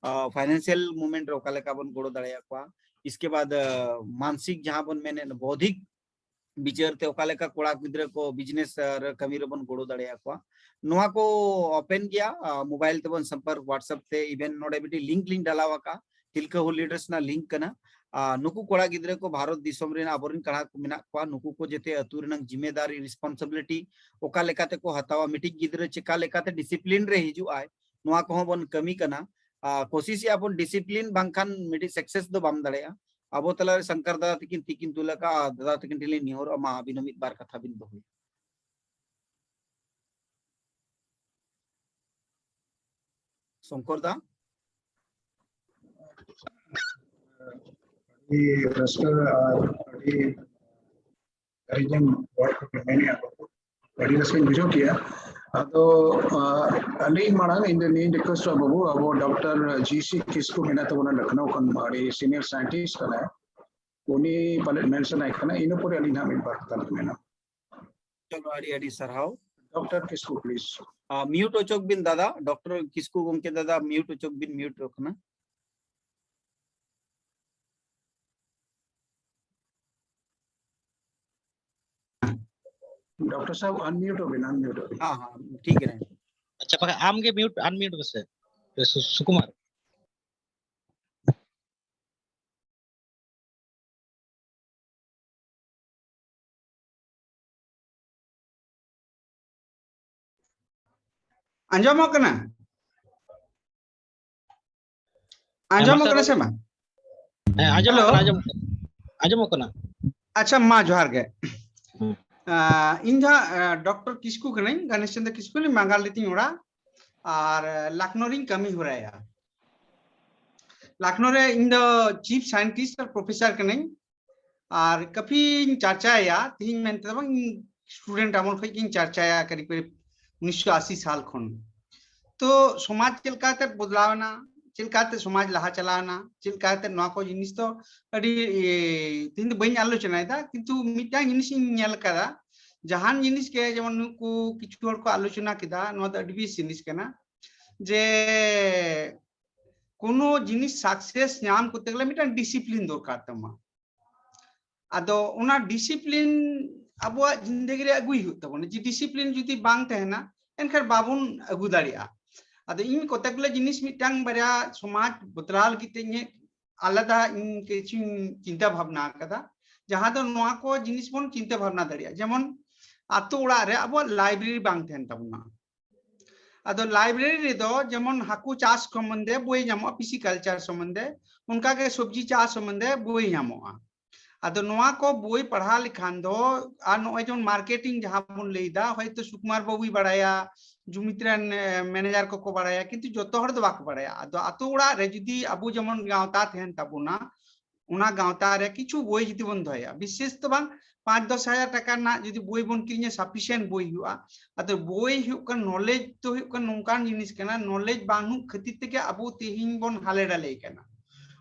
ᱯᱷᱟᱭᱱᱟᱱᱥᱤᱭᱟᱞ ᱢᱩᱵᱷᱢᱮᱱᱴ ᱨᱮ ᱚᱠᱟ ᱞᱮᱠᱟ ᱵᱚᱱ ᱜᱚᱲᱚ ᱫᱟᱲᱮᱭᱟᱠᱚᱣᱟ, ᱤᱥᱠᱮ ᱵᱟᱫ ᱢᱟᱱᱥᱤᱠ ᱡᱟᱦᱟᱸ ᱵᱚᱱ ᱢᱮᱱᱮᱫ ᱵᱚᱫᱷᱤᱠ ᱵᱤᱪᱟᱹᱨ ᱛᱮ ᱚᱠᱟ ᱞᱮᱠᱟ ᱠᱚᱲᱟ ᱜᱤᱫᱽᱨᱟᱹ ᱠᱚ ᱵᱤᱡᱽᱱᱮᱥ ᱨᱮ ᱠᱟᱹᱢᱤ ᱨᱮᱵᱚᱱ ᱜᱚᱲᱚ ᱫᱟᱲᱮᱭᱟᱠᱚᱣᱟ, ᱱᱚᱣᱟ ᱠᱚ ᱳᱯᱮᱱ ᱜᱮᱭᱟ᱾ ᱢᱳᱵᱟᱭᱤᱞ ᱛᱮᱵᱚᱱ ᱥᱚᱢᱯᱚᱨᱠ, WhatsApp ᱛᱮ, even ᱱᱚᱰᱮ ᱢᱤᱫᱴᱤᱡ ᱞᱤᱝᱠ ᱞᱤᱧ ᱰᱟᱞᱟᱣ ᱟᱠᱟᱫᱼᱟ, ᱛᱤᱞᱠᱟᱹ ᱦᱩᱞ ᱞᱤᱰᱟᱨᱥ ᱨᱮᱱᱟᱜ ᱞᱤᱝᱠ ᱠᱟᱱᱟ᱾ ᱟᱨ ᱱᱩᱠᱩ ᱠᱚᱲᱟ ᱜᱤᱫᱽᱨᱟᱹ ᱠᱚ ᱵᱷᱟᱨᱚᱛ ᱫᱤᱥᱚᱢ ᱨᱮᱱ ᱟᱵᱚᱨᱮᱱ ᱠᱟᱲᱟ ᱠᱚ ᱢᱮᱱᱟᱜ ᱠᱚᱣᱟ, ᱱᱩᱠᱩ ᱠᱚ ᱡᱟᱛᱮ ᱟᱹᱛᱩ ᱨᱮᱱᱟᱜ ᱡᱤᱢᱢᱮᱫᱟᱨᱤ, ᱨᱮᱥᱯᱚᱱᱥᱤᱵᱤᱞᱤᱴᱤ ᱚᱠᱟ ᱞᱮᱠᱟᱛᱮ ᱠᱚ ᱦᱟᱛᱟᱣᱟ, ᱢᱤᱫᱴᱤᱡ ᱜᱤᱫᱽᱨᱟᱹ ᱪᱮᱠᱟ ᱞᱮᱠᱟᱛᱮ ᱰᱤᱥᱤᱯᱞᱤᱱ ᱨᱮ ᱦᱤᱡᱩᱜ ᱟᱭ, ᱱᱚᱣᱟ ᱠᱚᱦᱚᱸ ᱵᱚᱱ ᱠᱟᱹᱢᱤ ᱠᱟᱱᱟ᱾ ᱟᱨ ᱠᱳᱥᱤᱥᱮᱜᱼᱟ ᱵᱚᱱ, ᱰᱤᱥᱤᱯᱞᱤᱱ ᱵᱟᱝᱠᱷᱟᱱ ᱢᱤᱫᱴᱤᱡ ᱥᱟᱠᱥᱮᱥ ᱫᱚ ᱵᱟᱢ ᱫᱟᱲᱮᱭᱟᱜᱼᱟ᱾ ᱟᱵᱚ ᱛᱟᱞᱟᱨᱮ ᱥᱚᱝᱠᱚᱨ ᱫᱟᱫᱟ ᱛᱟᱹᱠᱤᱱ ᱛᱤᱠᱤᱱ ᱛᱩᱞ ᱟᱠᱟᱫᱼᱟ, ᱫᱟᱫᱟ ᱛᱟᱹᱠᱤᱱ ᱴᱷᱮᱱ ᱞᱤᱧ ᱱᱮᱦᱚᱨᱚᱜᱼᱟ, ᱢᱟ ᱟᱹᱵᱤᱱ ᱦᱚᱸ ᱢᱤᱫ ᱵᱟᱨ ᱠᱟᱛᱷᱟ ᱵᱤᱱ ᱫᱚᱦᱚᱭᱟ᱾ ᱥᱚᱝᱠᱚᱨ ᱫᱟ᱾ ᱟᱹᱰᱤ ᱨᱟᱹᱥᱠᱟᱹ ᱟᱨ ᱟᱹᱰᱤ ᱟᱹᱰᱤ ᱜᱟᱱ ᱦᱚᱲ ᱠᱚ ᱢᱮᱱᱮᱜᱼᱟ, ᱟᱹᱰᱤ ᱨᱟᱹᱥᱠᱟᱹᱧ ᱵᱩᱡᱷᱟᱹᱣ ᱠᱮᱜᱼᱟ᱾ ᱟᱫᱚ, ᱟ, ᱟᱹᱞᱤᱧ ᱢᱟᱲᱟᱝ ᱤᱧ ᱫᱚ ᱱᱤᱭᱟᱹᱧ ᱨᱤᱠᱩᱭᱮᱥᱴᱟ ᱵᱟᱹᱵᱩ, ᱟᱵᱚ ᱰᱚᱠᱴᱚᱨ ᱡᱤ ᱥᱤ ᱠᱤᱥᱠᱩ ᱢᱮᱱᱟᱭ ᱛᱟᱵᱚᱱᱟ, ᱞᱚᱠᱷᱱᱚᱣ ᱠᱷᱚᱱ ᱟᱹᱰᱤ ᱥᱤᱱᱤᱭᱟᱨ ᱥᱟᱭᱮᱱᱴᱤᱥᱴ ᱠᱟᱱᱟᱭ, ᱩᱱᱤ ᱯᱟᱞᱮᱫ ᱢᱮᱱᱥᱚᱱ ᱟᱭ ᱠᱟᱱᱟ, ᱤᱱᱟᱹ ᱯᱚᱨᱮ ᱟᱹᱞᱤᱧ ᱦᱟᱸᱜ ᱢᱤᱫ ᱵᱟᱨ ᱠᱟᱛᱷᱟ ᱞᱤᱧ ᱢᱮᱱᱟ᱾ ᱪᱚᱞᱚ, ᱟᱹᱰᱤ ᱟᱹᱰᱤ ᱥᱟᱨᱦᱟᱣ᱾ Doctor Kisku, please. ᱢᱤᱭᱩᱴ ᱚᱪᱚᱠ ᱵᱤᱱ ᱫᱟᱫᱟ, ᱰᱚᱠᱴᱚᱨ ᱠᱤᱥᱠᱩ ᱜᱚᱢᱠᱮ ᱫᱟᱫᱟ, ᱢᱤᱭᱩᱴ ᱚᱪᱚᱠ ᱵᱤᱱ, ᱢᱤᱭᱩᱴ ᱟᱠᱟᱱᱟ᱾ ᱰᱚᱠᱴᱚᱨ ᱥᱟᱦᱮᱵ, ᱟᱱᱢᱤᱭᱩᱴ ᱵᱤᱱ, ᱟᱱᱢᱤᱭᱩᱴ ᱵᱤᱱ᱾ ᱦᱮᱸ, ᱦᱮᱸ, ᱴᱷᱤᱠ ᱜᱮᱭᱟ᱾ ᱟᱪᱪᱷᱟ, ᱯᱟᱠᱟ ᱟᱢ ᱜᱮ ᱢᱤᱭᱩᱴ, ᱟᱱᱢᱤᱭᱩᱴ ᱢᱮᱥᱮ, ᱥᱩ-, ᱥᱩᱠᱩᱢᱟᱨ᱾ ᱟᱸᱡᱚᱢᱚᱜ ᱠᱟᱱᱟ? ᱦᱮᱸ, ᱟᱸᱡᱚᱢᱚᱜ ᱢᱟᱥᱮ ᱠᱟᱱᱟ ᱨᱚᱲ ᱥᱮ ᱵᱤᱱ᱾ ᱵᱟᱝ? ᱦᱮᱸ, ᱟᱸᱡᱚᱢᱚᱜ ᱦᱮᱞᱳ᱾ ᱠᱟᱱᱟ, ᱟᱸᱡᱚᱢᱚᱜ ᱠᱟᱱᱟ᱾ ᱟᱸᱡᱚᱢᱚᱜ ᱠᱟᱱᱟ᱾ ᱟᱪᱪᱷᱟ, ᱢᱟ ᱡᱚᱦᱟᱨ ᱜᱮ᱾ ᱦᱩᱸ᱾ ᱟᱸ, ᱤᱧ ᱫᱚ ᱦᱟᱸᱜ, ᱟᱸ, ᱰᱚᱠᱴᱚᱨ ᱠᱤᱥᱠᱩ ᱠᱟᱹᱱᱟᱹᱧ, ᱜᱚᱱᱮᱥ ᱪᱚᱸᱫᱽᱨᱚ ᱠᱤᱥᱠᱩ ᱠᱟᱹᱱᱟᱹᱧ, ᱢᱟᱸᱜᱟᱞᱰᱤ ᱛᱤᱧ ᱚᱲᱟᱜ, ᱟᱨ, ᱟᱸ, ᱞᱟᱠᱷᱱᱳ ᱨᱤᱧ ᱠᱟᱹᱢᱤ ᱦᱚᱨᱟᱭᱟ᱾ ᱞᱟᱠᱷᱱᱳ ᱨᱮ ᱤᱧ ᱫᱚ ᱪᱤᱯ ᱥᱟᱭᱮᱱᱴᱤᱥᱴ ᱟᱨ ᱯᱨᱚᱯᱷᱮᱥᱟᱨ ᱠᱟᱹᱱᱟᱹᱧ, ᱟᱨ ᱠᱟᱹᱯᱷᱤᱧ ᱪᱟᱨᱪᱟᱭᱟ, ᱛᱤᱦᱤᱧ ᱢᱮᱱᱛᱮ ᱫᱚ ᱵᱟᱝ, ᱤᱧ ᱥᱴᱩᱰᱮᱱᱴ ᱟᱢᱚᱞ ᱠᱷᱚᱱ ᱜᱤᱧ ᱪᱟᱨᱪᱟᱭᱟ, ᱠᱟᱹᱨᱤᱵ ᱠᱟᱹᱨᱤᱵ ᱩᱱᱤᱥᱥᱚ ᱟᱥᱤ ᱥᱟᱞ ᱠᱷᱚᱱ᱾ ᱛᱚ ᱥᱚᱢᱟᱡᱽ ᱪᱮᱫ ᱞᱮᱠᱟᱛᱮ ᱵᱚᱫᱞᱟᱣ ᱮᱱᱟ, ᱪᱮᱫ ᱞᱮᱠᱟᱛᱮ ᱥᱚᱢᱟᱡᱽ ᱞᱟᱦᱟ ᱪᱟᱞᱟᱣ ᱮᱱᱟ, ᱪᱮᱫ ᱞᱮᱠᱟᱛᱮ ᱱᱚᱣᱟ ᱠᱚ ᱡᱤᱱᱤᱥ ᱫᱚ ᱟᱹᱰᱤ, ᱮ, ᱛᱮᱦᱮᱧ ᱫᱚ ᱵᱟᱹᱧ ᱟᱞᱳᱪᱚᱱᱟᱭᱮᱫᱟ, ᱠᱤᱱᱛᱩ ᱢᱤᱫᱴᱟᱝ ᱡᱤᱱᱤᱥ ᱤᱧ ᱧᱮᱞ ᱟᱠᱟᱫᱟ ᱡᱟᱦᱟᱱ ᱡᱤᱱᱤᱥ ᱜᱮ, ᱡᱮᱢᱚᱱ ᱱᱩᱠᱩ ᱠᱤᱪᱷᱩ ᱦᱚᱲ ᱠᱚ ᱟᱞᱳᱪᱚᱱᱟ ᱠᱮᱫᱟ, ᱱᱚᱣᱟ ᱫᱚ ᱟᱹᱰᱤ ᱵᱮᱥ ᱡᱤᱱᱤᱥ ᱠᱟᱱᱟ, ᱡᱮ ᱠᱳᱱᱳ ᱡᱤᱱᱤᱥ ᱥᱟᱠᱥᱮᱥ ᱧᱟᱢ ᱠᱚᱨᱛᱮ ᱜᱮᱞᱮ ᱢᱤᱫᱴᱟᱝ ᱰᱤᱥᱤᱯᱞᱤᱱ ᱫᱚᱨᱠᱟᱨ ᱛᱟᱢᱟ᱾ ᱟᱫᱚ ᱚᱱᱟ ᱰᱤᱥᱤᱯᱞᱤᱱ ᱟᱵᱚᱣᱟᱜ ᱡᱤᱱᱫᱮᱜᱤ ᱨᱮ ᱟᱹᱜᱩᱭ ᱦᱩᱭᱩᱜ ᱛᱟᱵᱚᱱᱟ᱾ ᱡᱮ ᱰᱤᱥᱤᱯᱞᱤᱱ ᱡᱩᱫᱤ ᱵᱟᱝ ᱛᱟᱦᱮᱱᱟ, ᱮᱱᱠᱷᱟᱱ ᱵᱟᱵᱚᱱ ᱟᱹᱜᱩ ᱫᱟᱲᱮᱭᱟᱜᱼᱟ᱾ ᱟᱫᱚ ᱤᱧ ᱠᱚᱛᱮᱠ ᱜᱩᱞᱟ ᱡᱤᱱᱤᱥ ᱢᱤᱫᱴᱟᱝ ᱵᱟᱨᱭᱟ ᱥᱚᱢᱟᱡᱽ ᱵᱚᱫᱞᱟᱣ ᱞᱟᱹᱜᱤᱫ ᱛᱮ ᱤᱧᱟᱹᱜ ᱟᱞᱟᱫᱟ ᱤᱧ ᱠᱤᱪᱷᱩᱧ ᱪᱤᱱᱛᱟᱹ ᱵᱷᱟᱵᱽᱱᱟ ᱟᱠᱟᱫᱟ, ᱡᱟᱦᱟᱸ ᱫᱚ ᱱᱚᱣᱟ ᱠᱚ ᱡᱤᱱᱤᱥ ᱵᱚᱱ ᱪᱤᱱᱛᱟᱹ ᱵᱷᱟᱵᱽᱱᱟ ᱫᱟᱲᱮᱭᱟᱜᱼᱟ᱾ ᱡᱮᱢᱚᱱ ᱟᱛᱳ ᱚᱲᱟᱜ ᱨᱮ ᱟᱵᱚᱣᱟᱜ ᱞᱟᱭᱵᱨᱮᱨᱤ ᱵᱟᱝ ᱛᱟᱦᱮᱱ ᱛᱟᱵᱚᱱᱟ᱾ ᱟᱫᱚ ᱞᱟᱭᱵᱨᱮᱨᱤ ᱨᱮᱫᱚ ᱡᱮᱢᱚᱱ ᱦᱟᱹᱠᱩ ᱪᱟᱥ ᱥᱚᱢᱵᱚᱱᱫᱷᱮ ᱵᱳᱭ ᱧᱟᱢᱚᱜᱼᱟ, ᱯᱤᱥᱤᱠᱟᱞᱪᱟᱨ ᱥᱚᱢᱵᱚᱱᱫᱷᱮ, ᱚᱱᱠᱟᱜᱮ ᱥᱚᱵᱽᱡᱤ ᱪᱟᱥ ᱥᱚᱢᱵᱚᱱᱫᱷᱮ ᱵᱳᱭ ᱧᱟᱢᱚᱜᱼᱟ᱾ ᱟᱫᱚ ᱱᱚᱣᱟ ᱠᱚ ᱵᱳᱭ ᱯᱟᱲᱦᱟᱣ ᱞᱮᱠᱷᱟᱱ ᱫᱚ, ᱟᱨ ᱱᱚᱜᱼᱚᱭ ᱡᱮᱢᱚᱱ ᱢᱟᱨᱠᱮᱴᱤᱝ ᱡᱟᱦᱟᱸ ᱵᱚᱱ ᱞᱟᱹᱭᱫᱟ, ᱦᱚᱭᱛᱳ ᱥᱩᱠᱩᱢᱟᱨ ᱵᱟᱹᱵᱩᱭ ᱵᱟᱲᱟᱭᱟ, ᱡᱩᱢᱤᱛ ᱨᱮᱱ ᱢᱮᱱᱮᱡᱟᱨ ᱠᱚᱠᱚ ᱵᱟᱲᱟᱭᱟ, ᱠᱤᱱᱛᱩ ᱡᱚᱛᱚ ᱦᱚᱲ ᱫᱚ ᱵᱟᱠᱚ ᱵᱟᱲᱟᱭᱟ᱾ ᱟᱫᱚ ᱟᱛᱳ ᱚᱲᱟᱜ ᱨᱮ ᱡᱩᱫᱤ ᱟᱵᱚ ᱡᱮᱢᱚᱱ ᱜᱟᱶᱛᱟ ᱛᱟᱦᱮᱱ ᱛᱟᱵᱚᱱᱟ, ᱚᱱᱟ ᱜᱟᱶᱛᱟ ᱨᱮ ᱠᱤᱪᱷᱩ ᱵᱳᱭ ᱡᱩᱫᱤ ᱵᱚᱱ ᱫᱚᱦᱚᱭᱟ, ᱵᱤᱥᱮᱥ ᱫᱚ ᱵᱟᱝ, ᱯᱟᱸᱪ ᱫᱚᱥ ᱦᱟᱡᱟᱨ ᱴᱟᱠᱟ ᱨᱮᱱᱟᱜ ᱡᱩᱫᱤ ᱵᱳᱭ ᱵᱚᱱ ᱠᱤᱨᱤᱧᱟ, ᱥᱟᱯᱷᱤᱥᱤᱭᱮᱱᱴ ᱵᱳᱭ ᱦᱩᱭᱩᱜᱼᱟ᱾ ᱟᱫᱚ ᱵᱳᱭ ᱦᱩᱭᱩᱜ ᱠᱟᱱᱟ, ᱱᱚᱞᱮᱡᱽ ᱫᱚ ᱦᱩᱭᱩᱜ ᱠᱟᱱᱟ ᱱᱚᱝᱠᱟᱱ ᱡᱤᱱᱤᱥ ᱠᱟᱱᱟ, ᱱᱚᱞᱮᱡᱽ ᱵᱟᱹᱱᱩᱜ ᱠᱷᱟᱹᱛᱤᱨ ᱛᱮᱜᱮ ᱟᱵᱚ ᱛᱮᱦᱮᱧ ᱵᱚᱱ ᱦᱟᱞᱮ ᱰᱟᱞᱮ ᱠᱟᱱᱟ᱾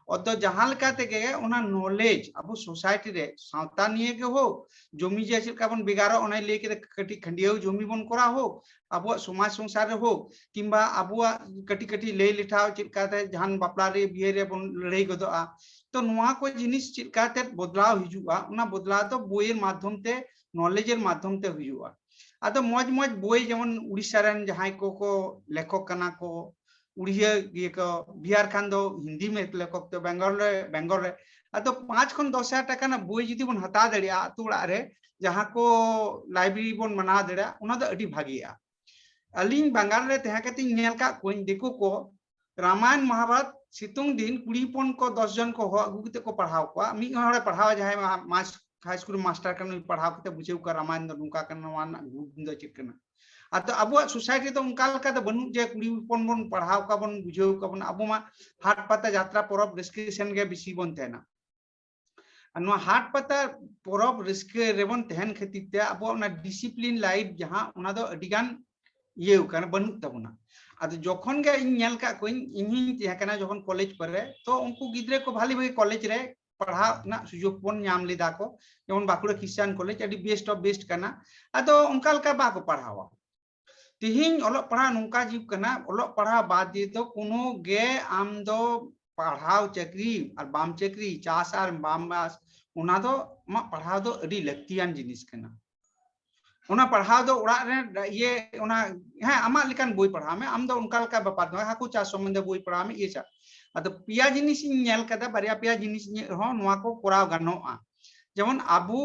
ᱚᱛᱚ ᱡᱟᱦᱟᱸ ᱞᱮᱠᱟ ᱛᱮᱜᱮ ᱚᱱᱟ ᱱᱚᱞᱮᱡᱽ ᱟᱵᱚ ᱥᱳᱥᱟᱭᱴᱤ ᱨᱮ, ᱥᱟᱶᱛᱟ ᱱᱤᱭᱮ ᱜᱮ ᱦᱳᱠ, ᱡᱚᱢᱤ ᱡᱟᱭᱜᱟ ᱪᱮᱫ ᱞᱮᱠᱟ ᱵᱚᱱ ᱵᱷᱮᱜᱟᱨᱚᱜ, ᱚᱱᱟᱭ ᱞᱟᱹᱭ ᱠᱮᱫᱟ, ᱠᱟᱹᱴᱤᱡ ᱠᱷᱟᱹᱱᱰᱤᱭᱟᱹᱣ ᱡᱚᱢᱤ ᱵᱚᱱ ᱠᱚᱨᱟᱣ ᱦᱳᱠ, ᱟᱵᱚᱣᱟᱜ ᱥᱚᱢᱟᱡᱽ ᱥᱚᱝᱥᱟᱨ ᱨᱮ ᱦᱳᱠ, ᱠᱤᱝᱵᱟ ᱟᱵᱚᱣᱟᱜ ᱠᱟᱹᱴᱤᱡ ᱠᱟᱹᱴᱤᱡ ᱞᱟᱹᱭ ᱞᱮᱴᱷᱟᱣ ᱪᱮᱫ ᱞᱮᱠᱟᱛᱮ ᱡᱟᱦᱟᱱ ᱵᱟᱯᱞᱟ ᱨᱮ, ᱵᱤᱦᱟᱹ ᱨᱮ ᱵᱚᱱ ᱞᱟᱹᱲᱦᱟᱹᱭ ᱜᱚᱫᱚᱜᱼᱟ᱾ ᱛᱚ ᱱᱚᱣᱟ ᱠᱚ ᱡᱤᱱᱤᱥ ᱪᱮᱫ ᱞᱮᱠᱟᱛᱮ ᱵᱚᱫᱞᱟᱣ ᱦᱤᱡᱩᱜᱼᱟ, ᱚᱱᱟ ᱵᱚᱫᱞᱟᱣ ᱫᱚ ᱵᱳᱭᱮᱨ ᱢᱟᱫᱽᱫᱷᱚᱢ ᱛᱮ, ᱱᱚᱞᱮᱡᱽ ᱮᱨ ᱢᱟᱫᱽᱫᱷᱚᱢ ᱛᱮ ᱦᱩᱭᱩᱜᱼᱟ᱾ ᱟᱫᱚ ᱢᱚᱡᱽ ᱢᱚᱡᱽ ᱵᱳᱭ, ᱡᱮᱢᱚᱱ ᱩᱲᱤᱥᱥᱟ ᱨᱮᱱ ᱡᱟᱦᱟᱸᱭ ᱠᱚᱠᱚ ᱞᱮᱠᱷᱚᱠ ᱠᱟᱱᱟ ᱠᱚ, ᱩᱲᱤᱭᱟᱹ ᱤᱭᱟᱹ ᱠᱚ, ᱵᱤᱦᱟᱨ ᱠᱷᱟᱱ ᱫᱚ ᱦᱤᱱᱫᱤ ᱢᱮ ᱞᱮᱠᱷᱚᱠ ᱛᱮ, ᱵᱮᱝᱜᱚᱞ ᱨᱮ, ᱵᱮᱝᱜᱚᱞ ᱨᱮ᱾ ᱟᱫᱚ ᱯᱟᱸᱪ ᱠᱷᱚᱱ ᱫᱚᱥ ᱦᱟᱡᱟᱨ ᱴᱟᱠᱟ ᱨᱮᱱᱟᱜ ᱵᱳᱭ ᱡᱩᱫᱤ ᱵᱚᱱ ᱦᱟᱛᱟᱣ ᱫᱟᱲᱮᱭᱟᱜᱼᱟ ᱟᱹᱛᱩ ᱚᱲᱟᱜ ᱨᱮ, ᱡᱟᱦᱟᱸ ᱠᱚ ᱞᱟᱭᱵᱨᱮᱨᱤ ᱵᱚᱱ ᱵᱮᱱᱟᱣ ᱫᱟᱲᱮᱭᱟᱜᱼᱟ, ᱚᱱᱟ ᱫᱚ ᱟᱹᱰᱤ ᱵᱷᱟᱜᱮᱜᱼᱟ᱾ ᱟᱹᱞᱤᱧ ᱵᱟᱝᱜᱟᱞ ᱨᱮ ᱛᱟᱦᱮᱸ ᱠᱟᱛᱮᱧ ᱧᱮᱞ ᱠᱟᱜ ᱠᱚᱣᱟᱧ, ᱫᱤᱠᱩ ᱠᱚ ᱨᱟᱢᱟᱭᱚᱱ ᱢᱚᱦᱟᱵᱷᱟᱨᱚᱛ ᱥᱤᱛᱩᱝ ᱫᱤᱱ ᱠᱩᱲᱤ ᱦᱚᱯᱚᱱ ᱠᱚ ᱫᱚᱥ ᱡᱚᱱ ᱠᱚ ᱦᱚᱦᱚ ᱟᱹᱜᱩ ᱠᱟᱛᱮ ᱠᱚ ᱯᱟᱲᱦᱟᱣ ᱠᱚᱣᱟ᱾ ᱢᱤᱫ ᱦᱚᱲᱮ ᱯᱟᱲᱦᱟᱣᱟ, ᱡᱟᱦᱟᱸᱭ ᱢᱟ-, ᱢᱟᱥ-, ᱦᱟᱭ ᱥᱠᱩᱞ ᱢᱟᱥᱴᱟᱨ ᱠᱟᱱᱟ, ᱩᱱᱤ ᱯᱟᱲᱦᱟᱣ ᱠᱟᱛᱮ ᱵᱩᱡᱷᱟᱹᱣ ᱠᱚᱣᱟ ᱨᱟᱢᱟᱭᱚᱱ ᱫᱚ ᱱᱚᱝᱠᱟ ᱠᱟᱱᱟ, ᱱᱚᱣᱟ ᱨᱮᱱᱟᱜ ᱜᱩᱱ ᱫᱚ ᱪᱮᱫ ᱠᱟᱱᱟ᱾ ᱟᱫᱚ ᱟᱵᱚᱣᱟᱜ ᱥᱳᱥᱟᱭᱴᱤ ᱫᱚ ᱚᱱᱠᱟ ᱞᱮᱠᱟ ᱫᱚ ᱵᱟᱹᱱᱩᱜ ᱡᱮ ᱠᱩᱲᱤ ᱦᱚᱯᱚᱱ ᱵᱚᱱ ᱯᱟᱲᱦᱟᱣ ᱠᱚᱣᱟ ᱵᱚᱱ, ᱵᱩᱡᱷᱟᱹᱣ ᱠᱚᱣᱟ ᱵᱚᱱ᱾ ᱟᱵᱚ ᱢᱟ ᱦᱟᱴ ᱯᱟᱛᱟ ᱡᱟᱛᱨᱟ ᱯᱚᱨᱚᱵᱽ ᱨᱟᱹᱥᱠᱟᱹ ᱥᱮᱱ ᱜᱮ ᱵᱮᱥᱤ ᱵᱚᱱ ᱛᱟᱦᱮᱱᱟ᱾ ᱟᱨ ᱱᱚᱣᱟ ᱦᱟᱴ ᱯᱟᱛᱟ ᱯᱚᱨᱚᱵᱽ ᱨᱟᱹᱥᱠᱟᱹ ᱨᱮᱵᱚᱱ ᱛᱟᱦᱮᱱ ᱠᱷᱟᱹᱛᱤᱨ ᱛᱮ ᱟᱵᱚᱣᱟᱜ ᱚᱱᱟ ᱰᱤᱥᱤᱯᱞᱤᱱ ᱞᱟᱭᱤᱯᱷ ᱡᱟᱦᱟᱸ, ᱚᱱᱟ ᱫᱚ ᱟᱹᱰᱤ ᱜᱟᱱ ᱤᱭᱟᱹ ᱠᱟᱱᱟ, ᱵᱟᱹᱱᱩᱜ ᱛᱟᱵᱚᱱᱟ᱾ ᱟᱫᱚ ᱡᱚᱠᱷᱚᱱ ᱜᱮ ᱤᱧ ᱧᱮᱞ ᱠᱟᱜ ᱠᱚᱣᱟᱧ, ᱤᱧ ᱦᱚᱸᱧ ᱛᱟᱦᱮᱸ ᱠᱟᱱᱟ ᱡᱚᱠᱷᱚᱱ ᱠᱚᱞᱮᱡᱽ ᱠᱚᱨᱮ, ᱛᱚ ᱩᱱᱠᱩ ᱜᱤᱫᱽᱨᱟᱹ ᱠᱚ ᱵᱷᱟᱞᱤ ᱵᱷᱟᱜᱤ ᱠᱚᱞᱮᱡᱽ ᱨᱮ ᱯᱟᱲᱦᱟᱣ ᱨᱮᱱᱟᱜ ᱥᱩᱡᱳᱜᱽ ᱵᱚᱱ ᱧᱟᱢ ᱞᱮᱫᱟ ᱠᱚ, ᱡᱮᱢᱚᱱ ᱵᱟᱸᱠᱩᱲᱟ ᱠᱷᱨᱤᱥᱴᱟᱱ ᱠᱚᱞᱮᱡᱽ ᱟᱹᱰᱤ best of best ᱠᱟᱱᱟ᱾ ᱟᱫᱚ ᱚᱱᱠᱟ ᱞᱮᱠᱟ ᱵᱟᱠᱚ ᱯᱟᱲᱦᱟᱣᱟ᱾ ᱛᱤᱦᱤᱧ ᱚᱞᱚᱜ ᱯᱟᱲᱦᱟᱣ ᱱᱚᱝᱠᱟ ᱡᱩᱜᱽ ᱠᱟᱱᱟ, ᱚᱞᱚᱜ ᱯᱟᱲᱦᱟᱣ ᱵᱟᱫ ᱫᱤᱭᱮ ᱫᱚ ᱠᱳᱱᱳ ᱜᱮ ᱟᱢ ᱫᱚ ᱯᱟᱲᱦᱟᱣ ᱪᱟᱹᱠᱨᱤ ᱟᱨ ᱵᱟᱢ ᱪᱟᱹᱠᱨᱤ, ᱪᱟᱥ ᱟᱨ ᱵᱟᱢ ᱪᱟᱥ, ᱚᱱᱟ ᱫᱚ ᱟᱢᱟᱜ ᱯᱟᱲᱦᱟᱣ ᱫᱚ ᱟᱹᱰᱤ ᱞᱟᱹᱠᱛᱤᱭᱟᱱ ᱡᱤᱱᱤᱥ ᱠᱟᱱᱟ᱾ ᱚᱱᱟ ᱯᱟᱲᱦᱟᱣ ᱫᱚ ᱚᱲᱟᱜ ᱨᱮ ᱤᱭᱟᱹ ᱚᱱᱟ, ᱦᱮᱸ, ᱟᱢᱟᱜ ᱞᱮᱠᱟᱱ ᱵᱳᱭ ᱯᱟᱲᱦᱟᱣ ᱢᱮ, ᱟᱢ ᱫᱚ ᱚᱱᱠᱟ ᱞᱮᱠᱟ ᱵᱮᱯᱟᱨ ᱫᱚ ᱦᱟᱹᱠᱩ ᱪᱟᱥ ᱥᱚᱢᱵᱚᱱᱫᱷᱮ ᱵᱳᱭ ᱯᱟᱲᱦᱟᱣ ᱢᱮ, ᱤᱭᱟᱹ ᱪᱟᱥ᱾ ᱟᱫᱚ ᱯᱮᱭᱟ ᱡᱤᱱᱤᱥ ᱤᱧ ᱧᱮᱞ ᱠᱟᱫᱟ, ᱵᱟᱨᱭᱟ ᱯᱮᱭᱟ ᱡᱤᱱᱤᱥ ᱤᱧᱟᱹᱜ ᱨᱮᱦᱚᱸ ᱱᱚᱣᱟ ᱠᱚ ᱠᱚᱨᱟᱣ ᱜᱟᱱᱚᱜᱼᱟ᱾ ᱡᱮᱢᱚᱱ ᱟᱵᱚ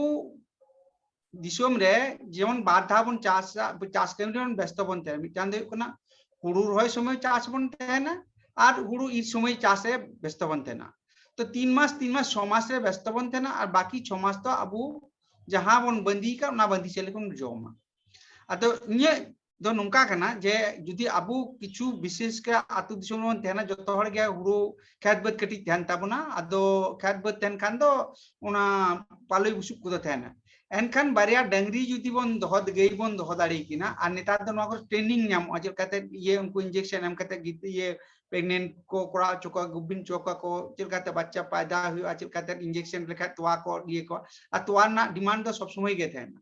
ᱫᱤᱥᱚᱢ ᱨᱮ ᱡᱮᱢᱚᱱ ᱵᱟᱨ ᱫᱷᱟᱣ ᱵᱚᱱ ᱪᱟᱥᱟ, ᱪᱟᱥ ᱠᱟᱹᱢᱤ ᱨᱮᱵᱚᱱ ᱵᱮᱥᱛᱚ ᱵᱚᱱ ᱛᱟᱦᱮᱱᱟ᱾ ᱢᱤᱫᱴᱟᱝ ᱫᱚ ᱦᱩᱭᱩᱜ ᱠᱟᱱᱟ ᱦᱩᱲᱩ ᱨᱚᱦᱚᱭ ᱥᱚᱢᱚᱭ ᱪᱟᱥ ᱵᱚᱱ ᱛᱟᱦᱮᱱᱟ ᱟᱨ ᱦᱩᱲᱩ ᱤᱨ ᱥᱚᱢᱚᱭ ᱪᱟᱥ ᱨᱮ ᱵᱮᱥᱛᱚ ᱵᱚᱱ ᱛᱟᱦᱮᱱᱟ᱾ ᱛᱚ ᱛᱤᱱ ᱢᱟᱥ, ᱛᱤᱱ ᱢᱟᱥ, ᱪᱷᱚ ᱢᱟᱥ ᱨᱮ ᱵᱮᱥᱛᱚ ᱵᱚᱱ ᱛᱟᱦᱮᱱᱟ ᱟᱨ ᱵᱟᱠᱤ ᱪᱷᱚ ᱢᱟᱥ ᱫᱚ ᱟᱵᱚ ᱡᱟᱦᱟᱸ ᱵᱚᱱ ᱵᱟᱸᱫᱤ ᱟᱠᱟᱫ ᱚᱱᱟ ᱵᱟᱸᱫᱤ ᱪᱟᱣᱞᱮ ᱵᱚᱱ ᱡᱚᱢᱟ᱾ ᱟᱫᱚ ᱤᱧᱟᱹᱜ ᱫᱚ ᱱᱚᱝᱠᱟ ᱠᱟᱱᱟ ᱡᱮ ᱡᱩᱫᱤ ᱟᱵᱚ ᱠᱤᱪᱷᱩ ᱵᱤᱥᱮᱥ ᱠᱟᱨ ᱟᱹᱛᱩ ᱫᱤᱥᱚᱢ ᱨᱮᱵᱚᱱ ᱛᱟᱦᱮᱱᱟ, ᱡᱚᱛᱚ ᱦᱚᱲ ᱜᱮ ᱦᱩᱲᱩ ᱠᱷᱮᱛ ᱵᱟᱹᱫᱽ ᱠᱟᱹᱴᱤᱡ ᱛᱟᱦᱮᱱ ᱛᱟᱵᱚᱱᱟ, ᱟᱫᱚ ᱠᱷᱮᱛ ᱵᱟᱹᱫᱽ ᱛᱟᱦᱮᱱ ᱠᱷᱟᱱ ᱫᱚ ᱚᱱᱟ ᱯᱟᱞᱚᱭ ᱵᱩᱥᱩᱵ ᱠᱚᱫᱚ ᱛᱟᱦᱮᱱᱟ᱾ ᱮᱱᱠᱷᱟᱱ ᱵᱟᱨᱭᱟ ᱰᱟᱝᱨᱤ ᱡᱩᱫᱤ ᱵᱚᱱ ᱫᱚᱦᱚ, ᱜᱟᱹᱭ ᱵᱚᱱ ᱫᱚᱦᱚ ᱫᱟᱲᱮᱭᱟᱠᱤᱱᱟ, ᱟᱨ ᱱᱮᱛᱟᱨ ᱫᱚ ᱱᱚᱣᱟ ᱠᱚᱨᱮ training ᱧᱟᱢᱚᱜᱼᱟ, ᱪᱮᱫ ᱞᱮᱠᱟᱛᱮ ᱤᱭᱟᱹ ᱩᱱᱠᱩ injection ᱮᱢ ᱠᱟᱛᱮ ᱜᱤᱫ-, ᱤᱭᱟᱹ pregnant ᱠᱚ ᱠᱚᱨᱟᱣ ᱦᱚᱪᱚ ᱠᱚᱣᱟ, ᱜᱩᱵᱤᱱ ᱦᱚᱪᱚ ᱠᱚᱣᱟ ᱠᱚ, ᱪᱮᱫ ᱞᱮᱠᱟᱛᱮ ᱵᱟᱪᱪᱟ ᱯᱟᱭᱫᱟ ᱦᱩᱭᱩᱜᱼᱟ, ᱪᱮᱫ ᱞᱮᱠᱟᱛᱮ injection ᱞᱮᱠᱷᱟᱡ ᱛᱚᱣᱟ ᱠᱚ ᱤᱭᱟᱹ ᱠᱚ, ᱟᱨ ᱛᱚᱣᱟ ᱨᱮᱱᱟᱜ demand ᱫᱚ ᱥᱚᱵ ᱥᱚᱢᱚᱭ ᱜᱮ ᱛᱟᱦᱮᱱᱟ᱾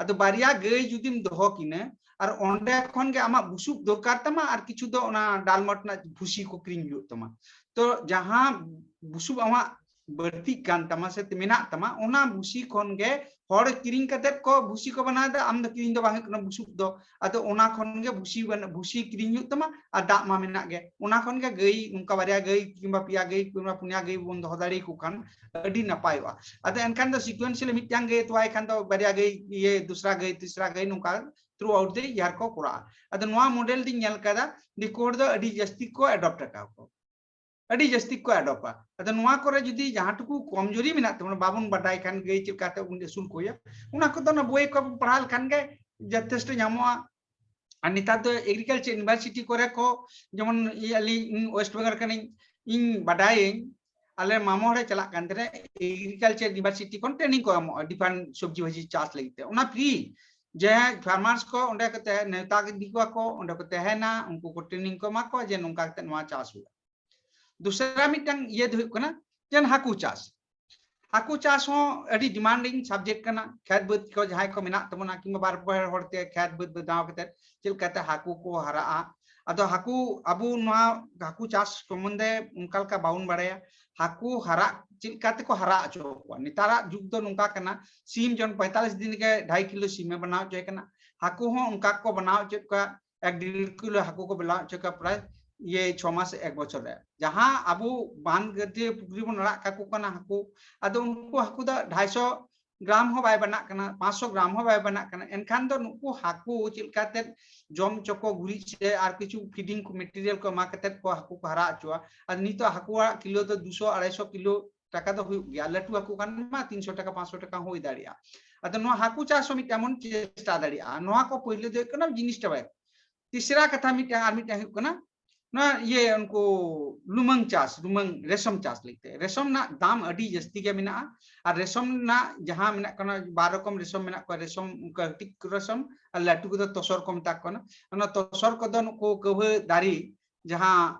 ᱟᱫᱚ ᱵᱟᱨᱭᱟ ᱜᱟᱹᱭ ᱡᱩᱫᱤᱢ ᱫᱚᱦᱚ ᱠᱤᱱᱟ ᱟᱨ ᱚᱸᱰᱮ ᱠᱷᱚᱱ ᱜᱮ ᱟᱢᱟᱜ ᱵᱩᱥᱩᱵ ᱫᱚᱨᱠᱟᱨ ᱛᱟᱢᱟ ᱟᱨ ᱠᱤᱪᱷᱩ ᱫᱚ ᱚᱱᱟ ᱰᱟᱞᱢᱟᱴ ᱨᱮᱱᱟᱜ ᱵᱷᱩᱥᱤ ᱠᱚ ᱠᱤᱨᱤᱧ ᱦᱩᱭᱩᱜ ᱛᱟᱢᱟ᱾ ᱛᱚ ᱡᱟᱦᱟᱸ ᱵᱩᱥᱩᱵ ᱟᱢᱟᱜ ᱵᱟᱹᱲᱛᱤᱜ ᱠᱟᱱ ᱛᱟᱢᱟ ᱥᱮ ᱢᱮᱱᱟᱜ ᱛᱟᱢᱟ, ᱚᱱᱟ ᱵᱷᱩᱥᱤ ᱠᱷᱚᱱ ᱜᱮ ᱦᱚᱲ ᱠᱤᱨᱤᱧ ᱠᱟᱛᱮᱫ ᱠᱚ ᱵᱷᱩᱥᱤ ᱠᱚ ᱵᱮᱱᱟᱣ ᱮᱫᱟ, ᱟᱢ ᱫᱚ ᱠᱤᱨᱤᱧ ᱫᱚ ᱵᱟᱝ ᱦᱩᱭᱩᱜ ᱠᱟᱱᱟ ᱵᱩᱥᱩᱵ ᱫᱚ᱾ ᱟᱫᱚ ᱚᱱᱟ ᱠᱷᱚᱱ ᱜᱮ ᱵᱷᱩᱥᱤ ᱵᱮᱱ-, ᱵᱷᱩᱥᱤ ᱠᱤᱨᱤᱧ ᱦᱩᱭᱩᱜ ᱛᱟᱢᱟ ᱟᱨ ᱫᱟᱜ ᱢᱟ ᱢᱮᱱᱟᱜ ᱜᱮ᱾ ᱚᱱᱟ ᱠᱷᱚᱱ ᱜᱮ ᱜᱟᱹᱭ, ᱱᱚᱝᱠᱟ ᱵᱟᱨᱭᱟ ᱜᱟᱹᱭ ᱠᱤᱝᱵᱟ ᱯᱮᱭᱟ ᱜᱟᱹᱭ ᱠᱤᱝᱵᱟ ᱯᱩᱱᱭᱟ ᱜᱟᱹᱭ ᱵᱚᱱ ᱫᱚᱦᱚ ᱫᱟᱲᱮᱭᱟᱠᱚ ᱠᱷᱟᱱ ᱟᱹᱰᱤ ᱱᱟᱯᱟᱭᱚᱜᱼᱟ᱾ ᱟᱫᱚ ᱮᱱᱠᱷᱟᱱ ᱫᱚ sequentially ᱢᱤᱫᱴᱟᱝ ᱜᱟᱹᱭ ᱛᱚᱣᱟᱭ ᱠᱷᱟᱱ ᱫᱚ ᱵᱟᱨᱭᱟ ᱜᱟᱹᱭ, ᱤᱭᱟᱹ, ᱫᱩᱥᱨᱟ ᱜᱟᱹᱭ, ᱛᱤᱥᱨᱟ ᱜᱟᱹᱭ, ᱱᱚᱝᱠᱟ throughout the year ᱠᱚ ᱠᱚᱨᱟᱣᱟ᱾ ᱟᱫᱚ ᱱᱚᱣᱟ model ᱫᱚᱧ ᱧᱮᱞ ᱠᱟᱫᱟ, ᱫᱤᱠᱩ ᱦᱚᱲ ᱫᱚ ᱟᱹᱰᱤ ᱡᱟᱹᱥᱛᱤ ᱠᱚ adopt ᱟᱠᱟᱫ ᱠᱚ, ᱟᱹᱰᱤ ᱡᱟᱹᱥᱛᱤ ᱠᱚ adopt-ᱟ᱾ ᱟᱫᱚ ᱱᱚᱣᱟ ᱠᱚᱨᱮ ᱡᱩᱫᱤ ᱡᱟᱦᱟᱸ ᱴᱩᱠᱩ ᱠᱚᱢᱡᱩᱨᱤ ᱢᱮᱱᱟᱜ ᱛᱟᱵᱚᱱᱟ, ᱵᱟᱵᱚᱱ ᱵᱟᱰᱟᱭ ᱠᱷᱟᱱ ᱜᱟᱹᱭ ᱪᱮᱫ ᱞᱮᱠᱟᱛᱮ ᱵᱚᱱ ᱟᱹᱥᱩᱞ ᱠᱚᱣᱟ, ᱚᱱᱟ ᱠᱚᱫᱚ ᱚᱱᱟ ᱵᱳᱭ ᱠᱚ ᱯᱟᱲᱦᱟᱣ ᱞᱮᱠᱷᱟᱱ ᱜᱮ ᱡᱚᱛᱷᱮᱥᱴᱚ ᱧᱟᱢᱚᱜᱼᱟ᱾ ᱟᱨ ᱱᱮᱛᱟᱨ ᱫᱚ agriculture university ᱠᱚᱨᱮ ᱠᱚ, ᱡᱮᱢᱚᱱ ᱤᱧ, ᱟᱹᱞᱤᱧ, ᱤᱧ West Bengal ᱠᱟᱹᱱᱟᱹᱧ, ᱤᱧ ᱵᱟᱰᱟᱭᱟᱹᱧ, ᱟᱞᱮ ᱢᱟᱢᱚ ᱦᱚᱲᱮ ᱪᱟᱞᱟᱜ ᱠᱟᱱ ᱛᱟᱦᱮᱸᱱᱟ, agriculture university ᱠᱷᱚᱱ training ᱠᱚ ᱮᱢᱚᱜᱼᱟ, different ᱥᱚᱵᱽᱡᱤ ᱵᱷᱟᱹᱡᱤ ᱪᱟᱥ ᱞᱟᱹᱜᱤᱫ ᱛᱮ, ᱚᱱᱟ free᱾ ᱡᱮ farmers ᱠᱚ ᱚᱸᱰᱮ ᱠᱚ ᱛᱟᱦᱮᱸ, ᱱᱮᱣᱛᱟ ᱤᱫᱤ ᱠᱚᱣᱟ ᱠᱚ, ᱚᱸᱰᱮ ᱠᱚ ᱛᱟᱦᱮᱸᱱᱟ, ᱩᱱᱠᱩ ᱠᱚ training ᱠᱚ ᱮᱢᱟ ᱠᱚᱣᱟ ᱡᱮ ᱱᱚᱝᱠᱟ ᱠᱟᱛᱮ ᱱᱚᱣᱟ ᱪᱟᱥ ᱦᱩᱭᱩᱜᱼᱟ᱾ ᱫᱚᱥᱨᱟ ᱢᱤᱫᱴᱟᱝ ᱤᱭᱟᱹ ᱫᱚ ᱦᱩᱭᱩᱜ ᱠᱟᱱᱟ ᱡᱮ ᱦᱟᱹᱠᱩ ᱪᱟᱥ᱾ ᱦᱟᱹᱠᱩ ᱪᱟᱥ ᱦᱚᱸ ᱟᱹᱰᱤ demanding subject ᱠᱟᱱᱟ᱾ ᱠᱷᱮᱛ ᱵᱟᱹᱫᱽ ᱠᱚ ᱡᱟᱦᱟᱸᱭ ᱠᱚ ᱢᱮᱱᱟᱜ ᱛᱟᱵᱚᱱᱟ, ᱠᱤᱝᱵᱟ ᱵᱟᱨ ᱯᱮ ᱦᱚᱲ ᱛᱮ ᱠᱷᱮᱛ ᱵᱟᱹᱫᱽ ᱵᱮᱱᱟᱣ ᱠᱟᱛᱮ ᱪᱮᱫ ᱞᱮᱠᱟᱛᱮ ᱦᱟᱹᱠᱩ ᱠᱚ ᱦᱟᱨᱟᱜᱼᱟ᱾ ᱟᱫᱚ ᱦᱟᱹᱠᱩ, ᱟᱵᱚ ᱱᱚᱣᱟ ᱦᱟᱹᱠᱩ ᱪᱟᱥ ᱥᱚᱢᱵᱚᱱᱫᱷᱮ ᱚᱱᱠᱟ ᱞᱮᱠᱟ ᱵᱟᱵᱚᱱ ᱵᱟᱲᱟᱭᱟ᱾ ᱦᱟᱹᱠᱩ ᱦᱟᱨᱟᱜ ᱪᱮᱫ ᱞᱮᱠᱟ ᱛᱮᱠᱚ ᱦᱟᱨᱟ ᱦᱚᱪᱚ ᱠᱚᱣᱟ᱾ ᱱᱮᱛᱟᱨᱟᱜ ᱡᱩᱜᱽ ᱫᱚ ᱱᱚᱝᱠᱟ ᱠᱟᱱᱟ, ᱥᱤᱢ ᱡᱚᱱ ᱯᱚᱸᱭᱛᱟᱞᱤᱥ ᱫᱤᱱ ᱨᱮᱜᱮ ᱰᱷᱟᱭ ᱠᱤᱞᱳ ᱥᱤᱢᱮ ᱵᱮᱱᱟᱣ ᱦᱚᱪᱚᱭ ᱠᱟᱱᱟ᱾ ᱦᱟᱹᱠᱩ ᱦᱚᱸ ᱚᱱᱠᱟ ᱠᱚ ᱵᱮᱱᱟᱣ ᱦᱚᱪᱚᱭᱮᱫ ᱠᱚᱣᱟ, ᱮᱠ ᱰᱮᱲ ᱠᱤᱞᱳ ᱦᱟᱹᱠᱩ ᱠᱚ ᱵᱮᱱᱟᱣ ᱦᱚᱪᱚᱭᱮᱫ ᱠᱚᱣᱟ ᱯᱨᱟᱭ ᱤᱭᱟᱹ ᱪᱷᱚ ᱢᱟᱥ ᱮᱠ ᱵᱚᱪᱷᱚᱨ ᱨᱮ᱾ ᱡᱟᱦᱟᱸ ᱟᱵᱚ ᱵᱟᱸᱫ ᱜᱟᱹᱰᱭᱟᱹ ᱯᱩᱠᱷᱨᱤ ᱵᱚᱱ ᱟᱲᱟᱜ ᱠᱟᱠᱚ ᱠᱟᱱᱟ ᱦᱟᱹᱠᱩ, ᱟᱫᱚ ᱩᱱᱠᱩ ᱦᱟᱹᱠᱩ ᱫᱚ ᱰᱷᱟᱭᱥᱚ ᱜᱨᱟᱢ ᱦᱚᱸ ᱵᱟᱭ ᱵᱮᱱᱟᱜ ᱠᱟᱱᱟ, ᱯᱟᱸᱪᱥᱚ ᱜᱨᱟᱢ ᱦᱚᱸ ᱵᱟᱭ ᱵᱮᱱᱟᱜ ᱠᱟᱱᱟ᱾ ᱮᱱᱠᱷᱟᱱ ᱫᱚ ᱱᱩᱠᱩ ᱦᱟᱹᱠᱩ ᱪᱮᱫ ᱞᱮᱠᱟᱛᱮ ᱡᱚᱢ ᱦᱚᱪᱚ ᱠᱚ, ᱜᱩᱨᱤᱡ ᱥᱮ ᱟᱨ ᱠᱤᱪᱷᱩ feeding ᱠᱚ material ᱠᱚ ᱮᱢᱟ ᱠᱟᱛᱮ ᱠᱚ ᱦᱟᱹᱠᱩ ᱠᱚ ᱦᱟᱨᱟ ᱦᱚᱪᱚᱣᱟ᱾ ᱟᱨ ᱱᱤᱛᱚᱜ ᱦᱟᱹᱠᱩᱣᱟᱜ ᱠᱤᱞᱳ ᱫᱚ ᱫᱩᱥᱚ ᱟᱲᱟᱭᱥᱚ ᱠᱤᱞᱳ ᱴᱟᱠᱟ ᱫᱚ ᱦᱩᱭᱩᱜ ᱜᱮᱭᱟ, ᱞᱟᱹᱴᱩ ᱦᱟᱹᱠᱩ ᱠᱷᱟᱱ ᱢᱟ ᱛᱤᱱᱥᱚ ᱴᱟᱠᱟ ᱯᱟᱸᱪᱥᱚ ᱴᱟᱠᱟ ᱦᱚᱸ ᱦᱩᱭ ᱫᱟᱲᱮᱭᱟᱜᱼᱟ᱾ ᱟᱫᱚ ᱱᱚᱣᱟ ᱦᱟᱹᱠᱩ ᱪᱟᱥ ᱦᱚᱸ ᱢᱤᱫᱴᱟᱝ ᱵᱚᱱ ᱪᱮᱥᱴᱟ ᱫᱟᱲᱮᱭᱟᱜᱼᱟ᱾ ᱱᱚᱣᱟ ᱠᱚ ᱯᱳᱭᱞᱳ ᱫᱚ ᱦᱩᱭᱩᱜ ᱠᱟᱱᱟ ᱡᱤᱱᱤᱥ ᱪᱟᱵᱟᱭ᱾ ᱛᱤᱥᱨᱟ ᱠᱟᱛᱷᱟ ᱢᱤᱫᱴᱟᱝ, ᱟᱨ ᱢᱤᱫᱴᱟᱝ ᱦᱩᱭᱩᱜ ᱠᱟᱱᱟ ᱱᱚᱣᱟ ᱤᱭᱟᱹ ᱩᱱᱠᱩ ᱞᱩᱢᱟᱹᱝ ᱪᱟᱥ, ᱞᱩᱢᱟᱹᱝ ᱨᱮᱥᱚᱢ ᱪᱟᱥ ᱞᱟᱹᱜᱤᱫ ᱛᱮ᱾ ᱨᱮᱥᱚᱢ ᱨᱮᱱᱟᱜ ᱫᱟᱢ ᱟᱹᱰᱤ ᱡᱟᱹᱥᱛᱤ ᱜᱮ ᱢᱮᱱᱟᱜᱼᱟ᱾ ᱟᱨ ᱨᱮᱥᱚᱢ ᱨᱮᱱᱟᱜ ᱡᱟᱦᱟᱸ ᱢᱮᱱᱟᱜ ᱠᱟᱱᱟ, ᱵᱟᱨ ᱨᱚᱠᱚᱢ ᱨᱮᱥᱚᱢ ᱢᱮᱱᱟᱜ ᱠᱚᱣᱟ, ᱨᱮᱥᱚᱢ ᱠᱟᱹᱴᱤᱡ ᱨᱮᱥᱚᱢ ᱟᱨ ᱞᱟᱹᱴᱩ ᱠᱚᱫᱚ ᱛᱚᱥᱚᱨ ᱠᱚ ᱢᱮᱛᱟ ᱠᱚ ᱠᱟᱱᱟ᱾ ᱚᱱᱟ ᱛᱚᱥᱚᱨ ᱠᱚᱫᱚ ᱱᱩᱠᱩ ᱠᱟᱹᱣᱦᱟᱹ ᱫᱟᱨᱮ ᱡᱟᱦᱟᱸ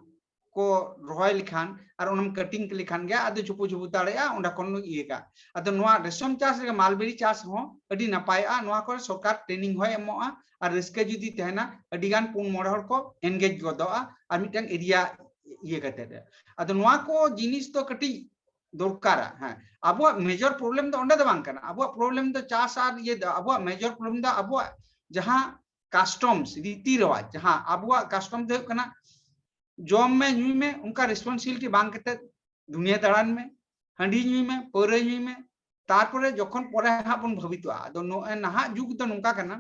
ᱠᱚ ᱨᱚᱦᱚᱭ ᱞᱮᱠᱷᱟᱱ ᱟᱨ ᱚᱱᱟᱢ cutting ᱞᱮᱠᱷᱟᱱ ᱜᱮ ᱟᱫᱚ ᱪᱩᱯᱩ ᱪᱩᱯᱩ ᱫᱟᱲᱮᱭᱟᱜᱼᱟ, ᱚᱸᱰᱮ ᱠᱷᱚᱱ ᱤᱭᱟᱹ ᱠᱟᱜ᱾ ᱟᱫᱚ ᱱᱚᱣᱟ ᱨᱮᱥᱚᱢ ᱪᱟᱥ ᱨᱮᱜᱮ mulberry ᱪᱟᱥ ᱦᱚᱸ ᱟᱹᱰᱤ ᱱᱟᱯᱟᱭᱚᱜᱼᱟ᱾ ᱱᱚᱣᱟ ᱠᱚᱨᱮ ᱥᱚᱨᱠᱟᱨ training ᱦᱚᱸᱭ ᱮᱢᱚᱜᱼᱟ, ᱟᱨ ᱨᱟᱹᱥᱠᱟᱹ ᱡᱩᱫᱤ ᱛᱟᱦᱮᱱᱟ, ᱟᱹᱰᱤ ᱜᱟᱱ ᱯᱩᱱ ᱢᱚᱬᱮ ᱦᱚᱲ ᱠᱚ engage ᱜᱚᱫᱚᱜᱼᱟ ᱟᱨ ᱢᱤᱫᱴᱟᱝ area ᱤᱭᱟᱹ ᱠᱟᱛᱮ᱾ ᱟᱫᱚ ᱱᱚᱣᱟ ᱠᱚ ᱡᱤᱱᱤᱥ ᱫᱚ ᱠᱟᱹᱴᱤᱡ ᱫᱚᱨᱠᱟᱨᱟ᱾ ᱦᱮᱸ, ᱟᱵᱚᱣᱟᱜ major problem ᱫᱚ ᱚᱸᱰᱮ ᱫᱚ ᱵᱟᱝ ᱠᱟᱱᱟ᱾ ᱟᱵᱚᱣᱟᱜ problem ᱫᱚ ᱪᱟᱥ ᱟᱨ ᱤᱭᱟᱹ ᱫᱚ, ᱟᱵᱚᱣᱟᱜ major problem ᱫᱚ ᱟᱵᱚᱣᱟᱜ ᱡᱟᱦᱟᱸ customs, ᱨᱤᱛᱤ ᱨᱮᱣᱟᱡᱽ, ᱡᱟᱦᱟᱸ ᱟᱵᱚᱣᱟᱜ custom ᱫᱚ ᱦᱩᱭᱩᱜ ᱠᱟᱱᱟ ᱡᱚᱢ ᱢᱮ, ᱧᱩᱭ ᱢᱮ, ᱚᱱᱠᱟ responsibility ᱵᱟᱝ ᱠᱟᱛᱮ ᱫᱩᱱᱤᱭᱟᱹ ᱫᱟᱬᱟᱱ ᱢᱮ, ᱦᱟᱺᱰᱤ ᱧᱩᱭ ᱢᱮ, ᱯᱟᱹᱣᱨᱟᱹ ᱧᱩᱭ ᱢᱮ, ᱛᱟᱨᱯᱚᱨᱮ ᱡᱚᱠᱷᱚᱱ ᱯᱚᱨᱮ ᱦᱟᱸᱜ ᱵᱚᱱ ᱵᱷᱟᱵᱤᱛᱚᱜᱼᱟ᱾ ᱟᱫᱚ ᱱᱚᱜᱼᱚᱭ ᱱᱟᱦᱟᱜ ᱡᱩᱜᱽ ᱫᱚ ᱱᱚᱝᱠᱟ ᱠᱟᱱᱟ,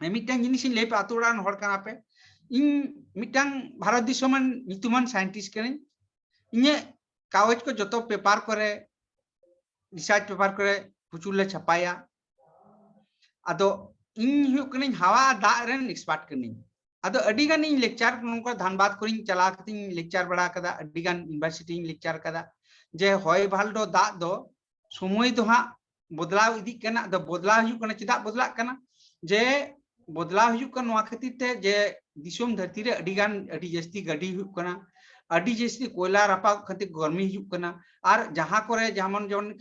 ᱢᱤᱫᱴᱟᱝ ᱡᱤᱱᱤᱥ ᱤᱧ ᱞᱟᱹᱭ ᱯᱮ, ᱟᱛᱳ ᱚᱲᱟᱜ ᱨᱮᱱ ᱦᱚᱲ ᱠᱟᱱᱟ ᱯᱮ, ᱤᱧ ᱢᱤᱫᱴᱟᱝ ᱵᱷᱟᱨᱚᱛ ᱫᱤᱥᱚᱢ ᱨᱮᱱ ᱧᱩᱛᱩᱢᱟᱱ scientist ᱠᱟᱹᱱᱟᱹᱧ, ᱤᱧᱟᱹᱜ ᱠᱟᱜᱚᱡᱽ ᱠᱚ ᱡᱚᱛᱚ paper ᱠᱚᱨᱮ research paper ᱠᱚᱨᱮ ᱯᱨᱚᱪᱩᱨ ᱞᱮ ᱪᱷᱟᱯᱟᱭᱟ᱾ ᱟᱫᱚ ᱤᱧ ᱦᱩᱭᱩᱜ ᱠᱟᱹᱱᱟᱹᱧ ᱦᱟᱣᱟ ᱟᱨ ᱫᱟᱜ ᱨᱮᱱ expert ᱠᱟᱹᱱᱟᱹᱧ᱾ ᱟᱫᱚ ᱟᱹᱰᱤ ᱜᱟᱱ ᱤᱧ lecture, ᱱᱚᱝᱠᱟ ᱫᱷᱟᱱᱵᱟᱫᱽ ᱠᱚᱨᱮᱧ ᱪᱟᱞᱟᱣ ᱠᱟᱛᱮᱧ lecture ᱵᱟᱲᱟ ᱠᱟᱫᱟ, ᱟᱹᱰᱤ ᱜᱟᱱ university ᱤᱧ lecture ᱠᱟᱫᱟ, ᱡᱮ ᱦᱚᱭ ᱵᱷᱟᱨᱰᱳ ᱫᱟᱜ ᱫᱚ ᱥᱚᱢᱚᱭ ᱫᱚ ᱦᱟᱸᱜ ᱵᱚᱫᱞᱟᱣ ᱤᱫᱤᱜ ᱠᱟᱱᱟ᱾ ᱟᱫᱚ ᱵᱚᱫᱞᱟᱣ ᱦᱩᱭᱩᱜ ᱠᱟᱱᱟ, ᱪᱮᱫᱟᱜ ᱵᱚᱫᱞᱟᱜ ᱠᱟᱱᱟ? ᱡᱮ ᱵᱚᱫᱞᱟᱣ ᱦᱩᱭᱩᱜ ᱠᱟᱱᱟ ᱱᱚᱣᱟ ᱠᱷᱟᱹᱛᱤᱨ ᱛᱮ ᱡᱮ ᱫᱤᱥᱚᱢ ᱫᱷᱟᱹᱨᱛᱤ ᱨᱮ ᱟᱹᱰᱤ ᱜᱟᱱ, ᱟᱹᱰᱤ ᱡᱟᱹᱥᱛᱤ ᱜᱟᱹᱰᱤ ᱦᱩᱭᱩᱜ ᱠᱟᱱᱟ, ᱟᱹᱰᱤ ᱡᱟᱹᱥᱛᱤ ᱠᱚᱭᱞᱟ ᱨᱟᱯᱟᱜ ᱠᱷᱟᱹᱛᱤᱨ ᱜᱚᱨᱢᱤ ᱦᱤᱡᱩᱜ ᱠᱟᱱᱟ᱾ ᱟᱨ ᱡᱟᱦᱟᱸ ᱠᱚᱨᱮ ᱡᱮᱢᱚᱱ, ᱡᱮᱢᱚᱱ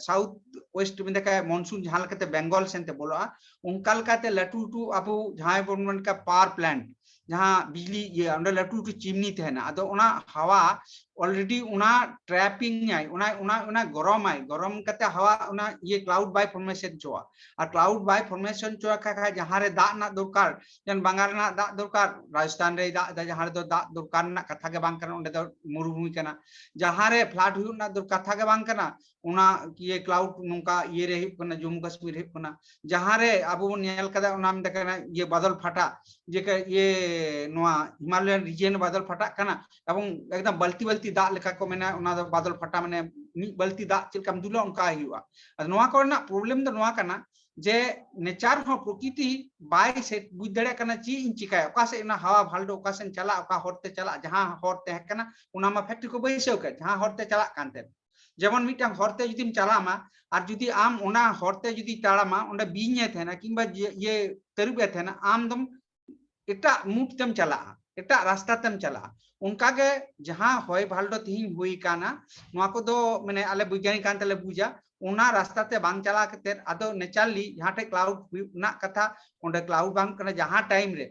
ᱥᱟᱣᱩᱛᱷ ᱳᱭᱮᱥᱴ ᱢᱮᱱᱫᱟ ᱠᱷᱟᱡ ᱢᱚᱱᱥᱩᱱ ᱡᱟᱦᱟᱸ ᱞᱮᱠᱟᱛᱮ ᱵᱮᱝᱜᱚᱞ ᱥᱮᱱ ᱛᱮ ᱵᱚᱞᱚᱜᱼᱟ, ᱚᱱᱠᱟ ᱞᱮᱠᱟᱛᱮ ᱞᱟᱹᱴᱩ ᱞᱟᱹᱴᱩ ᱟᱵᱚ ᱡᱟᱦᱟᱸᱭ ᱵᱚᱱ ᱢᱮᱱ ᱠᱟᱜ ᱯᱟᱣᱟᱨ ᱯᱞᱟᱱᱴ, ᱡᱟᱦᱟᱸ ᱵᱤᱡᱽᱞᱤ ᱤᱭᱟᱹ, ᱚᱸᱰᱮ ᱞᱟᱹᱴᱩ ᱞᱟᱹᱴᱩ ᱪᱤᱢᱱᱤ ᱛᱟᱦᱮᱱᱟ, ᱟᱫᱚ ᱚᱱᱟ ᱦᱟᱣᱟ ᱚᱞᱨᱮᱰᱤ ᱚᱱᱟ ᱴᱨᱮᱯᱤᱝ ᱟᱭ, ᱚᱱᱟ, ᱚᱱᱟ, ᱚᱱᱟ ᱜᱚᱨᱚᱢᱟᱭ, ᱜᱚᱨᱚᱢ ᱠᱟᱛᱮ ᱦᱟᱣᱟ ᱚᱱᱟ ᱤᱭᱟᱹ ᱠᱞᱟᱣᱩᱰ ᱵᱟᱭ ᱯᱷᱚᱨᱢᱮᱥᱚᱱ ᱦᱚᱪᱚᱣᱟ᱾ ᱟᱨ ᱠᱞᱟᱣᱩᱰ ᱵᱟᱭ ᱯᱷᱚᱨᱢᱮᱥᱚᱱ ᱦᱚᱪᱚᱣᱟ ᱠᱷᱟᱡ, ᱠᱷᱟᱡ ᱡᱟᱦᱟᱸ ᱨᱮ ᱫᱟᱜ ᱨᱮᱱᱟᱜ ᱫᱚᱨᱠᱟᱨ, ᱡᱮᱢᱚᱱ ᱵᱟᱝᱜᱟᱞ ᱨᱮᱱᱟᱜ ᱫᱟᱜ ᱫᱚᱨᱠᱟᱨ, ᱨᱟᱡᱚᱥᱛᱷᱟᱱ ᱨᱮᱭ ᱫᱟᱜ ᱮᱫᱟ, ᱡᱟᱦᱟᱸ ᱨᱮᱫᱚ ᱫᱟᱜ ᱫᱚᱨᱠᱟᱨ ᱨᱮᱱᱟᱜ ᱠᱟᱛᱷᱟ ᱜᱮ ᱵᱟᱝ ᱠᱟᱱᱟ, ᱚᱸᱰᱮ ᱫᱚ ᱢᱩᱨᱩᱵᱷᱩᱢᱤ ᱠᱟᱱᱟ᱾ ᱡᱟᱦᱟᱸ ᱨᱮ ᱯᱷᱞᱟᱰ ᱦᱩᱭᱩᱜ ᱨᱮᱱᱟᱜ ᱫᱚᱨ-, ᱠᱟᱛᱷᱟ ᱜᱮ ᱵᱟᱝ ᱠᱟᱱᱟ, ᱚᱱᱟ ᱤᱭᱟᱹ ᱠᱞᱟᱣᱩᱰ ᱱᱚᱝᱠᱟ ᱤᱭᱟᱹ ᱨᱮ ᱦᱩᱭᱩᱜ ᱠᱟᱱᱟ, ᱡᱚᱢᱢᱩ ᱠᱟᱥᱢᱤᱨ ᱨᱮ ᱦᱩᱭᱩᱜ ᱠᱟᱱᱟ᱾ ᱡᱟᱦᱟᱸ ᱨᱮ ᱟᱵᱚ ᱵᱚᱱ ᱧᱮᱞ ᱠᱟᱫᱟ, ᱚᱱᱟ ᱢᱮᱱᱫᱟ ᱠᱟᱱᱟ ᱤᱭᱟᱹ ᱵᱟᱫᱚᱞ ᱯᱷᱟᱴᱟ, ᱡᱮ ᱠᱟ-, ᱤᱭᱟᱹ ᱱᱚᱣᱟ ᱦᱤᱢᱟᱞᱚᱭᱟᱱ ᱨᱤᱡᱤᱭᱚᱱ ᱵᱟᱫᱚᱞ ᱯᱷᱟᱴᱟᱜ ᱠᱟᱱᱟ, ᱮᱵᱚᱝ ᱮᱠᱫᱚᱢ ᱵᱟᱹᱞᱛᱤ ᱵᱟᱹᱞᱛᱤ ᱫᱟᱜ ᱞᱮᱠᱟ ᱠᱚ ᱢᱮᱱᱟ, ᱚᱱᱟ ᱫᱚ ᱵᱟᱫᱚᱞ ᱯᱷᱟᱴᱟ, ᱢᱟᱱᱮ ᱢᱤᱫ ᱵᱟᱹᱞᱛᱤ ᱫᱟᱜ ᱪᱮᱫ ᱞᱮᱠᱟᱢ ᱫᱩᱞᱟ ᱚᱱᱠᱟ ᱦᱩᱭᱩᱜᱼᱟ᱾ ᱟᱫᱚ ᱱᱚᱣᱟ ᱠᱚᱨᱮᱱᱟᱜ ᱯᱨᱚᱵᱞᱮᱢ ᱫᱚ ᱱᱚᱣᱟ ᱠᱟᱱᱟ ᱡᱮ ᱱᱮᱪᱟᱨ ᱦᱚᱸ ᱯᱨᱚᱠᱨᱤᱛᱤ ᱵᱟᱭ ᱥᱮ ᱵᱩᱡᱽ ᱫᱟᱲᱮᱭᱟᱜ ᱠᱟᱱᱟ ᱪᱮᱫ ᱤᱧ ᱪᱤᱠᱟᱭᱟ, ᱚᱠᱟ ᱥᱮᱫ ᱚᱱᱟ ᱦᱟᱣᱟ ᱵᱷᱟᱞᱰᱳ ᱚᱠᱟ ᱥᱮᱫ ᱪᱟᱞᱟᱜ, ᱚᱠᱟ ᱦᱚᱨ ᱛᱮ ᱪᱟᱞᱟᱜ, ᱡᱟᱦᱟᱸ ᱦᱚᱨ ᱛᱟᱦᱮᱸ ᱠᱟᱱᱟ ᱚᱱᱟ ᱢᱟ ᱯᱷᱮᱠᱴᱨᱤ ᱠᱚ ᱵᱟᱹᱭᱥᱟᱹᱣ ᱠᱮᱫ, ᱡᱟᱦᱟᱸ ᱦᱚᱨ ᱛᱮ ᱪᱟᱞᱟᱜ ᱠᱟᱱ ᱛᱟᱦᱮᱸᱫ᱾ ᱡᱮᱢᱚᱱ ᱢᱤᱫᱴᱟᱝ ᱦᱚᱨ ᱛᱮ ᱡᱩᱫᱤᱢ ᱪᱟᱞᱟᱜ ᱢᱟ, ᱟᱨ ᱡᱩᱫᱤ ᱟᱢ ᱚᱱᱟ ᱦᱚᱨ ᱛᱮ ᱡᱩᱫᱤ ᱛᱟᱲᱟᱢᱟ, ᱚᱸᱰᱮ ᱵᱤᱧ ᱮ ᱛᱟᱦᱮᱱᱟ ᱠᱤᱝᱵᱟ ᱡᱮ-, ᱤᱭᱟᱹ ᱛᱟᱹᱨᱩᱵ ᱮ ᱛᱟᱦᱮᱱᱟ, ᱟᱢ ᱫᱚᱢ ᱮᱴᱟᱜ ᱢᱩᱴ ᱛᱮᱢ ᱪᱟᱞᱟᱜᱼᱟ, ᱮᱴᱟᱜ ᱨᱟᱥᱛᱟ ᱛᱮᱢ ᱪᱟᱞᱟᱜᱼᱟ᱾ ᱚᱱᱠᱟᱜᱮ ᱡᱟᱦᱟᱸ ᱦᱚᱭ ᱵᱷᱟᱞᱰᱳ ᱛᱮᱦᱤᱧ ᱦᱩᱭ ᱠᱟᱱᱟ, ᱱᱚᱣᱟ ᱠᱚᱫᱚ ᱢᱟᱱᱮ ᱟᱞᱮ ᱵᱳᱭᱜᱟᱱᱤᱠ ᱠᱟᱱ ᱛᱮᱞᱮ ᱵᱩᱡᱟ, ᱚᱱᱟ ᱨᱟᱥᱛᱟ ᱛᱮ ᱵᱟᱝ ᱪᱟᱞᱟᱣ ᱠᱟᱛᱮ ᱟᱫᱚ ᱱᱮᱪᱟᱨᱞᱤ ᱡᱟᱦᱟᱸ ᱴᱷᱮᱡ ᱠᱞᱟᱣᱩᱰ ᱦᱩᱭᱩᱜ ᱨᱮᱱᱟᱜ ᱠᱟᱛᱷᱟ, ᱚᱸᱰᱮ ᱠᱞᱟᱣᱩᱰ ᱵᱟᱝ ᱠᱟᱱᱟ, ᱡᱟᱦᱟᱸ ᱴᱟᱭᱤᱢ ᱨᱮ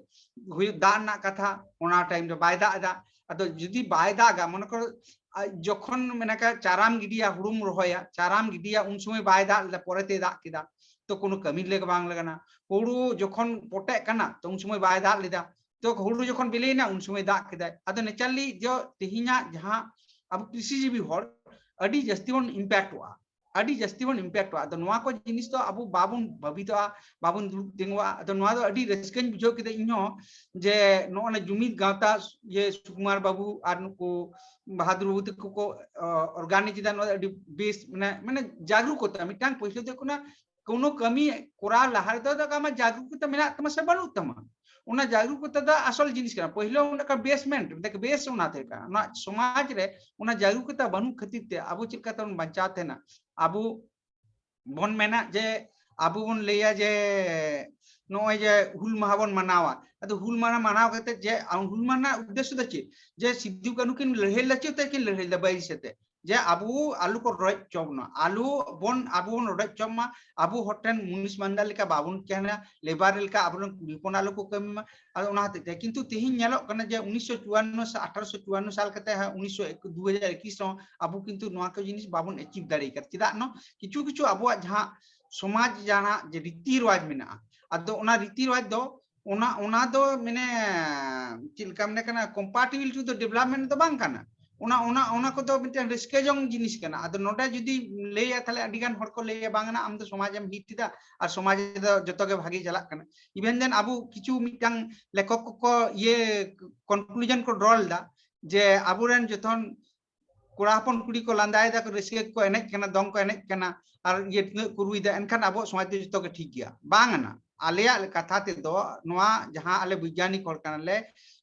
ᱦᱩᱭᱩᱜ ᱫᱟᱜ ᱨᱮᱱᱟᱜ ᱠᱟᱛᱷᱟ, ᱚᱱᱟ ᱴᱟᱭᱤᱢ ᱨᱮ ᱵᱟᱭ ᱫᱟᱜ ᱮᱫᱟ᱾ ᱟᱫᱚ ᱡᱩᱫᱤ ᱵᱟᱭ ᱫᱟᱜᱟ, ᱢᱚᱱᱮ ᱠᱚᱨᱚ, ᱟ, ᱡᱚᱠᱷᱚᱱ ᱢᱮᱱᱮ ᱠᱟ ᱪᱟᱨᱟᱢ ᱜᱤᱰᱤᱭᱟ, ᱦᱩᱲᱩᱢ ᱨᱚᱦᱚᱭᱟ, ᱪᱟᱨᱟᱢ ᱜᱤᱰᱤᱭᱟ, ᱩᱱ ᱥᱚᱢᱚᱭ ᱵᱟᱭ ᱫᱟᱜ ᱞᱮᱫᱟ, ᱯᱚᱨᱮᱛᱮ ᱫᱟᱜ ᱠᱮᱫᱟ, ᱛᱚ ᱠᱳᱱᱳ ᱠᱟᱹᱢᱤ ᱞᱮᱠᱟ ᱵᱟᱝ ᱞᱟᱜᱟᱱᱟ᱾ ᱦᱩᱲᱩ ᱡᱚᱠᱷᱚᱱ ᱯᱚᱴᱮᱜ ᱠᱟᱱᱟ, ᱛᱚ ᱩᱱ ᱥᱚᱢᱚᱭ ᱵᱟᱭ ᱫᱟᱜ ᱞᱮᱫᱟ, ᱛᱚ ᱦᱩᱲᱩ ᱡᱚᱠᱷᱚᱱ ᱵᱤᱞᱤᱭᱮᱱᱟ, ᱩᱱ ᱥᱚᱢᱚᱭ ᱫᱟᱜ ᱠᱮᱫᱟᱭ᱾ ᱟᱫᱚ ᱱᱮᱪᱟᱨᱞᱤ ᱡᱚ ᱛᱮᱦᱮᱧᱟᱜ ᱡᱟᱦᱟᱸ ᱟᱵᱚ ᱠᱨᱤᱥᱤᱡᱤᱵᱤ ᱦᱚᱲ ᱟᱹᱰᱤ ᱡᱟᱹᱥᱛᱤ ᱵᱚᱱ ᱤᱢᱯᱮᱠᱴᱚᱜᱼᱟ, ᱟᱹᱰᱤ ᱡᱟᱹᱥᱛᱤ ᱵᱚᱱ ᱤᱢᱯᱮᱠᱴᱚᱜᱼᱟ᱾ ᱟᱫᱚ ᱱᱚᱣᱟ ᱠᱚ ᱡᱤᱱᱤᱥ ᱫᱚ ᱟᱵᱚ ᱵᱟᱵᱚᱱ ᱵᱷᱟᱵᱤᱛᱚᱜᱼᱟ, ᱵᱟᱵᱚᱱ ᱫᱩᱲᱩᱵ ᱛᱤᱸᱜᱩᱜᱼᱟ᱾ ᱟᱫᱚ ᱱᱚᱣᱟ ᱫᱚ ᱟᱹᱰᱤ ᱨᱟᱹᱥᱠᱟᱹᱧ ᱵᱩᱡᱷᱟᱹᱣ ᱠᱮᱫᱟ ᱤᱧᱦᱚᱸ, ᱡᱮ ᱱᱚᱜᱼᱚ ᱱᱟ ᱡᱩᱢᱤᱫ ᱜᱟᱶᱛᱟ, ᱤᱭᱟᱹ ᱥᱩᱠᱩᱢᱟᱨ ᱵᱟᱹᱵᱩ ᱟᱨ ᱱᱩᱠᱩ ᱵᱟᱦᱟᱫᱩᱨ ᱵᱟᱹᱵᱩ ᱛᱟᱠᱚ ᱠᱚ ᱚᱨᱜᱟᱱᱟᱭᱤᱡᱽ ᱮᱫᱟ, ᱱᱚᱣᱟ ᱫᱚ ᱟᱹᱰᱤ ᱵᱮᱥ, ᱢᱟᱱᱮ, ᱢᱟᱱᱮ ᱡᱟᱜᱽᱨᱩᱠᱚᱛᱟ, ᱢᱤᱫᱴᱟᱝ ᱯᱳᱭᱞᱳ ᱫᱚ ᱦᱩᱭᱩᱜ ᱠᱟᱱᱟ ᱠᱳᱱᱳ ᱠᱟᱹᱢᱤ ᱠᱚᱨᱟᱣ ᱞᱟᱦᱟ ᱨᱮᱫᱚ ᱫᱚ ᱟᱢᱟᱜ ᱡᱟᱜᱽᱨᱩᱠᱚᱛᱟ ᱢᱮᱱᱟᱜ ᱛᱟᱢᱟ ᱥᱮ ᱵᱟᱹᱱᱩᱜ ᱛᱟᱢᱟ, ᱚᱱᱟ ᱡᱟᱜᱽᱨᱩᱠᱚᱛᱟ ᱫᱚ ᱟᱥᱚᱞ ᱡᱤᱱᱤᱥ ᱠᱟᱱᱟ᱾ ᱯᱳᱭᱞᱳ ᱚᱸᱰᱮ ᱠᱷᱚᱱ ᱵᱮᱥ ᱢᱮᱱ, ᱫᱮᱠᱷ, ᱵᱮᱥ ᱚᱱᱟ ᱛᱟᱦᱮᱸ ᱠᱟᱱᱟ᱾ ᱚᱱᱟ ᱥᱚᱢᱟᱡᱽ ᱨᱮ ᱚᱱᱟ ᱡᱟᱜᱽᱨᱩᱠᱚᱛᱟ ᱵᱟᱹᱱᱩᱜ ᱠᱷᱟᱹᱛᱤᱨ ᱛᱮ ᱟᱵᱚ ᱪᱮᱫ ᱞᱮᱠᱟᱛᱮ ᱵᱚᱱ ᱵᱟᱧᱪᱟᱣ ᱛᱟᱦᱮᱱᱟ? ᱟᱵᱚ ᱵᱚᱱ ᱢᱮᱱᱟ ᱡᱮ, ᱟᱵᱚ ᱵᱚᱱ ᱞᱟᱹᱭᱟ ᱡᱮ, ᱱᱚᱜᱼᱚᱭ ᱡᱮ ᱦᱩᱞ ᱢᱟᱦᱟ ᱵᱚᱱ ᱢᱟᱱᱟᱣᱟ, ᱟᱫᱚ ᱦᱩᱞ ᱢᱟᱦᱟ ᱢᱟᱱᱟᱣ ᱠᱟᱛᱮ ᱡᱮ ᱟᱢ ᱦᱩᱞ ᱢᱟᱦᱟ ᱨᱮᱱᱟᱜ ᱩᱫᱽᱫᱮᱥᱥᱚ ᱫᱚ ᱪᱮᱫ? ᱡᱮ ᱥᱤᱫᱩ ᱠᱟᱹᱱᱦᱩ ᱠᱤᱱ ᱞᱟᱹᱲᱦᱟᱹᱭ ᱞᱮᱫᱟ, ᱪᱮᱫ ᱛᱮ ᱠᱤᱱ ᱞᱟᱹᱲᱦᱟᱹᱭ ᱞᱮᱫᱟ? ᱵᱟᱭᱨᱤ ᱥᱮᱫ ᱛᱮ, ᱡᱮ ᱟᱵᱚ ᱟᱞᱚ ᱠᱚ ᱨᱚᱰᱚᱡ ᱦᱚᱪᱚ ᱵᱚᱱᱟ, ᱟᱞᱚ ᱵᱚᱱ, ᱟᱵᱚ ᱵᱚᱱ ᱨᱚᱰᱚᱡ ᱦᱚᱪᱚ ᱢᱟ, ᱟᱵᱚ ᱦᱚᱲ ᱴᱷᱮᱱ ᱢᱩᱱᱤᱥ ᱢᱟᱱᱫᱟ ᱞᱮᱠᱟ ᱵᱟᱵᱚᱱ ᱛᱟᱦᱮᱱᱟ, ᱞᱮᱵᱟᱨ ᱞᱮᱠᱟ ᱟᱵᱚᱨᱮᱱ ᱠᱩᱲᱤ ᱦᱚᱯᱚᱱ ᱟᱞᱚ ᱠᱚ ᱠᱟᱹᱢᱤ ᱢᱟ᱾ ᱟᱫᱚ ᱚᱱᱟ ᱦᱚᱛᱮᱡ ᱛᱮ ᱠᱤᱱᱛᱩ ᱛᱮᱦᱮᱧ ᱧᱮᱞᱚᱜ ᱠᱟᱱᱟ ᱡᱮ ᱩᱱᱤᱥᱥᱚ ᱪᱩᱣᱟᱱᱱᱚ ᱥᱮ ᱟᱴᱷᱟᱨᱚᱥᱚ ᱪᱩᱣᱟᱱᱱᱚ ᱥᱟᱞ ᱠᱟᱛᱮ ᱦᱟᱸᱜ ᱩᱱᱤᱥᱥᱚ ᱫᱩ ᱦᱟᱡᱟᱨ ᱮᱠᱩᱥ ᱨᱮᱦᱚᱸ ᱟᱵᱚ ᱠᱤᱱᱛᱩ ᱱᱚᱣᱟ ᱠᱚ ᱡᱤᱱᱤᱥ ᱵᱟᱵᱚᱱ ᱮᱪᱤᱵᱷ ᱫᱟᱲᱮ ᱟᱠᱟᱫᱟ᱾ ᱪᱮᱫᱟᱜ? ᱱᱚ ᱠᱤᱪᱷᱩ ᱠᱤᱪᱷᱩ ᱟᱵᱚᱣᱟᱜ ᱡᱟᱦᱟᱸ ᱥᱚᱢᱟᱡᱽ ᱡᱟᱦᱟᱸ ᱡᱮ ᱨᱤᱛᱤ ᱨᱮᱣᱟᱡᱽ ᱢᱮᱱᱟᱜᱼᱟ, ᱟᱫᱚ ᱚᱱᱟ ᱨᱤᱛᱤ ᱨᱮᱣᱟᱡᱽ ᱫᱚ ᱚᱱᱟ, ᱚᱱᱟ ᱫᱚ ᱢᱟᱱᱮ ᱪᱮᱫ ᱞᱮᱠᱟ ᱢᱮᱱᱮ ᱠᱟᱱᱟ, compatible to the development ᱫᱚ ᱵᱟᱝ ᱠᱟᱱᱟ᱾ ᱚᱱᱟ, ᱚᱱᱟ, ᱚᱱᱟ ᱠᱚᱫᱚ ᱢᱤᱫᱴᱮᱱ ᱨᱟᱹᱥᱠᱟᱹ ᱡᱚᱝ ᱡᱤᱱᱤᱥ ᱠᱟᱱᱟ᱾ ᱟᱫᱚ ᱱᱚᱰᱮ ᱡᱩᱫᱤ ᱞᱟᱹᱭᱟ, ᱛᱟᱦᱞᱮ ᱟᱹᱰᱤ ᱜᱟᱱ ᱦᱚᱲ ᱠᱚ ᱞᱟᱹᱭᱟ, "ᱵᱟᱝ ᱱᱟ, ᱟᱢ ᱫᱚ ᱥᱚᱢᱟᱡᱽ ᱮᱢ ᱦᱤᱴ ᱮᱫᱟ ᱟᱨ ᱥᱚᱢᱟᱡᱽ ᱫᱚ ᱡᱚᱛᱚ ᱜᱮ ᱵᱷᱟᱜᱮ ᱪᱟᱞᱟᱜ ᱠᱟᱱᱟ᱾" Even then ᱟᱵᱚ ᱠᱤᱪᱷᱩ ᱢᱤᱫᱴᱟᱝ ᱞᱮᱠᱷᱚᱠ ᱠᱚᱠᱚ ᱤᱭᱟᱹ conclusion ᱠᱚ draw ᱞᱮᱫᱟ ᱡᱮ ᱟᱵᱚᱨᱮᱱ ᱡᱚᱛᱚᱱ ᱠᱚᱲᱟ ᱦᱚᱯᱚᱱ ᱠᱩᱲᱤ ᱠᱚ ᱞᱟᱸᱫᱟᱭᱮᱫᱟ ᱠᱚ, ᱨᱟᱹᱥᱠᱟᱹ ᱠᱚ ᱮᱱᱮᱡ ᱠᱟᱱᱟ, ᱫᱚᱝ ᱠᱚ ᱮᱱᱮᱡ ᱠᱟᱱᱟ ᱟᱨ ᱤᱭᱟᱹ ᱛᱩᱢᱫᱟᱹᱜ ᱠᱚ ᱨᱩᱭᱮᱫᱟ, ᱮᱱᱠᱷᱟᱱ ᱟᱵᱚᱣᱟᱜ ᱥᱚᱢᱟᱡᱽ ᱫᱚ ᱡᱚᱛᱚ ᱜᱮ ᱴᱷᱤᱠ ᱜᱮᱭᱟ᱾ ᱵᱟᱝ ᱟᱱᱟ, ᱟᱞᱮᱭᱟᱜ ᱠᱟᱛᱷᱟ ᱛᱮᱫᱚ ᱱᱚᱣᱟ ᱡᱟᱦᱟᱸ ᱟᱞᱮ ᱵᱳᱭᱜᱟᱱᱤᱠ ᱦᱚᱲ ᱠᱟᱱᱟᱞᱮ,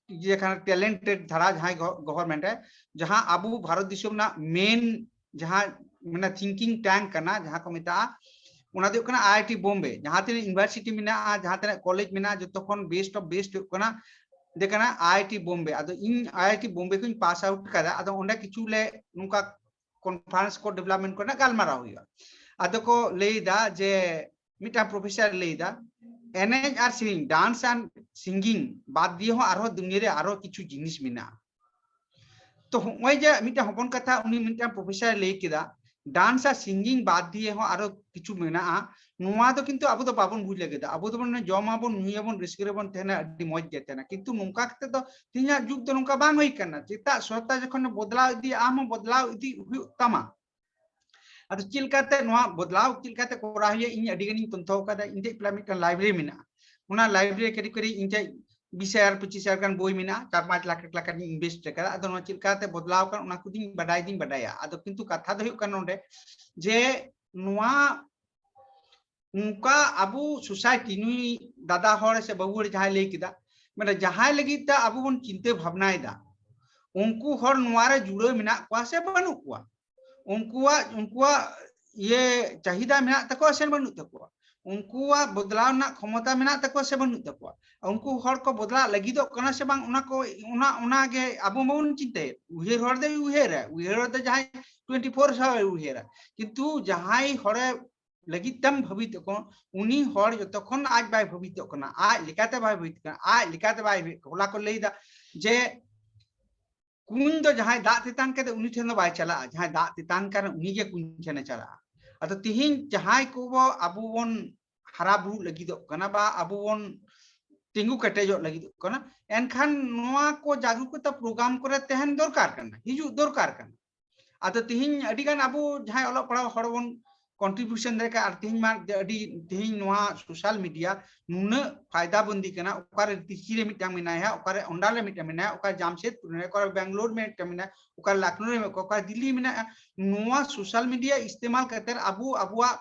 ᱡᱮ ᱠᱷᱟᱱ talented ᱫᱷᱟᱨᱟ ᱡᱟᱦᱟᱸᱭ ᱜᱚ-, government ᱨᱮ ᱡᱟᱦᱟᱸ ᱟᱵᱚ ᱵᱷᱟᱨᱚᱛ ᱫᱤᱥᱚᱢ ᱨᱮᱱᱟᱜ main ᱡᱟᱦᱟᱸ ᱢᱟᱱᱮ thinking tank ᱠᱟᱱᱟ, ᱡᱟᱦᱟᱸ ᱠᱚ ᱢᱮᱛᱟᱜᱼᱟ, ᱚᱱᱟ ᱫᱚ ᱦᱩᱭᱩᱜ ᱠᱟᱱᱟ IIT ᱵᱳᱢᱵᱮ᱾ ᱡᱟᱦᱟᱸ ᱛᱤᱱᱟᱹᱜ university ᱢᱮᱱᱟᱜᱼᱟ, ᱡᱟᱦᱟᱸ ᱛᱤᱱᱟᱹᱜ college ᱢᱮᱱᱟᱜᱼᱟ, ᱡᱚᱛᱚ ᱠᱷᱚᱱ best of best ᱦᱩᱭᱩᱜ ᱠᱟᱱᱟ, ᱫᱮ ᱠᱟᱱᱟ IIT ᱵᱳᱢᱵᱮ᱾ ᱟᱫᱚ ᱤᱧ IIT ᱵᱳᱢᱵᱮ ᱠᱷᱚᱱᱤᱧ pass out ᱠᱟᱫᱟ᱾ ᱟᱫᱚ ᱚᱸᱰᱮ ᱠᱤᱪᱷᱩ ᱞᱮ ᱱᱚᱝᱠᱟ conference ᱠᱚ development ᱠᱚᱨᱮᱱᱟᱜ ᱜᱟᱞᱢᱟᱨᱟᱣ ᱦᱩᱭᱩᱜᱼᱟ᱾ ᱟᱫᱚ ᱠᱚ ᱞᱟᱹᱭᱫᱟ ᱡᱮ ᱢᱤᱫᱴᱟᱝ professor ᱞᱟᱹᱭᱫᱟ, ᱮᱱᱮᱡ ᱟᱨ ᱥᱮᱨᱮᱧ, dance and singing ᱵᱟᱫ ᱫᱤᱭᱮ ᱦᱚᱸ ᱟᱨᱦᱚᱸ ᱫᱩᱱᱤᱭᱟᱹ ᱨᱮ ᱟᱨᱦᱚᱸ ᱠᱤᱪᱷᱩ ᱡᱤᱱᱤᱥ ᱢᱮᱱᱟᱜᱼᱟ᱾ ᱛᱚ ᱦᱚᱸᱜᱼᱚᱭ ᱡᱮ ᱢᱤᱫᱴᱟᱝ ᱦᱚᱯᱚᱱ ᱠᱟᱛᱷᱟ ᱩᱱᱤ ᱢᱤᱫᱴᱟᱝ professor ᱞᱟᱹᱭ ᱠᱮᱫᱟ, dance ᱟᱨ singing ᱵᱟᱫ ᱫᱤᱭᱮ ᱦᱚᱸ ᱟᱨᱚ ᱠᱤᱪᱷᱩ ᱢᱮᱱᱟᱜᱼᱟ, ᱱᱚᱣᱟ ᱫᱚ ᱠᱤᱱᱛᱩ ᱟᱵᱚ ᱫᱚ ᱵᱟᱵᱚᱱ ᱵᱩᱡᱽ ᱞᱟᱹᱜᱤᱫ᱾ ᱟᱵᱚ ᱫᱚᱵᱚᱱ ᱡᱚᱢᱟᱵᱚᱱ, ᱧᱩᱭᱟᱵᱚᱱ, ᱨᱟᱹᱥᱠᱟᱹ ᱨᱮᱵᱚᱱ ᱛᱟᱦᱮᱱᱟ, ᱟᱹᱰᱤ ᱢᱚᱡᱽ ᱜᱮ ᱛᱟᱦᱮᱱᱟ᱾ ᱠᱤᱱᱛᱩ ᱱᱚᱝᱠᱟ ᱠᱟᱛᱮ ᱫᱚ ᱛᱮᱦᱮᱧᱟᱜ ᱡᱩᱜᱽ ᱫᱚ ᱱᱚᱝᱠᱟ ᱵᱟᱝ ᱦᱩᱭ ᱠᱟᱱᱟ᱾ ᱪᱮᱫᱟᱜ? ᱥᱚᱨᱠᱟᱨ ᱡᱚᱠᱷᱚᱱ ᱵᱚᱫᱞᱟᱣ ᱤᱫᱤᱭᱟ, ᱟᱢ ᱦᱚᱸ ᱵᱚᱫᱞᱟᱣ ᱤᱫᱤ ᱦᱩᱭᱩᱜ ᱛᱟᱢᱟ᱾ ᱟᱫᱚ ᱪᱮᱫ ᱞᱮᱠᱟᱛᱮ ᱱᱚᱣᱟ ᱵᱚᱫᱞᱟᱣ ᱪᱮᱫ ᱞᱮᱠᱟᱛᱮ ᱠᱚᱨᱟᱣ ᱦᱩᱭᱩᱜᱼᱟ, ᱤᱧ ᱟᱹᱰᱤ ᱜᱟᱱᱤᱧ ᱛᱚᱱᱛᱷᱚ ᱟᱠᱟᱫᱟ᱾ ᱤᱧ ᱴᱷᱮᱡ ᱯᱨᱟᱭ ᱢᱤᱫᱴᱟᱝ library ᱢᱮᱱᱟᱜᱼᱟ, ᱚᱱᱟ library ᱠᱟᱹᱴᱤᱡ ᱠᱟᱹᱴᱤᱡ ᱤᱧ ᱴᱷᱮᱡ ᱵᱤᱥ ᱦᱟᱡᱟᱨ ᱯᱚᱸᱪᱤᱥ ᱦᱟᱡᱟᱨ ᱜᱟᱱ ᱵᱳᱭ ᱢᱮᱱᱟᱜᱼᱟ, ᱪᱟᱨ ᱯᱟᱸᱪ ᱞᱟᱠᱷ ᱞᱟᱠᱷ ᱜᱟᱱᱤᱧ invest ᱟᱠᱟᱫᱟ᱾ ᱟᱫᱚ ᱱᱚᱣᱟ ᱪᱮᱫ ᱞᱮᱠᱟᱛᱮ ᱵᱚᱫᱞᱟᱣ ᱟᱠᱟᱱᱟ ᱚᱱᱟ ᱠᱚᱫᱚᱧ ᱵᱟᱰᱟᱭ ᱫᱚᱧ ᱵᱟᱰᱟᱭᱟ᱾ ᱟᱫᱚ ᱠᱤᱱᱛᱩ ᱠᱟᱛᱷᱟ ᱫᱚ ᱦᱩᱭᱩᱜ ᱠᱟᱱᱟ ᱱᱚᱰᱮ ᱡᱮ ᱱᱚᱣᱟ ᱚᱱᱠᱟ ᱟᱵᱚ society, ᱱᱩᱭ ᱫᱟᱫᱟ ᱦᱚᱲ ᱥᱮ ᱵᱟᱹᱵᱩ ᱦᱚᱲ ᱡᱟᱦᱟᱸᱭ ᱞᱟᱹᱭ ᱠᱮᱫᱟ, ᱢᱟᱱᱮ ᱡᱟᱦᱟᱸᱭ ᱞᱟᱹᱜᱤᱫ ᱛᱮ ᱟᱵᱚ ᱵᱚᱱ ᱪᱤᱱᱛᱟᱹ ᱵᱷᱟᱵᱽᱱᱟᱭᱮᱫᱟ, ᱩᱱᱠᱩ ᱦᱚᱲ ᱱᱚᱣᱟ ᱨᱮ ᱡᱩᱲᱟᱹᱣ ᱢᱮᱱᱟᱜ ᱠᱚᱣᱟ ᱥᱮ ᱵᱟᱹᱱᱩᱜ ᱠᱚᱣᱟ? ᱩᱱᱠᱩᱣᱟᱜ, ᱩᱱᱠᱩᱣᱟᱜ ᱤᱭᱟᱹ ᱪᱟᱦᱤᱫᱟ ᱢᱮᱱᱟᱜ ᱛᱟᱠᱚᱣᱟ ᱥᱮ ᱵᱟᱹᱱᱩᱜ ᱛᱟᱠᱚᱣᱟ? ᱩᱱᱠᱩᱣᱟᱜ ᱵᱚᱫᱞᱟᱣ ᱨᱮᱱᱟᱜ ᱠᱷᱚᱢᱚᱛᱟ ᱢᱮᱱᱟᱜ ᱛᱟᱠᱚᱣᱟ ᱥᱮ ᱵᱟᱹᱱᱩᱜ ᱛᱟᱠᱚᱣᱟ? ᱩᱱᱠᱩ ᱦᱚᱲ ᱠᱚ ᱵᱚᱫᱞᱟᱜ ᱞᱟᱹᱜᱤᱫᱚᱜ ᱠᱟᱱᱟ ᱥᱮ ᱵᱟᱝ, ᱚᱱᱟ ᱠᱚ, ᱚᱱᱟ, ᱚᱱᱟ ᱜᱮ ᱟᱵᱚ ᱢᱟᱵᱚᱱ ᱪᱤᱱᱛᱟᱹᱭᱮᱫ᱾ ᱩᱭᱦᱟᱹᱨ ᱦᱚᱲ ᱫᱚᱭ ᱩᱭᱦᱟᱹᱨᱟ, ᱩᱭᱦᱟᱹᱨ ᱦᱚᱲ ᱫᱚ ᱡᱟᱦᱟᱸᱭ twenty four ᱥᱟᱶ ᱩᱭᱦᱟᱹᱨᱟ, ᱠᱤᱱᱛᱩ ᱡᱟᱦᱟᱸᱭ ᱦᱚᱲᱮ ᱞᱟᱹᱜᱤᱫ ᱛᱮᱢ ᱵᱷᱟᱵᱤᱛᱚᱜ ᱠᱟᱱᱟ, ᱩᱱᱤ ᱦᱚᱲ ᱡᱚᱛᱚᱠᱷᱚᱱ ᱟᱡ ᱵᱟᱭ ᱵᱷᱟᱵᱤᱛᱚᱜ ᱠᱟᱱᱟ, ᱟᱡ ᱞᱮᱠᱟᱛᱮ ᱵᱟᱭ ᱵᱷᱟᱵᱤᱛᱚᱜ ᱠᱟᱱᱟ, ᱟᱡ ᱞᱮᱠᱟᱛᱮ ᱵᱟᱭ, ᱦᱚᱞᱟ ᱠᱚ ᱞᱟᱹᱭᱫᱟ ᱡᱮ ᱠᱩᱧ ᱫᱚ ᱡᱟᱦᱟᱸᱭ ᱫᱟᱜ ᱛᱮᱛᱟᱝ ᱠᱟᱛᱮ ᱩᱱᱤ ᱴᱷᱮᱱ ᱫᱚ ᱵᱟᱭ ᱪᱟᱞᱟᱜᱼᱟ, ᱡᱟᱦᱟᱸᱭ ᱫᱟᱜ ᱛᱮᱛᱟᱝ ᱠᱟᱱᱟ ᱩᱱᱤ ᱜᱮ ᱠᱩᱧ ᱴᱷᱮᱱᱮ ᱪᱟᱞᱟᱜᱼᱟ᱾ ᱟᱫᱚ ᱛᱤᱦᱤᱧ ᱡᱟᱦᱟᱸᱭ ᱠᱚ ᱟᱵᱚ ᱵᱚᱱ ᱦᱟᱨᱟ ᱵᱩᱨᱩᱜ ᱞᱟᱹᱜᱤᱫᱚᱜ ᱠᱟᱱᱟ ᱵᱟ ᱟᱵᱚ ᱵᱚᱱ ᱛᱤᱸᱜᱩ ᱠᱮᱴᱮᱡᱚᱜ ᱞᱟᱹᱜᱤᱫᱚᱜ ᱠᱟᱱᱟ, ᱮᱱᱠᱷᱟᱱ ᱱᱚᱣᱟ ᱠᱚ ᱡᱟᱜᱨᱩᱠᱚᱛᱟ ᱯᱨᱳᱜᱨᱟᱢ ᱠᱚᱨᱮ ᱛᱟᱦᱮᱱ ᱫᱚᱨᱠᱟᱨ ᱠᱟᱱᱟ, ᱦᱤᱡᱩᱜ ᱫᱚᱨᱠᱟᱨ ᱠᱟᱱᱟ᱾ ᱟᱫᱚ ᱛᱤᱦᱤᱧ ᱟᱹᱰᱤ ᱜᱟᱱ ᱟᱵᱚ ᱡᱟᱦᱟᱸᱭ ᱚᱞᱚᱜ ᱯᱟᱲᱦᱟᱣ ᱦᱚᱲ ᱵᱚᱱ contribution ᱫᱟᱲᱮ ᱠᱟᱜᱼᱟ, ᱟᱨ ᱛᱤᱦᱤᱧ ᱢᱟ ᱟᱹᱰᱤ, ᱛᱤᱦᱤᱧ ᱱᱚᱣᱟ social media ᱱᱩᱱᱟᱹᱜ ᱯᱷᱟᱭᱫᱟ ᱵᱚᱱᱫᱤ ᱠᱟᱱᱟ, ᱚᱠᱟᱨᱮ ᱛᱨᱤᱪᱤ ᱨᱮ ᱢᱤᱫᱴᱟᱝ ᱢᱮᱱᱟᱭᱟ, ᱚᱠᱟᱨᱮ ᱚᱱᱰᱟᱞ ᱨᱮ ᱢᱤᱫᱴᱟᱝ ᱢᱮᱱᱟᱭᱟ, ᱚᱠᱟᱨᱮ ᱡᱟᱢᱥᱮᱫᱽᱯᱩᱨ ᱢᱮᱱᱟᱭᱟ, ᱚᱠᱟᱨᱮ ᱵᱮᱝᱜᱟᱞᱳᱨ ᱨᱮ ᱢᱤᱫᱴᱟᱝ ᱢᱮᱱᱟᱭᱟ, ᱚᱠᱟᱨᱮ ᱞᱟᱠᱱᱳ ᱨᱮ ᱢᱮᱱᱟᱜ ᱠᱚᱣᱟ, ᱚᱠᱟᱨᱮ ᱫᱤᱞᱞᱤ ᱢᱮᱱᱟᱜᱼᱟ᱾ ᱱᱚᱣᱟ social media ᱤᱥᱛᱮᱢᱟᱞ ᱠᱟᱛᱮ ᱟᱵᱚ ᱟᱵᱚᱣᱟᱜ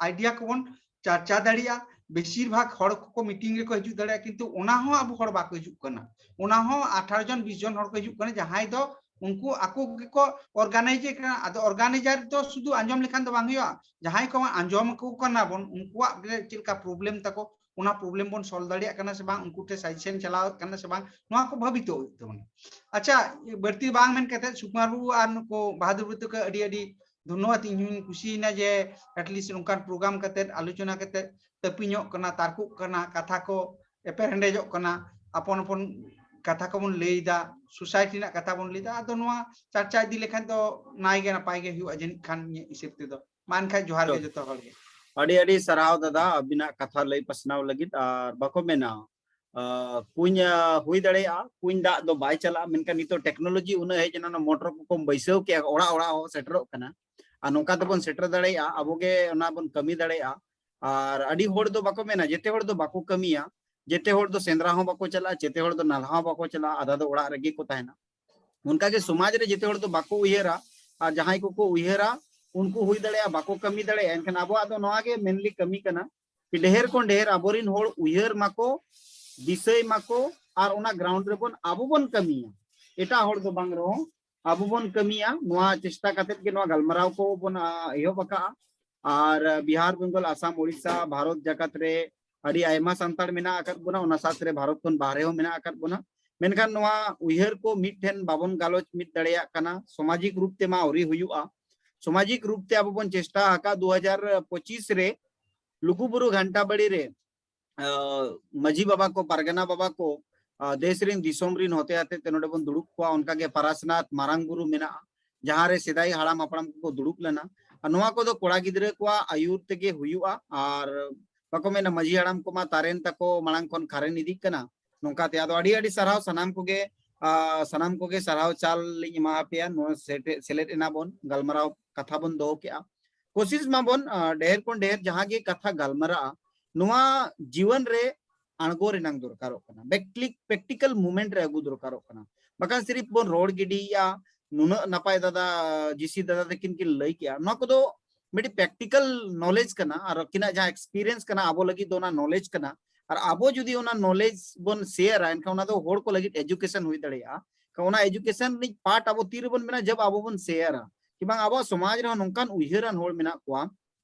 idea ᱠᱚᱵᱚᱱ ᱪᱟᱨᱪᱟ ᱫᱟᱲᱮᱭᱟᱜᱼᱟ᱾ ᱵᱮᱥᱤᱨ ᱵᱷᱟᱜᱽ ᱦᱚᱲ ᱠᱚᱠᱚ meeting ᱨᱮᱠᱚ ᱦᱤᱡᱩᱜ ᱫᱟᱲᱮᱭᱟᱜᱼᱟ, ᱠᱤᱱᱛᱩ ᱚᱱᱟ ᱦᱚᱸ ᱟᱵᱚ ᱦᱚᱲ ᱵᱟᱠᱚ ᱦᱤᱡᱩᱜ ᱠᱟᱱᱟ᱾ ᱚᱱᱟ ᱦᱚᱸ ᱟᱴᱷᱟᱨᱚ ᱡᱚᱱ ᱵᱤᱥ ᱡᱚᱱ ᱦᱚᱲ ᱠᱚ ᱦᱤᱡᱩᱜ ᱠᱟᱱᱟ, ᱡᱟᱦᱟᱸᱭ ᱫᱚ ᱩᱱᱠᱩ ᱟᱠᱚ ᱜᱮᱠᱚ organize ᱠᱟᱱᱟ᱾ ᱟᱫᱚ organizer ᱫᱚ ᱥᱩᱫᱷᱩ ᱟᱸᱡᱚᱢ ᱞᱮᱠᱷᱟᱱ ᱫᱚ ᱵᱟᱝ ᱦᱩᱭᱩᱜᱼᱟ, ᱡᱟᱦᱟᱸᱭ ᱠᱚ ᱟᱸᱡᱚᱢ ᱟᱠᱚ ᱠᱟᱱᱟ ᱵᱚᱱ, ᱩᱱᱠᱩᱣᱟᱜ ᱜᱮ ᱪᱮᱫ ᱞᱮᱠᱟ problem ᱛᱟᱠᱚ, ᱚᱱᱟ problem ᱵᱚᱱ solve ᱫᱟᱲᱮᱭᱟᱜ ᱠᱟᱱᱟ ᱥᱮ ᱵᱟᱝ, ᱩᱱᱠᱩ ᱴᱷᱮᱱ suggestion ᱪᱟᱞᱟᱣ ᱠᱟᱱᱟ ᱥᱮ ᱵᱟᱝ, ᱱᱚᱣᱟ ᱠᱚ ᱵᱷᱟᱵᱤᱛᱚ ᱦᱩᱭᱩᱜ ᱛᱟᱵᱚᱱᱟ᱾ ᱟᱪᱪᱷᱟ, ᱵᱟᱹᱲᱛᱤ ᱵᱟᱝ ᱢᱮᱱ ᱠᱟᱛᱮ ᱥᱩᱠᱩᱢᱟᱨ ᱵᱟᱹᱵᱩ ᱟᱨ ᱱᱩᱠᱩ ᱵᱟᱦᱟᱫᱩᱨ ᱵᱟᱹᱵᱩ ᱛᱟᱠᱚ ᱟᱹᱰᱤ ᱟᱹᱰᱤ ᱫᱷᱚᱱᱱᱚᱵᱟᱫ᱾ ᱤᱧ ᱦᱚᱸᱧ ᱠᱩᱥᱤᱭᱮᱱᱟ ᱡᱮ at least ᱱᱚᱝᱠᱟᱱ program ᱠᱟᱛᱮ, ᱟᱞᱳᱪᱚᱱᱟ ᱠᱟᱛᱮ, ᱛᱟᱹᱯᱤᱧᱚᱜ ᱠᱟᱱᱟ, ᱛᱟᱨᱠᱚᱜ ᱠᱟᱱᱟ, ᱠᱟᱛᱷᱟ ᱠᱚ ᱮᱯᱮᱨᱦᱮᱸᱰᱮᱡᱚᱜ ᱠᱟᱱᱟ, ᱟᱯᱚᱱ ᱟᱯᱚᱱ ᱠᱟᱛᱷᱟ ᱠᱚᱵᱚᱱ ᱞᱟᱹᱭ ᱮᱫᱟ, society ᱨᱮᱱᱟᱜ ᱠᱟᱛᱷᱟ ᱵᱚᱱ ᱞᱟᱹᱭ ᱮᱫᱟ᱾ ᱟᱫᱚ ᱱᱚᱣᱟ ᱪᱟᱨᱪᱟ ᱤᱫᱤ ᱞᱮᱠᱷᱟᱱ ᱫᱚ ᱱᱟᱭ ᱜᱮ ᱱᱟᱯᱟᱭ ᱜᱮ ᱦᱩᱭᱩᱜᱼᱟ ᱡᱟᱹᱱᱤᱡ ᱠᱷᱟᱱ, ᱤᱧᱟᱹᱜ ᱦᱤᱥᱟᱹᱵ ᱛᱮᱫᱚ᱾ ᱢᱟ ᱮᱱᱠᱷᱟᱱ ᱡᱚᱦᱟᱨ ᱜᱮ ᱡᱚᱛᱚ ᱦᱚᱲ ᱜᱮ᱾ ᱟᱹᱰᱤ ᱟᱹᱰᱤ ᱥᱟᱨᱦᱟᱣ ᱫᱟᱫᱟ, ᱟᱹᱵᱤᱱᱟᱜ ᱠᱟᱛᱷᱟ ᱞᱟᱹᱭ ᱯᱟᱥᱱᱟᱣ ᱞᱟᱹᱜᱤᱫ᱾ ᱟᱨ ᱵᱟᱠᱚ ᱢᱮᱱᱟ, ᱟᱸ, ᱠᱩᱧ, ᱟᱸ, ᱦᱩᱭ ᱫᱟᱲᱮᱭᱟᱜᱼᱟ, ᱠᱩᱧ ᱫᱟᱜ ᱫᱚ ᱵᱟᱭ ᱪᱟᱞᱟᱜᱼᱟ, ᱢᱮᱱᱠᱷᱟᱱ ᱱᱤᱛᱚᱜ technology ᱩᱱᱟᱹᱜ ᱦᱮᱡ ᱮᱱᱟ, ᱚᱱᱟ ᱢᱚᱴᱚᱨ ᱠᱚᱠᱚ ᱵᱟᱹᱭᱥᱟᱹᱣ ᱠᱮᱜᱼᱟ, ᱚᱲᱟᱜ ᱚᱲᱟᱜ ᱦᱚᱸ ᱥᱮᱴᱮᱨᱚᱜ ᱠᱟᱱᱟ᱾ ᱟᱨ ᱱᱚᱝᱠᱟ ᱛᱮᱵᱚᱱ ᱥᱮᱴᱮᱨ ᱫᱟᱲᱮᱭᱟᱜᱼᱟ, ᱟᱵᱚ ᱜᱮ ᱚᱱᱟ ᱵᱚᱱ ᱠᱟᱹᱢᱤ ᱫᱟᱲᱮᱭᱟᱜᱼᱟ᱾ ᱟᱨ ᱟᱹᱰᱤ ᱦᱚᱲ ᱫᱚ ᱵᱟᱠᱚ ᱢᱮᱱᱟ, ᱡᱮᱛᱮ ᱦᱚᱲ ᱫᱚ ᱵᱟᱠᱚ ᱠᱟᱹᱢᱤᱭᱟ, ᱡᱮᱛᱮ ᱦᱚᱲ ᱫᱚ ᱥᱮᱸᱫᱽᱨᱟ ᱦᱚᱸ ᱵᱟᱠᱚ ᱪᱟᱞᱟᱜᱼᱟ, ᱡᱮᱛᱮ ᱦᱚᱲ ᱫᱚ ᱱᱟᱞᱦᱟ ᱦᱚᱸ ᱵᱟᱠᱚ ᱪᱟᱞᱟᱜᱼᱟ, ᱟᱫᱷᱟ ᱫᱚ ᱚᱲᱟᱜ ᱨᱮᱜᱮ ᱠᱚ ᱛᱟᱦᱮᱱᱟ᱾ ᱚᱱᱠᱟᱜᱮ ᱥᱚᱢᱟᱡᱽ ᱨᱮ ᱡᱮᱛᱮ ᱦᱚᱲ ᱫᱚ ᱵᱟᱠᱚ ᱩᱭᱦᱟᱹᱨᱟ, ᱟᱨ ᱡᱟᱦᱟᱸᱭ ᱠᱚᱠᱚ ᱩᱭᱦᱟᱹᱨᱟ ᱩᱱᱠᱩ ᱦᱩᱭ ᱫᱟᱲᱮᱭᱟᱜᱼᱟ ᱵᱟᱠᱚ ᱠᱟᱹᱢᱤ ᱫᱟᱲᱮᱭᱟᱜᱼᱟ᱾ ᱮᱱᱠᱷᱟᱱ ᱟᱵᱚᱣᱟᱜ ᱫᱚ ᱱᱚᱣᱟ ᱜᱮ mainly ᱠᱟᱹᱢᱤ ᱠᱟᱱᱟ, ᱰᱷᱮᱨ ᱠᱷᱚᱱ ᱰᱷᱮᱨ ᱟᱵᱚᱨᱮᱱ ᱦᱚᱲ ᱩᱭᱦᱟᱹᱨ ᱢᱟᱠᱚ, ᱫᱤᱥᱟᱹᱭ ᱢᱟᱠᱚ, ᱟᱨ ᱚᱱᱟ ground ᱨᱮᱵᱚᱱ ᱟᱵᱚ ᱵᱚᱱ ᱠᱟᱹᱢᱤᱭᱟ᱾ ᱮᱴᱟᱜ ᱦᱚᱲ ᱫᱚ ᱵᱟᱝ ᱨᱮᱦᱚᱸ ᱟᱵᱚ ᱵᱚᱱ ᱠᱟᱹᱢᱤᱭᱟ᱾ ᱱᱚᱣᱟ ᱪᱮᱥᱴᱟ ᱠᱟᱛᱮᱫ ᱜᱮ ᱱᱚᱣᱟ ᱜᱟᱞᱢᱟᱨᱟᱣ ᱠᱚ ᱵᱚᱱ, ᱟ, ᱮᱦᱚᱵ ᱟᱠᱟᱜᱼᱟ᱾ ᱟᱨ ᱵᱤᱦᱟᱨ, ᱵᱮᱝᱜᱚᱞ, ᱟᱥᱟᱢ, ᱳᱰᱤᱥᱟ, ᱵᱷᱟᱨᱚᱛ ᱡᱟᱠᱟᱛ ᱨᱮ ᱟᱹᱰᱤ ᱟᱭᱢᱟ ᱥᱟᱱᱛᱟᱲ ᱢᱮᱱᱟᱜ ᱟᱠᱟᱫ ᱵᱚᱱᱟ, ᱚᱱᱟ ᱥᱟᱶᱛᱮ ᱨᱮ ᱵᱷᱟᱨᱚᱛ ᱠᱷᱚᱱ ᱵᱟᱦᱨᱮ ᱦᱚᱸ ᱢᱮᱱᱟᱜ ᱟᱠᱟᱫ ᱵᱚᱱᱟ᱾ ᱢᱮᱱᱠᱷᱟᱱ ᱱᱚᱣᱟ ᱩᱭᱦᱟᱹᱨ ᱠᱚ ᱢᱤᱫ ᱴᱷᱮᱱ ᱵᱟᱵᱚᱱ ᱜᱟᱞᱚᱪ ᱢᱤᱫ ᱫᱟᱲᱮᱭᱟᱜ ᱠᱟᱱᱟ, ᱥᱟᱢᱟᱡᱤᱠ ᱨᱩᱯ ᱛᱮᱢᱟ ᱟᱹᱣᱨᱤ ᱦᱩᱭᱩᱜᱼᱟ᱾ ᱥᱟᱢᱟᱡᱤᱠ ᱨᱩᱯ ᱛᱮ ᱟᱵᱚ ᱵᱚᱱ ᱪᱮᱥᱴᱟ ᱟᱠᱟᱫ ᱫᱩ ᱦᱟᱡᱟᱨ ᱯᱚᱸᱪᱤᱥ ᱨᱮ ᱞᱩᱜᱩᱵᱩᱨᱩ ᱜᱷᱟᱱᱴᱟ ᱵᱟᱲᱤ ᱨᱮ, ᱟᱸ, ᱢᱟᱹᱡᱷᱤ ᱵᱟᱵᱟ ᱠᱚ, ᱯᱟᱨᱜᱟᱱᱟ ᱵᱟᱵᱟ ᱠᱚ, ᱟᱸ, ᱫᱮᱥ ᱨᱤᱱ ᱫᱤᱥᱚᱢ ᱨᱤᱱ ᱦᱚᱛᱮ ᱦᱚᱛᱮ ᱛᱮ ᱱᱚᱰᱮ ᱵᱚᱱ ᱫᱩᱲᱩᱵ ᱠᱚᱣᱟ᱾ ᱚᱱᱠᱟ ᱜᱮ ᱯᱟᱨᱟᱥᱱᱟᱛᱷ ᱢᱟᱨᱟᱝ ᱵᱩᱨᱩ ᱢᱮᱱᱟᱜᱼᱟ, ᱡᱟᱦᱟᱸ ᱨᱮ ᱥᱮᱫᱟᱭ ᱦᱟᱲᱟᱢ ᱦᱟᱯᱲᱟᱢ ᱠᱚᱠᱚ ᱫᱩᱲᱩᱵ ᱞᱮᱱᱟ᱾ ᱟᱨ ᱱᱚᱣᱟ ᱠᱚᱫᱚ ᱠᱚᱲᱟ ᱜᱤᱫᱽᱨᱟᱹ ᱠᱚᱣᱟᱜ ᱟᱹᱭᱩᱨ ᱛᱮᱜᱮ ᱦᱩᱭᱩᱜᱼᱟ᱾ ᱟᱨ ᱵᱟᱠᱚ ᱢᱮᱱᱟ, ᱢᱟᱹᱡᱷᱤ ᱦᱟᱲᱟᱢ ᱠᱚᱢᱟ ᱛᱟᱨᱮᱱ ᱛᱟᱠᱚ ᱢᱟᱲᱟᱝ ᱠᱷᱚᱱ ᱠᱷᱟᱨᱮᱱ ᱤᱫᱤᱜ ᱠᱟᱱᱟ᱾ ᱱᱚᱝᱠᱟ ᱛᱮ ᱟᱫᱚ ᱟᱹᱰᱤ ᱟᱹᱰᱤ ᱥᱟᱨᱦᱟᱣ ᱥᱟᱱᱟᱢ ᱠᱚᱜᱮ, ᱟᱸ, ᱥᱟᱱᱟᱢ ᱠᱚᱜᱮ ᱥᱟᱨᱦᱟᱣ ᱪᱟᱞ ᱞᱤᱧ ᱮᱢᱟ ᱯᱮᱭᱟ᱾ ᱱᱚᱣᱟ ᱥᱮᱴᱮ-, ᱥᱮᱞᱮᱫ ᱮᱱᱟ ᱵᱚᱱ, ᱜᱟᱞᱢᱟᱨᱟᱣ ᱠᱟᱛᱷᱟ ᱵᱚᱱ ᱫᱚᱦᱚ ᱠᱮᱜᱼᱟ᱾ ᱠᱳᱥᱤᱥ ᱢᱟᱵᱚᱱ, ᱟᱸ, ᱰᱷᱮᱨ ᱠᱷᱚᱱ ᱰᱷᱮᱨ ᱡᱟᱦᱟᱸ ᱜᱮ ᱠᱟᱛᱷᱟ ᱜᱟᱞᱢᱟᱨᱟᱜᱼᱟ, ᱱᱚᱣᱟ ᱡᱤᱭᱚᱱ ᱨᱮ ᱟᱬᱜᱚ ᱨᱮᱱᱟᱝ ᱫᱚᱨᱠᱟᱨᱚᱜ ᱠᱟᱱᱟ, ᱯᱨᱮᱠᱴᱤᱠ-, practical movement ᱨᱮ ᱟᱹᱜᱩ ᱫᱚᱨᱠᱟᱨᱚᱜ ᱠᱟᱱᱟ᱾ ᱵᱟᱠᱷᱟᱱ ᱥᱤᱨᱤᱯ ᱵᱚᱱ ᱨᱚᱲ ᱜᱤᱰᱤᱭᱮᱜᱼᱟ, ᱱᱩᱱᱟᱹᱜ ᱱᱟᱯᱟᱭ ᱫᱟᱫᱟ ᱡᱤᱥᱤ ᱫᱟᱫᱟ ᱛᱟᱹᱠᱤᱱ ᱠᱤᱱ ᱞᱟᱹᱭ ᱠᱮᱜᱼᱟ, ᱱᱚᱣᱟ ᱠᱚᱫᱚ ᱢᱤᱫᱴᱤᱡ practical knowledge ᱠᱟᱱᱟ, ᱟᱨ ᱟᱹᱠᱤᱱᱟᱜ ᱡᱟᱦᱟᱸ experience ᱠᱟᱱᱟ ᱟᱵᱚ ᱞᱟᱹᱜᱤᱫ ᱫᱚ ᱚᱱᱟ knowledge ᱠᱟᱱᱟ᱾ ᱟᱨ ᱟᱵᱚ ᱡᱩᱫᱤ ᱚᱱᱟ knowledge ᱵᱚᱱ ᱥᱮᱭᱟᱨᱟ, ᱮᱱᱠᱷᱟᱱ ᱚᱱᱟ ᱫᱚ ᱦᱚᱲ ᱠᱚ ᱞᱟᱹᱜᱤᱫ education ᱦᱩᱭ ᱫᱟᱲᱮᱭᱟᱜᱼᱟ᱾ ᱮᱱᱠᱷᱟᱱ ᱚᱱᱟ education ᱨᱤᱱᱤᱡ part ᱟᱵᱚ ᱛᱤ ᱨᱮᱵᱚᱱ ᱵᱮᱱᱟᱣᱟ? ᱡᱟᱵ ᱟᱵᱚ ᱵᱚᱱ ᱥᱮᱭᱟᱨᱟ᱾ ᱠᱤ ᱵᱟᱝ, ᱟᱵᱚᱣᱟᱜ ᱥᱚᱢᱟᱡᱽ ᱨᱮᱦᱚᱸ ᱱᱚᱝᱠᱟᱱ ᱩᱭᱦᱟᱹᱨᱟᱱ ᱦᱚᱲ ᱢᱮᱱᱟᱜ ᱠᱚᱣᱟ,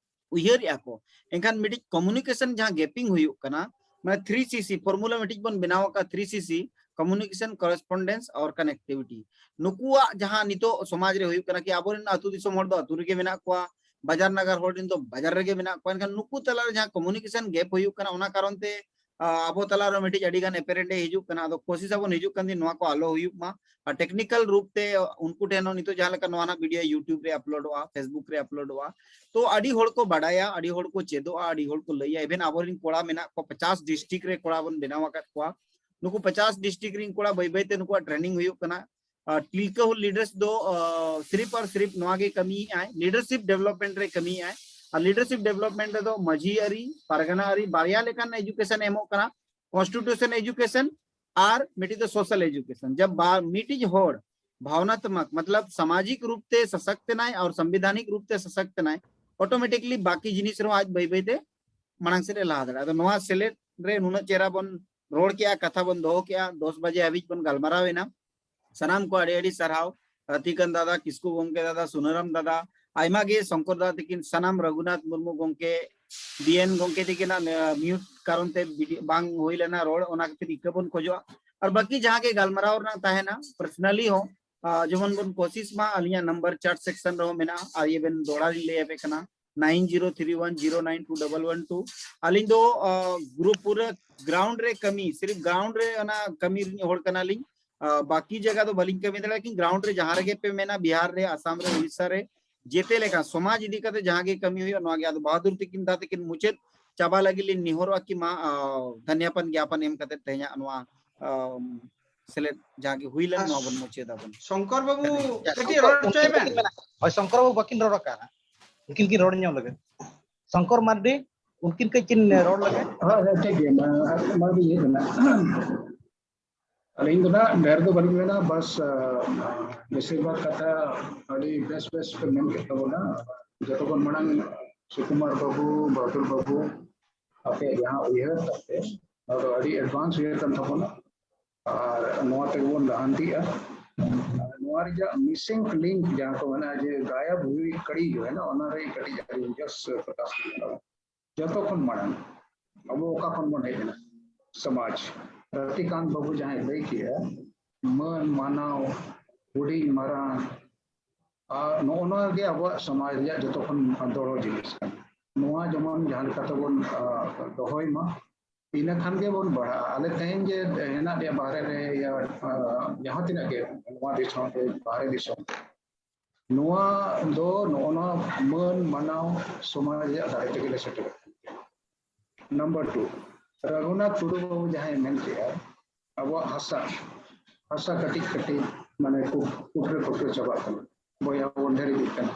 ᱩᱭᱦᱟᱹᱨᱮᱜᱼᱟ ᱠᱚ, ᱮᱱᱠᱷᱟᱱ ᱢᱤᱫᱴᱤᱡ communication ᱡᱟᱦᱟᱸ gaping ᱦᱩᱭᱩᱜ ᱠᱟᱱᱟ, ᱢᱟᱱᱮ three C C formula ᱢᱤᱫᱴᱤᱡ ᱵᱚᱱ ᱵᱮᱱᱟᱣ ᱟᱠᱟᱫ, three C C, communication, correspondence ᱟᱨ connectivity᱾ ᱱᱩᱠᱩᱣᱟᱜ ᱡᱟᱦᱟᱸ ᱱᱤᱛᱚᱜ ᱥᱚᱢᱟᱡᱽ ᱨᱮ ᱦᱩᱭᱩᱜ ᱠᱟᱱᱟ ᱠᱤ ᱟᱵᱚᱨᱮᱱ ᱟᱹᱛᱩ ᱫᱤᱥᱚᱢ ᱦᱚᱲ ᱫᱚ ᱟᱹᱛᱩ ᱨᱮᱜᱮ ᱢᱮᱱᱟᱜ ᱠᱚᱣᱟ, ᱵᱟᱡᱟᱨ ᱱᱟᱜᱟᱨ ᱦᱚᱲ ᱨᱮᱱ ᱫᱚ ᱵᱟᱡᱟᱨ ᱨᱮᱜᱮ ᱢᱮᱱᱟᱜ ᱠᱚᱣᱟ᱾ ᱮᱱᱠᱷᱟᱱ ᱱᱩᱠᱩ ᱛᱟᱞᱟᱨᱮ ᱡᱟᱦᱟᱸ communication gap ᱦᱩᱭᱩᱜ ᱠᱟᱱᱟ, ᱚᱱᱟ ᱠᱟᱨᱚᱱ ᱛᱮ, ᱟ, ᱟᱵᱚ ᱛᱟᱞᱟᱨᱮ ᱢᱤᱫᱴᱤᱡ ᱟᱹᱰᱤ ᱜᱟᱱ ᱮᱯᱮᱨᱦᱮᱸᱰᱮᱡ ᱦᱤᱡᱩᱜ ᱠᱟᱱᱟ᱾ ᱟᱫᱚ ᱠᱳᱥᱤᱥ ᱟᱵᱚᱱ ᱦᱤᱡᱩᱜ ᱠᱟᱱ ᱫᱤᱱ ᱱᱚᱣᱟ ᱠᱚ ᱟᱞᱚ ᱦᱩᱭᱩᱜ ᱢᱟ᱾ ᱟᱨ technical ᱨᱩᱯ ᱛᱮ ᱩᱱᱠᱩ ᱴᱷᱮᱱ ᱦᱚᱸ ᱱᱤᱛᱚᱜ ᱡᱟᱦᱟᱸ ᱞᱮᱠᱟ ᱱᱚᱣᱟ ᱨᱮᱱᱟᱜ video YouTube ᱨᱮ uploadᱚᱜᱼᱟ, Facebook ᱨᱮ uploadᱚᱜᱼᱟ, ᱛᱚ ᱟᱹᱰᱤ ᱦᱚᱲ ᱠᱚ ᱵᱟᱰᱟᱭᱟ, ᱟᱹᱰᱤ ᱦᱚᱲ ᱠᱚ ᱪᱮᱫᱚᱜᱼᱟ, ᱟᱹᱰᱤ ᱦᱚᱲ ᱠᱚ ᱞᱟᱹᱭᱟ᱾ Even ᱟᱵᱚᱨᱮᱱ ᱠᱚᱲᱟ ᱢᱮᱱᱟᱜ ᱠᱚᱣᱟ, ᱯᱚᱪᱟᱥ district ᱨᱮ ᱠᱚᱲᱟ ᱵᱚᱱ ᱵᱮᱱᱟᱣ ᱟᱠᱟᱫ ᱠᱚᱣᱟ᱾ ᱱᱩᱠᱩ ᱯᱚᱪᱟᱥ district ᱨᱮᱱ ᱠᱚᱲᱟ ᱵᱟᱹᱭ ᱵᱟᱹᱭ ᱛᱮ ᱱᱩᱠᱩᱣᱟᱜ training ᱦᱩᱭᱩᱜ ᱠᱟᱱᱟ᱾ ᱟᱨ ᱛᱤᱞᱠᱟᱹ ᱦᱩᱞ leaders ᱫᱚ, ᱟ, ᱥᱤᱨᱤᱯ ᱟᱨ ᱥᱤᱨᱤᱯ ᱱᱚᱣᱟ ᱜᱮ ᱠᱟᱹᱢᱤᱭᱮᱫ ᱟᱭ, leadership development ᱨᱮ ᱠᱟᱹᱢᱤᱭᱮᱫ ᱟᱭ᱾ ᱟᱨ leadership development ᱨᱮᱫᱚ ᱢᱟᱹᱡᱷᱤ ᱟᱹᱨᱤ, ᱯᱟᱨᱜᱟᱱᱟ ᱟᱹᱨᱤ, ᱵᱟᱨᱭᱟ ᱞᱮᱠᱟᱱ education ᱮᱢᱚᱜ ᱠᱟᱱᱟ, constitution education ᱟᱨ ᱢᱤᱫᱴᱤᱡ ᱫᱚ social education᱾ ᱡᱟᱵ ᱵᱟ-, ᱢᱤᱫᱴᱤᱡ ᱦᱚᱲ ᱵᱷᱟᱣᱱᱟᱛᱢᱚᱠ, ᱢᱚᱛᱞᱚᱵ ᱥᱟᱢᱟᱡᱤᱠ ᱨᱩᱯ ᱛᱮ ᱥᱚᱥᱚᱠᱛ ᱮᱱᱟᱭ ᱟᱨ ᱥᱚᱝᱵᱤᱫᱷᱟᱱᱤᱠ ᱨᱩᱯ ᱛᱮ ᱥᱚᱥᱚᱠᱛ ᱮᱱᱟᱭ, automatically ᱵᱟᱠᱤ ᱡᱤᱱᱤᱥ ᱨᱮᱦᱚᱸ ᱟᱡ ᱵᱟᱹᱭ ᱵᱟᱹᱭ ᱛᱮ ᱢᱟᱲᱟᱝ ᱥᱮᱫ ᱮ ᱞᱟᱦᱟ ᱫᱟᱲᱮᱭᱟᱜᱼᱟ᱾ ᱟᱫᱚ ᱱᱚᱣᱟ ᱥᱮᱞᱮᱫ ᱨᱮ ᱱᱩᱱᱟᱹᱜ ᱪᱮᱦᱨᱟ ᱵᱚᱱ ᱨᱚᱲ ᱠᱮᱜᱼᱟ, ᱠᱟᱛᱷᱟ ᱵᱚᱱ ᱫᱚᱦᱚ ᱠᱮᱜᱼᱟ, ᱫᱚᱥ ᱵᱟᱡᱮ ᱦᱟᱹᱵᱤᱡ ᱵᱚᱱ ᱜᱟᱞᱢᱟᱨᱟᱣ ᱮᱱᱟ᱾ ᱥᱟᱱᱟᱢ ᱠᱚ ᱟᱹᱰᱤ ᱟᱹᱰᱤ ᱥᱟᱨᱦᱟᱣ᱾ ᱨᱟᱛᱷᱤᱠᱟᱱ ᱫᱟᱫᱟ, ᱠᱤᱥᱠᱩ ᱜᱚᱢᱠᱮ ᱫᱟᱫᱟ, ᱥᱩᱱᱟᱹᱨᱟᱢ ᱫᱟᱫᱟ, ᱟᱭᱢᱟ ᱜᱮ ᱥᱚᱝᱠᱚᱨ ᱫᱟ ᱛᱟᱹᱠᱤᱱ, ᱥᱟᱱᱟᱢ ᱨᱚᱜᱷᱩᱱᱟᱛᱷ ᱢᱩᱨᱢᱩ ᱜᱚᱢᱠᱮ, ᱵᱤ ᱮᱱ ᱜᱚᱢᱠᱮ ᱛᱟᱹᱠᱤᱱᱟᱜ, ᱟᱸ, mute ᱠᱟᱨᱚᱱ ᱛᱮ video ᱵᱟᱝ ᱦᱩᱭ ᱞᱮᱱᱟ ᱨᱚᱲ, ᱚᱱᱟ ᱠᱷᱟᱹᱛᱤᱨ ᱤᱠᱟᱹ ᱵᱚᱱ ᱠᱷᱚᱡᱚᱜᱼᱟ᱾ ᱟᱨ ᱵᱟᱹᱠᱤ ᱡᱟᱦᱟᱸ ᱜᱮ ᱜᱟᱞᱢᱟᱨᱟᱣ ᱨᱮᱱᱟᱜ ᱛᱟᱦᱮᱱᱟ personally ᱦᱚᱸ, ᱟᱸ, ᱡᱮᱢᱚᱱ ᱵᱚᱱ ᱠᱳᱥᱤᱥ ᱢᱟ, ᱟᱹᱞᱤᱧᱟᱜ number chat section ᱨᱮᱦᱚᱸ ᱢᱮᱱᱟᱜᱼᱟ, ᱟᱨ ᱤᱭᱟᱹ ᱵᱮᱱ ᱫᱚᱦᱲᱟ ᱞᱤᱧ ᱞᱟᱹᱭ ᱟᱯᱮ ᱠᱟᱱᱟ, nine zero three one zero nine two double one two᱾ ᱟᱹᱞᱤᱧ ᱫᱚ, ᱟᱸ, ᱜᱨᱩᱯ ᱯᱩᱨᱟᱹ ground ᱨᱮ ᱠᱟᱹᱢᱤ, ᱥᱤᱨᱤᱯ ground ᱨᱮ ᱚᱱᱟ ᱠᱟᱹᱢᱤ ᱨᱤᱱᱤᱡ ᱦᱚᱲ ᱠᱟᱱᱟᱞᱤᱧ᱾ ᱟᱸ, ᱵᱟᱹᱠᱤ ᱡᱟᱭᱜᱟ ᱫᱚ ᱵᱟᱹᱞᱤᱧ ᱠᱟᱹᱢᱤ ᱫᱟᱲᱮᱭᱟᱜᱼᱟ, ᱞᱮᱠᱤᱱ ground ᱨᱮ ᱡᱟᱦᱟᱸ ᱨᱮᱜᱮ ᱯᱮ ᱢᱮᱱᱟ, ᱵᱤᱦᱟᱨ ᱨᱮ, ᱟᱥᱟᱢ ᱨᱮ, ᱩᱲᱤᱥᱥᱟ ᱨᱮ, ᱡᱮᱛᱮ ᱞᱮᱠᱟ ᱥᱚᱢᱟᱡᱽ ᱤᱫᱤ ᱠᱟᱛᱮ ᱡᱟᱦᱟᱸ ᱜᱮ ᱠᱟᱹᱢᱤ ᱦᱩᱭᱩᱜᱼᱟ, ᱱᱚᱣᱟ ᱜᱮ᱾ ᱟᱫᱚ ᱵᱟᱦᱟᱫᱩᱨ ᱛᱤᱠᱤᱱ ᱫᱟ ᱛᱤᱠᱤᱱ ᱢᱩᱪᱟᱹᱫ ᱪᱟᱵᱟ ᱞᱟᱹᱜᱤᱫ ᱞᱤᱧ ᱱᱮᱦᱚᱨᱚᱜᱼᱟ ᱠᱤ ᱢᱟ, ᱟᱸ, ᱫᱷᱟᱱᱭᱟᱯᱟᱱ ᱜᱮᱭᱟᱯᱟᱱ ᱮᱢ ᱠᱟᱛᱮ ᱛᱮᱦᱮᱧᱟᱜ ᱱᱚᱣᱟ, ᱟᱸ, ᱥᱮᱞᱮᱫ ᱡᱟᱦᱟᱸ ᱜᱮ ᱦᱩᱭ ᱞᱮᱱ, ᱟᱨ ᱱᱚᱣᱟ ᱵᱚᱱ ᱢᱩᱪᱟᱹᱫ ᱟᱵᱚᱱ᱾ ᱥᱚᱝᱠᱚᱨ ᱵᱟᱹᱵᱩ, ᱦᱮᱸ᱾ ᱠᱟᱹᱴᱤᱡ ᱨᱚᱲ ᱦᱚᱪᱚᱭ ᱵᱮᱱ᱾ ᱦᱳᱭ, ᱥᱚᱝᱠᱚᱨ ᱵᱟᱹᱵᱩ ᱵᱟᱹᱠᱤᱱ ᱨᱚᱲ ᱟᱠᱟᱫᱼᱟ, ᱩᱱᱠᱤᱱ ᱠᱤᱱ ᱨᱚᱲ ᱧᱚᱜ ᱞᱮᱜᱮ᱾ ᱥᱚᱝᱠᱚᱨ ᱢᱟᱨᱰᱤ, ᱩᱱᱠᱤᱱ ᱠᱟᱹᱡ ᱠᱤᱱ ᱨᱚᱲ ᱞᱮᱜᱮ᱾ ᱦᱳᱭ, ᱦᱳᱭ, ᱴᱷᱤᱠ ᱜᱮᱭᱟ, ᱢᱟ, ᱢᱟ, ᱤᱭᱟᱹ ᱠᱟᱱᱟ᱾ ᱟᱹᱞᱤᱧ ᱫᱚ ᱱᱟᱜ ᱰᱷᱮᱨ ᱫᱚ ᱵᱟᱹᱞᱤᱧ ᱢᱮᱱᱟ, ᱵᱟᱥ, ᱟᱸ, ᱵᱮᱥᱤᱨ ᱵᱷᱟᱜᱽ ᱠᱟᱛᱷᱟ ᱟᱹᱰᱤ ᱵᱮᱥ ᱵᱮᱥ ᱯᱮ ᱢᱮᱱ ᱠᱮᱫ ᱛᱟᱵᱚᱱᱟ᱾ ᱡᱚᱛᱚ ᱠᱷᱚᱱ ᱢᱟᱲᱟᱝ ᱥᱩᱠᱩᱢᱟᱨ ᱵᱟᱹᱵᱩ, ᱵᱟᱦᱟᱫᱩᱨ ᱵᱟᱹᱵᱩ, ᱟᱯᱮᱭᱟᱜ ᱡᱟᱦᱟᱸ ᱩᱭᱦᱟᱹᱨ ᱛᱟᱯᱮ, ᱱᱚᱣᱟ ᱫᱚ ᱟᱹᱰᱤ advance ᱩᱭᱦᱟᱹᱨ ᱠᱟᱱ ᱛᱟᱵᱚᱱᱟ᱾ ᱟᱨ ᱱᱚᱣᱟ ᱛᱮᱜᱮ ᱵᱚᱱ ᱞᱟᱦᱟᱱᱛᱤᱜᱼᱟ᱾ ᱟᱨ ᱱᱚᱣᱟ ᱨᱮᱭᱟᱜ missing link ᱡᱟᱦᱟᱸ ᱠᱚ ᱢᱮᱱᱟ ᱡᱮ ᱜᱟᱭᱟᱵ ᱦᱩᱭ ᱠᱟᱹᱲᱤ ᱡᱚ ᱦᱮ ᱱᱟ, ᱚᱱᱟ ᱨᱮ ᱠᱟᱹᱴᱤᱡ ᱟᱹᱞᱤᱧ just ᱯᱨᱚᱠᱟᱥ ᱞᱤᱧ ᱮᱢᱟ᱾ ᱡᱚᱛᱚ ᱠᱷᱚᱱ ᱢᱟᱲᱟᱝ ᱟᱵᱚ ᱚᱠᱟ ᱠᱷᱚᱱ ᱵᱚᱱ ᱦᱮᱡ ᱮᱱᱟ? ᱥᱚᱢᱟᱡᱽ᱾ ᱨᱚᱛᱤᱠᱟᱱᱛ ᱵᱟᱹᱵᱩ ᱡᱟᱦᱟᱸᱭ ᱞᱟᱹᱭ ᱠᱮᱜᱼᱟ, ᱢᱟᱹᱱ ᱢᱟᱱᱟᱣ, ᱦᱩᱰᱤᱧ ᱢᱟᱨᱟᱝ, ᱟᱨ ᱱᱚᱜᱼᱚ ᱱᱚᱣᱟ ᱜᱮ ᱟᱵᱚᱣᱟᱜ ᱥᱚᱢᱟᱡᱽ ᱨᱮᱭᱟᱜ ᱡᱚᱛᱚ ᱠᱷᱚᱱ ᱫᱚᱲᱚ ᱡᱤᱱᱤᱥ ᱠᱟᱱᱟ᱾ ᱱᱚᱣᱟ ᱡᱮᱢᱚᱱ ᱡᱟᱦᱟᱸ ᱞᱮᱠᱟ ᱛᱮᱵᱚᱱ, ᱟᱸ, ᱫᱚᱦᱚᱭ ᱢᱟ, ᱤᱱᱟᱹ ᱠᱷᱟᱱ ᱜᱮ ᱵᱚᱱ ᱵᱟᱲᱦᱟᱜᱼᱟ᱾ ᱟᱞᱮ ᱛᱮᱦᱮᱧ ᱡᱮ ᱦᱮᱱᱟᱜ ᱞᱮᱭᱟ ᱵᱟᱦᱨᱮ ᱨᱮ, ᱤᱭᱟᱹ, ᱟᱸ, ᱡᱟᱦᱟᱸ ᱛᱤᱱᱟᱹᱜ ᱜᱮ ᱱᱚᱣᱟ ᱫᱤᱥᱚᱢ ᱨᱮ, ᱵᱟᱦᱨᱮ ᱫᱤᱥᱚᱢ ᱨᱮ, ᱱᱚᱣᱟ ᱫᱚ ᱱᱚᱜᱼᱚ ᱱᱚᱣᱟ ᱢᱟᱹᱱ ᱢᱟᱱᱟᱣ ᱥᱚᱢᱟᱡᱽ ᱨᱮᱭᱟᱜ ᱫᱟᱲᱮ ᱛᱮᱜᱮ ᱞᱮ ᱥᱮᱴᱮᱨᱚᱜ ᱠᱟᱱᱟ᱾ Number two, ᱨᱟᱹᱜᱷᱩᱱᱟᱛᱷ ᱴᱩᱰᱩ ᱵᱟᱹᱵᱩ ᱡᱟᱦᱟᱸᱭ ᱢᱮᱱ ᱠᱮᱜᱼᱟ, ᱟᱵᱚᱣᱟᱜ ᱦᱟᱥᱟ, ᱦᱟᱥᱟ ᱠᱟᱹᱴᱤᱡ ᱠᱟᱹᱴᱤᱡ ᱢᱟᱱᱮ ᱠᱩ-, ᱠᱩᱴᱨᱟᱹ ᱠᱩᱴᱨᱟᱹ ᱪᱟᱵᱟᱜ ᱠᱟᱱᱟ, ᱵᱚᱭᱦᱟ ᱵᱚᱱ ᱰᱷᱮᱨ ᱤᱫᱤᱜ ᱠᱟᱱᱟ᱾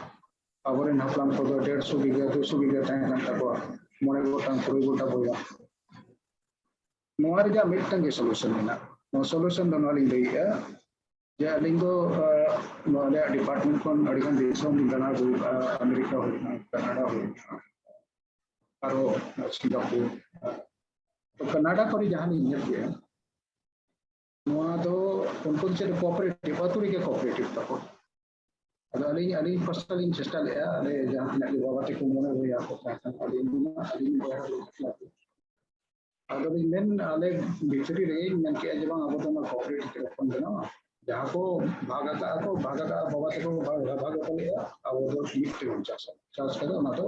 ᱟᱵᱚᱨᱮᱱ ᱦᱟᱯᱲᱟᱢ ᱠᱚᱫᱚ ᱰᱮᱲᱥᱚ ᱵᱤᱜᱷᱟᱹ, ᱫᱩᱥᱚ ᱵᱤᱜᱷᱟᱹ ᱛᱟᱦᱮᱸ ᱠᱟᱱ ᱛᱟᱠᱚᱣᱟ, ᱢᱚᱬᱮ ᱜᱚᱴᱟᱝ, ᱛᱩᱨᱩᱭ ᱜᱚᱴᱟᱝ ᱵᱚᱭᱦᱟ᱾ ᱱᱚᱣᱟ ᱨᱮᱭᱟᱜ ᱢᱤᱫᱴᱟᱝ ᱜᱮ solution ᱢᱮᱱᱟᱜᱼᱟ᱾ ᱱᱚᱣᱟ solution ᱫᱚ ᱱᱚᱣᱟ ᱞᱤᱧ ᱞᱟᱹᱭᱮᱜᱼᱟ ᱡᱮ ᱟᱹᱞᱤᱧ ᱫᱚ, ᱟᱸ, ᱱᱚᱣᱟ ᱟᱞᱮᱭᱟᱜ department ᱠᱷᱚᱱ ᱟᱹᱰᱤᱜᱟᱱ ᱫᱤᱥᱚᱢ ᱞᱤᱧ ᱫᱟᱬᱟ ᱟᱹᱜᱩ ᱟᱠᱟᱫᱼᱟ, ᱟᱢᱮᱨᱤᱠᱟ ᱦᱩᱭᱱᱟ, ᱠᱟᱱᱟᱰᱟ ᱦᱩᱭᱱᱟ, ᱟᱨᱚ ᱥᱤᱝᱜᱟᱯᱩᱨ᱾ ᱛᱚ ᱠᱟᱱᱟᱰᱟ ᱠᱚᱨᱮ ᱡᱟᱦᱟᱸ ᱞᱤᱧ ᱧᱮᱞ ᱠᱮᱜᱼᱟ, ᱱᱚᱣᱟ ᱫᱚ ᱩᱱᱠᱩ ᱫᱚ ᱪᱮᱫ cooperative, ᱟᱹᱛᱩ ᱨᱮᱜᱮ cooperative ᱛᱟᱠᱚ᱾ ᱟᱫᱚ ᱟᱹᱞᱤᱧ ᱟᱹᱞᱤᱧ ᱯᱟᱥᱴᱟ ᱞᱤᱧ ᱪᱮᱥᱴᱟ ᱞᱮᱫᱼᱟ, ᱟᱞᱮ ᱡᱟᱦᱟᱸ ᱛᱤᱱᱟᱹᱜ ᱜᱮ ᱵᱟᱵᱟ ᱛᱟᱠᱚ ᱢᱚᱬᱮ ᱵᱚᱭᱦᱟ ᱠᱚ ᱛᱟᱦᱮᱸ ᱠᱟᱱᱟ, ᱟᱹᱞᱤᱧ ᱢᱟ ᱟᱹᱞᱤᱧ ᱵᱚᱭᱦᱟ ᱠᱚ ᱛᱟᱦᱮᱸ ᱠᱟᱱᱟ᱾ ᱟᱫᱚ ᱞᱤᱧ ᱢᱮᱱ, ᱟᱞᱮ ᱵᱷᱤᱛᱨᱤ ᱨᱮᱜᱮᱧ ᱢᱮᱱ ᱠᱮᱜᱼᱟ ᱡᱮ ᱵᱟᱝ, ᱟᱵᱚ ᱫᱚ ᱚᱱᱟ ᱠᱚᱯᱟᱨᱮᱴᱤᱵᱷ ᱛᱮᱵᱚᱱ ᱵᱮᱱᱟᱣᱟ᱾ ᱡᱟᱦᱟᱸ ᱠᱚ ᱵᱷᱟᱜᱽ ᱟᱠᱟᱫᱼᱟ ᱠᱚ, ᱵᱷᱟᱜᱽ ᱟᱠᱟᱫᱼᱟ ᱵᱟᱵᱟ ᱛᱟᱠᱚ, ᱵᱷᱟᱜᱽ, ᱵᱷᱟᱜᱽ ᱟᱠᱟᱫ ᱞᱮᱭᱟ, ᱟᱵᱚ ᱫᱚ ᱢᱤᱫ ᱛᱮᱵᱚᱱ ᱪᱟᱥᱟ᱾ ᱪᱟᱥ ᱠᱟᱛᱮ ᱚᱱᱟ ᱫᱚ,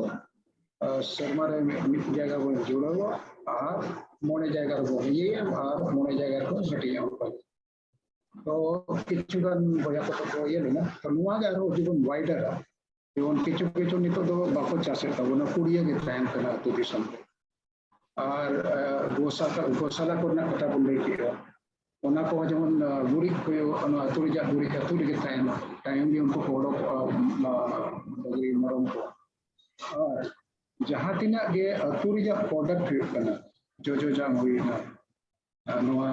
ᱟᱸ, ᱥᱮᱨᱢᱟ ᱨᱮ ᱢᱤᱫ, ᱢᱤᱫ ᱡᱟᱭᱜᱟ ᱵᱚᱱ ᱡᱩᱲᱟᱹᱣᱟ ᱟᱨ ᱢᱚᱬᱮ ᱡᱟᱭᱜᱟ ᱨᱮᱵᱚᱱ ᱤᱭᱟᱹᱭᱟ ᱟᱨ ᱢᱚᱬᱮ ᱡᱟᱭᱜᱟ ᱨᱮᱠᱚ ᱦᱟᱹᱴᱤᱧᱟ ᱚᱱᱠᱟ᱾ ᱛᱚ ᱠᱤᱪᱷᱩ ᱜᱟᱱ ᱵᱚᱭᱦᱟ ᱠᱚ ᱠᱚ ᱤᱭᱟᱹ ᱞᱮᱱᱟ᱾ ᱛᱚ ᱱᱚᱣᱟ ᱜᱮ ᱟᱨᱦᱚᱸ ᱡᱩᱫᱤ ᱵᱚᱱ ᱣᱟᱭᱰᱟᱨᱟ, ᱡᱮᱢᱚᱱ ᱠᱤᱪᱷᱩ ᱠᱤᱪᱷᱩ ᱱᱤᱛᱚᱜ ᱫᱚ ᱵᱟᱠᱚ ᱪᱟᱥᱮᱫ ᱛᱟᱵᱚᱱᱟ, ᱯᱩᱲᱤᱭᱟᱹ ᱜᱮ ᱛᱟᱦᱮᱱ ᱠᱟᱱᱟ ᱟᱹᱛᱩ ᱫᱤᱥᱚᱢ ᱨᱮ᱾ ᱟᱨ, ᱟᱸ, ᱜᱳᱥᱟᱠᱟ-, ᱜᱳᱥᱟᱞᱟ ᱠᱚᱨᱮᱱᱟᱜ ᱠᱟᱛᱷᱟ ᱵᱚᱱ ᱞᱟᱹᱭ ᱠᱮᱫᱟ, ᱚᱱᱟ ᱠᱚᱦᱚᱸ ᱡᱮᱢᱚᱱ, ᱟᱸ, ᱜᱩᱨᱤᱡ ᱦᱩᱭᱩᱜ, ᱚᱱᱟ ᱟᱹᱛᱩ ᱨᱮᱭᱟᱜ ᱜᱩᱨᱤᱡ ᱟᱹᱛᱩ ᱨᱮᱜᱮ ᱛᱟᱦᱮᱱᱟ, ᱛᱟᱭᱚᱢ ᱜᱮ ᱩᱱᱠᱩ ᱠᱚ ᱚᱰᱚᱠᱚᱜᱼᱟ, ᱚᱱᱟ ᱰᱟᱹᱝᱨᱤ ᱢᱮᱨᱚᱢ ᱠᱚ᱾ ᱟᱨ ᱡᱟᱦᱟᱸ ᱛᱤᱱᱟᱹᱜ ᱜᱮ ᱟᱹᱛᱩ ᱨᱮᱭᱟᱜ ᱯᱨᱚᱰᱟᱠᱴ ᱦᱩᱭᱩᱜ ᱠᱟᱱᱟ, ᱡᱚᱡᱚ ᱡᱟᱝ ᱦᱩᱭᱱᱟ, ᱟᱨ ᱱᱚᱣᱟ,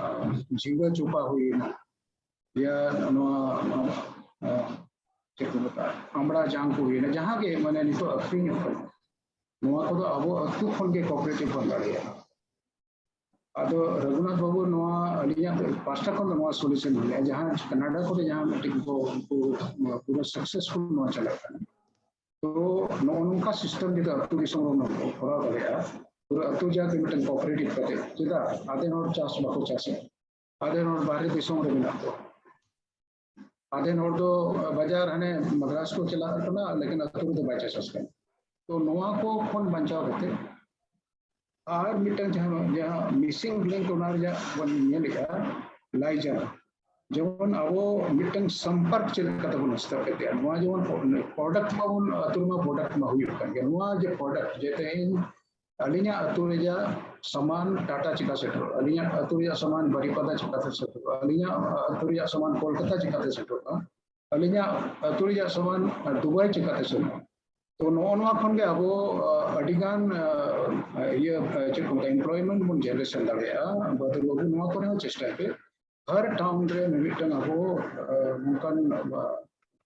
ᱟᱸ, ᱡᱷᱤᱸᱜᱟᱹ ᱪᱳᱯᱟ ᱦᱩᱭᱱᱟ, ᱭᱟ ᱱᱚᱣᱟ, ᱟᱸ, ᱪᱮᱫ ᱠᱚ ᱢᱮᱛᱟᱜᱼᱟ, ᱟᱢᱲᱟ ᱡᱟᱝ ᱠᱚ ᱦᱩᱭᱱᱟ, ᱡᱟᱦᱟᱸ ᱜᱮ ᱢᱟᱱᱮ ᱱᱤᱛᱚᱜ ᱟᱹᱠᱷᱨᱤᱧᱚᱜ ᱠᱟᱱᱟ, ᱱᱚᱣᱟ ᱠᱚᱫᱚ ᱟᱵᱚ ᱟᱹᱛᱩ ᱠᱷᱚᱱ ᱜᱮ ᱠᱚᱯᱟᱨᱮᱴᱤᱵᱷ ᱵᱚᱱ ᱫᱟᱲᱮᱭᱟᱜᱼᱟ᱾ ᱟᱫᱚ ᱨᱚᱜᱷᱩᱱᱟᱛᱷ ᱵᱟᱹᱵᱩ, ᱱᱚᱣᱟ ᱟᱹᱞᱤᱧᱟᱜ ᱯᱟᱥᱴᱟ ᱠᱷᱚᱱ ᱫᱚ ᱱᱚᱣᱟ ᱥᱚᱞᱩᱥᱚᱱ ᱢᱮᱱᱟᱜᱼᱟ, ᱡᱟᱦᱟᱸ ᱠᱟᱱᱟᱰᱟ ᱠᱚᱨᱮ ᱡᱟᱦᱟᱸ ᱢᱤᱫᱴᱤᱡ ᱠᱚ, ᱩᱱᱠᱩ ᱯᱩᱨᱟᱹ ᱥᱟᱠᱥᱮᱥᱯᱷᱩᱞ ᱱᱚᱣᱟ ᱪᱟᱞᱟᱜ ᱠᱟᱱᱟ᱾ ᱛᱚ ᱱᱚᱜᱼᱚ ᱱᱚᱝᱠᱟ ᱥᱤᱥᱴᱮᱢ ᱡᱩᱫᱤ ᱟᱹᱛᱩ ᱫᱤᱥᱚᱢ ᱨᱮ ᱵᱚᱱ ᱠᱚᱨᱟᱣ ᱫᱟᱲᱮᱭᱟᱜᱼᱟ, ᱯᱩᱨᱟᱹ ᱟᱹᱛᱩ ᱡᱟᱠ ᱢᱤᱫᱴᱮᱱ ᱠᱚᱯᱟᱨᱮᱴᱤᱵᱷ ᱠᱟᱛᱮ, ᱪᱮᱫᱟᱜ ᱟᱫᱷᱮᱱ ᱦᱚᱲ ᱪᱟᱥ ᱵᱟᱠᱚ ᱪᱟᱥᱟ, ᱟᱫᱷᱮᱱ ᱦᱚᱲ ᱵᱟᱦᱨᱮ ᱫᱤᱥᱚᱢ ᱨᱮ ᱢᱮᱱᱟᱜ ᱠᱚᱣᱟ, ᱟᱫᱷᱮᱱ ᱦᱚᱲ ᱫᱚ ᱵᱟᱡᱟᱨ ᱦᱟᱱᱮ ᱢᱟᱫᱽᱨᱟᱥ ᱠᱚ ᱪᱟᱞᱟᱜ ᱠᱟᱱᱟ, ᱞᱮᱠᱤᱱ ᱟᱹᱛᱩ ᱨᱮᱫᱚ ᱵᱟᱭ ᱪᱟᱥ ᱟᱥ ᱠᱟᱱᱟ᱾ ᱛᱚ ᱱᱚᱣᱟ ᱠᱚ ᱠᱷᱚᱱ ᱵᱟᱧᱪᱟᱣ ᱠᱟᱛᱮ ᱟᱨ ᱢᱤᱫᱴᱟᱝ ᱡᱟᱦᱟᱸ, ᱡᱟᱦᱟᱸ ᱢᱤᱥᱤᱝ ᱞᱤᱝᱠ ᱚᱱᱟ ᱨᱮᱭᱟᱜ ᱵᱚᱱ ᱧᱮᱞᱮᱫᱼᱟ, ᱞᱟᱭᱡᱟ, ᱡᱮᱢᱚᱱ ᱟᱵᱚ ᱢᱤᱫᱴᱟᱝ ᱥᱚᱢᱯᱚᱨᱠ ᱪᱮᱫ ᱞᱮᱠᱟ ᱛᱮᱵᱚᱱ ᱥᱛᱷᱟᱯᱤᱛᱮᱜᱼᱟ, ᱱᱚᱣᱟ ᱡᱮᱢᱚᱱ ᱯᱨᱚᱰᱟᱠᱴ ᱢᱟᱵᱚᱱ ᱟᱹᱛᱩ ᱨᱮᱢᱟ ᱯᱨᱚᱰᱟᱠᱴ ᱢᱟ ᱦᱩᱭᱩᱜ ᱠᱟᱱ ᱜᱮ, ᱱᱚᱣᱟ ᱡᱮ ᱯᱨᱚᱰᱟᱠᱴ ᱡᱮ ᱛᱮᱦᱮᱧ ᱟᱹᱞᱤᱧᱟᱜ ᱟᱹᱛᱩ ᱨᱮᱭᱟᱜ ᱥᱟᱢᱟᱱ ᱴᱟᱴᱟ ᱪᱤᱠᱟ ᱥᱮᱴᱮᱨᱚᱜᱼᱟ, ᱟᱹᱞᱤᱧᱟᱜ ᱟᱹᱛᱩ ᱨᱮᱭᱟᱜ ᱥᱟᱢᱟᱱ ᱵᱟᱨᱤᱯᱟᱫᱟ ᱪᱤᱠᱟᱛᱮ ᱥᱮᱴᱮᱨᱚᱜᱼᱟ, ᱟᱹᱞᱤᱧᱟᱜ ᱟᱹᱛᱩ ᱨᱮᱭᱟᱜ ᱥᱟᱢᱟᱱ ᱠᱳᱞᱠᱟᱛᱟ ᱪᱤᱠᱟᱛᱮ ᱥᱮᱴᱮᱨᱚᱜᱼᱟ, ᱟᱹᱞᱤᱧᱟᱜ ᱟᱹᱛᱩ ᱨᱮᱭᱟᱜ ᱥᱟᱢᱟᱱ ᱫᱩᱵᱟᱭ ᱪᱤᱠᱟᱛᱮ ᱥᱮᱴᱮᱨᱚᱜᱼᱟ᱾ ᱛᱚ ᱱᱚᱜᱼᱚ ᱱᱚᱣᱟ ᱠᱷᱚᱱ ᱜᱮ ᱟᱵᱚ, ᱟᱹᱰᱤᱜᱟᱱ, ᱤᱭᱟᱹ, ᱪᱮᱫ ᱠᱚ ᱢᱮᱛᱟᱜᱼᱟ, ᱮᱢᱯᱞᱚᱭᱢᱮᱱᱴ ᱵᱚᱱ ᱡᱮᱱᱟᱨᱮᱥᱚᱱ ᱫᱟᱲᱮᱭᱟᱜᱼᱟ᱾ ᱵᱟᱹᱫᱩ ᱵᱟᱹᱵᱩ ᱱᱚᱣᱟ ᱠᱚᱨᱮ ᱦᱚᱸ ᱪᱮᱥᱴᱟᱭ ᱯᱮ, ᱦᱟᱨ ᱴᱟᱣᱩᱱ ᱨᱮ ᱢᱤᱢᱤᱫᱴᱟᱝ ᱟᱵᱚ, ᱱᱚᱝᱠᱟᱱ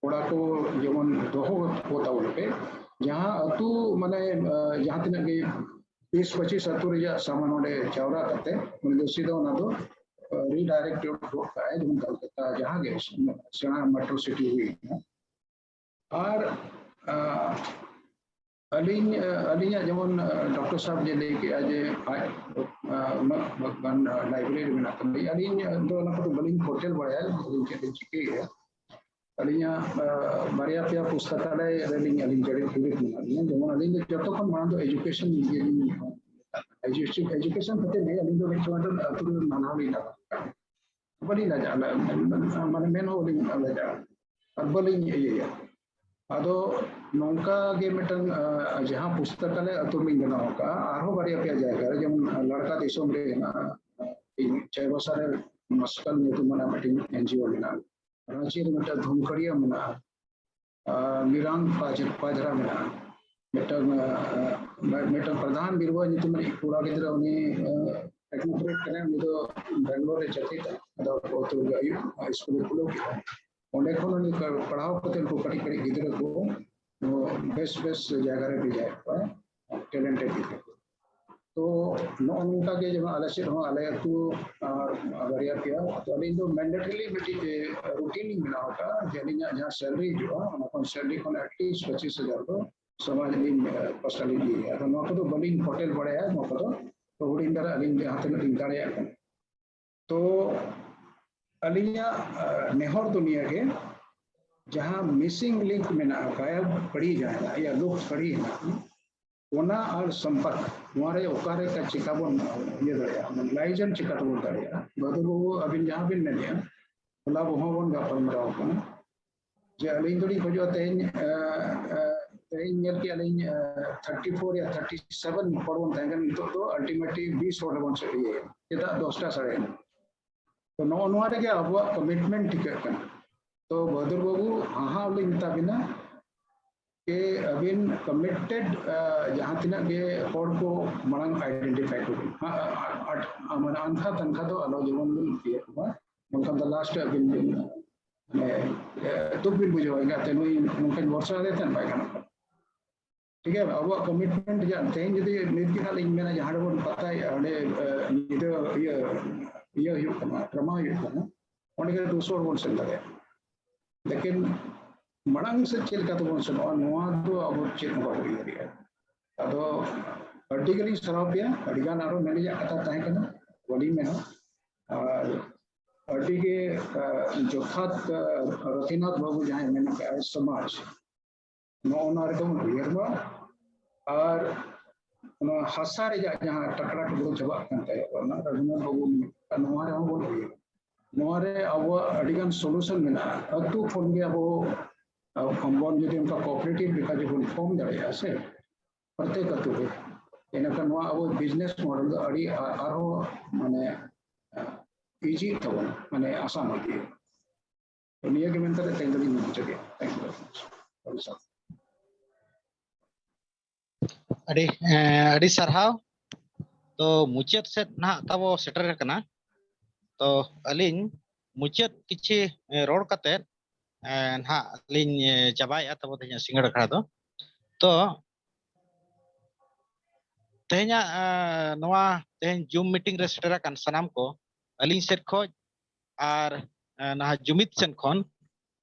ᱠᱚᱲᱟ ᱠᱚ ᱡᱮᱢᱚᱱ ᱫᱚᱦᱚ ᱠᱚ ᱛᱟᱵᱚᱱ ᱯᱮ, ᱡᱟᱦᱟᱸ ᱟᱹᱛᱩ ᱢᱟᱱᱮ, ᱡᱟᱦᱟᱸ ᱛᱤᱱᱟᱹᱜ ᱜᱮ ᱵᱤᱥ ᱯᱚᱸᱪᱤᱥ ᱟᱹᱛᱩ ᱨᱮᱭᱟᱜ ᱥᱟᱢᱟᱱ ᱚᱸᱰᱮ ᱡᱟᱣᱨᱟ ᱠᱟᱛᱮ ᱩᱱᱤ ᱫᱚ ᱥᱤᱫᱷᱟᱹ ᱚᱱᱟ ᱫᱚ ᱨᱤᱰᱟᱭᱨᱮᱠᱴ ᱜᱚᱫ ᱠᱟᱜᱼᱟᱭ, ᱡᱮᱢᱚᱱ ᱠᱟᱞᱠᱟᱛᱟ ᱡᱟᱦᱟᱸ ᱜᱮ ᱥᱮᱬᱟ ᱢᱮᱴᱨᱳ ᱥᱤᱴᱤ ᱦᱩᱭ ᱠᱟᱱᱟ, ᱟᱨ ᱟᱹᱞᱤᱧ ᱟᱹᱞᱤᱧᱟᱜ ᱡᱮᱢᱚᱱ ᱰᱚᱠᱴᱚᱨ ᱥᱟᱦᱮᱵᱽ ᱡᱮ ᱞᱟᱹᱭ ᱠᱮᱜᱼᱟ ᱡᱮ ᱟᱡ ᱩᱱᱟᱹᱜ ᱜᱟᱱ ᱞᱟᱭᱵᱨᱮᱨᱤ ᱢᱮᱱᱟᱜ ᱛᱟᱹᱞᱤᱧᱟ, ᱟᱹᱞᱤᱧ ᱫᱚ ᱚᱱᱟ ᱠᱚᱫᱚ ᱵᱟᱹᱞᱤᱧ ᱯᱷᱳᱨᱴᱮᱞ ᱵᱟᱲᱟᱭᱟ, ᱟᱹᱞᱤᱧ ᱪᱮᱫ ᱞᱤᱧ ᱪᱤᱠᱟᱹᱭᱮᱫᱼᱟ᱾ ᱟᱹᱞᱤᱧᱟᱜ ᱵᱟᱨᱭᱟ ᱯᱮᱭᱟ ᱯᱩᱥᱛᱟᱠᱟᱞᱚᱭ ᱨᱮᱞᱤᱧ ᱟᱹᱞᱤᱧ ᱡᱚᱲᱤᱛ ᱡᱚᱲᱤᱛ ᱢᱮᱱᱟᱜ ᱞᱤᱧᱟ᱾ ᱡᱮᱢᱚᱱ ᱟᱹᱞᱤᱧ ᱫᱚ ᱡᱚᱛᱚ ᱠᱷᱚᱱ ᱢᱟᱲᱟᱝ ᱫᱚ ᱮᱡᱩᱠᱮᱥᱚᱱ ᱮᱡᱩᱠᱮᱥᱚᱱ ᱠᱷᱟᱹᱛᱤᱨ ᱜᱮ ᱟᱹᱞᱤᱧ ᱫᱚ ᱢᱤᱫᱴᱟᱝ ᱟᱹᱛᱩ ᱨᱮ ᱢᱟᱱᱟᱣ ᱞᱤᱧ ᱞᱟᱜᱟᱜ ᱠᱟᱱᱟ᱾ ᱵᱟᱹᱞᱤᱧ ᱞᱟᱡᱟᱜᱼᱟ, ᱢᱟᱱᱮ ᱢᱮᱱ ᱦᱚᱸ ᱵᱟᱹᱞᱤᱧ ᱞᱟᱡᱟᱜᱼᱟ ᱟᱨ ᱵᱟᱹᱞᱤᱧ ᱤᱭᱟᱹᱭᱟ᱾ ᱟᱫᱚ ᱱᱚᱝᱠᱟ ᱜᱮ ᱢᱤᱫᱴᱟᱝ ᱡᱟᱦᱟᱸ ᱯᱩᱥᱛᱟᱠᱟᱞᱚᱭ ᱟᱹᱛᱩ ᱨᱮᱞᱤᱧ ᱵᱮᱱᱟᱣ ᱟᱠᱟᱫᱼᱟ, ᱟᱨᱦᱚᱸ ᱵᱟᱨᱭᱟ ᱯᱮᱭᱟ ᱡᱟᱭᱜᱟ ᱨᱮ, ᱡᱮᱢᱚᱱ ᱞᱟᱲᱠᱟ ᱫᱤᱥᱚᱢ ᱨᱮ ᱦᱮᱱᱟᱜᱼᱟ, ᱪᱟᱭᱵᱟᱥᱟ ᱨᱮ ᱢᱟᱥᱠᱟᱞ ᱧᱩᱛᱩᱢᱟᱱᱟᱜ ᱢᱤᱫᱴᱮᱱ ᱮᱱᱡᱤᱳ ᱢᱮᱱᱟᱜᱼᱟ, ᱨᱟᱺᱪᱤ ᱨᱮ ᱢᱤᱫᱴᱟᱝ ᱫᱷᱩᱢᱠᱟᱲᱤᱭᱟ ᱢᱮᱱᱟᱜᱼᱟ, ᱢᱤᱨᱟᱝ ᱯᱟᱡᱽ-, ᱯᱟᱡᱽᱨᱟ ᱢᱮᱱᱟᱜᱼᱟ, ᱢᱤᱫᱴᱟᱝ ᱢᱤᱫᱴᱟᱝ ᱯᱨᱚᱫᱷᱟᱱ ᱵᱤᱨᱩᱣᱟ ᱧᱩᱛᱩᱢ ᱨᱤᱱᱤᱡ ᱠᱚᱲᱟ ᱜᱤᱫᱽᱨᱟᱹ, ᱩᱱᱤ ᱴᱮᱠᱱᱳᱠᱨᱮᱴ ᱠᱟᱱᱟᱭ, ᱩᱱᱤ ᱫᱚ ᱵᱮᱝᱜᱟᱞᱳᱨ ᱨᱮ ᱪᱟᱹᱠᱨᱤ ᱛᱟᱭ᱾ ᱟᱫᱚ ᱟᱹᱛᱩ ᱨᱮᱜᱮ ᱟᱹᱭᱩᱵ ᱥᱠᱩᱞ ᱮ ᱠᱷᱩᱞᱟᱹᱣ ᱠᱮᱫᱟ᱾ ᱚᱸᱰᱮ ᱠᱷᱚᱱ ᱩᱱᱤ ᱯᱟᱲᱦᱟᱣ ᱠᱟᱛᱮ ᱩᱱᱠᱩ ᱠᱟᱹᱴᱤᱡ ᱠᱟᱹᱴᱤᱡ ᱜᱤᱫᱽᱨᱟᱹ ᱠᱚ ᱵᱮᱥ ᱵᱮᱥ ᱡᱟᱭᱜᱟ ᱨᱮ ᱵᱷᱮᱡᱟᱭᱮᱫ ᱠᱚᱣᱟ, ᱴᱮᱞᱮᱱᱴᱮᱰ ᱜᱤᱫᱽᱨᱟᱹ ᱠᱚ᱾ ᱛᱚ ᱱᱚᱜᱼᱚ ᱱᱚᱝᱠᱟ ᱜᱮ ᱡᱮᱢᱚᱱ ᱟᱞᱮ ᱥᱮᱫ ᱦᱚᱸ ᱟᱞᱮ ᱟᱹᱛᱩ ᱟᱨ ᱵᱟᱨᱭᱟ ᱯᱮᱭᱟ, ᱛᱚ ᱟᱹᱞᱤᱧ ᱫᱚ ᱢᱮᱱᱰᱮᱴᱟᱨᱤᱞᱤ ᱢᱤᱫᱴᱤᱡ ᱨᱩᱴᱤᱱ ᱞᱤᱧ ᱵᱮᱱᱟᱣ ᱟᱠᱟᱫᱼᱟ ᱡᱮ ᱟᱹᱞᱤᱧᱟᱜ ᱡᱟᱦᱟᱸ ᱥᱮᱞᱨᱤ ᱦᱤᱡᱩᱜᱼᱟ, ᱚᱱᱟ ᱠᱷᱚᱱ ᱥᱮᱞᱨᱤ ᱠᱷᱚᱱ ᱮᱴᱞᱤᱥᱴ ᱯᱚᱸᱪᱤᱥ ᱦᱟᱡᱟᱨ ᱫᱚ ᱥᱚᱢᱟᱡᱽ ᱞᱤᱧ ᱯᱟᱥᱴᱟ ᱞᱤᱧ ᱤᱫᱤᱭᱟ᱾ ᱟᱫᱚ ᱱᱚᱣᱟ ᱠᱚᱫᱚ ᱵᱟᱹᱞᱤᱧ ᱯᱷᱳᱨᱴᱮᱞ ᱵᱟᱲᱟᱭᱟ, ᱱᱚᱣᱟ ᱠᱚᱫᱚ ᱛᱚ ᱦᱩᱰᱤᱧ ᱫᱷᱟᱨᱟ ᱟᱹᱞᱤᱧ ᱡᱟᱦᱟᱸ ᱛᱤᱱᱟᱹᱜ ᱞᱤᱧ ᱫᱟᱲᱮᱭᱟᱜ ᱠᱟᱱᱟ᱾ ᱛᱚ ᱟᱹᱞᱤᱧᱟᱜ ᱱᱮᱦᱚᱨ ᱫᱚ ᱱᱤᱭᱟᱹ ᱜᱮ, ᱡᱟᱦᱟᱸ ᱢᱤᱥᱤᱝ ᱞᱤᱝᱠ ᱢᱮᱱᱟᱜᱼᱟ, ᱜᱟᱭᱟᱵ ᱠᱟᱹᱲᱤ ᱡᱟᱦᱟᱸ ᱦᱮᱱᱟᱜᱼᱟ, ᱭᱟ ᱞᱩᱯᱛ ᱠᱟᱹᱲᱤ ᱦᱮᱱᱟᱜᱼᱟ, ᱚᱱᱟ ᱟᱨ ᱥᱚᱢᱯᱚᱨᱠ, ᱱᱚᱣᱟ ᱨᱮ ᱚᱠᱟᱨᱮ ᱪᱤᱠᱟ ᱵᱚᱱ ᱤᱭᱟᱹ ᱫᱟᱲᱮᱭᱟᱜᱼᱟ, ᱢᱟᱱᱮ ᱞᱟᱭᱡᱚᱱ ᱪᱤᱠᱟ ᱛᱮᱵᱚᱱ ᱫᱟᱲᱮᱭᱟᱜᱼᱟ? ᱵᱟᱹᱫᱩ ᱵᱟᱹᱵᱩ, ᱟᱹᱵᱤᱱ ᱡᱟᱦᱟᱸ ᱵᱤᱱ ᱢᱮᱱᱮᱫᱼᱟ, ᱦᱚᱞᱟ ᱵᱚᱦᱚᱸ ᱵᱚᱱ ᱜᱟᱯᱟᱞ ᱢᱟᱨᱟᱣ ᱠᱟᱱᱟ ᱡᱮ ᱟᱹᱞᱤᱧ ᱫᱚᱞᱤᱧ ᱠᱷᱚᱡᱚᱜᱼᱟ ᱛᱮᱦᱮᱧ, ᱛᱮᱦᱮᱧ ᱧᱮᱞ ᱠᱮᱜᱼᱟ ᱞᱤᱧ ᱛᱷᱟᱨᱴᱤ ᱯᱷᱳᱨ ᱭᱟ ᱛᱷᱟᱨᱴᱤ ᱥᱮᱵᱷᱮᱱ ᱦᱚᱲ ᱵᱚᱱ ᱛᱟᱦᱮᱸ ᱠᱟᱱᱟ, ᱱᱤᱛᱚᱜ ᱫᱚ ᱟᱞᱴᱤᱢᱮᱴᱞᱤ ᱵᱤᱥ ᱦᱚᱲ ᱨᱮᱵᱚᱱ ᱥᱮᱴᱮᱨ ᱮᱱᱟ᱾ ᱪᱮᱫᱟᱜ ᱫᱚᱥᱴᱟ ᱥᱟᱲᱮ ᱮᱱᱟ? ᱛᱚ ᱱᱚᱜᱼᱚ ᱱᱚᱣᱟ ᱨᱮᱜᱮ ᱟᱵᱚᱣᱟᱜ ᱠᱚᱢᱤᱴᱢᱮᱱᱴ ᱴᱷᱤᱠᱟᱹᱜ ᱠᱟᱱᱟ᱾ ᱛᱚ ᱵᱟᱦᱟᱫᱩᱨ ᱵᱟᱹᱵᱩ, ᱦᱟᱦᱟᱜ ᱞᱤᱧ ᱢᱮᱛᱟ ᱵᱤᱱᱟ ᱡᱮ ᱟᱹᱵᱤᱱ ᱠᱚᱢᱤᱴᱮᱰ ᱡᱟᱦᱟᱸ ᱛᱤᱱᱟᱹᱜ ᱜᱮ ᱦᱚᱲ ᱠᱚ ᱢᱟᱲᱟᱝ ᱟᱭᱰᱮᱱᱴᱤᱯᱷᱟᱭ ᱠᱚᱵᱤᱱ, ᱢᱟᱱᱮ ᱟᱱᱠᱷᱟ ᱛᱟᱱᱠᱷᱟ ᱫᱚ ᱟᱞᱚ ᱡᱮᱢᱚᱱ ᱵᱤᱱ ᱤᱭᱟᱹ ᱠᱚᱣᱟ, ᱵᱟᱝᱠᱷᱟᱱ ᱫᱚ ᱞᱟᱥᱴ ᱨᱮ ᱟᱹᱵᱤᱱ ᱵᱤᱱ ᱢᱟᱱᱮ ᱫᱩᱠ ᱵᱤᱱ ᱵᱩᱡᱷᱟᱹᱣᱟ, ᱮᱸᱜᱟᱛᱮ ᱱᱩᱭ ᱱᱚᱝᱠᱟᱧ ᱵᱷᱚᱨᱥᱟ ᱟᱫᱮ ᱛᱟᱦᱮᱸᱫ, ᱵᱟᱭ ᱜᱟᱱᱚᱜ ᱠᱟᱱᱟ᱾ ᱴᱷᱤᱠ ᱜᱮᱭᱟ, ᱟᱵᱚᱣᱟᱜ ᱠᱚᱢᱤᱴᱢᱮᱱᱴ ᱡᱟ ᱛᱮᱦᱮᱧ ᱡᱩᱫᱤ ᱱᱤᱛ ᱜᱮ ᱦᱟᱸᱜ ᱞᱤᱧ ᱢᱮᱱᱟ ᱡᱟᱦᱟᱸ ᱨᱮᱵᱚᱱ ᱯᱟᱛᱟᱭᱮᱫᱼᱟ, ᱚᱸᱰᱮ ᱧᱤᱫᱟᱹ ᱤᱭᱟᱹ ᱤᱭᱟᱹ ᱦᱩᱭᱩᱜ ᱠᱟᱱᱟ, ᱰᱨᱟᱢᱟ ᱦᱩᱭᱩᱜ ᱠᱟᱱᱟ, ᱚᱸᱰᱮ ᱜᱮ ᱫᱩᱥᱚ ᱦᱚᱲ ᱵᱚᱱ ᱥᱮᱱ ᱫᱟᱲᱮᱭᱟᱜᱼᱟ᱾ ᱞᱮᱠᱤᱱ ᱢᱟᱲᱟᱝ ᱥᱮᱫ ᱪᱮᱫ ᱞᱮᱠᱟ ᱛᱮᱵᱚᱱ ᱥᱮᱱᱚᱜᱼᱟ, ᱱᱚᱣᱟ ᱫᱚ ᱟᱵᱚ ᱪᱮᱫ ᱦᱚᱸ ᱵᱟᱵᱚ ᱩᱭᱦᱟᱹᱨᱮᱜᱼᱟ᱾ ᱟᱫᱚ ᱟᱹᱰᱤ ᱜᱮᱞᱤᱧ ᱥᱟᱨᱦᱟᱣ ᱯᱮᱭᱟ᱾ ᱟᱹᱰᱤᱜᱟᱱ ᱟᱨᱚ ᱢᱮᱱ ᱨᱮᱭᱟᱜ ᱠᱟᱛᱷᱟ ᱛᱟᱦᱮᱸ ᱠᱟᱱᱟ, ᱵᱟᱹᱞᱤᱧ ᱢᱮᱱᱟ᱾ ᱟᱨ ᱟᱹᱰᱤ ᱜᱮ, ᱟ, ᱡᱚᱛᱷᱟᱛ, ᱟ, ᱨᱚᱛᱷᱤᱱᱟᱛᱷ ᱵᱟᱹᱵᱩ ᱡᱟᱦᱟᱸᱭ ᱢᱮᱱ ᱠᱟᱜᱼᱟᱭ, ᱥᱚᱢᱟᱡᱽ, ᱱᱚᱜᱼᱚ ᱱᱚᱣᱟ ᱨᱮᱫᱚ ᱵᱚᱱ ᱩᱭᱦᱟᱹᱨ ᱢᱟ᱾ ᱟᱨ ᱚᱱᱟ ᱦᱟᱥᱟ ᱨᱮᱭᱟᱜ ᱡᱟᱦᱟᱸ ᱴᱟᱠᱲᱟ ᱴᱩᱠᱲᱟᱹ ᱪᱟᱵᱟᱜ ᱠᱟᱱ ᱛᱟᱭᱟ, ᱚᱱᱟ ᱨᱚᱜᱷᱩᱱᱟᱛᱷ ᱵᱟᱹᱵᱩ, ᱱᱚᱣᱟ ᱨᱮᱦᱚᱸ ᱵᱚᱱ ᱩᱭᱦᱟᱹᱨ᱾ ᱱᱚᱣᱟ ᱨᱮ ᱟᱵᱚᱣᱟᱜ ᱟᱹᱰᱤᱜᱟᱱ solution ᱢᱮᱱᱟᱜᱼᱟ᱾ ᱟᱹᱛᱩ ᱠᱷᱚᱱ ᱜᱮ ᱟᱵᱚ, ᱟᱵᱚ ᱵᱚᱱ ᱡᱩᱫᱤ ᱚᱱᱠᱟ cooperative ᱞᱮᱠᱟ ᱡᱩᱫᱤ ᱵᱚᱱ form ᱫᱟᱲᱮᱭᱟᱜᱼᱟ ᱥᱮ, ᱯᱨᱚᱛᱮᱠ ᱟᱹᱛᱩ ᱨᱮ, ᱤᱱᱟᱹᱠᱷᱟᱱ ᱱᱚᱣᱟ ᱟᱵᱚ business model ᱫᱚ ᱟᱹᱰᱤ ᱟ-, ᱟᱨᱦᱚᱸ ᱢᱟᱱᱮ easy ᱛᱟᱵᱚᱱᱟ, ᱢᱟᱱᱮ ᱟᱥᱟᱱ ᱤᱫᱤᱜᱼᱟ᱾ ᱛᱚ ᱱᱤᱭᱟᱹ ᱜᱮ ᱢᱮᱱ ᱠᱟᱛᱮ ᱛᱮᱦᱮᱧ ᱫᱚᱞᱤᱧ ᱢᱩᱪᱟᱹᱫᱮᱜᱼᱟ᱾ Thank you very much. ᱟᱹᱰᱤ ᱥᱟᱨᱦᱟᱣ᱾ ᱟᱹᱰᱤ, ᱮᱸ, ᱟᱹᱰᱤ ᱥᱟᱨᱦᱟᱣ᱾ ᱛᱚ ᱢᱩᱪᱟᱹᱫ ᱥᱮᱫ ᱱᱟᱦᱟᱜ ᱛᱟᱵᱚ ᱥᱮᱴᱮᱨ ᱟᱠᱟᱱᱟ᱾ ᱛᱚ ᱟᱹᱞᱤᱧ ᱢᱩᱪᱟᱹᱫ ᱠᱤᱪᱷᱤ, ᱮᱸ, ᱨᱚᱲ ᱠᱟᱛᱮᱫ, ᱮᱸ, ᱱᱟᱦᱟᱜ ᱞᱤᱧ, ᱮᱸ, ᱪᱟᱵᱟᱭᱮᱫᱼᱟ ᱛᱟᱵᱚ ᱛᱮᱦᱮᱧᱟᱜ ᱥᱤᱸᱜᱟᱹᱲ ᱟᱠᱷᱲᱟ ᱫᱚ᱾ ᱛᱚ ᱛᱮᱦᱮᱧᱟᱜ, ᱮᱸ, ᱱᱚᱣᱟ ᱛᱮᱦᱮᱧ Zoom meeting ᱨᱮ ᱥᱮᱴᱮᱨ ᱟᱠᱟᱱ ᱥᱟᱱᱟᱢ ᱠᱚ ᱟᱹᱞᱤᱧ ᱥᱮᱫ ᱠᱷᱚᱱ ᱟᱨ, ᱮᱸ, ᱱᱟᱦᱟᱜ ᱡᱩᱢᱤᱫ ᱥᱮᱫ ᱠᱷᱚᱱ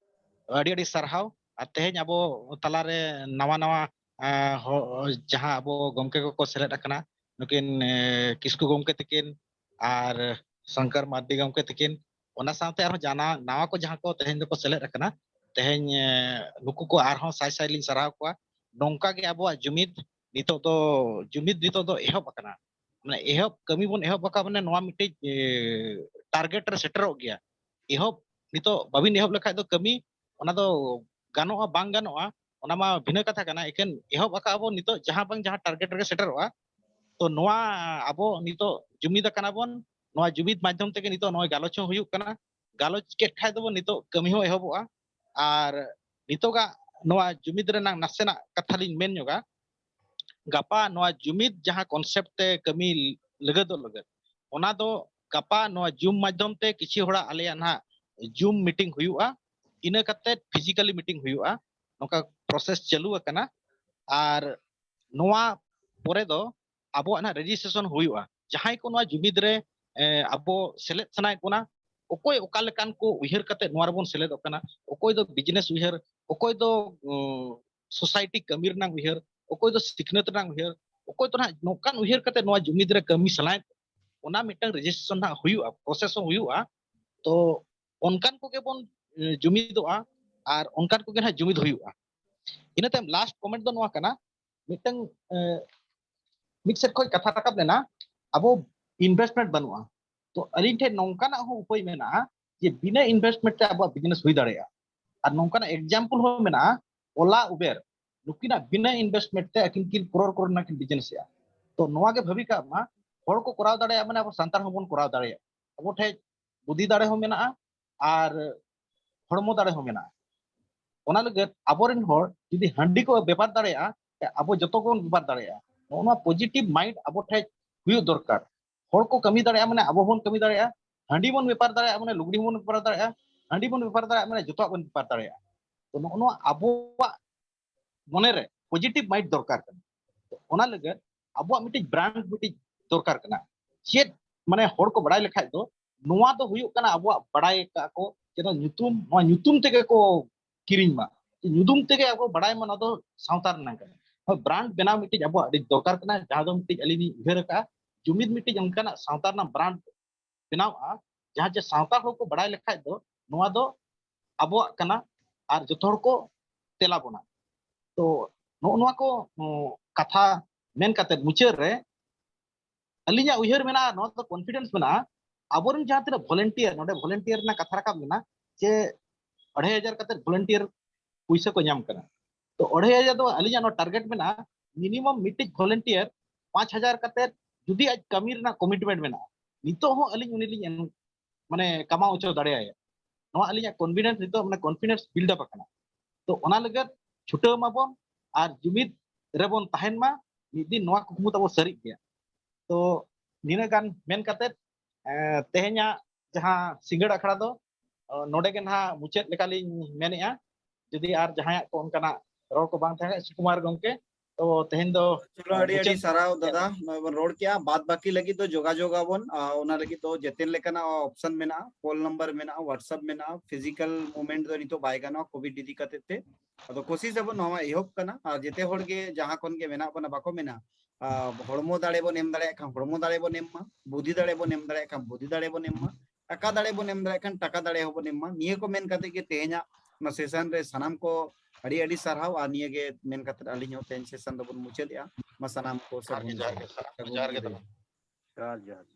ᱟᱹᱰᱤ ᱟᱹᱰᱤ ᱥᱟᱨᱦᱟᱣ᱾ ᱟᱨ ᱛᱮᱦᱮᱧ ᱟᱵᱚ ᱛᱟᱞᱟᱨᱮ ᱱᱟᱣᱟ ᱱᱟᱣᱟ, ᱮᱸ, ᱦᱚ-, ᱡᱟᱦᱟᱸ ᱟᱵᱚ ᱜᱚᱢᱠᱮ ᱠᱚᱠᱚ ᱥᱮᱞᱮᱫ ᱟᱠᱟᱱᱟ, ᱱᱩᱠᱤᱱ, ᱮᱸ, ᱠᱤᱥᱠᱩ ᱜᱚᱢᱠᱮ ᱛᱟᱹᱠᱤᱱ ᱟᱨ ᱥᱚᱝᱠᱚᱨ ᱢᱟᱨᱰᱤ ᱜᱚᱢᱠᱮ ᱛᱟᱹᱠᱤᱱ, ᱚᱱᱟ ᱥᱟᱶᱛᱮ ᱟᱨᱦᱚᱸ ᱡᱟᱦᱟᱸ ᱱᱟᱣᱟ ᱠᱚ ᱡᱟᱦᱟᱸ ᱠᱚ ᱛᱮᱦᱮᱧ ᱫᱚᱠᱚ ᱥᱮᱞᱮᱫ ᱟᱠᱟᱱᱟ, ᱛᱮᱦᱮᱧ, ᱮᱸ, ᱱᱩᱠᱩ ᱠᱚ ᱟᱨᱦᱚᱸ ᱥᱟᱭ ᱥᱟᱭ ᱞᱤᱧ ᱥᱟᱨᱦᱟᱣ ᱠᱚᱣᱟ᱾ ᱱᱚᱝᱠᱟ ᱜᱮ ᱟᱵᱚᱣᱟᱜ ᱡᱩᱢᱤᱫ ᱱᱤᱛᱚᱜ ᱫᱚ, ᱡᱩᱢᱤᱫ ᱱᱤᱛᱚᱜ ᱫᱚ ᱮᱦᱚᱵ ᱟᱠᱟᱱᱟ᱾ ᱢᱟᱱᱮ ᱮᱦᱚᱵ ᱠᱟᱹᱢᱤ ᱵᱚᱱ ᱮᱦᱚᱵ ᱟᱠᱟᱫ, ᱢᱟᱱᱮ ᱱᱚᱣᱟ ᱢᱤᱫᱴᱤᱡ, ᱮ, target ᱨᱮ ᱥᱮᱴᱮᱨᱚᱜ ᱜᱮᱭᱟ᱾ ᱮᱦᱚᱵ ᱱᱤᱛᱚᱜ ᱵᱟᱵᱤᱱ ᱮᱦᱚᱵ ᱞᱮᱠᱷᱟᱡ ᱫᱚ ᱠᱟᱹᱢᱤ ᱚᱱᱟ ᱫᱚ ᱜᱟᱱᱚᱜᱼᱟ ᱵᱟᱝ ᱜᱟᱱᱚᱜᱼᱟ, ᱚᱱᱟ ᱢᱟ ᱵᱷᱤᱱᱟᱹ ᱠᱟᱛᱷᱟ ᱠᱟᱱᱟ᱾ ᱮᱠᱮᱱ ᱮᱦᱚᱵ ᱟᱠᱟᱫ ᱵᱚᱱ ᱱᱤᱛᱚᱜ ᱡᱟᱦᱟᱸ ᱵᱟᱝ ᱡᱟᱦᱟᱸ target ᱨᱮᱜᱮ ᱥᱮᱴᱮᱨᱚᱜᱼᱟ᱾ ᱛᱚ ᱱᱚᱣᱟ ᱟᱵᱚ ᱱᱤᱛᱚᱜ ᱡᱩᱢᱤᱫ ᱟᱠᱟᱱᱟ ᱵᱚᱱ, ᱱᱚᱣᱟ ᱡᱩᱢᱤᱫ ᱢᱟᱫᱽᱫᱷᱚᱢ ᱛᱮᱜᱮ ᱱᱤᱛᱚᱜ ᱱᱚᱜᱼᱚᱭ ᱜᱟᱞᱚᱪ ᱦᱚᱸ ᱦᱩᱭᱩᱜ ᱠᱟᱱᱟ᱾ ᱜᱟᱞᱚᱪ ᱠᱮᱫ ᱠᱷᱟᱡ ᱫᱚᱵᱚᱱ ᱱᱤᱛᱚᱜ ᱠᱟᱹᱢᱤ ᱦᱚᱸ ᱮᱦᱚᱵᱚᱜᱼᱟ᱾ ᱟᱨ ᱱᱤᱛᱚᱜᱟᱜ ᱱᱚᱣᱟ ᱡᱩᱢᱤᱫ ᱨᱮᱱᱟᱜ ᱱᱟᱥᱮᱱᱟᱜ ᱠᱟᱛᱷᱟ ᱞᱤᱧ ᱢᱮᱱ ᱧᱚᱜᱟ᱾ ᱜᱟᱯᱟ ᱱᱚᱣᱟ ᱡᱩᱢᱤᱫ ᱡᱟᱦᱟᱸ concept ᱛᱮ ᱠᱟᱹᱢᱤ ᱞᱟᱹᱜᱤᱫᱚᱜ ᱞᱟᱹᱜᱤᱫ, ᱚᱱᱟ ᱫᱚ ᱜᱟᱯᱟ ᱱᱚᱣᱟ Zoom ᱢᱟᱫᱽᱫᱷᱚᱢ ᱛᱮ ᱠᱤᱪᱷᱤ ᱦᱚᱲᱟᱜ ᱟᱞᱮᱭᱟᱜ ᱱᱟᱦᱟᱜ Zoom meeting ᱦᱩᱭᱩᱜᱼᱟ, ᱤᱱᱟᱹ ᱠᱟᱛᱮ physically meeting ᱦᱩᱭᱩᱜᱼᱟ᱾ ᱱᱚᱝᱠᱟ process ᱪᱟᱹᱞᱩ ᱟᱠᱟᱱᱟ᱾ ᱟᱨ ᱱᱚᱣᱟ ᱯᱚᱨᱮ ᱫᱚ ᱟᱵᱚᱣᱟᱜ ᱱᱟᱦᱟᱜ registration ᱦᱩᱭᱩᱜᱼᱟ᱾ ᱡᱟᱦᱟᱸᱭ ᱠᱚ ᱱᱚᱣᱟ ᱡᱩᱢᱤᱫ ᱨᱮ, ᱮ, ᱟᱵᱚ ᱥᱮᱞᱮᱫ ᱥᱟᱱᱟᱭᱮᱫ ᱵᱚᱱᱟ, ᱚᱠᱚᱭ ᱚᱠᱟ ᱞᱮᱠᱟᱱ ᱠᱚ ᱩᱭᱦᱟᱹᱨ ᱠᱟᱛᱮ ᱱᱚᱣᱟ ᱨᱮᱵᱚᱱ ᱥᱮᱞᱮᱫᱚᱜ ᱠᱟᱱᱟ, ᱚᱠᱚᱭ ᱫᱚ ᱵᱤᱡᱽᱱᱮᱥ ᱩᱭᱦᱟᱹᱨ, ᱚᱠᱚᱭ ᱫᱚ ᱥᱳᱥᱟᱭᱴᱤ ᱠᱟᱹᱢᱤ ᱨᱮᱱᱟᱜ ᱩᱭᱦᱟᱹᱨ, ᱚᱠᱚᱭ ᱫᱚ ᱥᱤᱠᱷᱱᱟᱹᱛ ᱨᱮᱱᱟᱜ ᱩᱭᱦᱟᱹᱨ, ᱚᱠᱚᱭ ᱫᱚ ᱱᱟᱦᱟᱜ ᱱᱚᱝᱠᱟᱱ ᱩᱭᱦᱟᱹᱨ ᱠᱟᱛᱮ ᱱᱚᱣᱟ ᱡᱩᱢᱤᱫ ᱨᱮ ᱠᱟᱹᱢᱤ ᱥᱟᱱᱟᱭᱮᱫ, ᱚᱱᱟ ᱢᱤᱫᱴᱟᱝ ᱨᱮᱡᱤᱥᱴᱨᱮᱥᱚᱱ ᱱᱟᱦᱟᱜ ᱦᱩᱭᱩᱜᱼᱟ, ᱯᱨᱚᱥᱮᱥ ᱦᱚᱸ ᱦᱩᱭᱩᱜᱼᱟ᱾ ᱛᱚ ᱚᱱᱠᱟᱱ ᱠᱚᱜᱮ ᱵᱚᱱ ᱡᱩᱢᱤᱫᱚᱜᱼᱟ ᱟᱨ ᱚᱱᱠᱟᱱ ᱠᱚᱜᱮ ᱱᱟᱦᱟᱜ ᱡᱩᱢᱤᱫ ᱦᱩᱭᱩᱜᱼᱟ᱾ ᱤᱱᱟᱹ ᱛᱟᱭᱚᱢ ᱞᱟᱥᱴ ᱠᱚᱢᱮᱱᱴ ᱫᱚ ᱱᱚᱣᱟ ᱠᱟᱱᱟ, ᱢᱤᱫᱴᱟᱝ ᱢᱤᱫ ᱥᱮᱫ ᱠᱷᱚᱱ ᱠᱟᱛᱷᱟ ᱨᱟᱠᱟᱵ ᱞᱮᱱᱟ, ᱟᱵᱚ ᱤᱱᱵᱷᱮᱥᱴᱢᱮᱱᱴ ᱵᱟᱹᱱᱩᱜᱼᱟ᱾ ᱛᱚ ᱟᱹᱞᱤᱧ ᱴᱷᱮᱱ ᱱᱚᱝᱠᱟᱱᱟᱜ ᱦᱚᱸ ᱩᱯᱟᱹᱭ ᱢᱮᱱᱟᱜᱼᱟ ᱡᱮ ᱵᱤᱱᱟᱹ ᱤᱱᱵᱷᱮᱥᱴᱢᱮᱱᱴ ᱛᱮ ᱟᱵᱚᱣᱟᱜ ᱵᱤᱡᱽᱱᱮᱥ ᱦᱩᱭ ᱫᱟᱲᱮᱭᱟᱜᱼᱟ᱾ ᱟᱨ ᱱᱚᱝᱠᱟᱱᱟᱜ ᱮᱠᱡᱟᱢᱯᱚᱞ ᱦᱚᱸ ᱢᱮᱱᱟᱜᱼᱟ, ᱳᱞᱟ, ᱩᱵᱮᱨ, ᱱᱩᱠᱤᱱᱟᱜ ᱵᱤᱱᱟᱹ ᱤᱱᱵᱷᱮᱥᱴᱢᱮᱱᱴ ᱛᱮ ᱟᱹᱠᱤᱱ ᱠᱤᱱ ᱠᱨᱳᱨ ᱠᱨᱳᱨ ᱨᱮᱱᱟᱜ ᱠᱤᱱ ᱵᱤᱡᱽᱱᱮᱥ ᱮᱜᱼᱟ᱾ ᱛᱚ ᱱᱚᱣᱟ ᱜᱮ ᱵᱷᱟᱹᱵᱤ ᱠᱟᱜ ᱢᱟ, ᱦᱚᱲ ᱠᱚ ᱠᱚᱨᱟᱣ ᱫᱟᱲᱮᱭᱟᱜᱼᱟ, ᱢᱟᱱᱮ ᱟᱵᱚ ᱥᱟᱱᱛᱟᱲ ᱦᱚᱸᱵᱚᱱ ᱠᱚᱨᱟᱣ ᱫᱟᱲᱮᱭᱟᱜᱼᱟ᱾ ᱟᱵᱚ ᱴᱷᱮᱱ ᱵᱩᱫᱷᱤ ᱫᱟᱲᱮ ᱦᱚᱸ ᱢᱮᱱᱟᱜᱼᱟ ᱟᱨ ᱦᱚᱲᱢᱚ ᱫᱟᱲᱮ ᱦᱚᱸ ᱢᱮᱱᱟᱜᱼᱟ᱾ ᱚᱱᱟ ᱞᱟᱹᱜᱤᱫ ᱟᱵᱚᱨᱮᱱ ᱦᱚᱲ ᱡᱩᱫᱤ ᱦᱟᱺᱰᱤ ᱠᱚ ᱵᱮᱯᱟᱨ ᱫᱟᱲᱮᱭᱟᱜᱼᱟ, ᱟᱵᱚ ᱡᱚᱛᱚ ᱜᱮᱵᱚᱱ ᱵᱮᱯᱟᱨ ᱫᱟᱲᱮᱭᱟᱜᱼᱟ᱾ ᱱᱚᱜᱼᱚ ᱱᱚᱣᱟ ᱯᱚᱡᱤᱴᱤᱵᱷ ᱢᱟᱭᱤᱱᱰ ᱟᱵᱚ ᱴᱷᱮᱱ ᱦᱩᱭᱩᱜ ᱫᱚᱨᱠᱟᱨ᱾ ᱦᱚᱲ ᱠᱚ ᱠᱟᱹᱢᱤ ᱫᱟᱲᱮᱭᱟᱜᱼᱟ, ᱢᱟᱱᱮ ᱟᱵᱚ ᱵᱚᱱ ᱠᱟᱹᱢᱤ ᱫᱟᱲᱮᱭᱟᱜᱼᱟ᱾ ᱦᱟᱺᱰᱤ ᱵᱚᱱ ᱵᱮᱯᱟᱨ ᱫᱟᱲᱮᱭᱟᱜᱼᱟ, ᱢᱟᱱᱮ ᱞᱩᱜᱽᱲᱤ ᱦᱚᱸᱵᱚᱱ ᱵᱮᱯᱟᱨ ᱫᱟᱲᱮᱭᱟᱜᱼᱟ᱾ ᱦᱟᱺᱰᱤ ᱵᱚᱱ ᱵᱮᱯᱟᱨ ᱫᱟᱲᱮᱭᱟᱜᱼᱟ, ᱢᱟᱱᱮ ᱡᱚᱛᱚᱣᱟᱜ ᱵᱚᱱ ᱵᱮᱯᱟᱨ ᱫᱟᱲᱮᱭᱟᱜᱼᱟ᱾ ᱛᱚ ᱱᱚᱜᱼᱚ ᱱᱚᱣᱟ ᱟᱵᱚᱣᱟᱜ ᱢᱚᱱᱮᱨᱮ ᱯᱚᱡᱤᱴᱤᱵᱷ ᱢᱟᱭᱤᱱᱰ ᱫᱚᱨᱠᱟᱨ ᱠᱟᱱᱟ᱾ ᱛᱚ ᱚᱱᱟ ᱞᱟᱹᱜᱤᱫ ᱟᱵᱚᱣᱟᱜ ᱢᱤᱫᱴᱤᱡ ᱵᱨᱟᱱᱰ ᱢᱤᱫᱴᱤᱡ ᱫᱚᱨᱠᱟᱨ ᱠᱟᱱᱟ᱾ ᱪᱮᱫ, ᱢᱟᱱᱮ ᱦᱚᱲ ᱠᱚ ᱵᱟᱲᱟᱭ ᱞᱮᱠᱷᱟᱡ ᱫᱚ ᱱᱚᱣᱟ ᱫᱚ ᱦᱩᱭᱩᱜ ᱠᱟᱱᱟ ᱟᱵᱚᱣᱟᱜ ᱵᱟᱲᱟᱭ ᱠᱟᱜ ᱠᱚ, ᱡᱮᱱᱚ ᱧᱩᱛᱩᱢ, ᱱᱚᱣᱟ ᱧᱩᱛᱩᱢ ᱛᱮᱜᱮ ᱠᱚ ᱠᱤᱨᱤᱧ ᱢᱟ, ᱧᱩᱛᱩᱢ ᱛᱮᱜᱮ ᱟᱵᱚ ᱵᱟᱲᱟᱭ ᱢᱟ ᱱᱚᱣᱟ ᱫᱚ ᱥᱟᱶᱛᱟ ᱨᱮᱱᱟᱜ ᱠᱟᱱᱟ᱾ ᱦᱳᱭ, ᱵᱨᱟᱱᱰ ᱵᱮᱱᱟᱣ ᱢᱤᱫᱴᱤᱡ ᱟᱵᱚᱣᱟᱜ ᱟᱹᱰᱤ ᱫᱚᱨᱠᱟᱨ ᱠᱟᱱᱟ, ᱡᱟᱦᱟᱸ ᱫᱚ ᱢᱤᱫᱴᱤᱡ ᱟᱹᱞᱤᱧ ᱞᱤᱧ ᱩᱭᱦᱟᱹᱨ ᱟᱠᱟᱫᱼᱟ, ᱡᱩᱢᱤᱫ ᱢᱤᱫᱴᱤᱡ ᱚᱱᱠᱟᱱᱟᱜ ᱥᱟᱶᱛᱟ ᱨᱮᱱᱟᱜ ᱵᱨᱟᱱᱰ ᱵᱮᱱᱟᱣᱼᱟ, ᱡᱟᱦᱟᱸ ᱪᱮ ᱥᱟᱶᱛᱟ ᱦᱚᱲ ᱠᱚ ᱵᱟᱲᱟᱭ ᱞᱮᱠᱷᱟᱡ ᱫᱚ ᱱᱚᱣᱟ ᱫᱚ ᱟᱵᱚᱣᱟᱜ ᱠᱟᱱᱟ ᱟᱨ ᱡᱚᱛᱚ ᱦᱚᱲ ᱠᱚ ᱛᱮᱞᱟ ᱵᱚᱱᱟ᱾ ᱛᱚ ᱱᱚᱜᱼᱚ ᱱᱚᱣᱟ ᱠᱚ, ᱩᱸ, ᱠᱟᱛᱷᱟ ᱢᱮᱱ ᱠᱟᱛᱮ ᱢᱩᱪᱟᱹᱫ ᱨᱮ ᱟᱹᱞᱤᱧᱟᱜ ᱩᱭᱦᱟᱹᱨ ᱢᱮᱱᱟᱜᱼᱟ, ᱱᱚᱣᱟ ᱫᱚ ᱠᱚᱱᱯᱷᱤᱰᱮᱱᱥ ᱢᱮᱱᱟᱜᱼᱟ, ᱟᱵᱚᱨᱮᱱ ᱡᱟᱦᱟᱸ ᱛᱤᱱᱟᱹᱜ ᱵᱷᱚᱞᱮᱱᱴᱤᱭᱟᱨ, ᱱᱚᱰᱮ ᱵᱷᱚᱞᱮᱱᱴᱤᱭᱟᱨ ᱨᱮᱱᱟᱜ ᱠᱟᱛᱷᱟ ᱨᱟᱠᱟᱵ ᱞᱮᱱᱟ ᱡᱮ ᱟᱹᱲᱟᱹᱭ ᱦᱟᱡᱟᱨ ᱠᱟᱛᱮ ᱵᱷᱚᱞᱮᱱᱴᱤᱭᱟᱨ ᱯᱩᱭᱥᱟᱹ ᱠᱚ ᱧᱟᱢ ᱠᱟᱱᱟ᱾ ᱛᱚ ᱟᱹᱲᱟᱹᱭ ᱦᱟᱡᱟᱨ ᱫᱚ ᱟᱹᱞᱤᱧᱟᱜ ᱱᱚᱣᱟ ᱴᱟᱨᱜᱮᱴ ᱢᱮᱱᱟᱜᱼᱟ, ᱢᱤᱱᱤᱢᱟᱢ ᱢᱤᱫᱴᱤᱡ ᱵᱷᱚᱞᱮᱱᱴᱤᱭᱟᱨ ᱯᱟᱸᱪ ᱦᱟᱡᱟᱨ ᱠᱟᱛᱮ ᱡᱩᱫᱤ ᱟᱡ ᱠᱟᱹᱢᱤ ᱨᱮᱱᱟᱜ ᱠᱚᱢᱤᱴᱢᱮᱱᱴ ᱢᱮᱱᱟᱜᱼᱟ, ᱱᱤᱛᱚᱜ ᱦᱚᱸ ᱟᱹᱞᱤᱧ ᱩᱱᱤ ᱞᱤᱧ ᱮᱢ-, ᱢᱟᱱᱮ ᱠᱟᱢᱟᱣ ᱦᱚᱪᱚ ᱫᱟᱲᱮᱭᱟᱭᱟ᱾ ᱱᱚᱣᱟ ᱟᱹᱞᱤᱧᱟᱜ ᱠᱚᱱᱯᱷᱤᱰᱮᱱᱥ, ᱱᱤᱛᱚᱜ ᱢᱟᱱᱮ ᱠᱚᱱᱯᱷᱤᱰᱮᱱᱥ ᱵᱤᱞᱰ ᱟᱯ ᱟᱠᱟᱱᱟ᱾ ᱛᱚ ᱚᱱᱟ ᱞᱟᱹᱜᱤᱫ ᱪᱷᱩᱴᱟᱹᱣ ᱢᱟᱵᱚᱱ ᱟᱨ ᱡᱩᱢᱤᱫ ᱨᱮᱵᱚᱱ ᱛᱟᱦᱮᱱ ᱢᱟ᱾ ᱢᱤᱫ ᱫᱤᱱ ᱱᱚᱣᱟ ᱠᱩᱠᱢᱩ ᱛᱟᱵᱚ ᱥᱟᱹᱨᱤᱜ ᱜᱮᱭᱟ᱾ ᱛᱚ ᱱᱤᱱᱟᱹᱜ ᱜᱟᱱ ᱢᱮᱱ ᱠᱟᱛᱮ, ᱮ, ᱛᱮᱦᱮᱧᱟᱜ ᱡᱟᱦᱟᱸ ᱥᱤᱸᱜᱟᱹᱲ ᱟᱠᱷᱲᱟ ᱫᱚ, ᱚ, ᱱᱚᱰᱮ ᱜᱮ ᱱᱟᱦᱟᱜ ᱢᱩᱪᱟᱹᱫ ᱞᱮᱠᱟᱞᱤᱧ ᱢᱮᱱᱮᱜᱼᱟ᱾ ᱡᱩᱫᱤ ᱟᱨ ᱡᱟᱦᱟᱸᱭᱟᱜ ᱠᱚ ᱚᱱᱠᱟᱱᱟᱜ ᱨᱚᱲ ᱠᱚ ᱵᱟᱝ ᱛᱟᱦᱮᱸ ᱠᱷᱟᱱ, ᱥᱩᱠᱩᱢᱟᱨ ᱜᱚᱢᱠᱮ, ᱛᱚ ᱛᱮᱦᱮᱧ ᱫᱚ ᱪᱚᱞᱚ, ᱟᱹᱰᱤ ᱟᱹᱰᱤ ᱢᱩᱪᱟᱹᱫ ᱥᱟᱨᱦᱟᱣ ᱫᱟᱫᱟ, ᱱᱚᱜᱼᱚᱭ ᱵᱚᱱ ᱨᱚᱲ ᱠᱮᱜᱼᱟ᱾ ᱵᱟᱫ ᱵᱟᱹᱠᱤ ᱞᱟᱹᱜᱤᱫ ᱫᱚ ᱡᱳᱜᱟᱡᱳᱜᱽ ᱟᱵᱚᱱ᱾ ᱟᱨ ᱚᱱᱟ ᱞᱟᱹᱜᱤᱫ ᱫᱚ ᱡᱮᱛᱮᱱ ᱞᱮᱠᱟᱱᱟᱜ ᱚᱯᱥᱚᱱ ᱢᱮᱱᱟᱜᱼᱟ, ᱠᱚᱞ ᱱᱟᱢᱵᱟᱨ ᱢᱮᱱᱟᱜᱼᱟ, WhatsApp ᱢᱮᱱᱟᱜᱼᱟ, ᱯᱷᱤᱡᱤᱠᱟᱞ ᱢᱩᱵᱷᱢᱮᱱᱴ ᱫᱚ ᱱᱤᱛᱚᱜ ᱵᱟᱭ ᱜᱟᱱᱚᱜᱼᱟ ᱠᱳᱵᱷᱤᱰ ᱤᱫᱤ ᱠᱟᱛᱮ ᱛᱮ᱾ ᱟᱫᱚ ᱠᱳᱥᱤᱥ ᱟᱵᱚᱱ, ᱱᱚᱣᱟ ᱮᱦᱚᱵ ᱠᱟᱱᱟ᱾ ᱟᱨ ᱡᱮᱛᱮ ᱦᱚᱲ ᱜᱮ ᱡᱟᱦᱟᱸ ᱠᱷᱚᱱ ᱜᱮ ᱢᱮᱱᱟᱜ ᱵᱚᱱᱟ, ᱵᱟᱠᱚ ᱢᱮᱱᱟ, ᱟᱨ ᱦᱚᱲᱢᱚ ᱫᱟᱲᱮ ᱵᱚᱱ ᱮᱢ ᱫᱟᱲᱮᱭᱟᱜ ᱠᱷᱟᱱ ᱦᱚᱲᱢᱚ ᱫᱟᱲᱮ ᱵᱚᱱ ᱮᱢ ᱢᱟ, ᱵᱩᱫᱷᱤ ᱫᱟᱲᱮ ᱵᱚᱱ ᱮᱢ ᱫᱟᱲᱮᱭᱟᱜ ᱠᱷᱟᱱ ᱵᱩᱫᱷᱤ ᱫᱟᱲᱮ ᱵᱚᱱ ᱮᱢ ᱢᱟ, ᱴᱟᱠᱟ ᱫᱟᱲᱮ ᱵᱚᱱ ᱮᱢ ᱫᱟᱲᱮᱭᱟᱜ ᱠᱷᱟᱱ ᱴᱟᱠᱟ ᱫᱟᱲᱮ ᱦᱚᱸᱵᱚᱱ ᱮᱢ ᱢᱟ᱾ ᱱᱤᱭᱟᱹ ᱠᱚ ᱢᱮᱱ ᱠᱟᱛᱮ ᱜᱮ ᱛᱮᱦᱮᱧᱟᱜ ᱚᱱᱟ ᱥᱮᱥᱚᱱ ᱨᱮ ᱥᱟᱱᱟᱢ ᱠᱚ ᱟᱹᱰᱤ ᱟᱹᱰᱤ ᱥᱟᱨᱦᱟᱣ᱾ ᱟᱨ ᱱᱤᱭᱟᱹ ᱜᱮ ᱢᱮᱱ ᱠᱟᱛᱮ ᱟᱹᱞᱤᱧ ᱦᱚᱸ ᱛᱮᱦᱮᱧ ᱥᱮᱥᱚᱱ ᱫᱚᱵᱚᱱ ᱢᱩᱪᱟᱹᱫᱮᱜᱼᱟ᱾ ᱢᱟ ᱥᱟᱱᱟᱢ ᱠᱚ ᱥᱟᱹᱜᱩᱱ ᱡᱚᱦᱟᱨ ᱜᱮ, ᱥᱟᱱᱟᱢ ᱠᱚ ᱥᱟᱹᱜᱩᱱ ᱡᱚᱦᱟᱨ ᱜᱮ ᱧᱤᱫᱟᱹ᱾ ᱛᱟᱵᱚᱱ᱾ ᱡᱚᱦᱟᱨ ᱡᱚᱦᱟᱨ᱾